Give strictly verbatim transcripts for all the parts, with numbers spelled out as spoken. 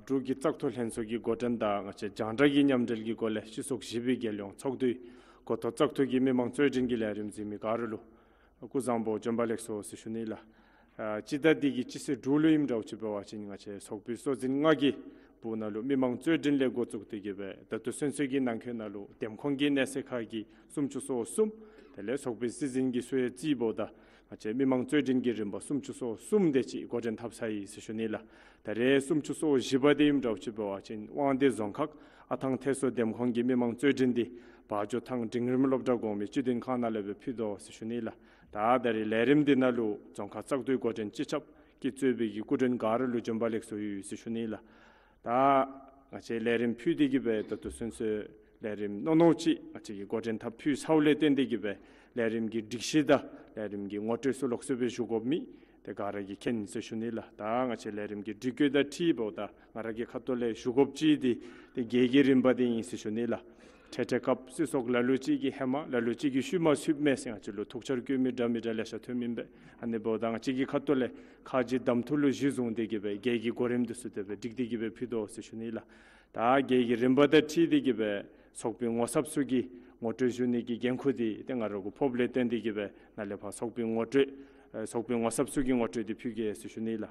འབྲུག་གི་བཙག་འཐུ་ལྷན་ཚོགས་ཀྱི་འགོ་འདྲེན་དང་ང་བཅས་རྒྱང་བསྒྲགས་ཀྱི་མཉམ་འབྲེལ་གྱི་སྒོ་ལས་སྤྱི་ཚོགས་བཞི་པའི་རྒྱལ་ཡོངས་ཚོགས་འདུའི་འགོ་ཐོག་བཙག་འཐུ་གི་མི་མང་རྩོད་འགྲན་གྱི་ལས་རིམ་གཟིགས་མི་ག་ར་ལུ་སྐུ་གཟུགས་བཟང་པོ་བྱོན་པ་ལེགས་སོ་ཟེར་ཞུ་ནི་ལགས། ཨ་སྤྱི་ཟླ་འདི་གི་སྤྱི་ཚེས་དྲུག་ལུ་ཨིནམ་འདྲཝ་ཅིག་འབད་བ་ཅིན་ང་བཅས་ཚོགས་པའི་གཙོ་འཛིན་ལྔ་གི་སྦུག་ན་ལུ་མི་མང་རྩོད་འགྲན་ལས་འགོ་བཙུགས་ཏེ་གི་སྦེ་ད་ལྟོ་ཚུན་ཚོད་ཀྱི་ནང་འཁོད་ན་ལུ་འདེམས་ཁོངས་ཀྱི་གནས་ཚད་ཁག་གི་སུམ་ཅུ་སོ་གསུམ། དེ་ལས་ཚོགས་པའི་སྲིད་འཛིན་གྱི་སོ་ཡོད་རྩིས་འབདཝ་ད་ང་བཅས་མི་མང་རྩོད་འགྲན་གྱི་རིམ་པ་སུམ་ཅུ་སོ་གསུམ་དེ་ཅིག་འགོ་འདྲེན་འཐབ་ཚར་ཡི་ཟེར་ཞུ་ནི་ལགས། ད་རེས་སུམ་ཅུ་སོ་བཞི་པ་དེ་ཨིནམ་འདྲཝ་ཅིག་འབད་བ་ཅིན་དབང་འདུས་རྫོང་ཁག་ཨ་ཐང་ཐེ་སོ་འདེམས་ཁོངས་ཀྱི་མི་མང་རྩོད་འགྲན་འདི་བ་འཇོ་ཐང་འབྲིང་རིམ་སློབ་གྲྭ་གོང་མའི་སྤྱི་དོན་ཁང་ནང་ལས་སྦེ་ཕུལ་དོ་ཟེར་ཞུ་ནི་ལགས། ད་ད་རེས་ལས་རིམ་འདི་ནང་ལུ་རྫོང་ཁག་བཙག་འཐུའི་འགོ་འདྲེན་སྤྱི་ཁྱབ་ཀྱིས་གཙོས་པའི་གི་སྐུ་མགྲོན་ག་ར་ལུ་བྱོན་པ་ལེགས་སོ་ཡོད་ཟེར་ཞུ་ནི་ལགས། ད་ང་བཅས་ལས་རིམ་ཕུལ་ཏེ་གི་སྦེ་ད་ལྟོ་ཚུན་ཚོད་ལས་རིམ་རྣོ་རྣོ་ཅིག་ང་བཅས་ཀྱིས་འགོ་འདྲེན་འཐབ་ཕུལ་ཚརཝ་ལས་བརྟེན་ཏེ་གི་སྦེ་ལས་རིམ་གྱི་སྒྲིག་གཞི་དང་ལས་རིམ་གྱི་ངོ་སྤྲོད་ཚུ་ལོགས་སུ་སྦེ་ཞུ་དགོཔ་མེད། དེ་ག་ར་གིས་མཁྱེན་ཟེར་ཞུ་ནི་ལགས། ད་ང་བཅས་ལས་རིམ་གྱི་སྒྲིག་བཀོད་དང་འཁྲིལཝ་ད་ང་ར་གི་ཁ་ཐུག་ལས་ཞུ་དགོཔ་ཅིག་འདི་དེ་རྒྱལ་གྱི་རིམ་པ་འདི་ཨིན་ཟེར་ཞུ་ནི་ལགས། འཕྲལ་འཕྲལ་སྐབས་སྲིད་ཚོགས་ལ་ལུ་ཅིག་གིས་ཧེ་མ་ལ་ལུ་ཅིག་གིས་ཤུལ་མ་ཚུདཔ་མས་ཟེར་ང་བཅས་ལུ་ཐུགས་འཆར་བཀོད་མི་འདྲ་མི་འདྲ་ལེ་ཤ་ཐོན་མི་ཨིན་པས། ཨ་ནི་འབདཝ་ད་ང་བཅས་ཀྱི་ཁ་ཐུག་ལས་ཁ་རྗེ་གདམ་འཐུ་ལུ་གཞི་བཟུང་སྟེ་གི་སྦེ་རྒྱལ་གྱི་གོ་རིམ་འདི་ཚུ་དེ་སྦེ་སྒྲིག་སྟེ་གི་སྦེ་ཕུལ་དོ་ཟེར་ཞུ་ནི་ལགས། ད་རྒྱལ་གྱི་རིམ་པ་དང་འཁྲིལ་ཏེ་གི་སྦེ་ཚོགས་པའི་ངོ་ཚབ་ཚུ་གིས་ངོ་སྤྲོད་ཞུ་ནི་གི་འགན་ཁུར་འདི་ཏེ་ང་ར་གུ་ཕོགཔ་ལས་བརྟེན་ཏེ་གི་སྦེ་ནཱ་ལས་ཕར་ཚོགས་པའི་ངོ་སྤྲོད་ཨེ་ཚོགས་པའི་ངོ་ཚབ་ཚུ་གི་ངོ་སྤྲོད་འདི་ཕུལ་གེ་ཟེར་ཞུ་ནི་ལགས།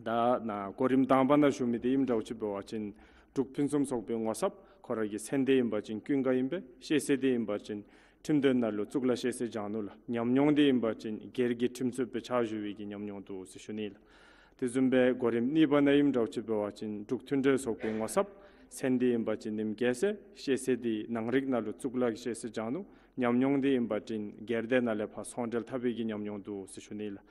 ད་ནཱ་གོ་རིམ་དང་པ་ནང་ཞུ་མི་འདི་ཨིནམ་འདྲཝ་ཅིག་འབད་བ་ཅིན་འབྲུག་ཕུན་སུམ་ཚོགས་པའི་ངོ་ཚབ་ཁོ་ར་གི་མཚན་འདི་ཨིན་པ་ཅིན་ཀུན་དགའ་ཨིན་པས། ཤེས་ཚད་འདི་ཨིན་པ་ཅིན་ཁྲིམས་དོན་ནང་ལུ་གཙུག་ལག་ཤེས་ཚད་སྦྱང་ནུག་ལགས། ཉམས་མྱོང་འདི་ཨིན་པ་ཅིན་སྒེར་གྱི་ཁྲིམས་རྩོད་པའི་ཕྱག་ཞུ་བའི་གི་ཉམས་མྱོང་འདུག་ཟེར་ཞུ་ནི་ལགས། དེ་བཟུམ་སྦེ་གོ་རིམ་གཉིས་པ་ནང་ཨིནམ་འདྲཝ་ཅིག་འབད་བ་ཅིན་འབྲུག་མཐུན་འབྲེལ་ཚོགས་པའི་ངོ་ཚབ། མཚན་འདི་ཨིན་པ་ཅིན་ཉིམ་རྒྱལ་མཚན། ཤེས་ཚད་འདི་ནང་རིག་ནང་ལུ་གཙུག་ལག་ཤེས་ཚད་སྦྱང་ནུག། ཉམས་མྱོང་འདི་ཨིན་པ་ཅིན་སྒེར་སྡེ་ནང་ལས་ཕར་ཚོང་འབྲེལ་འཐབ་པའི་གི་ཉམས་མྱོང་འདུག་ཟེར་ཞུ་ནི་ལགས།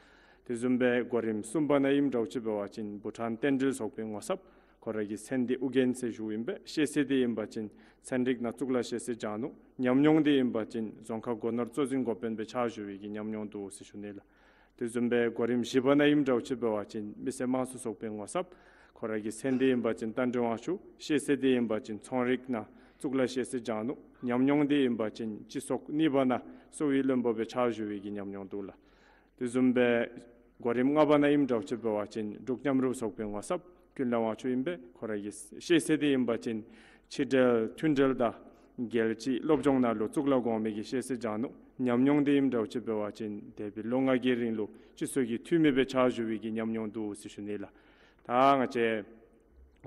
དེ་བཟུམ་སྦེ་གོ་རིམ་གསུམ་པ་ནང་ཨིནམ་འདྲཝ་ཅིག་འབད་བ་ཅིན་བྷུ་ཊཱན་རྟེན་འབྲེལ་ཚོགས་པའི་ངོ་ཚབ། ཁོ་ར་གི་མཚན་འདི་ཨུ་རྒྱན་ཟེར་ཞུཝ་ཨིན་པས། ཤེས་ཚད་འདི་ཨིན་པ་ཅིན་ཚན་རིག་ནང་གཙུག་ལག་ཤེས་ཚད་སྦྱང་ནུག། ཉམས་མྱོང་འདི་ཨིན་པ་ཅིན་རྫོང་ཁག་སྒོ་ནོར་གཙོ་འཛིན་འགོ་དཔོན་སྦེ་ཕྱག་ཞུ་བའི་གི་ཉམས་མྱོང་འདུག་ཟེར་ཞུ་ནི་ལགས། དེ་བཟུམ་སྦེ་གོ་རིམ་བཞི་པ་ནང་ཨིནམ་འདྲཝ་ཅིག་འབད་བ་ཅིན་མི་སེར་དམངས་གཙོ་ཚོགས་པའི་ངོ་ཚབ། ཁོ་ར་གི་མཚན་འདི་ཨིན་པ་ཅིན་རྟ་མགྲིན་དབང་ཕྱུག། ཤེས་ཚད་འདི་ཨིན་པ་ཅིན་ཚོང་རིག་ནང་གཙུག་ལག་ཤེས་ཚད་སྦྱང་ནུག། ཉམས་མྱོང་འདི་ཨིན་པ་ཅིན་སྤྱི་ཚོགས་གཉིས་པ་ནང་གསོ་བའི་བློན་པོ་སྦེ་ཕྱག་ཞུ་བའི་གི་ཉམས་མྱོང་འདུག་ལགས། དེ་བཟུམ་སྦེ་གོ་རིམ་ལྔ་པ་ནང་ཨིནམ་འདྲཝ་ཅིག་འབད་བ་ཅིན་འབྲུག་མཉམ་རུབ་ཚོགས་པའི་ངོ་ཚབ་ཀུན་ལེགས་དབང་ཕྱུག་ཨིན་པས། ཁོ་ར་གི་ཤེས་ཚད་འདི་ཨིན་པ་ཅིན་ཕྱི་འབྲེལ་མཐུན་འབྲེལ་དང་རྒྱལ་སྤྱིའི་སློབ་སྦྱོང་ནང་ལུ་གཙུག་ལག་གོང་མའི་གི་ཤེས་ཚད་སྦྱང་ནུག། ཉམས་མྱོང་འདི་ཨིནམ་འདྲཝ་ཅིག་འབད་བ་ཅིན་འདས་པའི་ལོ་ལྔ་གི་རིང་ལུ་སྤྱི་ཚོགས་ཀྱི་འཐུས་མི་སྦེ་ཕྱག་ཞུ་བའི་གི་ཉམས་མྱོང་འདུག་ཟེར་ཞུ་ནི་ལགས། ད་ང་བཅས་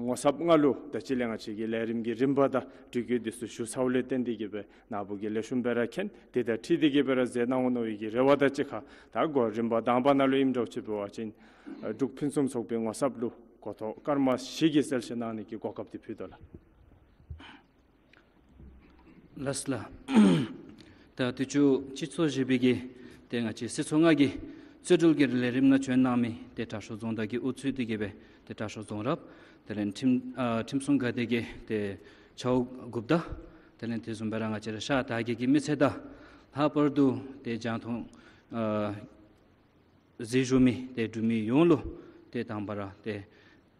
ངོ་ཚབ་ལྔ་ལུ་ད་ཅི་ལས་ང་བཅས་ཀྱི་ལས་རིམ་གྱི་རིམ་པ་དང་སྒྲིག་གི་འདི་ཚུ་ཞུ་ཚརཝ་ལས་བརྟེན་ཏེ་གི་སྦེ་ནཱ་བུ་གིས་ལེགས་ཤོམ་སྦེ་ར་མཁྱེན། དེ་དང་འཁྲིལ་ཏེ་གི་སྦེ་ར་མཛད་གནང་འོང་མནོ་བའི་གི་རེ་བ་དང་གཅིག་ཁར་ད་གོ་རིམ་པ་དང་པ་ནང་ལུ་ཨིནམ་འདྲཝ་ཅིག་འབད་བ་ཅིན་འབྲུག་ཕུན་སུམ་ཚོགས་པའི་ངོ་ཚབ་ལུ་འགོ་ཐོག་སྐརམ་བཞི་གི་གསལ་བཤད་གནང་ནི་གི་གོ་སྐབས་འདི་ཕུལ་དོ་ལགས། ལགས་ལགས། ད་དུས་ཅི་སྤྱི་ཚོགས་བཞི་པའི་གི་ཏེ་ང་བཅས་སྲིད་ཚོགས་ལྔ་གི་རྩོད་འགྲན་གྱི་ལས་རིམ་ནང་བྱོན་གནང་མི་ཏེ་དྲག་ཤོས་རྫོང་བདག་གིས་དབུ་ཁྲིད་དེ་གི་སྦེ་ཏེ་དྲག་ཤོས་རྫོང་རབ། དེ་ལས་ཁྲིམས་ཨ་ཁྲིམས་སྲུང་འགག་སྡེ་གི་ཏེ་ཆ་འོག་འགོ་དཔོན། དེ་ལས་དེ་བཟུམ་སྦེ་ར་ང་བཅས་ར་ཤར་དར་རྒྱས་ཀྱི་མི་སེར་དང་ལྷག་པར་དུ་ཏེ་རྒྱང་མཐོང་ཨ་གཟིགས་བཞུགས་མི་ཏེ་འབྲུག་མི་ཡོངས་ལུ་ཏེ་དང་པ་ར་ཏེ་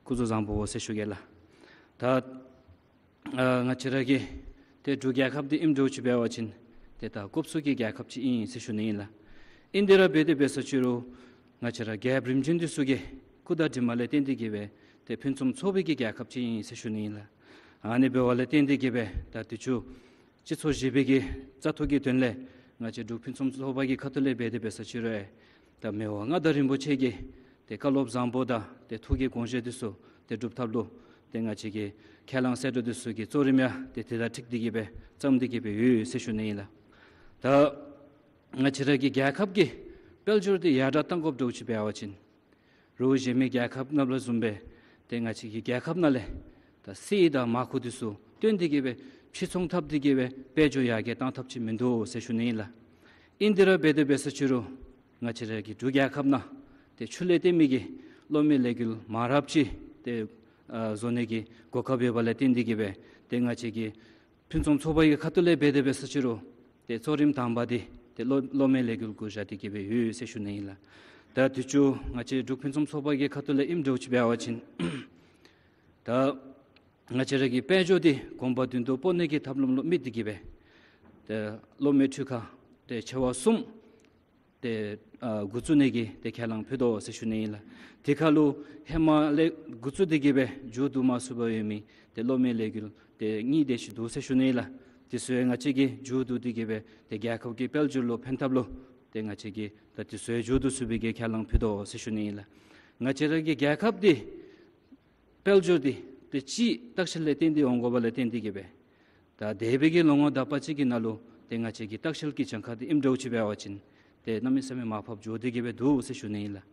སྐུ་གཟུགས་བཟང་པོ་ཟེར་ཞུ་གེ་ལགས། ད་ཨ་ང་བཅས་ར་གི་ཏེ་འབྲུག་རྒྱལ་ཁབ་འདི་ཨིནམ་འདྲཝ་ཅིག་འབད་བ་ཅིན་ཏེ་ད་རྐུབ་བཙུགས་ཀྱི་རྒྱལ་ཁབ་ཅིག་ཨིན་ཟེར་ཞུ་ནི་ཨིན་ལགས། ཨིན་དེ་ར་འབད་དེ་འབད་ས་ཅི་རུང་ང་བཅས་ར་རྒྱལ་ཁབ་རིམ་བྱོན་འདི་ཚུ་གི་སྐུ་དྲིན་དྲན་མ་ལས་བརྟེན་ཏེ་གི་སྦེ་ཏེ་ཕུན་སུམ་ཚོགས་པའི་གི་རྒྱལ་ཁབ་ཅིག་ཨིན་ཟེར་ཞུ་ནི་ཨིན་ལགས། ཨ་ནི་འབདཝ་ལས་བརྟེན་ཏེ་གི་སྦེ་ད་དུས་ཅི་སྤྱི་ཚོགས་བཞི་པའི་གི་བཙག་འཐུ་གི་དོན་ལས་ང་བཅས་འབྲུག་ཕུན་སུམ་ཚོགས་པ་གི་ཁ་ཐུག་ལས་འབད་དེ་འབད་ས་ཅི་རུང་ཨེ་ད་མི་དབང་མངའ་བདག་རིན་པོ་ཆེ་གི་ཏེ་བཀའ་སློབ་བཟང་པོ་དང་ཏེ་ཐུགས་ཀྱི་དགོངས་བཞེད་འདི་ཚུ་ཏེ་སྒྲུབ་ཐབས་ལུ་ཏེ་ང་བཅས་ཀྱི་ཁས་བླངས་གསལ་སྒྲོག་འདི་ཚུ་གི་གཙོ་རིམ་ཡང་ཏེ་དེ་དང་འཁྲིལ་ཏེ་གི་སྦེ་བརྩམས་ཏེ་གི་སྦེ་ཡོད་ཟེར་ཞུ་ནི་ཨིན་ལགས། ད་ང་བཅས་ར་གི་རྒྱལ་ཁབ་ཀྱི་དཔལ་འབྱོར་འདི་ཡར་དྲག་གཏང་དགོཔ་འདྲཝ་ཅིག་འབད་བ་ཅིན་རོགས་གཞན་མི་རྒྱལ་ཁབ་རྣམས་ལ་བཟུམ་སྦེ་ཏེ་ང་བཅས་ཀྱི་རྒྱལ་ཁབ་ནང་ལས་ད་གསེར་དང་མར་ཁུ་འདི་ཚུ་བཏོན་ཏེ་གི་སྦེ་ཕྱིར་ཚོང་འཐབ་སྟེ་གི་སྦེ་དཔལ་འབྱོར་ཡར་རྒྱས་གཏང་ཐབས་ཅིག་མིན་འདུག་ཟེར་ཞུ་ནི་ཨིན་ལགས། ཨིན་དེ་ར་འབད་དེ་འབད་ས་ཅི་རུང་ང་བཅས་ར་གི་འབྲུག་རྒྱལ་ཁབ་ནང་ཏེ་ཆུ་ལས་བཏོན་མི་གི་གློག་མེ་ལས་འགུལ་མང་རབས་ཅིག་ཏེ་ཨ་བཟོ་ནི་གི་གོ་སྐབས་ཡོད་པ་ལས་བརྟེན་ཏེ་གི་སྦེ་ཏེ་ང་བཅས་ཀྱི་ཕུན་སུམ་ཚོགས་པ་གི་ཁ་ཐུག་ལས་འབད་དེ་འབད་ས་ཅི་རུང་ཏེ་གཙོ་རིམ་དང་པ་འདི་ཏེ་གློག་གློག་མེ་ལས་འགུལ་གུ་བཞག་སྟེ་གི་སྦེ་ཡོད་ཟེར་ཞུ་ནི་ཨིན་ལགས། ད་དུས་ཅི་ང་བཅས་འབྲུག་ཕུན་སུམ་ཚོགས་པ་གི་ཁ་ཐུག་ལས་ཨིནམ་འདྲཝ་ཅིག་འབད་བ་ཅིན་ད་ང་བཅས་ར་གི་དཔལ་འབྱོར་འདི་གོང་བུ་མདུན་དུ་སྤོ་ནི་གི་ཐབས་ལམ་ལུ་དམིགས་ཏེ་གི་སྦེ་ཏེ་གློག་མེ་འཕྲུལ་ཁང་ཏེ་ཆེ་བ་གསུམ་ ཏེ་ཨ་འགོ་བཙུགས་ནི་གི་ཏེ་ཁས་བླངས་ཕུལ་དོ་ཟེར་ཞུ་ནི་ཨིན་ལགས། དེ་ཁར་ལུ་ཧེ་མ་ལས་འགོ་བཙུགས་ཏེ་གི་སྦེ་མཇུག་བསྡུ་མ་ཚུགས་པར་ཡོད་མི་ཏེ་གློག་མེ་ལས་འགུལ་ཏེ་གཉིས་དེ་ཅིག་འདུག་ཟེར་ཞུ་ནི་ཨིན་ལགས། དེ་ཚུ་ཡང་ང་བཅས་ཀྱིས་མཇུག་བསྡུ་སྟེ་གི་སྦེ་ཏེ་རྒྱལ་ཁབ་ཀྱི་དཔལ་འབྱོར་ལུ་ཕན་ཐབས་ལུ་ཏེ་ང་བཅས་ཀྱིས་ད་དེ་ཚུ་ཡང་མཇུག་བསྡུ་ཚུགས་པའི་གི་ཁས་བླངས་ཕུལ་དོ་ཟེར་ཞུ་ནི་ཨིན་ལགས། ང་བཅས་ར་གི་རྒྱལ་ཁབ་འདི་དཔལ་འབྱོར་འདི་ཏེ་སྤྱིའི་ལྟ་བཤལ་ལས་བརྟེན་ཏེ་འོང་དགོཔ་ལས་བརྟེན་ཏེ་གི་སྦེ་ད་འདས་པའི་གི་ལོ་ངོ་དག་པ་ཅིག་གི་ནང་ལུ་ཏེ་ང་བཅས་ཀྱི་ལྟ་བཤལ་གྱི་གྱངས་ཁ་འདི་ཨིནམ་འདྲཝ་ཅིག་འབད་བ་ཅིན་ཏེ་གནམ་མེད་ས་མེད་མར་ཕབ་འགྱོ་སྟེ་གི་སྦེ་འདུག་ཟེར་ཞུ་ནི་ཨིན་ལགས།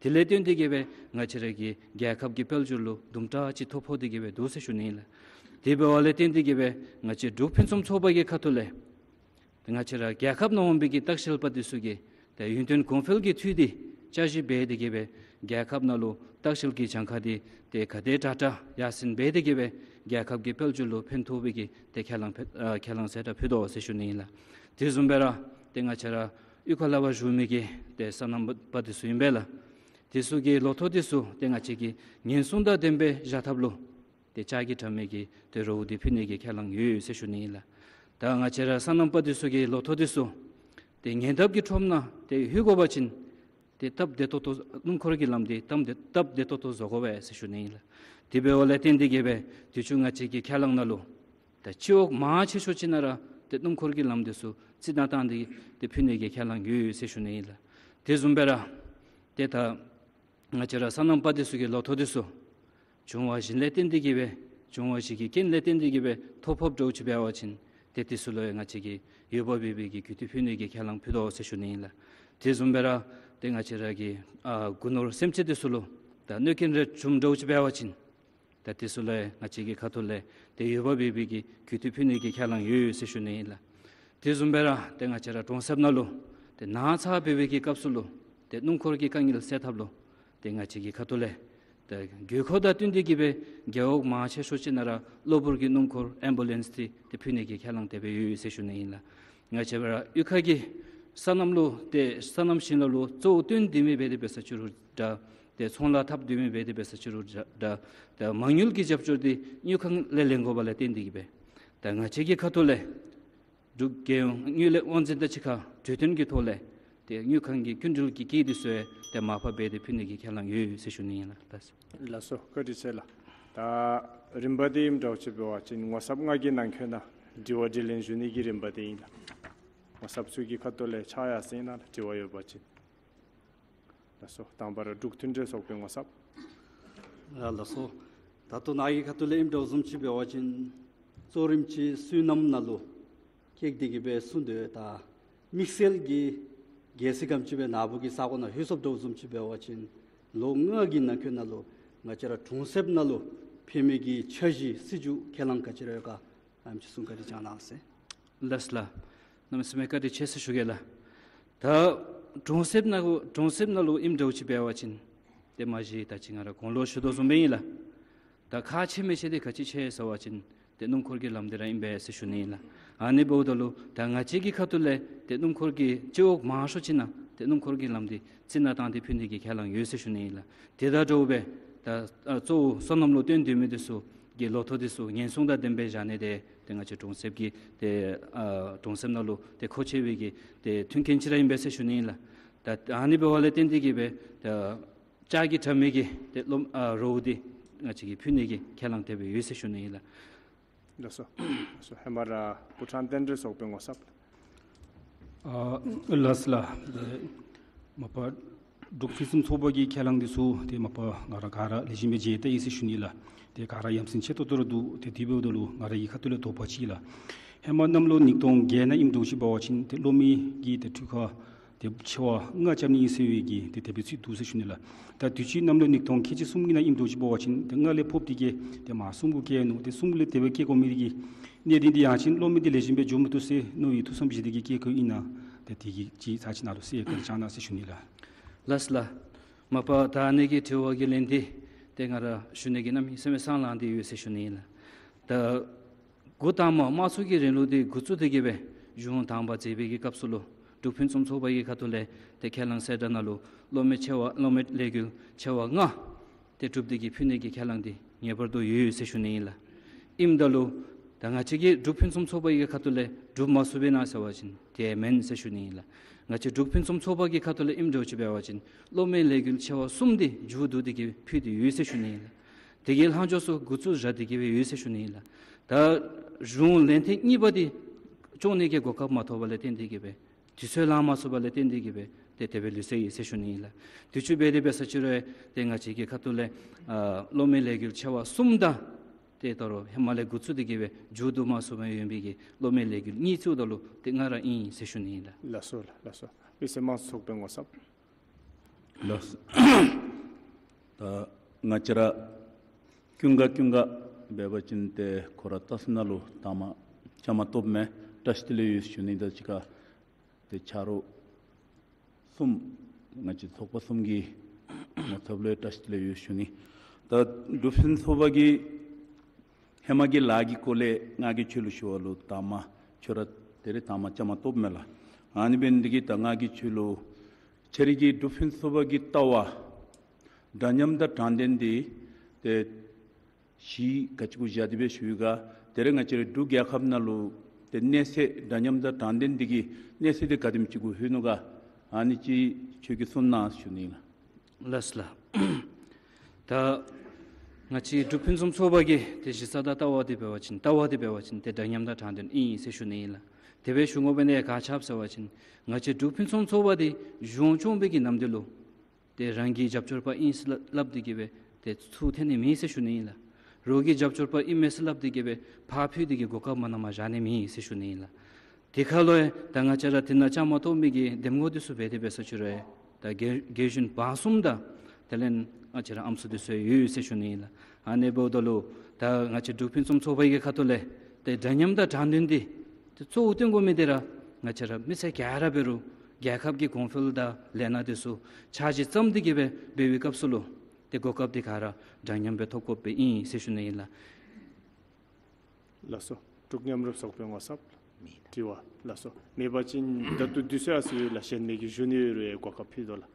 དེ་ལས་བརྟེན་ཏེ་གི་སྦེ་ང་བཅས་ར་གི་རྒྱལ་ཁབ་ཀྱི་དཔལ་འབྱོར་ལུ་དུམ་གྲ་ཅིག་ཐོ་ཕོག་སྟེ་གི་སྦེ་འདུག་ཟེར་ཞུ་ནི་ཨིན་ལགས། དེ་འབདཝ་ལས་བརྟེན་ཏེ་གི་སྦེ་ང་བཅས་འབྲུག་ཕུན་སུམ་ཚོགས་པ་གི་ཁ་ཐུག་ལས་ཏེ་ང་བཅས་ར་རྒྱལ་ཁབ་ནང་འོང་བའི་གི་ལྟ་བཤལ་པ་འདི་ཚུ་གིས་ཏེ་ཡུན་བརྟན་གོང་འཕེལ་གྱི་འཐུས་འདི་བསྐྱར་ཞིབ་འབད་དེ་གི་སྦེ་རྒྱལ་ཁབ་ནང་ལུ་ལྟ་བཤལ་གྱི་གྱངས་ཁ་འདི་ཏེ་ག་དེ་དྲག་དྲག་ཡར་སེང་འབད་དེ་གི་སྦེ་རྒྱལ་ཁབ་ཀྱི་དཔལ་འབྱོར་ལུ་ཕན་ཐོགས་པའི་གི་ཏེ་ཁས་བླངས་ཕེ་ཨ་ཁས་བླངས་གསལ་བསྒྲགས་ཕུལ་དོ་ཟེར་ཞུ་ནི་ཨིན་ལགས། དེ་བཟུམ་སྦེ་ར་ཏེ་ང་བཅས་ར་གཡུས་ཁ་ལས་ཕར་བཞུགས་མི་གི་ཏེ་སོ་ནམ་པ་འདི་ཚུ་ཨིན་པས་ལགས། དེ་ཚུ་གི་ལོ་ཐོག་འདི་ཚུ་ཏེ་ང་བཅས་ཀྱིས་ཉེན་སྲུང་དང་ལྡན་པའི་བཞག་ཐབས་ལུ་ཏེ་ལྕགས་ཀྱི་དྲ་མིག་གི་ཏེ་རོགས་འདི་ཕུལ་ནི་གི་ཁས་བླངས་ཡོད་ཟེར་ཞུ་ནི་ཨིན་ལགས། ད་ང་བཅས་ར་སོ་ནམ་པ་འདི་ཚུ་གི་ལོ་ཐོག་འདི་ཚུ་ཏེ་ཉེ་འདབས་ཀྱི་ཁྲོམ་ནང་ཏེ་ལྷོད་དགོ་པ་ཅིན་ཏེ་སྟབས་བདེ་ཏོག་ཏོ་སྣུམ་འཁོར་གྱི་ལམ་འདི་སྟབས་བདེ་སྟབས་བདེ་ཏོག་ཏོ་བཟོ་དགོ་པས་ཟེར་ཞུ་ནི་ཨིན་ལགས། དེ་འབདཝ་ལས་བརྟེན་ཏེ་གི་སྦེ་དུས་ཅི་ང་བཅས་ཀྱི་ཁས་བླངས་ནང་ལུ་ད་སྤྱི་འོག་མང་ཆེ་ཤོས་ཅིག་ནང་ར་ཏེ་སྣུམ་འཁོར་གྱི་ལམ་འདི་ཚུ་རྩི་ནག་བཏང་སྟེ་ཏེ་ཕུལ་ནི་གི་ཁས་བླངས་ཡོད་ཟེར་ཞུ་ནི་ཨིན་ལགས། དེ་བཟུམ་སྦེ་ར་ཏེ་ད་ང་བཅས་ར་སོ་ནམ་པ་འདི་ཚུ་གི་ལོ་ཐོག་འདི་ཚུ་འབྱུང་བ་བཞི་ལས་བརྟེན་ཏེ་གི་སྦེ་འབྱུང་བ་བཞི་གི་རྐྱེན་ལས་བརྟེན་ཏེ་གི་སྦེ་ཐོ་ཕོགཔ་འདྲཝ་ཅིག་འབད་བ་ཅིན་ཏེ་དེ་ཚུ་ལུ་ཡང་ང་བཅས་ཀྱིས་འོས་འབབ་འབད་བའི་གི་གུས་བཏུད་ཕུལ་ནི་གི་ཁས་བླངས་ཕུལ་དོ་ཟེར་ཞུ་ནི་ཨིན་ལགས། དེ་བཟུམ་སྦེ་ར་ཏེ་ང་བཅས་ར་གི་ཨ་སྒོ་ནོར་སེམས་ཅན་འདི་ཚུ་ལུ་ད་གནོད་རྐྱེན་རེ་བྱུངམ་འདྲཝ་ཅིག་འབད་བ་ཅིན་ད་དེ་ཚུ་ལུ་ཡང་ང་བཅས་ཀྱི་ཁ་ཐུག་ལས་ཏེ་འོས་འབབ་འབད་བའི་གི་གུས་བཏུད་ཕུལ་ནི་གི་ཁས་བླངས་ཡོད་ཟེར་ཞུ་ནི་ཨིན་ལགས། དེ་བཟུམ་སྦེ་ར་ཏེ་ང་བཅས་ར་གྲོང་གསེབ་ནང་ལུ་ཏེ་ན་ཚ་འབད་བའི་གི་སྐབས་སུ་ལུ་ཏེ་སྣུམ་འཁོར་གྱི་དཀའ་ངལ་སེལ་ཐབས་ལུ་ཏེ་ང་བཅས་ཀྱི་ཁ་ཐུག་ལས་ཏེ་དགོས་མཁོ་དང་བསྟུན་ཏེ་གི་སྦེ་རྒེད་འོག་མང་ཆེ་ཤོས་ཅིག་ནང་ར་གློ་བུར་གྱི་སྣུམ་འཁོར་ཨེམ་བུ་ལེནསི་འདི་ཏེ་ཕུལ་ནི་གི་ཁས་བླངས་དེ་སྦེ་ཡོད་ཟེར་ཞུ་ནི་ཨིན་ལགས། ང་བཅས་ར་གཡུས་ཁ་གི་སོ་ནམ་ལུ་ཏེ་སོ་ནམ་ཞིང་ལཱ་ལུ་གཙོ་བོ་བཏོན་སྡོད་མི་འབད་དེ་འབད་ས་ཅི་རུང་འདྲ་ཏེ་ཚོང་ལཱ་འཐབ་སྡོད་མི་འབད་དེ་འབད་ས་ཅི་རུང་འདྲ་ཏེ་མ་དངུལ་གྱི་རྒྱབ་སྐྱོར་འདི་དངུལ་ཁང་ལས་ལེན་དགོཔ་ལས་བརྟེན་ཏེ་གི་སྦེ་ད་ང་བཅས་ཀྱི་ཁ་ཐུག་ལས་འབྲུག་རྒྱལ་ཡོངས་དངུལ་ལས་དབང་འཛིན་དང་གཅིག་ཁར་གྲོས་བསྟུན་གྱི་ཐོག་ལས་ཏེ་དངུལ་ཁང་གི་སྐྱིན་འགྲུལ་གྱི་སྐྱིད་འདི་ཚུ་ཡང་ཏེ་མར་ཕབ་འབད་དེ་ཕུལ་ནི་གི་ཁས་བླངས་ཡོད་ཟེར་ཞུ་ནི་ཨིན་ལགས། ལགས་སོ། བཀའ་དྲིན་ཆེ་ལགས། ད་རིམ་པ་འདི་ཨིནམ་འདྲཝ་ཅིག་འབད་བ་ཅིན་ངོ་ཚབ་ལྔ་གི་ནང་འཁོད་ནང་དྲི་བ་དྲིས་ལན་ཞུ་ནི་གི་རིམ་པ་འདི་ཨིན་ལགས། ངོ་ཚབ་ཚུ་གི་ཁ་ཐུག་ལས་ཕྱག་ཡར་སེང་གནང་ལགས། དྲི་བ་ཡོད་པ་ཅིན། ལགས་སོ། དང་པ་ར་འབྲུག་མཐུན་འབྲེལ་ཚོགས་པའི་ངོ་ཚབ། ལགས་ལགས་སོ། ད་ལྟོ་ནཱ་གི་ཁ་ཐུག་ལས་ཨིནམ་འདྲཝ་བཟུམ་ཅིག་འབད་བ་ཅིན་གཙོ་རིམ་ཅིག་སོ་ནམ་ནང་ལུ་བཀལ་ཏེ་གི་སྦེ་གསུངས་དོ། ད་དམིགས་བསལ་གྱི་གལ་སྲིད་ག་དེམ་ཅིག་སྦེ་ནཱ་བུ་གི་ས་གོ་ནང་ལྷོད་སོངམ་འདྲཝ་བཟུམ་ཅིག་འབད་བ་ཅིན་ལོ་ལྔ་གི་ནང་འཁོད་ནང་ལུ་ང་བཅས་ར་གྲོང་གསེབ་ནང་ལུ་ཕན་མི་གི་འཆར་གཞི་སྲིད་བྱུས་ཁས་བླངས་ག་ཅི་ར་ཡོད་ག་ཨ་ནེམ་ཅིག་གསུང་བཀའ་དྲིན་བསྐྱང་གནང་ཟེར། ལགས་ལགས། གནམ་མེད་ས་མེད་བཀའ་དྲིན་ཆེ་ཟེར་ཞུ་གེ་ལགས། ད་གྲོང་གསེབ་ནང་གྲོང་གསེབ་ནང་ལུ་ཨིནམ་འདྲཝ་ཅིག་འབད་བ་ཅིན་ཏེ་མ་གཞི་ད་ཅི་ང་ར་གོང་ལུ་ཞུ་དོ་བཟུམ་སྦེ་ཨིན་ལགས། ད་ཁག་ཆེ་མི་ཆེ་འདི་ག་ཅི་ཆེ་ཟེར་བ་ཅིན་ཏེ་སྣུམ་འཁོར་གྱི་ལམ་འདི་ར་ཨིན་པས་ཟེར་ཞུ་ནི་ཨིན་ལགས། ཨ་ནི་འབདཝ་ད་ལུ་ད་ང་བཅས་ཀྱི་ཁ་ཐུག་ལས་ཏེ་སྣུམ་འཁོར་གྱི་སྤྱི་འོག་མང་ཤོས་ཅིག་ནང་ཏེ་སྣུམ་འཁོར་གྱི་ལམ་འདི་རྩི་ནག་བཏང་སྟེ་ཕུལ་ནི་གི་ཁས་བླངས་ཡོད་ཟེར་ཞུ་ནི་ཨིན་ལགས། དེ་དང་འདྲཝ་སྦེ་ད་ཨ་གཙོ་བོ་སོ་ནམ་ལུ་བརྟེན་སྡོད་མི་འདི་ཚུ་གི་ལོ་ཐོག་འདི་ཚུ་ཉེན་སྲུང་དང་ལྡན་པའི་བཞག་ནི་འདི་ཏེ་ང་བཅས་གྲོང་གསེབ་ཀྱི་ཏེ་ཨ་གྲོང་གསེབ་ནང་ལུ་ཏེ་མཁོ་ཆེ་བའི་གི་ཏེ་མཐུན་རྐྱེན་ཅིག་ར་ཨིན་པས་ཟེར་ཞུ་ནི་ཨིན་ལགས། ད་ཨ་ནི་འབདཝ་ལས་བརྟེན་ཏེ་གི་སྦེ་ད་ལྕགས་ཀྱི་དྲ་མིག་གི་ཏེ་གློག་ཨ་རོགས་འདི་ང་བཅས་ཀྱིས་ཕུལ་ནི་གི་ཁས་བླངས་དེ་སྦེ་ཡོད་ཟེར་ཞུ་ནི་ཨིན་ལགས། ལགས་སོ། ལགས་སོ། ཧེ་མ་ར་བུ་ཕྲུག་རྟེན་འབྲེལ་ཚོགས་པའི་ངོ་ཚབ། ཨ་ལགས་ལགས། ཏེ་མ་པ་འབྲུག་ཕུན་སུམ་ཚོགས་པ་གི་ཁས་བླངས་འདི་ཚུ་ཏེ་མ་པ་ང་ར་ག་ར་ལེགས་ཤོམ་སྦེ་མཇལ་ཏེ་ཡི་ཟེར་ཞུ་ནི་ལགས། ཏེ་ག་ར་ཡ་མཚན་ཆེ་ཏོག་ཏོ་ར་འདུག། ཏེ་དེ་འབདཝ་ད་ལུ་ང་ར་གི་ཁ་ཐུག་ལས་དོགས་པ་ཅིག་ལགས། ཧེ་མ་གནམ་ལོ་ཉིས་སྟོང་བརྒྱད་ནང་ཨིནམ་འདྲཝ་ཅིག་འབད་བ་ཅིན་ཏེ་གློག་མེ་གི་ཏེ་འཕྲུལ་ཁང་ཏེ་ཆེ་བ་ལྔ་རྐྱབ་ནི་ཨིན་ཟེར་བའི་གི་ཏེ་དེ་སྦེ་ཚུད་འདུག་ཟེར་ཞུ་ནི་ལགས། ད་དུས་ཅི་གནམ་ལོ་ཉིས་སྟོང་ཁལ་གཅིག་གསུམ་གྱི་ནང་ཨིནམ་འདྲཝ་ཅིག་འབད་བ་ཅིན་ཏེ་ལྔ་ལས་ཕོག་སྟེ་གི་ཏེ་མ་གསུམ་གུ་བཀལ་ནུག། ཏེ་གསུམ་ལས་དེ་སྦེ་བཀལ་དགོ་མི་འདི་གི་གནད་དོན་འདི་ཡང་ཅིན་གློག་མེ་འདི་ལེགས་ཤོམ་སྦེ་འགྱོ་མི་བཏུབ་ཟེར་མནོ་བའི་ཐུགས་བསམ་བཞེས་ཏེ་གི་བཀལ་དགོཔ་ཨིན་ན། ཏེ་དེ་གི་ཅིག་ཚར་ཅིག་ནང་ལུ་གསལ་བཀོད་བྱང་གནང་ཟེར་ཞུ་ནི་ལགས། ལགས་ལགས། མ་པ་ད་ཨ་ནི་གི་དྲི་བ་གི་ལན་འདི་ཏེ་ང་ར་ཞུ་ནི་གི་གནམ་མེད་ས་མེད་སང་ལངས་ཏེ་ཡོད་ཟེར་ཞུ་ནི་ཨིན་ལགས། ད་འགོ་དང་པ་དམངས་གཙོ་གི་རིང་ལུགས་འདི་འགོ་བཙུགས་ཏེ་གི་སྦེ་གཞུང་དང་པ་མཛད་པའི་གི་སྐབས་སུ་ལུ་འབྲུག་ཕུན་སུམ་ཚོགས་པ་གི་ཁ་ཐུག་ལས་ཏེ་ཁས་བླངས་གསལ་བསྒྲགས་ནང་ལུ་གློག་མེ་ཆེ་བ་གློག་མེ་ལས་འགུལ་ཆེ་བ་ལྔ་ཏེ་གྲུབ་སྟེ་གི་ཕུལ་ནི་གི་ཁས་བླངས་འདི་ངེས་པར་དུ་ཡོད་ཟེར་ཞུ་ནི་ཨིན་ལགས། ཨིནམ་ད་ལུ་ད་ ད་ང་བཅས་ཀྱི་འབྲུག་ཕུན་སུམ་ཚོགས་པ་གི་ཁ་ཐུག་ལས་སྒྲུབ་མ་ཚུགས་པས་ན་ཟེར་བ་ཅིན་དེ་མེན་ཟེར་ཞུ་ནི་ཨིན་ལགས། ང་བཅས་འབྲུག་ཕུན་སུམ་ཚོགས་པ་གི་ཁ་ཐུག་ལས་ཨིནམ་འདྲཝ་ཅིག་འབད་བ་ཅིན་སློབ་མའི་ལས་འགུལ་ཆེ་བ་གསུམ་འདི་མཇུག་བསྡུ་སྟེ་གི་ཕུལ་ཏེ་ཡོད་ཟེར་ཞུ་ནི་ཨིན་ལགས། དེ་གི་ལྷག་ཕྱོགས་ཚུ་འགོ་བཙུགས་བཞག་སྟེ་གི་སྦེ་ཡོད་ཟེར་ཞུ་ནི་ཨིན་ལགས། ད་གཞུང་ལས་ཐེངས་གཉིས་པ་འདི་བཅོ་ནི་གི་གོ་སྐབས་མ་ཐོབ་པ་ལས་བརྟེན་ཏེ་གི་སྦེ་དུས་ཚོད་ལང་མ་ཚུགས་པ་ལས་བརྟེན་ཏེ་གི་སྦེ་ཏེ་དེ་སྦེ་ལུས་སོ་ཡི་ཟེར་ཞུ་ནི་ཨིན་ལགས། དུས་ཚོད་འབད་དེ་འབད་ས་ཅིག་རུང་ཏེ་ང་བཅས་ཀྱི་ཁ་ཐུག་ལས་ཨ་སློབ་མའི་ལས་འགུལ་ཆེ་བ་གསུམ་དང་ཏེ་ད་རུང་ཧེ་མ་ལས་འགོ་བཙུགས་ཏེ་གི་སྦེ་མཇུག་བསྡུ་མ་ཚུགས་པར་ཡོད་པའི་གི་སློབ་མའི་ལས་འགུལ་གཉིས་ཚུ་ད་ལུ་ཏེ་ང་ར་ཨིན་ཟེར་ཞུ་ནི་ཨིན་ལགས། ལགས་སོ་ལགས། ལགས་སོ། མི་སེར་དམངས་གཙོ་ཚོགས་པའི་ངོ་ཚབ། ལགས། ད་ང་བཅས་ར་ཀུན་དགའ་ཀུན་དགའ་འབད་བ་ཅིན་ཏེ་ཁོ་ར་སྟག་སེང་ནང་ལུ་དང་པ་བཅའ་མར་གཏོགསཔ་མས། བཀྲིས་བདེ་ལེགས་ཡོད་ཟེར་ཞུ་ནི། ད་ཅི་ཁར་ཏེ་ཆ་རོགས་གསུམ་ང་བཅས་ཚོགས་པ་གསུམ་གྱི་ངོ་ཚབ་ལས་བཀྲིས་བདེ་ལེགས་ཡོད་ཟེར་ཞུ་ནི། ད་འབྲུག་ཕུན་སུམ་ཚོགས་པ་གི་ཧེ་མ་གི་ལཱ་གི་སྐོར་ལས་ང་གིས་ཁྱོད་ལུ་ཞུ་བ་ལུ་དང་པ་ཁྱོད་ར་ད་རེས་དང་པ་བཅའ་མར་གཏོགསཔ་མས་ལགས། ཨ་ནི་འབད་ནི་འདི་གིས་ད་ང་གིས་ཁྱོད་ལུ་ཁྱོད་རའི་གི་འབྲུག་ཕུན་སུམ་ཚོགས་པ་གི་ལྟ་བ་འདྲ་མཉམ་དང་དྲང་བདེན་འདི་ཏེ་གཞི་ག་ཅི་གུ་བཞག་སྟེ་སྦེ་ཞུ་ཡི་ག། ད་རེས་ང་བཅས་རའི་འབྲུག་རྒྱལ་ཁབ་ནང་ལུ་ཏེ་གནས་ཚད་འདྲ་མཉམ་དང་དྲང་བདེན་འདི་གི་གནས་ཚད་འདི་ག་དེམ་ཅིག་གུ་ལྷོད་ནུག་ག། ཨ་ནི་ཅིག་ཁྱོད་ཀྱིས་གསུང་གནང་ཟེར་ཞུ་ནི་ཨིན་ལགས། ལགས་སོ་ལགས། ད་ང་བཅས་འབྲུག་ཕུན་སུམ་ཚོགས་པ་གི་ཏེ་གཞི་རྩ་དང་ལྟ་བ་འདི་འབད་བ་ཅིན་ལྟ་བ་འདི་འབད་བ་ཅིན་ཏེ་འདྲ་མཉམ་དང་དྲང་བདེན་ཨིན་ཟེར་ཞུ་ནི་ཨིན་ལགས། དེ་སྦེ་ཞུ་དགོ་པའི་གནད་ག་ཅི་སྦེ་ཟེར་བ་ཅིན་ང་བཅས་འབྲུག་ཕུན་སུམ་ཚོགས་པ་འདི་གཞུང་སྐྱོང་བའི་གི་ནམ་དུས་ལུ་ཏེ་རང་གི་རྒྱབ་སྐྱོར་པ་ཨིན་ཟེར་སླབ་སྟེ་གི་སྦེ་ཏེ་ཚུར་འཐེན་ནི་མེད་ཟེར་ཞུ་ནི་ཨིན་ལགས། རོགས་ཀྱི་རྒྱབ་སྐྱོར་པ་ཨིན་མས་ཟེར་སླབ་སྟེ་གི་སྦེ་ཕར་ཕུད་དེ་གི་གོ་སྐབས་མ་གནངམ་བཞག་ནི་མེད་ཟེར་ཞུ་ནི་ཨིན་ལགས། དེ་ཁར་ལུ་ཡང་ད་ང་བཅས་ར་དེ་ནང་བཅའ་མར་གཏོགས་མི་གི་འདེམས་ངོ་འདི་ཚུ་འབད་དེ་འབད་ས་ཅིག་རུང་ད་རྒན་རྒན་གཞོན་བར་གསུམ་དང་དེ་ལས་ང་བཅས་ར་ཨམ་སྲུ་འདི་ཚུ་ཡོད་ཟེར་ཞུ་ནི་ཨིན་ལགས། ཨ་ནི་འབདཝ་ད་ལུ་ད་ང་བཅས་འབྲུག་ཕུན་སུམ་ཚོགས་པ་གི་ཁ་ཐུག་ལས་ཏེ་འདྲ་མཉམ་དང་དྲང་བདེན་འདི་ཏེ་གཙོ་བོ་བཏོན་དགོ་མི་འདི་ར་ང་བཅས་ར་མི་སེར་ག་ར་འབད་རུང་རྒྱལ་ཁབ་ཀྱི་གོང་འཕེལ་དང་ལས་སྣ་འདི་ཚུ་འཆར་གཞི་བརྩམས་ཏེ་གི་སྦེ་འབད་བའི་སྐབས་སུ་ལུ་ཏེ་གོ་སྐབས་འདི་ག་ར་འདྲ་མཉམ་སྦེ་ཐོབ་དགོཔ་སྦེ་ཨིན་ཟེར་ཞུ་ནི་ཨིན་ལགས། ལགས་སོ། འབྲུག་མཉམ་རུབ་ཚོགས་པའི་ངོ་ཚབ། མེད། དྲི་བ། ལགས་སོ། མེད་པ་ཅིན་ད་ལྟོ་དུས་ཚོད་ཨ་ཙི་ཡོད་ལགས། གཞན་མི་གིས་ཞུ་ནི་ཡོད་རུང་གོ་སྐབས་ཕུལ་དོ་ལགས།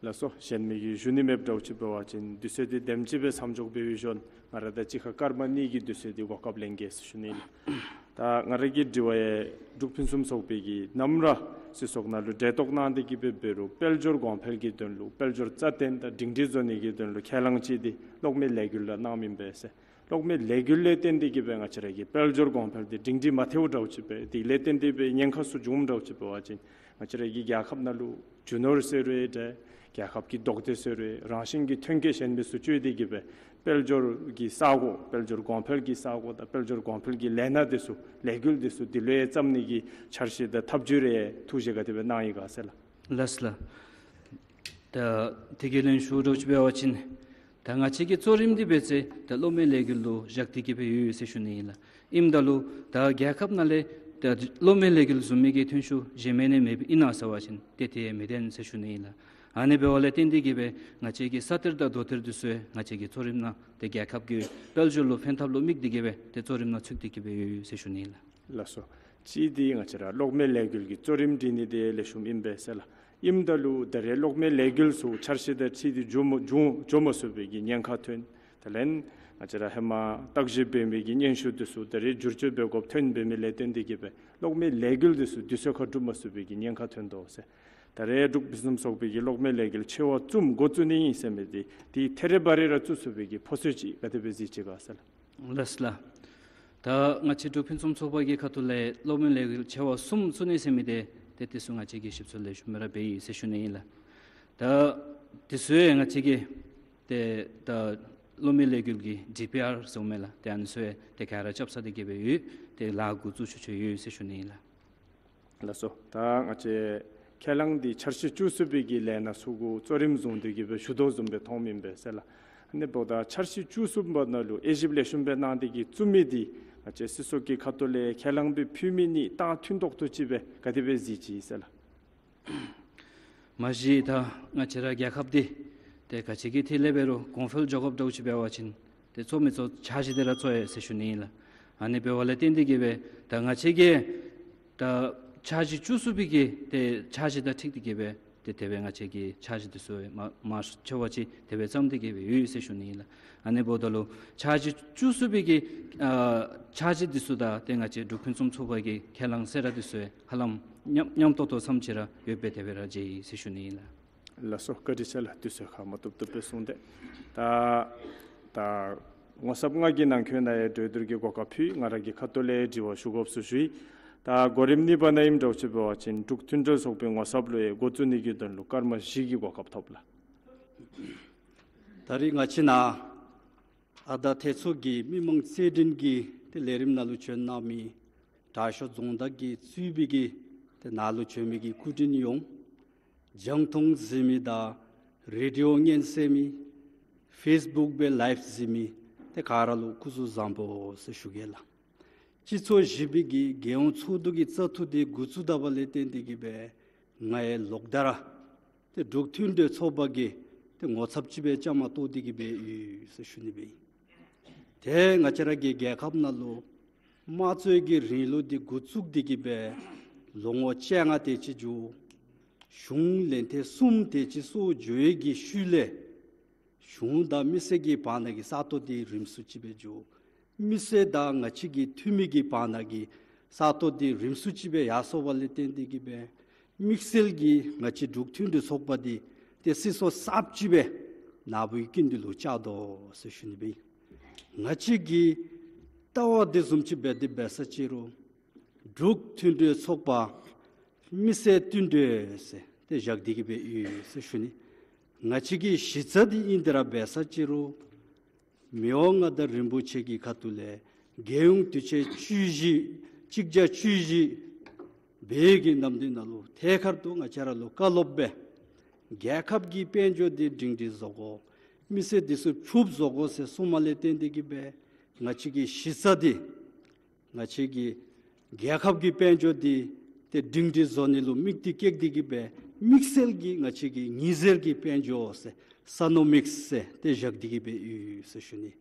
ལགས་སོ། གཞན་མི་གིས་ཞུ་ནི་མེདཔ་འདྲཝ་ཅིག་འབད་བ་ཅིན་དུས་ཚོད་འདི་དེམ་ཅིག་སྦེ་མཚམས་འཇོག་འབད་བའི་ཞོར་ང་ར་ད་ཅི་ཁར་སྐར་མ་གཉིས་ཀྱི་དུས་ཚོད་འདི་གོ་སྐབས་ལེན་གེ་ཟེར་ཞུ་ནི་ཨིན་ལགས། ད་ང་ར་གི་དྲི་བ་ཡང་འབྲུག་ཕུན་སུམ་ཚོགས་པའི་གི་ནམ་ར་སྲིད་ཚོགས་ནང་ལུ་གྲལ་གཏོགས་གནང་སྟེ་གི་སྦེ་འབད་རུང་དཔལ་འབྱོར་གོང་འཕེལ་གྱི་དོན་ལུ་དཔལ་འབྱོར་རྩ་བརྟན་དང་སྒྲིང་སྒྲིང་བཟོ་ནི་གི་དོན་ལུ་ཁས་བླངས་ཅིག་འདི་གློག་མེ་ལས་འགུལ་ལུ་གནངམ་ཨིན་པས་ཟེར། གློག་མེ་ལས་འགུལ་ལས་བརྟེན་ཏེ་གི་སྦེ་ང་བཅས་ར་གི་དཔལ་འབྱོར་གོང་འཕེལ་འདི་སྒྲིང་སྒྲིང་མ་ཐལཝ་འདྲཝ་ཅིག་སྦེ་དེ་ལས་བརྟེན་ཏེ་སྦེ་ཉེན་ཁ་ཚུ་འབྱུངམ་འདྲཝ་ཅིག་འབད་བ་ཅིན་ང་བཅས་ར་གི་རྒྱལ་ཁབ་ནང་ལུ་རྒྱུ་ནོར་ཟེར་རུང་འདྲ་རྒྱལ་ཁབ་ཀྱི་ལྡོག་སྟེ་ཟེར་རུང་རང་བཞིན་གྱི་ཐོན་སྐྱེད་གཞན་མི་ཚུ་སྤྱོད་དེ་གི་སྦེ་དཔལ་འབྱོར་གྱི་ས་སྒོ་དཔལ་འབྱོར་གོང་འཕེལ་གྱི་ས་སྒོ་དང་དཔལ་འབྱོར་གོང་འཕེལ་གྱི་ལས་སྣ་འདི་ཚུ་ལས་འགུལ་འདི་ཚུ་འདི་ལུ་ཡང་བརྩམ་ནི་གི་འཆར་གཞི་དང་ཐབས་བྱུས་རེ་ཐུགས་བཞེད་ག་དེ་སྦེ་གནང་ཡི་ག་ཟེར་ལགས། ལགས་ལགས། ད་དེ་གི་ལན་ཞུ་འདྲཝ་ཅིག་འབད་བ་ཅིན་ད་ང་བཅས་ཀྱི་གཙོ་རིམ་འདི་འབད་ཚེ་ད་གློག་མེ་ལས་འགུལ་ལུ་བཞག་སྟེ་གི་སྦེ་ཡོད་ཡོད་ཟེར་ཞུ་ནི་ཨིན་ལགས། ཨིནམ་ད་ལུ་ད་རྒྱལ་ཁབ་ནང་ལས་ད་གློག་མེ་ལས་འགུལ་བཟུམ་མའི་གི་ཐོན་ཤུགས་གཞན་མི་ནང་མེདཔ་ཨིན་ན་ཟེར་བ་ཅིན་ཏེ་དེ་ཡང་མི་བདེན་ཟེར་ཞུ་ནི་ཨིན་ལགས། ཨ་ནི་འབདཝ་ལས་བརྟེན་ཏེ་གི་སྦེ་ང་བཅས་ཀྱི་ས་གཏེར་དང་རྡོ་གཏེར་འདི་ཚུ་ཡང་ང་བཅས་ཀྱི་གཙོ་རིམ་ནང་ཏེ་རྒྱལ་ཁབ་ཀྱི་དཔལ་འབྱོར་ལུ་ཕན་ཐབས་ལུ་དམིགས་ཏེ་གི་སྦེ་ཏེ་གཙོ་རིམ་ནང་ཚུད་དེ་གི་སྦེ་ཡོད་ཡོད་ཟེར་ཞུ་ནི་ཨིན་ལགས། ལགས་སོ། གཅིག་འདི་ང་བཅས་ར་གློག་མེ་ལས་འགུལ་གྱི་གཙོ་རིམ་སྒྲིག་ནི་འདི་ལེགས་ཤོམ་ཨིན་པས་ཟེར་ལགས། ཨིནམ་ད་ལུ་ད་རེས་གློག་མེ་ལས་འགུལ་ཚུ་འཆར་གཞི་དང་འཁྲིལ་ཏེ་འགྱོ་མ་འགྱོ་འགྱོ་མ་ཚུགས་པའི་གི་ཉེན་ཁ་ཐོན། དེ་ལས་ང་བཅས་ར་ཧེ་མ་བརྟག་ཞིབ་འབད་མི་གི་སྙན་ཞུ་འདི་ཚུ་ད་རེས་བསྒྱུར་བཅོས་འབད་དགོཔ་ཐོན་འབད་མི་ལས་བརྟེན་ཏེ་གི་སྦེ་གློག་མེ་ལས་འགུལ་འདི་ཚུ་དུས་ཚོད་ཁར་འགྲུབ་མ་ཚུགས་པའི་གི་ཉེན་ཁ་ཐོན་དོ་ཟེར། ད་རེས་འབྲུག་ཕུན་སུམ་ཚོགས་པའི་གི་གློག་མེ་ལས་འགུལ་ཆེ་བ་གསུམ་འགོ་བཙུགས་ནི་ཨིན་ཟེར་མི་འདི་ཏེ་ཐད་རི་བ་རི་ར་བཙུགས་ཚུགས་པའི་གི་ཕོ་ཚོད་ཅིག་ག་དེ་སྦེ་གཟིགས་ཅི་ག་ཟེར་ལགས། ལགས་ལགས། ད་ང་བཅས་འབྲུག་ཕུན་སུམ་ཚོགས་པ་གི་ཁ་ཐུག་ལས་གློག་མེ་ལས་འགུལ་ཆེ་བ་གསུམ་བཙུགས་ནི་ཟེར་མི་འདི་ཏེ་དེ་ཚུ་ང་བཅས་ཀྱིས་ཞིབ་འཚོལ་ལེགས་ཤོམ་སྦེ་ར་འབད་ཡི་ཟེར་ཞུ་ནི་ཨིན་ལགས། ད་དེ་ཚུ་ཡང་ང་བཅས་ཀྱིས་ཏེ་ད་གློག་མེ་ལས་འགུལ་གྱི་ཌི་པི་ཨར་ཟེར་མས་ལགས། ཏེ་ཨ་ནི་ཚུ་ཡང་ཏེ་ག་ར་རྐྱབ་ཚར་ཏེ་གི་སྦེ་ཡོད། ཏེ་ལཱ་འགོ་བཙུགས་ཚུགས་ཚུགས་ཡོད་ཟེར་ཞུ་ནི་ཨིན་ལགས། ལགས་སོ། ད་ང་བཅས་ཁས་བླངས་འདི་འཆར་གཞི་བཅུ་གསུམ་པའི་གི་ལས་སྣ་ཚུ་གུ་གཙོ་རིམ་བཟུང་སྟེ་གི་སྦེ་ཞུ་དོ་བཟུམ་སྦེ་མཐོངམ་ཨིན་པས་ཟེར་ལགས། ཨ་ནི་འབདཝ་ད་འཆར་གཞི་བཅུ་གསུམ་པ་ནང་ལུ་དབྱེ་ཞིབ་ལེགས་ཤོམ་སྦེ་གནང་སྟེ་གི་བཙུགས་མི་འདི་ང་བཅས་སྲིད་ཚོགས་ཀྱི་ཁ་ཐུག་ལས་ཁས་བླངས་སྦེ་ཕུལ་མི་གཉིས་དང་མཐུན་ཏོག་ཏོ་ཅིག་སྦེ་ག་དེ་སྦེ་གཟིགས་ཅི་ཟེར་ལགས། མ་གཞི་ད་ང་བཅས་ར་རྒྱལ་ཁབ་འདི་ཏེ་ག་ཅི་གི་ཐད་ལས་འབད་རུང་གོང་འཕེལ་འགྱོ་དགོཔ་འདྲཝ་ཅིག་འབད་བ་ཅིན་ཏེ་གཙོ་མི་གཙོ་འཆར་གཞི་འདི་ར་གཙོ་ཡོད་ཟེར་ཞུ་ནི་ཨིན་ལགས། ཨ་ནི་འབདཝ་ལས་བརྟེན་ཏེ་གི་སྦེ་ད་ང་བཅས་ཀྱིས་ད་འཆར་གཞི་བཅུ་གསུམ་པའི་གི་ཏེ་འཆར་གཞི་དང་འཁྲིལ་ཏེ་གི་སྦེ་ ཏེ་དེ་སྦེ་ང་བཅས་ཀྱི་འཆར་གཞི་འདི་ཚུ་མ་མ་ཆོག་པ་ཅིན་དེ་སྦེ་བརྩམས་ཏེ་གི་སྦེ་ཡོད་ཟེར་ཞུ་ནི་ཨིན་ལགས། ཨ་ནི་འབདཝ་ད་ལུ་འཆར་གཞི་བཅུ་གསུམ་པའི་གི་ཨ་འཆར་གཞི་འདི་ཚུ་དང་ཏེ་ང་བཅས་འབྲུག་ཕུན་སུམ་ཚོགས་པ་གི་ཁས་བླངས་གསལ་བསྒྲགས་འདི་ཚུ་ཧ་ལམ་མཉམ་མཉམ་ཏོག་ཏོ་ཙམ་ཅིག་ར་ཡོད་པའི་དེ་སྦེ་ར་མཇལ་ཡི་ཟེར་ཞུ་ནི་ཨིན་ལགས། ལགས་སོ། བཀའ་དྲིན་ཆེ་ལགས། དུས་ཚོད་ཁ་མ་ཐུབ་ཐུབ་སྦེ་གསུངས་ཏེ། ད་ད་ངོ་ཚབ་ལྔ་གི་ནང་འཁོད་ནང་ཡང་གྲོས་བསྡུར་གྱི་གོ་སྐབས་ཕུལ། ང་ར་གི་ཁ་ཐུག་ལས་དྲི་བ་ཞུ་དགོཔ་སུ་ཞུ་ཡི། ད་གོ་རིམ་གཉིས་པ་ནང་ཨིནམ་འདྲཝ་ཅིག་འབད་བ་ཅིན་འབྲུག་མཐུན་འབྲེལ་ཚོགས་པའི་ངོ་ཚབ་ལུ་ཡང་འགོ་བཙུགས་ནི་གི་དོན་ལུ་སྐར་མ་བཞི་གི་གོ་སྐབས་ཐོབ་ལགས། ད་རིས་ང་བཅས་ནཱ་ཨ་ད་ཐེ་ཚོ་གི་མི་མང་རྩོད་འགྲན་གྱི་ཏེ་ལས་རིམ་ནང་ལུ་བྱོན་གནང་མི་དྲག་ཤོས་རྫོང་བདག་གིས་གཙོས་པའི་གི་ཏེ་ནཱ་ལུ་བྱོན་མི་གི་སྐུ་མགྲོན་ཡོངས། རྒྱང་མཐོང་གཟིགས་མི་དང་རེ་ཌི་ཡོ་སྙན་གསན་མི། ཕེསི་བུཀ་སྦེ་ལའིབ་གཟིགས་མི་ཏེ་ག་ར་ལུ་སྐུ་གཟུགས་བཟང་པོ་ཟེར་ཞུ་གེ་ལགས། སྤྱི་ཚོགས་བཞི་པའི་གི་རྒྱལ་ཡོངས་ཚོགས་འདུ་གི་བཙག་འཐུ་འདི་འགོ་བཙུགས་ད་པ་ལས་བརྟེན་ཏེ་གི་སྦེ་ང་ཡང་ལོག་ད་ར་ཏེ་འབྲུག་མཐུན་འབྲེལ་ཚོགས་པ་གི་ཏེ་ངོ་ཚབ་ཅིག་སྦེ་བཅའ་མར་གཏོགས་ཏེ་གི་སྦེ་ཡོད་ཟེར་ཞུ་ནི་སྦེ་ཨིན། ཏེ་ང་བཅས་ར་གི་རྒྱལ་ཁབ་ནང་ལུ་དམངས་གཙོའི་གི་རིང་ལུགས་འདི་འགོ་བཙུགས་ཏེ་གི་སྦེ་ལོ་ངོ་བཅོ་ལྔ་དེ་ཅིག་འགྱོ། གཞུང་ལན་ཐེངས་གསུམ་དེ་ཅིག་སོར་འགྱོ་བའི་གི་ཤུལ་ལས་གཞུང་དང་མི་སེར་གྱི་བར་ན་གི་ས་སྟོང་འདི་རིམ་སུ་ཅིག་སྦེ་འགྱོ། མི་སེར་དང་ང་བཅས་ཀྱི་འཐུས་མི་གི་བར་ན་གི་ས་སྟོང་འདི་རིམ་སུ་ཅིག་སྦེ་ཡར་སོང་བ་ལས་བརྟེན་ཏེ་གི་སྦེ་དམིགས་བསལ་གྱིས་ང་བཅས་འབྲུག་མཐུན་འབྲེལ་ཚོགས་པ་འདི་ཏེ་སྲིད་ཚོགས་གསརཔ་ཅིག་སྦེ་ནཱ་བུ་གི་སྐུ་མདུན་ལུ་བཅར་དོ་ཟེར་ཞུ་ནི་སྦེ་ཨིན། ང་བཅས་ཀྱི་ལྟ་བ་འདི་བཟུམ་ཅིག་འབད་དེ་འབད་ས་ཅི་རུང་འབྲུག་མཐུན་འབྲེལ་ཚོགས་པ་མི་སེར་མཐུན་འབྲེལ་ཟེར་ཏེ་བཞག་སྟེ་གི་སྦེ་ཡོད་ཟེར་ཞུ་ནི། ང་བཅས་ཀྱི་གཞི་རྩ་འདི་ཨིན་དེ་ར་འབད་ས་ཅི་རུང་མི་དབང་མངའ་བདག་རིན་པོ་ཆེ་གི་ཁ་ཐུག་ལས་རྒྱལ་ཡོངས་དུས་ཆེན་བཅུ་བཞི་གཅིག་བརྒྱ་བཅུ་བཞི་འབད་བའི་གི་ནམ་དུས་ནང་ལུ་ཐད་ཀར་དུ་ང་བཅས་ར་ལུ་བཀའ་སློབ་སྦེ་རྒྱལ་ཁབ་ཀྱི་དཔལ་འབྱོར་འདི་སྒྲིང་སྒྲི་བཟོ་དགོ། མི་སེར་འདི་ཚུ་ཕྱུགཔ་བཟོ་དགོ་ཟེར་གསུངམ་ལས་བརྟེན་ཏེ་གི་སྦེ་ང་བཅས་ཀྱི་གཞི་རྩ་འདི་ང་བཅས་ཀྱི་རྒྱལ་ཁབ་ཀྱི་དཔལ་འབྱོར་འདི་ཏེ་སྒྲིང་སྒྲི་བཟོ་ནི་ལུ་དམིགས་གཏད་བསྐྱེད་དེ་གི་སྦེ་དམིགས་བསལ་གྱིས་ང་བཅས་ཀྱི་ཉི་ཟེར་གྱི་དཔལ་འབྱོར་ཟེར་སཱ་ནོ་མིགསི་ཟེར་ཏེ་བཞག་སྟེ་གི་སྦེ་ཡོད་ཟེར་ཞུ་ནི།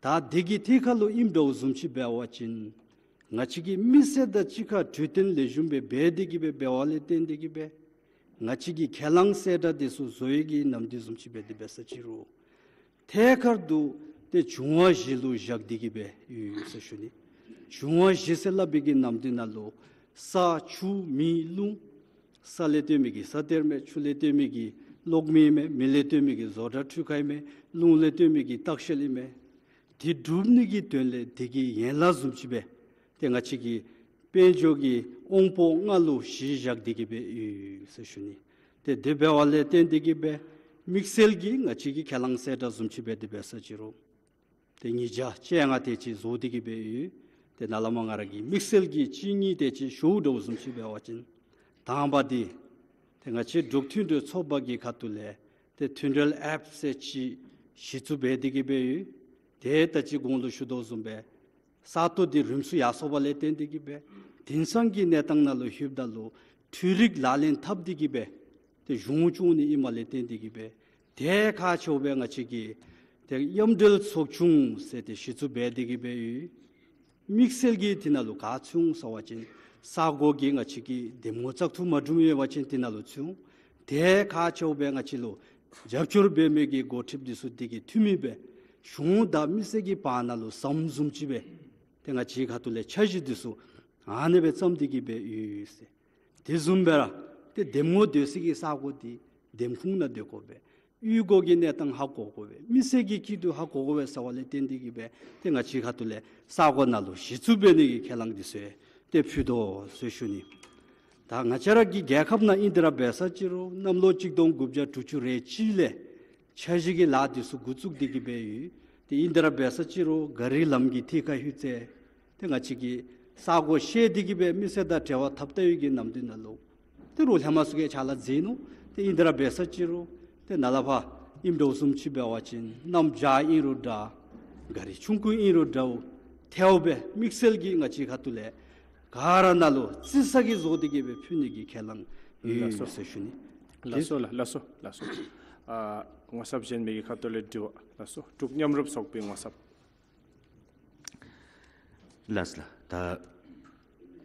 ད་འདི་གི་ཐད་ཁར་ལུ་ཨིནམ་འདྲཝ་བཟུམ་ཅིག་འབད་བ་ཅིན་ང་བཅས་ཀྱིས་མི་སེར་དང་གཅིག་ཁར་གྲོས་བསྟུན་ལེགས་ཤོམ་སྦེ་འབད་དེ་གི་སྦེ་འབད་བ་ལས་བརྟེན་ཏེ་གི་སྦེ་ང་བཅས་ཀྱི་ཁས་བླངས་གསལ་བསྒྲགས་འདི་ཚུ་བཟོ་བའི་གི་ནམ་དུས་བཟུམ་ཅིག་འབད་དེ་འབད་ས་ཅི་རུང་ཐད་ཀར་དུ་ཏེ་འབྱུང་བ་བཞི་ལུ་བཞག་སྟེ་གི་སྦེ་ཡོད་ཟེར་ཞུ་ནི། འབྱུང་བ་བཞི་ཟེར་སླབ་པའི་གི་ནམ་དུས་ནང་ལུ་ས་ཆུ་མེ་རླུང་། ས་ལས་བཏོན་མི་གི་ས་གཏེར་མས། ཆུ་ལས་བཏོན་མི་གི་གློག་མེ་མས། མེ་ལས་བཏོན་མི་གི་བཟོ་གྲྭ་འཕྲུལ་ཁང་མས། རླུང་ལས་བཏོན་མི་གི་ལྟ་བཤལ་ཨིན་མས། དེ་སྒྲུབ་ནི་གི་དོན་ལས་དེ་གི་ཡན་ལག་བཟུམ་ཅིག་སྦེ་ཏེ་ང་བཅས་ཀྱི་དཔལ་འབྱོར་གྱི་དབང་པོ་ལྔ་ལུ་གཞི་བཞག་སྟེ་གི་སྦེ་ཡོད་ཟེར་ཞུ་ནི། ཏེ་དེ་འབད་བ་ལས་བརྟེན་ཏེ་གི་སྦེ་དམིགས་བསལ་གྱིས་ང་བཅས་ཀྱི་ཁས་བླངས་གསལ་བསྒྲགས་བཟུམ་ཅིག་འབད་དེ་འབད་ས་ཅི་རུང་ཏེ་ཉིས་བརྒྱ་བཅོ་ལྔ་དེ་ཅིག་བཟོ་སྟེ་གི་སྦེ་ཡོད། ཏེ་ནཱ་ལས་མར་ང་ར་གིས་དམིགས་བསལ་གྱིས་གཅིག་གཉིས་དེ་ཅིག་ཞུཝ་འདྲཝ་བཟུམ་ཅིག་འབད་བ་ཅིན་དང་པ་འདི་ཏེ་ང་བཅས་འབྲུག་མཐུན་འབྲེལ་ཚོགས་པ་གི་ཁ་ཐུག་ལས་ཏེ་མཐུན་འབྲེལ་ཨེཔ་ཟེར་ཅིག་གཞི་བཙུགས་འབད་དེ་གི་སྦེ་ཡོད། ཏེ་ད་ཅི་གོང་ལུ་ཞུ་དོ་བཟུམ་སྦེ་ས་སྟོང་འདི་རིམ་སུ་ཡར་སོང་བ་ལས་བརྟེན་ཏེ་གི་སྦེ་དེང་སང་གི་གནས་སྟངས་ནང་ལུ་ལྷོདཔ་ད་ལུ་འཕྲུལ་རིག་ལག་ལེན་འཐབ་སྟེ་གི་སྦེ་ཏེ་གཞུང་སྐྱོང་ནི་ཨིནམ་ལས་བརྟེན་ཏེ་གི་སྦེ་ཏེ་ཁག་ཆེཝ་སྦེ་ང་བཅས་ཀྱིས་ཏེ་མཉམ་འབྲེལ་ཚོགས་ཆུང་ཟེར་ཏེ་གཞི་བཙུགས་འབད་དེ་གི་སྦེ་ཡོད། དམིགས་བསལ་གྱིས་དེ་ནང་ལུ་ག་ཚུད་འོང་ཟེར་བ་ཅིན་ས་གོ་གི་ང་བཅས་ཀྱི་འདེམས་ངོ་བཙག་འཐུ་མ་གྲུབ་ཡོད་པ་ཅིན་དེ་ནང་ལུ་ཚུད་འོང་། ཏེ་ཁག་ཆེཝ་སྦེ་ང་བཅས་ལུ་རྒྱབ་སྐྱོར་འབད་མི་གི་འགོ་ཁྲིདཔ་འདི་ཚུ་དེ་གི་འཐུས་མི་སྦེ་གཞུང་དང་མི་སེར་གྱི་བར་ན་ལུ་ཟམ་བཟུམ་ཅིག་སྦེ་ཏེ་ང་བཅས་ཁ་ཐུག་ལས་འཆར་གཞི་འདི་ཚུ་ཨ་ནེ་སྦེ་བརྩམས་ཏེ་གི་སྦེ་ཡོད་ཟེར། དེ་བཟུམ་སྦེ་ར་ཏེ་འདེམས་ངོ་སྡོད་ས་གི་ས་གོ་འདི་འདེམས་ཁོངས་ནང་སྡོད་དགོ་པས། གཡུས་སྒོ་གི་གནས་སྟངས་ཧ་གོ་དགོ་པས། མི་སེར་གྱི་སྐྱིད་སྡུག་ཧ་གོ་དགོ་པས་ཟེར་བ་ལས་བརྟེན་ཏེ་གི་སྦེ་ཏེ་ང་བཅས་ཁ་ཐུག་ལས་ས་གོ་ནང་ལུ་གཞི་བཙུགས་འབད་ནི་གི་ཁས་བླངས་འདི་ཚུ་ཏེ་ཕུལ་དོ་ཟེར་ཞུ་ནི། ད་ང་བཅས་ར་གི་རྒྱལ་ཁབ་ནང་ཨིན་དེ་ར་འབད་ས་ཅི་རུང་གནམ་ལོ་གཅིག་སྟོང་དགུ་བརྒྱ་དྲུག་ཅུ་རེ་གཅིག་ལས་འཆར་གཞི་གི་ལཱ་འདི་ཚུ་འགོ་བཙུགས་ཏེ་གི་སྦེ་ཡོད། ཏེ་ཨིན་དེ་ར་འབད་ས་ཅི་རུང་གཱ་རི་ལམ་གྱི་ཐད་ཁར་ལྷོད་ཚེ་ཏེ་ང་བཅས་ཀྱིས་ས་གོ་ཤེས་ཏེ་གི་སྦེ་མི་སེར་དང་འབྲེལ་བ་འཐབ་ད་ཡོད་ཀྱི་ནམ་དུས་ནང་ལུ་ཏེ་རོགས་ལྷག་མ་ཚུ་གིས་ཕྱག་ལཱ་མཛད་ནུག། ཏེ་ཨིན་དེ་ར་འབད་ས་ཅི་རུང་ཏེ་ནཱ་ལས་ཕར་ཨིནམ་འདྲཝ་བཟུམ་ཅིག་འབད་བ་ཅིན་གནམ་བྱཱར་ཨིན་རུང་འདྲ་གཱ་རི་ཆུང་ཀུ་ཨིན་རུང་འདྲཝ་ཐལཝ་སྦེ་དམིགས་བསལ་གྱིས་ང་བཅས་ཁ་ཐུག་ལས་ག་ར་ནང་ལུ་རྩི་ས་གི་བཟོ་སྟེ་གི་སྦེ་ཕུལ་ནི་གི་ཁས་བླངས་ཡོད་ཟེར་ཞུ་ནི། ལགས་སོ་ལགས། ལགས་སོ་ལགས་སོ། ཨ་ངོ་ཚབ་གཞན་མི་གི་ཁ་ཐུག་ལས་དྲི་བ། ལགས་སོ། འབྲུག་མཉམ་རུབ་ཚོགས་པའི་ངོ་ཚབ། ལགས་ལགས། ད་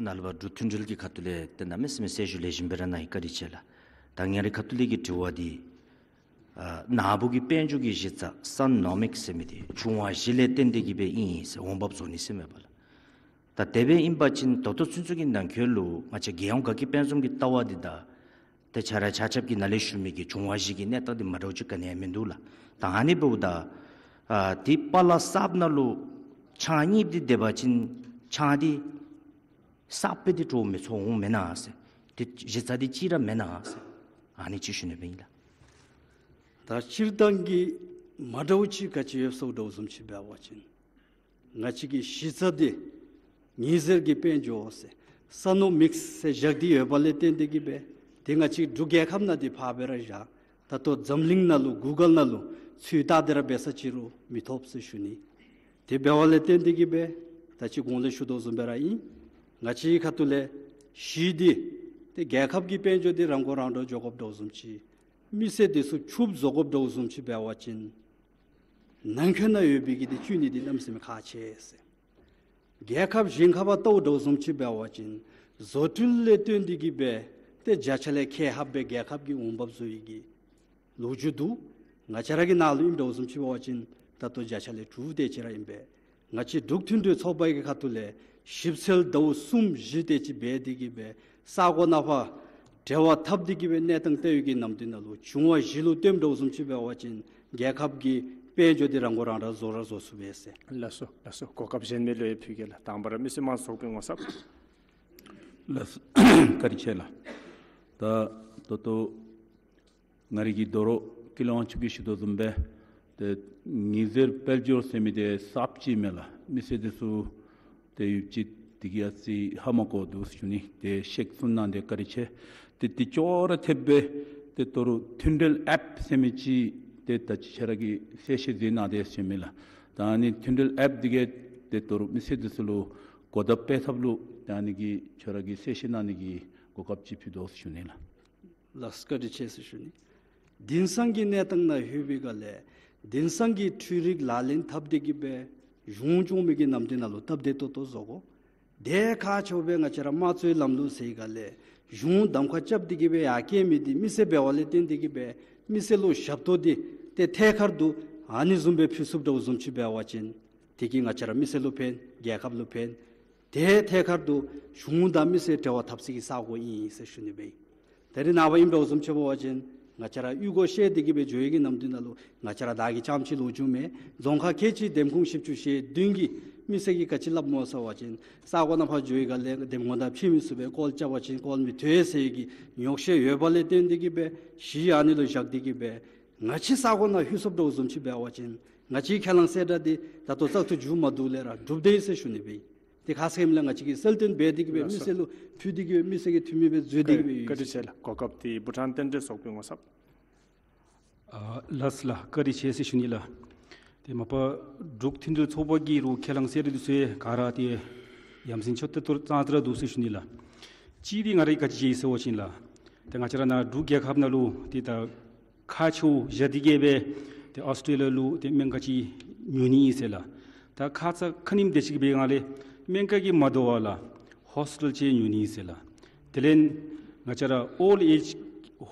ནཱ་ལས་ཕར་འབྲུག་མཐུན་འབྲེལ་གྱི་ཁ་ཐུག་ལས་ཏེ་གནམ་མེད་ས་མེད་གསལ་ཞུ་ལེགས་ཤོམ་སྦེ་ར་གནང་ཡི། བཀའ་དྲིན་ཆེ་ལགས། ད་ང་རའི་ཁ་ཐུག་ལས་ཀྱི་དྲི་བ་འདི་ཨ་ནཱ་བུ་གི་དཔལ་འབྱོར་གྱི་གཞི་རྩ་སན་ནོ་མིག་ཟེར་མི་འདི་འབྱུང་བ་བཞི་ལས་བརྟེན་ཏེ་གི་སྦེ་ཨིན་ཟེར་འོང་འབབ་བཟོ་ནི་ཟེར་མས་པ་ལགས། ད་དེ་སྦེ་ཨིན་པ་ཅིན་ད་ལྟོ་ཚུན་ཚོད་ཀྱི་ནང་འཁོད་ལུ་ང་བཅས་རྒྱལ་ཡོངས་དགའ་སྐྱིད་དཔལ་འཛོམས་ཀྱི་ལྟ་བ་འདི་དང་ཏེ་ཆ་ར་ཆ་ཁྱབ་ཀྱིས་ནཱ་ལས་ཞུ་མི་གི་འབྱུང་བ་བཞི་གི་གནས་སྟངས་འདི་མ་འདྲཝ་ཅིག་ག་ནི་ཡང་མིན་འདུག་ལགས། ད་ཨ་ནི་འབདཝ་ད་ཨ་འདི་པ་ལ་གསརཔ་ནང་ལུ་ཆང་གཉིས་འདི་སྡེབ་པ་ཅིན་ཆང་འདི་གསརཔ་སྦེ་འདི་འདྲཝ་མི་ཚོར་འོང་མེན་ན་ཟེར། འདི་གཞི་རྩ་འདི་གཅིག་ར་མེན་ན་ཟེར། ཨ་ནི་ཅིག་ཞུ་ནི་སྦེ་ཨིན་ལགས། ད་སྤྱིར་བཏང་གི་མ་འདྲཝ་ཅིག་ག་ཅི་ཡོདཔ་ཟེར་འདྲཝ་བཟུམ་ཅིག་འབད་བ་ཅིན་ང་བཅས་ཀྱི་གཞི་རྩ་འདི་ཉི་ཟེར་གྱི་དཔལ་འབྱོར་ཟེར་སན་ནོ་མིག་ཟེར་བཞག་སྟེ་ཡོད་པ་ལས་བརྟེན་ཏེ་གི་སྦེ་ཏེ་ང་བཅས་འབྲུག་རྒྱལ་ཁབ་ནང་འདི་ཕར་སྦེ་ར་བཞག། ད་ལྟོ་འཛམ་གླིང་ནང་ལུ་གུ་གཱལ་ནང་ལུ་ཚུར་བལྟ་སྟེ་ར་འབད་ས་ཅིག་རུང་མི་ཐོབ་ཟེར་ཞུ་ནི། དེ་འབད་བ་ལས་བརྟེན་ཏེ་གི་སྦེ་ད་ཅི་གོང་ལས་ཞུ་དོ་བཟུམ་སྦེ་ར་ཨིན། ང་བཅས་ཁ་ཐུག་ལས་གཞི་འདི་ཏེ་རྒྱལ་ཁབ་ཀྱི་དཔལ་འབྱོར་འདི་རང་མགོ་རང་འདྲོངས་འགྱོ་དགོཔ་འདྲཝ་བཟུམ་ཅིག་མི་སེར་འདི་ཚུ་ཕྱུགཔ་བཟོ་དགོཔ་འདྲཝ་བཟུམ་ཅིག་འབད་བ་ཅིན་ནང་འཁོད་ནང་ཡོད་པའི་གི་འདི་བཅུད་ནི་འདི་གནམ་མེད་ས་མེད་ཁག་ཆེ་ཟེར། རྒྱལ་ཁབ་གཞན་ཁར་བལྟཝ་འདྲཝ་བཟུམ་ཅིག་འབད་བ་ཅིན་བཟོ་སྐྲུན་ལས་བརྟེན་ཏེ་གི་སྦེ་ཏེ་བརྒྱ་ཆ་ལས་ཁལ་ལྷགཔ་སྦེ་རྒྱལ་ཁབ་ཀྱི་འོང་འབབ་བཟོ་ཡི་གི་ལོ་རྒྱུས་འདུག། ང་བཅས་ར་གི་ནང་ལུ་ཨིནམ་འདྲཝ་བཟུམ་ཅིག་འབད་བ་ཅིན་ད་ལྟོ་བརྒྱ་ཆ་ལས་དྲུག་དེ་ཅིག་ར་ཨིན་པས། ང་བཅས་འབྲུག་མཐུན་སྒྲིལ་ཚོགས་པ་གི་ཁ་ཐུག་ལས་ཞིབ་འཚོལ་ཟླཝ་གསུམ་བཞི་དེ་ཅིག་འབད་དེ་གི་སྦེ་ས་གོ་ནང་ཕར་འབྲེལ་བ་འཐབ་སྟེ་གི་སྦེ་གནས་སྟངས་བལྟ་བའི་གི་ནམ་དུས་ནང་ལུ་འབྱུང་བ་བཞི་ལུ་བསྟུནམ་འདྲཝ་བཟུམ་ཅིག་འབད་བ་ཅིན་རྒྱལ་ཁབ་ཀྱི་དཔལ་འབྱོར་འདི་རང་མགོ་རང་འདྲོངས་བཟོ་ར་བཟོ་ཚུགས་པས་ཟེར། ལགས་སོ་ལགས་སོ། གོ་སྐབས་གཞན་མི་ལུ་ཡང་ཕུལ་གེ་ལགས། དང་པ་ར་མི་སེར་དམངས་ཚོགས་པའི་ངོ་ཚབ། ལགས་སོ། བཀའ་དྲིན་ཆེ་ལགས། ད་ད་ལྟོ་ང་རའི་གི་དོ་རུང་ཀུན་ལེགས་དབང་ཕྱུག་གིས་ཞུ་དོ་བཟུམ་སྦེ་ཏེ་ཉི་ཟེར་དཔལ་འབྱོར་ཟེར་མི་འདི་གསརཔ་ཅིག་མས་ལགས། མི་སེར་འདི་ཚུ་ཏེ་ཡུདཔ་ཅིག་དེ་གིས་ཨ་ཙི་ཧ་མ་གོ་འདུག་ཟེར་ཞུ་ནི། ཏེ་ཤེས་གསུངས་གནང་སྟེ་བཀའ་དྲིན་ཆེ། ཏེ་དེ་ཅོག་ར་འཐདཔ་སྦེ་ཏེ་དོ་རུང་མཐུན་འབྲེལ་ཨེཔ་ཟེར་མི་ཅིག་ཏེ་ད་ཅི་ཁྱོད་ར་གིས་གསལ་བཤད་མཛད་གནང་སྟེ་ཟེར་མས་ལགས། ད་ཨ་ནི་མཐུན་འབྲེལ་ཨེཔ་འདི་གིས་ཏེ་དོ་རུང་མི་སེར་འདི་ཚུ་ལུ་གོ་བརྡ་སྤེལ་ཐབས་ལུ་ད་ཨ་ནི་གི་ཁྱོད་ར་གིས་གསལ་བཤད་གནང་ནི་གི་གོ་སྐབས་ཅིག་ཕུལ་དོ་ཟེར་ཞུ་ནི་ལགས། ལགས་སོ། བཀའ་དྲིན་ཆེ་ཟེར་ཞུ་ནི། དེང་སང་གི་གནས་སྟངས་ནང་ལྷོད་པའི་སྒང་ལས་དེང་སང་གི་འཕྲུལ་རིག་ལག་ལེན་འཐབ་སྟེ་གི་སྦེ་གཞུང་སྐྱོང་མི་གི་ནམ་དུས་ནང་ལུ་སྟབས་བདེ་ཏོག་ཏོ་བཟོ་དགོ། དེ་ཁག་ཆེཝ་སྦེ་ང་བཅས་ར་དམངས་གཙོའི་ལམ་ལུགས་ཟེར་བའི་སྒང་ལས་གཞུང་གདམ་ཁ་རྐྱབ་སྟེ་གི་སྦེ་ཡར་བསྐྱལ་མི་འདི་མི་སེར་འབད་བ་ལས་བརྟེན་ཏེ་གི་སྦེ་མི་སེར་ལུ་ཞབས་ཏོག་འདི་ཏེ་ཐད་ཀར་དུ་ཨ་ནི་བཟུམ་སྦེ་ཕུལ་ཚུགསཔ་འདྲཝ་བཟུམ་ཅིག་འབད་བ་ཅིན་དེ་གིས་ང་བཅས་ར་མི་སེར་ལུ་ཕན་རྒྱལ་ཁབ་ལུ་ཕན། དེ་ཐད་ཀར་དུ་གཞུང་དང་མི་སེར་འབྲེལ་བ་འཐབ་སའི་གི་ས་གོ་ཨིན་ཟེར་ཞུ་ནི་སྦེ། ད་རེས་ནངས་པ་ཨིནམ་འདྲཝ་བཟུམ་ཅིག་འབད་བ་ཅིན་ང་བཅས་ར་གཡུས་སྒོ་བཤལ་ཏེ་གི་སྦེ་འགྱོ་བའི་གི་ནམ་དུས་ནང་ལུ་ང་བཅས་ར་བདག་གི་རྐྱངམ་ཅིག་ལུ་འགྱོཝ་མེན། རྫོང་ཁག་ཁལ་གཅིག་འདེམས་ཁོངས་བཞི་བཅུ་ཞེ་བདུན་གྱི་མི་སེར་གྱིས་ག་ཅི་སླབ་སྨོ་ཟེར་བ་ཅིན་ས་གོ་ནང་ཕར་འགྱོ་བའི་སྒང་ལས་འདེམས་ངོ་བདག་ཕྱད་མི་ཚུགས་པས། ཀོལ་རྐྱབ་པ་ཅིན་ཀོལ་མི་ཐོན་ཟེར་བའི་གི་ཉོགས་བཤད་ཡོད་པ་ལས་བརྟེན་ཏེ་གི་སྦེ་གཞི་ཨ་ནི་ལུ་བཞག་སྟེ་གི་སྦེ་ང་བཅས་ས་གོ་ནང་ལྷོད་སོངམ་འདྲཝ་བཟུམ་ཅིག་འབད་བ་ཅིན་ང་བཅས་ཁས་བླངས་གསལ་བསྒྲགས་འདི་ད་ལྟོ་བཙག་འཐུ་མཇུག་མ་བསྡུ་ལས་ར་གྲུབ་སྟེ་ཡོད་ཟེར་ཞུ་ནི་སྦེ། དེ་ཁ་གསལམ་ལས་ང་བཅས་ཀྱིས་གསལ་སྟོན་འབད་དེ་གི་སྦེ་ལགས་སོ། མི་སེར་ལུ་ཕུལ་ཏེ་གི་སྦེ་མི་སེར་གྱི་འཐུས་མི་སྦེ་འཛུལ་ཏེ་གི་སྦེ་ཡོད། བཀའ་དྲིན་ཆེ་ལགས། གོ་སྐབས་འདི་བྷུ་ཊཱན་རྟེན་འབྲེལ་ཚོགས་པའི་ངོ་ཚབ། ཨ་ལགས་ལགས། བཀའ་དྲིན་ཆེ་ཟེར་ཞུ་ནི་ལགས། ཏེ་མ་པ་འབྲུག་མཐུན་སྒྲིལ་ཚོགས་པ་གི་རུང་ཁས་བླངས་གསལ་བསྒྲགས་འདི་ཚུ་ག་ར་ཏེ་ཡ་མཚན་ཆོད་ཏོག་ཏོ་ཙང་ཙ་ར་འདུག་ཟེར་ཞུ་ནི་ལགས། གཅིག་འདི་ང་ར་གིས་ག་ཅི་མཇལ་ཡི་ཟེར་བ་ཅིན་ལགས། ཏེ་ང་བཅས་ར་ནཱ་འབྲུག་རྒྱལ་ཁབ་ནང་ལུ་ཏེ་ད་ཁག་ཆེཝ་བཞག་སྟེ་གི་སྦེ་ཏེ་ཨོསི་ཊྲེ་ལི་ཡ་ལུ་ཏེ་སྨན་ཁང་ཅིག་ཉོ་ནི་ཨིན་ཟེར་ལགས། ད་ཁ་ཙ་ཁ་ཉིནམ་དེ་ཅིག་འབད་བའི་སྒང་ལས་སྨན་ཁང་གིས་མ་དོ་བར་ལགས་ཧོསི་ཊལ་ཅིག་ཉོ་ནི་ཨིན་ཟེར་ལགས། དེ་ལས་ང་བཅས་ར་ཨོལཌ་ཨེཇ་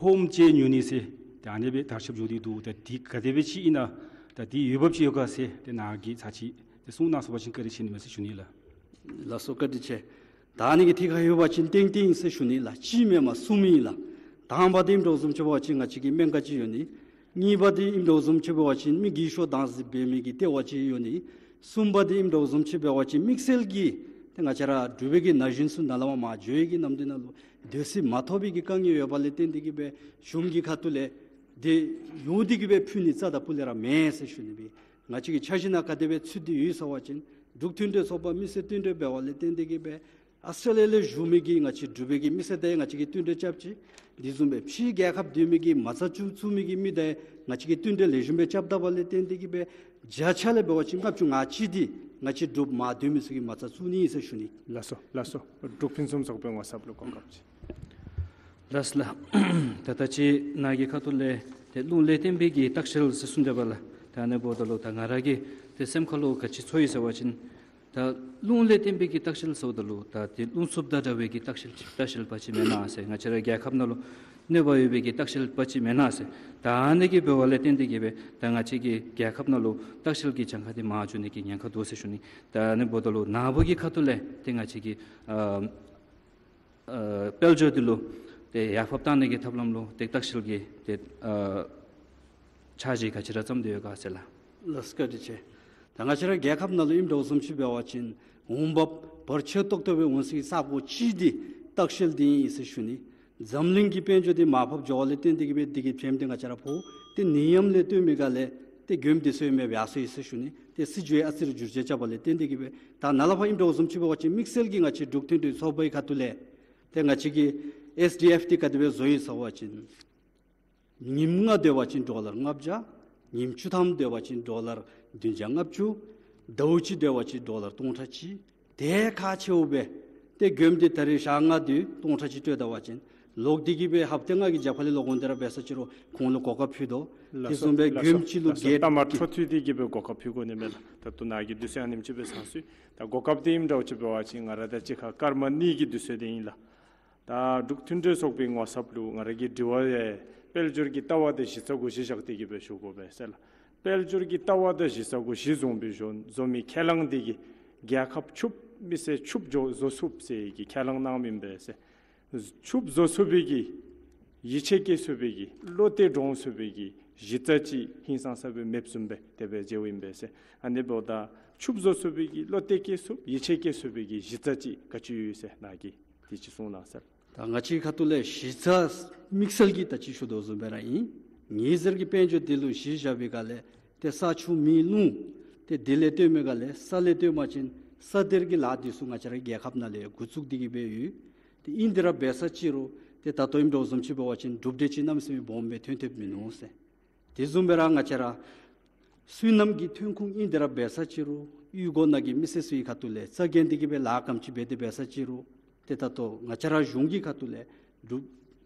ཧོམ་ཅིག་ཉོ་ནི་ཟེར་ཏེ་ཨ་ནི་སྦེ་དར་ཁྱབ་འགྱོ་སྟེ་འདུག། ད་འདི་ག་དེ་སྦེ་ཅིག་ཨིན་ན་ད་འདི་འོས་འབབ་ཅིག་ཡོད་ག་ཟེར་ཏེ་ནཱ་གིས་ཚར་ཅིག་ཏེ་གསུང་གནང་ཚུགས་པ་ཅིན་བཀའ་དྲིན་ཆེ་ནི་མས་ཟེར་ཞུ་ནི་ལགས། ལགས་སོ། བཀའ་དྲིན་ཆེ། ད་ཨ་ནི་གི་ཐད་ཁར་ལྷོད་པ་ཅིན་ཏན་ཏན་ཨིན་ཟེར་ཞུ་ནི་ལགས། གཅིག་མེན་པར་གསུམ་ཨིན་ལགས། དང་པ་འདི་ཨིནམ་འདྲཝ་བཟུམ་ཅིག་འབད་བ་ཅིན་ང་བཅས་ཀྱི་སྨན་ཁང་ཅིག་ཡོད་ནི། གཉིས་པ་འདི་ཨིནམ་འདྲཝ་བཟུམ་ཅིག་འབད་བ་ཅིན་མི་རྒས་ཤོས་དྭངས་གསིལ་འབད་མི་གི་ལྟེ་བ་ཅིག་ཡོད་ནི། གསུམ་པ་འདི་ཨིནམ་འདྲཝ་བཟུམ་ཅིག་འབད་བ་ཅིན་དམིགས་བསལ་གྱི་ཏེ་ང་བཅས་ར་འབྲུག་པའི་གི་ན་གཞོན་ཚུ་ནཱ་ལས་མར་མར་འགྱོ་བའི་གི་ནམ་དུས་ནང་ལུ་སྡོད་ས་མ་ཐོབ་པའི་གི་དཀའ་ངལ་ཡོད་པ་ལས་བརྟེན་ཏེ་གི་སྦེ་གཞུང་གི་ཁ་ཐུག་ལས་ཏེ་ཡོང་སྟེ་གི་སྦེ་ཕུལ་ནི་རྩ་དང་སྤུ་ལས་ར་མེད་ཟེར་ཞུ་ནི་སྦེ། ང་བཅས་ཀྱི་འཆར་གཞི་ནང་ག་དེ་སྦེ་ཚུད་དེ་ཡོད་ཟེར་བ་ཅིན་འབྲུག་མཐུན་སྒྲིལ་ཚོགས་པ་མི་སེར་མཐུན་སྒྲིལ་འབད་བ་ལས་བརྟེན་ཏེ་གི་སྦེ་ཨོསི་ཊྲེ་ལི་ཡ་ལུ་བཞུགས་མི་གི་ང་བཅས་འབྲུག་པའི་གི་མི་སེར་དང་ང་བཅས་ཀྱིས་མཐུན་སྒྲིལ་རྐྱབ་ཅི། དེ་བཟུམ་སྦེ་ཕྱི་རྒྱལ་ཁབ་སྡོད་མི་གི་མ་རྩ་བཙུགས་བཙུགས་མི་གི་མི་དང་ང་བཅས་ཀྱིས་མཐུན་སྒྲིལ་ལེགས་ཤོམ་སྦེ་རྐྱབ་ད་པ་ལས་བརྟེན་ཏེ་གི་སྦེ་བརྒྱ་ཆ་ལས་འབད་བ་ཅིན་ལྔ་བཅུ་ང་གཅིག་འདི་ང་བཅས་འབྲུག་མར་སྡོད་མི་ཚུ་གི་མ་རྩ་བཙུགས་ནི་ཨིན་ཟེར་ཞུ་ནི། ལགས་སོ་ལགས་སོ། འབྲུག་ཕུན་སུམ་ཚོགས་པའི་ངོ་ཚབ་ལུ་གོ་སྐབས་ཅིག། ལགས་ལགས། ད་ད་ཅི་ནཱ་གི་ཁ་ཐུག་ལས་ཏེ་རླུང་ལས་བརྟེན་པའི་གི་ལྟ་བཤལ་ཟེར་གསུངས་ཏེ་འབདཝ་ལས་ད་ཨ་ནི་འབདཝ་ད་ལུ་ད་ང་ར་གི་ཏེ་སེམས་ཁ་ལུ་ག་ཅི་ཚོར་ཡི་ཟེར་བ་ཅིན་ ད་རླུང་ལས་བརྟེན་པའི་གི་ལྟ་བཤལ་ཟེརཝ་ད་ལུ་ད་དེ་རླུང་འཚུབ་དང་འདྲ་བའི་གི་ལྟ་བཤལ་ལྟ་བཤལ་པ་ཅིག་མེན་ན་ཟེར། ང་བཅས་ར་རྒྱལ་ཁབ་ནང་ལུ་གནོད་པ་ཡོད་པའི་གི་ལྟ་བཤལ་པ་ཅིག་མེན་ན་ཟེར། ད་ཨ་ནི་གི་འབད་བ་ལས་བརྟེན་ཏེ་གིས་སྦེ་ད་ང་བཅས་ཀྱི་རྒྱལ་ཁབ་ནང་ལུ་ལྟ་བཤལ་གྱི་གྱངས་ཁ་དེ་མར་འགྱོ་ནི་གི་ཉེན་ཁ་འདུག་ཟེར་ཞུ་ནི། ད་ཨ་ནི་འབདཝ་ད་ལུ་ནཱ་བུ་གི་ཁ་ཐུག་ལས་ཏེ་ང་བཅས་ཀྱི་ཨ་ཨ་དཔལ་འབྱོར་འདི་ལུ་ཏེ་ཡར་ཕབ་གཏང་ནི་གི་ཐབས་ལམ་ལུ་ཏེ་ལྟ་བཤལ་གྱི་ཏེ་ཨ་འཆར་གཞི་ག་ཅི་ར་བརྩམས་ཏེ་ཡོད་ག་ཟེར་ལགས། ལགས་སོ་བཀའ་དྲིན་ཆེ། ད་ང་བཅས་ར་རྒྱལ་ཁབ་ནང་ལུ་ཨིནམ་འདྲཝ་བཟུམ་ཅིག་འབད་བ་ཅིན་འོང་འབབ་བར་ཆད་ཏོག་ཏོ་སྦེ་འོང་སའི་ས་གོ་ཅིག་འདི་ལྟ་བཤལ་འདི་ཨིན་ཟེར་ཞུ་ནི། འཛམ་གླིང་གི་དཔལ་འབྱོར་འདི་མར་ཕབ་འགྱོ་བ་ལས་བརྟེན་ཏེ་གིས་སྦེ་འདི་གི་ཕྱེངམ་འདི་ང་བཅས་ར་ཕོག། ཏེ་ནད་ཡམས་ལས་བརྟེན་མི་ག་ལས་ཏེ་མགྱོནམ་འདི་ཚུ་ཡང་མེདཔ་ཡར་སོ་ཡི་ཟེར་ཞུ་ནི། ཏེ་སྲིད་བྱུས་ཨ་ཙི་རེ་འགྱུར་བཅོས་རྐྱབ་པ་ལས་བརྟེན་ཏེ་གིས་སྦེ་ད་ནཱ་ལས་ཕར་ཨིནམ་འདྲཝ་བཟུམ་ཅིག་འབད་བ་ཅིན་དམིགས་བསལ་གྱིས་ང་བཅས་འབྲུག་མཐུན་སྒྲིལ་ཚོགས་པའི་ཁ་ཐུག་ལས་ཏེ་ང་བཅས་ཀྱི་ཨེསི་ཌི་ཨེཕ་འདི་ག་དེ་སྦེ་བཟོ་ཡི་ཟེར་བ་ཅིན་ཉིནམ་ལྔ་སྡོད་པ་ཅིན་ཌོ་ལར་ལྔ་བརྒྱ། ཉིནམ་བཅུ་ཐམ་སྡོད་པ་ཅིན་ཌོ་ལར་བདུན་བརྒྱ་ལྔ་བཅུ། ཟླཝ་གཅིག་སྡོད་པ་ཅིན་ཌོ་ལར་སྟོང་ཕྲག་གཅིག། དེ་ཁག་ཆེཝ་སྦེ་ཏེ་མགྱོནམ་འདི་ད་རིས་ཞག་ལྔ་དེ་སྟོང་ཕྲག་གཅིག་སྤྲོད་ད་པ་ཅིན་ལོག་སྟེ་གིས་སྦེ་ཧབ་ཏ་ལྔ་གི་རྒྱབ་ཁ་ལས་ལོག་འོང་སྟེ་ར་འབད་ས་ཅིག་རུང་ཁོང་ལུ་གོ་སྐབས་ཕུལ་དོ། ལགས་སོ། དེ་བཟུམ་སྦེ་ལགས་སོ། མགྱོནམ་ཅིག་ལུ་ལགས་སོ། གེབ་ཏ་མ་འཕྲོ་མཐུད་དེ་གིས་སྦེ་གོ་སྐབས་ཕུལ་དགོ་ནི་མས་ལགས། ད་ལྟོ་ནཱ་གི་དུས་ཚོད་ཨ་ནེམ་ཅིག་སྦེ་ཚང་སོང་ཡི། ད་གོ་སྐབས་འདི་ཨིནམ་འདྲཝ་ཅིག་འབད་བ་ཅིན་ང་ར་དང་གཅིག་ཁར་སྐར་མ་གཉིས་ཀྱི་དུས་ཚོད་འདི་ཨིན་ལགས། ད་འབྲུག་མཐུན་སྒྲིལ་ཚོགས་པའི་ངོ་ཚབ་ལུ་ང་ར་གི་དྲི་བ་ཡང་དཔལ་འབྱོར་གྱི་ལྟ་བ་དེ་གཞི་རྩ་གུ་གཞི་བཞག་སྟེ་གིས་སྦེ་ཞུ་དགོ་པས་ཟེར་ལགས། དཔལ་འབྱོར་གྱི་ལྟ་བ་དེ་གཞི་རྩ་གུ་གཞི་བཟུང་སྦེ་བཟོ་བཟོ་མི་ཁས་བླངས་དེ་གིས་རྒྱལ་ཁབ་ཕྱུགཔ་མི་སེར་ཕྱུགཔ་བཟོ་བཟོ་ཚུགས་ཟེར་གྱི་ཁས་བླངས་གནངམ་ཨིན་པས་ཟེར། ཕྱུགཔ་བཟོ་ཚུགས་པའི་གི་ཡིད་ཆེས་བསྐྱེད་ཚུགས་པའི་གི་བློ་གཏད་འདྲོངས་ཚུགས་པའི་གི་གཞི་རྩ་ཅིག་ཧིང་སངས་ས་སྦེ་མེདཔ་བཟུམ་སྦེ་དེ་སྦེ་མཇལཝ་ཨིན་པས་ཟེར། ཨ་ནི་འབདཝ་ད་ཕྱུགཔ་བཟོ་ཚུགས་པའི་གི་བློ་གཏད་བསྐྱེད་ཚུགས་ཡིད་ཆེས་བསྐྱེད་ཚུགས་པའི་གི་གཞི་རྩ་ཅིག་ག་ཅི་ཡོད་ཟེར་ནཱ་གིས་དེ་ཅིག་གསུང་གནང་ཟེར། ད་ང་བཅས་ཁ་ཐུག་ལས་གཞི་རྩ་དམིགས་བསལ་གྱི་ད་ཅི་ཞུ་དོ་བཟུམ་སྦེ་ར་ཨིན། ཉི་ཟེར་གྱི་དཔལ་འབྱོར་འདི་ལུ་གཞི་བཞག་པའི་སྒང་ལས་ཏེ་ས་ཆུ་མེ་རླུང་ཏེ་དེ་ལས་བརྟེན་མི་སྒང་ལས་ས་ལས་བརྟེན་པ་ཅིན་ས་གཏེར་གྱི་ལཱ་འདི་ཚུ་ང་བཅས་ར་རྒྱལ་ཁབ་ནང་ལས་འགོ་བཙུགས་ཏེ་གིས་སྦེ་ཡོད། ཏེ་ཨིན་དེ་ར་འབད་ས་ཅིག་རུང་ཏེ་ད་ལྟོ་ཨིནམ་འདྲཝ་བཟུམ་ཅིག་འབད་བ་ཅིན་གྲུབ་འབྲས་ཅིག་གནམ་མེད་ས་མེད་སྦོམ་སྦེ་ཐོན་ཐོནམ་མིན་ནུག་ཟེར། དེ་བཟུམ་སྦེ་ར་ང་བཅས་ར་སོ་ནམ་གྱི་ཐོན་ཁུངས་ཨིན་དེ་ར་འབད་ས་ཅིག་རུང་གཡུས་སྒོ་ནང་གི་མི་སེར་ཚུའི་ཁ་ཐུག་ལས་རྩ་འགེངས་ཏེ་གིས་སྦེ་ལཱ་ག་དེམ་ཅིག་འབད་དེ་འབད་ས་ཅིག་རུང་ཏེ་ད་ལྟོ་ང་བཅས་ར་གཞུང་གི་ཁ་ཐུག་ལས་གྲུབ་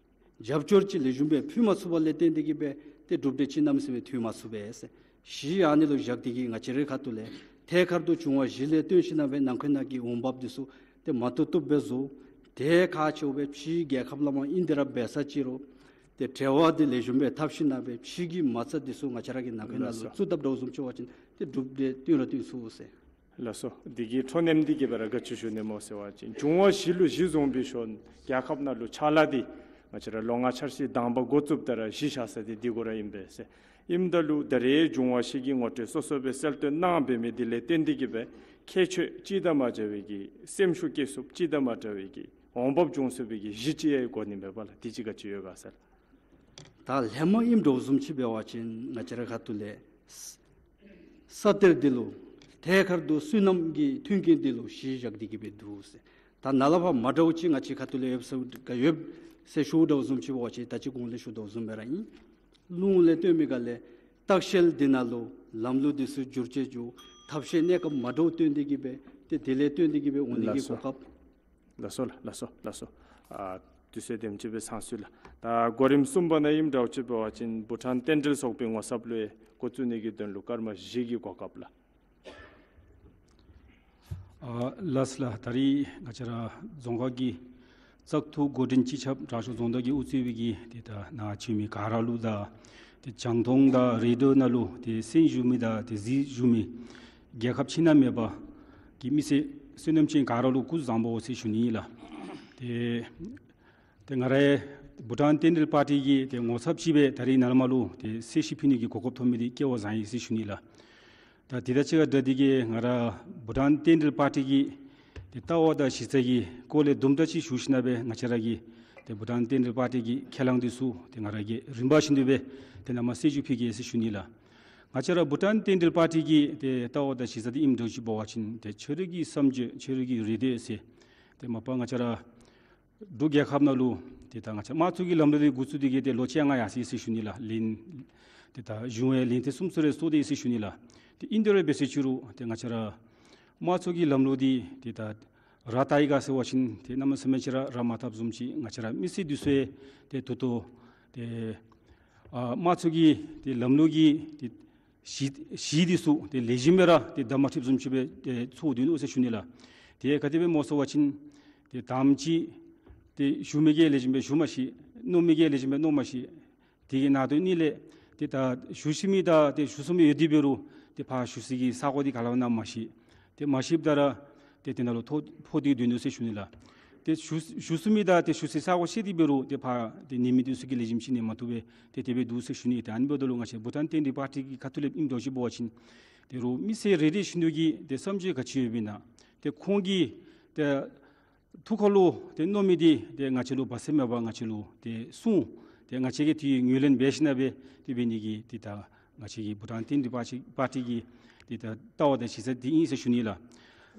རྒྱབ་སྐྱོར་ཅིག་ལེགས་ཤོམ་སྦེ་ཕུལ་མ་ཚུགས་པ་ལས་བརྟེན་ཏེ་གིས་སྦེ་ཏེ་གྲུབ་འབྲས་ཅིག་གནམ་མེད་ས་མེད་ཐོན་མ་ཚུགས་པས་ཟེར། གཞི་ཨ་ནི་ལུ་བཞག་སྟེ་གིས་ང་བཅས་རའི་ཁ་ཐུག་ལས་ཐད་ཀར་དུ་འབྱུང་བ་བཞི་ལས་བརྟེན་ཞིན་ན་སྦེ་ནང་འཁོད་ནང་གི་འོང་འབབ་འདི་ཚུ་ཏེ་མ་ཐུབ་ཐུབ་སྦེ་བཟོ། དེ་ཁག་ཆེཝ་སྦེ་ཕྱིའི་རྒྱལ་ཁབ་ལས་མར་ཨིན་དེ་ར་འབད་ས་ཅིག་རུང་ཏེ་འབྲེལ་བ་འདི་ལེགས་ཤོམ་སྦེ་འཐབ་ཞིན་ན་སྦེ་ཕྱི་གི་མ་རྩ་འདི་ཚུ་ང་བཅས་ར་གི་ནང་འཁོད་ནང་ལུ་ལགས་སོ། བཙུགས་དཔ་འདྲཝ་བཟུམ་ཅིག་འབད་བ་ཅིན་ཏེ་གྲུབ་འབྲས་བཏོན་ར་བཏོན་ཚུགས་ཟེར། ལགས་སོ། འདི་གི་འཕྲོ་མཐུད་དེ་གིས་སྦེ་ར་ག་ཅི་ཞུ་ནི་སྨོ་ཟེར་བ་ཅིན་འབྱུང་བ་བཞི་ལུ་གཞི་བཟུང་སྦེ་ཞིནམ་རྒྱལ་ཁབ་ནང་ལུ་ཕྱག་ལཱ་འདི་ང་བཅས་ར་ལོ་ལྔ་འཆར་གཞི་དང་པ་འགོ་བཙུགསཔ་ད་ར་གཞི་བཞག་ས་འདི་འདི་གུ་ར་ཨིན་པས་ཟེར། ཨིནམ་ད་ལུ་ད་རེས་འབྱུང་བ་བཞི་གི་ངོ་སྤྲོད་སོ་སོ་སྦེ་གསལ་སྟོན་གནང་འབད་མི་འདི་ལས་བརྟེན་ཏེ་གིས་སྦེ་ཁྱད་ཆོས་ཅིག་དང་མ་འདྲ་བའི་གི་སེམས་ཤུགས་བསྐྱེད་ཚུགསཔ་ཅིག་དང་མ་འདྲ་བའི་གི་འོང་འབབ་འབྱུང་ཚུགས་པའི་གི་གཞི་ཅིག་ཡང་དགོ་ནི་མས་པ་ལགས། དེ་ཅིག་ག་ཅི་ཡོད་ག་ཟེར། ད་ལྷག་མ་ཨིནམ་འདྲཝ་བཟུམ་ཅིག་འབད་བ་ཅིན་ང་བཅས་ར་ཁ་ཐུག་ལས་ས་གཏེར་འདི་ལུ་ཐད་ཀར་དུ་སོ་ནམ་གྱི་མཐུན་རྐྱེན་འདི་ལུ་གཞི་བཞག་སྟེ་གིས་སྦེ་འདུག་ཟེར། ད་ནཱ་ལས་ཕར་མ་འདྲཝ་ཅིག་ང་བཅས་ཁ་ཐུག་ལས་ཡོདཔ་ས་ག་ཡོད་ཟེར་ཞུཝ་འདྲཝ་བཟུམ་ཅིག་འབད་བ་ཅིན་ད་ཅི་གོང་ལས་ཞུ་དོ་བཟུམ་སྦེ་ར་ཨིན། རླུང་ལས་བརྟེན་མི་སྒང་ལས་ལྟ་བཤལ་འདི་ནང་ལུ་ལམ་ལུགས་འདི་ཚུ་འགྱུར་བཅོས་འགྱོ། ཐབས་ཤེས་གནས་སྐབས་མ་འདྲཝ་བཏོན་ཏེ་གིས་སྦེ་ཏེ་དེ་ལས་བརྟེན་ཏེ་གིས་སྦེ་འོང་ནི་གི་ལགས་སོ། གོ་སྐབས། ལགས་སོ་ལགས་སོ་ལགས་སོ། ཨ་དུས་ཚོད་དེམ་ཅིག་སྦེ་ཚང་སོང་ཡི་ལགས། ད་གོ་རིམ་གསུམ་པ་ནང་ཨིནམ་འདྲཝ་ཅིག་འབད་བ་ཅིན་བྷུ་ཊཱན་རྟེན་འབྲེལ་ཚོགས་པའི་ངོ་ཚབ་ལུ་འགོ་བཙུགས་ནི་གི་དོན་ལུ་སྐར་མ་བཞི་གི་གོ་སྐབས་ལགས། ཨ་ལགས་ལགས། ད་རིས་ང་བཅས་ར་རྫོང་ཁག་གི་བཙག་འཐུ་འགོ་འདྲེན་སྤྱི་ཁྱབ་དྲག་ཤོས་རྫོང་བདག་གིས་དབུ་གཙོས་པའི་གི་ཏེ་ད་ནཱ་བྱོན་མི་ག་ར་ལུ་དང་ཏེ་རྒྱང་མཐོང་དང་རེ་ཌི་ཡོ་ནང་ལུ་ཏེ་གསན་བཞུགས་མི་དང་ཏེ་གཟིགས་བཞུགས་མི་རྒྱལ་ཁབ་ཕྱི་ནང་མེད་པ་གི་མི་སེར་བསོད་ནམས་ཅན་ག་ར་ལུ་སྐུ་གཟུགས་བཟང་པོ་ཟེར་ཞུ་ནི་ཨིན་ལགས། ཏེ་ཏེ་ང་རའི་བྷུ་ཊཱན་རྟེན་འབྲེལ་པར་ཊི་གི་ཏེ་ངོ་ཚབ་ཅིག་སྦེ་ད་རིས་ནཱ་ལས་མར་ལུ་ཏེ་གསལ་བཤད་ཕུལ་ནི་གི་གོ་སྐབས་ཐོབ་མི་འདི་སྐལ་བ་བཟང་ཡི་ཟེར་ཞུ་ནི་ལགས། ད་དེ་དང་གཅིག་ཁར་སྦྲགས་ཏེ་གིས་ང་ར་བྷུ་ཊཱན་རྟེན་འབྲེལ་པར་ཊི་གི་ཏེ་ལྟ་བ་དང་གཞི་རྩ་གི་སྐོར་ལས་དུམ་གྲ་ཅིག་ཞུ་ཞིན་ན་སྦེ་ང་བཅས་ར་གི་ཏེ་བྷུ་ཊཱན་རྟེན་འབྲེལ་པར་ཊི་གི་ཁས་བླངས་འདི་ཚུ་ཏེ་ང་ར་གིས་རིམ་པ་བཞིན་དུ་སྦེ་ཏེ་ནཱ་མར་གསལ་བརྗོད་ཕུལ་གེ་ཟེར་ཞུ་ནི་ལགས། ང་བཅས་ར་བྷུ་ཊཱན་རྟེན་འབྲེལ་པར་ཊི་གི་ཏེ་ལྟ་བ་དང་གཞི་རྩ་འདི་ཨིནམ་འདྲཝ་ཅིག་འབད་བ་ཅིན་ཏེ་ཆོས་རིག་གི་བསམ་སྤྱོད་ཆོས་རིག་གི་རེ་འདོད་ཟེར་ཏེ་མ་པ་ང་བཅས་ར་འབྲུག་རྒྱལ་ཁབ་ནང་ལུ་ཏེ་ད་ང་བཅས་དམངས་གཙོ་གི་ལམ་ལུགས་འདི་འགོ་བཙུགས་ཏེ་གིས་ཏེ་ལོ་བཅོ་ལྔ་ཡར་སོ་ཡི་ཟེར་ཞུ་ནི་ལགས། ལན་ཏེ་ད་གཞུང་ཡང་ལན་ཐེངས་གསུམ་ཙམ་རེ་སོང་སྟེ་ཡོད་ཟེར་ཞུ་ནི་ལགས། ཏེ་ཨིན་དེ་ར་འབད་ཟེར་ཅི་རུང་ཏེ་ང་བཅས་ར་དམངས་གཙོ་གི་ལམ་ལུགས་འདི་ཏེ་ད་ར་བཏགས་ཡི་ག་ཟེར་བ་ཅིན་ཏེ་གནམ་མེད་ས་མེད་ཅིག་ར་ར་མ་བཏགསཔ་བཟུམ་ཅིག་ང་བཅས་ར་མི་སེར་འདི་ཚུ་ཡང་ཏེ་ད་ལྟོ་ཏེ་ཨ་དམངས་གཙོ་གི་ཏེ་ལམ་ལུགས་ཀྱི་ཏེ་ གཞི་གཞི་འདི་ཚུ་ཏེ་ལེགས་ཤོམ་སྦེ་ར་ཏེ་བདའ་མ་ཚུགསཔ་བཟུམ་ཅིག་སྦེ་ཏེ་ཚོར་སྡོད་ནུག་ཟེར་ཞུ་ནི་ལགས། ཏེ་ག་དེ་སྦེ་སྨོ་ཟེར་བ་ཅིན་ཏེ་དང་པ་ཅིག་ཏེ་ཞུ་མི་གིས་ལེགས་ཤོམ་སྦེ་ཞུ་མ་ཤེས། མནོ་མི་གིས་ལེགས་ཤོམ་སྦེ་མནོ་མ་ཤེས། དེ་གི་ནང་དོན་ནི་ལས་ཏེ་ད་ཞུ་ཤེས་མི་དང་ཏེ་ཞུ་ཚུགས་མི་ཡོད་དེ་འབད་རུང་ཏེ་ཕར་ཞུ་སའི་གི་ས་གོ་འདི་ག་ལུ་ཨིན་ན་མ་ཤེས། ཏེ་མ་ཤེསཔ་ད་ར་ཏེ་དེ་ནང་ལུ་ཐོ་ཕོག་སྟེ་སྡོད་ནུག་ཟེར་ཞུ་ནི་ལགས། ཏེ་ཞུ་ཞུ་ཚུགས་མི་དང་ཏེ་ཞུ་སའི་ས་གོ་ཤེས་ཏེ་འབད་རུང་ཏེ་ཕར་ཏེ་ཉན་མི་འདི་ཚུ་གིས་ལེགས་ཤོམ་ཅིག་ཉན་མ་བཏུབ་པས། ཏེ་དེ་སྦེ་འདུག་ཟེར་ཞུ་ནི། ཏེ་ཨ་ནི་འབདཝ་ད་ལུ་ང་བཅས་བྷུ་ཊཱན་བསྟན་འཛིན་པར་ཊི་གི་ཁ་ཐུག་ལས་ཨིནམ་འདྲཝ་ཅིག་འབད་བ་ཅིན་ཏེ་རོགས་མི་སེར་རེ་རེ་བཞིན་དུ་གིས་ཏེ་བསམ་སྤྱོད་ག་ཅི་ཡོདཔ་ཨིན་ན། ཏེ་ཁོང་གི་ཏེ་ཐུགས་ཁ་ལུ་ཏེ་མནོ་མི་འདི་ཏེ་ང་བཅས་ལུ་བར་ཆད་མེད་པར་ང་བཅས་ལུ་ཏེ་གསུང་། ཏེ་ང་བཅས་ཀྱིས་དེ་ངོས་ལེན་འབད་ཞིནམ་ལས་ཏེ་འབད་ནི་གི་ཏེ་ད་ང་བཅས་ཀྱི་བྷུ་ཊཱན་བསྟན་འཛིན་པར་ཊི་པར་ཊི་གི་ཏེ་ད་ལྟ་བ་དང་གཞི་རྩ་འདི་ཨིན་ཟེར་ཞུ་ནི་ལགས།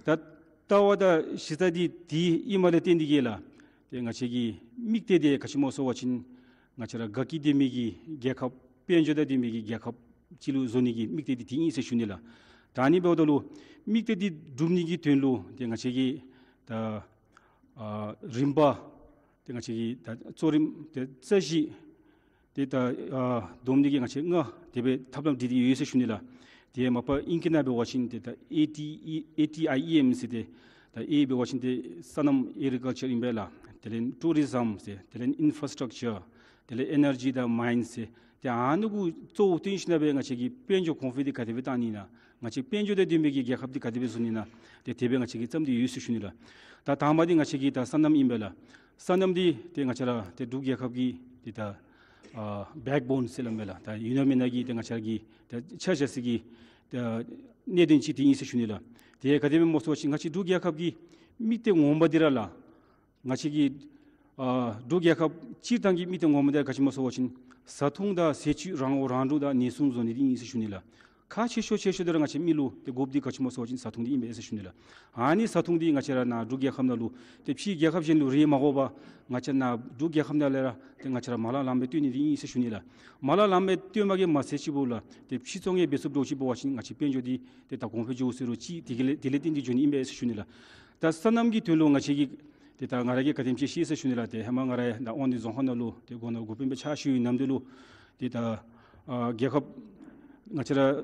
ད་ལྟ་བ་དང་གཞི་རྩ་འདི་དེ་ཨིནམ་ལས་བརྟེན་ཏེ་གིས་ལགས། ཏེ་ང་བཅས་ཀྱི་དམིགས་གཏད་འདི་ག་ཅི་སྨོ་ཟེར་བ་ཅིན་ང་བཅས་ར་དགའ་སྐྱིད་ལྡན་མི་གི་རྒྱལ་ཁབ་དཔལ་འབྱོར་དང་ལྡན་མི་གི་རྒྱལ་ཁབ་ཅིག་ལུ་བཟོ་ནི་གི་དམིགས་གཏད་འདི་དེ་ཨིན་ཟེར་ཞུ་ནི་ལགས། ད་ཨ་ནི་འབདཝ་ད་ལུ་དམིགས་གཏད་འདི་སྒྲུབ་ནི་གི་དོན་ལུ་ཏེ་ང་བཅས་ཀྱིས་ད་ཨ་རིམ་པ་ཏེ་ང་བཅས་ཀྱིས་ད་གཙོ་རིམ་ཏེ་རྩ་བཞི་ཏེ་ད་ཨ་བསྡོམས་ཏེ་གིས་ང་བཅས་ལྔ་དེ་སྦེ་ཐབས་ལམ་སྒྲིག་སྟེ་ཡོད་ཟེར་ཞུ་ནི་ལགས། ཏེ་མ་པ་ཨིང་སྐད་ནང་འབད་བ་ཅིན་ཏེ་ད་ཨེ་ཊི་ཨི་ཨེ་ཊི་ཨའི་ཨི་ཨེམ་ཟེར་ཏེ་ད་ཨེ་འབད་བ་ཅིན་ཏེ་སོ་ནམ་ཨེག་རི་ཀལ་ཅར་ཨིན་པས་ལགས། དེ་ལས་ཊུ་རི་ཛམ་ཟེར། དེ་ལས་ཨིན་ཕ་ར་སི་ཊག་ཅར། དེ་ལས་ཨེ་ནར་ཇི་དང་མཱའིནསི་ཟེར། ཏེ་ཨ་ནི་གུ་གཙོ་བོ་བཏོན་ཞིནམ་ལས་ང་བཅས་ཀྱི་དཔལ་འབྱོར་གོང་འཕེལ་འདི་ག་དེ་སྦེ་བཏང་ནི་ཨིན་ན། ང་བཅས་དཔལ་འབྱོར་དང་ལྡན་པའི་གི་རྒྱལ་ཁབ་འདི་ག་དེ་སྦེ་བཟོ་ནི་ཨིན་ན། ཏེ་དེ་སྦེ་ང་བཅས་ཀྱིས་བརྩམས་ཏེ་ཡོད་ཟེར་ཞུ་ནི་ལགས། ད་དང་པ་འདི་ང་བཅས་ཀྱི་ད་སོ་ནམ་ཨིན་པས་ལགས། སོ་ནམ་འདི་ཏེ་ང་བཅས་ར་ཏེ་འབྲུག་རྒྱལ་ཁབ་ཀྱི་ཏེ་ད་ཨ་བེཀ་བོན་ཟེར་སླབ་མས་ལགས། ད་ཡུན་རིངམོ་ནང་གི་ཏེ་ང་བཅས་ར་གི་ད་ཆ་བཞག་སའི་གི་ད་གནད་དོན་ཅིག་འདི་ཨིན་ཟེར་ཞུ་ནི་ལགས། ཏེ་ག་དེ་སྦེ་སྨོ་ཟེར་བ་ཅིན་ང་བཅས་འབྲུག་རྒྱལ་ཁབ་ཀྱི་དམིགས་གཏད་ངོ་མ་འདི་ར་ལགས། ང་བཅས་ཀྱི་ཨ་འབྲུག་རྒྱལ་ཁབ་སྤྱིར་བཏང་གི་དམིགས་གཏད་ངོ་མ་འདི་ག་ཅི་སྨོ་ཟེར་བ་ཅིན་བཟའ་འཐུང་དང་ཟས་བཅུད་རང་དབང་རང་སྒྲུབ་དང་ནུས་གསུམ་བཟོ་ནི་འདི་ཨིན་ཟེར་ཞུ་ནི་ལགས། ཁག་ཆེ་ཤོས་ཆེ་ཤོས་འདི་ར་ང་བཅས་མི་ལུ་ཏེ་དགོཔ་འདི་ག་ཅི་སྨོ་ཟེར་བ་ཅིན་བཟའ་འཐུང་འདི་ཨིན་པས་ཟེར་ཞུ་ནི་ལགས། ཨ་ནི་བཟའ་འཐུང་འདི་ང་བཅས་ར་ནཱ་འབྲུག་རྒྱལ་ཁབ་ནང་ལུ་ཏེ་ཕྱིའི་རྒྱལ་ཁབ་གཞན་ལུ་རེ་མ་དགོ་པར་ང་བཅས་ནཱ་འབྲུག་རྒྱལ་ཁབ་ནང་ལས་ར་ཏེ་ང་བཅས་ར་མ་ལ་ལམ་སྦེ་སྟོན་ནི་འདི་ཨིན་ཟེར་ཞུ་ནི་ལགས། མ་ལ་ལམ་སྦེ་སྟོནམ་གིས་མ་ཚད་ཅིག་འབདཝ་ལས་ཏེ་ཕྱི་བཙོང་ཡང་འབད་ཚུགསཔ་འདྲཝ་ཅིག་འབད་བ་ཅིན་ང་བཅས་དཔལ་འབྱོར་འདི་ཏེ་ད་གོང་འཕེལ་འགྱོ་ཟེར་རུང་ཅིག་དེ་གི་ལས་དེ་ལས་བརྟེན་ཏེ་འགྱོ་ནི་ཨིན་པས་ཟེར་ཞུ་ནི་ལགས། ད་སོ་ནམ་གྱི་དོན་ལུ་ང་བཅས་ཀྱིས་ཏེ་ད་ང་ར་གིས་ག་དེམ་ཅིག་ཤེས་ཟེར་ཞུ་ནི་ལགས། ཏེ་ཧེ་མ་ང་ར་ད་དབང་འདུས་རྫོང་ཁག་ནང་ལུ་ཏེ་སྒོ་ནོར་འགོ་དཔོན་སྦེ་ཕྱག་ཞུ་བའི་ནམ་དུས་ལུ་ཏེ་ད་ཨ་རྒྱལ་ཁབ་ང་བཅས་ར་ཨ་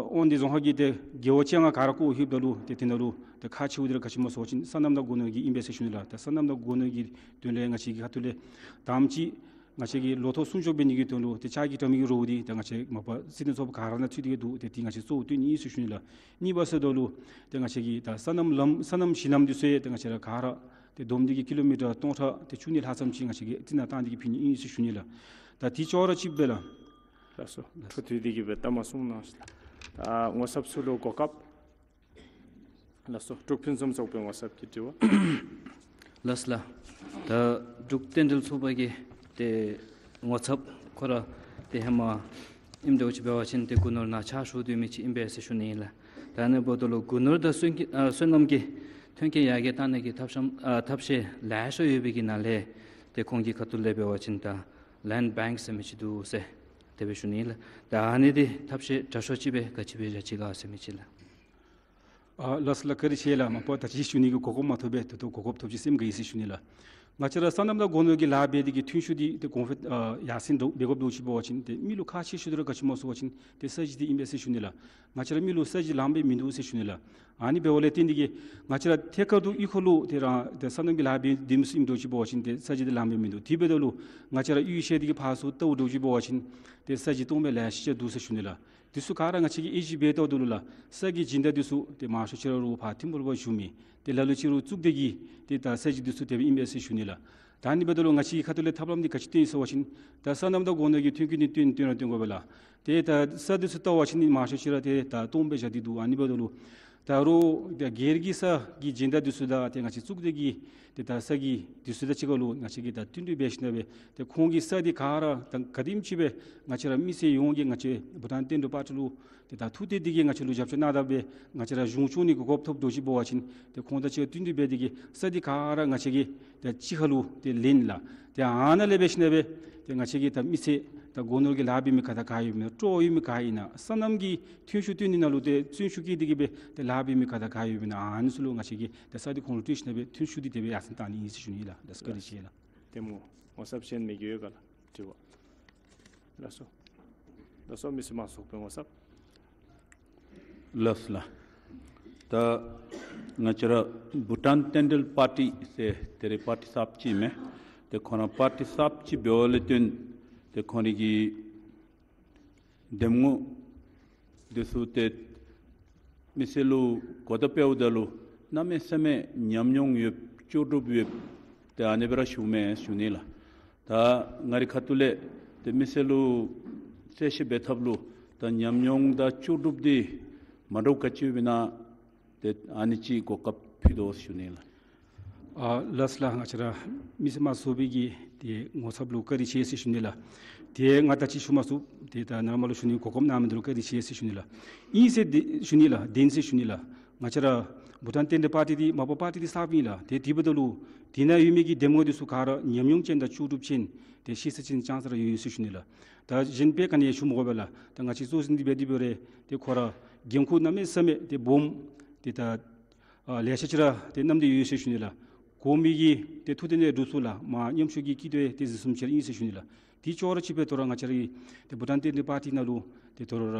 དབང་འདུས་རྫོང་ཁག་གི་ཏེ་རྒེད་འོག་བཅོ་ལྔ་ག་ར་བསྐོར་ལྷོདཔ་ད་ལུ་ཏེ་དེ་ནང་ལུ་ཏེ་ཁག་ཆེཝ་འདི་ར་ག་ཅི་སྨོ་ཟེར་བ་ཅིན་སོ་ནམ་དང་སྒོ་ནོར་གྱི་ཨིན་པས་ཟེར་ཞུ་ནི་ལགས། ད་སོ་ནམ་དང་སྒོ་ནོར་གྱི་དོན་ལས་ང་བཅས་ཀྱི་ཁ་ཐུག་ལས་དང་པ་ཅིག་ང་བཅས་ཀྱི་ལོ་ཐོག་སྲུང་སྐྱོབ་འབད་ནི་གི་དོན་ལུ་ཏེ་ལྕགས་ཀྱི་དྲ་མིག་གི་རོགས་འདི་ཏེ་ང་བཅས་མ་པ་སྲིད་དོན་ཚོགས་པ་ག་ར་ནང་ཚུད་དེ་གི་འདུག། ཏེ་འདི་ང་བཅས་གཙོ་བོ་བཏོན་ནི་ཨིན་ཟེར་ཞུ་ནི་ལགས། གཉིས་པ་ཟེརཝ་ད་ལུ་ཏེ་ང་བཅས་ཀྱི་ད་སོ་ནམ་ལམ་སོ་ནམ་གཞི་ལམ་འདི་ཚུ་ཡང་ཏེ་ང་བཅས་ར་ག་ར་ཏེ་བསྡོམས་ཏེ་གིས་ཀི་ལོ་མི་ཊར་སྟོང་ཕྲག་ཏེ་བཅུ་གཉིས་ལྷག་ཙམ་ཅིག་ང་བཅས་ཀྱིས་བཏིང་ནང་བཏང་སྟེ་གིས་ཕུལ་ནི་ཨིན་ཟེར་ཞུ་ནི་ལགས། ད་དེ་ཅོག་ར་གཅིགཔ་སྦེ་ལགས། ལགས་སོ། འཕྲོ་མཐུད་དེ་གིས་སྦེ་གཏམ་མ་གསུང་གནང་ཞིག་ལགས། ད་ངོ་ཚབ་ཚུ་ལུ་གོ་སྐབས། ལགས་སོ། འབྲུག་ཕུན་སུམ་ཚོགས་པའི་ངོ་ཚབ་ཀྱིས་དྲི་བ། ལགས་སོ་ལགས། ད་འབྲུག་རྟེན་འབྲེལ་ཚོགས་པ་གི་ཏེ་ངོ་ཚབ་ཁོ་ར་ཏེ་ཧེ་མ་ཨིནམ་འདྲཝ་ཅིག་འབད་བ་ཅིན་ཏེ་སྒོ་ནོར་ནང་ཕྱག་ཞུ་སྡོད་མི་ཅིག་ཨིན་པས་ཟེར་ཞུ་ནི་ཨིན་ལགས། ད་ཨ་ནི་འབདཝ་ད་ལུ་སྒོ་ནོར་དང་སོན་གྱི་ཨ་སོ་ནམ་གྱི་མཐུན་རྐྱེན་ཡར་རྒྱས་གཏང་ནི་གི་ཐབས་ཤམ་ཨ་ཐབས་ཤེས་ལེ་ཤ་ཡོད་པའི་གི་ནང་ལས་ཏེ་ཁོང་གི་ཁ་ཐུག་ལས་འབད་བ་ཅིན་ད་ལེནཌ་བེངཀ་ཟེར་མི་ཅིག་འདུག་ཟེར་དེ་སྦེ་ཞུ་ནི་ཨིན་ལགས། ད་ཨ་ནི་འདི་ཐབས་ཤེས་དྲག་ཤོས་ཅིག་སྦེ་ག་ཅི་སྦེ་བཞག་ཅི་ག་ཟེར་མི་ཅིག་ལགས། ཨ་ལགས་སོ་ལགས། བཀའ་དྲིན་ཆེ་ལགས། མ་པ་ད་ཅི་ཞུ་ནི་གི་གོ་སྐབས་མ་ཐོབ་པས། ད་ལྟོ་གོ་སྐབས་ཐོབ་ཅི་སེམས་དགའ་ཡི་ཟེར་ཞུ་ནི་ལགས། ང་བཅས་ར་སོ་ནམ་དང་སྒོ་ནོར་གྱི་ལཱ་འབད་ནི་གི་ཐོན་ཤུགས་འདི་ཏེ་གོང་འཕེལ་ཨ་ཡར་སེང་འགྲོ་འབད་དགོཔ་འདྲཝ་ཅིག་འབད་བ་ཅིན་ཏེ་མི་ལུ་ཁག་ཆེ་ཤོས་འདི་ར་ག་ཅི་སྨོ་ཟེར་བ་ཅིན་ཏེ་ས་གཞི་འདི་ཨིན་པས་ཟེར་ཞུ་ནི་ལགས། ང་བཅས་ར་མི་ལུ་ས་གཞི་ལངམ་སྦེ་མིན་འདུག་ཟེར་ཞུ་ནི་ལགས། ཨ་ནི་འབདཝ་ལས་བརྟེན་ཏེ་གིས་ང་བཅས་ར་ཐད་ཀར་དུ་གཡུས་ཁ་ལུ་ཏེ་ར་ཏེ་སོ་ནམ་གྱི་ལཱ་འབད་སྡོད་མི་ཚུ་ཨིནམ་འདྲཝ་ཅིག་འབད་བ་ཅིན་ཏེ་ས་གཞི་འདི་ལངམ་སྦེ་མིན་འདུག། དེ་འབདཝ་ད་ལུ་ང་བཅས་ར་གཡུས་ཤེད་འདི་གིས་ཕར་ཚུར་བལྟཝ་འདྲཝ་ཅིག་འབད་བ་ཅིན་ཏེ་ས་གཞི་སྟོངམ་སྦེ་ལེ་ཤ་ཅིག་འདུག་ཟེར་ཞུ་ནི་ལགས། དེ་ཚུ་ག་ར་ང་བཅས་ཀྱིས་དབྱེ་ཞིབ་འབད་བལྟཝ་ད་ལུ་ལགས་ས་གི་སྦྱིན་བདག་འདི་ཚུ་ཏེ་མང་ཤོས་ཅིག་ར་རོགས་ཕར་ཐིམ་ཕུག་ལུ་ཕར་བཞུགས་མི་ཏེ་ལ་ལུ་ཅིག་རོགས་གཙུག་སྡེ་གི་ཏེ་ད་ས་གཞི་འདི་ཚུ་དེ་སྦེ་ཨིན་པས་ཟེར་ཞུ་ནི་ལགས། ད་ཨ་ནི་འབདཝ་ད་ལུ་ང་བཅས་ཀྱི་ཁ་ཐུག་ལས་ཐབས་ལམ་འདི་ག་ཅི་བཏོན་ཡི་ཟེར་བ་ཅིན་ད་སོ་ནམ་དང་སྒོ་ནོར་གྱི་ཐོན་སྐྱེད་འདི་བཏོན་བཏོན་ར་བཏོན་དགོ་པས་ལགས། ཏེ་ད་ས་འདི་ཚུ་བལྟ་བ་ཅིན་མང་ཤོས་ཅིག་ར་ཏེ་ད་སྟོངམ་སྦེ་བཞག་སྟེ་འདུག། ཨ་ནི་འབདཝ་ད་ལུ་ད་རོགས་ད་སྒེར་གྱི་ས་གི་སྦྱིན་བདག་འདི་ཚུ་དང་ཏེ་ང་བཅས་གཙུག་སྡེ་གི་ཏེ་ད་ས་གི་འདི་ཚུ་དང་གཅིག་ཁར་ལུ་ང་བཅས་ཀྱིས་ད་བསྟུན་གྲོས་འབད་ཞིནམ་ལས་ཏེ་ཁོང་གི་ས་འདི་ག་ར་ད་ག་དེམ་ཅིག་སྦེ་ང་བཅས་ར་མི་སེར་ཡོངས་ཀྱིས་ང་བཅས་བྷུ་ཊཱན་བསྟན་འགྲོ་པར་ཊི་ལུ་ཏེ་ད་ཐུགས་གཏད་དེ་གིས་ང་བཅས་ལུ་རྒྱབ་སྐྱོར་གནང་དཔ་སྦེ་ང་བཅས་ར་གཞུང་སྐྱོང་ནི་གི་གོ་སྐབས་ཐོབ་འདྲཝ་ཅིག་འབད་བ་ཅིན་ཏེ་ཁོང་དང་གཅིག་ཁར་བསྟུན་གྲོས་འབད་དེ་གིས་ས་འདི་ག་ར་ང་བཅས་ཀྱིས་ད་གཅིག་ཁར་ལུ་ཏེ་ལེན་ལགས། ཏེ་ཨ་ནཱ་ལས་འབད་ཞིནམ་ལས་ཏེ་ང་བཅས་ཀྱི་ད་མི་སེར་ད་སྒོ་ནོར་གྱི་ལཱ་འབད་མི་ག་དང་ག་ཡོདཔ་ཨིན་ན་སྤྲོ་བ་ཡོད་མི་ག་ཨིན་ན་སོ་ནམ་གྱི་ཐོན་ཤུགས་བཏོན་ནི་ནང་ལུ་ཏེ་བརྩོན་ཤུགས་བསྐྱེད་དེ་གིས་སྦེ་ཏེ་ལཱ་འབད་མི་ག་དང་ག་ཡོདཔ་ཨིན་ན་ཨ་ནི་ཚུ་ལུ་ང་བཅས་ཀྱིས་ཏེ་ས་འདི་ཁོང་ལུ་སྤྲོད་ཞིནམ་ལས་ཐོན་ཤུགས་འདི་དེ་སྦེ་ཡར་སེང་གཏང་ནི་ཨིན་ཟེར་ཞུ་ནི་ལགས། ལགས་སོ། བཀའ་དྲིན་ཆེ་ལགས། ལགས་སོ། མི་སེར་དམངས་ཚོགས་པའི་ངོ་ཚབ། ལགས་ལགས། ད་ང་བཅས་ར་བྷུ་ཊཱན་རྟེན་འབྲེལ་པར་ཊི་ཟེར་ཏེ་རེ་པར་ཊི་གསརཔ་ཅིག་མས། ཏེ་ཁོ་ར་པར་ཊི་གསརཔ་ཅིག་འབདཝ་ལས་བརྟེན་ཏེ་ཁོང་རའི་གི་འདེམས་ངོ་འདི་ཚུ་ཏེ་མི་སེར་ལུ་གོ་བརྡ་སྤེལཝ་ད་ལུ་གནམ་མེད་ས་མེད་ཉམས་མྱོང་ཡོདཔ་ལྕོགས་གྲུབ་ཡོདཔ་ཏེ་ཨ་ནི་སྦེ་ར་ཞུཝ་མས་ཞུ་ནི་ལགས། ད་ང་རའི་ཁ་ཐུག་ལས་ཏེ་མི་སེར་ལུ་གསལ་བཤད་འབད་ཐབས་ལུ་ད་ཉམས་མྱོང་དང་ལྕོགས་གྲུབ་འདི་མ་འདྲཝ་ག་ཅི་ཡོདཔ་ཨིན་ན་ཏེ་ཨ་ནི་ཅིག་གོ་སྐབས་ཕུལ་དོ་ཞུ་ནི་ལགས། ཨ་ལགས་ལགས། ང་བཅས་ར་མི་སེར་དམངས་གཙོའི་གི་ཏེ་ངོ་ཚབ་ལུ་བཀའ་དྲིན་ཆེ་ཟེར་ཞུ་ནི་ལགས། ཏེ་ང་ད་ཅི་ཞུ་མ་ཚུགས། ཏེ་ད་ནཱ་མར་ལུ་ཞུ་ནི་གོ་སྐབས་གནང་མི་འདི་ལུ་བཀའ་དྲིན་ཆེ་ཟེར་ཞུ་ནི་ལགས། ཨིན་ཟེར་ཏེ་ཞུ་ནི་ལགས། བདེན་ཟེར་ཞུ་ནི་ལགས། ང་བཅས་ར་བྷུ་ཊཱན་རྟེན་འབྲེལ་པར་ཊི་འདི་མ་པ་པར་ཊི་འདི་གསརཔ་ཨིན་ལགས། ཏེ་དེ་འབདཝ་ད་ལུ་དེ་ནང་ཡོད་མི་གི་འདེམས་ངོ་འདི་ཚུ་ག་ར་ཉམས་མྱོང་ཅན་དང་ལྕོགས་གྲུབ་ཅན་ཏེ་ཤེས་ཚད་ཅན་ཙང་ཙ་ར་ཡོད་ཡོད་ཟེར་ཞུ་ནི་ལགས། ད་གཞན་དཔེ་ག་ནི་ཡང་ཞུ་མི་དགོ་པས་ལགས། ད་ང་བཅས་གཙོ་འཛིན་འདི་འབད་དེ་འབད་རུང་ཏེ་ཁོ་ར་འགན་ཁུར་གནམ་མེད་ས་མེད་ཏེ་སྦོམ་ཏེ་ད་ཨ་ལེ་ཤ་ཅིག་ར་ཏེ་བསྣམས་ཏེ་ཡོད་ཟེར་ཞུ་ནི་ལགས། གོང་མའི་གི་ཏེ་ཐུགས་འདུན་ལས་འགྲུབ་ཚུགས་ལགས། མར་ཉམས་ཆག་གི་སྐྱིད་སྡུག་ཏེ་གཟིགས་ཚུགསཔ་ཅིག་ར་ཨིན་ཟེར་ཞུ་ནི་ལགས། དེ་ཅོག་ར་གཅིག་སྦེ་དོ་རུང་ང་བཅས་རའི་ཏེ་བྷུ་ཊཱན་རྟེན་འབྲེལ་པར་ཊི་ནང་ལུ་ཏེ་དོ་རུང་ར་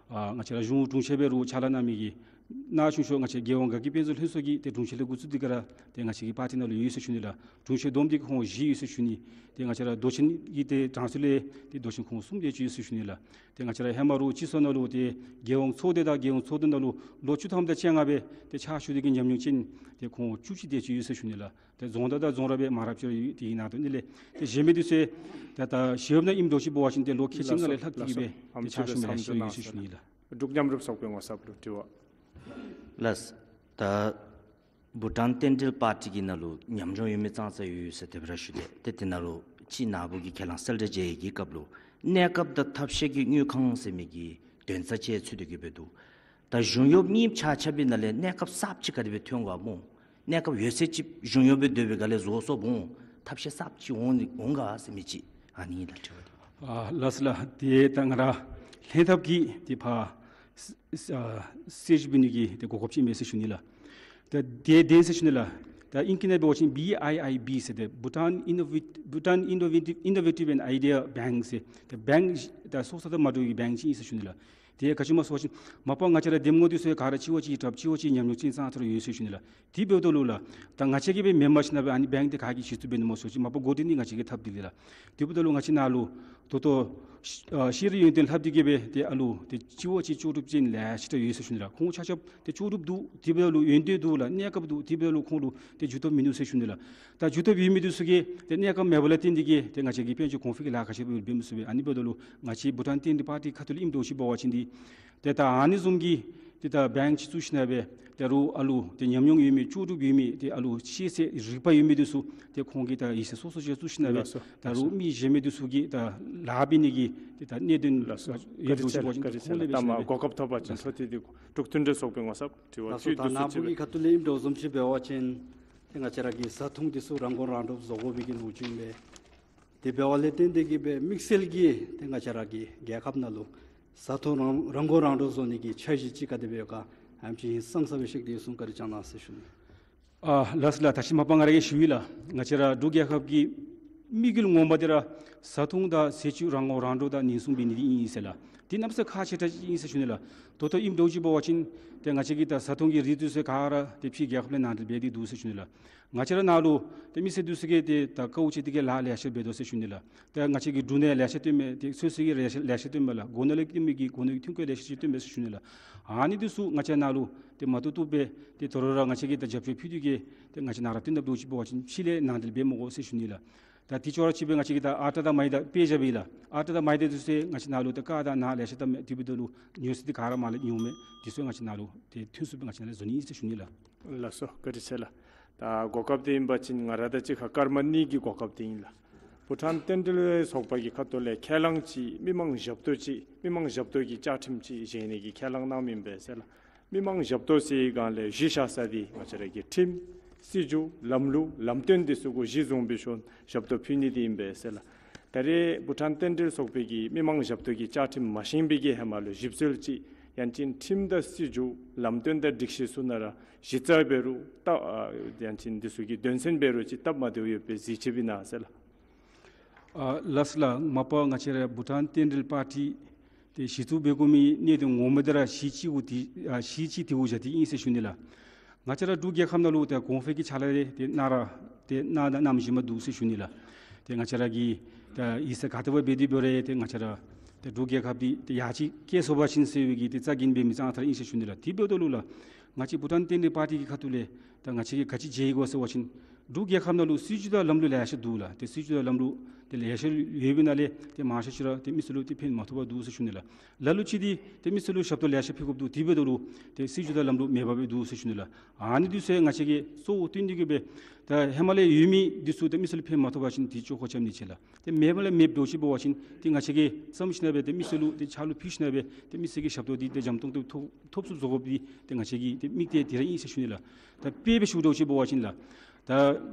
ཨ་ང་བཅས་ར་གཞུང་དྲུང་ཆེན་འབད་རུང་ཕྱག་ལཱ་གནང་མི་གི་ནཱ་གཞུང་ཕྱོགས་ང་བཅས་རྒྱལ་ཡོངས་དགའ་སྐྱིད་དཔལ་འཛོམས་ལྷན་ཚོགས་ཀྱི་ཏེ་དྲུང་ཆེན་ལས་འགོ་བཙུགས་ཏེ་ག་ར་ཏེ་ང་བཅས་ཀྱི་པར་ཊི་ནང་ལུ་ཡོད་ཟེར་ཞུ་ནི་ལགས། དྲུང་ཆེན་བསྡོམས་ཏེ་ཁོང་བཞི་ཡོད་ཟེར་ཞུ་ནི། ཏེ་ང་བཅས་ར་མདོ་ཆེན་གྱི་ཏེ་གྲངས་སུ་ལས་ཏེ་མདོ་ཆེན་ཁོང་གསུམ་དེ་ཅིག་ཡོད་ཟེར་ཞུ་ནི་ལགས། ཏེ་ང་བཅས་ར་ཧེ་མ་རུང་སྤྱི་ཚོགས་ནང་ལུ་ཏེ་རྒྱལ་ཡོངས་ཚོགས་སྡེ་དང་རྒྱལ་ཡོངས་ཚོགས་སྡེ་ནང་ལུ་ལོ་བཅུ་ཐམ་དང་བཅོ་ལྔ་སྦེ་ཏེ་ཕྱག་ཞུ་སྟེ་གི་ཉམས་མྱོང་ཅན་ཏེ་ཁོང་བཅུ་གཅིག་དེ་ཅིག་ཡོད་ཟེར་ཞུ་ནི་ལགས། ཏེ་རྫོང་བདག་དང་རྫོང་ར་སྦེ་མ་རབས་ཅིག་ར་ཡོད། དེ་གི་ནང་དོན་ནི་ལས་ཏེ་གཞན་མི་འདི་ཚུ་ད་ད་ཞི་གཡོགཔ་ནང་ཨིནམ་འདྲཝ་ཅིག་འབད་བ་ཅིན་ཏེ་ལོ་ཁལ་གཅིག་ལྔ་ལས་ལྷག་སྟེ་གི་སྦེ་ཏེ་ཕྱག་ཞུ་མི་ལེ་ཤ་ཡོད་ཟེར་ཞུ་ནི་ལགས། འབྲུག་མཉམ་རུབ་ཚོགས་པའི་ངོ་ཚབ་ལུ་དྲི་བ། ལགས། ད་བྷུ་ཊཱན་རྟེན་འབྲེལ་པར་ཊི་གི་ནང་ལུ་ཉམས་མྱོང་ཡོད་མི་ཙང་ཙ་ཡོད་ཟེར་དེ་སྦེ་ར་ཞུ་དེས། ཏེ་དེ་ནང་ལུ་ཅིག་ནཱ་བུ་གིས་ཁས་བླངས་གསལ་བསྒྲགས་མཇལ་ཡི་གི་སྐབས་ལུ་གནས་སྐབས་དང་ཐབས་ཤེས་ཀྱི་དངུལ་ཁང་ཟེར་མི་གི་དོན་རྩ་ཅིག་ཚུད་དེ་གི་སྦེ་འདུག། ད་གཞུང་གཡོགཔ་གཉིས་ཆ་ཁྱབ་ཀྱི་ནང་ལས་གནས་སྐབས་གསརཔ་ཅིག་ག་དེ་སྦེ་ཐོན་ག་སྨོ། གནས་སྐབས་ཡོད་ཚད་ཅིག་གཞུང་གཡོགཔ་སྦེ་སྡོད་པའི་སྒང་ལས་བཟོ་སོ་འོང་། ཐབས་ཤེས་གསརཔ་ཅིག་འོང་འོང་ག་ཟེར་མི་ཅིག་ཨ་ནི་ལགས་དྲི་བ་འདི། ཨ་ལགས་ལགས། ཏེ་ད་ང་ར་ལྷན་ཐབས་ཀྱིས་ཏེ་ཕར་ཨ་གསལ་ཞུ་འབད་ནི་གི་ཏེ་གོ་སྐབས་ཅིག་མེད་ཟེར་ཞུ་ནི་ལགས། ད་དེ་བདེན་ཟེར་ཞུ་ནི་ལགས། ད་ཨིང་སྐད་ནང་འབད་བ་ཅིན་བི་ཨའི་ཨའི་བི་ཟེར་ཏེ་བྷུ་ཊཱན་ཨིན་ནོ་ཝེ་བྷུ་ཊཱན་ཨིན་ནོ་ཝེ་ཊིབ་ཨིན་ནོ་ཝེ་ཊིབ་ཨེནཌ་ཨའི་ཌི་ཡ་བེངཀ་ཟེར་ཏེ་བེངཀ་ད་སོ་སོ་དང་མ་འདྲཝ་གི་བེངཀ་ཅིག་ཨིན་ཟེར་ཞུ་ནི་ལགས། དེ་ག་ཅི་སྨོ་ཟེར་བ་ཅིན་མ་པ་ང་བཅས་ར་འདེམས་ངོ་འདི་ཚུ་ག་ར་གཅིག་བ་གཅིག་གྲགས་གཅིག་བ་གཅིག་ཉམས་མྱོང་ཅན་ཙང་ཙ་ར་ཡོད་ཟེར་ཞུ་ནི་ལགས། དེ་འབདཝ་ད་ལུ་ལགས་ད་ང་བཅས་ཀྱིས་སྦེ་མེན་པར་ཞིན་ན་སྦེ་ཨ་ནི་བེངཀ་འདི་ག་གིས་གཞི་བཙུགས་འབད་ནི་སྨོ་ཟེར་བ་ཅིན་མ་པ་འགོ་འདྲེན་འདི་ང་བཅས་ཀྱི་ཐབས་འདི་ལས་ལགས། དེ་འབདཝ་ད་ལུ་ང་བཅས་ནཱ་ལུ་ད་ལྟོ་ཤེས་རིག་ཡོན་ཏན་ལྷབ་སྟེ་གི་སྦེ་ཏེ་ཨ་ལུ་ཏེ་གཅིག་བ་གཅིག་ལྕོགས་གྲུབ་ཅན་ལེ་ཤ་ར་ཡོད་ཟེར་ཞུ་ནི་ལགས། ཁོང་ཆ་ཁྱབ་ཏེ་ལྕོགས་གྲུབ་འདུག། དེ་འབདཝ་ད་ལུ་ཡོན་ཏན་འདུག་ལགས། གནས་སྐབས་འདུག། དེ་འབདཝ་ད་ལུ་ཁོང་ལུ་ཏེ་འགྱུར་ཐབས་མིན་འདུག་ཟེར་ཞུ་ནི་ལགས། ད་འགྱུར་ཐབས་ཡོད་མི་འདི་ཚུ་གིས་ཏེ་གནས་སྐབས་མེད་པ་ལས་བརྟེན་ཏེ་གི་ཏེ་ང་བཅས་ཀྱི་དཔལ་འབྱོར་གོང་འཕེལ་གྱི་ལཱ་ཁག་ཆེ་བའི་འབད་མི་ཚུགས་པས། ཨ་ནི་འབདཝ་ད་ལུ་ང་བཅས་བྷུ་ཊཱན་རྟེན་འབྲེལ་པར་ཊི་ཁ་ཐུག་ལས་ཨིནམ་འདྲཝ་ཅིག་འབད་བ་ཅིན་འདི་ཏེ་ད་ཨ་ནི་བཟུམ་གྱི་ཏེ་ད་བེངཀ་ཅིག་བཙུགས་ཞིན་ན་སྦེ་ད་རུང་ཨ་ལུ་ཏེ་ཉམས་མྱོང་ཡོད་མི་ལྕོགས་གྲུབ་ཡོད་མི་ཏེ་ཨ་ལུ་ཤེས་ཚད་རིག་པ་ཡོད་མི་འདི་ཚུ་ཏེ་ཁོང་གིས་ད་ཡིག་ཚང་སོ་སོ་ཅིག་བཙུགས་ཞིན་ན་སྦེ་ད་རུང་མི་གཞན་མི་འདི་ཚུ་གིས་ད་ལཱ་འབད་ནི་གི་ཏེ་ད་གནད་དོན་ཡོདཔ་འདྲཝ་ཅིག་འབད་བ་ཅིན་ཁོང་ལས་འབད་ཞིན་ན་སྦེ། གོ་སྐབས་ཐོབ་པ་ཅིན་ཚོགས་སྡེ་འདི་འབྲུག་མཐུན་སྒྲིལ་ཚོགས་པའི་ངོ་ཚབ་དྲི་བ་ལགས་སོ། ད་ནཱ་བུ་གིས་ཁ་ཐུག་ལས་ཨིནམ་འདྲཝ་བཟུམ་ཅིག་འབད་བ་ཅིན་ཏེ་ང་བཅས་ར་གི་བཟའ་འཐུང་འདི་ཚུ་རང་མགོ་རང་འདྲོངས་བཟོ་དགོ་པའི་གི་ལོ་རྒྱུས་ཨིན་པས། དེ་འབདཝ་ལས་བརྟེན་ཏེ་གི་སྦེ་དམིགས་བསལ་གྱིས་ཏེ་ང་བཅས་ར་གི་རྒྱལ་ཁབ་ནང་ལུ་བཟའ་འཐུང་རང་རང་མགོ་རང་འདྲོངས་བཟོ་ནི་གི་འཆར་གཞི་ཅིག་ག་དེ་སྦེ་ཡོད་ག་ཨེམ་ཅིག་ཧིང་སངས་ས་སྦེ་བཤད་དེ་ཡོད་སོང་། བཀའ་དྲིན་བསྐྱང་གནང་ཟེར་ཞུ་ནི། ཨ་ལགས་སོ་ལགས། ད་ཅི་མ་པ་ང་ར་གིས་ཞུ་ཡི་ལགས། ང་བཅས་ར་འབྲུག་རྒྱལ་ཁབ་ཀྱི་དམིགས་ཡུལ་ངོ་མ་འདི་ར་བཟའ་འཐུང་དང་ཟས་བཅུད་རང་མགོ་རང་འདྲོངས་དང་ནན་སྲུང་འབད་ནི་འདི་ཨིན་ཟེར་ལགས། འདི་གནམ་ས་ཁག་ཆེ་དྲགས་ཅིག་ཨིན་ཟེར་ཞུ་ནི་ལགས། ད་ལྟོ་ཨིནམ་འདྲཝ་ཅིག་འབད་བ་ཅིན་ཏེ་ང་བཅས་ཀྱི་ད་བཟའ་འཐུང་གི་རིགས་འདི་ཚུ་ག་ར་ཏེ་ཕྱི་རྒྱལ་ཁབ་ལས་ནང་འདྲེན་འབད་དེ་འདུག་ཟེར་ཞུ་ནི་ལགས། ང་བཅས་ར་ནཱ་ལུ་ཏེ་མི་སེར་འདི་ཚུ་གིས་ཏེ་ད་དཀའཝ་སྤྱད་དེ་གི་ལཱ་ལེ་ཤ་འབད་དོ་ཟེར་ཞུ་ནི་ལགས། ཏེ་ང་བཅས་ཀྱིས་འབྲུག་ནང་ལེ་ཤ་བཏོན་མས། ཏེ་ཚོད་བསྲེ་གི་ལེ་ཤ་ལེ་ཤ་བཏོན་མས་ལགས། སྒོ་ནང་ལས་བཏོན་མི་གི་སྒོ་ནང་གི་ཐོན་སྐྱེད་ལེ་ཤ་ཅིག་བཏོན་མས་ཟེར་ཞུ་ནི་ལགས། ཨ་ནི་འདི་ཚུ་ང་བཅས་ནཱ་ལུ་ཏེ་མ་བཏུབ་བཏུབ་སྦེ་ཏེ་དོ་རུང་ར་ང་བཅས་ཀྱིས་ད་རྒྱབ་སྐྱོར་ཕུལ་ཏེ་གི་ཏེ་ང་བཅས་ནཱ་ར་བཏོན་ད་འདྲཝ་ཅིག་འབད་བ་ཅིན་ཕྱི་ལས་ནང་འདྲེན་འབད་མི་དགོ་ཟེར་ཞུ་ནི་ལགས། ད་དེ་ཅོག་ར་གཅིག་སྦེ་ང་བཅས་ཀྱིས་ད་ཨ་ཊ་དང་མའི་དང་དཔེ་བཞག་པས་ལགས། ཨ་ཊ་དང་མའི་དང་འདི་ཚུ་ང་བཅས་ནཱ་ལུ་ད་ཀར་དང་ནཱ་ལེ་ཤ་བཏབ་མས། དེ་འབདཝ་ད་ལུ་ཉོ་སའི་འདི་ག་ར་མར་ལས་ཉོཝ་མས། དེ་ཚུ་ང་བཅས་ནཱ་ལུ་ཏེ་ཐོན་ཚུགསཔ་སྦེ་ང་བཅས་ནཱ་ལས་བཟོ་ནི་ཨིན་ཟེར་ཞུ་ནི་ལགས། ལགས་སོ། བཀའ་དྲིན་ཆེ་ལགས། ད་གོ་སྐབས་འདི་ཨིན་པ་ཅིན་ང་ར་དང་གཅིག་ཁར་སྐར་མ་གཉིས་ཀྱི་གོ་སྐབས་འདི་ཨིན་ལགས། བྷུ་ཊཱན་རྟེན་འབྲེལ་ཚོགས་པ་གི་ཁ་ཐུག་ལས་ཁས་བླངས་ཅིག་མི་མང་ཞབས་ཏོག་ཅིག་མི་མང་ཞབས་ཏོག་གི་བཅའ་ཁྲིམས་ཅིག་བཞེངས་ནི་གི་ཁས་བླངས་གནངམ་ཨིན་པས་ཟེར་ལགས། མི་མང་ཞབས་ཏོག་ཟེར་བའི་སྒང་ལས་གཞི་བཞག་ས་འདི་ང་བཅས་ར་གི་ཁྲིམས་སྲིད་བྱུས་ལམ་ལུགས་ལམ་སྟོན་འདི་ཚུ་གུ་གཞི་བཟུང་སྦེ་ཞུ་ཞབས་ཏོག་ཕུལ་ནི་འདི་ཨིན་པས་ཟེར་ལགས། ད་རེས་བྷུ་ཊཱན་རྟེན་འབྲེལ་ཚོགས་པའི་གི་མི་མང་ཞབས་ཏོག་གི་བཅའ་ཁྲིམས་མ་བཞེངས་པའི་གི་ཧེ་མ་ལུ་ཞིབ་འཚོལ་ཅིག་ཡང་ཅིན་ཁྲིམས་དང་སྲིད་བྱུས་ལམ་སྟོན་དང་སྒྲིག་གཞི་ཚུ་ནང་ར་གཞི་རྩ་འབད་རུང་ད་ཨ་ཡང་ཅིན་འདི་ཚུ་གི་དོན་ཚན་འབད་རུང་ཅིག་སྟབས་མ་བདེཝ་ཡོད་པའི་གཟིགས་ཞིབ་ཨིན་ན་ཟེར་ལགས། ཨ་ལགས་སོ་ལགས། མ་པ་ང་བཅས་ར་བྷུ་ཊཱན་རྟེན་འབྲེལ་པར་ཊི་ ཏེ་གཞི་བཙུགས་འབད་དགོ་མི་གནད་དོན་ངོ་མ་འདི་ར་གཞི་གཅིག་གུ་ཏེ་ཨ་གཞི་གཅིག་ཏེ་གུ་བཞག་སྟེ་ཨིན་ཟེར་ཞུ་ནི་ལགས། ང་བཅས་ར་འབྲུག་རྒྱལ་ཁབ་ནང་ལུ་ཏེ་གོང་འཕེལ་གྱི་ཕྱག་ལཱ་ཏེ་གནང་ར་ཏེ་གནང་ད་གནངམ་བཞིན་མ་འདུག་ཟེར་ཞུ་ནི་ལགས། ཏེ་ང་བཅས་ར་གིས་ཏེ་ཡིག་ཚང་ག་ཏེ་འབད་དེ་འབད་རུང་ཏེ་ང་བཅས་ར་ཏེ་འབྲུག་རྒྱལ་ཁབ་འདི་ཏེ་ཡར་ཅིག་བསྐྱལ་ཚུགས་པ་ཅིན་ཟེར་བའི་གི་ཏེ་རྩ་འགེངས་འབད་མི་ཙང་ཐར་ཨིན་ཟེར་ཞུ་ནི་ལགས། དེ་འབདཝ་ད་ལུ་ལགས་ང་བཅས་བྷུ་ཊཱན་བསྟན་འཛིན་པར་ཊི་གི་ཁ་ཐུག་ལས་ད་ང་བཅས་ཀྱིས་ག་ཅི་མཇལ་ཡི་གོ་ཟེར་བ་ཅིན་འབྲུག་རྒྱལ་ཁབ་ནང་ལུ་སྲིད་བྱུས་དང་ལམ་ལུགས་ལེ་ཤ་འདུག་ལགས། ཏེ་སྲིད་བྱུས་དང་ལམ་ལུགས་ཏེ་ལེ་ཤ་ཡོད་པའི་ནང་ལས་ཏེ་མང་ཤོས་ཅིག་ར་ཏེ་མི་སེར་ལུ་ཏེ་ཕན་མ་ཐོགས་པར་འདུག་ཟེར་ཞུ་ནི་ལགས། ལ་ལུ་ཅིག་འདི་ཏེ་མི་སེར་ལུ་ཞབས་ཏོག་ལེ་ཤ་ཕུལ་དགོཔ་འདུག། དེ་འབདཝ་ད་ལུ་ཏེ་སྲིད་བྱུས་དང་ལམ་ལུགས་མེདཔ་སྦེ་འདུག་ཟེར་ཞུ་ནི་ལགས། ཨ་ནི་འདི་ཚུ་ང་བཅས་ཀྱིས་གཙོ་བོ་བཏོན་ཏེ་གིས་སྦེ་ད་ཧེ་མ་ལས་ཡོད་མི་འདི་ཚུ་ཏེ་མི་སེར་ལུ་ཕན་མ་ཐོགས་པ་ཅིན་ཏེ་བཅོ་ཁ་རྐྱབ་ནི་ཅིག་ལགས། ཏེ་མེདཔ་ལས་མེདཔ་འདྲཝ་ཅིག་འབད་བ་ཅིན་ཏེ་ང་བཅས་ཀྱིས་བསམ་ཞིན་ན་སྦེ་ཏེ་མི་སེར་ལུ་ཏེ་ཕྱག་ལུ་ཕུལ་ཞིན་ན་སྦེ་ཏེ་མི་སེར་གྱི་ཞབས་ཏོག་འདི་ཏེ་འཇམ་ཏོང་ཏོ་ཐོབ་ཐོབ་ཚུགས་བཟོ་དགོཔ་འདི་ཏེ་ང་བཅས་ཀྱི་ཏེ་དམིགས་གཏད་འདི་ར་ཨིན་ཟེར་ཞུ་ནི་ལགས། ད་དཔེ་སྦེ་ཞུ་འདྲཝ་ཅིག་འབད་བ་ཅིན་ལགས། ད་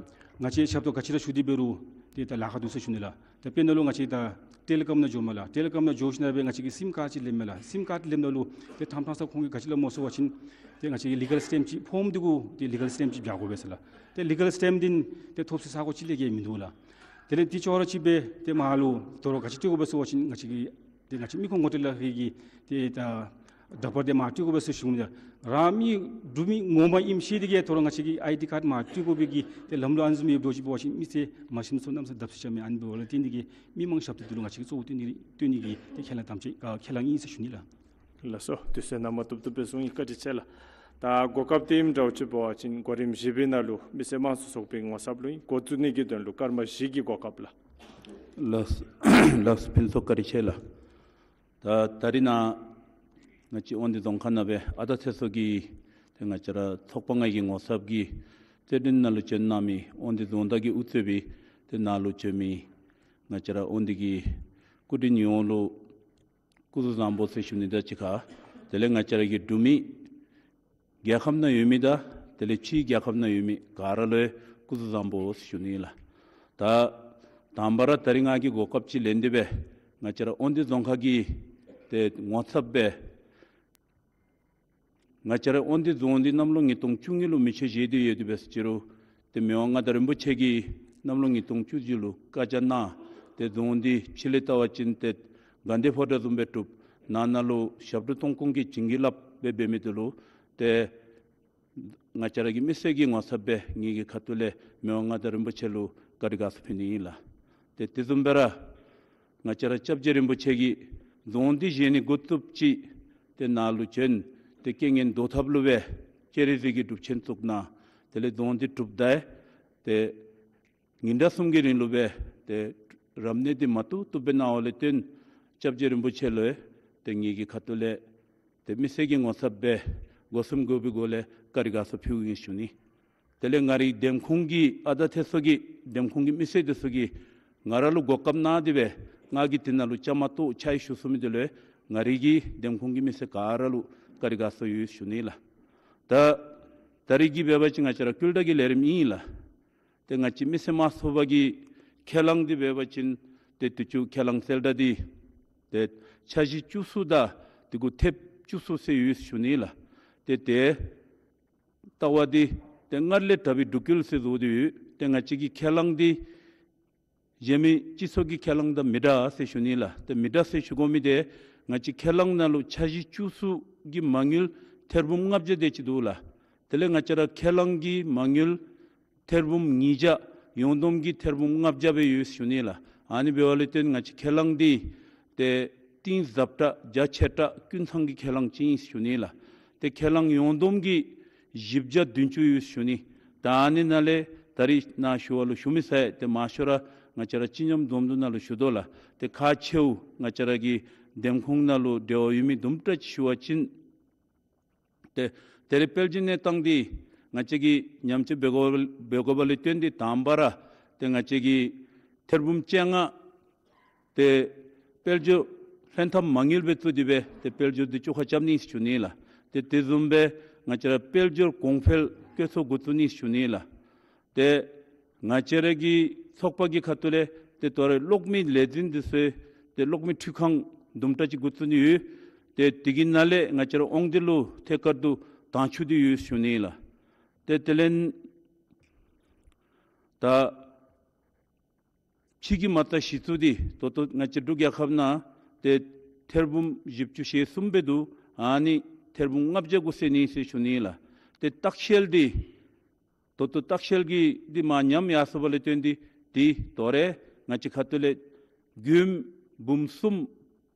ང་བཅས་ཞབས་ཏོག་ག་ཅི་ར་ཞུ་སྟེ་འབད་རུང་ཏེ་ད་ལཱ་ཁག་འདུག་ཟེར་ཞུ་ནི་ལགས། ད་དཔེར་ན་ལུ་ང་བཅས་ད་ཊེ་ལི་ཀོམ་ནང་འགྱོཝ་མས་ལགས། ཊེ་ལི་ཀོམ་ནང་འགྱོ་ཞིན་ན་སྦེ་ང་བཅས་ཀྱིས་སིམ་ཀཱཌ་ཅིག་ལེནམ་མས་ལགས། སིམ་ཀཱཌ་ལེནམ་ད་ལུ་ཏེ་ཐམ་ཐམ་ས་ཁོང་གིས་ག་ཅི་སླབ་སྨོ་ཟེར་བ་ཅིན་ཏེ་ང་བཅས་ཀྱིས་ལི་གཱལ་སི་ཊེམ་ཅིག་ཕོརམ་འདི་གུ་ཏེ་ལི་གཱལ་སི་ཊེམ་ཅིག་རྒྱག་དགོ་པས་ཟེར་ལགས། ཏེ་ལི་གཱལ་སི་ཊེམ་འདི་ཏེ་ཐོབ་སའི་ས་གོ་གཅིག་ལས་བརྒལ་མིན་འདུག་ལགས། དེ་ལས་ཏེ་ཅོག་ར་གཅིག་སྦེ་ཏེ་མར་ལུ་དོ་རུང་ག་ཅི་སྤྲོད་དགོ་པས་ཟེར་བ་ཅིན་ང་བཅས་ཀྱི་ཏེ་ང་བཅས་མི་ཁོངས་ངོ་སྤྲོད་ལྷན་ཁག་གི་ཏེ་ད་འདྲ་པར་འདི་མར་སྤྲོད་དགོ་པས་ཟེར་ཞུ་ནི་ལགས། རང་མི་འབྲུག་མི་ངོ་མ་ཨིནམ་ཤེས་ཏེ་གིས་དོ་རུང་ང་བཅས་ཀྱིས་ཨའི་ཌི་ཀཱཌ་མར་སྤྲོད་དགོ་པའི་གི་ཏེ་ལམ་ལུགས་ཨ་ནི་བཟུམ་ཡོདཔ་འདྲཝ་ཅིག་འབད་བ་ཅིན་མི་སེར་མ་ཤེས་མི་ཚུ་གནམ་མེད་ས་མེད་བརྡབ་གསིག་རྐྱབ་མས། ཨ་ནི་འབདཝ་ལས་བརྟེན་ཏེ་གིས་མི་མང་ཞབས་ཏོག་འདི་ལུ་ང་བཅས་ཀྱིས་གཙོ་བོ་བཏོན་ནི་བཏོན་ནི་གི་ཏེ་ཁས་བླངས་དམ་བཅའ་ཨ་ཁས་བླངས་ཨིན་ཟེར་ཞུ་ནི་ལགས། ལགས་སོ། དུས་ཚོད་ནང་མ་བཏུབ་བཏུབ་སྦེ་གསུངས་ཡི། བཀའ་དྲིན་ཆེ་ལགས། ད་གོ་སྐབས་འདི་ཨིནམ་འདྲཝ་ཅིག་འབད་བ་ཅིན་གོ་རིམ་བཞི་པའི་ནང་ལུ་མི་སེར་དམངས་གཙོ་ཚོགས་པའི་ངོ་ཚབ་ལུ་ཨིན། འགོ་བཙུགས་ནི་གི་དོན་ལུ་སྐར་མ་བཞི་གི་གོ་སྐབས་ལགས། ལགས་ལགས་སོ། ཕུན་ཚོགས་བཀའ་དྲིན་ཆེ་ལགས། ད་ད་རིས་ནཱ་ང་བཅས་དབང་འདུས་རྫོང་ཁག་ནང་སྦེ་ཨ་རྟག་ཚེ་སྲོག་གི་ཏེ་ང་བཅས་ར་ཚོགས་པ་ལྔ་གི་ངོ་ཚབ་ཀྱིས་རྩེད་འགྲན་ནང་ལུ་བྱོན་གནང་མི་དབང་འདུས་རྫོང་བདག་གིས་དབུ་གཙོས་པའི་ཏེ་ནཱ་ལུ་བྱོན་མི་ང་བཅས་ར་དབང་འདུས་ཀྱི་སྐུ་མགྲོན་ཡོངས་ལུ་སྐུ་གཟུགས་བཟང་པོ་ཟེར་ཞུ་ནི་དང་གཅིག་ཁར་དེ་ལས་ང་བཅས་ར་གི་འབྲུག་མི་རྒྱལ་ཁབ་ནང་ཡོད་མི་དང་དེ་ལས་ཕྱིའི་རྒྱལ་ཁབ་ནང་ཡོད་མི་ག་ར་ལུ་སྐུ་གཟུགས་བཟང་པོ་ཟེར་ཞུ་ནི་ལགས། ད་དང་པ་ར་ད་རིས་ང་གིས་གོ་སྐབས་ཅིག་ལེན་ཏེ་སྦེ་ང་བཅས་ར་དབང་འདུས་རྫོང་ཁག་གི་ཏེ་ངོ་ཚབ་སྦེ་ང་བཅས་ར་དབང་འདུས་རྫོང་འདི་གནམ་ལོ་ཉིས་སྟོང་བཅུ་གཉིས་ལུ་མེ་མཆོད་བཞེས་ཏེ་ཡོད་དེ་འབད་ཟེར་ཅི་རུང་ཏེ་མི་དབང་མངའ་བདག་རིན་པོ་ཆེ་གིས་གནམ་ལོ་ཉིས་སྟོང་བཅུ་བཞི་ལུ་བཀའ་རྒྱ་གནང་སྟེ་རྫོང་འདི་ཕྱི་ལས་བལྟ་བ་ཅིན་ཏེ་དགའ་ལྡན་ཕོ་བྲང་བཟུམ་སྦེ་གྲུབ། ནང་ན་ལུ་ཞབས་དྲུང་སྟོང་དཔོན་གྱིས་བྱིན་གྱིས་བརླབས་སྦེ་འབད་མི་འདི་ལུ་ཏེ་ང་བཅས་ར་གི་མི་སེར་གྱི་ངོ་ཚབ་སྦེ་ངེ་གི་ཁ་ཐུག་ལས་མི་དབང་མངའ་བདག་རིན་པོ་ཆེ་ལུ་བཀའ་དྲིན་དགའ་ཚོར་ཕུལ་ནི་ཨིན་ལགས། ཏེ་དེ་བཟུམ་སྦེ་ར་ང་བཅས་ར་སྐྱབས་རྗེ་རིན་པོ་ཆེ་གིས་རྫོང་འདི་བཞེངས་ནི་འགོ་བཙུགསཔ་ཅིག་ཏེ་ནཱ་ལུ་བྱོན་ཏེ་རྐྱེན་ངན་བཟློག་ཐབས་ལུ་སྦེ་སྤྱན་རས་གཟིགས་ཀྱི་སྒྲུབ་ཆེན་བཙུགས་གནང་། དེ་ལས་རྫོང་འདི་གྲུབ་ད་ཏེ་ཉིན་གྲངས་གསུམ་གྱི་རིང་ལུ་སྦེ་ཏེ་རབ་གནས་འདི་མ་བཏུབ་བཏུབ་སྦེ་གནང་བ་ལས་བརྟེན་སྐྱབས་རྗེ་རིན་པོ་ཆེ་ལུ་ཏེ་ངེ་གི་ཁ་ཐུག་ལས་ཏེ་མི་སེར་གྱི་ངོ་ཚབ་སྦེ་སྒོ་གསུམ་གུས་པའི་སྒོ་ལས་བཀའ་དྲིན་དགའ་ཚོར་ཕུལཝ་ཨིན་ཞུ་ནི། དེ་ལས་ང་རའི་འདེམས་ཁོངས་ཀྱི་ཨ་རྟག་ཚེ་སྲོག་གི་འདེམས་ཁོངས་ཀྱི་མི་སེར་འདི་ཚུ་གིས་ང་ར་ལུ་གོ་སྐབས་གནང་སྟེ་སྦེ་ང་གིས་དེ་ནང་ལུ་བཅའ་མར་གཏོགས་ཕྱག་ཞུ་ཚུགས་མི་འདི་ལུ་ང་རའི་གི་འདེམས་ཁོངས་ཀྱི་མི་སེར་ག་ར་ལུ་བཀའ་དྲིན་དགའ་ཚོར་ཡོད་ཞུ་ནི་ལགས། ད་ད་རིས་ཀྱི་འབད་བ་ཅིན་ང་བཅས་ར་ཀུན་ཏུ་གི་ལས་རིམ་ཨིན་ལགས། ཏེ་ང་བཅས་མི་སེར་དམངས་གཙོ་ཚོགས་པ་གི་ཁས་བླངས་འདི་འབད་བ་ཅིན་ཏེ་དུས་ཅི་ཁས་བླངས་གསལ་བསྒྲགས་འདི་ཏེ་འཆར་གཞི་བཅུ་གསུམ་དང་དེ་གུ་ཐེབས་བཅུ་གསུམ་ཟེར་ཡོད་ཞུ་ནི་ལགས། ཏེ་ཏེ་ལྟ་བ་འདི་ཏེ་སྔར་ལས་དྲག་པའི་སྒྲུབ་བསྐུལ་ཟེར་བཟོ་སྟེ་ཡོད། ཏེ་ང་བཅས་ཀྱི་ཁས་བླངས་འདི་གཞན་མི་སྤྱི་ཚོགས་ཀྱི་ཁས་བླངས་དང་མི་འདྲ་ཟེར་ཞུ་ནི་ལགས། ཏེ་མི་འདྲ་ཟེར་ཞུ་དགོ་མི་འདི་ང་བཅས་ཁས་བླངས་ནང་ལུ་འཆར་གཞི་བཅུ་གསུམ་གྱི་མ་དངུལ་ཐེར་འབུམ་ལྔ་བརྒྱ་དེ་ཅིག་འདུག་ལགས། དེ་ལས་ང་བཅས་ར་ཁས་བླངས་ཀྱི་མ་དངུལ་ཐེར་འབུམ་ཉིས་བརྒྱ་ཡོངས་བསྡོམས་ཀྱི་ཐེར་འབུམ་ལྔ་བརྒྱ་སྦེ་ཡོད་ཞུ་ནི་ལགས། ཨ་ནི་འབདཝ་ལས་བརྟེན་ང་བཅས་ཁས་བླངས་འདི་ཏེ་གཏིང་ཟབ་དྲགས་རྒྱ་ཆེ་དྲགས་ཀུན་ཚང་གི་ཁས་བླངས་ཅིག་ཨིན་ཞུ་ནི་ལགས། ཏེ་ཁས་བླངས་ཡོངས་བསྡོམས་ཀྱི་བཞི་བརྒྱ་བདུན་ཅུ་ཡོད་ཞུ་ནི། ད་ཨ་ནི་ནང་ལས་ད་རིས་ནཱ་ཞུ་བ་ལུ་ཞུ་མི་ཚུ་ཡང་ཏེ་མང་ཤོས་ར་ང་བཅས་ར་སྤྱི་མཉམ་འདུམ་བསྡུ་ནང་ལུ་ཞུ་དོ་ལགས། ཏེ་ཁག་ཆེཝ་ང་བཅས་ར་གི་འདེམས་ཁོངས་ནང་ལུ་འབྲེལ་བ་ཡོད་མི་དུམ་གྲ་ཅིག་ཞུ་བ་ཅིན་ཏེ་དེ་ལས་དཔལ་འབྱོར་གནས་སྟངས་འདི་ང་བཅས་ཀྱིས་ཉམས་བཅོས་འབད་དགོ་འབད་དགོཔ་ལས་བརྟེན་ཏེ་དང་པ་ར་ཏེ་ང་བཅས་ཀྱིས་ཐེར་འབུམ་བཅོ་ལྔ་ཏེ་དཔལ་འབྱོར་ལྷན་ཐབས་མ་དངུལ་སྦེ་བཙུགས་ཏེ་སྦེ་ཏེ་དཔལ་འབྱོར་འདི་བཅོ་ཁ་རྐྱབ་ནི་ཞུ་ནི་ལགས། ཏེ་དེ་བཟུམ་སྦེ་ང་བཅས་ར་དཔལ་འབྱོར་གོང་འཕེལ་བཀོད་ཚོགས་འགོ་བཙུགས་ནི་ཞུ་ནི་ལགས། ཏེ་ང་བཅས་ར་གི་ཚོགས་པ་གི་ཁ་ཐུག་ལས་ཏེ་ད་རེས་གློག་མེ་ལས་འཛིན་འདི་ཚུ་ཏེ་གློག་མེ་འཕྲུལ་ཁང་དུམ་གྲ་ཅིག་འགོ་བཙུགས་ནི་ཡོད། ཏེ་དེ་གི་ནང་ལས་ང་བཅས་ར་དབང་འདུས་ལུ་ཐད་ཀར་དུ་དྭངས་ཆུ་འདི་ཡོད་ཞུ་ནི་ལགས། ཏེ་དེ་ལས་ད་ཕྱི་གི་མ་རྩ་གཞི་བཙུགས་འདི་ད་ལྟོ་ང་བཅས་འབྲུག་རྒྱལ་ཁབ་ནང་ཏེ་ ཐེར་འབུམ་བཞི་བཅུ་ཞེ་གསུམ་སྦེ་འདུག། ཨ་ནི་ཐེར་འབུམ་ལྔ་བརྒྱ་གུ་བསད་ནི་ཟེར་ཞུ་ནི་ལགས། ཏེ་ལྟ་བཤལ་འདི་ད་ལྟོ་ལྟ་བཤལ་གྱི་འདི་མ་ཉམས་ཡར་སོང་བ་ལས་བརྟེན་ཏེ་འདི་དོ་རུང་ང་བཅས་ཁ་ཐུག་ལས་རྒྱུན་འབུམ་གསུམ་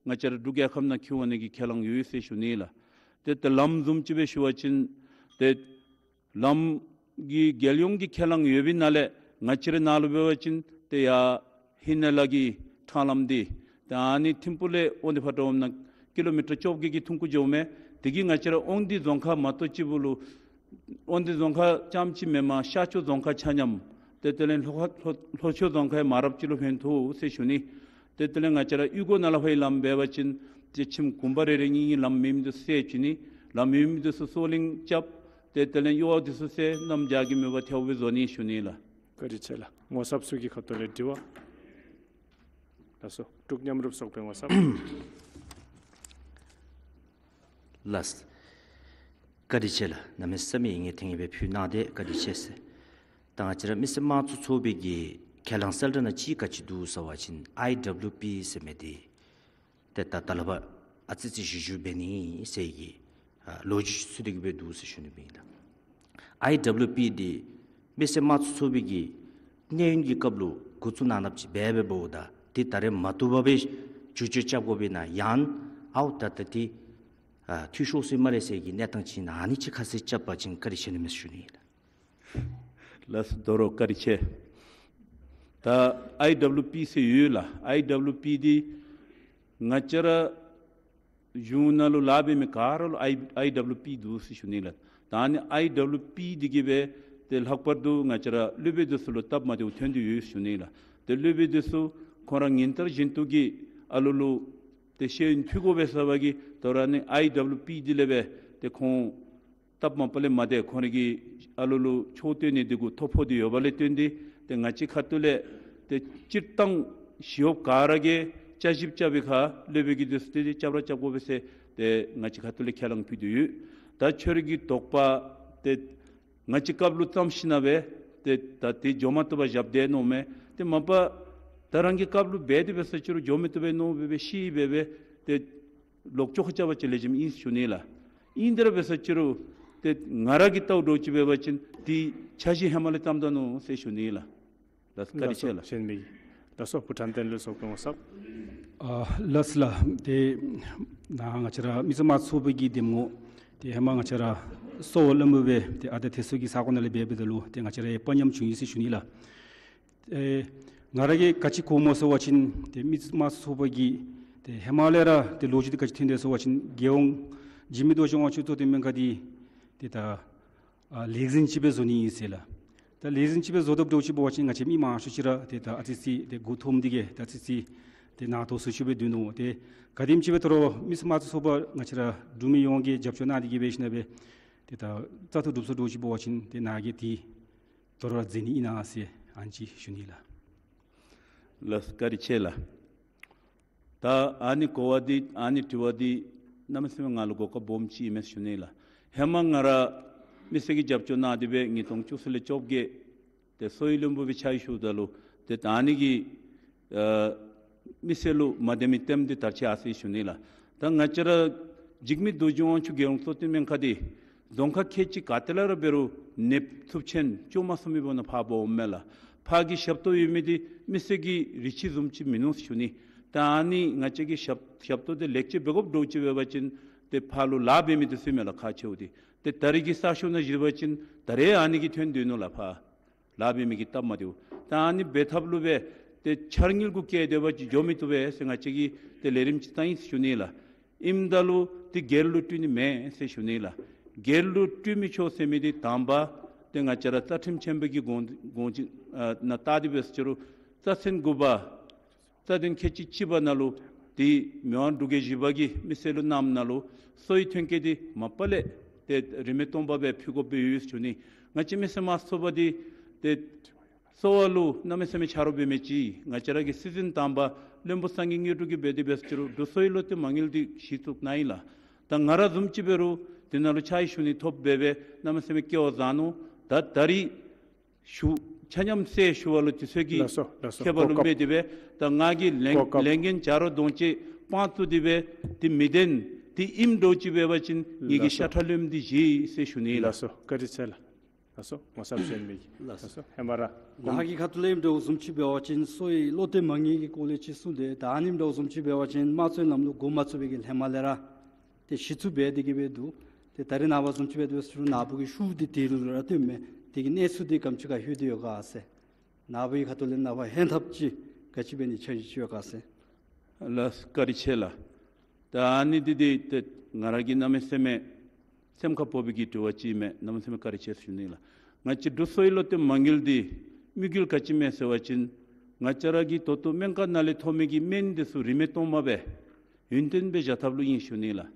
ང་བཅས་ར་འབྲུག་རྒྱལ་ཁབ་ནང་འཁྱིད་འོང་ནི་གི་ཁས་བླངས་ཡོད་ཟེར་ཞུ་ནི་ལགས། ཏེ་ད་ལམ་བཟུམ་ཅིག་སྦེ་ཞུ་བ་ཅིན་ཏེ་ལམ་གྱི་རྒྱལ་ཡོངས་ཀྱི་ཁས་བླངས་ཡོད་པའི་ནང་ལས་ང་བཅས་རའི་ནང་ལུ་འབད་བ་ཅིན་ཏེ་ཡར་ཧི་ནལ་གྱི་ཕྲང་ལམ་འདི་ཏེ་ཨ་ནི་ཐིམ་ཕུག་ལས་དབང་འདུས་ཕར་འགྱོ་འོང་ན་ཀི་ལོ་མི་ཊར་བཅོ་བརྒྱད་ཀྱི་ཐུང་ཀུ་འགྱོཝ་མས། དེ་གིས་ང་བཅས་ར་དབང་འདུས་རྫོང་ཁག་མ་གཏོགས་ཅིག་པུ་ལུ་དབང་འདུས་རྫོང་ཁག་རྐྱངམ་ཅིག་མེན་པར་ཤར་ཕྱོགས་རྫོང་ཁག་ཆ་མཉམ་ཏེ་དེ་ལས་ལྷོ་ཁ་ལྷོ་ལྷོ་ཕྱོགས་རྫོང་ཁག་མ་རབས་ཅིག་ལུ་ཕན་ཐོགས་ཟེར་ཞུ་ནི། ཏེ་དེ་ལས་ང་བཅས་ར་གཡུས་སྒོ་ནང་ལས་ཕར་ལམ་འབད་བ་ཅིན་ཏེ་ཁྱིམ་གུང་པ་རེ་རེ་གཉིས་གཉིས་ལམ་མེད་མི་འདི་ཚུ་བསལ་བཅུག་ནི། ལམ་ཡོད་མི་འདི་ཚུ་སོ་གླིང་རྐྱབ། ཏེ་དེ་ལས་གཡོར་བ་འདི་ཚུ་བསལ། གནམ་བྱཱར་གྱི་མེད་པར་ཐལཝ་སྦེ་བཟོ་ནི་ཞུ་ནི་ལགས། བཀའ་དྲིན་ཆེ་ལགས། ངོ་ཚབ་ཚུ་གི་ཁ་ཐུག་ལས་དྲི་བ། ལགས་སོ། འབྲུག་མཉམ་རུབ་ཚོགས་པའི་ངོ་ཚབ། ལགས། བཀའ་དྲིན་ཆེ་ལགས། གནམ་མེད་ས་མེད་ཡིད་ངེས་ཐིང་ངེ་སྦེ་ཕུལ་གནང་སྟེ་བཀའ་དྲིན་ཆེ་ཟེར། ད་ང་བཅས་ར་མི་སེར་དམངས་གཙོ་ཚོགས་པའི་གི་ཁས་བླངས་གསལ་བསྒྲགས་ནང་གཅིག་ག་ཅི་འདུག་ཟེར་བ་ཅིན་ཨའི་ཌབ་ལུ་པི་ཟེར་མི་འདི་ཏེ་ད་ད་ལས་ཕར་ཨ་ཙི་ཙི་བཞུ་བཞུཝ་འབད་ནི་ཟེར་གྱི་ཨ་ལོ་རྒྱུས་ཚུ་དེ་གི་སྦེ་འདུག་ཟེར་ཞུ་ནི་ཨིན་ལགས། ཨའི་ཌབ་ལུ་པི་འདི་མི་སེར་དམངས་གཙོ་ཚོགས་པའི་གི་གནས་ཡུན་གྱི་སྐབས་ལུ་འགོ་བཙུགས་གནང་གནངམ་ཅིག་འབད་འབདཝ་ད་འདི་ད་རེས་མ་བཏུབ་པར་སྦེ་བསྒྱུར་བཅོས་རྐྱབ་དགོ་པས་ན་ཡང་ཨའོ་ད་ད་འདི་ཨ་འཐུས་ཤོར་སོ་ཡི་སྨ་རེ་ཟེར་གྱི་གནས་སྟངས་ཅིག་ཨིན་ན་ཨ་ནི་ཅིག་ཁ་གསལ་རྐྱབ་པ་ཅིན་བཀའ་དྲིན་ཆེ་ནི་མས་ཟེར་ཞུ་ནི་ཨིན་ལགས། ལགས་སོ། དོ་རུང་བཀའ་དྲིན་ཆེ། ད་ཨའི་ཌབ་ལུ་པི་ཟེར་ཡོད་ལགས། ཨའི་ཌབ་ལུ་པི་འདི་ང་བཅས་ར་གཞུང་ནང་ལུ་ལཱ་འབད་མི་ག་ར་ལུ་ཨའི་ཨའི་ཌབ་ལུ་པི་འདུག་ཟེར་ཞུ་ནི་ལགས། ད་ཨ་ནི་ཨའི་ཌབ་ལུ་པི་འདི་གིས་སྦེ་ཏེ་ལྷག་པར་དུ་ང་བཅས་ར་སློབ་དཔོན་འདི་ཚུ་ལུ་སྟབས་མ་བདེཝ་ཐོན་ཏེ་ཡོད་ཟེར་ཞུ་ནི་ལགས། ཏེ་སློབ་དཔོན་འདི་ཚུ་ཁོང་ར་ཉིན་ལྟར་བཞིན་དུ་གི་ཨ་ལུ་ལུ་ཏེ་ཤེས་ཡོན་ཕུལ་དགོ་པས་ཟེར་བ་གིས་དོ་རུང་ཨ་ནི་ཨའི་ཌབ་ལུ་པི་འདི་ལས་སྦེ་ཏེ་ཁོང་སྟབས་མ་བདེཝ་ལས་མ་འདས་ཁོང་རའི་གི་ཨ་ལུ་ལུ་ཆོས་སྟོན་ནི་འདི་གུ་ཐོ་ཕོག་སྟེ་ཡོད་པ་ལས་བརྟེན་ཏེ་ཏེ་ང་བཅས་ཁ་ཐུག་ལས་ཏེ་སྤྱིར་བཏང་ཞི་གཡོགཔ་ག་ར་གིས་བསྐྱར་ཞིབ་རྐྱབ་པའི་ཁར་སློབ་དཔོན་གྱི་འདི་ཚུ་ཏེ་རྐྱབ་ར་རྐྱབ་དགོ་པས་ཟེར་ཏེ་ང་བཅས་ཁ་ཐུག་ལས་ཁས་བླངས་ཕུལ་ཏེ་ཡོད། ད་ཁྱོད་རའི་གི་དོགས་པ་ཏེ་ང་བཅས་སྐབས་ལུ་བརྩམས་ཞིནམ་སྦེ་ཏེ་ད་འདི་འགྱོ་མ་བཏུབ་པར་བཞག་སྟེ་མནོཝ་མས། ཏེ་མ་པ་ད་རང་གི་སྐབས་ལུ་འབད་དེ་འབད་ས་ཅིག་རུང་འགྱོ་མི་བཏུབ་པས་མནོ་སྦེ་སྦེ་ཤེས་སྦེ་སྦེ་ཏེ་ལོག་ཅོག་ཁ་རྐྱབ་པ་ཅིན་ལེགས་ཤོམ་ཨིན་ཟེར་ཞུ་ནི་ལགས། ཨིན་དེ་ར་འབད་ས་ཅིག་རུང་ཏེ་ང་ར་གིས་བལྟཝ་འདྲཝ་ཅིག་འབད་བ་ཅིན་འདི་འཆར་གཞི་ཧེ་མ་ལས་བརྩམས་ད་ནུག་ཟེར་ཞུ་ནི་ལགས། ལགས་བཀའ་དྲིན་ཆེ་ལགས། གཞན་མི་ལགས་སོ། བུ་ཕྲང་བསྟན་ལས་ཚོགས་པའི་ངོ་ཚབ། ཨ་ལགས་ལགས། ཏེ་ནཱ་ང་བཅས་ར་མི་སེར་དམངས་གཙོ་ཚོགས་པའི་གི་འདེམས་ངོ་ཏེ་ཧེ་མ་ང་བཅས་ར་སོ་བློན་པོ་སྦེ་ཏེ་ཨ་ཏེ་ཐེ་སོ་གི་ས་གོ་ནང་ལས་འབད་འབདཝ་ད་ལུ་ཏེ་ང་བཅས་ར་ཡང་དཔའ་ཉམས་བྱུང་ཡི་ཟེར་ཞུ་ནི་ལགས། ཨེ་ང་ར་གིས་ག་ཅི་གོཝ་སྨོ་ཟེར་བ་ཅིན་ཏེ་མི་སེར་དམངས་གཙོ་ཚོགས་པ་གིས་ཏེ་ཧེ་མ་ལས་ར་ཏེ་ལོ་རྒྱུས་འདི་ག་ཅི་ཐོན་དོ་ཟེར་བ་ཅིན་རྒྱལ་ཡོངས་འཇིགས་མེད་རྡོ་རྗེ་དབང་ཕྱུག་གཙོ་བསྟེན་སྨན་ཁང་འདི་ཏེ་ད་ཨ་ལེགས་ཟིན་ཅིག་སྦེ་བཟོ་ནི་ཨིན་ཟེར་ལགས། ད་ལེགས་ཟིན་ཅིག་སྦེ་བཟོ་དོ་འདྲཝ་ཅིག་འབད་བ་ཅིན་ང་བཅས་མི་མང་ཤོས་ཅིག་ར་ཏེ་ད་ཨ་ཙི་ཙི་ཏེ་མགུ་འཐོམ་སྟེ་གི་ད་ཨ་ཙི་ཙི་ཏེ་ནང་དོགས་སུ་ཅིག་སྦེ་སྡོད་ནུག། ཏེ་ག་དེམ་ཅིག་སྦེ་དོ་རུང་མི་སེར་དམངས་གཙོ་ཚོགས་པ་ང་བཅས་ར་འབྲུག་མི་ཡོངས་ཀྱིས་རྒྱབ་སྐྱོར་གནང་སྟེ་གི་འབད་ཞིནམ་སྦེ་ཏེ་ད་བཙག་འཐུ་གྲུབ་སོ་འདྲཝ་ཅིག་འབད་བ་ཅིན་ཏེ་ནཱ་གིས་ཏེ་དོ་རུང་མཛད་ནི་ཨིན་ན་ཟེར་ཨ་ནི་ཅིག་ཞུ་ནི་ལགས། ལགས་བཀའ་དྲིན་ཆེ་ལགས། ད་ཨ་ནི་གོ་བ་འདི་ཨ་ནི་དྲི་བ་འདི་གནམ་མེད་ས་མེད་ང་ལུ་གོ་སྐབས་སྦོམ་ཅིག་ཨིན་མས་ཟེར་ཞུ་ནི་ལགས། ཧེ་མ་ང་ར་མི་སེར་གྱིས་རྒྱབ་སྐྱོར་གནང་སྟེ་འབད་ཉིས་སྟོང་བཅུ་གསུམ་ལས་བཅོ་བརྒྱད་ཏེ་སོ་ཡི་བློན་པོ་སྦེ་ཕྱག་ཞུཝ་ད་ལུ་ཏེ་ད་ཨ་ནི་གིས་ཨ་མི་སེར་ལུ་མ་བདེ་མི་ཐོནམ་འདི་དར་ཅིག་ཡར་སོ་ཡི་ཟེར་ཞུ་ནི་ལགས། ད་ང་བཅས་ར་འཇིགས་མེད་རྡོ་རྗེ་དབང་ཕྱུག་རྒྱལ་ཡོངས་གཙོ་བསྟེན་སྨན་ཁང་འདི་རྫོང་ཁག་ཁལ་གཅིག་ག་ཏེ་ལས་ར་འབད་རུང་ནདཔ་ཐུབ་ཆེན་བཅོ་མ་སོང་མི་འབདཝ་ད་ཕར་འབག་འོངམ་མས་ལགས། ཕར་གྱི་ཞབས་ཏོག་ཡོད་མི་འདི་མི་སེར་གྱི་རེ་ཆེ་བཟུམ་ཅིག་མིན་ནུག་ཟེར་ཞུ་ནི། ད་ཨ་ནི་ང་བཅས་ཀྱི་ཞབས་ཞབས་ཏོག་འདི་ལེགས་ཆ་འབད་དགོཔ་འདྲཝ་ཅིག་འབད་བ་ཅིན་ཏེ་ཕར་ལུ་ལཱ་འབད་མི་འདི་ཚུ་མས་ལགས་ཁག་ཆེཝ་འདི། ཏེ་ད་རེས་ཀྱི་ས་ཕྱོགས་ནང་གཞི་བ་ཅིན་ད་རེས་ཨ་ནི་གིས་ཐོན་སྡོད་ནུག་ལགས། ཕར་ལཱ་འབད་མི་གི་སྟབས་མ་བདེཝ། ད་ཨ་ནི་འབད་ཐབས་ལུ་སྦེ་ཏེ་འཆར་དངུལ་གུ་བཀལ་ཏེ་འབད་བ་ཅིན་འགྱོ་མི་བཏུབ་པས་ཟེར་ང་བཅས་ཀྱིས་ཏེ་ལས་རིམ་ཅིག་བཏང་ཡི་ཟེར་ཞུ་ནི་ལགས། ཨིནམ་ད་ལུ་ཏེ་སྒེར་ལུ་སྤྲོད་ནི་མེད་ཟེར་ཞུ་ནི་ལགས། སྒེར་ལུ་སྤྲོད་མི་ཆོག་ཟེར་མི་འདི་དང་པ་ཏེ་ང་བཅས་ར་རྩ་ཁྲིམས་ཆེན་པོ་གི་དགོངས་དགོངས་ཅིག་ཨ་ནང་བལྟ་སྟེ་འབད་ཟེར་རུང་རྩ་ཚན་དགུ་པ་རྩ་དོན་ཁལ་གཅིག་གཅིག་པ་ནང་ལུ་ཏེ་མི་དབང་འབྲུག་རྒྱལ་བཞི་པ་གིས་མི་སེར་ལུ་གནངམ་ནང་ལུ་སོ་ཡི་ཐོན་སྐྱེད་འདི་མ་པ་ལས་ཏེ་རིན་མེད་སྟོང་པ་སྦེ་ཕུལ་དགོཔ་སྦེ་ཡོད་ཟེར་ཞུ་ནི། ང་བཅས་མི་སེར་དམངས་གཙོ་ཚོགས་པ་འདི་ཏེ་གསོ་བ་ལུ་གནམ་མེད་ས་མེད་ཆ་རོགས་འབད་མི་ཅིག་ང་བཅས་ར་གི་སྲིད་འཛིན་དང་པ་བློན་པོ་སངས་རྒྱས་དངོས་གྲུབ་ཀྱིས་འབད་དེ་འབད་ཟེར་རུང་འབྲུག་སོ་ཡི་ལུ་ཏེ་མ་དངུལ་འདི་གཞི་བཙུགས་གནང་ཡི་ལགས། ད་ང་ར་བཟུམ་ཅིག་འབད་རུང་དེ་ནང་ལུ་ཕྱག་ཞུ་ནི་ཐོབ་འབད་འབད་གནམ་མེད་ས་མེད་སྐལ་བ་བཟང་ནུག། ད་ད་རིས་ཞུ་ཆ་མཉམ་གསལ་ཞུ་བ་ལུ་དུས་ཚོད་ཀྱི་ལགས་སོ་ལགས་སོ། ཁྱད་པར་ལུ་གོ་སྐབས་མེད་དེ་འབད་ད་ང་གིས་ལན་གོ་སྐབས་ལན་འགན་བྱ་རོགས་གདོང་ཅིག་ དཔང་བཙུགས་ཏེ་སྦེ་དེ་མི་བདེན་དེ་ཨིནམ་འདྲཝ་ཅིག་འབད་བ་ཅིན་ངེ་གི་ཤ་ཁྲག་ལེན་འདི་བཞེས་ཟེར་ཞུ་ནི་ལགས། ལགས་སོ། བཀའ་དྲིན་ཆེ་ལགས། ལགས་སོ། ངོ་ཚབ་ཞུ་མི་གི། ལགས་སོ། ལགས་སོ། ཧེ་མ་ར་ནཱ་གི་ཁ་ཐུག་ལས་ཨིནམ་འདྲཝ་བཟུམ་ཅིག་འབད་བ་ཅིན་གསོ་བའི་བློ་གཏད་མ་ངེས་ཀྱི་སྐོར་ལས་ཅིག་གསུངས་ཏེ། ད་ཨ་ནེམ་འདྲཝ་བཟུམ་ཅིག་འབད་བ་ཅིན་དམངས་གཙོའི་ལམ་ལུགས་འགོ་མ་བཙུགས་པའི་གི་ཧེ་མ་ལས་ར་ཏེ་གཞི་བཙུགས་འབད་དེ་གི་སྦེ་འདུག། ཏེ་ད་རེས་ནངས་པ་བཟུམ་ཅིག་འབད་དེ་ཤུལ་འདི་དེ་ལུ་ར་སྟོནམ་མས། དེ་གི་གནས་ཚུལ་འདི་ག་དེམ་ཅིག་ཁར་ལྷོད་དེ་ཡོད་ག་ཟེར། ནཱ་བུའི་ཁ་ཐུག་ལས་ནངས་པ་ཧན་ཐབས་ཅིག་ག་ཅི་འབད་ནི་འཆར་གཞི་ཅིག་ཡོད་ག་ཟེར། ལགས་བཀའ་དྲིན་ཆེ་ལགས། ད་ཨ་ནི་འདི་འདི་ཏེ་ང་ར་གི་གནམ་མེད་ས་མེད་སེམས་ཁར་ཕོག་པའི་གི་དྲི་བ་ཅིག་མས། གནམ་མེད་ས་མེད་བཀའ་དྲིན་ཆེ་ཞུ་ནི་ལགས། ང་བཅས་འབྲུག་གསོ་བའི་བློ་གཏད་མ་དངུལ་འདི་དམིགས་ཡུལ་ག་ཅི་མས་ཟེར་བ་ཅིན་ང་བཅས་ར་གི་ད་ལྟོ་སྨན་ཁང་ནང་ལས་ཐོབ་མི་གི་སྨན་འདི་ཚུ་རིན་མེད་སྟོང་པ་སྦེ་ཡུན་བརྟན་སྦེ་བཞག་ཐབས་ལུ་ཨིན་ཞུ་ནི་ལགས།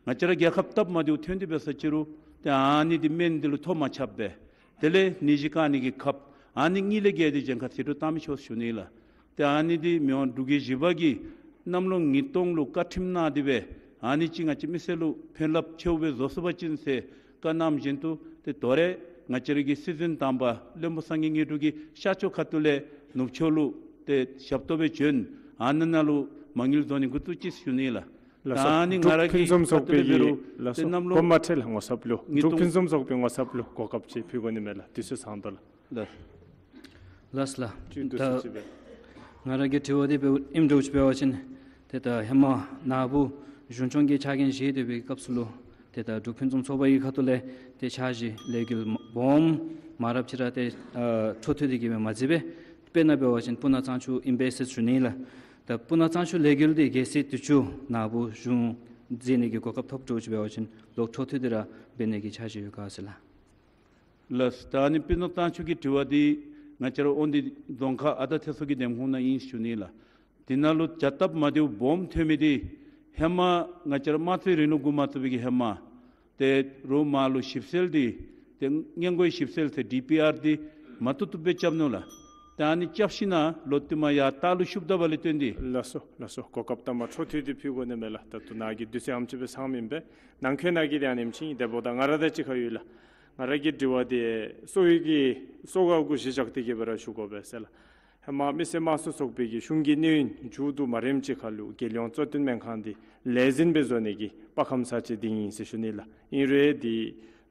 ང་བཅས་ར་རྒྱལ་ཁབ་སྟབས་མ་བདེཝ་ཐོན་ཏེ་འབད་ས་ཅི་རུང་ཏེ་ཨ་ནི་འདི་སྨན་འདི་ལུ་ཐོ་མ་ཆབ་པས། དེ་ལས་ནད་གཞི་བཀག་ནི་གི་ཁབ་ཨ་ནི་གཉིས་ལས་བརྒལ་ཏེ་གཞན་ཁར་ཟད་འགྲོ་བཏང་མི་ཆོག་ཞུ་ནི་ལགས། ཏེ་ཨ་ནི་འདི་མི་དབང་འབྲུག་རྒྱལ་བཞི་པ་གིས་གནམ་ལོ་ཉིས་སྟོང་ལུ་བཀའ་ཁྲིམས་གནང་སྟེ་སྦེ་ཨ་ནི་ཅིག་ང་བཅས་མི་སེར་ལུ་ཕན་རླབས་ཆེཝ་སྦེ་བཟོ་ཚུགས་པ་ཅིན་ཟེར་བཀའ་གནངམ་བཞིན་དུ་ཏེ་དོ་རུང་ང་བཅས་ར་གི་སྲིད་འཛིན་དང་པ་བློན་པོ་སངས་རྒྱས་མངོན་འབྲེལ་གྱི་ཤར་ཕྱོགས་ཁ་ཐུག་ལས་ནུབ་ཕྱོགས་ལུ་ཏེ་ཞབས་ཏོག་སྦེ་བྱོན། ཨ་ནཱ་ནང་ལུ་མ་དངུལ་བཟོ་ནི་འགོ་བཙུགས་ཅི་ཞུ་ནི་ལགས། ལགས་སོ། ད་ཨ་ནི་ང་ར་གི་འབྲུག་ཕུན་སུམ་ཚོགས་པའི་ཁ་ཐུག་ལས་འབད་རུང་ལགས་སོ། ཏེ་གནམ་ལོ་གོ་མ་ཁྲེལ་ལགས། ངོ་ཚབ་ལུ་ཉིས་འབྲུག་སྟོང་ཕུན་སུམ་ཚོགས་པའི་ངོ་ཚབ་ལུ་གོ་སྐབས་ཅིག་ཕུལ་དགོ་ནི་མས་ལགས། དུས་ཚོད་ཚང་དོ་ལགས། ལགས། ལགས་ལགས། ཅིག་དུས་ཚོད་ཅིག་འབད། ད་ང་ར་གི་དྲི་བ་འདི་འབདཝ་ཨིནམ་འདྲཝ་ཅིག་འབད་བ་ཅིན་ཏེ་ད་ཧེ་མ་ནཱ་བུ་གཞུང་སྐྱོང་གི་ཕྱག་འགན་བཞེས་སྡོད་པའི་སྐབས་སུ་ལུ་ཏེ་ད་འབྲུག་ཕུན་སུམ་ཚོགས་པའི་ཁ་ཐུག་ལས་ཏེ་འཆར་གཞི་ལས་འགུལ་སྦོམ་མང་རབས་ཅིག་ར་ཏེ་ཨ་འཕྲོ་མཐུད་དེ་གི་སྦེ་མ་མཛད་པས། དཔེར་ན་འབད་བ་ཅིན་སྤུ་ན་གཙང་ཆུ་ཨིན་པས་ཟེར་ཞུ་ནི་ལགས། ད་སྤུ་ན་གཙང་ཆུ་ལས་འགུལ་འདི་གལ་སྲིད་དུས་ཅི་ནཱ་བུ་གཞུང་མཛད་ནི་གི་གོ་སྐབས་ཐོབ་འདྲཝ་ཅིག་འབད་བ་ཅིན་ལོག་འཕྲོ་མཐུད་དེ་ར་འབད་ནི་གི་འཆར་གཞི་ཡོད་ག་ཟེར་ལགས། ལགས། ད་ཨ་ནི་སྤུ་ན་གཙང་ཆུ་གི་དྲི་བ་འདི་ང་བཅས་ར་དབང་འདུས་རྫོང་ཁག་ཨ་ད་ཐེ་སོ་གི་འདེམས་ཁོངས་ནང་ཨིན་ཞུ་ནི་ལགས། དེ་ནང་ལུ་བྱ་སྟབས་མ་བདེཝ་སྦོམ་ཐོན་མི་འདི་ཧེ་མ་ང་བཅས་ར་དམངས་གཙོའི་རིང་ལུགས་འགོ་མ་བཙུགས་པའི་གི་ཧེ་མ་ཏེ་རོགས་མར་ལུ་ཞིབ་འཚོལ་འདི་ཏེ་སྔོན་འགོག་ཞིབ་འཚོལ་ཟེར་ཌི་པི་ཨར་འདི་མ་བཏུབ་བཏུབ་སྦེ་རྐྱབ་ནུག་ལགས། ཏེ་ཨ་ནི་རྐྱབ་ཞིནམ་ལོག་སྟེ་མར་ཡར་ལྟག་ལུ་ཤུབ་ད་པ་ལས་བརྟེན་ཏེ། ལགས་སོ། ལགས་སོ། གོ་སྐབས་ད་མར་འཕྲོ་མཐུད་དེ་ཕུལ་དགོ་ནི་མས་ལགས། ད་ལྟོ་ནཱ་གི་དུས་ཚོད་ཨེམ་ཅིག་སྦེ་ཚངམ་ཨིན་པས། ནང་འཁོད་ནང་གི་དེ་ཨ་ནེམ་ཅིག་ཨིན། དེ་འབདཝ་ད་ང་ར་དང་གཅིག་ཁར་ཡོད་ལགས། ང་ར་གི་དྲི་བ་འདི་གསོ་བའི་གི་གསོ་བ་གུ་གཞི་བཞག་སྟེ་གི་སྦེ་ར་ཞུ་དགོ་པས་ཟེར་ལགས། ཧེ་མ་མི་སེར་དམངས་གཙོ་ཚོགས་པའི་གི་གཞུང་གི་གནས་ཡུན་མཇུག་བསྡུ་མ་རནམ་ཅིག་ཁར་ལུ་རྒྱལ་ཡོངས་གཙོ་བསྟེན་སྨན་ཁང་འདི་ལས་འཛིན་སྦེ་བཟོ་ནི་གི་དཔའ་ཁམས་ས་ཅིག་འདི་ཨིན་ཟེར་ཞུ་ནི་ལགས། ཨིན་རུང་འདི་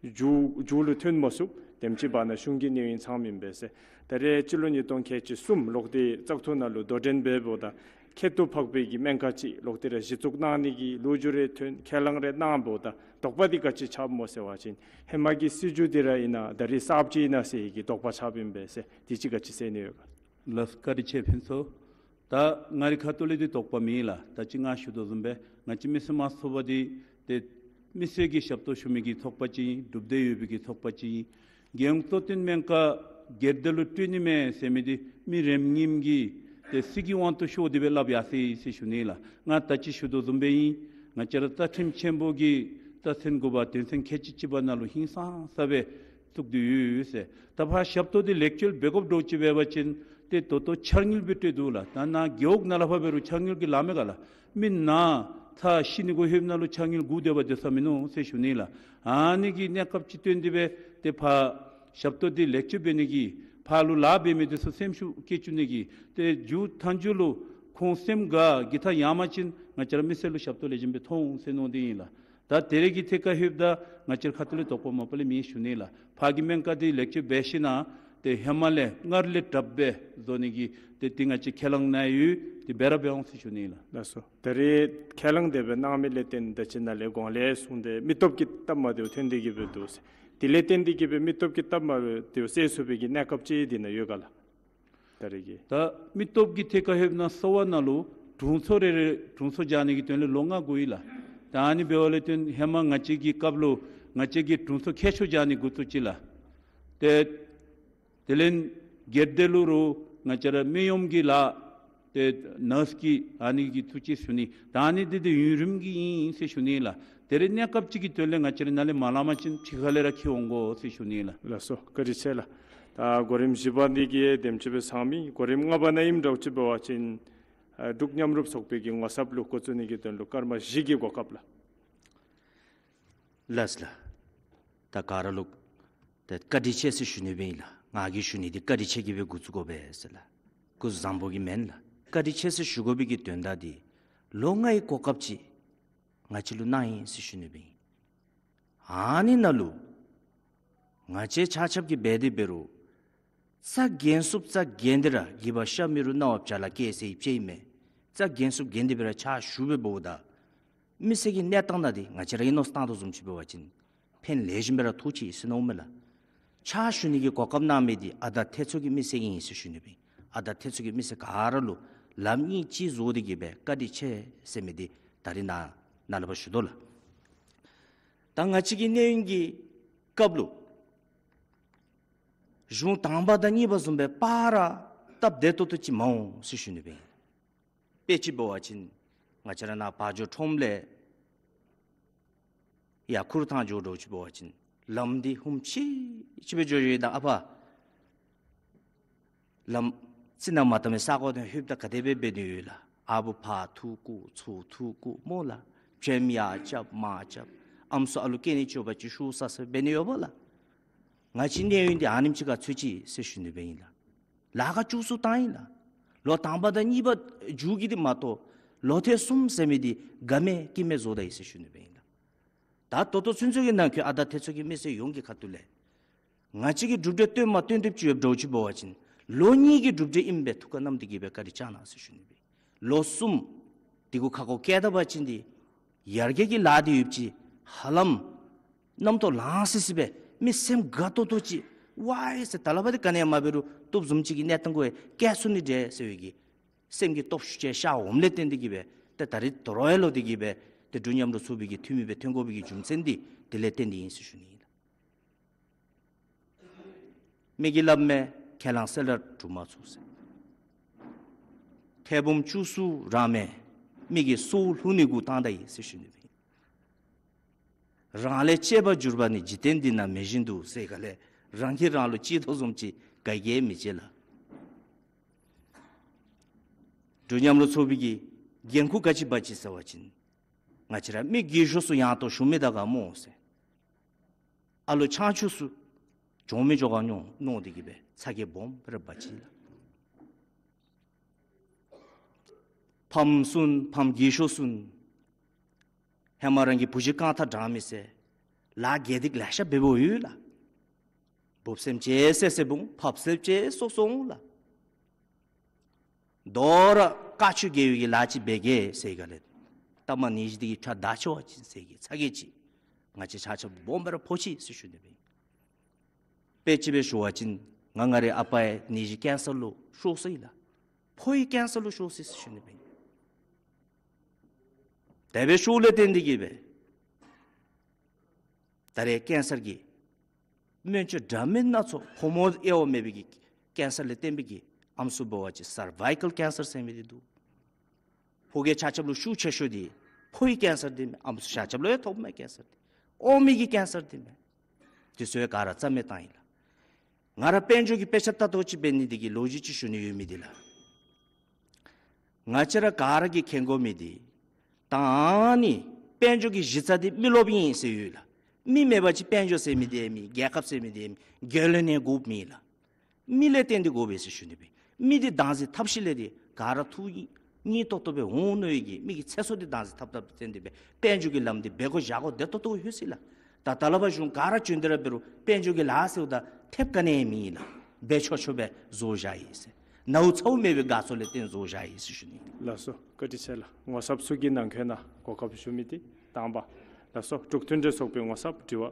མཇུག་མཇུག་ལུ་ཐོན་མ་ཚུགས། དེམ་ཅིག་བར་ན་གཞུང་གི་གནས་ཡུན་ཚངམ་ཨིན་པས་ཟེར། ད་རེས་སྤྱི་ལོ་ཉིས་སྟོང་ཁལ་གཅིག་གསུམ་ལོག་སྟེ་བཙག་འཐུ་ནང་ལུ་དོ་འགྲན་འབདཝ་ད་ཁྱད་དུ་འཕགས་པའི་གི་སྨན་ཁང་ཅིག་ལོག་སྟེ་ར་གཞི་བཙུགས་གནང་ནི་གི་ལོ་རྒྱུས་རེ་ཐོན། ཁས་བླངས་རེ་གནངམ་ད་དོགས་པ་འདི་ག་ཅི་ཆགསཔ་སྨོ་ཟེར་བ་ཅིན་ཧེ་མ་གི་སྲིད་བྱུས་འདི་ར་ཨིན་ན་ད་རེས་གསརཔ་ཅིག་ཨིན་ན་ཟེར་གྱི་དོགས་པ་ཆགསཔ་ཨིན་པས་ཟེར། འདི་ཅིག་ག་ཅི་ཟེར་ནི་ཡོད་ག། ལགས། བཀའ་དྲིན་ཆེ་ཕུན་ཚོགས། ད་ང་རའི་ཁ་ཐུག་ལས་འདི་དོགས་པ་མེད་ལགས། ད་ཅི་ང་ཞུ་དོ་བཟུམ་སྦེ་ང་བཅས་མི་སེར་དམངས་གཙོའི་ཚོགས་པ་འདི་ཏེ་མི་སེར་གྱིས་ཞབས་ཏོག་ཞུ་མི་གི་ཚོགས་པ་ཅིག་ཨིན། གྲུབ་འབྲས་ཡོད་པའི་གི་ཚོགས་པ་ཅིག་ཨིན། རྒྱལ་ཡོངས་གཙོ་བསྟེན་སྨན་ཁང་སྒེར་སྡེ་ལུ་སྤྲོད་ནི་མས་ཟེར་མི་འདི་མི་རེ་གཉིསམ་གིས་ཏེ་སྲིད་ཀྱི་དབང་དུ་ཤོར་ཏེ་སྦེ་སླབ་ཡར་སོ་ཡི་ཟེར་ཞུ་ནི་ལགས། ང་ད་ཅི་ཞུ་དོ་བཟུམ་སྦེ་ཨིན། ང་བཅས་ར་རྩ་ཁྲིམས་ཆེན་པོ་གི་རྩ་ཚན་དགུ་པ་དོན་ཚན་ཁལ་གཅིག་གཅིག་པ་ནང་ལུ་ཧིང་སངས་ས་སྦེ་བཙུགས་ཏེ་ཡོད་ཟེར། ད་ཕར་ཞབས་ཏོག་འདི་ལེགས་བཅོས་འབད་དགོཔ་འདྲཝ་ཅིག་འབད་བ་ཅིན་ཏེ་ད་ལྟོ་འཆར་དངུལ་སྦེ་སྤྲོད་དོ་ལགས། ད་ནཱ་རྒེད་འོག་ནང་ལས་ཕར་འབད་རུང་འཆར་དངུལ་གྱི་ལཱ་མེད་ག་ལགས། མི་ནང་ཚ་ཤི་ནི་གུ་ལྷོདཔ་ནང་ལུ་འཆར་དངུལ་བསྒུགས་སྡོད་པར་སྡོད་ས་མིན་ནུག་ཟེར་ཞུ་ནི་ལགས། ཨ་ནི་གི་གནས་སྐབས་ཅིག་བཏོན་ཏེ་སྦེ་ཏེ་ཕར་ཞབས་ཏོག་འདི་ལེགས་བཅོས་འབད་ནི་གི་ཕར་ལུ་ལཱ་འབད་མི་འདི་ཚུ་སེམས་ཤུགས་བསྐྱེད་བཅུག་ནི་གི་ཏེ་མཇུག་མཐའ་མཇུག་ལུ་ཁོང་སེམས་དགའ་གི་ཐ་ཡར་མ་ཅིན་ང་བཅས་ར་མི་སེར་ལུ་ཞབས་ཏོག་ལེགས་ཤོམ་སྦེ་ཐོབ་འོང་ཟེར་མནོ་སྟེ་ཨིན་ལགས། ད་དེ་རེ་གི་ཐད་ཁར་ལྷོདཔ་ད་ང་བཅས་ཁ་ཐུག་ལས་དོགས་པ་མ་པ་ལས་མེད་ཞུ་ནི་ལགས། ཕར་གྱི་སྨན་ཁང་འདི་ལེགས་བཅོས་འབད་ཞིནམ་ཏེ་ཧེ་མ་ལས་སྔར་ལས་དྲགཔ་སྦེ་བཟོ་ནི་གི་ཏེ་འདི་ང་བཅས་ཁས་བླངས་གནང་ཡོད། དེ་སྦེ་ར་འབད་འོང་ཟེར་ཞུ་ནི་ལགས། ལགས་སོ། ད་རེས་ཁས་བླངས་དེ་སྦེ་གནང་མི་ལས་བརྟེན་ད་ཅི་ནཱ་ལས་གོང་ལས་གསུངས་ཏེ་མི་སྟོབས་ཀྱི་སྟབས་མ་བདེཝ་ཐོན་ཏེ་གི་སྦེ་འདུག་ཟེར། དེ་ལས་བརྟེན་ཏེ་གི་སྦེ་མི་སྟོབས་ཀྱི་སྟབས་མ་བདེཝ་སེལ་ཚུགས་པའི་གི་གནས་སྐབས་ཅིག་འདི་ནཱ་ཡོད་ག་ལགས། ད་རེས་ཀྱི་ད་མི་སྟོབས་ཀྱི་ཐད་ཁར་ལྷོདཔ་ད་གསོ་བ་ནང་ལུ་དྲུང་འཚོ་རེ་རེ་དྲུང་འཚོ་བཞག་ནི་གི་དོན་ལས་ལོ་ལྔ་འགོར་ཡི་ལགས། ད་ཨ་ནི་འབདཝ་ལས་བརྟེན་ཧེ་མ་ང་བཅས་ཀྱི་སྐབས་ལུ་ང་བཅས་ཀྱིས་དྲུང་འཚོ་མཁས་མཆོག་བཞག་ནི་འགོ་བཙུགས་ཅི་ལགས། ཏེ་དེ་ལས་སྒེར་སྡེ་ལུ་རུང་ང་བཅས་ར་སྨན་གཡོགམ་གྱི་ལཱ་ཏེ་ནརསི་གི་ཨ་ནི་གི་ཐུགས་རྗེ་ཞུ་ནི། ད་ཨ་ནི་འདི་འདི་ཡུན་རིངམོ་གི་ཨིན་ཟེར་ཞུ་ནི་ལགས། དེ་རེ་གནས་སྐབས་ཅིག་གི་དོན་ལས་ང་བཅས་ར་ནཱ་ལས་མ་ལང་པ་ཅིན་ཕྱི་ཁ་ལས་ར་འཁྱིད་འོང་དགོ་ཟེར་ཞུ་ནི་ལགས། ལགས་སོ། བཀའ་དྲིན་ཆེ་ལགས། ད་གོ་རིམ་བཞི་པ་འདི་གིས་དེམ་ཅིག་སྦེ་ཚངམ་ཨིན། གོ་རིམ་ལྔ་པ་ནང་ཨིནམ་འདྲཝ་ཅིག་འབད་བ་ཅིན་ཨ་འབྲུག་མཉམ་རུབ་ཚོགས་པའི་གི་ངོ་ཚབ་ལུ་འགོ་བཙུགས་ནི་གི་དོན་ལུ་སྐར་མ་བཞི་གི་གོ་སྐབས་ལགས། ལགས་ལགས། ད་ག་ར་ལུ་ད་བཀའ་དྲིན་ཆེ་ཟེར་ཞུ་ནི་སྦེ་ཨིན་ལགས། ང་གིས་ཞུ་ནི་འདི་བཀའ་དྲིན་ཆེ་གི་སྦེ་འགོ་བཙུགས་དགོ་པས་ཟེར་ལགས། སྐུ་གཟུགས་བཟང་པོ་གི་མེན་ལགས། བཀའ་དྲིན་ཆེ་ཟེར་ཞུ་དགོ་པའི་གི་དོན་དག་འདི་ ལོ་ལྔའི་གོ་སྐབས་ཅིག་ང་བཅས་ལུ་གནང་ཡི་ཟེར་ཞུ་ནི་སྦེ་ཨིན། ཨ་ནི་ནང་ལུ་ང་བཅས་ཆ་ཁྱབ་ཀྱིས་འབད་དེ་འབད་རུང་རྩ་འགེངས་ཚུགསཔ་རྩ་འགེངས་ཏེ་ར་གྱིས་པ་ཤ་མི་རུང་རྣ་བ་བྱ་ལ་སྐྱེས་ཟེར་ཡོདཔ་ཅིག་ཨིན་མས། རྩ་འགེངས་ཚུགསཔ་འགེངས་ཏེ་སྦེ་ར་ཕྱག་ཞུ་སྦེ་འབདཝ་ད་མི་སེར་གྱི་གནས་སྟངས་ནང་འདི་ང་བཅས་ར་གིས་མནོ་བསམ་བཏང་དོ་བཟུམ་ཅིག་འབད་བ་ཅིན་ཕན་ལེགས་ཤོམ་སྦེ་ར་ཐོགས་ཅི་ཟེར་མནོཝ་མས་ལགས། ཕྱག་ཞུ་ནི་གི་གོ་སྐབས་གནང་མི་འདི་ཨ་དར་ཐེད་ཚོ་གི་མི་སེར་གྱིས་ཨིན་ཟེར་ཞུ་ནི་སྦེ་ཨིན། ཨ་དར་ཐེད་ཚོ་གི་མི་སེར་ག་ར་ལུ་ལམ་ཡིག་ཅིག་བཟོ་སྟེ་གིས་སྦེ་བཀའ་དྲིན་ཆེ་ཟེར་མི་འདི་ད་རིས་ནཱ་ནཱ་ལས་ཕར་ཞུ་དོ་ལགས། ད་ང་བཅས་ཀྱི་གནས་ཡུན་གྱི་སྐབས་ལུ་གཞུང་དང་པ་དང་གཉིས་པ་བཟུམ་སྦེ་པར་ར་སྟབས་བདེ་ཏོག་ཏོ་ཅིག་མ་འོང་ཟེར་ཞུ་ནི་སྦེ་ཨིན། དཔེ་ཅིག་འབད་བ་ཅིན་ང་བཅས་ར་ནཱ་བ་འཇོ་ཁྲོམ་ལས་ཡར་ཁུར་ཐང་འགྱོ་འགྱོཝ་ཅིག་འབད་བ་ཅིན་ལམ་འདི་ཧུམ་ཆི་ཆི་སྦེ་འགྱོ་ཡོད་ད་ཨ་ཕར་ལམ་རྩི་ནག་མ་བཏབ་མི་ས་གོ་དང་ལྷོདཔ་ད་ག་དེ་སྦེ་འབད་ནི་ཡོད་ལགས། ཨ་བུ་ཕར་འཐུ་བཀོ་ཚུར་འཐུ་བཀོ་སྨོ་ལགས། བྱེམ་ཡར་རྐྱབ་མར་རྐྱབ་ཨམ་སྲུ་ཨ་ལུ་སྐྱེ་ནི་ཆོག་པ་ཅིག་ཤོར་ས་ས་འབད་ནི་ཡོདཔ་ལགས། ང་བཅས་གནས་ཡུན་འདི་ཨ་ནེམ་ཅིག་ཁར་ཚུད་ཅི་ཟེར་ཞུ་ནི་སྦེ་ཨིན་ལགས། ལཱ་ཁག་ཅིག་སུ་བཏང་ཡི་ལགས། ལོ་དང་པ་དང་གཉིས་པ་མཇུག་གི་འདི་མ་གཏོགས་ལོ་ཐེངས་གསུམ་ཟེར་མི་འདི་དགའ་མེད་སྐྱིད་མེད་བཟོ་ད་ཡི་ཟེར་ཞུ་ནི་སྦེ་ཨིན་ལགས། ད་ད་ལྟོ་ཚུན་ཚོད་ཀྱི་ནང་འཁོད་ཨ་དར་ཐེད་ཚོ་གི་མི་སེར་ཡོངས་ཀྱི་ཁ་ཐུག་ལས་ང་བཅས་ཀྱིས་གྲུབ་འབྲས་སྟོན་མ་སྟོན་ཐུབ་ཅིག་ཡོདཔ་འདྲཝ་ཅིག་འབད་བ་ཅིན་ལོ་གཉིས་ཀྱི་གྲུབ་འབྲས་ཨིནམ་སྦེ་ཐུགས་ཁར་བསྣམས་ཏེ་གིས་སྦེ་བཀའ་དྲིན་བསྐྱང་གནང་ཟེར་ཞུ་ནི་སྦེ། ལོ་གསུམ་འདི་གུ་ཁ་སྒོ་བཀལ་ད་པ་ཅིན་འདི་ཡར་རྒྱས་ཀྱི་ལཱ་འདི་ཡོདཔ་ཅིག་ཧ་ལམ་རྣམ་རྟོག་ལངས་སི་སི་སྦེ་མི་སེམས་དགའ་ཏོག་ཏོ་ཅིག་ཝའི་ཟེར་ད་ལས་ཕར་འདི་ག་ནི་ཡང་མ་འབད་རུང་བཏུབ་བཟུམ་ཅིག་གི་གནས་སྟངས་གུ་བཀལ་ཚུགས་ནི་འདྲས་ཟེར་བའི་གི་སེམས་ཀྱི་སྟོབས་ཤུགས་ཅིག་ཤར་འོངམ་ལས་བརྟེན་ཏེ་གིས་སྦེ་ཏེ་ད་རིས་དོ་རུང་ལོག་སྟེ་གིས་སྦེ་ཏེ་འབྲུག་མཉམ་རུབ་ཚོགས་པའི་གི་འཐུས་མི་སྦེ་ཐོན་དགོ་པའི་གི་རྒྱུ་མཚན་འདི་དེ་ལས་བརྟེན་ཏེ་ཨིན་ཟེར་ཞུ་ནི་ཨིན་ལགས། མི་གིས་སླབ་མས་ཁས་བླངས་གསེར་ལ་གྲུབ་མ་ཚུགས་ཟེར། ཐེར་འབུམ་བཅུ་གསུམ་རང་མེད་མི་གི་སྲོག་བླུ་ནི་གུ་བཏང་ད་ཡི་ཟེར་ཞུ་ནི་སྦེ། རང་ལས་གཅེས་པར་གྱུར་པ་ནི། འཇིག་རྟེན་འདི་ན་མེད་བཞིན་དུ་ཟེར་ག་ལས་རང་གིས་རང་ལུ་གཅེས་དོ་བཟུམ་ཅིག་ག་གིས་མི་གཅེས་ལགས། འབྲུག་མཉམ་རུབ་ཚོགས་པའི་གི་འགན་ཁུར་ག་ཅི་འབག་ཅི་ཟེར་བ་ཅིན་ང་བཅས་ར་མི་རྒས་ཤོས་ཚུ་ཡང་ཏོག་ཞུ་མི་ད་ག་སྨོ་ཟེར། ཨ་ལོ་ཆང་ཆུང་ཚུ་འགྱོ་མི་འགྱོ་ག་མནོ་མནོ་སྟེ་གིས་སྦེ་ཚ་གྱང་སྦོམ་སྦེ་ར་འབག་ཅི་ལགས། ཕམ་སུན་ཕམ་རྒས་ཤོས་སུན་ཧེ་མ་རང་གི་བུ་གཞི་རྐང་ཐང་དྲང་མི་ཟེར་ལཱ་དགེ་སྡིག་ལེ་ཤ་འབད་འབདཝ་ཡོད་ལགས། འབུཔ་སེམས་ཅན་བསད་བསདཔ་འོང་། ཕགཔ་སེམས་ཅན་སོ་སོ་འོང་ལགས། དོ་རུང་བཀའ་ཆོས་དགེ་བའི་གི་ལཱ་ཅིག་འབད་གེ་ཟེར་ག་ལས་ལྟ་མ་ནད་གཞི་འདི་གིས་ཕྱག་བདའ་ཆོག་པ་ཅིན་ཟེར་གི་ཚ་གྱང་ཅིག་ང་བཅས་ཆ་ཁྱབ་སྦོམ་སྦེ་ར་ཕོག་ཅི་ཟེར་ཞུ་ནི་སྦེ། དཔེ་ཅིག་སྦེ་ཞུ་བ་ཅིན་ང་ང་རའི་ཨ་པའི་ནད་གཞི་ཀེན་སར་ལུ་ཤོར་སོ་ཡི་ལགས། ཕོ་ཡི་ཀེན་སར་ལུ་ཤོར་སོ་ཡི་ཟེར་ཞུ་ནི་སྦེ། དེ་སྦེ་ཤོརཝ་ལས་བརྟེན་ཏེ་གིས་སྦེ་ད་རེས་ཀེན་སར་གྱི་སྨན་བཅོས་འདྲ་མིན་སྣ་ཚོགས་ཕོ་མོ་དབྱེ་བ་མེད་པའི་གི་ཀེན་སར་ལས་བརྟེན་པའི་གི་ཨམ་སྲུ་འབད་བ་ཅིན་སར་བའི་ཀལ་ཀེན་སར་ཟེར་མི་འདི་འདུག། ཕོ་རྒས་ཆ་ཁྱབ་ལུ་ཤུགས་ཆེ་ཤོས་འདི་ཕོ་ཡི་ཀེན་སར་འདི་མས། ཨམ་སྲུ་ཆ་ཁྱབ་ལུ་ཡང་ཐོབ་མས་ཀེན་སར་འདི། ཨོམ་ཡིག་གི་ཀེན་སར་འདི་མས། འདི་ཚུ་ཡང་ག་ར་རྩ་མེད་བཏང་ཡི་ལགས། ང་ར་དཔལ་འབྱོར་གྱི་དཔེ་ཆ་ལྟ་རྟོག་ཅིག་འབད་ནི་འདི་གིས་ལོ་རྒྱུས་ཅིག་ཞུ་ནི་ཡོད་མི་འདི་ལགས། ང་བཅས་ར་ག་ར་གིས་མཁྱེན་དགོ་མི་འདི་ད་ཨ་ནི་དཔལ་འབྱོར་གྱི་གཞི་རྩ་འདི་མི་རློབས་ཨིན་ཟེར་ཡོད་ལགས། མི་མེད་པ་ཅིན་དཔལ་འབྱོར་ཟེར་མི་འདི་ཡང་མེད། རྒྱལ་ཁབ་ཟེར་མི་འདི་ཡང་མེད། རྒྱལ་བློན་ཡང་དགོཔ་མེད་ལགས། མི་ལས་བརྟེན་ཏེ་དགོ་པས་ཟེར་ཞུ་ནི་སྦེ། མི་འདི་བདག་འཛིན་འཐབ་ཞིནམ་ལས་འདི་ག་ར་ཐུགས་མཉེས་ཏོག་ཏོ་སྦེ་འོང་ནི་ཡོད་གི། མི་གི་ཚེ་སྲོག་འདི་བདག་འཛིན་འཐབ་འཐབ་བརྟེན་ཏེ་སྦེ་དཔལ་འབྱོར་གྱི་ལམ་འདི་འབད་དགོཔ་བཞག་དགོཔ་བདེ་ཏོག་ཏོ་ཡོད་ཟེར་ལགས། ད་ད་ལས་ཕར་གཞུང་ག་ར་བྱོན་ཏེ་ར་འབད་རུང་དཔལ་འབྱོར་གྱི་ལཱ་ཟེརཝ་ད་ཐེབས་ག་ནི་ཡང་མེད་ལགས། འབད་ཆོག་ཆོག་སྦེ་བཟོ་བཞག་ཡི་ཟེར། ནཝ་ཚཝ་མེད་པའི་དགའ་ཚོར་ལས་བརྟེན་བཟོ་བཞག་ཡི་ཟེར་ཞུ་ནི། ལགས་སོ། བཀའ་དྲིན་ཆེ་ལགས། ངོ་ཚབ་ཚུ་གི་ནང་འཁོད་ནང་གོ་སྐབས་ཞུ་མི་འདི་དང་པ། ལགས་སོ། འབྲུག་མཐུན་འབྲེལ་ཚོགས་པའི་ངོ་ཚབ་དྲི་བ།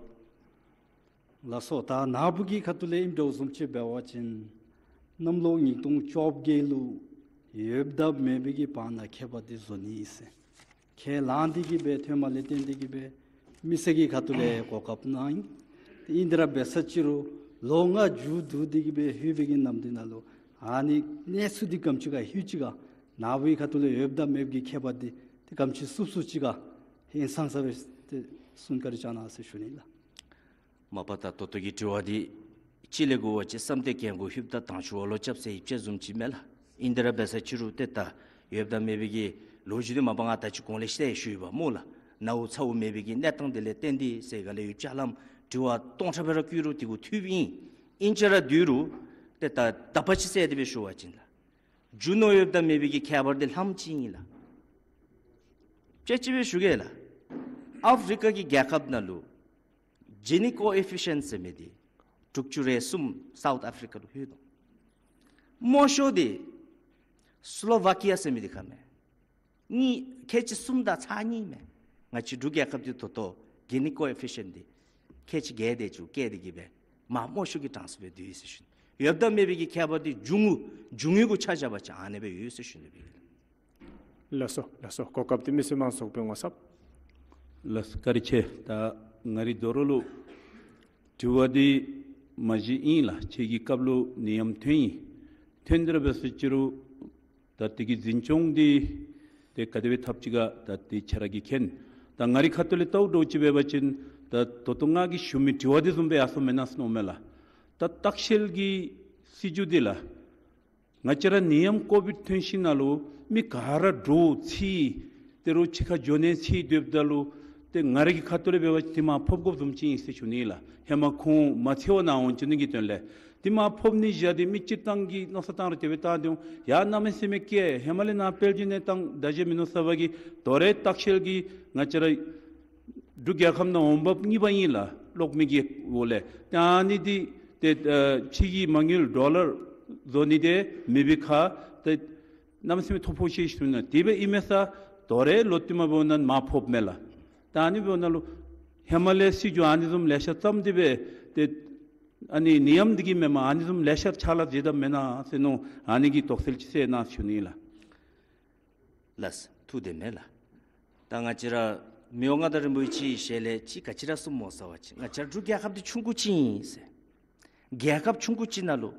ལགས་སོ། ད་ནཱ་བུ་གི་ཁ་ཐུག་ལས་ཨིནམ་འདྲཝ་བཟུམ་ཅིག་འབད་བ་ཅིན་གནམ་ལོ་ཉིས་སྟོང་བཅོ་བརྒྱད་ལུ་ཡོདཔ་དང་མེད་པའི་གི་བར་ན་ཁྱད་པར་འདི་བཟོ་ནི་ཨིན་ཟེར་ཁས་བླངས་ཏེ་གིས་སྦེ་ཐོནམ་ལས་བརྟེན་ཏེ་གིས་སྦེ་མི་སེར་གྱི་ཁ་ཐུག་ལས་གོ་སྐབས་གནང་ཡི། ཨིན་ཏེ་ར་འབད་ས་ཅིག་རུང་ལོ་ལྔ་མཇུག་བསྡུ་སྟེ་གིས་སྦེ་ལྷོད་པའི་གི་ནམ་དུས་ནང་ལུ་ཨ་ནི་གནས་ཚུལ་འདི་ག་དེམ་ཅིག་ཁར་ལྷོད་ཅི་ག། ནཱ་བུའི་ཁ་ཐུག་ལས་ཡོདཔ་དང་མེདཔ་གི་ཁྱད་པར་འདི་ཏེ་ག་དེམ་ཅིག་ཚུད་ཚུད་ཅི་ག། ཧིང་སངས་ས་སྦེ་ཏེ་གསུང་བཀའ་དྲིན་བསྐྱང་གནང་ཟེར་ཞུ་ནི་ལགས། མ་པ་ད་ད་ལྟོ་གི་དྲི་བ་འདི་ཅིག་ལས་འགོ་བ་ཅིན་བསམ་གཏན་རྒྱན་གོང་ལྷོདཔ་ད་དང་ཕྱུག་འོག་ལུ་རྐྱབ་ཟེར་ཡོདཔ་ཅིག་བཟུམ་ཅིག་མས་ལགས། ཨིན་ཏེ་ར་འབད་ས་ཅིག་རུང་ཏེ་ད་ཡོདཔ་དང་མེདཔ་གི་ལོ་རྒྱུས་འདི་མ་པ་ང་ད་ཅི་གོང་ལས་ཤེས་ཞུ་ཡི་བ་སྨོ་ལགས། ནཝ་ཚཝ་མེད་པའི་གི་གནས་སྟངས་འདི་ལས་བརྟེན་ཏེ་ཟེར་ག་ལས་ཡོད་ཅ་ལགས། དྲི་བ་སྟོང་ཕྲག་སྦེ་ར་བཀོད་རུང་དེ་གུ་ཐུགཔ་ཨིན། ཨིན་ཅི་ར་དེ་རུང་ཏེ་ད་དག་པ་ཅིག་ཟེར་ཏེ་སྦེ་ཞུ་བ་ཅིན་ལགས། རྒྱུ་ནོར་ཡོདཔ་དང་མེདཔ་གི་ཁྱད་པར་འདི་ལྷམ་ཅིག་ཨིན་ལགས། དཔྱེ་ཅིག་སྦེ་ཞུ་གེ་ལགས། ཨཕ་རི་ཀ་གི་རྒྱལ་ཁབ་ནང་ལུ་ཇི་ནི་ཀོ་ཨེ་ཕི་ཤཱནཊ་ཟེར་མི་འདི་དྲུག་ཅུ་རེ་གསུམ་སའུཐ་ཨཕ་རི་ཀ་ལུ་ལྷོད་དོ། སྨོ་ཤོ་འདི་སི་ལོ་ཝ་ཀི་ཡ་ཟེར་མི་འདི་ཁར་མས། གཉིས་ཁལ་གཅིག་གསུམ་དང་ཚག་གཉིས་མས། ང་བཅས་འབྲུག་རྒྱལ་ཁབ་འདི་ད་ལྟོ་ཇི་ནི་ཀོ་ཨེ་ཕི་ཤཱནཊ་འདི་ཁལ་གཅིག་བརྒྱད་དེ་ཅིག་བཀལ་ཏེ་གི་སྦེ་མར་སྨོ་ཤོ་གི་གྲངས་སུ་སྦེ་འདུ་ཡི་ཟེར་ཞུ་ནི། ཡོདཔ་དང་མེད་པའི་གི་ཁྱད་པར་འདི་འབྱུང་ངོ་འབྱུང་ངོ་གུ་ཆ་བཞག་པ་ཅིན་ཨ་ནི་སྦེ་ཡོད་ཟེར་ཞུ་ནི་སྦེ་ཨིན་ལགས། ལགས་སོ་ལགས་སོ། གོ་སྐབས་འདི་མི་སེར་མང་ཚོགས་པའི་ངོ་ཚབ། ལགས་སོ་བཀའ་དྲིན་ཆེ། ད་ང་རའི་དོ་རུང་ལུ་དྲི་བ་འདི་མ་གཞི་ཨིན་ལགས། ཁྱེད་ཀྱི་སྐབས་ལུ་ནད་ཡམས་ཐོན་ཡི། ཐོན་ཏེ་ར་འབད་ཟེར་ཅི་རུང་ད་དེ་གི་འཛིན་སྐྱོང་འདི་ཏེ་ག་དེ་སྦེ་འཐབ་ཅི་ག་ད་དེ་ཁྱེད་ར་གིས་མཁྱེན། ད་ང་རའི་ཁ་ཐུག་ལས་བལྟཝ་འདྲཝ་ཅིག་འབད་བ་ཅིན་ད་ད་ལྟོ་ང་གིས་ཞུ་མི་དྲི་བ་འདི་བཟུམ་སྦེ་ཡར་སོངམ་མེན་ན་ཟེར་མནོཝ་མས་ལགས། ད་ལྟ་བཤལ་གྱི་སྲིད་བྱུས་འདི་ལགས། ང་བཅས་ར་ནད་ཡམས་ཀོ་བིཌ་ཐོན་ཞིནམ་ལས་མི་ག་ར་འདྲོག་འཚིག་དེ་རུང་ཕྱི་ཁར་འགྱོ་ནི་འཚིག་སྡོདཔ་ད་ལུ་ཏེ་ང་ར་གི་ཁ་ཐུག་ལས་འབད་བ་ཅིན་དེ་མར་ཕབ་དགོཔ་བཟུམ་ཅིག་ཨིན་ཟེར་ཞུ་ནི་ལགས། ཧེ་མ་ཁོང་མ་འཚོལ་བར་ནཱ་འོང་བཅུག་ནི་གི་དོན་ལས། དེ་མར་ཕབ་ནི་བཞག་སྟེ་མི་སྤྱིར་བཏང་གི་མནོ་བསམ་བཏང་རུང་དེ་སྦེ་བཏང་སྟེ་འོང་། ཡང་གནམ་མེད་ས་མེད་བཀལ་ཧེ་མ་ལས་ནཱ་དཔལ་འབྱོར་གནས་སྟངས་བདག་འཛིན་མིན་ནུག་ཟེར་བ་གིས་དོ་རུང་ལྟ་བཤལ་གྱི་ང་བཅས་ར་འབྲུག་རྒྱལ་ཁབ་ནང་འོང་འབབ་གཉིས་པ་ཨིན་ལགས། གློག་མེ་གི་འོག་ལས། ཏེ་ཨ་ནི་འདི་ཏེ་ཨ་ཕྱི་གི་མ་དངུལ་ཌོ་ལར་བཟོ་ནི་འདི་མེད་པའི་ཁར་ཏེ་གནམ་མེད་ས་མེད་ཐོ་ཕོག་ཤོར་ཤོར་ནུག། དེ་སྦེ་ཨིན་མས་ས། དོ་རུང་ལོག་སྟེ་མར་འབདཝ་ད་མར་ཕབ་མས་ལགས། ད་ཨ་ནི་འབདཝ་ད་ལུ་ཧེ་མ་ལས་སྲིད་བྱུས་ཨ་ནི་བཟུམ་ལེ་ཤ་བརྩམས་ཏེ་སྦེ་ཏེ་ཨ་ནི་ནད་ཡམས་འདི་གིས་མེན་པར་ཨ་ནི་བཟུམ་ལེ་ཤ་ཕྱག་ལཱ་མཛད་དཔ་མེན་ན་ཟེར་མནོ། ཨ་ནི་གི་དོགས་སེལ་ཅིག་གསལ་གནང་ཞུ་ནི་ལགས། ལགས་སོ་ཐུགས་བདེན་མས་ལགས། ད་ང་བཅས་ར་མི་དབང་མངའ་བདག་རིན་པོ་ཆེའི་ཞལ་ལས་ཅིག་ག་ཅི་ར་གསུངམ་སྨོ་ཟེར་བ་ཅིན་ང་བཅས་ར་འབྲུག་རྒྱལ་ཁབ་འདི་ཆུང་ཀུ་ཅིག་ཨིན་ཟེར། རྒྱལ་ཁབ་ཆུང་ཀུ་ཅིག་ནང་ལུ་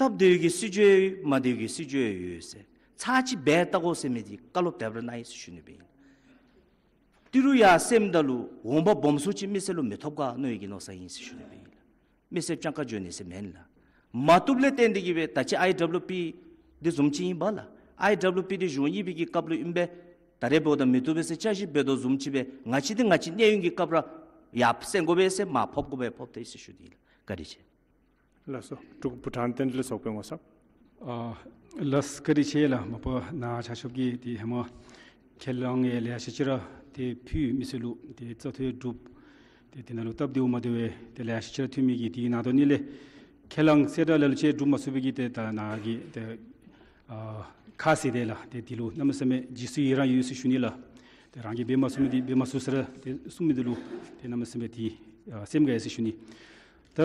སྟབས་བདེ་བའི་གི་སྲིད་བྱུས་ཡོད་མ་བདེ་བའི་གི་སྲིད་བྱུས་ཡོད་ཟེར། ཚར་གཅིག་འབད་བལྟ་དགོ་ཟེར་མི་འདི་བཀའ་སློབ་དེ་སྦེ་ར་གནང་ཡི་ཟེར་ཞུ་ནི་སྦེ་ཨིན་ལགས། ཏི་རུ་ཡར་སེངམ་ད་ལུ་འོང་འབབ་སྦོམ་སུ་ཅིག་མི་སེར་ལུ་མི་ཐོབ་ག་མནོ་བའི་གི་མནོ་བསམ་ཨིན་ཟེར་ཞུ་ནི་སྦེ་ཨིན་ལགས། མི་སེར་སྤྱང་ཀ་འགྱོ་ནི་ཟེར་མེན་ལགས། མ་བཏུབ་ལས་བརྟེན་ཏེ་གི་སྦེ་ད་ཅི་ཨའི་ཌབ་ལུ་པི་འདི་བཟུམ་ཅིག་ཨིན་པས་ལགས། ཨའི་ཌབ་ལུ་པི་འདི་གཞུང་གཡོགཔ་གི་སྐབས་ལུ་ཨིན་པས། ད་རེས་འབདཝ་ད་མི་བཏུབ་པས་ཟེར་བསྐྱར་ཞིབ་འབད་དོ་བཟུམ་ཅིག་སྦེ་ང་བཅས་འདི་ང་བཅས་གནས་ཡུན་གྱི་སྐབས་ར་ཡར་སེང་དགོ་པས་ཟེར་མར་ཕབ་དགོ་པས་ཕབ་ད་ཡི་ཟེར་ཞུ་ནི་ཨིན་ལགས། བཀའ་དྲིན་ཆེ། ལགས་སོ། འབྲུག་བྷུ་ཊཱན་བསྟན་འགྲོའི་ཚོགས་པའི་ངོ་ཚབ། ཨ་ལགས་བཀའ་དྲིན་ཆེ་ལགས། མ་པ་ནཱ་ཕྱག་ཞུ་གི་ཏེ་ཧེ་མ་ཁས་བླངས་ཡང་ལེ་ཤ་ཅིག་ར་ཏེ་ཕུལ་མི་སེར་ལུ་ཏེ་རྩ་ཐོས་གྲུབ། ཏེ་དེ་ནང་ལུ་སྟབས་བདེཝ་མ་བདེཝ་ཏེ་ལེ་ཤ་ཅིག་ར་ཐོན་མི་གི་དེ་ནང་དོན་ནི་ལས་ཁས་བླངས་གསལ་བསྒྲགས་ལ་ལུ་ཅིག་གྲུབ་མ་ཚུགས་པའི་གི་ཏེ་ད་ནཱ་གི་ཏེ་ཨ་ཁ་གསལ་ཏེ་ལགས། ཏེ་དེ་ལུ་གནམ་མེད་ས་མེད་རྗེས་སུ་ཡི་རང་ཡོད་ཟེར་ཞུ་ནི་ལགས། ཏེ་རང་གིས་འབད་མ་ཚུགས་མི་འདི་འབད་མ་ཚུགས་ཟེར་ཏེ་གསུང་མི་འདི་ལུ་ཏེ་གནམ་མེད་ས་མེད་ཏེ་ཨ་སེམས་དགའ་ཡི་ཟེར་ཞུ་ནི། ད་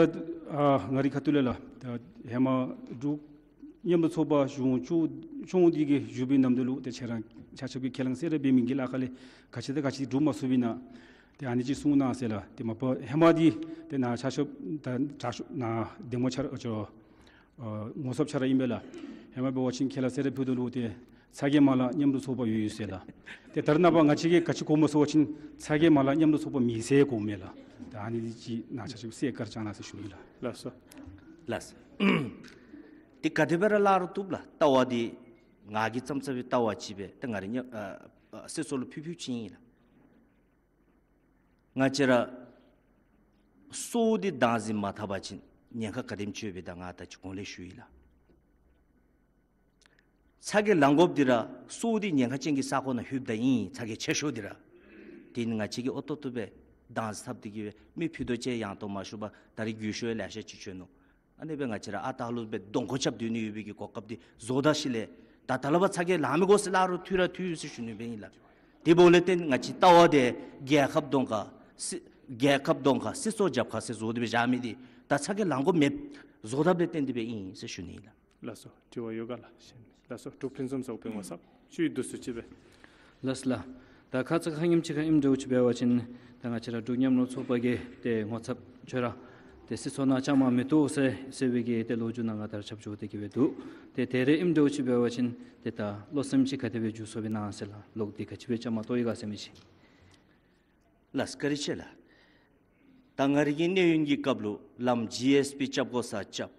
ཨ་ང་རའི་ཁ་ཐུག་ལས་ལགས། ད་ཧེ་མ་འབྲུག་མཉམ་རུབ་ཚོགས་པ་གཞུང་བཅུ་བཅུ་འདི་གི་བཞུགས་པའི་ནམ་དུས་ལུ་ཏེ་ཁྱེད་ར་ཆ་ཁྱབ་ཀྱིས་ཁས་བླངས་གསལ་བསྒྲགས་འབད་མི་གི་ལཱ་ཁག་ལས་ག་ཅི་དང་ག་ཅི་གྲུབ་མ་ཚུགས་པས་ན། ཏེ་ཨ་ནི་ཅིག་གསུང་གནང་ཟེར་ལགས། ཏེ་མ་པ་ཧེ་མ་འདི་ཏེ་ནཱ་ཆ་ཁྱབ་ད་དྲག་ཤོས་ནཱ་འདེམས་ངོ་ཆ་ར་ཨ་ཅོ་ཨ་ངོ་ཚབ་ཆ་ར་ཨིན་པས་ལགས། ཧེ་མ་འབད་བ་ཅིན་ཁས་བླངས་གསལ་བསྒྲགས་ཕུལཝ་ད་ལུ་ཏེ་ཚ་གྱང་མ་ལང་མཉམ་རུབ་ཚོགས་པ་ཡོད་ཡོད་ཟེར་ལགས། ཏེ་ད་རེས་ནངས་པ་ང་བཅས་ཀྱིས་ག་ཅི་གོཝ་སྨོ་ཟེར་བ་ཅིན་ཚ་གྱང་མ་ལང་མཉམ་རུབ་ཚོགས་པ་མེད་ཟེར་གོཝ་མས་ལགས། ད་ཨ་ནི་ཅིག་ནཱ་ཆ་ཁྱབ་གསལ་བཀའ་དྲིན་བསྐྱང་གནང་ཟེར་ཞུ་ནི་ལགས། ལགས་སོ། ལགས་སོ། ཏེ་ག་དེ་སྦེ་ར་སླབ་རུང་བཏུབ་ལགས། ལྟ་བ་འདི་ང་གིས་བརྩམས་བརྩམས་པའི་ལྟ་བ་ཅིག་སྦེ་ཏེ་ང་རའི་ཉ་ཨ་ཨ་སྲིད་ཚོགས་ལུ་ཕུལ་ཕུལཝ་ཅིག་ཨིན་ལགས། ང་བཅས་ར་གསོ་བ་འདི་བདག་འཛིན་མ་འཐབ་པ་ཅིན་ཉེན་ཁ་ག་དེམ་ཅིག་ཡོདཔ་ད་ང་ད་ཅི་གོང་ལས་ཞུ་ཡི་ལགས། ཚ་གྱང་ལང་དགོཔ་འདི་ར་གསོ་བ་འདི་ཉེན་ཁ་ཅན་གྱི་ས་གོ་ནང་ལྷོདཔ་ད་ཨིན། ཚ་གྱང་ཆེ་ཤོས་འདི་ར། དེ་ནི་ང་བཅས་ཀྱིས་ཨོ་ཏོག་ཏོ་སྦེ་བདག་འཛིན་འཐབ་སྟེ་གི་སྦེ་མི་ཕུད་རྡོག་ཅིག་ཡང་དོ་མ་ཞུ་བར་ད་རེས་རྒུད་ཤོས་ལེ་ཤ་ཅིག་བྱུང་ནུག། ཨ་ནི་སྦེ་ང་བཅས་ར་ཨ་རྟག་ལུ་སྦེ་གདོང་ཁར་རྐྱབ་སྡོད་ནི་ཡོད་པའི་གི་གོ་སྐབས་འདི་བཟོ་ད་ཞིནམ་ལས་ད་ད་ལས་ཕར་ཚ་གྱང་ལང་མི་དགོ་ཟེར་སླབ་རུང་འཐུས་ར་འཐུས་ཡོད་ཟེར་ཞུ་ནི་སྦེ་ཨིན་ལགས། དེ་འབདཝ་ལས་བརྟེན་ང་བཅས་ལྟ་བ་འདི་རྒྱལ་ཁབ་གདོང་ཁར་སྲིད་རྒྱལ་ཁབ་གདོང་ཁར་སྲིད་ཚོགས་རྒྱབ་ཁར་ཟེར་བཟོ་སྟེ་སྦེ་བཞག་མི་འདི་ད་ཚ་གྱང་ལང་དགོཔ་མེདཔ་བཟོ་དཔ་ལས་བརྟེན་ཏེ་སྦེ་ཨིན་ཟེར་ཞུ་ནི་ཨིན་ལགས། ལགས་སོ། དྲི་བ་ཡོད་ག་ལགས། ལགས་སོ། འབྲུག་ཕུན་སུམ་ཚོགས་པའི་ངོ་ཚབ་བཅུད་བསྡུ་སུ་ཅིག་སྦེ། ལགས་ལགས། ད་ཁ་ཙ་ཁ་ཉིནམ་ཅིག་ཁར་ཨིནམ་འདྲཝ་ཅིག་འབད་བ་ཅིན་ད་ང་བཅས་ར་འབྲུག་མཉམ་རུབ་ཚོགས་པ་གི་ཏེ་ངོ་ཚབ་ཁྱོད་ར་ཏེ་སྲིད་ཚོགས་ནང་བཅའ་མར་མི་གཏོགས་ཟེར་ཟེར་བའི་གི་ཏེ་ལོ་རྒྱུས་ནང་ང་དར་ཁྱབ་འགྱོ་སྟེ་གི་སྦེ་འདུག། ཏེ་ད་རེས་ཨིནམ་འདྲཝ་ཅིག་འབད་བ་ཅིན་ཏེ་ད་བློ་སེམས་ཅིག་ག་དེ་སྦེ་འགྱུར་སོང་པས་ན་ཟེར་ལགས། ལོག་སྟེ་ག་ཅི་སྦེ་བཅའ་མར་གཏོགས་ཡི་ག་ཟེར་མི་ཅིག། ལགས་བཀའ་དྲིན་ཆེ་ལགས། ད་ང་རའི་གི་གནས་ཡུན་གྱི་སྐབས་ལུ་ལམ་ཇི་ཨེསི་བི་རྐྱབ་དགོ་ས་རྐྱབ།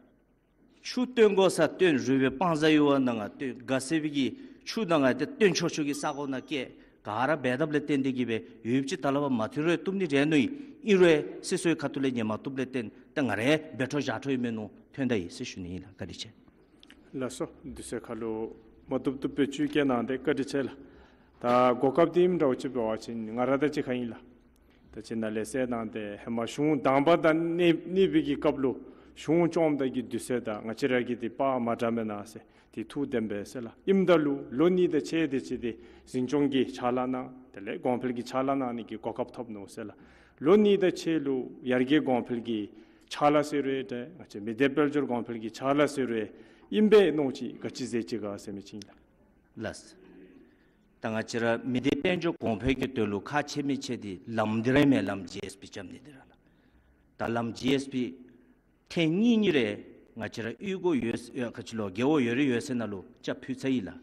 ཆུ་བཏོན་དགོ་ས་བཏོན། རུས་པའི་སྤང་བཟའ་ཡུར་བ་ནང་ང་བཏོན། དགའ་སེ་བའི་གི་ཆུ་ནང་ང་ཏེ་བཏོན་ཆོག་ཆོག་གི་ས་གོ་ནང་བསྐྱལ། ག་ར་འབད་དཔ་ལས་བརྟེན་ཏེ་གི་སྦེ་ཡུདཔ་ཅིག་ད་ལས་ཕར་མ་ཐོན་རུང་བཏུབ་ནི་རེ་མནོ་ཡི། ཨིན་རུང་སྲིད་ཚོགས་ཁ་ཐུག་ལས་ཉན་མ་བཏུབ་ལས་བརྟེན་ཏེ་ང་ར་འབད་འཕྲོ་བཞག་འཕྲོ་ཡོད་མི་ནང་ཐོན་ད་ཡི་ཟེར་ཞུ་ནི་ཨིན་ལགས། བཀའ་དྲིན་ཆེ། ལགས་སོ། དུས་ཚོད་ཁར་ལུ་མ་བཏུབ་བཏུབ་སྦེ་བཅུད་བསྐྱལ་གནང་སྟེ་བཀའ་དྲིན་ཆེ་ལགས། ད་གོ་སྐབས་འདི་ཨིནམ་འདྲཝ་ཅིག་འབད་བ་ཅིན་ང་ར་དང་གཅིག་ཁར་ཨིན་ལགས། ད་ཅི་ནཱ་ལས་ཟེར་གནང་སྟེ་ཧེ་མ་གཞུང་དང་པ་དང་གཉིས་གཉིས་པའི་གི་སྐབས་ལུ་གཞུང་བཅོམ་ད་གི་དུས་ཚོད་དང་ང་བཅས་ར་གི་འདི་དཔག་མ་འདྲཝ་མེན་ན་ཟེར། དེ་ཐུགས་བདེན་པས་ཟེར་ལགས། ཨིནམ་ད་ལུ་ལོ་གཉིས་དང་ཕྱེད་དེ་ཅིག་འདི་འཛིན་སྐྱོང་གི་ཕྱག་ལཱ་གནང་། དེ་ལས་གོང་འཕེལ་གྱི་ཕྱག་ལཱ་གནང་ནི་གི་གོ་སྐབས་ཐོབ་ནུག་ཟེར་ལགས། ལོ་གཉིས་དང་ཕྱེད་ལུ་ཡར་རྒྱས་གོང་འཕེལ་གྱི་ཕྱག་ལཱ་ཟེར་རུང་ད་ང་བཅས་མི་སྡེ་དཔལ་འབྱོར་གོང་འཕེལ་གྱི་ཕྱག་ལཱ་ཟེར་རུང་ཨིན་པས་མནོ་ཅི་ག་ཅི་ཟེར་ཅི་ག་ཟེར་མི་ཅིག་ལགས། ལགས། ད་ང་བཅས་ར་མི་སྡེ་དཔལ་འབྱོར་གོང་འཕེལ་གྱི་དོན་ལུ་ཁག་ཆེ་མི་ཆེ་འདི་ལམ་འདི་ར་མས། ལམ་ཇི་ཨེསི་བི་རྐྱབ་ནི་འདི་ར་ལགས། ད་ལམ་ཇི་ཨེསི་བི་ཐེངས་གཉིས་གཉིས་རེ་ང་བཅས་ར་གཡུས་སྒོ་ཡོད་ཡོད་ག་ཅི་ལོ་རྒེད་འོག་ཡོད་རེ་ཡོད་ས་ནང་ལུ་ཅིག་ཕུལ་ཚར་ཡི་ལགས།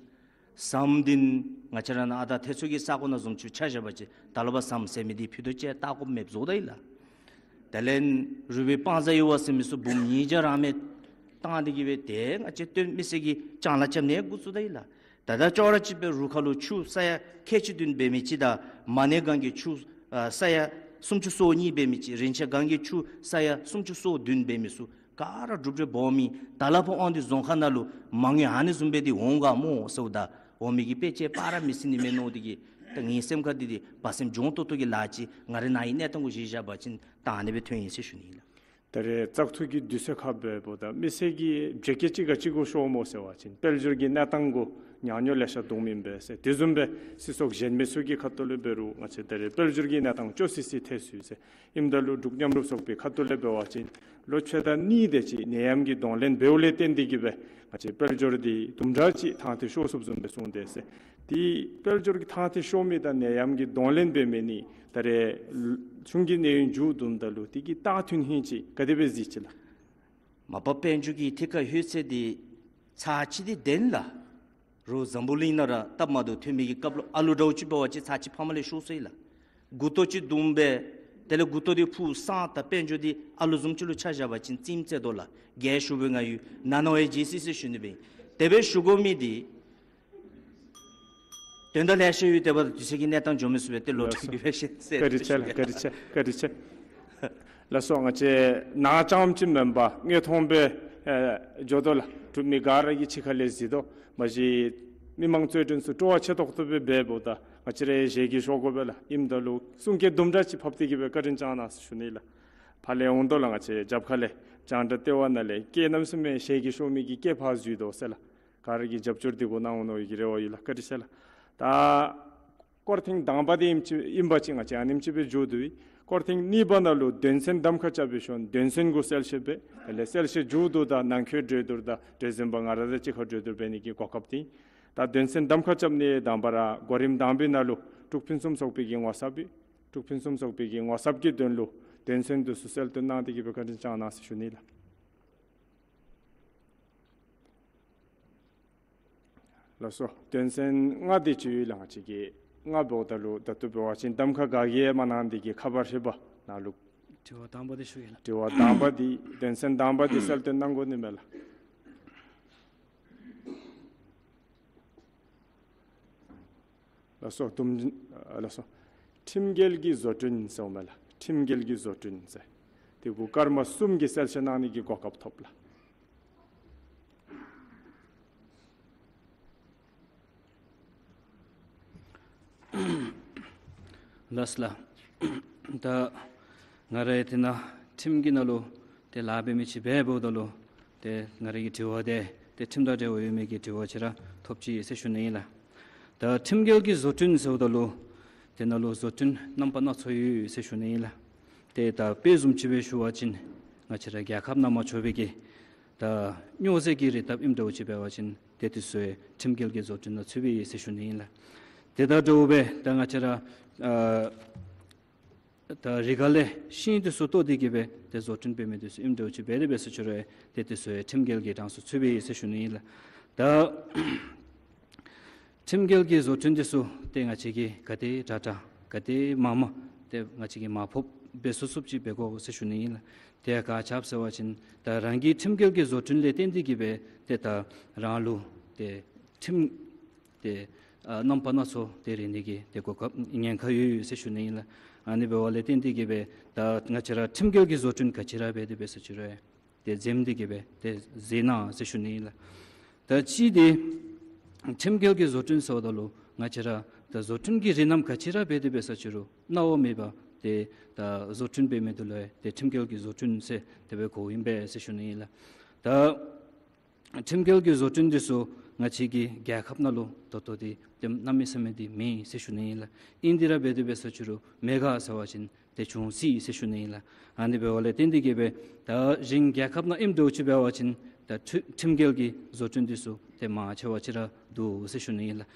ཟམ་འདི་ང་བཅས་ར་ནཱ་ཨ་ད་ཐེ་ཚོ་གི་ས་གོ་ནང་བཟུམ་ཅིག་ཆ་བཞག་པ་ཅིན་ད་ལོ་བ་ཟམ་ཟེར་མི་འདི་ཕུལ་དོ་ཅིག་བལྟ་དགོཔ་མེདཔ་བཟོ་ད་ཡི་ལགས། དེ་ལས་རུས་པའི་སྤང་རྩ་ཡི་བ་ཟེར་མི་ཚུ་འབུམ་ཉིས་བརྒྱ་རང་མེད་བཏང་སྟེ་གི་སྦེ་ཏེ་ང་བཅས་དོན་མི་སེར་གྱི་ཅ་ལ་རྐྱབ་ནི་འགོ་བཙུགས་ད་ཡི་ལགས། ད་ད་ཅོག་ར་གཅིག་སྦེ་རུ་ཁ་ལུ་ཆུ་ས་ཡ་ཁལ་གཅིག་བདུན་འབད་མི་ཅིག་དང་མ་ཎི་སྒང་གི་ཆུ་ཨ་ས་ཡ་སུམ་ཅུ་སོ་གཉིས་འབད་མི་ཅིག། རིན་ཆེན་སྒང་གི་ཆུ་ས་ཡ་སུམ་ཅུ་སོ་བདུན་འབད་མི་ཚུ་ག་ར་གྲུབ་འབྲས་སྦོམ་ཨིན། ད་ལས་ཕར་འོང་སྟེ་རྫོང་ཁག་ནང་ལུ་མ་དངུལ་ཨ་ནི་བཟུམ་སྦེ་འདི་འོང་ག་སྨོ་ཟེརཝ་ད་འོང་མི་གི་དཔེ་ཅིག་ཕར་མི་སྲིད་ནི་མས་མནོ་སྟེ་གི་ད་ངེའི་སེམས་ཁར་འདི་འདི་བ་སེམས་གྱོང་ཏོག་ཏོ་གི་ལཱ་ཅིག། ང་རའི་ནཱ་གི་གནས་སྟངས་གུ་གཞི་བཞག་པ་ཅིན་ད་ཨ་ནི་སྦེ་ཐོན་ཡི་ཟེར་ཞུ་ནི་ཨིན་ལགས། ད་རེས་བཙག་འཐུ་གི་དུས་ཚོད་ཁར་འབདཝ་ད་མི་སེར་གྱི་བྱེད་སྒོ་ཅིག་ག་ཅི་གུ་ཤོར་སྨོ་ཟེར་བ་ཅིན་དཔལ་འབྱོར་གྱི་གནས་སྟངས་གུ་ཉག་ཉོག་ལེ་ཤ་འདུག་མི་ཨིན་པས་ཟེར། དེ་བཟུམ་སྦེ་སྲིད་ཚོགས་གཞན་མི་ཚུ་གི་ཁ་ཐུག་ལས་འབད་རུང་ང་བཅས་ད་རེས་དཔལ་འབྱོར་གྱི་གནས་སྟངས་སྐྱོ་སི་སི་ཐལ་སོང་ཡི་ཟེར། ཨིནམ་ད་ལུ་འབྲུག་མཉམ་རུབ་ཚོགས་པའི་ཁ་ཐུག་ལས་འབད་བ་ཅིན་ལོ་ཕྱེད་དང་གཉིས་དེ་ཅིག་ནད་ཡམས་ཀྱི་གདོང་ལེན་འབདཝ་ལས་བརྟེན་ཏེ་གི་སྦེ་ང་བཅས་དཔལ་འབྱོར་འདི་དུམ་གྲ་ཅིག་ཐང་ཐད་ཤོར་སོངམ་བཟུམ་སྦེ་གསུངས་ཏེ་ཟེར། དེ་དཔལ་འབྱོར་གྱི་ཐང་ཐད་ཤོར་མི་དང་ནད་ཡམས་ཀྱི་གདོང་ལེན་འབད་མི་ནི་ད་རེས་གཞུང་གི་གནས་ཡུན་མཇུག་བསྡུཝ་ད་ལུ་དེ་གི་རྟགས་ཐོན་ཧིང་ཅིག་ག་དེ་སྦེ་གཟིགས་ཅི་ལགས། མ་པ་དཔལ་འབྱོར་གྱི་ཐད་ཁར་ལྷོད་ཚད་འདི་ཚར་གཅིག་འདི་བདེན་ལགས། རོགས་འཛམ་བུ་གླིང་ནང་ར་སྟབས་མ་བདེཝ་ཐོན་མི་གི་སྐབས་ལུ་ཨ་ལུ་འདྲཝ་ཅིག་འབད་བ་ཅིན་ཚར་གཅིག་ཕམ་ལས་ཤོར་སོ་ཡི་ལགས། མགུ་ཏོ་ཅིག་བརྡུངམ་སྦེ་དེ་ལས་མགུ་ཏོ་འདི་འཕུར་སོང་། ད་དཔལ་འབྱོར་འདི་ཨ་ལུ་བཟུམ་ཅིག་ལུ་ཆ་བཞག་པ་ཅིན་ཙིམ་ཙེ་དོ་ལགས། རྒྱལ་ཤུགས་སྦེ་ང་ཡུལ་ནང་ན་བ་ཡི་ཇི་སི་ཟེར་ཞུ་ནི་སྦེ་དེ་སྦེ་ཞུ་དགོ་མི་འདི་དོན་དག་ལེ་ཤ་ཡོད། དེ་འབདཝ་ད་དུས་ཚོད་ཀྱི་གནས་སྟངས་འགྱོ་མི་ཚུགས་པས། ཏེ་ལོག་ལགས་སོ། འཐུ་འབད་ཞིནམ་ཟེར་བཀའ་དྲིན་ཆེ་ལགས། བཀའ་དྲིན་ཆེ། བཀའ་དྲིན་ཆེ། ལགས་སོ། ང་བཅས་ནཱ་རྐྱངམ་ཅིག་མེན་པར་དངོས་མཐོང་སྦེ་ཨེ་འགྱོ་དོ་ལགས། འབྲུག་མི་ག་ར་གིས་གཅིག་ཁར་ལས་གཟིགས་དོ། མ་གཞི་མི་མང་རྩོད་འགྲན་ཚུ་སྤྲོ་བ་ཆེ་ཏོག་ཏོ་སྦེ་འབདཝ་ད་ང་བཅས་ར་ཞལ་གྱིས་ཞུ་དགོ་པས་ལགས། ཨིནམ་ད་ལུ་གསུང་སྐད་དུམ་གྲ་ཅིག་ཕབ་སྟེ་གི་སྦེ་བཀའ་དྲིན་བསྐྱང་གནང་ཟེར་ཞུ་ནི་ལགས། ཕར་ལས་འོང་དོ་ལགས། ང་བཅས་རྒྱབ་ཁ་ལས་རྒྱང་བསྒྲགས་ལྟེ་བ་ནང་ལས་སྐད་གནམ་མེད་ས་མེད་ཞལ་གྱིས་ཞུ་མི་གི་སྐད་ཕར་གཟིགས་དོ་ཟེར་ལགས། ག་ར་གིས་རྒྱབ་སྐྱོར་འདི་གུ་གནང་འོང་མནོ་བའི་གི་རེ་བ་ཡོད་ལགས། བཀའ་དྲིན་ཆེ་ལགས། ད་སྐོར་ཐེངས་དང་པ་འདི་ཨིནམ་ཅིག་ཨིན་པ་ཅིན་ང་བཅས་ཨ་ནེམ་ཅིག་སྦེ་མཇུག་བསྡུ་ཡི། སྐོར་ཐེངས་གཉིས་པ་ནང་ལུ་དོན་ཚན་གདམ་ཁ་རྐྱབ་པའི་ཤུལ་དོན་ཚན་གུ་གསལ་བཤད་འབད། དེ་ལས་གསལ་བཤད་མཇུག་བསྡུཝ་ད་ནང་འཁོད་གྲོས་བསྡུར་དང་གྲོས་འཛིན་པ་ང་ར་དང་གཅིག་ཁར་གྲོས་བསྡུར་འབད་ནི་གི་གོ་སྐབས་འདི། ད་དོན་ཚན་གདམ་ཁ་རྐྱབ་ནི་དང་པ་ར་གོ་རིམ་དང་པའི་ནང་ལུ་འབྲུག་ཕུན་སུམ་ཚོགས་པའི་གི་ངོ་ཚབ་སྦེ་འབྲུག་ཕུན་སུམ་ཚོགས་པའི་གི་ངོ་ཚབ་ཀྱི་དོན་ལུ་དོན་ཚན་འདི་ཚུ་གསལ་སྟོན་གནང་སྟེ་གི་སྦེ་བཀའ་དྲིན་བསྐྱང་གནང་ཟེར་ཞུ་ནི་ལགས། ལགས་སོ། དོན་ཚན་ལྔ་དེ་ཅིག་ཡོད་ལགས། ང་བཅས་ཀྱིས་ལྔ་འབདཝ་ད་ལུ་ད་ལྟོ་འབད་བ་ཅིན་གདམ་ཁ་ག་གིས་མ་གནང་དེ་གི་ཁ་པར་ཧྲིལ་པ་ནང་ལུ། དྲི་བ་དང་པ་དེ་ཞུ་ཡི་ལགས། དྲི་བ་དང་པ་དེ་དོན་ཚན་དང་པ་དེ་གསལ་སྟོན་གནང་དགོ་ནི་མས་ལགས། ལགས་སོ། དུམ་ཨ་ལགས་སོ། ཁྲིམས་འགལ་གྱི་བཟོ་སྐྲུན་ཟེརཝ་མས་ལགས། ཁྲིམས་འགལ་གྱི་བཟོ་སྐྲུན་ཟེར། དེ་གུ་སྐར་མ་གསུམ་གྱི་གསལ་བཤད་གནང་ནི་གི་གོ་སྐབས་ཐོབ་ལགས། ལགས་ལགས། ད་ང་རའི་དེ་ནང་ཁྲིམས་ཀྱི་ནང་ལུ་ཏེ་ལཱ་འབད་མི་ཅིག་འབདཝ་ད་ལུ་ཏེ་ང་རའི་གི་དྲི་བ་དེ་ཏེ་ཁྲིམས་དང་འབྲེལ་བ་ཡོད་མི་གི་དྲི་བ་ཅིག་ར་ཐོབ་ཅི་ཟེར་ཞུ་ནི་ཨིན་ལགས། ད་ཁྲིམས་འགལ་གྱི་བཟོ་སྐྲུན་ཟེརཝ་ད་ལུ་དེ་ནང་ལུ་བཟོ་སྐྲུན་རྣམ་པ་སྣ་ཚོགས་ཡོད་ཟེར་ཞུ་ནི་ཨིན་ལགས། ཏེ་ད་དཔེ་བཟུམ་ཅིག་སྦེ་ཞུ་བ་ཅིན་ང་བཅས་ར་རྒྱལ་ཁབ་ནང་མ་འབྱོར་བའི་གི་ད་སྨྱོ་རྫས་ཀྱི་རིགས་དང་ཨིནམ་འདྲཝ་ཅིག་འབད་བ་ཅིན་ཏེ་དེ་ཚུ་ཡང་ཁྲིམས་འགལ་གྱི་བཟོ་སྐྲུན་ནང་ཚུད་པའི་ཨིན་ཟེར་ཞུ་ནི་ཨིན་ལགས། དེ་དང་འདྲཝ་སྦེ་ད་ང་བཅས་ར་ཨ་ད་རི་ཁ་ལས་ཤིང་དེ་ཚུ་བཏོག་སྟེ་གི་སྦེ་ཏེ་བཟོ་སྐྲུན་འབད་མི་དེ་ཚུ་ཨིནམ་འདྲཝ་ཅིག་འབད་དེ་འབད་ཟེར་ཞུ་རུང་ཏེ་དེ་ཚུ་ཡང་ཁྲིམས་འགལ་གྱི་གྲངས་སུ་ཚུད་པའི་ཨིན་ཟེར་ཞུ་ནི་ཨིན་ལགས། ད་ཁྲིམས་འགལ་གྱི་བཟོ་སྐྲུན་དེ་ཚུ་ཏེ་ང་བཅས་ཀྱིས་ག་དེ་དྲག་དྲག་ག་དེ་མང་མང་ཏེ་ང་བཅས་ཀྱིས་མར་ཕབ་འབད་ཚུགས་ཚུགསཔ་ཅིག་འབད་དགོ་ཟེར་ཞུ་ནི་ཨིན་ལགས། དེ་ག་ཅི་སྦེ་ཟེར་བ་ཅིན་ད་རང་གི་ཁྲིམས་འགལ་གྱི་བཟོ་སྐྲུན་ལས་བརྟེན་ཏེ་གི་སྦེ་ཏེ་ད་རང་ལུ་ཏེ་ཁྲིམས་ཏེ་ཨ་རྣམ་པ་སྣ་ཚོགས་ཏེ་རེག་ནི་གི་ཏེ་གོ་སྐབས་ཉེན་ཁ་ཡོད་ཡོད་ཟེར་ཞུ་ནི་ཨིན་ལགས། ཨ་ནི་འབདཝ་ལས་བརྟེན་ཏེ་གི་སྦེ་ད་ང་བཅས་ར་ཁྲིམས་འགལ་གྱི་བཟོ་སྐྲུན་ག་ཅི་ར་འབད་དེ་འབད་ཟེར་ཞུ་རུང་ཏེ་འཛེམ་སྟེ་གི་སྦེ་ཏེ་བཟོ་གནང་ཟེར་ཞུ་ནི་ཨིན་ལགས། ད་ཅི་ཏེ་ཁྲིམས་འགལ་གྱི་བཟོ་སྐྲུན་ཟེརཝ་ད་ལུ་ང་བཅས་ར་ ད་བཟོ་སྐྲུན་གྱི་རིགས་རྣམས་ག་ཅི་ར་འབད་དེ་འབད་ས་ཅི་རུང་གནང་བ་མེད་པར་ཏེ་ད་བཟོ་སྐྲུན་འབད་མི་འདི་ལུ་ཏེ་ཁྲིམས་འགལ་གྱི་བཟོ་སྐྲུན་ཟེར་དེ་སྦེ་གོཝ་ཨིན་པས་ཟེར་ཞུ་ནི་ཨིན་ལགས། ད་ཁྲིམས་འགལ་གྱི་བཟོ་སྐྲུན་འདི་ཚུ་ང་བཅས་ཀྱི་རྒྱལ་ཁབ་ནང་ལུ་ད་ལྟོ་འདི་ཏེ་གནམ་མེད་ས་མེད་འདི་མེད་ཟེར་ཞུ་ནི་ཨིན་ལགས། ཨིན་ཏེ་ར་འབད་དེ་འབད་ས་ཅི་རུང་མེད་ག་ཟེར་བ་ཅིན་ཏེ་བྱུང་སྲིད་ཟེར་ཞུ་ནི་ཨིན་ལགས། ཨ་ནི་འབདཝ་ལས་བརྟེན་ཏེ་གིས་སྦེ་ད་གཞན་རྒྱལ་ཁབ་ནང་ཨིནམ་འདྲཝ་ཅིག་འབད་བ་ཅིན་ད་ཁྲི་ཁྲིམས་འགལ་གྱི་བཟོ་སྐྲུན་འདི་ཚུ་ཏེ་མང་ཆེ་བ་ཅིག་ར་འདུག་ཟེར་ཞུ་ནི་ཨིན་ལགས།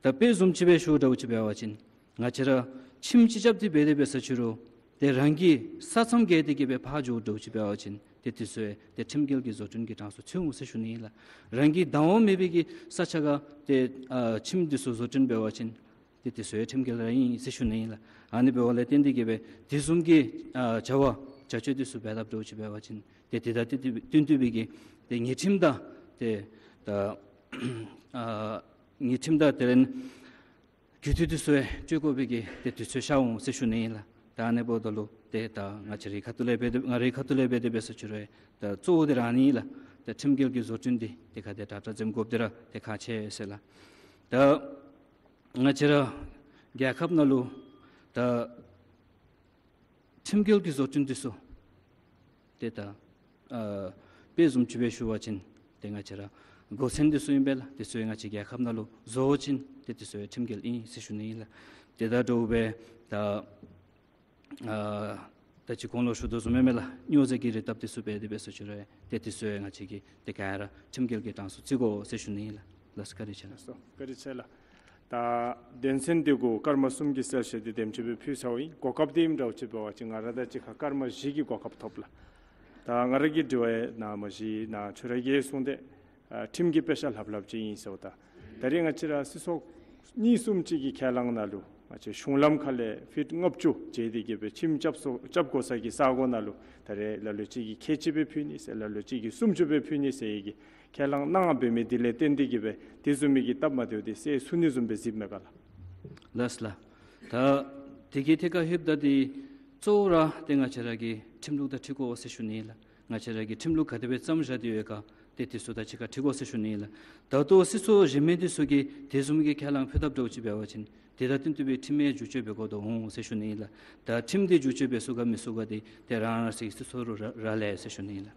ད་དཔེ་བཟུམ་ཅིག་སྦེ་ཞུཝ་འདྲཝ་ཅིག་འབད་བ་ཅིན་ང་བཅས་ར་ཁྱིམ་ཅིག་རྐྱབ་སྟེ་འབད་དེ་འབད་ས་ཅི་རུང་ཏེ་རང་གི་ས་མཚམས་བརྒལ་ཏེ་གིས་སྦེ་ཕར་འགྱོཝ་འདྲཝ་ཅིག་འབད་བ་ཅིན་ཏེ་དེ་ཚུ་ཡང་ཏེ་ཁྲིམས་འགལ་གྱི་བཟོ་སྐྲུན་གྱི་གྲངས་སུ་ཚུད་འོང་ཟེར་ཞུ་ནི་ཨིན་ལགས། རང་གི་བདག་དབང་མེད་པའི་གི་ས་ཆ་ཁར་ཏེ་ཨ་ཁྱིམ་འདི་ཚུ་བཟོ་སྐྲུན་འབད་བ་ཅིན་ཏེ་དེ་ཚུ་ཡང་ཁྲིམས་འགལ་ར་ཨིན་ཟེར་ཞུ་ནི་ཨིན་ལགས། ཨ་ནི་འབདཝ་ལས་བརྟེན་ཏེ་གིས་སྦེ་དེ་བཟུམ་གྱི་ཨ་བྱ་བ་བྱ་སྤྱོད་འདི་ཚུ་འབད་འཐབ་འདྲཝ་ཅིག་འབད་བ་ཅིན་ཏེ་དེ་དང་བསྟུན་བསྟུན་ཏེ་སྦེ་གི་ཏེ་ཉེས་ཁྲིམས་དང་ཏེ་ད་ཨ་ཉེས་ཁྲིམས་དང་དེ་ལས་རྒུད་འཐུས་འདི་ཚུ་ཡང་སྤྱོད་དགོ་པའི་གི་ཏེ་དུས་ཚོད་ཤར་འོང་ཟེར་ཞུ་ནི་ཨིན་ལགས། ད་ཨ་ནི་འབདཝ་ད་ལུ་ཏེ་ད་ང་བཅས་རའི་ཁ་ཐུག་ལས་འབད་དེ་ང་རའི་ཁ་ཐུག་ལས་འབད་དེ་འབད་ས་ཅི་རུང་ད་གཙོ་བོ་འདི་ར་ཨ་ནི་ཨིན་ལགས། ད་ཁྲིམས་འགལ་གྱི་བཟོ་སྐྲུན་འདི་ཏེ་ག་དེ་དྲག་དྲག་འཛེམ་དགོཔ་འདི་ར་ཏེ་ཁག་ཆེ་ཟེར་ལགས། ད་ང་བཅས་ར་རྒྱལ་ཁབ་ནང་ལུ་ད་ཁྲིམས་འགལ་གྱི་བཟོ་སྐྲུན་འདི་ཚུ་ཏེ་ད་ཨ་དཔེ་བཟུམ་ཅིག་སྦེ་ཞུ་བ་ཅིན་ཏེ་ང་བཅས་ར་སྒོ་ཆེན་འདི་ཚུ་ཨིན་པས་ལགས། དེ་ཚུ་ཡང་ང་བཅས་རྒྱལ་ཁབ་ནང་ལུ་བཟོ་བ་ཅིན་ཏེ་དེ་ཚུ་ཡང་ཁྲིམས་འགལ་ཨིན་ཟེར་ཞུ་ནི་ཨིན་ལགས། ཏེ་ད་འདྲཝ་སྦེ་ད་ཨ་ད་ཅི་གོང་ལུ་ཞུ་དོ་བཟུམ་མས་ལགས། སྨྱོ་རྫས་ཀྱི་རིགས་བཏབ་འདི་ཚུ་འབད་དེ་འབད་ས་ཅི་རུང་ཏེ་དེ་ཚུ་ཡང་ང་བཅས་ཀྱིས་ཏེ་ག་ར་ཁྲིམས་འགལ་གྱི་གྲངས་སུ་བརྩི་དགོ་ཟེར་ཞུ་ནི་ཨིན་ལགས། ལགས་སོ། བཀའ་དྲིན་ཆེ་ལགས། ལགས་སོ། བཀའ་དྲིན་ཆེ་ལགས། ད་དོན་ཚན་འདི་གུ་སྐར་མ་གསུམ་གྱི་གསལ་བཤད་འདི་དེམ་ཅིག་སྦེ་ཕུལ་ཚརཝ་ཨིན། གོ་སྐབས་འདི་ཨིནམ་འདྲཝ་ཅིག་འབད་བ་ཅིན་ང་ར་དང་གཅིག་ཁར་སྐར་མ་བཞི་གི་གོ་སྐབས་ཐོབ་ལགས། ད་ང་ར་གི་དྲི་བ་ནང་མ་གཞི་ནང་ཁྱོད་ར་གིས་གསུངས་ཏེ་ཨ་ཁྲིམས་ཀྱི་དཔེ་ཆ་ལྷབ་ལྷབ་ཅིག་ཨིན་ཟེརཝ་ད། ད་རེས་ང་བཅས་ར་སྲིད་ཚོགས་གཉིས་གསུམ་ཅིག་གི་ཁས་བླངས་ནང་ལུ་ང་བཅས་གཞུང་ལམ་ཁ་ལས་ཕིཊ་ལྔ་བཅུ་བྱས་ཏེ་གིས་སྦེ་ཁྱིམ་རྐྱབ་ས་རྐྱབ་དགོ་ས་གི་ས་གོ་ནང་ལུ་ད་རེས་ལ་ལུ་ཅིག་གིས་ཁལ་གཅིག་སྦེ་ཕུལ་ནི་ཟེར་ལ་ལུ་ཅིག་གིས་སུམ་ཅུ་སྦེ་ཕུལ་ནི་ཟེར་གི་ཁས་བླངས་གནང་འབད་མི་འདི་ལས་བརྟེན་ཏེ་གིས་སྦེ་དེ་བཟུམ་མའི་གི་སྟབས་མ་བདེཝ་འདི་སེལ་ཚུགས་ནི་བཟུམ་སྦེ་གཟིགསཔ་མས་ག་ལགས། ལགས་ལགས། ད་དེ་གི་ཐད་ཁར་ལྷོདཔ་ད་འདི་གཙོ་བོ་ར་ཏེ་ང་བཅས་ར་གི་ཁྲིམས་ལུགས་དང་འཁྲིལ་དགོ་ཟེར་ཞུ་ནི་ལགས། ང་བཅས་ར་གི་ཁྲིམས་ལུགས་ག་དེ་སྦེ་བརྩམས་བཞག་སྟེ་ཡོད་ག་ཏེ་དེ་ཚུ་དང་གཅིག་ཁར་འཁྲིལ་དགོ་ཟེར་ཞུ་ནི་ལགས། ད་ལྟོ་སྲིད་ཚོགས་གཞན་མི་འདི་ཚུ་གིས་དེ་བཟུམ་གྱི་ཁས་བླངས་ཕུལ་དཔ་འདྲཝ་ཅིག་འབད་བ་ཅིན་དེ་དང་བསྟུན་ཏེ་སྦེ་ཁྲིམས་ཡང་བསྒྱུར་བཅོས་འབད་དགོ་དོ་འོང་ཟེར་ཞུ་ནི་ལགས། ད་ཁྲིམས་འདི་བསྒྱུར་བཅོས་འབད་ཚུགས་ག་མི་ཚུགས་ག་འདི་ཏེ་རང་རང་སོའི་སྲིད་ཚོགས་ལུ་རག་རག་ལས་ཟེར་ཞུ་ནི་ལགས།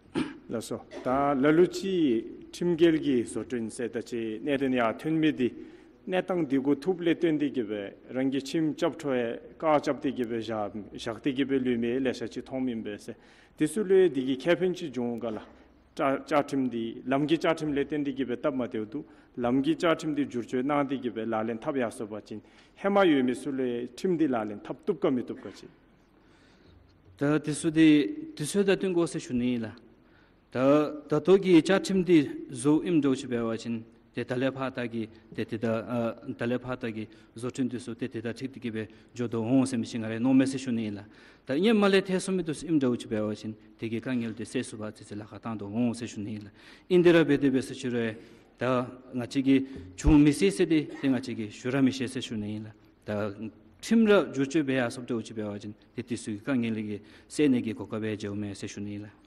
ལགས་སོ། ད་ལ་ལུ་ཅིག་ཁྲིམས་འགལ་གྱི་བཟོ་སྐྲུན་ཟེར་ད་ཅི་གནད་དོན་ཡར་ཐོན་མི་འདི་གནས་སྟངས་འདི་གུ་ཐུགཔ་ལས་བརྟེན་ཏེ་གིས་སྦེ་རང་གི་ཁྱིམ་རྐྱབ་འཕྲོ་ཡང་བཀག་རྐྱབ་སྟེ་གིས་སྦེ་བཞག་བཞག་སྟེ་གིས་སྦེ་ལུས་མི་ལེ་ཤ་ཅིག་མཐོངམ་ཨིན་པས་ཟེར། དེ་ཚུ་ལུ་འདི་གིས་ཁེ་ཕན་ཅིག་འབྱུང་ག་ལགས། བཅའ་བཅའ་ཁྲིམས་འདི་ལམ་གྱི་བཅའ་ཁྲིམས་ལས་བརྟེན་ཏེ་གིས་སྦེ་སྟབས་མ་བདེཝ་འདུག། ལམ་གྱི་བཅའ་ཁྲིམས་འདི་བསྒྱུར་བཅོས་གནང་སྟེ་གིས་སྦེ་ལག་ལེན་འཐབ་ཡར་སོང་པ་ཅིན་ཧེ་མ་ཡོད་མི་ཚུ་ལུ་ཁྲིམས་འདི་ལག་ལེན་འཐབ་བཏུབ་ག་མི་བཏུབ་ག་ཅིག། ད་དེ་ཚུ་འདི་དུས་ཚོད་དང་བསྟུན་དགོ་ཟེར་ཞུ་ནི་ལགས། ད་ད་ལྟོ་གི་བཅའ་ཁྲིམས་འདི་བཟོཝ་ཨིནམ་འདྲཝ་ཅིག་འབད་བ་ཅིན་ཏེ་ད་ལས་ཕར་ད་གི་ཏེ་དེ་ད་ཨ་ད་ལས་ཕར་ད་གི་བཟོ་སྐྲུན་འདི་ཚུ་ཏེ་དེ་དང་འཁྲིལ་ཏེ་གིས་སྦེ་འགྱོ་དོ་འོང་ཟེར་མི་ཅིག་ང་རའི་མནོཝ་མས་ཟེར་ཞུ་ནི་ལགས། ད་ཧེ་མ་ལས་ཐལ་སོང་མི་འདི་ཚུ་ཨིནམ་འདྲཝ་ཅིག་འབད་བ་ཅིན་དེ་གི་དཀའ་ངལ་འདི་སེལ་ཚུགས་པར་ཏེ་ཅིག་ལཱ་ཁག་བཏང་དོ་འོང་ཟེར་ཞུ་ནི་ལགས། ཨིན་དེ་ར་འབད་དེ་འབད་ས་ཅི་རུང་ད་ང་བཅས་ཀྱིས་འབྱུང་མི་སྲིད་ཟེར་འདི་ཏེ་ང་བཅས་ཀྱིས་ཞུ་ར་མི་ཤེས་ཟེར་ཞུ་ནི་ལགས། ད་ཁྲིམས་ར་བསྒྱུར་བཅོས་འབད་ཡར་སོངམ་འདྲཝ་ཅིག་འབད་བ་ཅིན་ཏེ་དེ་ཚུ་གི་དཀའ་ངལ་གྱི་སེལ་ནི་གི་གོ་སྐབས་སྦེ་འགྱོཝ་མས་ཟེར་ཞུ་ནི་ལགས།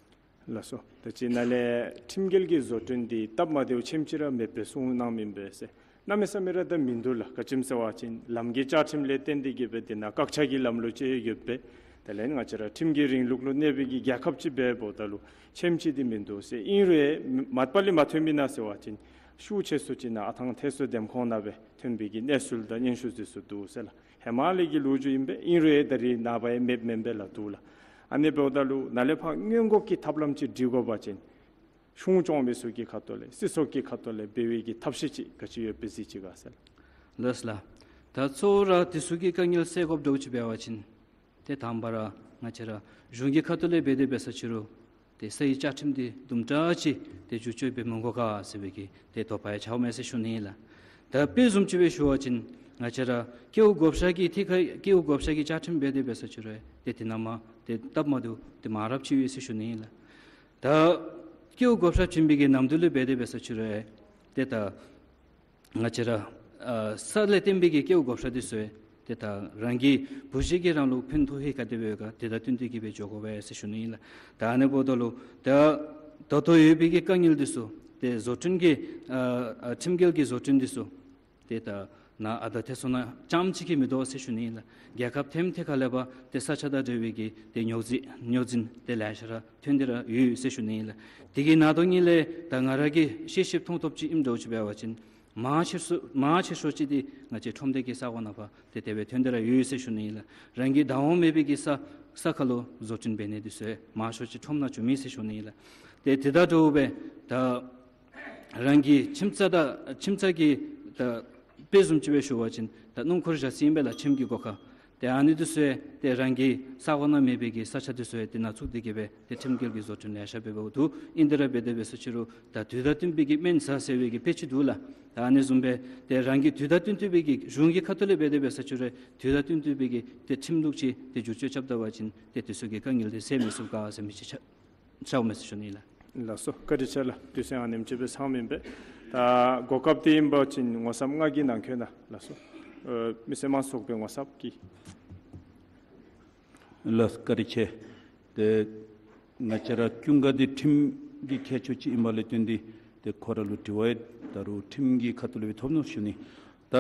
ལགས་སོ། ད་ཅི་ནཱ་ལས་ཁྲིམས་འགལ་གྱི་བཟོ་སྐྲུན་འདི་སྟབས་མ་བདེཝ་ཆེམ་ཅིག་ར་མེད་པའི་གསུང་གནངམ་ཨིན་པས་ཟེར། གནམ་མེད་ས་མེད་ར་ད་མིན་འདུག་ལགས། ག་ཅི་སྨོ་ཟེར་བ་ཅིན་ལམ་གྱི་བཅའ་ཁྲིམས་ལས་བརྟེན་ཏེ་གིས་སྦེ་དེ་ནང་བཀག་ཆ་གི་ལམ་ལུགས་ཅིག་ཡོད་པས། དེ་ལས་ང་བཅས་ར་ཁྲིམས་ཀྱི་རིང་ལུགས་ལུ་གནས་པའི་གི་རྒྱལ་ཁབ་ཅིག་འབདཝ་ད་ལུ་ཆེམ་ཅིག་འདི་མིན་འདུག་ཟེར། ཨིན་རུང་མ་པ་ལས་མ་ཐོན་མི་ནང་ཟེར་བ་ཅིན་ཤུགས་ཆེ་སུ་ཅིག་ནང་ཨ་ཐང་ཐད་སུ་འདེམས་ཁོངས་ནང་སྦེ་ཐོན་པའི་གི་གནས་ཚུལ་དང་སྙན་ཞུ་འདི་ཚུ་འདུག་ཟེར་ལགས། ཧེ་མ་ལས་ཀྱི་ལོ་རྒྱུས་ཨིན་པས། ཨིན་རུང་ད་རེས་ནངས་པ་ཡང་མེདཔ་མེན་པས་ལགས། འདུག་ལགས། ཨ་ནི་འབདཝ་ད་ལུ་ནཱ་ལས་ཕར་སྔོན་འགོག་གི་ཐབས་ལམ་ཅིག་སྒྲིག་དགོ་པ་ཅིན་གཞུང་སྐྱོང་མི་ཚུ་གི་ཁ་ཐུག་ལས་སྲིད་ཚོགས་ཀྱི་ཁ་ཐུག་ལས་འབད་བའི་གི་ཐབས་ཤེས་ཅིག་ག་ཅི་ཡོད་པས་གཟིགས་ཅི་ག་ཟེར་ལགས། ལགས་ལགས། ད་གཙོ་བོ་ར་དེ་ཚུ་གི་དཀའ་ངལ་སེལ་དགོཔ་འདྲཝ་ཅིག་འབད་བ་ཅིན་ཏེ་དང་པ་ར་ང་བཅས་ར་གཞུང་གི་ཁ་ཐུག་ལས་འབད་དེ་འབད་ས་ཅི་རུང་ཏེ་སའི་བཅའ་ཁྲིམས་འདི་དུམ་གྲ་ཅིག་ཏེ་བསྒྱུར་བཅོས་འབད་མི་དགོ་ག་ཟེར་བའི་གི་ཏེ་དོགས་པ་ཡང་ཆགསཔ་མས་ཟེར་ཞུ་ནི་ལགས། ད་དཔེ་བཟུམ་ཅིག་སྦེ་ཞུ་བ་ཅིན་ང་བཅས་ར་ཀེའུ་བགོ་བཤའ་གི་ཐད་ཁར་ཀེའུ་བགོ་བཤའ་གི་བཅའ་ཁྲིམས་འབད་དེ་འབད་ས་ཅི་རུང་ཏེ་དེ་ནང་མ་ཏེ་སྟབས་མ་བདེཝ་ཏེ་མང་རབས་ཅིག་ཡོད་ཟེར་ཞུ་ནི་ལགས། ད་ཀེའུ་བགོ་བཤའ་བྱིན་པའི་གི་ནམ་དུས་ལུ་འབད་དེ་འབད་ས་ཅི་རུང་ཏེ་ད་ང་བཅས་ར་ཨ་ས་ལས་བརྟེན་པའི་གི་ཀེའུ་བགོ་བཤའ་འདི་ཚུ་ཏེ་ད་རང་གི་བུ་གཞི་གི་རང་ལུ་ཕན་ཐོགས་ཧིང་ག་དེ་སྦེ་ཡོད་ག་དེ་དང་བསྟུན་ཏེ་གིས་སྦེ་འགྱོ་དགོ་པས་ཟེར་ཞུ་ནི་ཨིན་ལགས། ད་ཨ་ནི་འབདཝ་ད་ལུ་ད་ད་ལྟོ་ཡོད་པའི་གི་དཀའ་ངལ་འདི་ཚུ་ཏེ་བཟོ་སྐྲུན་གྱི་ཨ་ཨ་ཁྲིམས་འགལ་གྱི་བཟོ་སྐྲུན་འདི་ཚུ་ཏེ་ད་ ནཱ་ཨ་ད་ཐེ་སོ་ན་རྐྱངམ་གཅིག་གིས་མི་དོ་ཟེར་ཞུ་ནི་ཨིན་ལགས། རྒྱལ་ཁབ་ཐེམ་ཐེ་ཁ་ལས་ཕར་ཏེ་ས་ཆ་དང་འབྲེལ་བའི་གི་ཏེ་རྙོག་འཛིང་རྙོག་འཛིང་ཏེ་ལེ་ཤ་ར་ཐོན་ཏེ་ར་ཡོད་ཟེར་ཞུ་ནི་ཨིན་ལགས། དེ་གི་ནང་དོ་ཉིད་ལས་ད་ང་ར་གིས་ཤེས་ཤེསཔ་མཐོང་ཐོབ་ཅིག་ཨིནམ་འདྲཝ་ཅིག་འབད་བ་ཅིན་མང་ཆེ་ཤོས་མང་ཆེ་ཤོས་ཅིག་འདི་ང་བཅས་ཁྲོམ་སྡེ་གི་ས་གོ་ནང་ཕར་ཏེ་དེ་སྦེ་ཐོན་ཏེ་ར་ཡོད་ཟེར་ཞུ་ནི་ཨིན་ལགས། རང་གི་བདག་དབང་མེད་པའི་གི་ས་ས་ཁར་ལུ་བཟོ་སྐྲུན་འབད་ནི་འདི་ཚུ་མང་ཤོས་ཅིག་ཁྲོམ་ནང་བྱུང་མི་ཟེར་ཞུ་ནི་ཨིན་ལགས། ཏེ་དེ་དང་འདྲཝ་སྦེ་ད་རང་གི་ཁྱིམ་ཚང་དང་ཁྱིམ་ཚང་གི་ད་དཔེ་བཟུམ་ཅིག་སྦེ་ཞུ་བ་ཅིན་ད་སྣུམ་འཁོར་བཞག་ས་ཨིན་པས་ལགས། ཁྱིམ་གྱི་སྒོ་ཁར། ཏེ་ཨ་ནི་འདི་ཚུ་ཡང་ཏེ་རང་གི་ས་གོ་ནང་མེད་པའི་གི་ས་ཆ་འདི་ཚུ་ཡང་ཏེ་ནང་བཙུགས་ཏེ་གི་སྦེ་ཏེ་ཁྲིམས་འགལ་གྱི་བཟོ་སྐྲུན་ལེ་ཤ་འབད་འབདཝ་འདུག། ཨིན་དེ་ར་འབད་དེ་འབད་ས་ཅིག་རུང་ད་དུས་དང་བསྟུན་པའི་གི་སྨན་ཟ་ཟེར་བའི་གི་དཔེ་ཅིག་འདུག་ལགས། ད་ཨ་ནི་བཟུམ་སྦེ་ཏེ་རང་གི་དུས་དང་བསྟུན་བསྟུན་པའི་གི་གཞུང་གི་ཁ་ཐུག་ལས་འབད་དེ་འབད་ས་ཅིག་རུང་དུས་དང་བསྟུན་བསྟུན་པའི་གི་ཏེ་ཁྲིམས་ལུགས་ཅིག་ཏེ་བསྒྱུར་བཅོས་རྐྱབ་ད་པ་ཅིན་ཏེ་དེ་ཚུ་གི་དཀའ་ངལ་འདི་སེལ་མི་ཚུགས་ག་ཟེར་མི་ཅིག་ཆགས་ཆགསཔ་མས་ཟེར་ཞུ་ནི་ལགས། ལགས་སོ། བཀའ་དྲིན་ཆེ་ལགས། དུས་ཚོད་ཨ་ནེམ་ཅིག་སྦེ་ཚང་མི་ཨིན་པས། ད་གོ་སྐབས་འདི་ཨིན་པ་ཅིན་ངོ་ཚབ་ལྔ་གིས་ནང་འཁོད་གནང་། ལགས་སོ། ཨ་མི་སེར་དམངས་གཙོ་ཚོགས་པའི་ངོ་ཚབ་ཀྱིས། ལགས་སོ། བཀའ་དྲིན་ཆེ། ཏེ་ང་བཅས་ར་ཀུན་དགའ་འདི་ཁྲིམས་ཀྱི་ཁྱད་ཆོས་ཅིག་ཨིནམ་ལས་བརྟེན་ཏེ་ཏེ་ཁོ་ར་ལུ་དྲི་བ་ཡང་ད་རུང་ཁྲིམས་ཀྱི་ཁ་ཐུག་ལས་སྦེ་ཐོབ་ནུག་ཞུ་ནི། ད་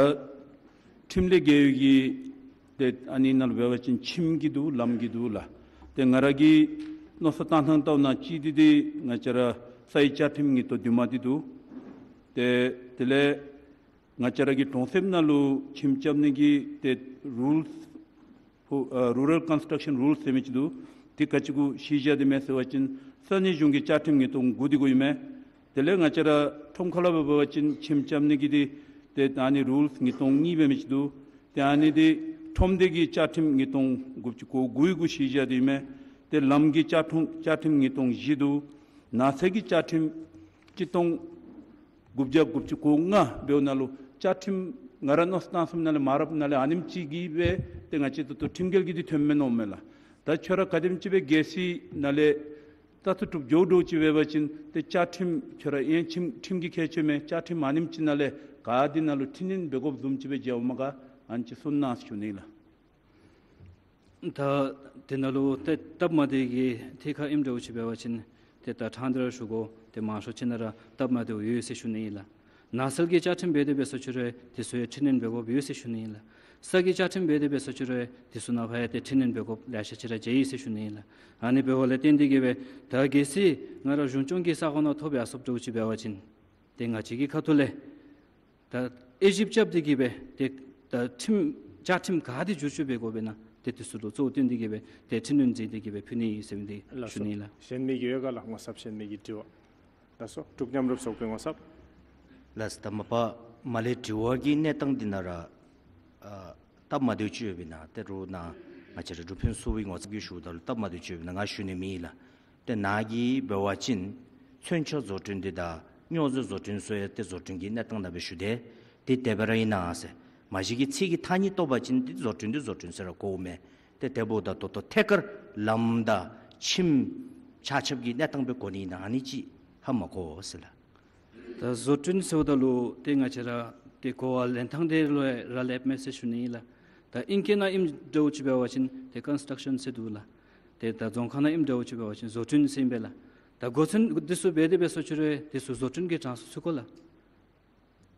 ཁྲིམས་ལས་འགལ་བའི་གི་ཏེ་ཨ་ནི་ནང་ལུ་འབད་བ་ཅིན་ཁྱིམ་གྱི་འདུག་ལམ་གྱི་འདུག་ལགས། ཏེ་ང་ར་གིས་མནོ་བསམ་བཏང་ཐངས་བལྟཝ་ན་གཅིག་འདི་འདི་ང་བཅས་ར་ས་ཡི་བཅའ་ཁྲིམས་ཉིས་སྟོང་བདུན་མ་འདི་འདུག། ཏེ་དེ་ལས་ང་བཅས་ར་གི་གྲོང་གསེབ་ནང་ལུ་ཁྱིམ་རྐྱབ་ནི་གི་ཏེ་རུལསི་ཕུ་ཨ་Rural Construction Rules ཟེར་མི་ཅིག་འདུག། དེ་ག་ཅི་གུ་གཞི་བཞག་སྟེ་མས་ཟེར་བ་ཅིན་ས་གནས་གཞུང་གི་བཅའ་ཁྲིམས་ཉིས་སྟོང་དགུ་འདི་གུ་ཨིན་མས། དེ་ལས་ང་བཅས་ར་ཁྲོམ་ཁ་ལས་འབད་བ་ཅིན་ཁྱིམ་རྐྱབ་ནི་གི་འདི་ཏེ་ཨ་ནི་རུལསི་ཉིས་སྟོང་གཉིས་འབད་མི་ཅིག་འདུག། ཏེ་ཨ་ནི་འདི་ཁྲོམ་སྡེ་གི་བཅའ་ཁྲིམས་ཉིས་སྟོང་དགུ་བཅུ་གོ་དགུ་གུ་གཞི་བཞག་སྟེ་ཨིན་མས། ཏེ་ལམ་གྱི་བཅའ་ཁྲིམས་བཅའ་ཁྲིམས་ཉིས་སྟོང་བཞི་འདུག། ནགས་ཚལ་གྱི་བཅའ་ཁྲིམས་གཅིག་སྟོང་དགུ་བརྒྱ་དགུ་བཅུ་གོ་ལྔ་འབདཝ་ནང་ལུ་བཅའ་ཁྲིམས་ང་ར་མནོ་བསམ་བཏང་བསམ་ནང་ལས་མ་རབས་ནང་ལས་ཨ་ནེམ་ཅིག་གིས་སྦེ་ཏེ་ང་བཅས་ད་ལྟོ་ཁྲིམས་འགལ་གྱི་འདི་ཐོནམ་མས་མནོཝ་མས་ལགས། ད་ཁྱོད་ར་ག་དེམ་ཅིག་སྦེ་རྒྱལ་སྲིད་ནང་ལས་བཙག་འཐུ་གྲུབ་འགྱོ་འགྱོཝ་ཅིག་འབད་བ་ཅིན་ཏེ་བཅའ་ཁྲིམས་ཁྱོད་ར་ཡང་ཁྲིམས་ཁྲིམས་ཀྱི་ཁྱད་ཆོས་མས། བཅའ་ཁྲིམས་ཨ་ནེམ་ཅིག་ནང་ལས་ག་འདི་ནང་ལུ་འཕྲི་སྣོན་འབད་དགོཔ་བཟུམ་ཅིག་སྦེ་མཇལཝ་མས་ག། ཨ་ནི་ཅིག་གསུང་གནང་ཟེར་ཞུ་ནི་ལགས། ད་དེ་ནང་ལུ་ཏེ་སྟབས་མ་བདེ་གི་ཐད་ཁར་ཨིནམ་འདྲཝ་ཅིག་འབད་བ་ཅིན་ཏེ་ད་ཕྲང་སྟེ་ར་ཞུ་དགོ། ཏེ་མང་ཤོས་ཅིག་ནང་ར་སྟབས་མ་བདེཝ་ཡོད་ཟེར་ཞུ་ནི་ཨིན་ལགས། ནགས་ཚལ་གྱི་བཅའ་ཁྲིམས་འབད་དེ་འབད་ས་ཅིག་རུང་དེ་ཚུ་ཡང་འཕྲི་སྣོན་འབད་དགོཔ་ཡོད་ཟེར་ཞུ་ནི་ཨིན་ལགས། ས་གི་བཅའ་ཁྲིམས་འབད་དེ་འབད་ས་ཅིག་རུང་དེ་ཚུ་ནང་ཕར་ཡང་ཏེ་འཕྲི་སྣོན་འབད་དགོཔ་ལེ་ཤ་ཅིག་ར་མཇལ་ཡི་ཟེར་ཞུ་ནི་ཨིན་ལགས། ཨ་ནི་འབདཝ་ལས་བརྟེན་ཏེ་གི་སྦེ་ད་གལ་སྲིད་ང་ར་གཞུང་སྐྱོང་གི་ས་གོ་ནང་ཐོབ་ཡར་སོཔ་འདྲཝ་ཅིག་འབད་བ་ཅིན་ཏེ་ང་བཅས་ཀྱི་ཁ་ཐུག་ལས་ད་དབྱེ་ཞིབ་རྐྱབ་སྟེ་གི་སྦེ་ཏེ་ད་ཁྲིམས་བཅའ་ཁྲིམས་ག་འདི་བསྒྱུར་བཅོས་འབད་དགོཔ་ཨིན་ན་ཏེ་དེ་ཚུ་ལུ་གཙོ་བོ་བཏོན་ཏེ་གི་སྦེ་ཏེ་འཕྲི་སྣོན་མཛད་དེ་གི་སྦེ་ཕུལ་ནི་ཨིན་ཟེར་མི་འདི་ཞུ་ནི་ཨིན་ལགས། གཞན་མི་གི་ཡོད་ག་ལགས། ངོ་ཚབ་གཞན་མི་གི་དྲི་བ། ལགས་སོ། འབྲུག་མཉམ་རུབ་ཚོགས་པའི་ངོ་ཚབ། ལགས་སོ། ད་མ་པ་མར་ལས་དྲི་བ་གི་གནས་སྟངས་འདི་ནང་ར་ཨ་སྟབས་མ་བདེཝ་ཅིག་ཡོདཔ་ཨིན་ན། ཏེ་རུང་ནཱ་ང་བཅས་ར་འབྲུག་ཕུན་ཚོགས་པའི་ངོ་ཚབ་ཀྱིས་ཞུཝ་ད་ལུ་སྟབས་མ་བདེཝ་ཅིག་ཡོདཔ་ཨིན་ན་ང་ཞུ་ནི་མེད་ལགས། ཏེ་ནཱ་གིས་འབད་བ་ཅིན་མཚོན་ཆ་བཟོ་སྐྲུན་འདི་དང་སྨྱོ་རྫས་བཟོ་སྐྲུན་ཚུ་ཡང་ཏེ་བཟོ་སྐྲུན་གྱི་གནས་སྟངས་ནང་སྦེ་ཞུ་དེས། ཏེ་དེ་སྦེ་ར་ཨིན་ན་ཟེར། མ་གཞི་གི་ཚིག་གི་ཐ་སྙད་བཏོག་པ་ཅིན་ཏེ་བཟོ་སྐྲུན་འདི་བཟོ་སྐྲུན་ཟེར་ར་གོཝ་མས། ཏེ་དེ་འབདཝ་ད་ད་ལྟོ་ཐད་ཀར་ལམ་དང་ཁྱིམ་ཆ་ཁྱབ་ཀྱི་གནས་སྟངས་སྦེ་གོ་ནི་ཨིན་ན་ཨ་ནི་ཅིག་ཧ་མ་གོ་ཟེར་ལགས། ད་བཟོ་སྐྲུན་ཟེརཝ་ད་ལུ་ཏེ་ང་བཅས་ར་ཏེ་གོ་བ་ལེན་ཐངས་འདི་ལུ་ར་ལེགས་མས་ཟེར་ཞུ་ནི་ཨིན་ལགས། ད་ཨིང་སྐད་ནང་ཨིནམ་འདྲཝ་ཅིག་འབད་བ་ཅིན་ཏེ་ཀོན་སི་ཊག་ཤཱན་ཟེར་འདུག་ལགས། ཏེ་ད་རྫོང་ཁ་ནང་ཨིནམ་འདྲཝ་ཅིག་འབད་བ་ཅིན་བཟོ་སྐྲུན་ཟེར་ཨིན་པས་ལགས། ད་གོ་མཚོན་འདི་ཚུ་འབད་དེ་འབད་ས་ཅིག་རུང་དེ་ཚུ་བཟོ་སྐྲུན་གྱི་གྲངས་སུ་ཚུད་དགོ་ལགས།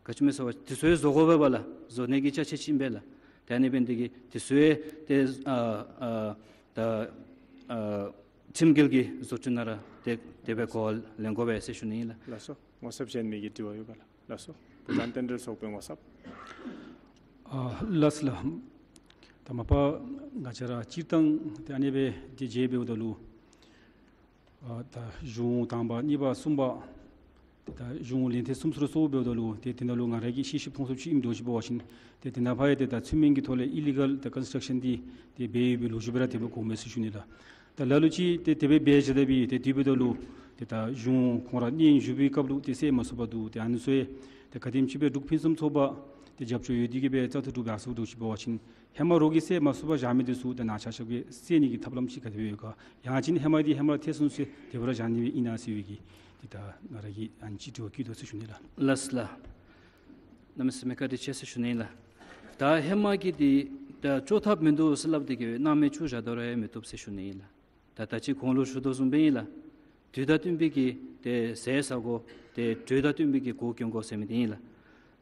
ག་ཅི་སྨོ་ཟེར་བ་ཅིན་དེ་ཚུ་ཡང་བཟོ་དགོ་པས་ལགས། བཟོ་ནི་གི་ཅ་ཆས་ཅིག་ཨིན་པས་ལགས། ཏེ་ཨ་ནི་འབད་ནི་དེ་གིས་དེ་ཚུ་ཡང་ཏེ་ཨ་ཨ་ད་ཨ་ཁྲིམས་འགལ་གྱི་བཟོ་སྐྲུན་ནང་ར་ཏེ་དེ་སྦེ་གོ་བ་ལེན་དགོ་པས་ཟེར་ཞུ་ནི་ཨིན་ལགས། ལགས་སོ། ངོ་ཚབ་གཞན་མི་གི་དྲི་བ་ཡོད་ག་ལགས། ལགས་སོ། བུ་སློང་རྟེན་འབྲེལ་ཚོགས་པའི་ངོ་ཚབ། ཨ་ལགས་སོ་ལགས། ད་མ་པ་ང་བཅས་ར་སྤྱིར་བཏང་ཏེ་ཨ་ནི་སྦེ་ཏེ་མཇལ་འབདཝ་ད་ལུ་ཨ་ད་གཞུང་དང་པ་གཉིས་པ་གསུམ་པ་ཏེ་ད་གཞུང་ལས་ཐོག་གསུམ་ཚུ་ར་གཙོ་བོ་འབདཝ་ད་ལུ་ཏེ་དེ་ནང་ལུ་ང་ར་གི་ཤེས་ཤེསཔ་མཐོང་ཚུལ་ཅིག་ཨིནམ་འདྲཝ་ཅིག་འབད་བ་ཅིན་ཏེ་དེ་ནང་ཕར་ཡང་ཏེ་ད་ཚུལ་མིན་གྱི་ཐོག་ལས་ཨི་ལི་གཱལ་ད་ཀོན་སི་ཊག་ཤཱན་འདི་ཏེ་འབད་ཡོད་པའི་ལོ་རྒྱུས་སྦེ་ར་དེ་སྦེ་གོཝ་མས་ཟེར་ཞུ་ནི་ལགས། ད་ལ་ལུ་ཅིག་ཏེ་དེ་སྦེ་འབད་བཞག་ད་སྦེ་ཏེ་དེ་འབདཝ་ད་ལུ་ཏེ་ད་གཞུང་ཁོང་ར་སྙན་ཞུ་བའི་སྐབས་ལུ་ཏེ་སེལ་མ་ཚུགས་པར་འདུག། ཏེ་ཨ་ནི་ཚུ་ཡང་ཏེ་ག་དེམ་ཅིག་སྦེ་འབྲུག་ཕུན་སུམ་ཚོགས་པ་ཏེ་རྒྱབ་སྐྱོར་ཡོད་དེ་གིས་སྦེ་བཙག་འཐུ་གྲུབ་ཡར་སོཔ་འདྲཝ་ཅིག་འབད་བ་ཅིན་ཧེ་མ་རོགས་ཀྱིས་སེལ་མ་ཚུགས་པར་བཞག་མི་འདི་ཚུ་ད་ནཱ་ཆ་ཁྱབ་ཀྱིས་སེལ་ནི་གི་ཐབས་ལམ་ཅིག་ག་དེ་སྦེ་ཡོད་ག། ཡང་ཅིན་ཧེ་མ་འདི་ཧེ་མ་ཐེ་ཚོམ་ཟ་སྟེ་དེ་སྦེ་ར་བཞག་ནི་སྦེ་ཨིན་ན་ཟེར་བའི་གི་ཏེ་ད་ང་ར་གིས་ཨ་ནི་ཅིག་དྲི་བ་བཀོད་དོ་ཟེར་ཞུ་ནི་ལགས། ལགས་སོ་ལགས། གནམ་མེད་ས་མེད་བཀའ་དྲིན་ཆེ་ཟེར་ཞུ་ནི་ལགས། ད་ཧེ་མ་གི་འདི་ད་བཅོ་ཐབས་མིན་འདུག་ཟེར་སླབ་སྟེ་གིས་སྣང་མེད་བཅུག་བཞག་དོ་རུང་ཡང་མི་བཏུབ་ཟེར་ཞུ་ནི་ཨིན་ལགས། ད་ད་ཅི་གོང་ལུ་ཞུ་དོ་བཟུམ་སྦེ་ཨིན་ལགས། དུས་དང་བསྟུན་པའི་གི་ཏེ་ཟས་ཟ་དགོ། ཏེ་དུས་དང་བསྟུན་པའི་གི་གོ་གྱོན་དགོ་ཟེར་མི་འདི་ཨིན་ལགས།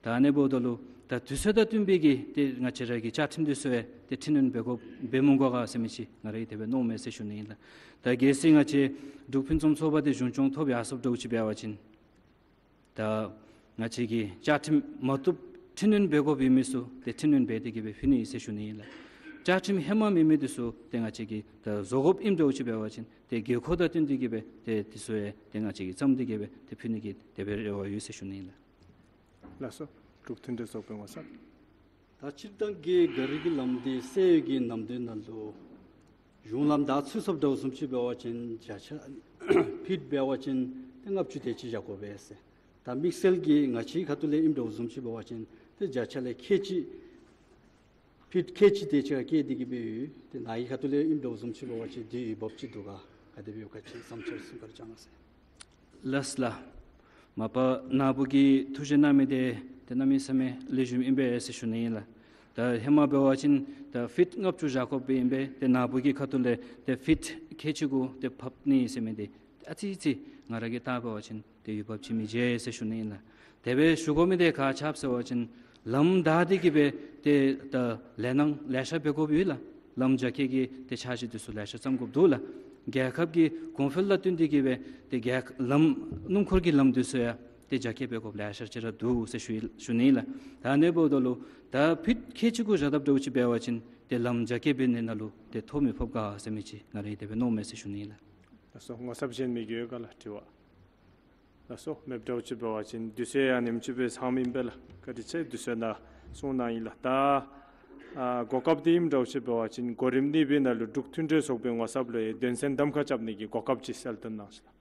ད་ཨ་ནི་འབདཝ་ད་ལུ་ ད་དུས་ཚོད་དང་བསྟུན་པའི་གི་ཏེ་ང་བཅས་ར་གི་བཅའ་ཁྲིམས་འདི་ཚུ་ཡང་ཏེ་འཕྲི་སྣོན་འབད་དགོཔ་འབད་མི་དགོ་ག་ཟེར་མི་ཅིག་ང་ར་གིས་དེ་སྦེ་མནོཝ་མས་ཟེར་ཞུ་ནི་ཨིན་ལགས། ད་གལ་སྲིད་ང་བཅས་འབྲུག་ཕུན་སུམ་ཚོགས་པ་འདི་གཞུང་སྐྱོང་ཐོབ་ཡར་སོངམ་འདྲཝ་ཅིག་འབད་བ་ཅིན་ད་ང་བཅས་ཀྱིས་བཅའ་ཁྲིམས་མ་བཏུབ་འཕྲི་སྣོན་འབད་དགོཔ་ཡོད་མི་ཚུ་ཏེ་འཕྲི་སྣོན་འབད་དེ་གི་སྦེ་ཕུལ་ནི་ཨིན་ཟེར་ཞུ་ནི་ཨིན་ལགས། བཅའ་ཁྲིམས་ཧེ་མ་མེད་མི་འདི་ཚུ་ཏེ་ང་བཅས་ཀྱིས་ད་བཟོ་དགོཔ་ཨིནམ་འདྲཝ་ཅིག་འབད་བ་ཅིན་ཏེ་དགོས་མཁོ་དང་བསྟུན་ཏེ་གི་སྦེ་ཏེ་འདི་ཚུ་ཡང་ཏེ་ང་བཅས་ཀྱིས་བརྩམས་ཏེ་གི་སྦེ་ཏེ་ཕུལ་ནི་གི་དེ་སྦེ་རེ་བ་ཡོད་ཟེར་ཞུ་ནི་ཨིན་ལགས། ལགས་སོ། འབྲུག་མཐུན་སྒྲིལ་ཚོགས་པའི་ངོ་ཚབ། ད་སྤྱིར་བཏང་གི་ག་རི་གི་ལམ་འདི་སེལ་ཡོད་ཀྱི་ནམ་དུས་ནང་ལུ་གཞུང་ལམ་བདའ་ཚུགས་སོངམ་འདྲཝ་བཟུམ་ཅིག་འབད་བ་ཅིན་བརྒྱ་ཆ་ཕིཊ་འབད་བ་ཅིན་ཏེ་ལྔ་བཅུ་དེ་ཅིག་བཞག་དགོ་པས་ཟེར། ད་དམིགས་བསལ་གྱིས་ང་བཅས་ཁ་ཐུག་ལས་ཨིནམ་འདྲཝ་བཟུམ་ཅིག་འབད་བ་ཅིན་ཏེ་བརྒྱ་ཆ་ལས་ཁལ་གཅིག་ཕིཊ་ཁལ་གཅིག་དེ་ཅིག་ར་བཀལ་ཏེ་གི་སྦེ་ཡོད། ཏེ་ནཱ་གི་ཁ་ཐུག་ལས་ཨིནམ་འདྲཝ་བཟུམ་ཅིག་འབད་བ་ཅིན་དེ་འོས་འབབ་ཅིག་འདུག་ག། ག་དེ་སྦེ་ཡོད་ག་ཅིག་བསམ་འཆར་གསུང་བཀའ་དྲིན་བསྐྱང་གནང་ཟེར། ལགས་ལགས། མ་པ་ནཱ་བུ་གིས་ཐུགས་བཞེད་གནང་མི་འདི་ཏེ་གནམ་མེད་ས་མེད་ལེགས་ཤོམ་ཨིན་པས་ཟེར་ཞུ་ནི་ཨིན་ལགས། ད་ཧེ་མ་འབད་བ་ཅིན་ད་ཕིཊ་ལྔ་བཅུ་བཞག་དགོཔ་ཨིན་པས། ཏེ་ནཱ་བུ་གི་ཁ་ཐུག་ལས་ཏེ་ཕིཊ་ཁལ་གཅིག་གུ་ཏེ་ཕབ་ནི་ཟེར་མི་འདི་ཨ་ཙི་ཅིག་ང་ར་གིས་བལྟ་བ་ཅིན་ཏེ་འོས་འབབ་ཅིག་མི་མཇལ་ཟེར་ཞུ་ནི་ཨིན་ལགས། དེ་སྦེ་ཞུ་དགོ་མི་འདི་ག་ཅི་སྦེ་ཟེར་བ་ཅིན་ལམ་བདའ་སྟེ་གི་སྦེ་ཏེ་ད་ལས་སྣ་ལེ་ཤ་འབད་དགོཔ་ཡོད་ལགས། ལམ་རྒྱ་སྐྱེད་ཀྱི་ཏེ་འཆར་གཞི་འདི་ཚུ་ལེ་ཤ་བརྩམ་དགོཔ་འདུག་ལགས། རྒྱལ་ཁབ་ཀྱི་གོང་འཕེལ་དང་བསྟུན་ཏེ་གི་སྦེ་ཏེ་རྒྱལ་ལམ་སྣུམ་འཁོར་གྱི་ལམ་འདི་ཚུ་ཡང་ཏེ་རྒྱ་སྐྱེད་འབད་དགོཔ་ལེ་ཤ་ཅིག་ར་འདུག་ཟེར་ཞུ་ཞུ་ནི་ཨིན་ལགས། ད་ཨ་ནི་འབདཝ་ད་ལུ་ད་ཕིཊ་ཁལ་གཅིག་གུ་བཞག་དཔ་འདྲཝ་ཅིག་འབད་བ་ཅིན་ཏེ་ལམ་རྒྱ་སྐྱེད་འབད་ནི་ནང་ལུ་ཏེ་ཐོ་མི་ཕོག་ག་ཟེར་མི་ཅིག་ང་ར་གིས་དེ་སྦེ་མནོཝ་མས་ཟེར་ཞུ་ནི་ཨིན་ལགས། ལགས་སོ། ངོ་ཚབ་གཞན་མི་ཡོད་ག་ལགས་དྲི་བ། ལགས་སོ། མེདཔ་འདྲཝ་ཅིག་འབད་བ་ཅིན་དུས་ཚོད་ཡང་ཉིནམ་གཅིག་སྦེ་ཚངམ་ཨིན་པས་ལགས། བཀའ་དྲིན་ཆེ། དུས་ཚོད་ནང་གསུང་གནང་ཡི་ལགས། ད་ཨ་གོ་སྐབས་འདི་ཨིནམ་འདྲཝ་ཅིག་འབད་བ་ཅིན་གོ་རིམ་གཉིས་པའི་ནང་ལུ་འབྲུག་མཐུན་འབྲེལ་ཚོགས་པའི་ངོ་ཚབ་ལུ་ཡང་དོན་ཚན་གདམ་ཁ་རྐྱབ་ནི་གི་གོ་སྐབས་ཅིག་གསལ་སྟོན་གནང་ཞིག་ལགས།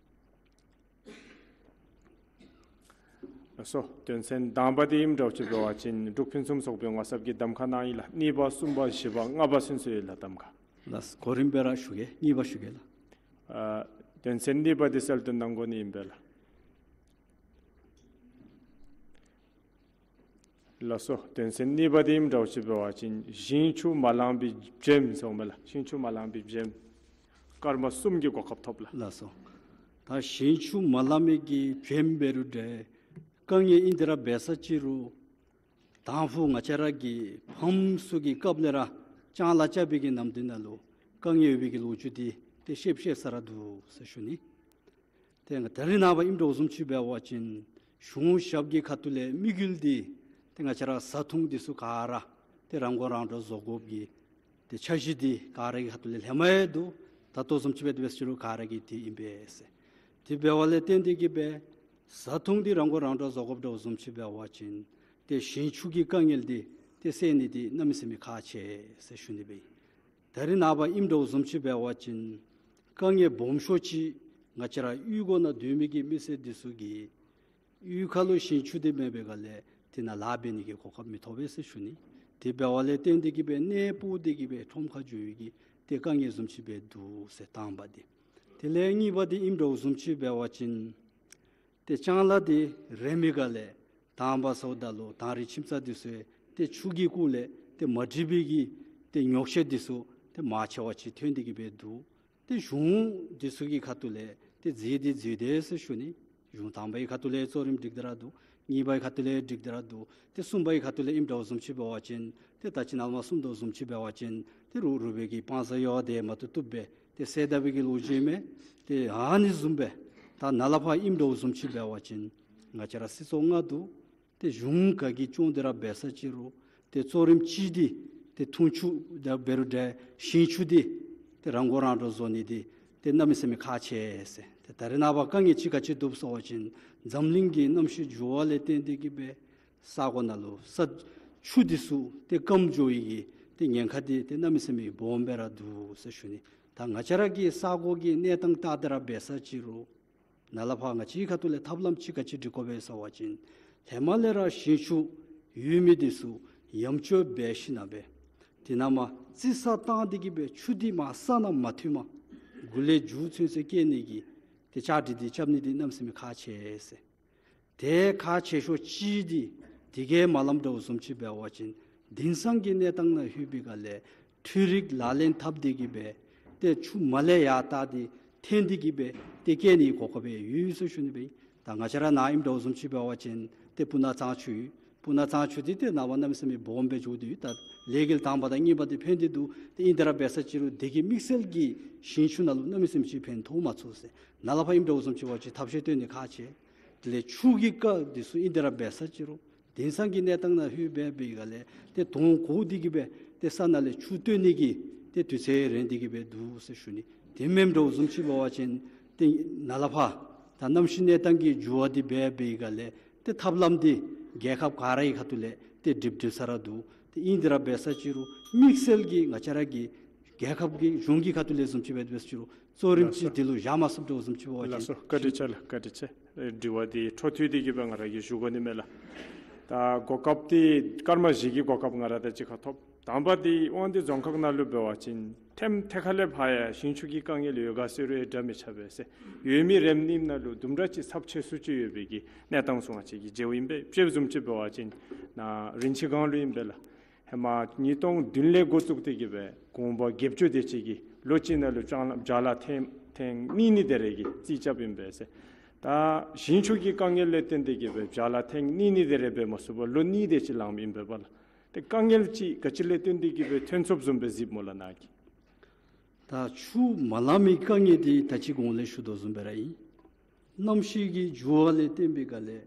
ལགས་སོ། དོན་ཚན་དང་པ་འདི་ཨིནམ་འདྲཝ་ཅིག་འབད་བ་ཅིན་འབྲུག་ཕུན་སུམ་ཚོགས་པའི་ངོ་ཚབ་ཀྱིས་གདམ་ཁ་གནང་ཡི་ལགས། གཉིས་པ་གསུམ་པ་བཞི་པ་ལྔ་པ་ཚུན་ཚོད་ཡོད་ལགས་གདམ་ཁ། ལགས་སོ། གོ་རིམ་སྦེ་ར་ཞུ་གེ། གཉིས་པ་ཞུ་གེ་ལགས། ཨ་དོན་ཚན་གཉིས་པ་འདི་གསལ་སྟོན་གནང་དགོ་ནི་ཨིན་པས་ལགས། ལགས་སོ། དོན་ཚན་གཉིས་པ་འདི་ཨིནམ་འདྲཝ་ཅིག་འབད་བ་ཅིན་ཞིང་ཆུ་མ་ལང་པའི་བྱེམ་ཟེརཝ་མས་ལགས། ཞིང་ཆུ་མ་ལང་པའི་བྱེམ། སྐར་མ་གསུམ་གྱི་གོ་སྐབས་ཐོབ་ལགས། ལགས་སོ། ད་ཞིང་ཆུ་མ་ལང་མི་གི་བྱེམ་འབད་རུང་འདྲ་དཀའ་ངལ་ཨིན་ཏེ་ར་འབད་ས་ཅིག་རུང་དང་ཕུ་ང་བཅས་ར་གི་ཕམ་ཚུ་གི་སྐབས་ལས་ར་ལྕང་ལཱ་རྐྱབ་པའི་གི་ནམ་དུས་ནང་ལུ་དཀའ་ངལ་ཡོད་པའི་གི་ལོ་རྒྱུས་འདི་ཏེ་ཤེསཔ་ཤེས་ས་ར་འདུག་ཟེར་ཞུ་ནི། ཏེ་ད་རེས་ནངས་པ་ཨིནམ་འདྲཝ་བཟུམ་ཅིག་འབད་བ་ཅིན་གཞུང་ཞབས་ཀྱི་ཁ་ཐུག་ལས་དམིགས་ཡུལ་འདི་ཏེ་ང་བཅས་ར་བཟའ་འཐུང་འདི་ཚུ་ག་ར་ཏེ་རང་མགོ་རང་འདྲོངས་བཟོ་དགོཔ་གི་ཏེ་འཆར་གཞི་འདི་ག་ར་གི་ཁ་ཐུག་ལས་ལྷོདམ་ཡང་འདུག། ད་ལྟོ་བཟུམ་ཅིག་འབད་དེ་འབད་ཟེར་རུང་ག་ར་གི་འདི་ཨིན་པས་ཟེར། དེ་འབདཝ་ལས་བརྟེན་ཏེ་གི་སྦེ་བཟའ་འཐུང་འདི་རང་མགོ་རང་འདྲོངས་བཟོ་དགོཔ་འདྲཝ་བཟུམ་ཅིག་འབད་བ་ཅིན་ཏེ་ཞིང་ཆུ་གི་དཀའ་ངལ་འདི་ཏེ་སེལ་ནི་འདི་གནམ་མེད་ས་མེད་ཁག་ཆེ་ཟེར་ཞུ་ནི་སྦེ་ཨིན། ད་རེས་ནངས་པ་ཨིནམ་འདྲཝ་བཟུམ་ཅིག་འབད་བ་ཅིན་དཀའ་ངལ་སྦོམ་ཤོས་ཅིག་ང་བཅས་ར་གཡུས་སྒོ་ནང་སྡོད་མི་གི་མི་སེར་འདི་ཚུ་གིས་གཡུས་ཁ་ལུ་ཞིང་ཆུ་འདི་མེད་པའི་སྒང་ལས་དེ་ནང་ལཱ་འབད་ནི་གི་གོ་སྐབས་མི་ཐོབ་པས་ཟེར་ཞུ་ནི། དེ་འབདཝ་ལས་བརྟེན་ཏེ་གི་སྦེ་གནས་སྤོ་སྟེ་གི་སྦེ་ཁྲོམ་ཁར་འགྱོ་ནི་གི་ཏེ་དཀའ་ངལ་བཟུམ་ཅིག་སྦེ་འདུག་ཟེར་དང་པ་འདི། དེ་ལས་གཉིས་པ་འདི་ཨིནམ་འདྲཝ་བཟུམ་ཅིག་འབད་བ་ཅིན་ཏེ་ལྕང་ལཱ་འདི་རན་མི་སྒང་ལས་དང་པ་ཟེརཝ་ད་ལུ་དང་རི་ཁྱིམ་ཚང་འདི་ཚུ་ཏེ་ཆུ་གི་སྐོར་ལས་ཏེ་མ་འགྲིག་པའི་གི་ཏེ་ཉོགས་བཤད་འདི་ཚུ་ཏེ་མང་ཆེ་བ་ཅིག་ཐོན་ཏེ་གི་སྦེ་འདུག། ཏེ་གཞུང་འདི་ཚུ་གི་ཁ་ཐུག་ལས་ཏེ་མཛད་འདི་མཛད་དེས་ཟེར་ཞུ་ནི། གཞུང་དང་པའི་ཁ་ཐུག་ལས་གཙོ་རིམ་སྒྲིག་སྟེ་ར་འདུག། གཉིས་པའི་ཁ་ཐུག་ལས་སྒྲིག་སྟེ་ར་འདུག། ཏེ་གསུམ་པའི་ཁ་ཐུག་ལས་ཨིནམ་འདྲཝ་བཟུམ་ཅིག་འབད་བ་ཅིན་ཏེ་ད་ཅི་ནཱ་ལས་མར་གསུངས་དོ་བཟུམ་ཅིག་འབད་བ་ཅིན་ཏེ་རུག་རུག་པའི་གི་དཔང་རྩ་ཡོད་དེ་མ་བཏུབ་བཏུབ་སྦེ་ཏེ་སེལ་ད་པའི་གི་ལོ་རྒྱུས་མས། ཏེ་ཨ་ནི་བཟུམ་སྦེ་ད་ནཱ་ལས་ཕར་ཨིནམ་འདྲཝ་བཟུམ་ཅིག་འབད་བ་ཅིན་ང་བཅས་ར་སྲིད་ཚོགས་ལྔ་འདུག། ཏེ་གཞུང་ག་གིས་སྐྱོང་སྟེ་ར་འབད་ས་ཅིག་རུང་ཏེ་གཙོ་རིམ་ཅིག་འདི་ཏེ་འཐུང་ཆུ་དང་འབད་རུང་འདྲ་ཞིང་ཆུ་འདི་ཏེ་རང་མགོ་རང་འདྲོངས་བཟོ་ནི་འདི་ཏེ་གནམ་མེད་ས་མེད་ཁག་ཆེ་ཟེར། ཏེ་ད་རེས་ནངས་པ་དཀའ་ངལ་ཅིག་ག་ཅི་འདུག་ཟེར་བ་ཅིན་འཛམ་གླིང་གི་གནམ་གཤིས་འགྱུར་བ་ལས་བརྟེན་ཏེ་གི་སྦེ་ས་གོ་ནང་ལུ་ས་ཆུ་འདི་ཚུ་ཏེ་སྐམ་འགྱོ་ནི་གི་ཏེ་ཉེན་ཁ་འདི་ཏེ་གནམ་མེད་ས་མེད་སྦོམ་སྦེ་ར་འདུག་ཟེར་ཞུ་ནི། ད་ང་བཅས་ར་གི་ས་གོ་གི་གནས་སྟངས་བལྟ་སྟེ་ར་འབད་ས་ཅིག་རུང་ནཱ་ལས་ཕར་ང་བཅས་ཁ་ཐུག་ལས་ཐབས་ལམ་ཅིག་ག་ཅི་སྒྲིག་དགོ་པས་ཟེར་བ་ཅིན་ཧེ་མ་ལས་ར་ཞིང་ཆུ་ཡོད་མི་འདི་ཚུ་ཡམ་ཆོག་འབད་ཞིནམ་ལས་འདི་ནང་མར་རྩི་ས་བཏང་སྟེ་གི་སྦེ་ཆུ་འདི་མར་ས་ནང་མ་ཐོན་པར་མགུ་ལས་མཇུག་ཚུན་ཚོད་བསྐྱལ་ནི་གི་ཏེ་བཅའ་སྒྲིག་འདི་རྐྱབ་ནི་འདི་གནམ་མེད་ས་མེད་ཁག་ཆེ་ཟེར། ཏེ་ཁག་ཆེ་ཤོས་ཅིག་འདི་དེ་གིས་མ་ལངམ་འདྲཝ་བཟུམ་ཅིག་འབད་བ་ཅིན་དེང་སང་གི་གནས་སྟངས་ནང་ལྷོད་པའི་སྒང་ལས་འཕྲུལ་རིག་ལག་ལེན་འཐབ་སྟེ་གི་སྦེ་ཏེ་ཆུ་མར་ལས་ཡར་བཏང་སྟེ་འཐེན་ཏེ་གི་སྦེ་ཏེ་བསྐྱལ་ནི་གོ་སྐབས་ཡོད་ཟེར་ཞུ་ནི་སྦེ། ད་ང་བཅས་ར་ནཱ་ཨིནམ་འདྲཝ་བཟུམ་ཅིག་འབད་བ་ཅིན་ཏེ་སྤུ་ན་གཙང་ཆུ་ཡོད། སྤུ་ན་གཙང་ཆུ་འདི་ཏེ་ནངས་པ་གནམ་མེད་ས་མེད་སྦོམ་སྦེ་འགྱོ་སྟེ་ཡོད། ད་ལས་འགུལ་དང་པ་དང་གཉིས་པ་འདི་ཕན་ཏེ་འདུག། ཏེ་ཨིན་དེ་ར་འབད་ས་ཅི་རུང་དེ་གིས་དམིགས་བསལ་གྱིས་ཞིང་ཆུ་ནང་ལུ་གནམ་མེད་ས་མེད་ཅིག་ཕན་ཐོགས་མ་ཚུགས་ཟེར། ནཱ་ལས་ཕར་ཨིནམ་འདྲཝ་བཟུམ་ཅིག་འབད་བ་ཅིན་ཐབས་ཤེས་བཏོན་ནི་ཁག་ཆེ། དེ་ལས་ཆུ་གི་རྐ་འདི་ཚུ་ཨིན་དེ་ར་འབད་ས་ཅི་རུང་དེང་སང་གི་གནས་སྟངས་ནང་ལྷོད་སྦེ་འབད་བའི་སྒང་ལས་ཏེ་དོང་བརྐོ་སྟེ་གི་སྦེ་ཏེ་ས་ནང་ལས་ཆུ་བཏོན་ནི་གི་ཏེ་དུས་ཚོད་རན་ཏེ་གི་སྦེ་འདུག་ཟེར་ཞུ་ནི། དེ་མེནམ་འདྲཝ་བཟུམ་ཅིག་འབད་བ་ཅིན་ཏེ་ནཱ་ལས་ཕར་ད་གནམ་གཤིས་གནས་སྟངས་ཀྱི་འགྱུར་བ་འདི་འབད་བའི་སྒང་ལས་ཏེ་ཐབས་ལམ་འདི་རྒྱལ་ཁབ་ག་ར་གི་ཁ་ཐུག་ལས་ཏེ་སྒྲིག་སྒྲིག་ས་ར་འདུག། ཏེ་ཨིན་དེ་ར་འབད་ས་ཅི་རུང་དམིགས་བསལ་གྱིས་ང་བཅས་ར་གི་རྒྱལ་ཁབ་ཀྱི་གཞུང་གི་ཁ་ཐུག་ལས་བཟུམ་ཅིག་འབད་འབད་ས་ཅི་རུང་གཙོ་རིམ་ལགས་ཅིག་སོ། དེ་ལུ་བཞག་མ་ཚུགསཔ་འདྲཝ་བཟུམ་ཅིག་འབད་བ་ཅིན། ལགས་སོ། བཀའ་དྲིན་ཆེ་ལགས། བཀའ་དྲིན་ཆེ། ཨེ་དྲི་བ་འདི་འཕྲོ་མཐུད་དེ་གི་སྦེ་ང་ར་གིས་ཞུ་དགོ་ནི་མས་ལགས། ད་གོ་སྐབས་འདི་སྐར་མ་བཞི་གི་གོ་སྐབས་ང་ར་ད་ཅི་ཁར་ཐོབ། དང་པ་འདི་དབང་འདུས་རྫོང་ཁག་ནང་ལུ་འབད་བ་ཅིན་ཐེམ་ཐེ་ཁ་ལས་ཕར་ཡང་ཞིང་ཆུ་གི་དཀའ་ངལ་ཡོད་ག་ཟེར་རུང་ཡང་འདྲ་མི་ཆགས་པས་ཟེར། ཡོད་མི་རེམ་ནིམ་ནང་ལུ་དུམ་གྲ་ཅིག་ཚབས་ཆེ་སུ་ཅིག་ཡོད་པའི་གི་གནས་སྟངས་ཚུ་ང་བཅས་ཀྱིས་མཇལཝ་ཨིན་པས། དཔེ་བཟུམ་ཅིག་འབད་བ་ཅིན་ནཱ་རིན་ཆེན་སྒང་ལུ་ཨིན་པས་ལགས། ཧེ་མ་ཉིས་སྟོང་བདུན་ལས་འགོ་བཙུགས་ཏེ་གི་སྦེ་གོང་པ་བརྒྱད་ཅུ་དེ་ཅིག་གིས་ལོ་གཅིག་ནང་ལུ་བྱ་ལ་བྱ་ལ་ཐེངས་ཐེངས་གཉིས་གཉིས་དེ་རེ་གི་རྩིས་རྐྱབ་ཨིན་པས་ཟེར། ད་ཞིང་ཆུ་གི་དཀའ་ངལ་ལས་བརྟེན་ཏེ་གི་སྦེ་བྱ་ལ་ཐེངས་གཉིས་གཉིས་དེ་རེ་འབད་མ་ཚུགས་པར་ལོ་གཉིས་དེ་ཅིག་ལངམ་ཨིན་པས་པ་ལགས། ཏེ་དཀའ་ངལ་ཅིག་ག་ཅི་ལས་བརྟེན་ཏེ་གི་སྦེ་ཐོན་ཚུགསཔ་བཟུམ་སྦེ་གཟིགསཔ་སྨོ་ལགས་ནཱ་གིས། ད་ཆུ་མ་ལང་མི་དཀའ་ངལ་འདི་ད་ཅི་གོང་ལས་ཞུ་དོ་བཟུམ་སྦེ་ར་ཨིན། གནམ་གཤིས་ཀྱི་འགྱུར་བ་ལས་བརྟེན་པའི་སྒང་ལས་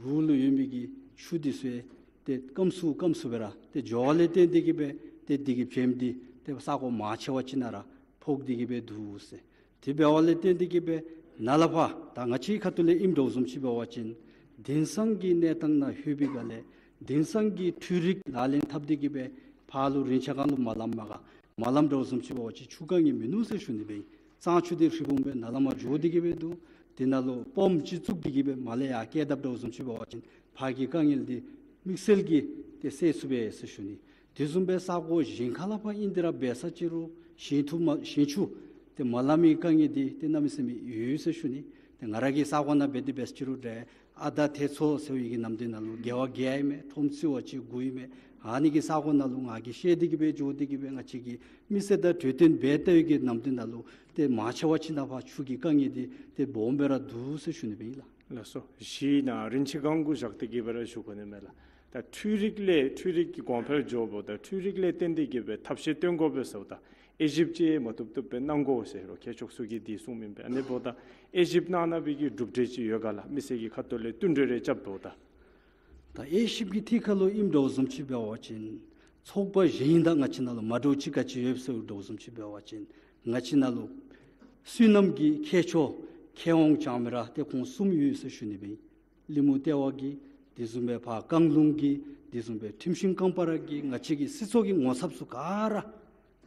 གུ་ལུ་ཡོད་མི་གི་ཆུ་འདི་ཚུ་ཏེ་སྐམ་སུ་སྐམ་སུ་སྦེ་ར་ཏེ་འགྱོ་བ་ལས་བརྟེན་ཏེ་གི་སྦེ་ཏེ་འདི་གི་བྱེམ་འདི་ཏེ་ས་གོ་མང་ཆེ་བ་ཅིག་ནང་ར་ཕོག་སྟེ་གི་སྦེ་འདུག་ཟེར། དེ་འབདཝ་ལས་བརྟེན་ཏེ་གི་སྦེ་ནཱ་ལས་ཕར་ད་ང་བཅས་ཁ་ཐུག་ལས་ཨིནམ་འདྲཝ་བཟུམ་ཅིག་འབད་བ་ཅིན་དེང་སང་གི་གནས་སྟངས་ནང་ལྷོད་པའི་སྒང་ལས་དེང་སང་གི་འཕྲུལ་རིག་ལག་ལེན་འཐབ་སྟེ་གི་སྦེ་ཕར་ལུ་རིན་ཆེན་སྒང་ལུ་མ་ལངམ་མས་ག། མ་ལངམ་འདྲཝ་བཟུམ་ཅིག་འབད་བ་ཅིན་ཆུ་དཀའ་ངལ་མིན་ནུག་ཟེར་ཞུ་ནི་སྦེ། གཙང་ཆུ་འདི་ཧྲིལ་བུམ་སྦེ་ནཱ་ལས་མར་འགྱོ་སྟེ་གི་སྦེ་འདུག། དེ་ནང་ལུ་པམཔ་ཅིག་བཙུགས་ཏེ་གི་སྦེ་མར་ལས་ཡར་བསྐྱལ་དཔ་འདྲཝ་བཟུམ་ཅིག་འབད་བ་ཅིན་ཕར་གྱི་དཀའ་ངལ་འདི་དམིགས་བསལ་གྱིས་ཏེ་སེལ་ཚུགས་པས་ཟེར་ཞུ་ནི། དེ་བཟུམ་སྦེ་ས་གོ་གཞན་ཁ་ལས་ཕར་ཨིན་དེ་ར་འབད་ས་ཅི་རུང་ཞིང་ཆུ་མ་ཞིང་ཆུ་ཏེ་མ་ལང་མི་དཀའ་ངལ་འདི་ཏེ་གནམ་མེད་ས་མེད་ཡོད་ཟེར་ཞུ་ནི། ཏེ་ང་ར་གི་ས་གོ་ནང་འབད་དེ་འབད་ས་ཅི་རུང་ཏེ་ཨ་མདའ་ཐེད་མཚོ་ཟེར་བའི་གི་ནམ་དུས་ནང་ལུ་དགེ་བ་བརྒྱད་ཨིན་མས། ཁྲོམ་རྩེ་བ་ཅིན་དགུ་ཨིན་མས། ཨ་ནི་གི་ས་གོ་ནང་ལུ་ང་གིས་ཤེས་ཏེ་གི་སྦེ་འགྱོ་སྟེ་གི་སྦེ་ང་བཅས་ཀྱི་མི་སེར་དང་གྲོས་བསྟུན་འབད་བལྟ་བའི་གི་ནམ་དུས་ནང་ལུ་ཏེ་མང་ཆེ་བ་ཅིག་ནང་ཕར་ཆུ་གི་དཀའ་ངལ་འདི་ཏེ་སྦོམ་སྦེ་ར་འདུག་ཟེར་ཞུ་ནི་སྦེ་ཨིན་ལགས། ལགས་སོ། གཞི་ནཱ་རིན་ཆེན་སྒང་གུ་བཞག་སྟེ་གི་སྦེ་ར་ཞུ་དགོ་ནི་མས་ལགས། ད་འཕྲུལ་རིག་ལས་འཕྲུལ་རིག་གི་གོང་འཕེལ་འགྱོཝ་ད་འཕྲུལ་རིག་ལས་བརྟེན་ཏེ་གི་སྦེ་ཐབས་ཤེས་སྟོན་དགོ་པས་ཟེརཝ་ད་དབྱེ་ཞིབ་ཅིག་མ་བཏུབ་བཏུབ་སྦེ་གནང་དགོ་ཟེར་རོགས་མཁས་མཆོག་ཚུ་གིས་འདི་གསུངམ་ཨིན་པས། ཨ་ནི་འབདཝ་ད་དབྱེ་ཞིབ་གནང་གནང་བའི་གི་གྲུབ་འབྲས་ཅིག་ཡོད་ག་ལགས། མི་སེར་གྱི་ཁ་ཐུག་ལས་བསྟུན་གྲོས་རེ་རྐྱབ་འབདཝ་ད། ད་དབྱེ་ཞིབ་ཀྱི་ཐད་ཁར་ལུ་ཨིནམ་འདྲཝ་བཟུམ་ཅིག་འབད་བ་ཅིན་ཚོགས་པ་གཞན་དང་ང་བཅས་ནང་ལུ་མ་འདྲཝ་ཅིག་ག་ཅི་ཡོདཔ་ཟེར་འདྲཝ་བཟུམ་ཅིག་འབད་བ་ཅིན་ང་བཅས་ནང་ལུ་སོ་ནམ་གྱི་མཁས་མཆོག་མཁས་དབང་བྱང་མི་ར་ཏེ་ཁོང་གསུམ་ཡོད་ཟེར་ཞུ་ནི་སྦེ། ལི་མུ་ཏེ་བ་གིས་དེ་བཟུམ་སྦེ་ཕར་བཀང་ལུང་གིས་དེ་བཟུམ་སྦེ་ཁྲིམས་ཤིང་ཀམ་པ་ར་གིས་ང་བཅས་ཀྱི་སྲིད་ཚོགས་ཀྱི་ངོ་ཚབ་ཚུ་ག་ར་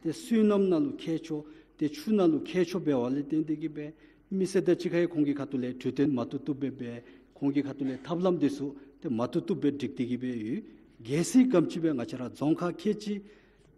ཏེ་སོ་ནམ་ནང་ལུ་མཁས་མཆོག་ཏེ་ཆུ་ནང་ལུ་མཁས་མཆོག་འབདཝ་ལས་བརྟེན་ཏེ་གི་སྦེ་མི་སེར་དང་གཅིག་ཁར་ཡང་ཁོང་གི་ཁ་ཐུག་ལས་གྲོས་བསྟུན་མ་བཏུབ་བཏུབ་སྦེ་འབད། ཁོང་གི་ཁ་ཐུག་ལས་ཐབས་ལམ་འདི་ཚུ་ཏེ་མ་བཏུབ་བཏུབ་སྦེ་སྒྲིག་སྟེ་གི་སྦེ་ཡོད། གལ་སྲིད་ག་དེམ་ཅིག་སྦེ་ང་བཅས་ར་རྫོང་ཁག་ཁལ་གཅིག་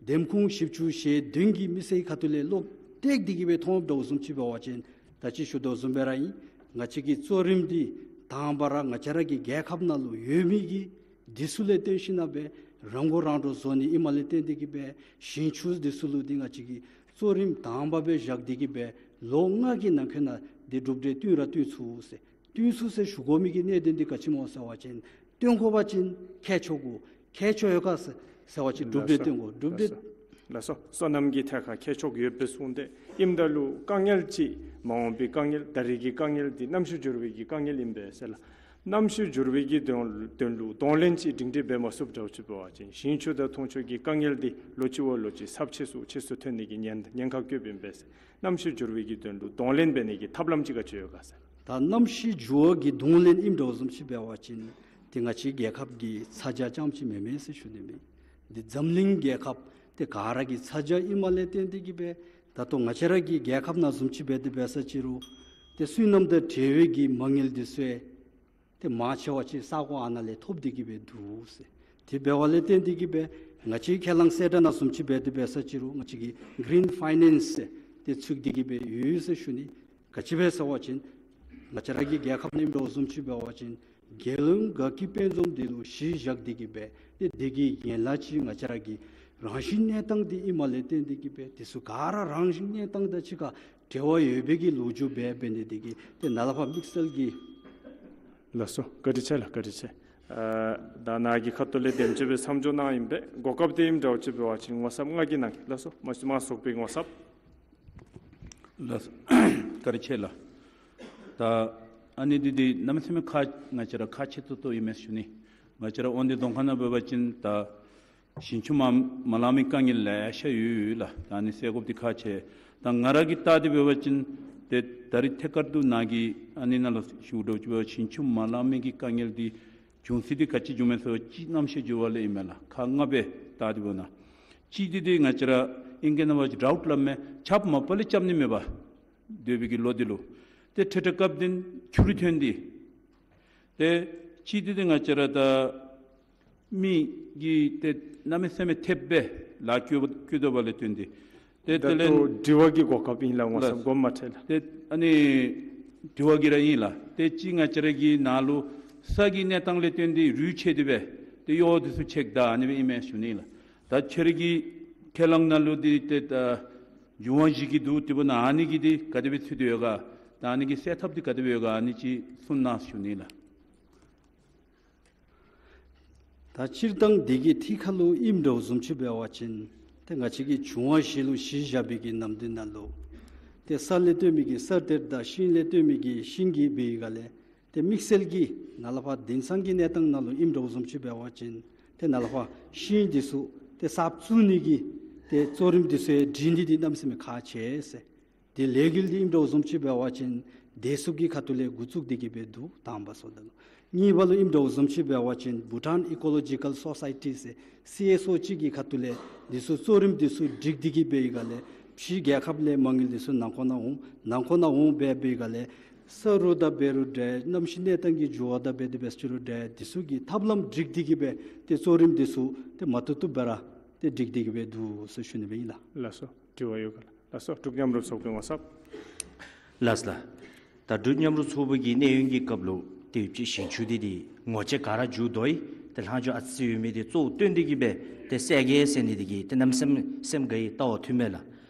འདེམས་ཁོངས་བཞི་བཅུ་ཞེ་བདུན་གྱི་མི་སེར་ཁ་ཐུག་ལས་ལོག་སྟེ་གི་སྦེ་མཐོངམ་འདྲཝ་བཟུམ་ཅིག་འབད་བ་ཅིན་ད་ཅི་ཞུ་དོ་བཟུམ་སྦེ་ར་ཨིན། ང་བཅས་ཀྱི་གཙོ་རིམ་འདི་དང་པ་ར་ང་བཅས་ར་གི་རྒྱལ་ཁབ་ནང་ལུ་ཡོད་མི་གི་འདི་ཚུ་ལས་བརྟེན་ཞིན་ན་སྦེ་རང་མགོ་རང་འདྲོངས་བཟོ་ནི་ཨིནམ་ལས་བརྟེན་ཏེ་གི་སྦེ་ཞིང་ཆུ་འདི་ཚུ་ལུ་འདི་ང་བཅས་ཀྱིས་གཙོ་རིམ་དང་པ་སྦེ་བཞག་སྟེ་གི་སྦེ་ལོ་ལྔ་གི་ནང་འཁོད་ནང་འདི་གྲུབ་འབྲས་བཏོན་ར་བཏོན་ཚུགས་ཟེར། བཏོན་ཚུགས་ཟེར་ཞུ་དགོ་མི་གི་གནད་དོན་འདི་ག་ཅི་སྨོ་ཟེར་བ་ཅིན་བཏོན་དགོ་པ་ཅིན་མཁས་མཆོག་དགོ། མཁས་མཆོག་ཡོད་ག་ཟེར་ཟེར་བ་ཅིན་གྲུབ་འབྲས་བཏོན་དགོ། གྲུབ་འབྲས། ལགས་སོ། སོ་ནམ་གྱི་ཐད་ཁར་མཁས་མཆོག་ཡོད་པའི་གསུངས་ཏེ་ཨིནམ་ད་ལུ་དཀའ་ངལ་ཅིག་མ་འོངས་པའི་དཀའ་ངལ་ད་རེས་ཀྱི་དཀའ་ངལ་འདི་གནམ་གཤིས་འགྱུར་བའི་གི་དཀའ་ངལ་ཨིན་པས་ཟེར་ལགས། གནམ་གཤིས་འགྱུར་བའི་གི་དོན་དོན་ལུ་གདོང་ལེན་ཅིག་སྒྲིང་སྒྲི་འབད་མ་ཚུགསཔ་འདྲཝ་ཅིག་འབད་བ་ཅིན་ཞིང་ཆུ་དང་འཐུང་ཆུ་གི་དཀའ་ངལ་འདི་ལོ་གཅིག་བ་ལོ་གཅིག་ཚབས་ཆེ་སུ་ཆེ་སུ་ཐོན་ནི་གི་ཉེན་ཉེན་ཁ་བཀོདཔ་ཨིན་པས་ཟེར། གནམ་གཤིས་འགྱུར་བའི་གི་དོན་ལུ་གདོང་ལེན་འབད་ནི་གི་ཐབས་ལམ་ཅིག་ག་ཅི་ཡོད་ག་ཟེར། ད་གནམ་གཤིས་འགྱུར་བ་གི་གདོང་ལེན་ཨིནམ་འདྲཝ་བཟུམ་ཅིག་འབད་བ་ཅིན་ཏེ་ང་བཅས་རྒྱལ་ཁབ་ཀྱི་ཚ་གྱང་རྐྱངམ་ཅིག་མེན་མས་ཟེར་ཞུ་ནི་མས། འདི་འཛམ་གླིང་རྒྱལ་ཁབ་ཏེ་ག་ར་གི་ཚ་གྱང་ཨིནམ་ལས་བརྟེན་ཏེ་གི་སྦེ་ད་ལྟོ་ང་བཅས་ར་གི་རྒྱལ་ཁབ་ནང་བཟུམ་ཅིག་འབད་དེ་འབད་ས་ཅི་རུང་ཏེ་སོ་ནམ་དང་འབྲེལ་བའི་གི་མ་དངུལ་འདི་ཚུ་ཏེ་མང་ཆེ་བ་ཅིག་ས་གོ་ཨ་ནཱ་ལས་ཐོབ་སྟེ་གི་སྦེ་འདུག་ཟེར། དེ་འབདཝ་ལས་བརྟེན་ཏེ་གི་སྦེ་ང་བཅས་ཁས་བླངས་གསལ་བསྒྲགས་ནང་བཟུམ་ཅིག་འབད་དེ་འབད་ས་ཅི་རུང་ང་བཅས་ཀྱི་གི་རིན་ཕའི་ནེནསི་ཏེ་ཚུད་དེ་གི་སྦེ་ཡོད་ཟེར་ཞུ་ནི། ག་ཅི་སྦེ་ཟེར་བ་ཅིན་ང་བཅས་ར་གི་རྒྱལ་ཁབ་ནང་ཨིནམ་འདྲཝ་བཟུམ་ཅིག་འབད་བ་ཅིན་རྒྱལ་ཡོངས་དགའ་སྐྱིད་དཔལ་འཛོམས་འདི་ལུ་གཞི་བཞག་སྟེ་གི་སྦེ་ཏེ་དེ་གི་ཡན་ལག་ཅིག་ང་བཅས་ར་གི་རང་བཞིན་གནས་སྟངས་འདི་ཨིནམ་ལས་བརྟེན་ཏེ་གི་སྦེ་འདི་ཚུ་ག་ར་རང་བཞིན་གནས་སྟངས་དང་གཅིག་ཁར་འབྲེལ་བ་ཡོད་པའི་གི་ལོ་རྒྱུས་འབད་འབད་ནི་དེ་གིས་ཏེ་ནཱ་ལས་ཕར་དམིགས་བསལ་གྱི། ལགས་སོ། བཀའ་དྲིན་ཆེ་ལགས། བཀའ་དྲིན་ཆེ། ཨ་ད་ནཱ་གི་ཁ་ཐུག་ལས་དེམ་ཅིག་སྦེ་མཚམས་འཇོག་གནང་ཡི་ཨིན་པས། གོ་སྐབས་དེ་ཨིནམ་འདྲཝ་ཅིག་འབད་བ་ཅིན་ངོ་ཚབ་ང་གིས་གནང་གེ་ལགས་སོ། མ་གཞི་མ་ཚོགས་པའི་ངོ་ཚབ། ལགས་སོ། བཀའ་དྲིན་ཆེ་ལགས། ད་ཨ་ནི་འདི་འདི་གནམ་མེད་ས་མེད་ཁག་ང་བཅས་ར་ཁག་ཆེ་ཏོག་ཏོ་ཨིན་མས་ཞུ་ནི། ང་བཅས་ར་དབང་འདུས་རྫོང་ཁག་ནང་འབད་བ་ཅིན་ད་ཞིང་ཆུ་མ་མ་ལང་མི་དཀའ་ངལ་ལེ་ཤ་ཡོད་ལགས། ད་ཨ་ནི་སེལ་དགོཔ་འདི་ཁག་ཆེ། ད་ང་ར་གིས་བལྟ་སྟེ་འབད་བ་ཅིན་ཏེ་ད་རིས་ཐད་ཀར་དུ་ནཱ་གི་ཨ་ནི་ནང་ལུ་ཞུ་དོ་བཟུམ་ཅིག་འབད་བ་ཞིང་ཆུ་མ་ལང་མི་གི་དཀའ་ངལ་འདི་འབྱུང་ས་འདི་ག་ཅི་འབྱུངམ་མས་ཟེར་བ་ཅིན་གནམ་གཤིས་འགྱུར་བ་ལས་ཨིན་མས་ལགས། ཁག་ལྔ་སྦེ་བལྟ་སྟེ་འབདཝ་ད་གཅིག་འདི་འདི་ང་བཅས་ར་ཨིང་སྐད་ནང་འབད་བ་ཅིན་ཌརའུཊ་སླབ་མས། ཆརཔ་མ་པ་ལས་རྐྱབ་ནི་མེད་པར་སྡོད་པའི་གི་ལོ་འདི་ལུ་ཏེ་ཁྲེ་ཁྲེ་རྐྱབ་ཏེ་ཆུ་རུད་ཐོན་ཏེ། ཏེ་གཅིག་འདི་འདི་ང་བཅས་ར་ད་མི་གིས་ཏེ་གནམ་མེད་ས་མེད་ཐེབས་སྦེ་ལཱ་བཀོལ་བཀོལ་དོ་བ་ལས་བརྟེན་ཏེ། ཏེ་ད་དེ་ལས་ལྟོ་དྲི་བ་གི་གོ་སྐབས་ཨིན་ལགས། ངོ་ཚབ་ལགས། དགོངསམ་མ་ཁྲེལ་ལགས། ཏེ་ཨ་ནི་དྲི་བ་གི་ར་ཨིན་ལགས། ཏེ་གཅིག་ང་བཅས་ར་གི་ནཱ་ལུ་ས་གི་གནས་སྟངས་ལས་བརྟེན་ཏེ་རུད་ཆད་དེ་སྦེ་ཏེ་གཡོག་འདི་ཚུ་ཆད་ད་ཨ་ནི་སྦེ་ཨིན་མས་ཞུ་ནི་ལགས། ད་ཁྱོད་ར་གི་ཁས་བླངས་ནང་ལུ་འདི་ཏེ་ད་འབྱུང་བ་བཞི་གི་འདུག། དེ་འབདཝ་ད་ཨ་ནི་གི་འདི་ག་དེ་སྦེ་ཚུད་དེ་ཡོད་ག། ད་ཨ་ནི་གི་སེལ་ཐབས་འདི་ག་དེ་སྦེ་ཡོད་ག། ཨ་ནི་ཅིག་གསུང་གནང་ཞུ་ནི་ལགས། ད་སྤྱིར་བཏང་འདི་གི་ཐད་ཁར་ལུ་ཨིནམ་འདྲཝ་བཟུམ་ཅིག་འབད་བ་ཅིན་ཏེ་ང་བཅས་ཀྱིས་འབྱུང་བ་བཞི་ལུ་གཞི་བཞག་པའི་གི་ནམ་དུས་ནང་ལུ་ཏེ་ས་ལས་བཏོན་མི་གི་ས་གཏེར་དང་ཤིང་ལས་བཏོན་མི་གི་ཤིང་གི་འབད་བའི་སྒང་ལས་ཏེ་དམིགས་བསལ་གྱིས་ནཱ་ལས་ཕར་དེང་སང་གི་གནས་སྟངས་ནང་ལུ་ཨིནམ་འདྲཝ་བཟུམ་ཅིག་འབད་བ་ཅིན་ཏེ་ནཱ་ལས་ཕར་ཤིང་འདི་ཚུ་ཏེ་གསརཔ་བཙུགས་ནི་གི་ཏེ་གཙོ་རིམ་འདི་ཚུ་ཡང་སྒྲིག་ནི་འདི་གནམ་མེད་ས་མེད་ཁག་ཆེ་ཟེར། དེ་ལས་འགུལ་འདི་ཨིནམ་འདྲཝ་བཟུམ་ཅིག་འབད་བ་ཅིན་བདེ་སྲུང་གི་ཁ་ཐུག་ལས་འགོ་བཙུགས་ཏེ་གི་སྦེ་འདུག། དང་པ་སོ་ད་ལུ། གཉིས་པ་ལུ་ཨིནམ་འདྲཝ་བཟུམ་ཅིག་འབད་བ་ཅིན་Bhutan Ecological Society ཟེར་སི་ཨེསི་ཨོ་ཅིག་གི་ཁ་ཐུག་ལས་འདི་ཚུ་གཙོ་རིམ་འདི་ཚུ་སྒྲིག་སྟེ་གི་སྦེ་ཡི་ག་ལས་ཕྱི་རྒྱལ་ཁབ་ལས་མ་དངུལ་འདི་ཚུ་ནང་འཁོད་ནང་འོང་། ནང་འཁོད་ནང་འོང་སྦེ་འབད་ཡི་ག་ལས་ས་རུད་དང་འབད་རུང་འདྲ། གནམ་གཤིས་གནས་སྟངས་ཀྱི་འགྱུར་བ་དང་འབད་དེ་འབད་ཅི་རུང་འདྲ། འདི་ཚུ་གི་ཐབས་ལམ་སྒྲིག་སྟེ་གི་སྦེ་ཏེ་གཙོ་རིམ་འདི་ཚུ་ཏེ་མ་བཏུབ་བཏུབ་སྦེ་ར་ཏེ་སྒྲིག་སྟེ་གི་སྦེ་འདུག་ཟེར་ཞུ་ནི་སྦེ་ཨིན་ལགས། ལགས་སོ། དྲི་བ་ཡོད་ག་ལགས། ལགས་སོ། འབྲུག་མཉམ་རུབ་ཚོགས་པའི་ངོ་ཚབ། ལགས་ལགས། ད་འབྲུག་མཉམ་རུབ་ཚོགས་པ་གི་གནས་ཡུན་གྱི་སྐབས་ལུ་ཏེ་ཡུདཔ་ཅིག་ཞིང་ཆུ་འདི་འདི་ངོ་ཆེ་ག་ར་མཇུག་བསྡུ་ཡི། ཏེ་ལྷག་མཇུག་ཨ་ཙི་ཡོད་མི་འདི་གཙོ་བོ་བཏོན་ཏེ་གི་སྦེ་ཏེ་སེལ་གེ་ཟེར་ནི་འདི་གིས་ཏེ་གནམ་སེམས་སེམས་དགའ་ཡི། ལྟ་བ་མཐུན་མས་ལགས།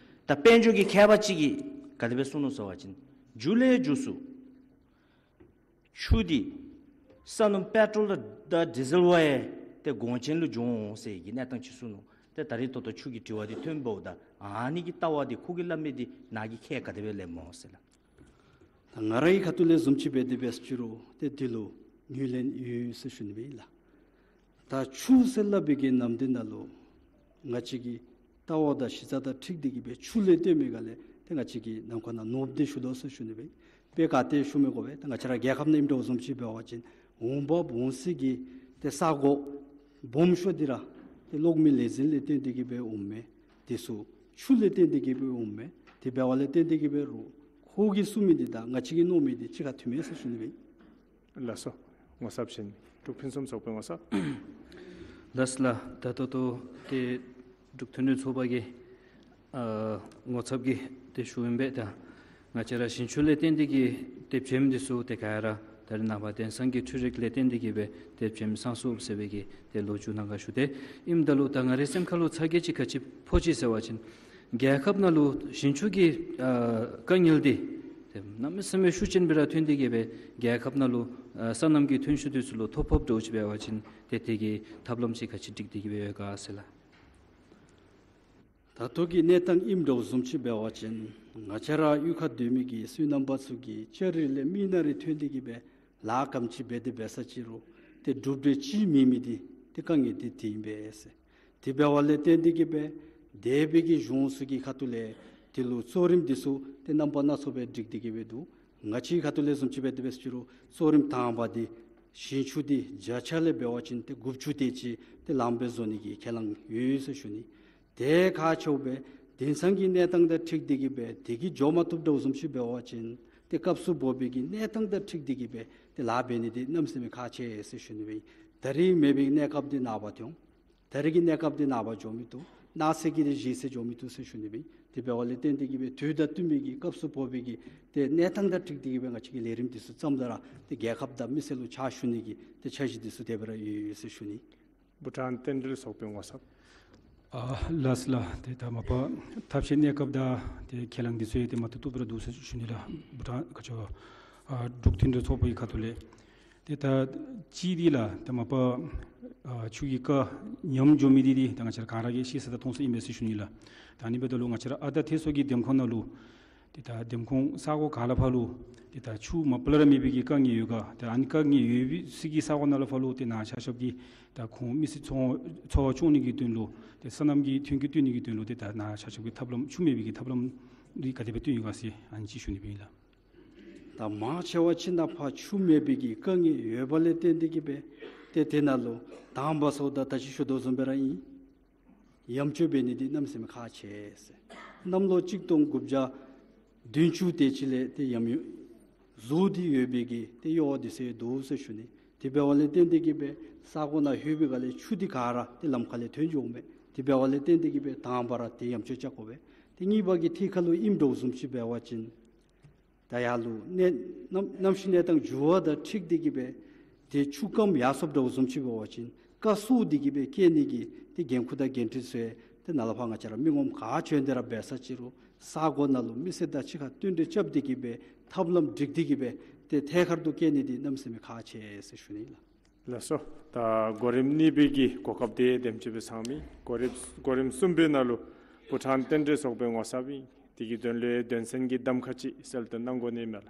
ད་དཔལ་འབྱོར་གྱི་མཁས་པ་ཅིག་གིས་ག་དེ་སྦེ་གསུངས་ནུག་ཟེར་བ་ཅིན་མཇུག་ལས་མཇུག་སུ་ཆུ་འདི་ས་སྣུམ་པེ་ཊོལ་དང་དང་ཌི་ཟེལ་བ་ཡང་ཏེ་གོང་ཅན་ལུ་འགྱོ་འོང་ཟེར་གྱི་གནས་སྟངས་ཅིག་གསུངས་ནུག། ཏེ་ད་རིས་ད་ལྟོ་ཆུ་གི་དྲི་བ་འདི་ཐོན་འབདཝ་ད་ཨ་ནི་གི་ལྟ་བ་འདི་ཁོ་གིས་སླབ་མི་འདི་ནཱ་གིས་ཁས་ག་དེ་སྦེ་ལེན་སྨོ་ཟེར་ལགས། ད་ང་རའི་ཁ་ཐུག་ལས་བཟུམ་ཅིག་འབད་དེ་འབད་ཅི་རུང་ཏེ་འདི་ལུ་ངོས་ལེན་ཡོད་ཟེར་ཞུ་ནི་སྦེ་ཨིན་ལགས། ད་ཆུ་ཟེར་སླབ་པའི་གི་ནམ་དུས་ནང་ལུ་ང་བཅས་ཀྱི་ལྟ་བ་དང་གཞི་རྩ་དང་འཁྲིལ་ཏེ་གི་སྦེ་ཆུ་ལས་བཏོན་མི་ག་ལས་ཏེ་ང་བཅས་ཀྱིས་ནང་འཁོད་ནང་ནོར་བུ་འདི་ཞུ་དོ་ཟེར་ཞུ་ནི་སྦེ། དཔེ་ག་ཏེ་ཞུ་མི་དགོ་པས། ད་ང་བཅས་ར་རྒྱལ་ཁབ་ནང་ཨིནམ་འདྲཝ་བཟུམ་ཅིག་འབད་བ་ཅིན་འོང་འབབ་འོང་ས་གི་ཏེ་ས་གོ་སྦོམ་ཤོས་འདི་ར་ཏེ་གློག་མེ་ལས་འཛིན་ལས་བརྟེན་ཏེ་གི་སྦེ་འོངམ་མས། དེ་ཚུ་ཆུ་ལས་བརྟེན་ཏེ་གི་སྦེ་འོངམ་མས། དེ་འབདཝ་ལས་བརྟེན་ཏེ་གི་སྦེ་རུང་ཁོ་གིས་གསུང་མི་འདི་དང་ང་བཅས་ཀྱིས་མནོ་མི་འདི་གཅིག་ཁར་མཐུན་མས་ཟེར་ཞུ་ནི་སྦེ། ལགས་སོ། ངོ་ཚབ་ཅིག་འབྲུག་ཕུན་སུམ་ཚོགས་པའི་ངོ་ཚབ། ལགས་ལགས། ད་ད་ལྟོ་ཏེ་འབྲུག་མཐུན་སྒྲིལ་ཚོགས་པ་གི་ཨ་ངོ་ཚབ་ཀྱིས་ཏེ་ཞུཝ་ཨིན་པས། ད་ང་བཅས་ར་ཞིང་ཆུ་ལས་བརྟེན་ཏེ་གི་ཏེ་བྱེམ་འདི་ཚུ་ཏེ་ག་ར་ད་རེས་ནངས་པ་དེང་སང་གི་འཕྲུལ་རིག་ལས་བརྟེན་ཏེ་གི་སྦེ་ཏེ་བྱེམ་སང་སུབ་ཟེར་བའི་གི་ཏེ་ལོ་རྒྱུས་ནང་ག་ཞུ་སྟེ་ཨིནམ་ད་ལུ་ད་ང་རའི་སེམས་ཁ་ལུ་ཚ་གྱང་ཅིག་ག་ཅི་ཕོག་ཅི་ཟེར་བ་ཅིན་རྒྱལ་ཁབ་ནང་ལུ་ཞིང་ཆུ་གི་ཨ་དཀའ་ངལ་འདི་ཏེ་གནམ་མེད་ས་མེད་ཤུགས་ཅན་སྦེ་ར་ཐོན་ཏེ་གི་སྦེ་རྒྱལ་ཁབ་ནང་ལུ་ཨ་སོ་ནམ་གྱི་ཐོན་ཤུགས་འདི་ཚུ་ལུ་ཐོ་ཕོགཔ་འདྲཝ་ཅིག་འབད་བ་ཅིན་ཏེ་དེ་གི་ཐབས་ལམ་ཅིག་ག་ཅི་སྒྲིག་སྟེ་གི་སྦེ་ཡོད་ག་ཟེར་ལགས། ད་ལྟོ་གི་གནས་སྟངས་ཨིནམ་འདྲཝ་བཟུམ་ཅིག་འབད་བ་ཅིན་ང་བཅས་ར་གཡུས་ཁར་སྡོད་མི་གི་སོ་ནམ་པ་ཚུ་གིས་ལྕགས་རི་ལས་མི་ནག་རི་ཐོན་ཏེ་གི་སྦེ་ལཱ་ག་དེམ་ཅིག་འབད་དེ་འབད་ས་ཅི་རུང་ཏེ་གྲུབ་འབྲས་ཅིག་མེད་མི་འདི་ཏེ་དཀའ་ངལ་འདི་དེ་ཨིན་པས་ཟེར། དེ་འབདཝ་ལས་བརྟེན་ཏེ་གི་སྦེ་འདས་པའི་གི་གཞུང་ཚུ་གི་ཁ་ཐུག་ལས་དེ་ལུ་གཙོ་རིམ་འདི་ཚུ་ཏེ་རྣམ་པ་སྣ་ཚོགས་སྦེ་སྒྲིག་སྟེ་གི་སྦེ་འདུག། ང་བཅས་ཁ་ཐུག་ལས་བཟུམ་ཅིག་འབད་དེ་འབད་ཅི་རུང་གཙོ་རིམ་དང་པ་འདི་ཞིང་ཆུ་འདི་བརྒྱ་ཆ་ལས་འབད་བ་ཅིན་ཏེ་དགུ་བཅུ་དེ་ཅིག་ཏེ་ལངམ་སྦེ་བཟོ་ནི་གི་ཁས་བླངས་ཡོད་ཟེར་ཞུ་ནི། དེ་ཁག་ཆེཝ་སྦེ་དེང་སང་གི་གནས་སྟངས་དང་འཁྲིལ་ཏེ་གི་སྦེ་དེ་གིས་འགྱོ་མ་བཏུབ་འདྲཝ་བཟུམ་ཅིག་འབད་བ་ཅིན་ཏེ་སྐབས་སུ་བབས་པའི་གི་གནས་སྟངས་དང་འཁྲིལ་ཏེ་གི་སྦེ་ཏེ་ལཱ་འབད་ནི་འདི་གནམ་མེད་ས་མེད་ཁག་ཆེ་ཟེར་ཞུ་ནི་སྦེ། ད་རིས་མེད་པའི་གནས་སྐབས་འདི་ནངས་པ་ཐོན། ད་རིས་ཀྱི་གནས་སྐབས་འདི་ནངས་པ་འགྱོ་མི་བཏུབ། གནངས་ཚེ་གི་འདི་གཞེས་ཚེ་འགྱོ་མི་བཏུབ་ཟེར་ཞུ་ནི་སྦེ། དེ་འབདཝ་ལས་བརྟེན་ཏེ་གི་སྦེ་དུས་དང་བསྟུན་པའི་གི་སྐབས་སུ་བབས་པའི་གི་ཏེ་གནས་སྟངས་དང་འཁྲིལ་ཏེ་གི་སྦེ་ང་བཅས་ཀྱིས་ལས་རིམ་འདི་ཚུ་བརྩམ་ད་ར་ཏེ་རྒྱལ་ཁབ་དང་མི་སེར་ལུ་ཕྱག་ཞུ་ནི་གི་ཏེ་འཆར་གཞི་འདི་ཚུ་དེ་སྦེ་ར་ཡོད་ཡོད་ཟེར་ཞུ་ནི། བྷུ་ཊཱན་རྟེན་འབྲེལ་ཚོགས་པའི་ངོ་ཚབ། ཨ་ལགས་ལགས། ཏེ་ད་མ་པ་ཐབས་ཤེས་གནས་སྐབས་དང་ཏེ་ཁས་བླངས་འདི་ཚུ་ཡང་ཏེ་མ་བཏུབ་བཏུབ་སྦེ་ར་འདུག་ཟེར་ཞུ་ནི་ལགས། བྷུ་ཊཱན་ག་ཅི་ཨ་འབྲུག་མཐུན་སྒྲིལ་ཚོགས་པའི་ཁ་ཐུག་ལས་ ཏེ་ད་ཅི་འདི་ལགས་ད་མ་པ་ཨ་ཆུ་གི་རྐ་ཉམས་འགྱོ་མི་འདི་འདི་ད་ང་བཅས་ར་ག་ར་གིས་ཤེས་ས་དང་མཐོང་ས་ཨིན་མས་ཟེར་ཞུ་ནི་ལགས། ད་ཨ་ནི་འབདཝ་ད་ལུ་ང་བཅས་ར་ཨ་རྟག་ཐེ་སོ་གི་འདེམས་ཁོངས་ནང་ལུ་ཏེ་ད་འདེམས་ཁོངས་ས་གོ་ག་ལས་ཕར་ལུ་ཏེ་ད་ཆུ་མ་པ་ལས་ར་མེད་པའི་གི་དཀའ་ངལ་ཡོད་ག། ཏེ་ཨ་ནི་དཀའ་ངལ་ཡོད་པའི་ས་གི་ས་གོ་ནང་ལས་ཕར་ལུ་ཏེ་ནཱ་ཆ་ཁྱབ་ཀྱིས་ད་ཁོང་མི་སེར་འཚོ་འཚོ་བ་སྐྱོང་ནི་གི་དོན་ལུ་ཏེ་སོ་ནམ་གྱི་ཐོན་སྐྱེད་བཏོན་ནི་གི་དོན་ལུ་ཏེ་ད་ནཱ་ཆ་ཁྱབ་ཀྱིས་ཐབས་ལམ་ཆུ་མེད་པའི་གི་ཐབས་ལམ་འདི་ག་དེ་སྦེ་བཏོན་ཡོད་ག་ཟེར་ཨ་ནི་ཅིག་ཞུ་ནི་སྦེ་ཨིན་ལགས། ད་མང་ཆེ་བ་ཅིག་ནཱ་ཕར་ཆུ་མེད་པའི་གི་དཀའ་ངལ་ཡོད་པ་ལས་བརྟེན་ཏེ་གིས་སྦེ་ཏེ་དེ་ནང་ལུ་དང་པ་སོ་ད་ད་ཅི་ཞུ་དོ་བཟུམ་སྦེ་ར་ཨིན། ཡམ་ཆོད་འབད་ནི་འདི་གནམ་མེད་ས་མེད་ཁག་ཆེ་ཟེར། གནམ་ལོ་གཅིག་སྟོང་དགུ་བརྒྱ་བདུན་ཅུ་དེ་ཅིག་ལས་ཏེ་ཡམ་ཡུ་གཟུགས་འདི་ཡོད་པའི་གི་ཏེ་གཡོ་བ་འདི་ཚུ་འདུག་ཟེར་ཞུ་ནི། དེ་འབདཝ་ལས་བརྟེན་ཏེ་གིས་སྦེ་ས་གོ་ནང་ལྷོད་པའི་སྒང་ལས་ཆུ་འདི་ག་ར་ཏེ་ལམ་ཁ་ལས་ཐོན་འགྱོཝ་མས། དེ་འབདཝ་ལས་བརྟེན་ཏེ་གིས་སྦེ་དང་པ་ར་ཏེ་ཡམ་ཆོད་རྐྱབ་དགོ་པས། ཏེ་གཉིས་པ་གི་ཐད་ཁར་ལུ་ཨིནམ་འདྲཝ་བཟུམ་ཅིག་འབད་བ་ཅིན་ད་ཡར་ལུ་གནས་གནམ་གནམ་གཤིས་གནས་སྟངས་འགྱུར་བ་དང་འཁྲིལ་ཏེ་གིས་སྦེ་ཏེ་ཆུ་སྐམ་ཡར་སོངམ་འདྲཝ་བཟུམ་ཅིག་འབད་བ་ཅིན་རྐ་སུ་འདི་གིས་སྦེ་བཀལ་ནི་གི་ཏེ་འགན་ཁུར་དང་འགན་འཁྲི་ཚུ་ཏེ་ནཱ་ལས་ཕར་ང་བཅས་ར་མི་ངོམ་ག་བྱོན་ཏེ་ར་འབད་ས་ཅི་རུང་ས་གོ་ནང་ལུ་མི་སེར་དང་གཅིག་ཁར་བསྟུན་གྲོས་རྐྱབ་སྟེ་གིས་སྦེ་ཐབས་ལམ་སྒྲིག་སྟེ་གིས་སྦེ་ཏེ་ཐད་ཀར་དུ་བཀལ་ནི་འདི་གནམ་མེད་ས་མེད་ཁག་ཆེ་ཟེར་ཞུ་ནི་ལགས། ལགས་སོ། ད་གོ་རིམ་གཉིས་པའི་གི་གོ་སྐབས་འདི་དེམ་ཅིག་སྦེ་ཚང་མི་གོ་རིམ་གོ་རིམ་གསུམ་པའི་ནང་ལུ་བྷུ་ཊཱན་རྟེན་འབྲེལ་ཚོགས་པའི་ངོ་ཚབ་ཨིན། དེ་གི་དོན་ལས་དོན་ཚན་གྱི་གདམ་ཁ་ཅིག་གསལ་སྟོན་གནང་དགོ་ནི་མས་ལགས།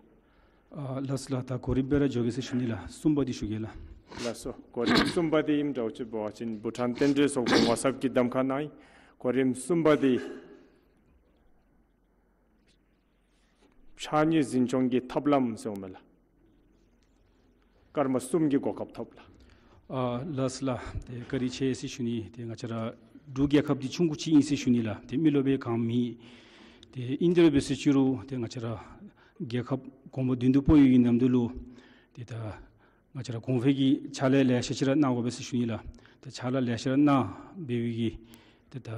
ཨ་ལགས་སོ་ལགས། ད་གོ་རིམ་སྦེ་ར་འགྱོ་གེ་ཟེར་ཞུ་ནི་ལགས། གསུམ་པ་འདི་ཞུ་གེ་ལགས། ལགས་སོ། གོ་རིམ་གསུམ་པ་འདི་ཨིནམ་འདྲཝ་ཅིག་འབད་བ་ཅིན་བྷུ་ཊཱན་རྟེན་འབྲེལ་ཚོགས་པའི་ངོ་ཚབ་ཀྱིས་གདམ་ཁ་གནང་ཡི། གོ་རིམ་གསུམ་པ་འདི་ཕྱགས་སྙིགས་འཛིན་སྐྱོང་གི་ཐབས་ལམ་ཟེརཝ་མས་ལགས། སྐར་མ་གསུམ་གྱི་གོ་སྐབས་ཐོབ་ལགས། ཨ་ལགས་སོ་ལགས། ཏེ་བཀའ་དྲིན་ཆེ་ཟེར་ཞུ་ནི། ཏེ་ང་བཅས་ར་འབྲུག་རྒྱལ་ཁབ་འདི་ཆུང་ཀུ་ཅིག་ཨིན་ཟེར་ཞུ་ནི་ལགས། ཏེ་མི་རློབས་སྦེ་གང་མེད། ཏེ་ཨིན་དེ་ར་འབད་ཟེར་ཅི་རུང་ཏེ་ང་བཅས་ར་རྒྱལ་ཁབ་གོང་བུ་མདུན་དུ་སྤོ་ཡོད་པའི་ནམ་དུས་ལུ་ཏེ་ད་ང་བཅས་ར་གོང་འཕེལ་གྱི་ཕྱག་ལཱ་ལེ་ཤ་ཅིག་ར་གནང་དགོ་པས་ཟེར་ཞུ་ནི་ལགས། ཏེ་ཕྱག་ལཱ་ལེ་ཤ་ར་གནང་འབད་བའི་གི་ཏེ་ད་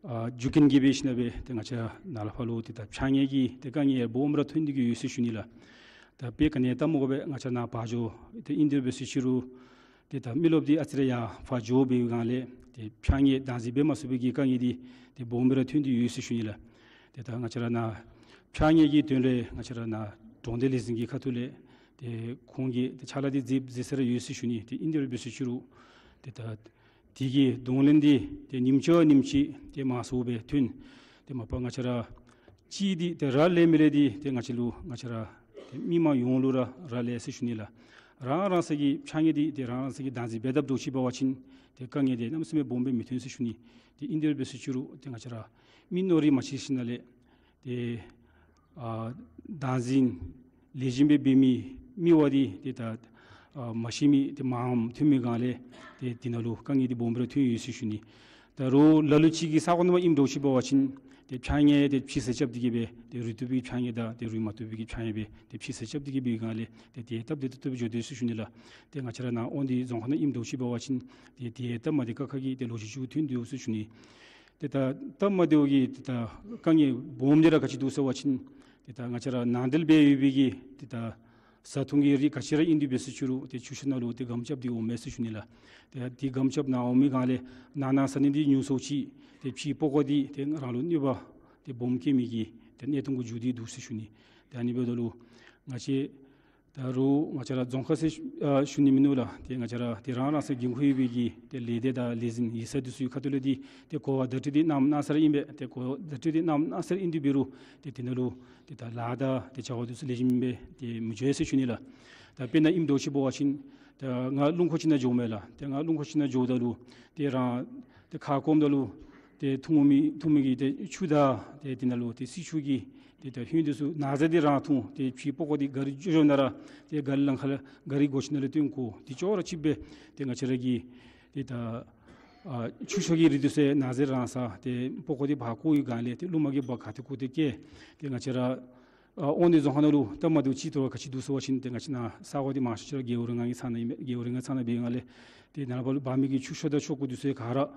ཨ་རྒྱུ་རྐྱེན་གྱིས་འབད་ཞིན་ན་སྦེ་ཏེ་ང་བཅས་ནཱ་ལས་ཕར་ལུ་ཏེ་ད་ཕྱགས་སྙིགས་ཀྱི་ཏེ་དཀའ་ངལ་སྦོམ་ར་ཐོན་ཏེ་གི་ཡོད་ཟེར་ཞུ་ནི་ལགས། ད་དཔེ་ག་ནི་ཡང་བལྟ་མི་དགོ་པས། ང་བཅས་ནཱ་ཕར་འགྱོ་ཏེ་ཨིན་དེ་ར་འབད་ཟེར་ཅི་རུང་ཏེ་ད་མི་རློབས་འདི་ཨ་ཙི་རེ་ཡར་ཕར་འགྱོ་བའི་སྒང་ལས་ཏེ་ཕྱགས་སྙིགས་བདག་འཛིན་འབད་མ་ཚུགས་པའི་གི་དཀའ་ངལ་འདི་ཏེ་སྦོམ་སྦེ་ར་ཐོན་ཏེ་ཡོད་ཟེར་ཞུ་ནི་ལགས། ཏེ་ད་ང་བཅས་ར་ནཱ་ཕྱགས་སྙིགས་ཀྱི་དོན་ལས་ང་བཅས་ར་ནཱ་གྲོང་སྡེ་ལས་འཛིན་གྱི་ཁ་ཐུག་ལས་ཏེ་ཁོང་གིས་ཏེ་ཕྱག་ལཱ་འདི་མཛད་མཛད་ས་ར་ཡོད་ཟེར་ཞུ་ནི། ཏེ་ཨིན་དེ་ར་འབད་ཟེར་ཅི་རུང་ཏེ་ད་དེ་གི་གདོང་ལེན་འདི་ཏེ་ཉིནམ་གཅིག་ཉིནམ་གཅིག་ཏེ་མང་སུ་སྦེ་ཐོན། ཏེ་མ་པ་ང་བཅས་ར་ཅིག་འདི་ཏེ་རག་ལས་མི་ལས་འདི་ཏེ་ང་བཅས་ལུ་ང་བཅས་ར་ཏེ་མི་མང་ཡོངས་ལུ་ར་རག་ལས་ཟེར་ཞུ་ནི་ལགས། རང་རང་སོའི་གི་ཕྱགས་སྙིགས་འདི་ཏེ་རང་རང་སོའི་གི་བདག་འཛིན་འབད་དཔ་འདྲཝ་ཅིག་འབད་བ་ཅིན་ཏེ་དཀའ་ངལ་འདི་གནམ་མེད་ས་མེད་སྦོམ་སྦེ་མི་ཐོན་ཟེར་ཞུ་ནི། ཏེ་ཨིན་དེ་ར་འབད་ཟེར་ཅི་རུང་ཏེ་ང་བཅས་ར་མི་མནོ་རིགས་མ་ཤེས་ཞིན་ན་ལས་ཏེ་ཨ་བདག་འཛིན་ལེགས་ཤོམ་སྦེ་འབད་མི་མི་དབང་འདི་ཏེ་ད་ཨ་མ་ཤེས་མི་ཏེ་མངམ་ཐོན་མི་སྒང་ལས་ཏེ་དེ་ནང་ལུ་དཀའ་ངལ་འདི་སྦོམ་སྦེ་ར་ཐོན་ཡོད་ཟེར་ཞུ་ནི། ད་རུང་ལ་ལུ་ཅིག་གི་ས་གོ་ནང་ཨིནམ་འདྲཝ་ཅིག་འབད་བ་ཅིན་ཏེ་ཕྱགས་སྙིགས་ཏེ་ཕྱིས་སུ་རྐྱབ་སྟེ་གིས་སྦེ་ཏེ་རུལ་བཏུབ་པའི་ཕྱགས་སྙིགས་དང་ཏེ་རུལ་མ་བཏུབ་པའི་གི་ཕྱགས་སྙིགས་སྦེ་ཏེ་ཕྱིས་སུ་རྐྱབ་སྟེ་གིས་སྦེ་སྒང་ལས་ཏེ་དེ་སྟབས་བདེ་ཏོག་ཏོ་སྦེ་འགྱོ་དོ་ཟེར་ཞུ་ནི་ལགས། ཏེ་ང་བཅས་ར་ནཱ་དབང་འདུས་རྫོང་ཁག་ནང་ཨིནམ་འདྲཝ་ཅིག་འབད་བ་ཅིན་ཏེ་དེ་སྟབས་མ་བདེ་ཁག་ཁ་གི་ཏེ་ལོ་རྒྱུས་ཅིག་ཐོན་དོ་ཟེར་ཞུ་ནི། ཏེ་ད་སྟབས་མ་བདེཝ་གི་ཏེ་ད་དཀའ་ངལ་སྦོམ་འདི་ར་ག་ཅི་འདུག་ཟེར་བ་ཅིན་ཏེ་ད་ང་བཅས་ར་ནང་འདྲེན་འབད་ཡོད་པའི་གི་ཏེ་ད་བཟའ་འཐུང་གི་རིགས་ག་ཅི་ར་ཨིན་དེ་འབད་ཟེར་ཅི་རུང་ཏེ་ཆུ་ཤོག་ནང་ལུ་ཏེ་སྒམ་རྐྱབ་སྟེ་འོངམ་མས་ཟེར་ཞུ་ནི་ལགས། ཏེ་དེ་སྒམ་རྐྱབ་ནང་འོང་མི་སྒང་ལས་ནང་ན་ཟ་ནི་འདི་ཉུང་སུ་ཅིག་ཏེ་ཕྱིའི་པགས་ཀོ་འདི་ཏེ་རང་ལུ་གནོད་པ་ཏེ་སྦོམ་བཀལ་མི་གི་ཏེ་གནད་དོན་གུ་འགྱུར་ཏེ་འདུག་ཟེར་ཞུ་ནི། ཏེ་ཨ་ནི་འབདཝ་ད་ལུ་ང་བཅས་ད་རུང་ང་བཅས་ར་རྫོང་ཁག་ཟེར་ཨ་ཞུ་ནི་མིན་ནུག་ལགས། ཏེ་ང་བཅས་ར་ཏེ་རང་རང་སོའི་འགན་ཁུར་ཡོད་པའི་གི་ཏེ་ལས་སྡེ་དང་ལས་འཛིན་ཡིག་ཚང་འདི་ཚུ་གི་ཁ་ཐུག་ལས་འདི་ཏེ་གོ་བ་བརྡ་སྤྲོད་འདི་གནངམ་གནང་ས་ར་ཨིན་པས། ཏེ་གོ་བ་བརྡ་སྤྲོད་འདི་གནངམ་གནང་ས་ར་ཨིན་དེ་འབད་རུང་ཏེ་དེ་ནང་ལུ་ཏེ་ད་ལཱ་དང་ཏེ་བྱ་བ་འདི་ཚུ་ལེགས་ཤོམ་སྦེ་ཏེ་མི་འགྱོ་ཟེར་ཞུ་ནི་ལགས། ད་དཔེར་ན་ཨིནམ་འདྲཝ་ཅིག་འབད་བ་ཅིན་ཏེ་ང་རླུང་འཁོར་ཅིག་ནང་འགྱོཝ་མས་ལགས། ཏེ་ང་རླུང་འཁོར་ཅིག་ནང་འགྱོཝ་ད་ལུ་ཏེ་རང་ཏེ་ཁ་སྐོམ་ད་ལུ་ཏེ་འཐུང་མི་འཐུང་མི་གི་ཏེ་ཆུ་དང་ཏེ་དེ་ནང་ལུ་ཏེ་སྲི་ཆུ་གི་ཏེ་ད་ཧོད་འདི་ཚུ་ན་བཟའ་འདི་རང་འཐུང་། ཏེ་ཕྱིའི་པགས་ཀོ་འདི་གཱ་རི་འགྱོ་འགྱོ་ནང་ར་ཏེ་གཱ་རི་ལང་ཁ་ལས་གཱ་རི་སྒོ་ཅིག་ནང་ལས་བཏོན་བཀོ། དེ་ཅོག་ར་ཅིག་སྦེ་ཏེ་ང་བཅས་ར་གི་ཏེ་ད་ཨ་ཆུ་ཤོག་གི་རིགས་འདི་ཚུ་ན་བཟའ་རང་ཟ། ཏེ་པགས་ཀོ་འདི་ཕར་བཀོ་བའི་སྒང་ལས་ཏེ་རླུང་མ་གིས་འབག་ག་ཏེ་བཀོ་སྟེ་བཀལ། ཏེ་ང་བཅས་ར་ཨ་དབང་འདུས་རྫོང་ཁག་ནང་ལུ་སྟབས་མ་བདེཝ་ཅིག་ཐོན་པ་ག་ཅི་འདུག་ཟེར་བ་ཅིན་ཏེ་ང་བཅས་ནཱ་ས་གོ་འདི་མང་ཤོས་ཅིག་ར་རྒེད་འོག་རེ་ལྔའི་ས་ནང་ཨིན་མས། རྒེད་འོག་རེ་ལྔའི་ས་ནང་འབད་སྒང་ལས་ཏེ་ནཱ་ལས་ཕར་ལུ་འབག་མི་གི་ཆུ་ཤོག་དང་ཆོག་ཀོ་འདི་ཚུ་ག་ར་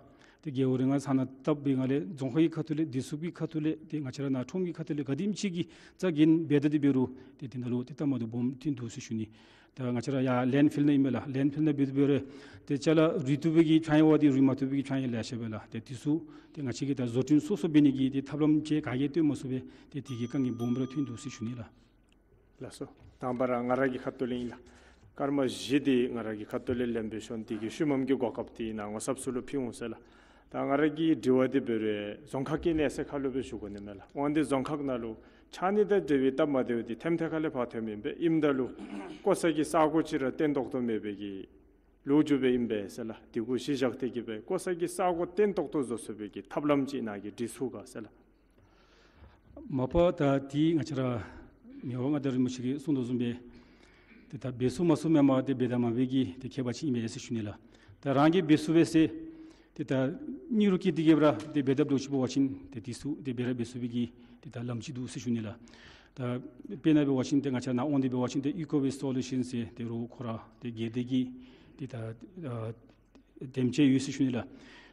ཏེ་རྒེད་འོག་རེ་ལྔའི་ས་ནང་བཏབ་པའི་སྒང་ལས་རྫོང་ཁག་གི་ཁ་ཐུག་ལས་བདེ་སྲུངཔ་གི་ཁ་ཐུག་ལས་ཏེ་ང་བཅས་ར་ནཱ་ཁྲོམ་གྱི་ཁ་ཐུག་ལས་ག་དེམ་ཅིག་གི་རྩ་འགེངས་འབད་དེ་འབད་རུང་ཏེ་དེ་ནང་ལུ་ཏེ་སྟབས་མ་བདེཝ་སྦོམ་ཐོན་འདུག་ཟེར་ཞུ་ནི། ད་ང་བཅས་ར་ཡར་ལེནཌ་ཕིལ་ནང་ཨིན་མས་ལགས། ལེནཌ་ཕིལ་ནང་འབད་དེ་འབད་རུང་ཏེ་ཅ་ལ་རུལ་བཏུབ་པའི་གི་ཕྱགས་སྙིགས་འདི་རུལ་མ་བཏུབ་པའི་གི་ཕྱགས་སྙིགས་ལེ་ཤ་ཡོད་པས་ལགས། ཏེ་དེ་ཚུ་ཏེ་ང་བཅས་ཀྱིས་ད་བཟོ་སྐྲུན་སོ་སོ་འབད་ནི་གི་ཏེ་ཐབས་ལམ་ཅིག་ག་གིས་སྟོན་མ་ཚུགས་པས། ཏེ་དེ་གིས་དཀའ་ངལ་སྦོམ་ར་ཐོན་འདུག་ཟེར་ཞུ་ནི་ལགས། ལགས་སོ། དང་པ་ར་ང་ར་གི་ཁ་ཐུག་ལས་ཨིན་ལགས། སྐར་མ་བཞི་དེ་ང་ར་གི་ཁ་ཐུག་ལས་ལེན་པའི་ཤུལ་དེ་གི་ཤུལ་མམ་གི་གོ་སྐབས་དེ་ནང་ངོ་ཚབ་ཚུ་ལུ་ཕུལ་འོང་ཟེར་ལགས། ད་ང་ར་གི་དྲི་བ་དེ་འབད་རུང་རྫོང་ཁག་གི་གནས་ཚད་ཁར་ལུ་སྦེ་ཞུ་དགོ་ནི་མས་ལགས། འོན་ཏེ་རྫོང་ཁག་ནང་ལུ་ཕྱགས་སྙིགས་དང་འབྲེལ་བའི་སྟབས་མ་བདེཝ་དེ་ཐེམ་ཐེ་ཁ་ལས་ཕར་ཐོནམ་ཨིན་པས། ཨིནམ་ད་ལུ་བཀོ་ས་གི་ས་གོ་ཅིག་ར་བརྟན་ཏོག་ཏོ་མེད་པའི་གི་ལོ་རྒྱུས་སྦེ་ཨིན་པས་ཟེར་ལགས། དེ་གུ་གཞི་བཞག་སྟེ་གི་སྦེ་བཀོ་ས་གི་ས་གོ་བརྟན་ཏོག་ཏོ་བཟོ་ཚུགས་པའི་གི་ཐབས་ལམ་ཅིག་ནཱ་གིས་སྒྲིག་ཚུགས་ག་ཟེར་ལགས། མ་པ་ད་དེ་ང་བཅས་ར་མི་དབང་མངའ་བདག་རིན་པོ་ཆེ་གིས་གསུངས་དོ་བཟུམ་སྦེ་ཏེ་ད་འབད་ཚུགས་མ་ཚུགས་མེན་པར་ཏེ་འབད་དང་མ་འབད་ཀྱི་ཏེ་ཁྱད་པར་ཅིག་ཨིན་པས་ཟེར་ཞུ་ནི་ལགས། ད་རང་གིས་འབད་ཚུགས་པས་ཟེར་ཏེ་ད་སྙིང་རུས་བསྐྱེད་དེ་གི་སྦེ་ར་ཏེ་འབད་དཔ་འདྲཝ་ཅིག་འབད་བ་ཅིན་ཏེ་དེ་ཚུ་ཏེ་འབད་ར་འབད་ཚུགས་པའི་གི་ཏེ་ད་ལམ་ཅིག་འདུག་ཟེར་ཞུ་ནི་ལགས། ད་དཔེར་ན་འབད་བ་ཅིན་ཏེ་ང་བཅས་ནཱ་འོང་སྟེ་འབད་བ་ཅིན་ཏེ་ཨི་ཀོ་ཝེསཊ་སོ་ལུ་ཤཱན་ཟེར་ཏེ་རོགས་ཁོ་ར་ཏེ་སྒེར་སྡེ་གི་ཏེ་ད་ཨ་འདེམས་ཅན་ཡོད་ཟེར་ཞུ་ནི་ལགས།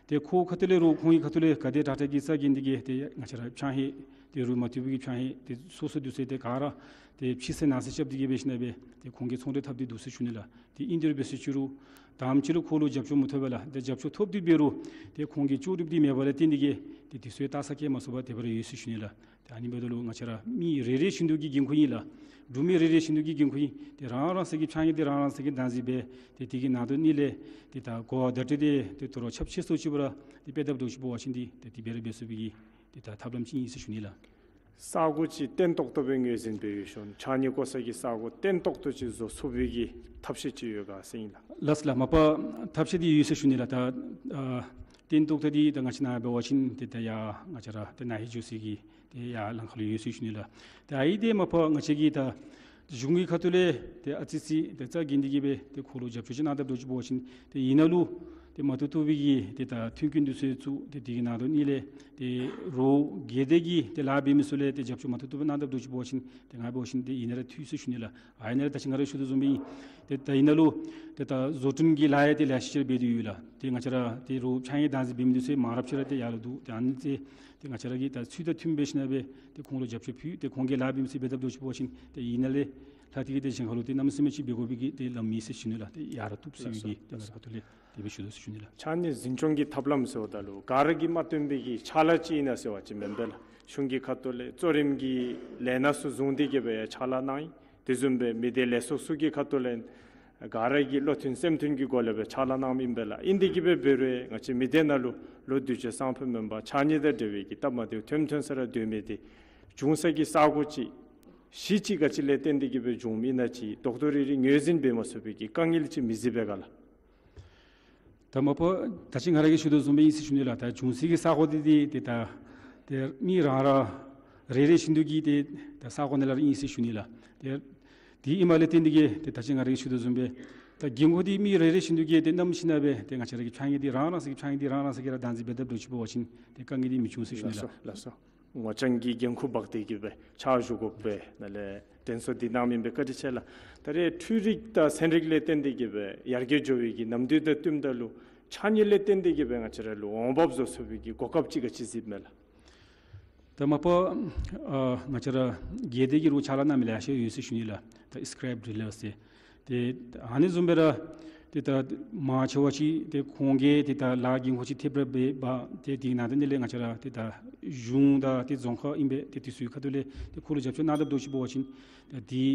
ཏེ་ཁོ་ཁ་ཐུག་ལས་རོགས་ཁོང་གི་ཁ་ཐུག་ལས་ག་དེ་དྲག་དྲག་གི་རྩ་འགེངས་ཏེ་གི་ཏེ་ང་བཅས་ར་ཕྱགས་སྙིགས་ཏེ་རུལ་མ་ཐུབ་པའི་གི་ཕྱགས་སྙིགས་ཏེ་སོ་སོ་འདི་ཚུ་ཏེ་ག་ར་ཏེ་ཕྱི་སེལ་ནང་སེལ་རྐྱབ་སྟེ་གི་འབད་ཞིནམ་ལས་ཏེ་ཁོང་གིས་ཚོང་འབྲེལ་འཐབ་སྟེ་འདུག་ཟེར་ཞུ་ནི་ལགས། ཏེ་ཨིན་དེ་རུང་འབད་ཟེར་ཞུ་རུང་དང་པ་ཅིག་ལུ་ཁོ་ལུ་རྒྱབ་སྐྱོར་མི་ཐོབ་པས་ལགས། ཏེ་རྒྱབ་སྐྱོར་ཐོབ་སྟེ་འབད་རུང་ཏེ་ཁོང་གི་ལྕོགས་གྲུབ་འདི་མེད་པ་ལས་བརྟེན་ཏེ་གི་ཏེ་དེ་ཚུ་ཡང་བལྟ་ས་བཀལ་མ་ཚུགས་པར་དེ་སྦེ་ར་ཡོད་ཟེར་ཞུ་ནི་ལགས། ཏེ་ཨ་ནི་འབདཝ་ད་ལུ་ང་བཅས་ར་མི་རེ་རེ་བཞིན་དུ་གི་འགན་ཁུར་ཨིན་ལགས། འབྲུག་མི་རེ་རེ་བཞིན་དུ་གི་འགན་ཁུར་ཨིན། ཏེ་རང་རང་སོ་གི་ཕྱགས་སྙིགས་འདི་རང་རང་སོ་གིས་བདག་འཛིན་འབད། ཏེ་དེ་གི་ནང་དོན་ཨ་ནི་ལས་ཏེ་ད་གོ་བ་བརྡ་སྤྲོད་འདི་ཏེ་དོ་རུང་ཁྱབ་ཆེ་སུ་ཅིག་སྦེ་ར་ཏེ་སྤེལ་དཔ་འདྲཝ་ཅིག་འབད་བ་ཅིན་ཏེ་ཏེ་དེ་སྦེ་ར་འབད་ཚུགས་པའི་གི་ཏེ་ད་ཐབས་ལམ་ཅིག་ཨིན་ཟེར་ཞུ་ནི་ལགས། ས་གོ་ཅིག་བརྟན་ཏོག་ཏོ་སྦེ་ངོས་འཛིན་འབད་བའི་ཤུལ་ཕྱགས་སྙིགས་བཀོ་ས་གི་ས་གོ་བརྟན་ཏོག་ཏོ་ཅིག་བཟོ་ཚུགས་པའི་གི་ཐབས་ཤེས་ཅིག་ཡོད་ག་ཟེར་ཨིན་ལགས། ལགས་ལགས། མ་པ་ཐབས་ཤེས་འདི་ཡོད་ཟེར་ཞུ་ནི་ལགས། ད་ཨ་བརྟན་ཏོག་ཏོ་འདི་ད་ང་བཅས་ནཱ་འབད་བ་ཅིན་ཏེ་ད་ཡར་ང་བཅས་ར་ཏེ་ན་ཧིང་འགྱོ་སའི་གི་ཏེ་ཡར་ལམ་ཁར་ལུ་ཡོད་ཟེར་ཞུ་ནི་ལགས། ཏེ་ཨ་ནི་འདི་མ་པ་ང་བཅས་ཀྱིས་ད་གཞུང་གི་ཁ་ཐུག་ལས་ཏེ་ཨ་ཙི་ཅིག་ཏེ་རྩ་འགེངས་ཏེ་གི་སྦེ་ཏེ་ཁོ་ལུ་རྒྱབ་སྐྱོར་ཅིག་གནང་དཔ་འདྲཝ་ཅིག་འབད་བ་ཅིན་ཏེ་ཨིན་ན་ལུ་ཏེ་མ་བཏུབ་བཏུབ་པའི་གི་ཏེ་ད་མཐུན་རྐྱེན་འདི་ཚུ་བཙུགས། ཏེ་དེ་གི་ནང་དོན་ཨ་ནི་ལས་ཏེ་རོགས་སྒེར་སྡེ་གི་ཏེ་ལཱ་འབད་མི་ཚུ་ལས་ཏེ་རྒྱབ་སྐྱོར་མ་བཏུབ་བཏུབ་སྦེ་གནང་དཔ་འདྲཝ་ཅིག་འབད་བ་ཅིན་ཏེ་ང་འབད་བ་ཅིན་ཏེ་ཨིན་ན་ར་འཐུས་ཟེར་ཞུ་ནི་ལགས། ཨ་ཨིན་ན་ར་ད་ཅི་ང་ར་ཞུ་དོ་བཟུམ་སྦེ་ཨིན། ཏེ་ད་ཨིན་ན་ལུ་ཏེ་ད་བཟོ་སྐྲུན་གྱི་ལཱ་ཡང་ཏེ་ལེ་ཤ་ཅིག་ར་འབད་དེ་ཡོད་ལགས། ཏེ་ང་བཅས་ར་ཏེ་རོགས་ཕྱགས་སྙིགས་བདག་འཛིན་འབད་མི་འདི་ཚུ་མང་རབས་ཅིག་ར་ཏེ་ཡར་ལུ་འདུག། ཏེ་ཨ་ནི་ཏེ་ཏེ་ང་བཅས་ར་གིས་ད་ཚུལ་དང་མཐུནམ་འབད་ཞིནམ་ལས་ཏེ་ཁོང་ལུ་རྒྱབ་སྐྱོར་ཕུལ། ཏེ་ཁོང་གིས་ལཱ་འབད་མི་ཚུ་འབད་དཔ་འདྲཝ་ཅིག་འབད་བ་ཅིན་ཏེ་ཨིན་ན་ལས་ལྷག་སྟེ་གི་ཏེ་གཞན་ཁ་ལུ་ཏེ་གནམ་མེད་ས་མེད་ཅིག་འབད་དགོ་པའི་གི་ཏེ་ལམ་མེད་ཟེར་ཞུ་ནི་ལགས། ཏེ་ཡར་ར་བཏུབ་ཟེར་བའི་གི་ཏེ་ང་ར་ཁ་ཐུག་ལས་དེ་སྦེ་ཞུ་དོ་ཟེར་ཞུ་ནི་ལགས། ཕྱགས་སྙིགས་འཛིན་སྐྱོང་གི་ཐབས་ལམ་ཟེརཝ་ད་ལུ་ག་ར་གིས་མ་བཏོན་པའི་གི་ཕྱག་ལཱ་ཅིག་ཨིན་ན་ཟེར་བ་ཅིན་མེན་པས་ལགས། གཞུང་གི་ཁ་ཐུག་ལས་གཙོ་རིམ་གྱི་ལས་སྣ་ཚུ་བཟུང་སྟེ་གི་སྦེ་ཡང་ཕྱག་ལཱ་གནང་ཡི། དེ་བཟུམ་སྦེ་མི་སྡེ་ལས་ཚོགས་ཚུ་གི་ཁ་ཐུག་ལས་ག་ར་གིས་བློ་མཐུན་སེམས་མཐུན་གྱི་སྒོ་ལས་སྦེ་ཕྱག་ལཱ་གནངམ་ཨིན་པས་ལགས། ཨིན་དེ་གི་སྦེ་འབད་རུང་ང་བཅས་མི་སྡེ་ནང་ལུ་ལོ་དུས་ཅི་སང་ཕོད་མེན་པར་ཕྱགས་སྙིགས་དང་འབྲེལ་བའི་གི་སྟབས་མ་བདེཝ་ཐོན་ཐོན་ས་ར་སྡོད་མི་འདི་འབྱུང་ས་གི་ས་གོ་ཅིག་གཞི་ཅིག་ག་ཅི་ལས་བརྟེན་ཏེ་གི་སྦེ་འབྱུངམ་ཨིན་ན་ཅིག་རྡོག་རྡོག་རིལ་རིལ་ངོས་འཛིན་འབད་མ་ཚུགས་པའི་གི་དཀའ་ངལ་ཅིག་མི་གཟིགས་པས་ག་ལགས། ད་མ་པ་ད་ཅི་ང་ར་གིས་ཞུ་དོ་བཟུམ་སྦེ་ཨིན་ཟེར་ཞུ་ནི་ལགས། ད་འབྱུང་ས་གི་ས་གོ་འདི་འདི་ཏེ་ད་ཏེ་མི་རང་རང་རེ་རེ་བཞིན་དུ་གི་ཏེ་ད་ས་གོ་ནང་ལས་ར་ཨིན་ཟེར་ཞུ་ནི་ལགས། ཏེ་དེ་ཨིནམ་ལས་བརྟེན་ཏེ་གི་ཏེ་ད་ཅི་ང་ར་གིས་ཞུ་དོ་བཟུམ་སྦེ་ད་འགན་ཁུར་འདི་མི་རེ་རེ་བཞིན་དུ་གི་ཏེ་བསྣམས་ཞིནམ་ལས་སྦེ་ཏེ་ང་བཅས་ར་གི་ཕྱགས་སྙིགས་འདི་རང་རང་སོ་གི་ཕྱགས་སྙིགས་འདི་རང་རང་སོ་གིས་ར་བདག་འཛིན་འབད་དཔ་འདྲཝ་ཅིག་འབད་བ་ཅིན་ཏེ་དཀའ་ངལ་འདི་མི་འབྱུང་ཟེར་ཞུ་ནི་ལགས། ལགས་སོ། ངོ་རྐྱང་གི་འགན་ཁུར་འབག་སྟེ་གི་སྦེ་ཕྱག་ཞུ་དགོ་པས། ནཱ་ལས་དྲན་གསོ་འདི་གནངམ་ཨིན་པས། བཀའ་དྲིན་ཆེ་ལགས། ད་རེས་འཕྲུལ་རིག་དང་ཚན་རིག་ལས་བརྟེན་ཏེ་གི་སྦེ་ཡར་རྒྱས་འགྱོ་བའི་གི་ནམ་དུས་དང་བསྟུནམ་ད་ལུ་ཕྱགས་སྙིགས་ལས་བརྟེན་ཏེ་གི་སྦེ་ང་བཅས་ར་ལུ་འོང་འབབ་བཟོ་ཚུགས་པའི་གི་གོ་སྐབས་ཅིག་ག་ཅི་གཟིགསཔ་མས་ལགས། ད་མ་པ་ཨ་ང་བཅས་ར་སྒེར་སྡེ་གི་རོགས་ཕྱག་ལཱ་གནང་མི་ལེ་ཤ་ཡོད་ཟེར་ཞུ་ནི་ལགས། ད་སི་ཀེརེབ་ཌི་ལར་ཟེར། ཏེ་ཨ་ནི་བཟུམ་སྦེ་ར་ཏེ་ད་མང་ཆེ་བ་ཅིག་ཏེ་ཁོང་གིས་ཏེ་ད་ལཱ་འགན་ཁུར་ཅིག་ཐེབས་ར་འབད་བ་ཏེ་དེ་ནང་དོན་ཨ་ནི་ལས་ང་བཅས་ར་ཏེ་ད་གཞུང་དང་ཏེ་རྫོང་ཁག་ཨིན་པས། ཏེ་དེ་ཚུ་གི་ཁ་ཐུག་ལས་ཏེ་ཁོ་ལུ་རྒྱབ་སྐྱོར་གནང་དཔ་འདྲཝ་ཅིག་འབད་བ་ཅིན་ཏེ་དེ་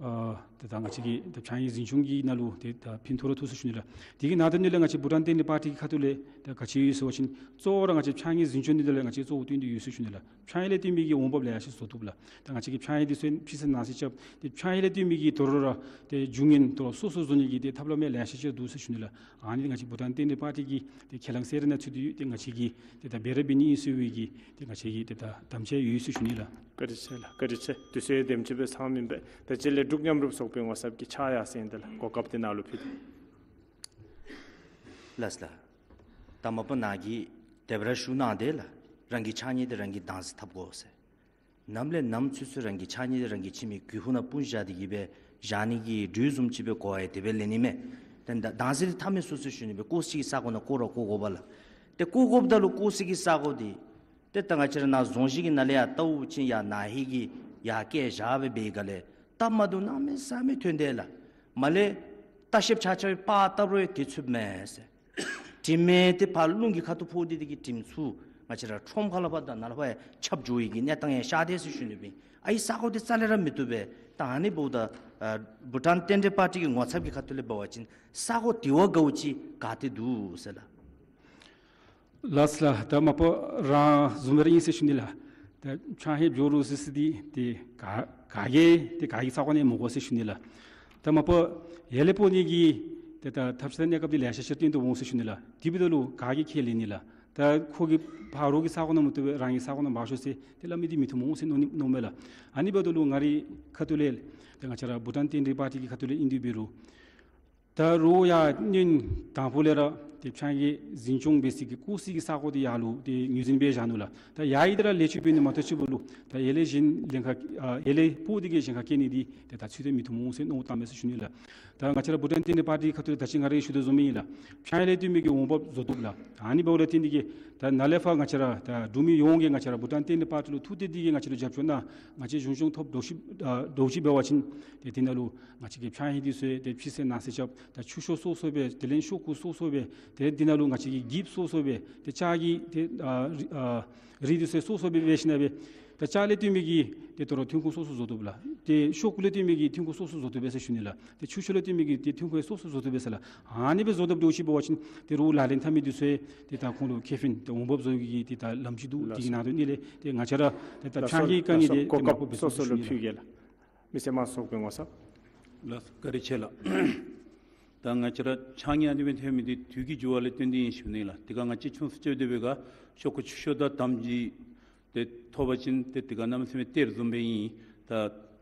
ཨ་ཏེ་ད་ང་བཅས་ཀྱི་ཏེ་ཕྱགས་སྙིགས་འཛིན་སྐྱོང་གི་ནང་ལུ་ཏེ་ད་ཕན་ཐོགས་ར་ཐོགས་ཟེར་ཞུ་ནི་ལགས། དེ་གི་ནང་དོན་ཨ་ནི་ལས་ང་བཅས་བྷུ་ཊཱན་བསྟན་ལྷིང་པར་ཊི་གི་ཁ་ཐུག་ལས་ད་ག་ཅི་ཡོད་ཟེར་བ་ཅིན་གཙོ་བོ་ར་ང་བཅས་ཕྱགས་སྙིགས་འཛིན་སྐྱོང་འདི་ལུ་ང་བཅས་གཙོ་བོ་བཏོན་ཏེ་ཡོད་ཟེར་ཞུ་ནི་ལགས། ཕྱགས་སྙིགས་ལས་བརྟེན་པའི་གི་འོང་འབབ་ལེ་ཤ་བཟོ་བཏུབ་ལགས། ད་ང་བཅས་ཀྱིས་ཕྱགས་སྙིགས་འདི་ཚུ་ཕྱི་སེལ་ནང་སེལ་རྐྱབ་སྟེ་ཕྱགས་སྙིགས་ལས་བརྟེན་པའི་གི་དོ་རུང་ར་ཏེ་རྒྱུ་ངན་དོ་རུང་སོ་སོ་བཟོ་ནི་གི་ཏེ་ཐབས་ལམ་ཡང་ལེ་ཤ་ཅིག་འདུག་ཟེར་ཞུ་ནི་ལགས། ཨ་ནི་ང་བཅས་བྷུ་ཊཱན་བསྟན་ལྷིང་པར་ཊི་གི་ཏེ་ཁས་བླངས་གསལ་ར་ནང་ཚུད་དེ་ཡོད། ཏེ་ང་བཅས་ཀྱིས་ཏེ་ད་འབད་ར་འབད་ནི་ཨིན་ཟེར་བའི་གི་ཏེ་ང་བཅས་ཀྱི་ཏེ་ད་དམ་བཅའ་ཡོད་ཟེར་ཞུ་ནི་ལགས། བཀའ་དྲིན་ཆེ་ལགས། བཀའ་དྲིན་ཆེ། དུས་ཚོད་དེམ་ཅིག་སྦེ་ཚངམ་ཨིན་པས། ད་དེ་ལས་འབྲུག་མཉམ་རུབ་ཚོགས་པའི་ངོ་ཚབ་ཀྱིས་ཕྱག་ཡར་སེང་ཏེ་ལགས་གོ་སྐབས་དེ་ནཱ་ལུ་ཕུལ་ཏེ། ལགས་ལགས། ད་མ་པ་ནཱ་གིས་དེ་སྦེ་ར་ཞུ་གནང་སྟེ་ལགས། རང་གི་ཕྱགས་སྙིགས་དེ་རང་གིས་བདག་འཛིན་འཐབ་དགོ་ཟེར། ནམ་ལས་ནམ་ཚུན་ཚོད་རང་གི་ཕྱགས་སྙིགས་དེ་རང་གི་ཁྱིམ་གྱི་སྒོ་ཁར་ནང་སྤུངས་བཞག་སྟེ་གི་སྦེ་བཞག་ནི་གི་འདྲུད་བཟུམ་ཅིག་སྦེ་གོ་ཡི། དེ་སྦེ་ལེན་ནི་མས། ཏེ་ད་བདག་འཛིན་འཐབ་མི་ཚུགས་ཟེར་ཞུ་ནི་སྦེ་བཀོ་ས་གི་ས་གོ་ནང་བཀོ་ར་བཀོ་དགོ་པས་ལགས། ཏེ་བཀོ་དགོཔ་ད་ལུ་བཀོ་ས་གི་ས་གོ་འདི་ཏེ་ད་ང་བཅས་ར་ནཱ་རྫོང་གཞི་གི་ནང་ལས་ཡར་བལྟ་བ་ཅིན་ཡར་ན་ཧིང་གི་ཡར་བཀལ་བཞག་སྦེ་འབད་བའི་སྒང་ལས་སྟབས་མ་བདེཝ་གནམ་མེད་ས་མེད་ཐོན་དེས་ལགས། མར་ལས་ལྟ་བཤལཔ་ཆ་ཁྱབ་ཀྱིས་པར་བལྟ་རུང་ཡང་དེ་ཚུདཔ་མས་ཟེར། དྲིམ་དེ་ཕར་རླུང་གི་ཁ་ཐུག་ཕོག་སྟེ་དེ་གིས་དྲིམ་ཚུ་ ང་བཅས་ར་ཁྲོམ་ཁ་ལུ་ཕར་དང་ནཱ་ལུ་ཕར་ཁྱབ་འགྱོ་བའི་གི་གནས་སྟངས་ཡང་ཤར་དེས་ཟེར་ཞུ་ནི་སྦེ་ཨིན། ཨའི་ས་གོ་འདི་རྩ་ལས་ར་མི་བཏུབ་པས། ད་ཨ་ནི་འབདཝ་ད་ཨ་བྷུ་ཊཱན་བསྟན་འགྲོའི་པར་ཊི་གི་ངོ་ཚབ་ཀྱི་ཁ་ཐུག་ལས་འབད་བ་ཅིན་ས་གོ་དེ་བ་དགའཝ་ཅིག་ག་ཏེ་འདུག་ཟེར་ལགས། ལགས་ལགས། ད་མ་པ་རང་བཟུམ་སྦེ་ར་ཨིན་ཟེར་ཞུ་ནི་ལགས། ད་ཕྱགས་སྙིགས་འགྱོ་རུང་ཟེར་ཟེར་འདི་ཏེ་ག་ག་གིས་ཏེ་ག་གི་ས་གོ་ནང་མི་དགོ་ཟེར་ཞུ་ནི་ལགས། ད་མ་པ་ཡར་ལས་སྤོ་ནི་གི་ཏེ་ད་ཐབས་ཤེས་གནས་སྐབས་འདི་ལེ་ཤ་ཅིག་བཏོན་དོ་འོང་ཟེར་ཞུ་ནི་ལགས། དེ་འབདཝ་ད་ལུ་ག་གིས་ཁས་ལེན་ནི་ལགས། ད་ཁོ་གི་ཕ་རོལ་གྱི་ས་གོ་ནང་མི་བཏུབ་པས་རང་གི་ས་གོ་ནང་འབག་ཤོག་ཟེར་ཏེ་སླབ་མི་འདི་མི་བཏུབ་འོང་ཟེར་མནོ་ནི་མནོཝ་མས་ལགས། ཨ་ནི་འབདཝ་ད་ལུ་ང་རའི་ཁ་ཐུག་ལས་ཏེ་ང་བཅས་ར་བྷུ་ཊཱན་བསྟན་འགྲོའི་པར་ཊི་གི་ཁ་ཐུག་ལས་ཨིན་དེ་འབད་རུང་ད་རུང་ཡར་སྔོན་དང་ཕུ་ལས་ར་ཏེ་ཕྱགས་སྙིགས་འཛིན་སྐྱོང་འབད་ས་གི་བཀོ་ས་གི་ས་གོ་འདི་ཡར་ལུ་ཏེ་ངོས་འཛིན་འབད་བཞག་ནུག་ལགས། ད་ཡར་ཡི་ད་ར་ལེགས་བཅོས་འབད་ནི་མ་གཏོགས་ཅིག་འབདཝ་ལུ་ད་ཡར་ལས་གཞན་ལྷན་ཁག་ཨ་ཡར་ལས་སྤོ་སྟེ་གིས་གཞན་ཁར་བསྐྱལ་ནི་འདི་ཏེ་ད་ཚུལ་ཏེ་མི་བཏུབ་འོང་ཟེར་མནོ་བསམ་བཏངམ་མས་ཟེར་ཞུ་ནི་ལགས། ད་ང་བཅས་ར་བྷུ་ཊཱན་བསྟན་འགྲོའི་པར་ཊི་ཁ་ཐུག་ལས་ད་ཅི་ང་ར་གིས་ཞུ་དོ་བཟུམ་ཨིན་ལགས། ཕྱགས་སྙིགས་ལས་བརྟེན་པའི་གི་འོང་འབབ་བཟོ་བཏུབ་ལགས། ཨ་ནི་འབདཝ་ལས་བརྟེན་ཏེ་གིས་ད་ནཱ་ལས་ཕར་ང་བཅས་ར་ད་འབྲུག་མི་ཡོངས་ཀྱིས་ང་བཅས་ར་བྷུ་ཊཱན་བསྟན་འགྲོའི་པར་ཊི་ལུ་ཐུགས་གཏད་དེ་གིས་ང་བཅས་ལུ་རྒྱབ་སྐྱོར་གནང་། ང་བཅས་གཞུང་སྐྱོང་ཐོབ་འདྲཝ་ཅིག་ཨ་འདྲཝ་ཅིག་འབད་བ་ཅིན་ཏེ་དེ་ནང་ལུ་ང་བཅས་ཀྱི་ཕྱགས་སྙིགས་འདི་ཚུ་ཏེ་ཕྱི་སེལ་ནང་སེལ་རྐྱབ། ད་ཆུ་ཤོག་སོ་སོ་སྦེ་དེ་ལས་ཤོག་ཀུ་སོ་སོ་སྦེ་ཏེ་དེ་ནང་ལུ་ང་བཅས་ཀྱིས་འགྱིབ་སོ་སོ་སྦེ་ཏེ་ལྕགས་ཀྱི་ཏེ་ཨ་རི་ཨ་རིགས་འདི་ཚུ་སོ་སོ་སྦེ་འབད་ཞིནམ་ལས་ད་ལྕགས་ལས་བརྟེན་པའི་གི་ཏེ་དོ་རུང་ཐོན་ཁུངས་སོ་སོ་བཟོ་བཏུབ་ལགས། ཏེ་ཤོག་ཀུ་ལས་བརྟེན་པའི་གི་ཐོན་ཁུངས་སོ་སོ་བཟོ་བཏུབ་པས་ཟེར་ཞུ་ནི་ལགས། ཏེ་ཆུ་ཤོག་ལས་བརྟེན་པའི་གི་ཏེ་ཐོན་ཁུངས་སོ་སོ་བཟོ་བཏུབ་པས་ཟེར་ལགས། ཨ་ནི་སྦེ་བཟོ་བཏུབ་འདྲཝ་ཅིག་འབད་བ་ཅིན་ཏེ་རོགས་ལག་ལེན་འཐབ་མི་འདི་ཚུ་ཏེ་ད་ཁོང་ལུ་ཁེ་ཕན་ཏེ་འོང་འབབ་བཟོ་བའི་གི་ཏེ་ད་ལམ་ཅིག་འདུག། དེ་གི་ནང་དོན་ཨ་ནི་ལས་ཏེ་ང་བཅས་ར་ཏེ་ད་ཕྱགས་སྙིགས་དཀའ་ངལ་འདི་ཏེ་མ་པ་འབད་ཚུགས་ཟེར་ཞུ་ནི་ལགས། མི་སེར་དམངས་གཙོའི་ངོ་ཚབ། ལགས་བཀའ་དྲིན་ཆེ་ལགས། ད་ང་བཅས་ར་ཕྱགས་སྙིགས་ཨ་ནི་སྦེ་ཐོན་མི་འདི་དུས་ཀྱི་འགྱུར་བ་ལས་བརྟེན་ཏེ་ཨིན་ཞུ་ནི་ལགས། དེ་ཁར་ང་བཅས་ཆུང་སུ་ཅིག་འབད་དེ་འབད་ག་ཤོག་ཀུ་ཆུ་ཤོག་དང་དམ་སྦྱིས་ཏེ་ཐོབ་པ་ཅིན་ཏེ་དེ་ཁར་གནམ་མེད་ས་མེད་སྟེར་བཟུམ་སྦེ་ཨིན། ད་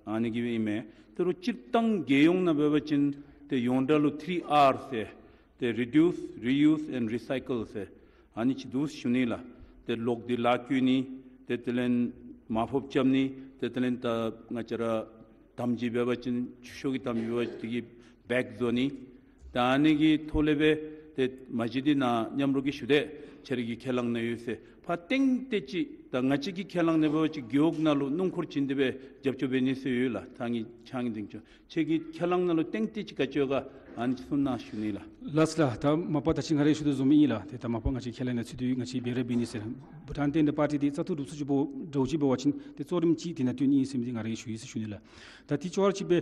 ཨ་ནི་གིས་སྦེ་ཨིན་མས། དོ་རུང་སྤྱིར་བཏང་རྒྱལ་ཡོངས་ནང་འབད་བ་ཅིན་ཏེ་ཡོངས་གྲགས་ལུ་ཐི་རི་ཨར་ཟེར་ཏེ་རི་ཌིའུས་རི་ཡུསི་ཨེནཌ་རི་སའི་ཀལ་ཟེར་ཨ་ནི་ཅིག་འདུག་ཞུ་ནི་ལགས། ཏེ་ལོག་སྟེ་ལཱ་བཀོལ་ནི་ཏེ་དེ་ལས་མར་ཕབ་རྐྱབ་ནི་ཏེ་དེ་ལས་ད་ང་བཅས་ར་དམ་སྦྱིས་འབད་བ་ཅིན་ཆུ་ཤོག་གི་དམ་སྦྱིས་འབད་བ་ཅིན་དེ་གི་བེག་བཟོ་ནི། ད་ཨ་ནི་གི་ཐོག་ལས་སྦེ་ཏེ་མ་གཞི་འདི་ནཱ་མཉམ་རོགས་ཀྱིས་ཞུ་དེས་ཁྱེད་རའི་གི་ཁས་བླངས་ནང་ཡོད་ཟེར། ཕར་ཏན་ཏན་ཅིག་ད་ང་བཅས་ཀྱི་ཁས་བླངས་ནང་འབད་བ་ཅིན་རྒེད་འོག་ནང་ལུ་སྣུམ་འཁོར་བྱིན་ཏེ་སྦེ་རྒྱབ་སྐྱོར་འབད་ནི་ཟེར་ཡོད་ལགས། ད་ངེའི་ཕྱགས་སྙིགས་འདི་ཚུ་ཁྱེད་ཀྱི་ཁས་བླངས་ནང་ལུ་ཏན་ཏན་ཅིག་ག་ཅི་ཡོད་ག་ཨ་ནི་ཅིག་གསུང་གནང་ཞུ་ནི་ལགས། ལགས་ལགས། ད་མ་པ་ད་ཅི་ང་ར་གིས་ཞུ་དོ་བཟུམ་ཨིན་ལགས། ཏེ་ད་མ་པ་ང་བཅས་ཁས་བླངས་ནང་ཚུད་དེ་ང་བཅས་འབད་ར་འབད་ནི་ཟེར། བྷུ་ཊཱན་བསྟན་འགྲོའི་པར་ཊི་འདི་བཙག་འཐུ་གྲུབ་ཚར་ཅིག་འབདཝ་འདྲཝ་ཅིག་འབད་བ་ཅིན་ཏེ་གཙོ་རིམ་ཅིག་དེ་ནང་བཏོན་ནི་ཨིན་ཟེར་མི་འདི་ང་ར་གིས་ཞུ་ཡི་ཟེར་ཞུ་ནི་ལགས། ད་དེ་ཅོག་ར་གཅིག་སྦེ་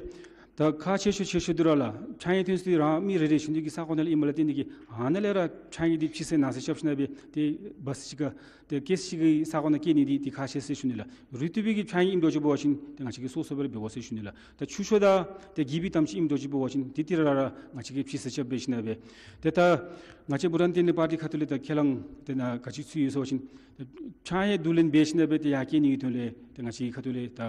ད་ཁག་ཆེ་ཤོས་ཆེ་ཤོས་འདི་ར་ལགས་ཕྱགས་སྙིགས་ཐོན་ས་འདི་རང་མི་རེ་རེ་བཞིན་དུ་གི་ས་གོ་ནང་ལུ་ཨིནམ་ལས་བརྟེན་ཏེ་གིས་ཨ་ནཱ་ལས་ར་ཕྱགས་སྙིགས་འདི་ཕྱི་སེལ་ནང་སེལ་རྐྱབ་ཞིནམ་ལས་སྦེ་ཏེ་འབག་ས་ཅིག་ཁར་ཏེ་བསྐྱལ་ས་ཅིག་གི་ས་གོ་ནང་བསྐྱལ་ནི་འདི་ཏེ་ཁག་ཆེ་ཟེར་ཞུ་ནི་ལགས། རུང་བཏུབ་པའི་གི་ཕྱགས་སྙིགས་ཨིནམ་འདྲཝ་ཅིག་འབད་བ་ཅིན་ཏེ་ང་བཅས་ཀྱིས་སོ་སོ་སྦེ་ར་འབད་དགོ་ཟེར་ཞུ་ནི་ལགས། ད་ཆུ་ཤོག་དང་ཏེ་གི་བི་དམ་སྦྱིས་ཨིནམ་འདྲཝ་ཅིག་འབད་བ་ཅིན་ཏེ་དེ་ར་ར་ང་བཅས་ཀྱིས་ཕྱི་སེལ་རྐྱབ་འབད་ཞིནམ་ལས་སྦེ་ཏེ་ད་ང་བཅས་བྷུ་ཊཱན་བསྟན་འགྲོའི་པར་ཊི་ཁ་ཐུག་ལས་ད་ཁས་བླངས་དེ་ནང་ག་ཅི་ཚུད་ཡོད་ཟེར་བ་ཅིན་ཏེ་ཕྱགས་སྙིགས་བསྡུ་ལེན་འབད་ཞིནམ་ལས་སྦེ་ཏེ་ཡར་བསྐྱལ་ནི་གི་དོན་ལས་ཏེ་ང་བཅས་ཀྱི་ཁ་ཐུག་ལས་ད་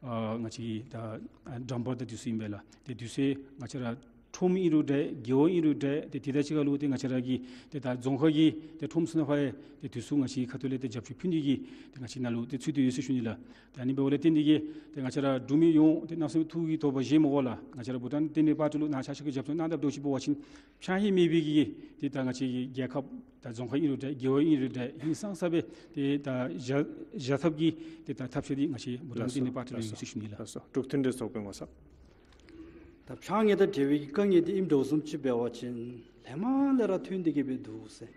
ཨ་ང་བཅས་ཀྱི་ད་ཨ་ཌམ་པར་དང་འདི་ཚུ་ཨིན་པས་ལགས། ཏེ་འདི་ཚུ་ང་བཅས་ར་ཁྲོམ་ཨིན་རུང་འདྲ་རྒེད་འོག་ཨིན་རུང་འདྲ་ཏེ་དེ་དང་གཅིག་ཁར་ལུ་ཏེ་ང་བཅས་ར་གི་ཏེ་ད་རྫོང་ཁག་གི་ཏེ་ཁྲོམ་ཚུ་ནང་ཕར་ཡང་ཏེ་འདི་ཚུ་ང་བཅས་ཀྱི་ཁ་ཐུག་ལས་ཏེ་རྒྱབ་སྐྱོར་ཕུལ་ནི་གི་ཏེ་ང་བཅས་ནང་ལུ་ཏེ་ཚུད་དེ་ཡོད་ཟེར་ཞུ་ནི་ལགས། ད་ཨ་ནི་འབདཝ་ལས་བརྟེན་ཏེ་གིས་ཏེ་ང་བཅས་ར་འབྲུག་མི་ཡོངས་ཏེ་གནམ་མེད་ས་མེད་ཐུགས་ཀྱི་དོགས་པ་བཞེས་མི་དགོ་ལགས། ང་བཅས་ར་བྷུ་ཊཱན་བསྟན་འགྲོའི་པར་ཊི་ལུ་ནཱ་ཆ་ཁྱབ་ཀྱིས་རྒྱབ་སྐྱོར་གནང་དཔ་འདྲཝ་ཅིག་འབད་བ་ཅིན་ཕྱགས་སྙིགས་མེད་པའི་གི་ཏེ་ད་ང་བཅས་ཀྱི་རྒྱལ་ཁབ་ད་རྫོང་ཁག་ཨིན་རུང་འདྲ་རྒེད་འོག་ཨིན་རུང་འདྲ་ཧིང་སངས་ས་སྦེ་ཏེ་ད་བཞག་བཞག་ཐབས་ཀྱི་ཏེ་ད་ཐབས་ཤེས་འདི་ང་བཅས་བྷུ་ཊཱན་བསྟན་འགྲོའི་པར་ཊི་ལུ་ཡོད་ཟེར་ཞུ་ནི་ལགས། ལགས་སོ། འབྲུག་མཐུན་སྒྲིལ་ཚོགས་པའི་ངོ་ཚབ། ད་ཕྱགས་སྙིགས་དང་འབྲེལ་བའི་དཀའ་ངལ་འདི་ཨིནམ་འདྲཝ་བཟུམ་ཅིག་འབད་བ་ཅིན་ཧེ་མ་ལས་ར་ཐོན་ཏེ་གིས་སྦེ་འདུག་ཟེར།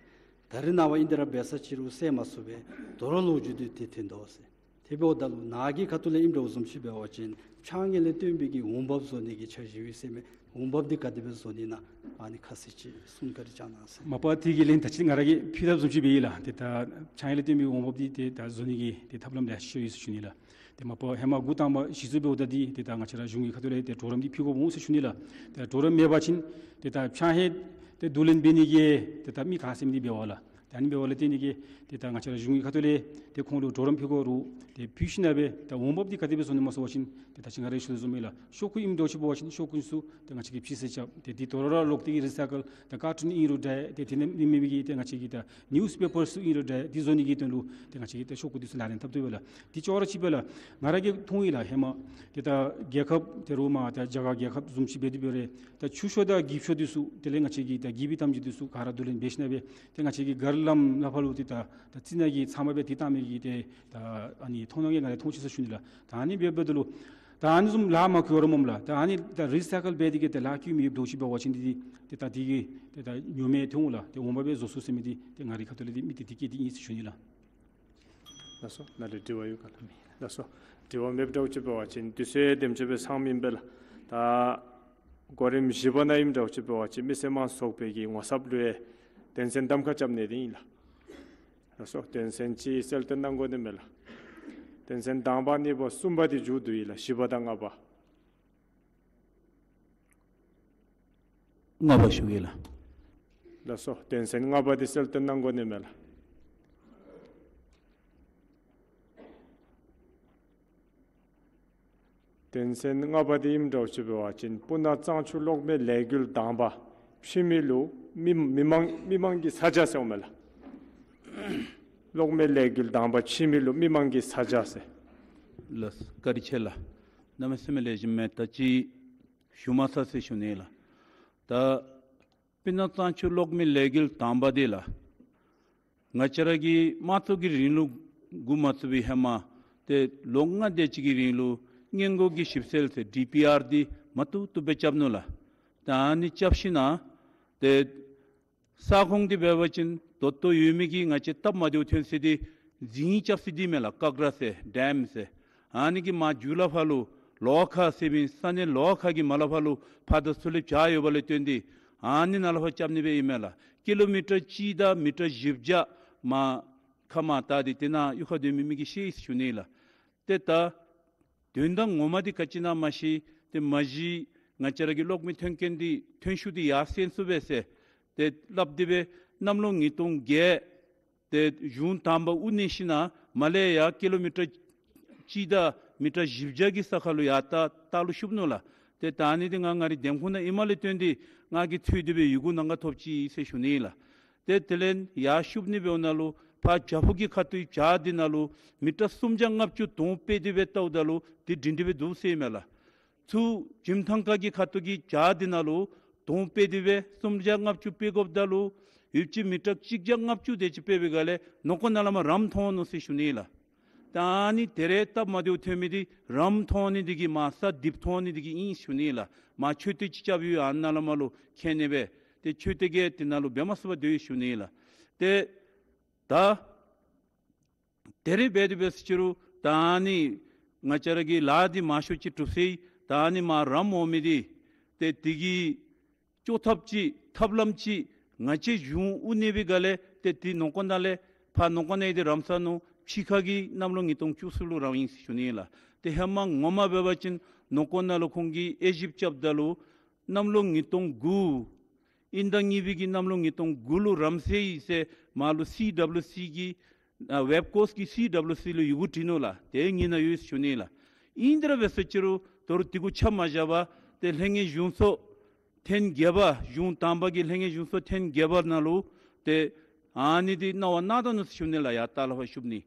ད་རེས་ནངས་པ་ཨིན་ཏེ་ར་འབད་ས་ཅིག་རུང་སེལ་མ་ཚུགས་པས། དོ་རུང་ལོ་རྒྱུས་འདི་ཏེ་ཐོན་དོ་ཟེར། དེ་འབདཝ་ད་ལུ་ནཱ་གི་ཁ་ཐུག་ལས་ཨིནམ་འདྲཝ་བཟུམ་ཅིག་འབད་བ་ཅིན་ཕྱགས་སྙིགས་ལས་བརྟེན་པའི་གི་འོང་འབབ་བཟོ་ནི་གི་འཆར་གཞི་ཡོད་ཟེར་མས། འོང་འབབ་འདི་ག་དེ་སྦེ་བཟོ་ནི་ཨིན་ན་ཨ་ནི་ཁ་གསལ་ཅིག་གསུང་བཀའ་དྲིན་བསྐྱང་གནང་ཟེར། མ་པ་དེ་གི་ལན་ད་ཅི་ང་ར་གིས་ཕུལ་དཔ་བཟུམ་ཅིག་འབད་ཡི་ལགས། ཏེ་ད་ཕྱགས་སྙིགས་ལས་བརྟེན་པའི་འོང་འབབ་འདི་ཏེ་ད་བཟོ་ནི་གི་ཏེ་ཐབས་ལམ་ལེ་ཤ་ཡོད་ཟེར་ཞུ་ནི་ལགས། ཏེ་མ་པ་ཧེ་མ་འགོ་དང་པ་གཞི་བཙུགས་འབདཝ་ད་འདི་ཏེ་ད་ང་བཅས་ར་གཞུང་གི་ཁ་ཐུག་ལས་ཏེ་གྲོགས་རམ་འདི་ཕུལ་དགོཔ་འོང་ཟེར་ཞུ་ནི་ལགས། ཏེ་གྲོགས་རམ་མེད་པ་ཅིན་ཏེ་ད་ཕྱགས་སྙིགས་ཏེ་བསྡུ་ལེན་འབད་ནི་གི་ཏེ་ད་མི་ག་ཟེར་མི་འདི་འབད་བ་ལགས། ད་ཨ་ནི་འབདཝ་ལས་བརྟེན་ཏེ་གིས་ཏེ་ད་ང་བཅས་ར་གཞུང་གི་ཁ་ཐུག་ལས་ཏེ་ཁོང་ལུ་གྲོགས་རམ་ཕུལ་དགོ་རུང་ཏེ་ཕུལ་ཞིནམ་ལས་སྦེ་ད་འོང་འབབ་འདི་ག་དེ་སྦེ་བཟོ་ནི་སྨོ་ཟེར་བ་ཅིན་ཏེ་ད་ཅི་ང་ར་གིས་ཞུ་དོ་བཟུམ་སྦེ་ལགས། ཤོག་ཀུ་ཨིནམ་འདྲཝ་ཅིག་འབད་བ་ཅིན་ཤོག་ཀུ་ཚུ་ཏེ་ང་བཅས་ཀྱིས་ཕྱི་སེལ་རྐྱབ། ཏེ་འདི་དོ་རུང་ར་ལོག་སྟེ་གིས་རི་སའི་ཀལ་ད་ཀར་ཊུན་ཨིན་རུང་འདྲ་ཏེ་དེ་ནང་མེན་མེན་པའི་གི་ཏེ་ང་བཅས་ཀྱི་ད་ནིའུསི་པེ་པར་ཚུ་ཨིན་རུང་འདྲ་འདི་བཟོ་ནི་གི་དོན་ལུ་ཏེ་ང་བཅས་ཀྱིས་ད་ཤོག་ཀུ་འདི་ཚུ་ལག་ལེན་འཐབ་དོ་བས་ལགས། འདི་ཅོག་ར་གཅིག་སྦེ་ལགས། ང་ར་གིས་མཐོང་ཡི་ལགས། ཧེ་མ་ཏེ་ད་རྒྱལ་ཁབ་ཏེ་རུང་མར་ད་རྒྱ་གར་རྒྱལ་ཁབ་བཟུམ་ཅིག་འབད་དེ་འབད་རུང་ད་ཆུ་ཤོག་དང་འགྱིབ་ཤོག་འདི་ཚུ་དེ་ལས་ང་བཅས་ཀྱི་ད་གི་བི་དམ་སྦྱིས་འདི་ཚུ་ག་ར་བསྡུ་ལེན་འབད་ཞིནམ་ལས་སྦེ་ཏེ་ང་བཅས་ཀྱི་མགར་ལམ་ལ་ཕར་ལུ་ཏེ་ད་ད་རྩི་ནག་གི་ཚབ་མ་སྦེ་ཏེ་བཏང་མི་གི་ཏེ་ད་ཨ་ནི་མཐོང་སྣང་གིས་ང་ར་མཐོང་ཅི་ཟེར་ཞུ་ནི་ལགས། ད་ཨ་ནི་འབདཝ་ད་ལུ་ད་ཨ་ནི་བཟུམ་ལཱ་མ་བཀོལ་ར་སྨོ་ལགས། ད་ཨ་ནི་ད་རི་སའི་ཀལ་འབད་དེ་གིས་ཏེ་ལཱ་བཀོལ་མི་ཡོདཔ་འདྲཝ་ཅིག་འབད་བ་ཅིན་འདི་ཏེ་ད་འདི་གིས་ཏེ་ད་ཉོག་མེད་ཐོན་འོང་ལགས། ཏེ་འོང་འབབ་སྦེ་བཟོ་ཚུགས་ཟེར་མི་འདི་ཏེ་ང་རའི་ཁ་ཐུག་ལས་ཏེ་དམིགས་གཏད་འདི་བསྐྱེད་དེ་ཨིན་ཟེར་ཞུ་ནི་ལགས། ལགས་སོ། ནཱ་ལས་དྲི་བ་ཡོད་ག་ལགས། ལགས་སོ། དྲི་བ་མེདཔ་འདྲཝ་ཅིག་འབད་བ་ཅིན་དུས་ཚོད་དེམ་ཅིག་སྦེ་ཚང་མེན་པས་ལགས། ད་གོ་རིམ་བཞི་པ་ནང་ཨིནམ་འདྲཝ་ཅིག་འབད་བ་ཅིན་མི་སེར་དམངས་ཚོགས་པའི་གི་ངོ་ཚབ་ལུ་ཡང་དོན་ཚན་གདམ་ཁ་རྐྱབ་ནི་འདི་ཨིན་ལགས། ལགས་སོ། དོན་ཚན་ཅིག་གསལ་སྟོན་གནང་དགོ་ནི་མས་ལགས། དོན་ཚན་དང་པ་གཉིས་པ་གསུམ་པ་འདི་མཇུག་བསྡུ་ཡི་ལགས། བཞི་པ་དང་ལྔ་པ། ལྔ་པ་ཞུ་གེ་ལགས། ལགས་སོ། དོན་ཚན་ལྔ་པ་འདི་གསལ་སྟོན་གནང་དགོ་ནི་མས་ལགས། དོན་ཚན་ལྔ་པ་འདི་ཨིནམ་འདྲཝ་ཅིག་འབད་བ་ཅིན་སྤུ་ན་གཙང་ཆུ་གློག་མེ་ལས་འགུལ་དང་པ་ཕྱི་མི་ལུ་མི་མི་མང་མི་མང་གི་ས་ཆ་ཟེརཝ་མས་ལགས། གློག་མེ་ལས་འགུལ་དང་པ་ཕྱི་མི་ལུ་མི་མང་གི་ས་ཆ་ཟེར། ལགས། བཀའ་དྲིན་ཆེ་ལགས། གནམ་མེད་ས་མེད་ལེགས་ཤོམ་མས། ད་ཅི་ཞུ་མ་ཚར་ཟེར་ཞུ་ནི་ལགས། ད་སྤུ་ན་གཙང་ཆུ་གློག་མེ་ལས་འགུལ་དང་པ་འདི་ལགས། ང་བཅས་ར་གི་དམངས་གཙོ་གི་རིང་ལུགས་འགོ་མ་བཙུགས་པའི་ཧེ་མ་ཏེ་ལོ་ལྔ་དེ་ཅིག་གི་རིང་ལུ་སྔོན་འགོག་གི་ཞིབ་འཚོལ་ཟེར་ཌི་པི་ཨར་འདི་མ་བཏུབ་བཏུབ་སྦེ་རྐྱབ་ནུག་ལགས། ད་ཨ་ནི་རྐྱབ་ཞིནམ་ཏེ་ས་ཁོངས་འདི་འབད་བ་ཅིན་ད་ལྟོ་ཡོད་མི་གི་ང་བཅས་སྟབས་མ་བདེཝ་ཐོན་ས་འདི་རྫིང་རྐྱབ་ས་འདི་མས་ལགས། ཀག་ར་ཟེར་ཌེམ་ཟེར། ཨ་ནི་གི་མར་མཇུག་ལས་ཕར་ལུ་ལོ་ཁ་ཟེར་མི་ས་གནས་ལོ་ཁ་གི་མར་ལས་ཕར་ལུ་ཕར་དང་ཚུར་ལས་བྱ་ཡོདཔ་ལས་བརྟེན་ཏེ་ཨ་ནི་ནང་ལས་ཕར་རྐྱབ་ནི་སྦེ་ཨིན་མས་ལགས། ཀི་ལོ་མི་ཊར་གཅིག་དང་མི་ཊར་བཞི་བརྒྱ་མར་ཁ་མར་བལྟ་སྟེ་དེ་ནང་གཡུས་ཁར་སྡོད་མི་མི་གིས་ཤེས་ཡི་ཟེར་ཞུ་ནི་ལགས། ཏེ་ད་དོན་དག་ངོ་མ་འདི་ག་ཅི་ཨིན་ན་མ་ཤེས། ཏེ་མ་གཞི་ང་བཅས་ར་གི་གློག་མེ་ཐོན་སྐྱེད་འདི་ཐོན་ཤུགས་འདི་ཡར་སེང་ཚུགས་པས་ཟེར་ཏེ་སླབ་སྟེ་སྦེ་གནམ་ལོ་ཉིས་སྟོང་བརྒྱད་ཏེ་གཞུང་དང་པ་དབུ་བརྙེས་ཞིནམ་མར་ལས་ཡར་ཀི་ལོ་མི་ཊར་གཅིག་དང་མི་ཊར་བཞི་བརྒྱ་གི་ས་ཁར་ལུ་ཡར་ལྟ་ལྟ་ལུ་ཤུབ་ནུག་ལགས། ཏེ་ད་ཨ་ནི་འདི་ང་ང་རའི་འདེམས་ཁོངས་ནང་ཨིནམ་ལས་བརྟེན་ཏེ་ང་གིས་ཐོས་ཏེ་སྦེ་ཡི་གུ་ནང་ཁར་ཐོབ་ཅི་ཟེར་ཞུ་ནི་ལགས། ཏེ་དེ་ལས་ཡར་ཤུབ་ནི་འབདཝ་ད་ལུ་ཕར་བྱག་ཕུག་གི་ཁ་ཐུག་བྱག་འདི་ནང་ལུ་མི་ཊར་སུམ་བརྒྱ་ལྔ་བཅུ་དོང་སྤེལ་ཏེ་སྦེ་བལྟཝ་ད་ལུ་འདི་སྒྲིང་སྒྲི་སྦེ་འདུག་ཟེར་མས་ལགས། ཚུར་འཇིམ་ཐང་ཁ་གི་ཁ་ཐུག་གི་བྱག་འདི་ནང་ལུ་དོང་སྤེལ་ཏེ་སྦེ་སུམ་བརྒྱ་ལྔ་བཅུ་སྤེལ་དགོཔ་ད་ལུ་ཡོདཔ་ཅིག་མི་ཊར་གཅིག་བརྒྱ་ལྔ་བཅུ་དེ་ཅིག་སྤེལ་བའི་སྒང་ལས་ནང་ཁོག་ནང་ལས་མར་རམ་མཐོང་ནུག་ཟེར་ཞུ་ནི་ལགས། ད་ཨ་ནི་ད་རེས་སྟབས་མ་བདེཝ་ཐོན་མི་འདི་རམ་མཐོང་ནི་འདི་གིས་མར་ས་རྡིབ་མཐོང་ནི་འདི་གིས་ཨིན་ཞུ་ནི་ལགས། མར་མཆོད་རྟེན་ཅིག་རྐྱབ་ཡོད། ཨ་ནཱ་ལས་མར་ལུ་ཁེན་ནི་སྦེ་ཏེ་མཆོད་རྟེན་གྱི་དེ་ནང་ལུ་འབད་མ་ཚུགས་པར་སྡོད་ཡི་ཞུ་ནི་ལགས། ཏེ་ད་ད་རེས་འབད་དེ་འབད་ཟེར་ཅི་རུང་ད་ཨ་ནི་ང་བཅས་ར་གི་ལཱ་འདི་མང་ཤོས་ཅིག་གྲུབ་ཚེ་ད་ཨ་ནི་མར་རམ་འོང་མི་འདི་ཏེ་དེ་གི་བཅོ་ཐབས་ཅིག་ཐབས་ལམ་ཅིག་ང་བཅས་གཞུང་དབུ་བརྙེས་པའི་སྒང་ལས་ཏེ་དེ་ནང་ཁོག་ནང་ལས་ཕར་ནང་ཁོག་ནང་ཡང་ཏེ་རམ་ཚར་ནུག། ཕྱི་ཁ་གི་གནམ་ལོ་ཉིས་སྟོང་བཅུ་གསུམ་ལུ་རམ་ཡི་ཟེར་ཞུ་ནི་ལགས། ཏེ་ཧེ་མ་ངོ་མ་འབད་བ་ཅིན་ནང་ཁོག་ནང་ལུ་ཁོང་གིས་དབྱེ་ཞིབ་རྐྱབ་ད་ལུ་གནམ་ལོ་ཉིས་སྟོང་དགུ་དབྱིན་ཟླ་གཉིས་པའི་གི་གནམ་ལོ་ཉིས་སྟོང་དགུ་ལུ་རམ་ཚར་ཡི་ཟེར་མར་ལུ་སི་ཌབ་ལུ་སི་གི་ཨ་ཝེབ་ཀོསཊ་གི་སི་ཌབ་ལུ་སི་ལུ་ཡི་གུ་བྲིས་ནུག་ལགས། དེ་ངེའི་ནང་ཡོད་ཟེར་ཞུ་ནི་ལགས། ཨིན་དེ་ར་འབད་ཟེར་ཅི་རུང་ད་རུང་དེ་གུ་ཆ་མ་བཞག་པར་ཏེ་ལྷན་རྒྱས་གཞུང་ཚོགས་ཐེངས་བརྒྱད་པ་གཞུང་དང་པ་གི་ལྷན་རྒྱས་གཞུང་ཚོགས་ཐེངས་བརྒྱད་པ་ནང་ལུ་ཏེ་ཨ་ནི་འདི་གནང་བ་གནང་ད་ནུག་ཟེར་ཞུ་ནི་ལགས། ཡར་ལྟག་ལས་ཕར་ཤུབ་ནི།